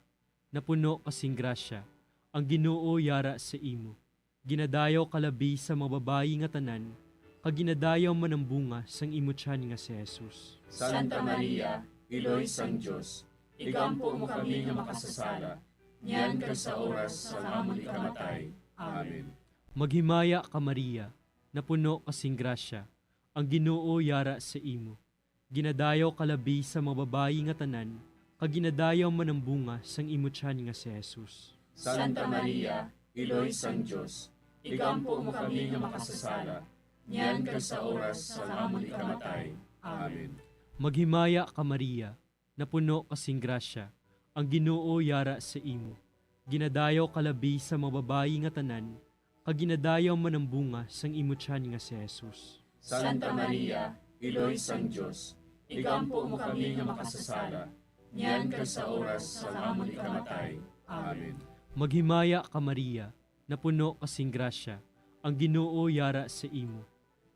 napuno ka sing grasya, ang Ginoo yara sa imo. Ginadayaw ka labi sa mga babayi nga tanan, kag ginadayaw man ang bunga sang imo tiyan nga si Jesus. Santa Maria, Iloy sang Dios, igampo mo kami nga makasasala, niyan kag sa oras sang amon ikamatay. Amen. Maghimaya ka, Maria, napuno ka sing grasya, ang Ginoo yara sa imo. Ginadayaw ka labi sa mga babayi nga tanan, kag ginadayaw man ang bunga sang imo tiyan nga si Jesus. Santa Maria, Iloy sang Dios, igampo mo kami nga makasasala, niyan kag sa oras sang amon ikamatay. Amen. Maghimaya ka, Maria, napuno ka sing grasya, ang Ginoo yara sa imo. Ginadayaw ka labi sa mga babayi nga tanan, kag ginadayaw man ang bunga sang imo tiyan nga si Jesus. Santa Maria, Iloy sang Dios, igampo mo kami nga makasasala, niyan kag sa oras sang amon ikamatay. Amen. Maghimaya ka, Maria, napuno ka sing grasya, ang Ginoo yara sa imo.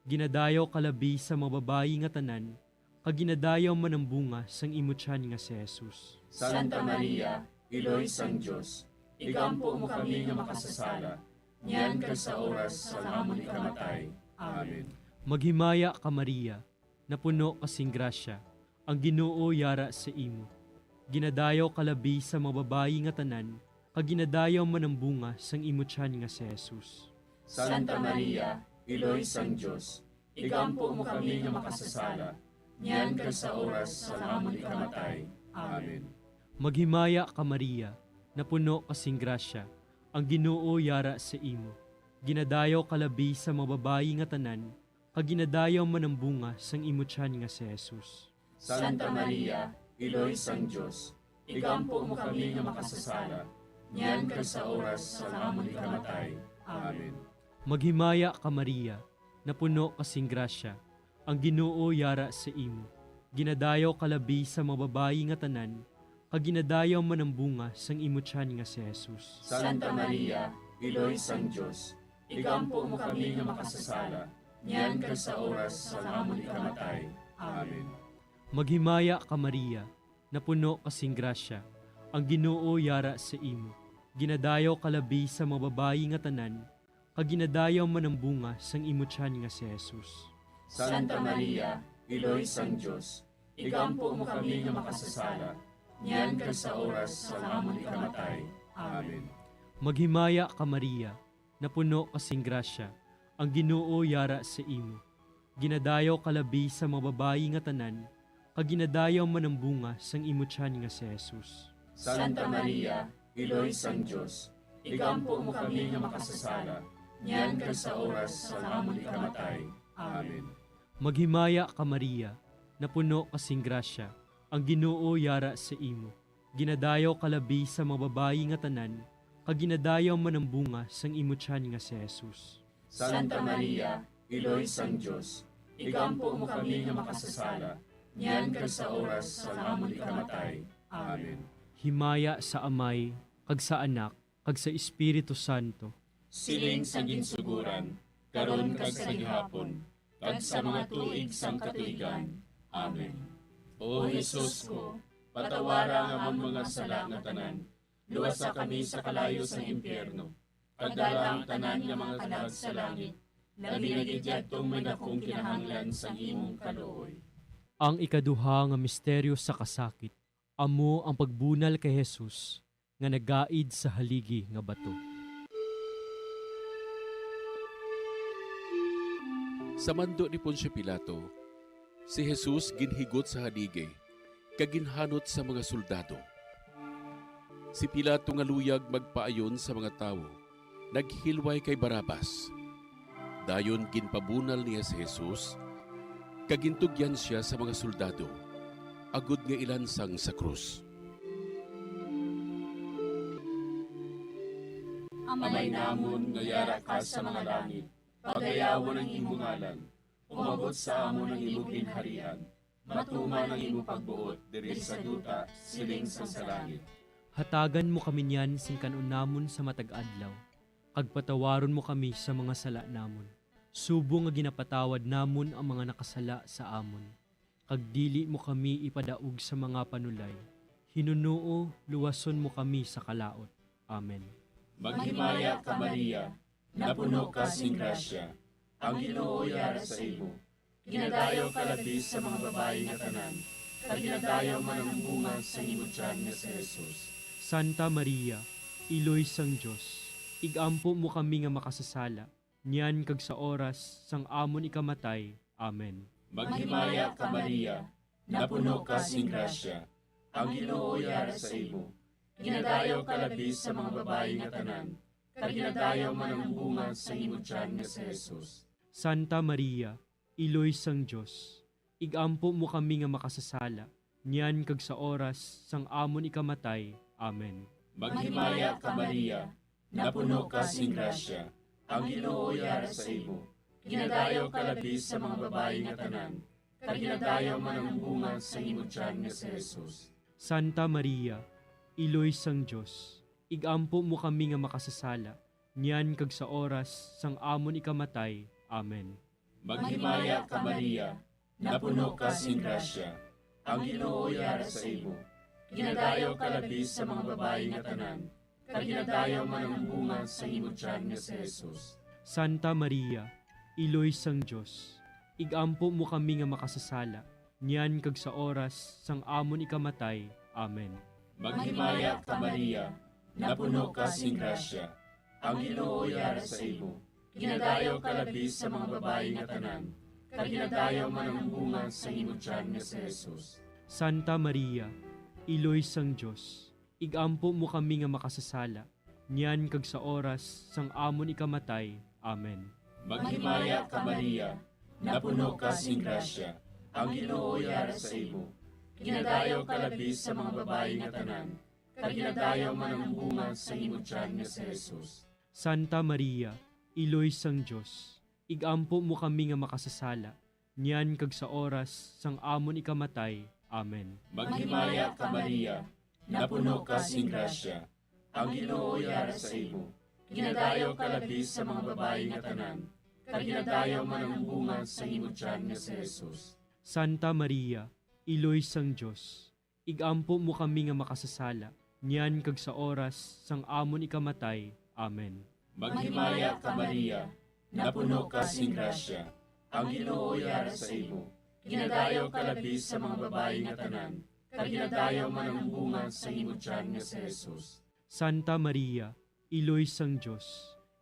Ginadayaw ka labi sa mga babayi nga tanan, kag ginadayaw man ang bunga sang imo tiyan nga si Jesus. Santa Maria, Iloy sang Dios, igampo mo kami nga makasasala, niyan kag sa oras sang amon ikamatay. Amen. Maghimaya ka, Maria, napuno ka sing grasya, ang Ginoo yara sa imo. Ginadayaw ka labi sa mga babayi nga tanan, kag ginadayaw man ang bunga sang imo tiyan nga si Jesus. Santa Maria, Iloy sang Dios, igampo mo kami nga makasasala, niyan kag sa oras sang amon ikamatay. Amen. Maghimaya ka, Maria, napuno ka sing grasya, ang Ginoo yara sa imo. Ginadayaw ka labi sa mga babayi nga tanan, kag ginadayaw man ang bunga sang imo tiyan nga si Jesus. Santa Maria, Iloy sang Dios, igampo mo kami nga makasasala, niyan kag sa oras sang amon ikamatay. Amen. Maghimaya ka, Maria, napuno ka sing grasya, ang Ginoo yara sa imo. Ginadayaw ka labi sa mga babayi nga tanan, kag ginadayaw man ang bunga sang imo tiyan nga si Jesus. Santa Maria, Iloy sang Dios, igampo mo kami nga makasasala, niyan kag sa oras sang amon ikamatay. Amen. Maghimaya ka, Maria, napuno ka sing grasya, ang Ginoo yara sa imo. Ginadayaw ka labi sa mga babayi nga tanan, kag ginadayaw man ang bunga sang imo tiyan nga si Jesus. Santa Maria, Iloy sang Dios, igampo mo kami nga makasasala, niyan kag sa oras sang amon ikamatay. Amen. Maghimaya ka, Maria, napuno ka sing grasya, ang Ginoo yara sa imo. Ginadayaw ka labi sa mga babayi nga tanan, kag ginadayaw man ang bunga sang imo tiyan nga si Jesus. Santa Maria, Iloy sang Dios, igampo mo kami nga makasasala, niyan kag sa oras sang amon ikamatay. Amen. Maghimaya ka, Maria, napuno ka sing grasya, ang Ginoo yara sa imo. Ginadayaw ka labi sa mga babayi nga tanan, kag ginadayaw man ang bunga sang imo tiyan nga si Jesus. Santa Maria, Iloy sang Dios, igampo mo kami nga makasasala, niyan kag sa oras sang amon ikamatay. Amen. Himaya sa Amay, kag sa Anak, kag sa Espiritu Santo. Siling sa ginsuguran, karon kag sa gihapon, kag sa mga tuig sang katuigan. Amen. O Jesus ko, patawara ang amon mga sala nga tanan, luwasa kami sa kalayo sang impyerno, kag dala ang tanan nga mga kalag sa langit, labi na gid yadtong may dakong kinahanglan sang imong kaluoy. Ang ikaduha nga misteryo sa kasakit, amo ang pagbunal kay Jesus nga nagaid sa haligi nga bato. Sa mando ni Poncio Pilato, si Jesus ginhigot sa haligi kag ginhanot sa mga soldado. Si Pilato nga luyag magpaayon sa mga tawo, naghilway kay Barrabas. Dayon ginpabunal niya si Jesus, kag gintugyan sia sa mga soldado, agod nga ilansang sa krus. Amay namon nga yara ka sa mga langit, pagayawon ang imo ngalan, umabot sa amon ang imo ginharian, matuman ang imo pagbuot diri sa duta, siling sang sa langit. Hatagan mo kami niyan sing kan-on namon sa matag adlaw, kag patawaron mo kami sa mga sala namon, subong nga ginapatawad namon ang mga nakasala sa amon. Kag dili mo kami ipadaog sa mga panulay, hinunoo luwason mo kami sa kalaut. Amen. Maghimaya ka, Maria, napuno ka sing grasya, ang Ginoo yara sa imo. Ginadayaw ka labi sa mga babayi nga tanan, kag ginadayaw man ang bunga sang imo tiyan nga si Jesus. Santa Maria, Iloy sang Dios, igampo mo kami nga makasasala, niyan kag sa oras sang amon ikamatay. Amen. Maghimaya ka, Maria, napuno ka sing grasya, ang Ginoo yara sa imo. Ginadayaw ka labi sa mga babayi nga tanan, kag ginadayaw man ang bunga sang imo tiyan nga si Jesus. Santa Maria, Iloy sang Dios, igampo mo kami nga makasasala, niyan kag sa oras sang amon ikamatay. Amen. Maghimaya ka, Maria, napuno ka sing grasya, ang Ginoo yara sa imo. Ginadayaw ka labi sa mga babayi nga tanan, kag ginadayaw man ang bunga sang imo tiyan nga si Jesus. Santa Maria, Iloy sang Dios, igampo mo kami nga makasasala, niyan kag sa oras sang amon ikamatay. Amen. Maghimaya ka, Maria, napuno ka sing grasya, ang Ginoo yara sa imo. Ginadayaw ka labi sa mga babayi nga tanan, kag ginadayaw man ang bunga sang imo tiyan nga si Jesus. Santa Maria, Iloy sang Dios, igampo mo kami nga makasasala, niyan kag sa oras sang amon ikamatay. Amen. Maghimaya ka, Maria, napuno ka sing grasya, ang Ginoo yara sa imo. Ginadayaw ka labi sa mga babayi nga tanan, kag ginadayaw man ang bunga sang imo tiyan nga si Jesus. Santa Maria, Iloy sang Dios, igampo mo kami nga makasasala, niyan kag sa oras sang amon ikamatay. Amen. Maghimaya ka, Maria, napuno ka sing grasya, ang Ginoo yara sa imo. Ginadayaw ka labi sa mga babayi nga tanan, kag ginadayaw man ang bunga sang imo tiyan nga si Jesus. Santa Maria, Iloy sang Dios, igampo mo kami nga makasasala, niyan kag sa oras sang amon ikamatay. Amen. Maghimaya ka, Maria, napuno ka sing grasya, ang Ginoo yara sa imo. Ginadayaw ka labi sa mga babayi nga tanan, kag ginadayaw man ang bunga sang imo tiyan nga si Jesus. Santa Maria, Iloy sang Dios, igampo mo kami nga makasasala, niyan kag sa oras sang amon ikamatay. Amen. Maghimaya ka, Maria, napuno ka sing grasya, ang Ginoo yara sa imo. Ginadayaw ka labi sa mga babayi nga tanan, kag ginadayaw man ang bunga sang imo tiyan nga si Jesus. Santa Maria, Iloy sang Dios,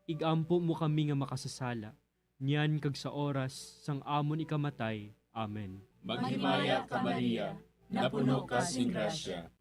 igampo mo kami nga makasasala, niyan kag sa oras sang amon ikamatay. Amen. Maghimaya ka, Maria, napuno ka sing grasya,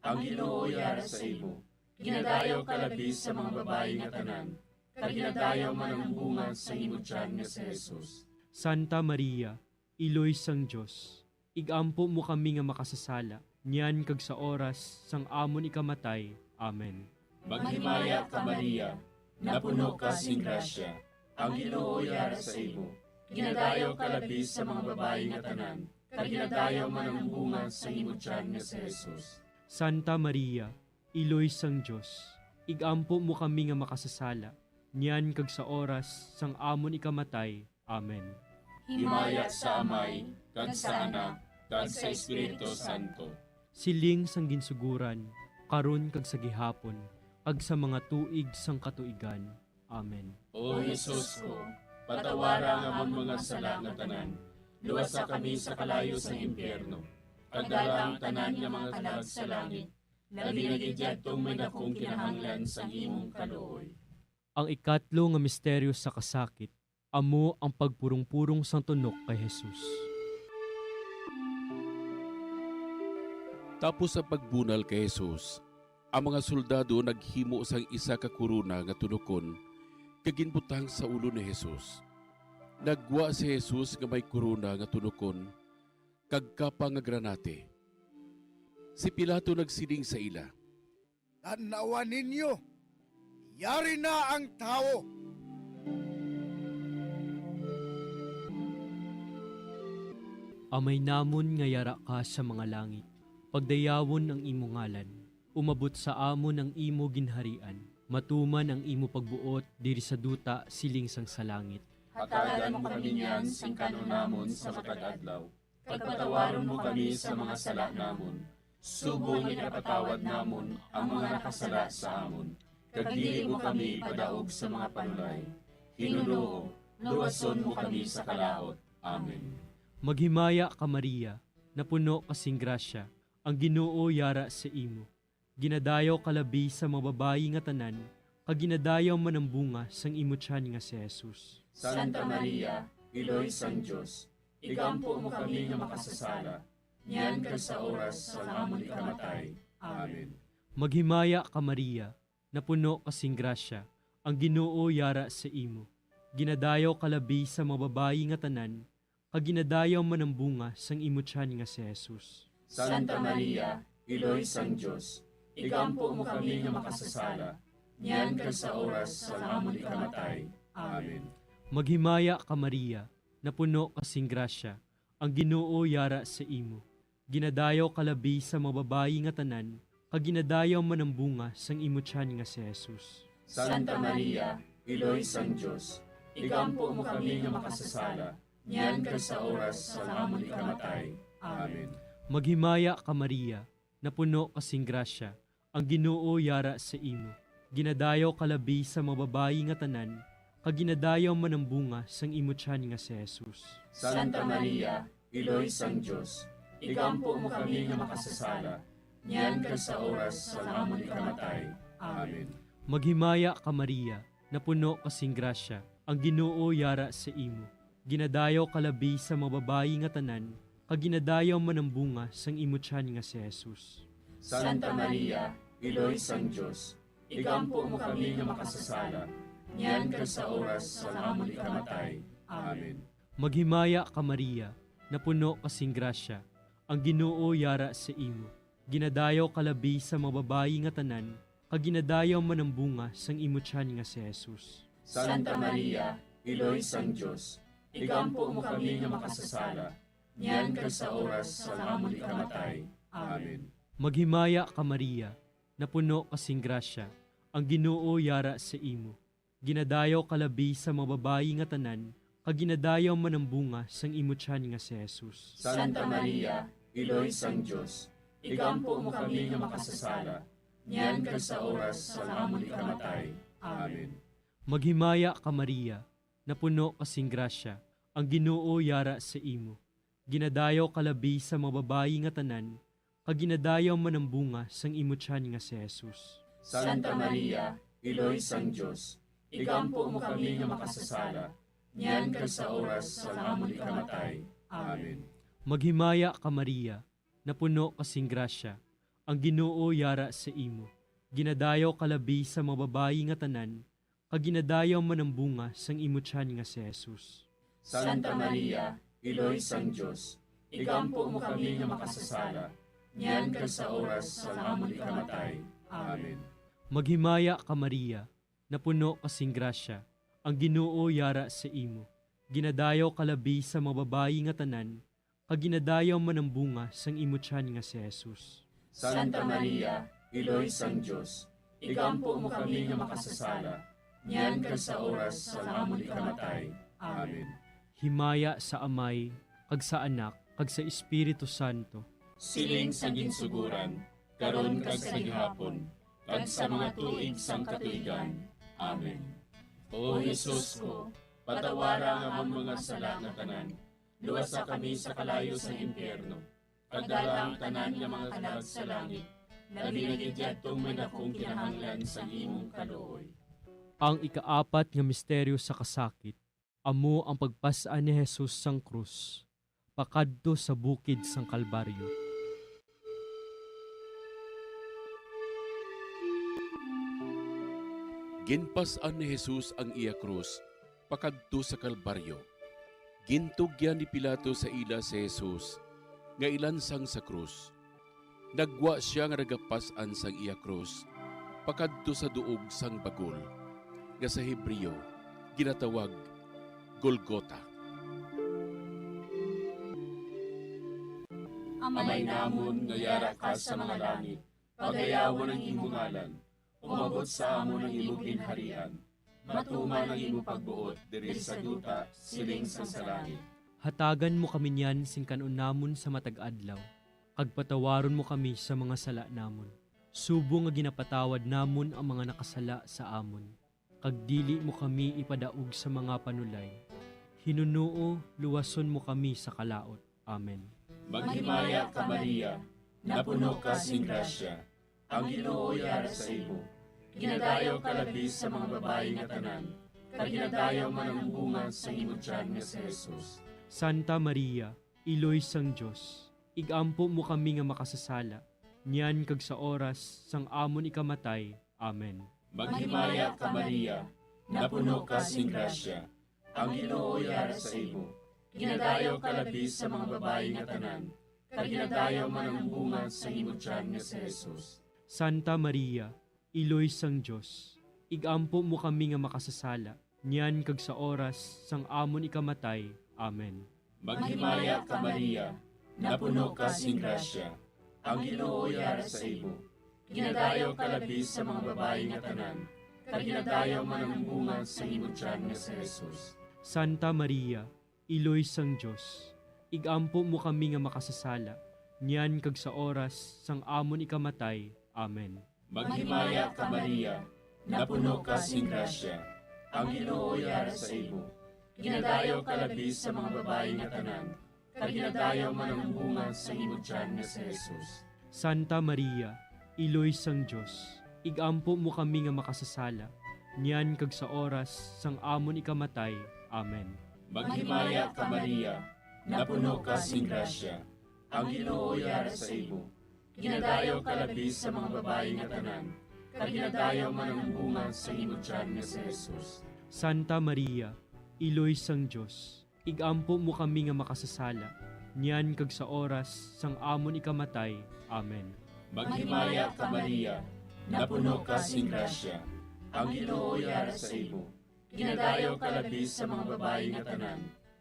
ang Ginoo yara sa imo. Ginadayaw ka labi sa mga babayi nga tanan, kag ginadayaw man ang bunga sang imo tiyan nga si Jesus. Santa Maria, Iloy sang Dios, igampo mo kami nga makasasala, niyan kag sa oras sang amon ikamatay. Amen. Maghimaya ka, Maria, napuno ka sing grasya, ang Ginoo yara sa imo. Ginadayaw ka labi sa mga babayi nga tanan, kag ginadayaw man ang bunga sang imo tiyan nga si Jesus. Santa Maria, Iloy sang Dios, igampo mo kami nga makasasala, niyan kag sa oras sang amon ikamatay. Amen. Himaya sa Amay, kag sa Anak, kag sa Espiritu Santo. Siling sang ginsuguran, karon kag sa gihapon, kag sa mga tuig sang katuigan. Amen. O Jesus ko, patawara ang amon mga sala nga tanan, luwasa kami sa kalayo sang impyerno, kag dala ang tanan nga mga kalag sa langit, labi na gid yadtong may dakong kinahanglan sang imong kaluoy. Ang ikatlo nga misteryo sa kasakit, amo ang pagpurong-purong sang tunok kay Jesus. Tapos sa pagbunal kay Jesus, ang mga soldado naghimo sang isa ka korona nga tunokon kag ginbutang sa ulo ni Jesus. Naggwa si Jesus nga may korona nga tunokon kag kapa nga granate. Si Pilato nagsiling sa ila, "Tan-awa ninyo, yari na ang tawo." Amay namon nga yara ka sa mga langit, pagdayawon ang imo ngalan. Umabot sa amon ang imo ginharian. Matuman ang imo pagbuot diri sa duta siling sang sa langit. Hatagan mo kami niyan sing kan-on namon sa matag adlaw. Kag patawaron mo kami sa mga sala namon, subong nga ginapatawad namon ang mga nakasala sa amon, kag dili mo kami ipadaog sa mga panulay. Ginoo, luwason mo kami sa kalaut. Amen. Maghimaya ka, Maria, napuno ka sing grasya, ang Ginoo yara sa imo. Ginadayaw ka labi sa mga babayi nga tanan, kag ginadayaw man ang bunga sang imo tiyan nga si Jesus. Santa Maria, Iloy sang Dios, igampo mo kami nga makasasala, niyan kag sa oras sang amon ikamatay. Amen. Maghimaya ka, Maria, napuno ka sing grasya, ang Ginoo yara sa imo. Ginadayaw ka labi sa mga babayi nga tanan, kag ginadayaw man ang bunga sang imo tiyan nga si Jesus. Santa Maria, Iloy sang Dios, igampo mo kami nga makasasala, niyan kag sa oras sang amon ikamatay. Amen. Maghimaya ka, Maria, napuno ka sing grasya, ang Ginoo yara sa imo. Ginadayaw ka labi sa mga babayi nga tanan, kag ginadayaw man ang bunga sang imo tiyan nga si Jesus. Santa Maria, Iloy sang Dios, igampo mo kami nga makasasala, niyan kag sa oras sang amon ikamatay. Amen. Maghimaya ka, Maria, napuno ka sing grasya, ang Ginoo yara sa imo. Ginadayaw ka labi sa mga babayi nga tanan, kag ginadayaw man ang bunga sang imo tiyan nga si Jesus. Santa Maria, Iloy sang Dios, igampo mo kami nga makasasala, niyan kag sa oras sang amon ikamatay. Amen. Maghimaya ka, Maria, napuno ka sing grasya, ang Ginoo yara sa imo. Ginadayaw ka labi sa mga babayi nga tanan, kag ginadayaw man ang bunga sang imo tiyan nga si Jesus. Santa Maria, Iloy sang Dios, igampo mo kami nga makasasala, niyan kag sa oras sang amon ikamatay. Amen. Maghimaya ka, Maria, napuno ka sing grasya, ang Ginoo yara sa imo. Ginadayaw ka labi sa mga babayi nga tanan, kag ginadayaw man ang bunga sang imo tiyan nga si Jesus. Santa Maria, Iloy sang Dios, igampo mo kami nga makasasala, niyan kag sa oras sang amon ikamatay. Amen. Maghimaya ka, Maria, napuno ka sing grasya, ang Ginoo yara sa imo. Ginadayaw ka labi sa mga babayi nga tanan, kag ginadayaw man ang bunga sang imo tiyan nga si Jesus. Santa Maria, Iloy sang Dios, igampo mo kami nga makasasala, niyan kag sa oras sang amon ikamatay. Amen. Maghimaya ka, Maria, napuno ka sing grasya, ang Ginoo yara sa imo. Ginadayaw ka labi sa mga babayi nga tanan, kag ginadayaw man ang bunga sang imo tiyan nga si Jesus. Santa Maria, Iloy sang Dios, igampo mo kami nga makasasala, niyan kag sa oras sang amon ikamatay. Amen. Maghimaya ka, Maria, napuno ka sing grasya, ang Ginoo yara sa imo. Ginadayaw ka labi sa mga babayi nga tanan, kag ginadayaw man ang bunga sang imo tiyan nga si Jesus. Santa Maria, Iloy sang Dios, igampo mo kami nga makasasala, niyan kag sa oras sang amon ikamatay. Amen. Maghimaya ka, Maria, napuno ka sing grasya, ang Ginoo yara sa imo. Ginadayaw ka labi sa mga babayi nga tanan, kag ginadayaw man ang bunga sang imo tiyan nga si Jesus. Santa Maria, Iloy sang Dios, igampo mo kami nga makasasala, niyan kag sa oras sang amon ikamatay. Amen. Himaya sa Amay, kag sa Anak, kag sa Espiritu Santo. Siling sa ginsuguran, karon kag sa gihapon, kag sa mga tuig sang katuigan. Amen. O Jesus ko, patawara ang amon mga sala nga tanan, luwasa kami sa kalayo sang impyerno, kag dala ang tanan nga mga kalag sa langit, labi na gid yadtong may dakong kinahanglan sang imong kaluoy. Ang ikaapat nga misteryo sa kasakit, amo ang pagpas-an ni Jesus sang krus pakadto sa bukid sang Kalbaryo. Ginpas-an ni Jesus ang iya krus pakadto sa Kalbaryo. Gintugyan ni Pilato sa ila si Jesus nga ilansang sa krus. Naggwa sia nga nagapas-an sang iya krus pakadto sa duog sang bagol, nga sa Hebreo ginatawag Golgota. Amay namon nga yara ka sa mga langit, pagayawon ang imo ngalan. Umabot sa amon ang imo ginharian. Matuman ang imo pagbuot diri sa duta, siling sang sa langit. Hatagan mo kami niyan sing kan-on namon sa matag adlaw, kag patawaron mo kami sa mga sala namon, subong nga ginapatawad namon ang mga nakasala sa amon. Kag dili mo kami ipadaog sa mga panulay. Hinunoo, luwason mo kami sa kalaut. Amen. Maghimaya ka, Maria, napuno ka sing grasya, ang Ginoo yara sa imo. Ginadayaw ka labi sa mga babayi nga tanan, kag ginadayaw man ang bunga sang imo tiyan nga si Jesus. Santa Maria, Iloy sang Dios, ig-ampo mo kami nga makasasala, niyan kag sa oras sang amon ikamatay. Amen. Maghimaya ka, Maria, napuno ka sing grasya, ang Ginoo yara sa imo. Ginadayaw ka labi sa mga babayi nga tanan, kag ginadayaw man ang bunga sang imo tiyan nga si Jesus. Santa Maria, Iloy sang Dios, ig-ampo mo kami nga makasasala, niyan kag sa oras sang amon ikamatay. Amen. Maghimaya ka, Maria, napuno ka sing grasya, ang Ginoo yara sa imo. Ginadayaw ka labi sa mga babayi nga tanan, kag ginadayaw man ang bunga sang imo tiyan nga si Jesus. Santa Maria, Iloy sang Dios, ig-ampo mo kami nga makasasala, niyan kag sa oras sang amon ikamatay. Amen. Maghimaya ka, Maria, napuno ka sing grasya, ang Ginoo yara sa imo. Ginadayaw ka labi sa mga babayi nga tanan, kag ginadayaw man ang bunga sang imo tiyan nga si Jesus. Santa Maria, Iloy sang Dios, ig-ampo mo kami nga makasasala, niyan kag sa oras sang amon ikamatay. Amen. Maghimaya ka, Maria, napuno ka sing grasya, ang Ginoo yara sa imo. Ginadayaw ka labi sa mga babayi nga tanan, kag ginadayaw man ang bunga sang imo tiyan nga si Jesus. Santa Maria, Iloy sang Dios, ig-ampo mo kami nga makasasala, niyan kag sa oras sang amon ikamatay. Amen. Maghimaya ka, Maria, napuno ka sing grasya, ang Ginoo yara sa imo. Ginadayaw ka labi sa mga babayi nga tanan,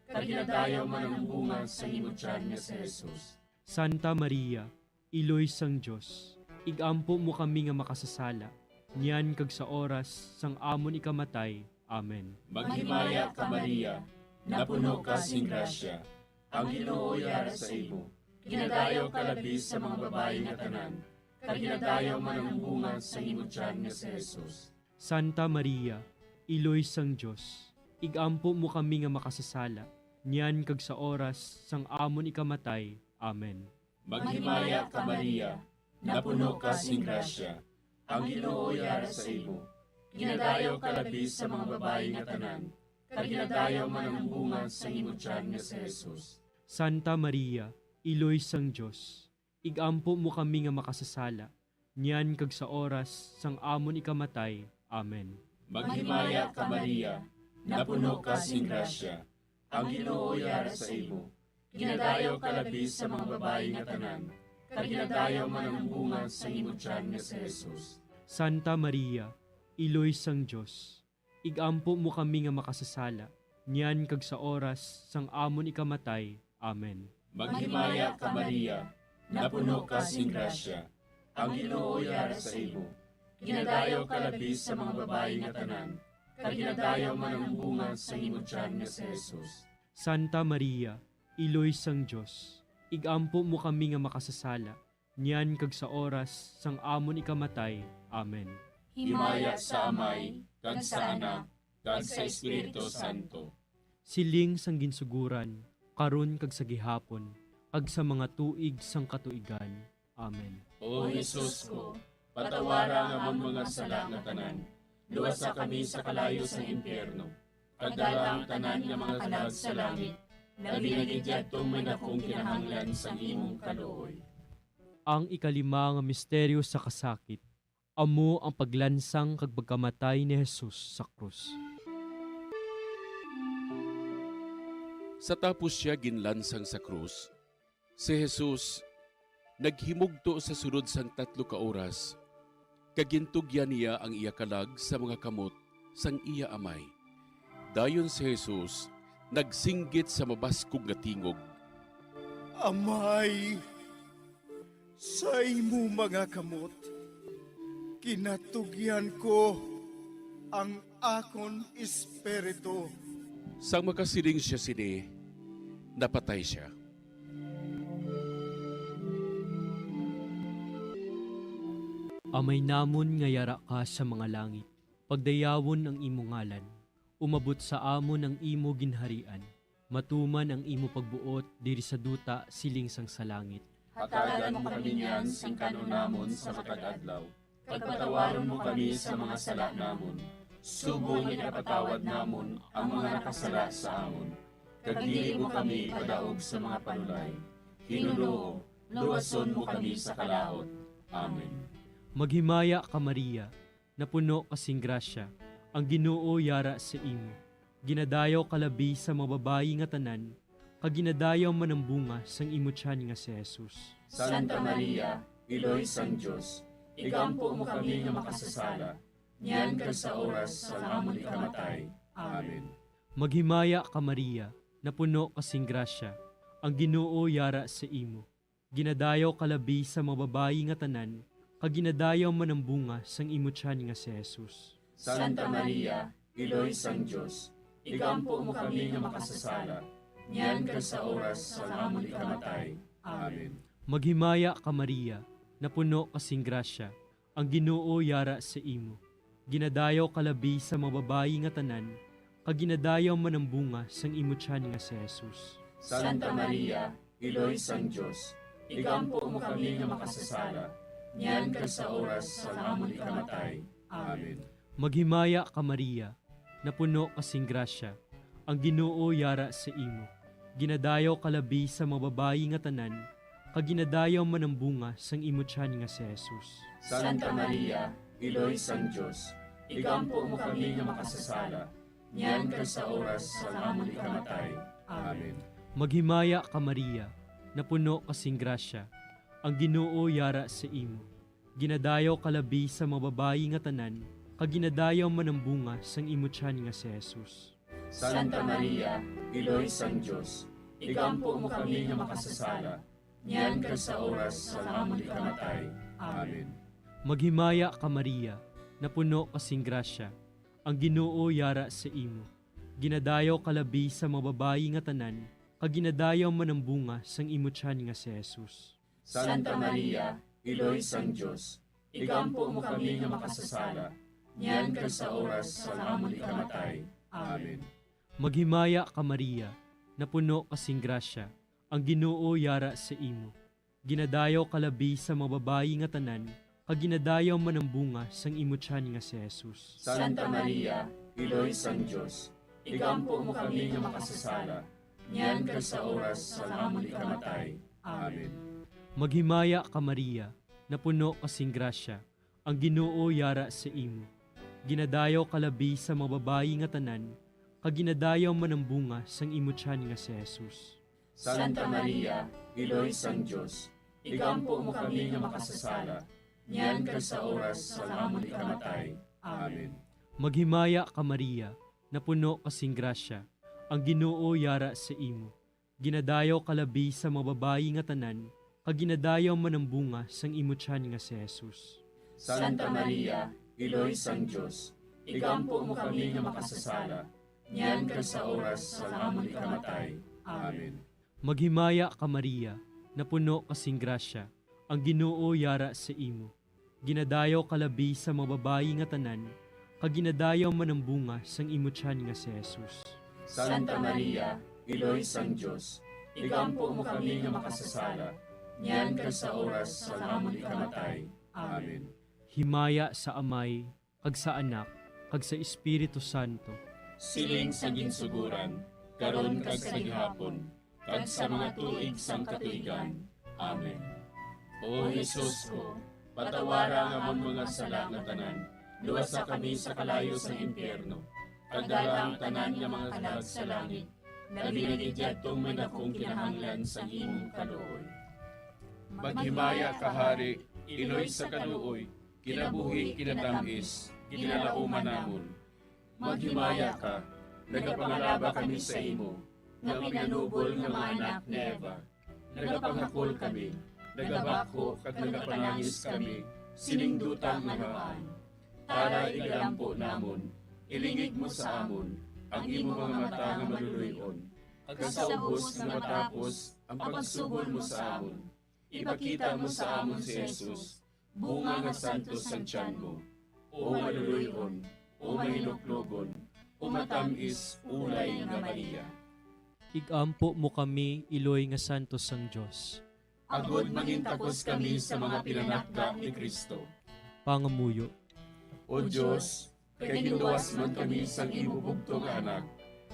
kag ginadayaw man ang bunga sang imo tiyan nga si Jesus. Santa Maria, Iloy sang Dios, ig-ampo mo kami nga makasasala, niyan kag sa oras sang amon ikamatay. Amen. Maghimaya ka, Maria, napuno ka sing grasya, ang Ginoo yara sa imo. Ginadayaw ka labi sa mga babayi nga tanan, kag ginadayaw man ang bunga sang imo tiyan nga si Jesus. Santa Maria, Iloy sang Dios, ig-ampo mo kami nga makasasala, niyan kag sa oras sang amon ikamatay. Amen. Maghimaya ka, Maria, napuno ka sing grasya, ang Ginoo yara sa imo. Ginadayaw ka labi sa mga babayi nga tanan, kag ginadayaw man ang bunga sang imo tiyan nga si Jesus. Santa Maria, Iloy sang Dios, ig-ampo mo kami nga makasasala, niyan kag sa oras sang amon ikamatay. Amen. Maghimaya ka, Maria, napuno ka sing grasya, ang Ginoo yara sa imo. Ginadayaw ka labi sa mga babayi nga tanan, kag ginadayaw man ang bunga sang imo tiyan nga si Jesus. Santa Maria, Iloy sang Dios, ig-ampo mo kami nga makasasala, niyan kag sa oras sang amon ikamatay. Amen. Maghimaya ka, Maria, napuno ka sing grasya, ang Ginoo yara sa imo. Ginadayaw ka labi sa mga babayi nga tanan, kag ginadayaw man ang bunga sang imo tiyan nga si Jesus. Santa Maria, Iloy sang Dios, ig-ampo mo kami nga makasasala, niyan kag sa oras sang amon ikamatay. Amen. Himaya sa Amay, kag sa Anak, kag sa Espiritu Santo. Siling sang ginsuguran, karon kag sa gihapon, kag sa mga tuig sang katuigan. Amen. O Jesus ko, patawara ang amon mga sala nga tanan, luwasa kami sa kalayo sang impyerno, kag dala ang tanan nga mga kalag sa langit, labi na gid yadtong may dakong kinahanglan sang imong kaluoy. Ang ikalima nga misteryo sa kasakit, amo ang paglansang kag pagkamatay ni Jesus sa krus. Sa tapos sia ginlansang sa krus, si Jesus naghimugto sa sulod sang tatlo ka oras, kag gintugyan niya ang iya kalag sa mga kamot sang iya Amay. Dayon si Jesus nagsinggit sa mabaskog nga tingog, "Amay, sa imo mga kamot ginatugyan ko ang akon espiritu." Sang makasiling sia sini, napatay sia. Amay namon nga yara ka sa mga langit, pagdayawon ang imo ngalan. Umabot sa amon ang imo ginharian. Matuman ang imo pagbuot diri sa duta siling sang sa langit. Hatagan mo kami niyan sing kan-on namon sa matag adlaw, kag patawaron mo kami sa mga sala namon, subong nga ginapatawad namon ang mga nakasala sa amon. Kag dili mo kami ipadaog sa mga panulay. Ginoo, luwason mo kami sa kalaut. Amen. Maghimaya ka, Maria, napuno ka sing grasya, ang Ginoo yara sa imo. Ginadayaw ka labi sa mga babayi nga tanan, kag ginadayaw man ang bunga sang imo tiyan nga si Jesus. Santa Maria, Iloy sang Dios, igampo mo kami nga makasasala, niyan kag sa oras sang amon ikamatay. Amen. Maghimaya ka, Maria, napuno ka sing grasya, ang Ginoo yara sa imo. Ginadayaw ka labi sa mga babayi nga tanan, kag ginadayaw man ang bunga sang imo tiyan nga si Jesus. Santa Maria, Iloy sang Dios, igampo mo kami nga makasasala, niyan kag sa oras sang amon ikamatay. Amen. Maghimaya ka, Maria, napuno ka sing grasya, ang Ginoo yara sa imo. Ginadayaw ka labi sa mga babayi nga tanan, kag ginadayaw man ang bunga sang imo tiyan nga si Jesus. Santa Maria, Iloy sang Dios, igampo mo kami nga makasasala, niyan kag sa oras sang amon ikamatay. Amen. Maghimaya ka, Maria, napuno ka sing grasya, ang Ginoo yara sa imo. Ginadayaw ka labi sa mga babayi nga tanan, kag ginadayaw man ang bunga sang imo tiyan nga si Jesus. Santa Maria, Iloy sang Dios, igampo mo kami nga makasasala, niyan kag sa oras sang amon ikamatay. Amen. Maghimaya ka, Maria, napuno ka sing grasya, ang Ginoo yara sa imo. Ginadayaw ka labi sa mga babayi nga tanan, kag ginadayaw man ang bunga sang imo tiyan nga si Jesus. Santa Maria, Iloy sang Dios, igampo mo kami nga makasasala, niyan kag sa oras sang amon ikamatay. Amen. Maghimaya ka, Maria, napuno ka sing grasya, ang Ginoo yara sa imo. Ginadayaw ka labi sa mga babayi nga tanan, kag ginadayaw man ang bunga sang imo tiyan nga si Jesus. Santa Maria, Iloy sang Dios, igampo mo kami nga makasasala, niyan kag sa oras sang amon ikamatay. Amen. Maghimaya ka, Maria, napuno ka sing grasya, ang Ginoo yara sa imo. Ginadayaw ka labi sa mga babayi nga tanan, kag ginadayaw man ang bunga sang imo tiyan nga si Jesus. Santa Maria, Iloy sang Dios, igampo mo kami nga makasasala, niyan kag sa oras sang amon ikamatay. Amen. Maghimaya ka, Maria, napuno ka sing grasya, ang Ginoo yara sa imo. Ginadayaw ka labi sa mga babayi nga tanan, kag ginadayaw man ang bunga sang imo tiyan nga si Jesus. Santa Maria, Iloy sang Dios, igampo mo kami nga makasasala, niyan kag sa oras sang amon ikamatay. Amen. Maghimaya ka, Maria, napuno ka sing grasya, ang Ginoo yara sa imo. Ginadayaw ka labi sa mga babayi nga tanan, kag ginadayaw man ang bunga sang imo tiyan nga si Jesus. Santa Maria, Iloy sang Dios, igampo mo kami nga makasasala, niyan kag sa oras sang amon ikamatay. Amen. Maghimaya ka, Maria, napuno ka sing grasya, ang Ginoo yara sa imo. Ginadayaw ka labi sa mga babayi nga tanan, kag ginadayaw man ang bunga sang imo tiyan nga si Jesus. Santa Maria, Iloy sang Dios, igampo mo kami nga makasasala, niyan kag sa oras sang amon ikamatay. Amen. Himaya sa Amay, kag sa Anak, kag sa Espiritu Santo. Siling sa ginsugoran, karon kag sa gihapon, kag sa mga tuig sang katuigan. Amen. O Jesus ko, patawara ang amon mga sala nga tanan, luwasa kami sa kalayo sang impyerno, kag dala ang tanan nga mga kalag sa langit, labi na gid yadtong may dakong kinahanglan sang imong kaluoy. Maghimaya ka, Hari, Iloy sa kaluoy, kinabuhi, kinatamis, ginalauman namon. Maghimaya ka, nagapangalaba kami sa imo, nga pinanubol nga mga anak ni Eva. Nagapangakol kami, nagabakho kag nagapanangis kami sining duta nga namaan. Tara, igalampo namon, ilingig mo sa amon ang imo mga mata nga maluloy-on, kag sa ubos nga matapos ang pagsugol mo sa amon, ipakita mo sa amon si Jesus, bunga nga santos sang tiyan mo, o maluloy-on, o mahinuklogon, o matamis, ulay nga Maria. Igampo mo kami, Iloy nga santos sang Dios. Agod mangintakos kami sa mga pinanakda ni Cristo. Pangamuyo. O Dios, kay ginluwas man kami sang imo bugtong nga Anak,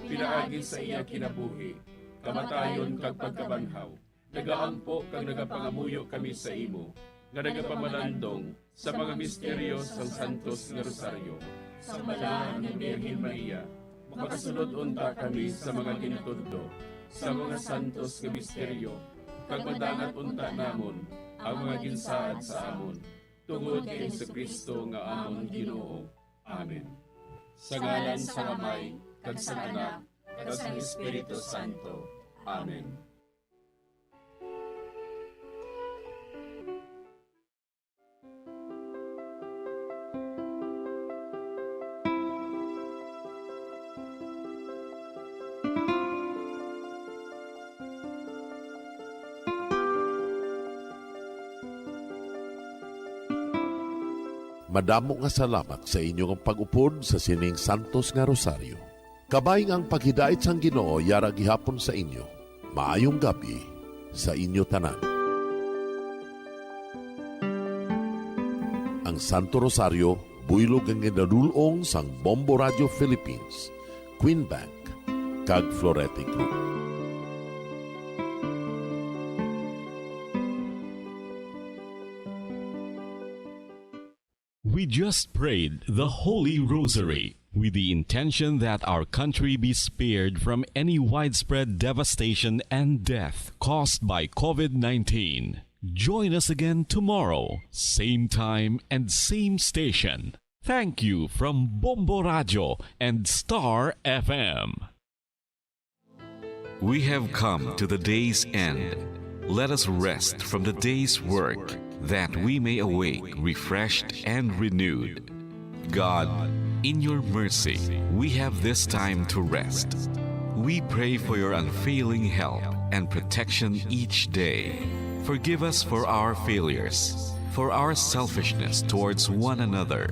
pinaagi sa iya kinabuhi, kamatayon kag pagkabanhaw, nagaampo kag nagapangamuyo kami sa imo, nga nagapamalandong sa mga misteryo sang Santos nga Rosaryo. Sang Balaan nga Birhen Maria, makasulod unta kami sa mga ginatudlo sa mga santos nga misteryo, kag madangat unta namon ang mga ginsaad sa amon, tungod kay Jesu-Cristo nga amon Ginoo. Amen. Sa ngalan sang Amay, kag sang Anak, kag sang Espiritu Santo. Amen. Madamo nga salamat sa inyo nga pag-upod sa sining santos nga rosaryo. Kabay nga ang paghidait sang Ginoo yara gihapon sa inyo. Maayong gab-i sa inyo tanan. Ang Santo Rosario, buylog nga ginadul-ong sang Bombo Radio Philippines, Queen Bank, kag Florete Group. We just prayed the Holy Rosary with the intention that our country be spared from any widespread devastation and death caused by covid nineteen. Join us again tomorrow, same time and same station. Thank you from Bombo Radio and Star F M. We have come to the day's end. Let us rest from the day's work, that we may awake refreshed and renewed. God, in your mercy, we have this time to rest. We pray for your unfailing help and protection each day. Forgive us for our failures, for our selfishness towards one another.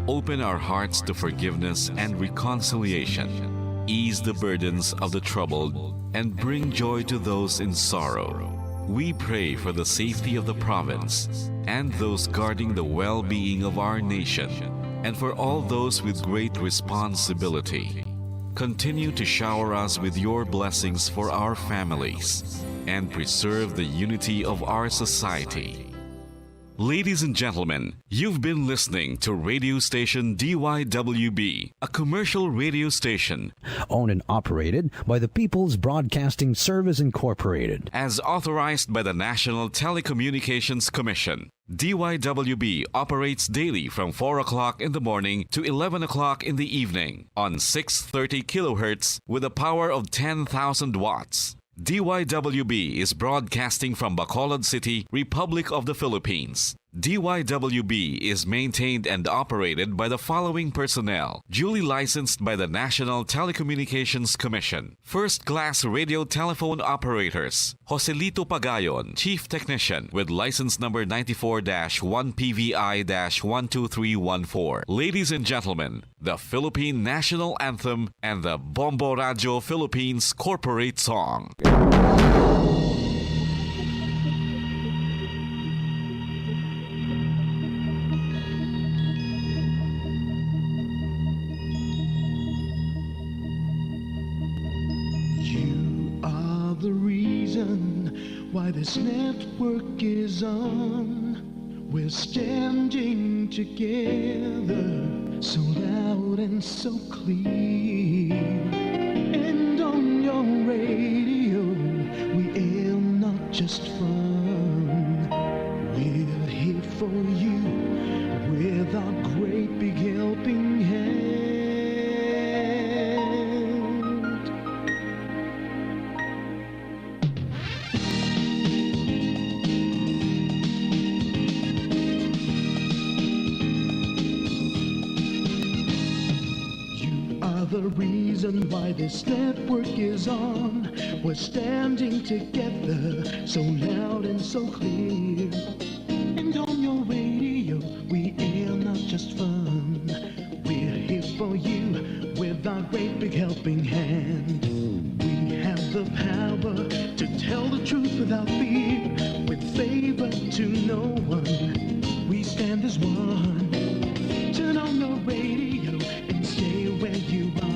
Open our hearts to forgiveness and reconciliation. Ease the burdens of the troubled and bring joy to those in sorrow. We pray for the safety of the province and those guarding the well-being of our nation, and for all those with great responsibility. Continue to shower us with your blessings for our families and preserve the unity of our society. Ladies and gentlemen, you've been listening to radio station D Y W B, a commercial radio station owned and operated by the People's Broadcasting Service Incorporated. As authorized by the National Telecommunications Commission, D Y W B operates daily from four o'clock in the morning to eleven o'clock in the evening on six thirty kilohertz with a power of ten thousand watts. D Y W B is broadcasting from Bacolod City, Republic of the Philippines. D Y W B is maintained and operated by the following personnel, duly licensed by the National Telecommunications Commission. First class radio telephone operators, Joselito Pagayon, Chief Technician, with license number ninety-four dash one P V I dash one two three one four. Ladies and gentlemen, the Philippine National Anthem and the Bombo Radio Philippines Corporate Song. You are the reason why this network is on. We're standing together, so loud and so clear. And on your radio, we aim not just fun. We're here for you with our great big helping hand. You are the reason why this network is on. We're standing together, so loud and so clear. And on your radio, we air not just fun. We're here for you with our great big helping hand. We have the power to tell the truth without fear, with favor to no one. We stand as one. Turn on your radio and stay where you are.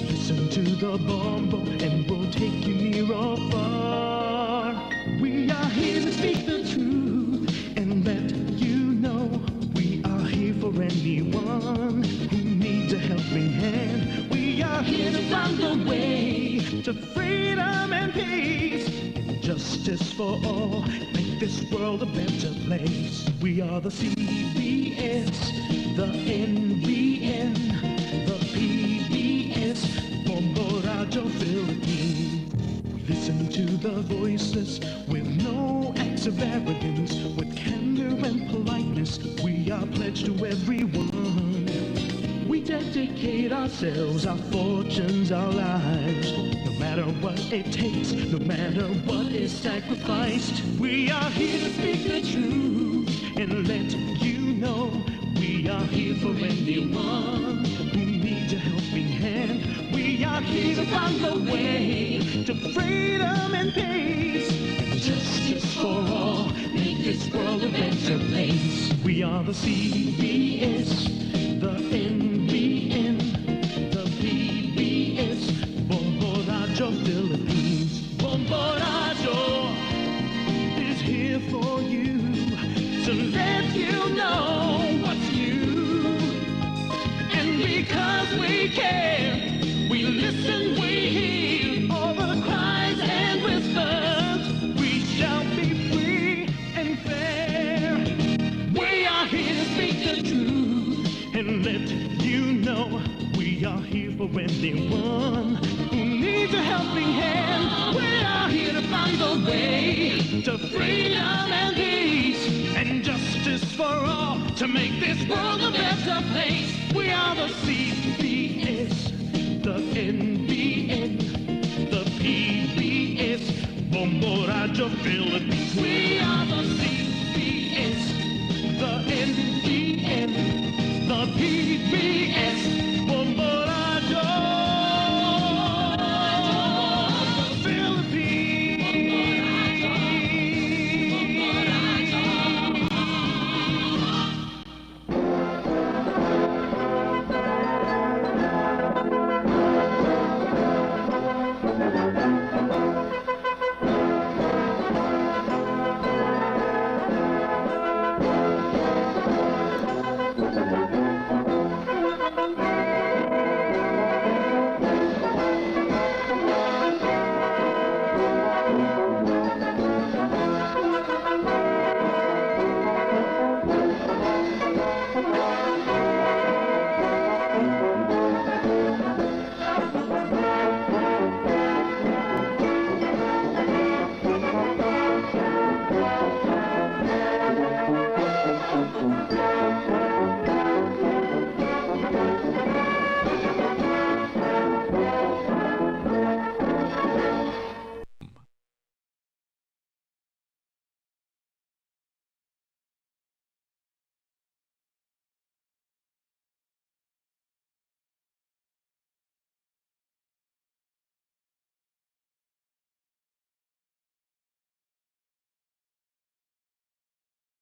Listen to the Bombo and we'll take you near or far. We are here to speak the truth and let you know we are here for anyone who needs a helping hand. We are here to find the way to freedom and peace and justice for all. Make this world a better place. We are the C B S, the N B N, the P B S, Bombo Radio Philippines. We listen to the voices with no acts of arrogance, with candor and politeness. We are pledged to everyone. We dedicate ourselves, our fortunes, our lives. No matter what it takes, no matter what is sacrificed, we are here to speak the truth and let you know we are here for anyone who needs a helping hand. We are here to find the way to freedom and peace and justice for all. Make this world a better place. We are the C B S, the N B N, the P B S, Bombo Radio Philippines. Bombo Radio is here for you to let you know what's new. And because we care, we listen, we hear all the cries and whispers. We shall be free and fair. We are here to speak the truth We are here for anyone who needs a helping hand. We are here to find the way to freedom and peace and justice for all, to make this world a better place. We are the C B S, the N B N, the P B S, Bombo Radio Philippines.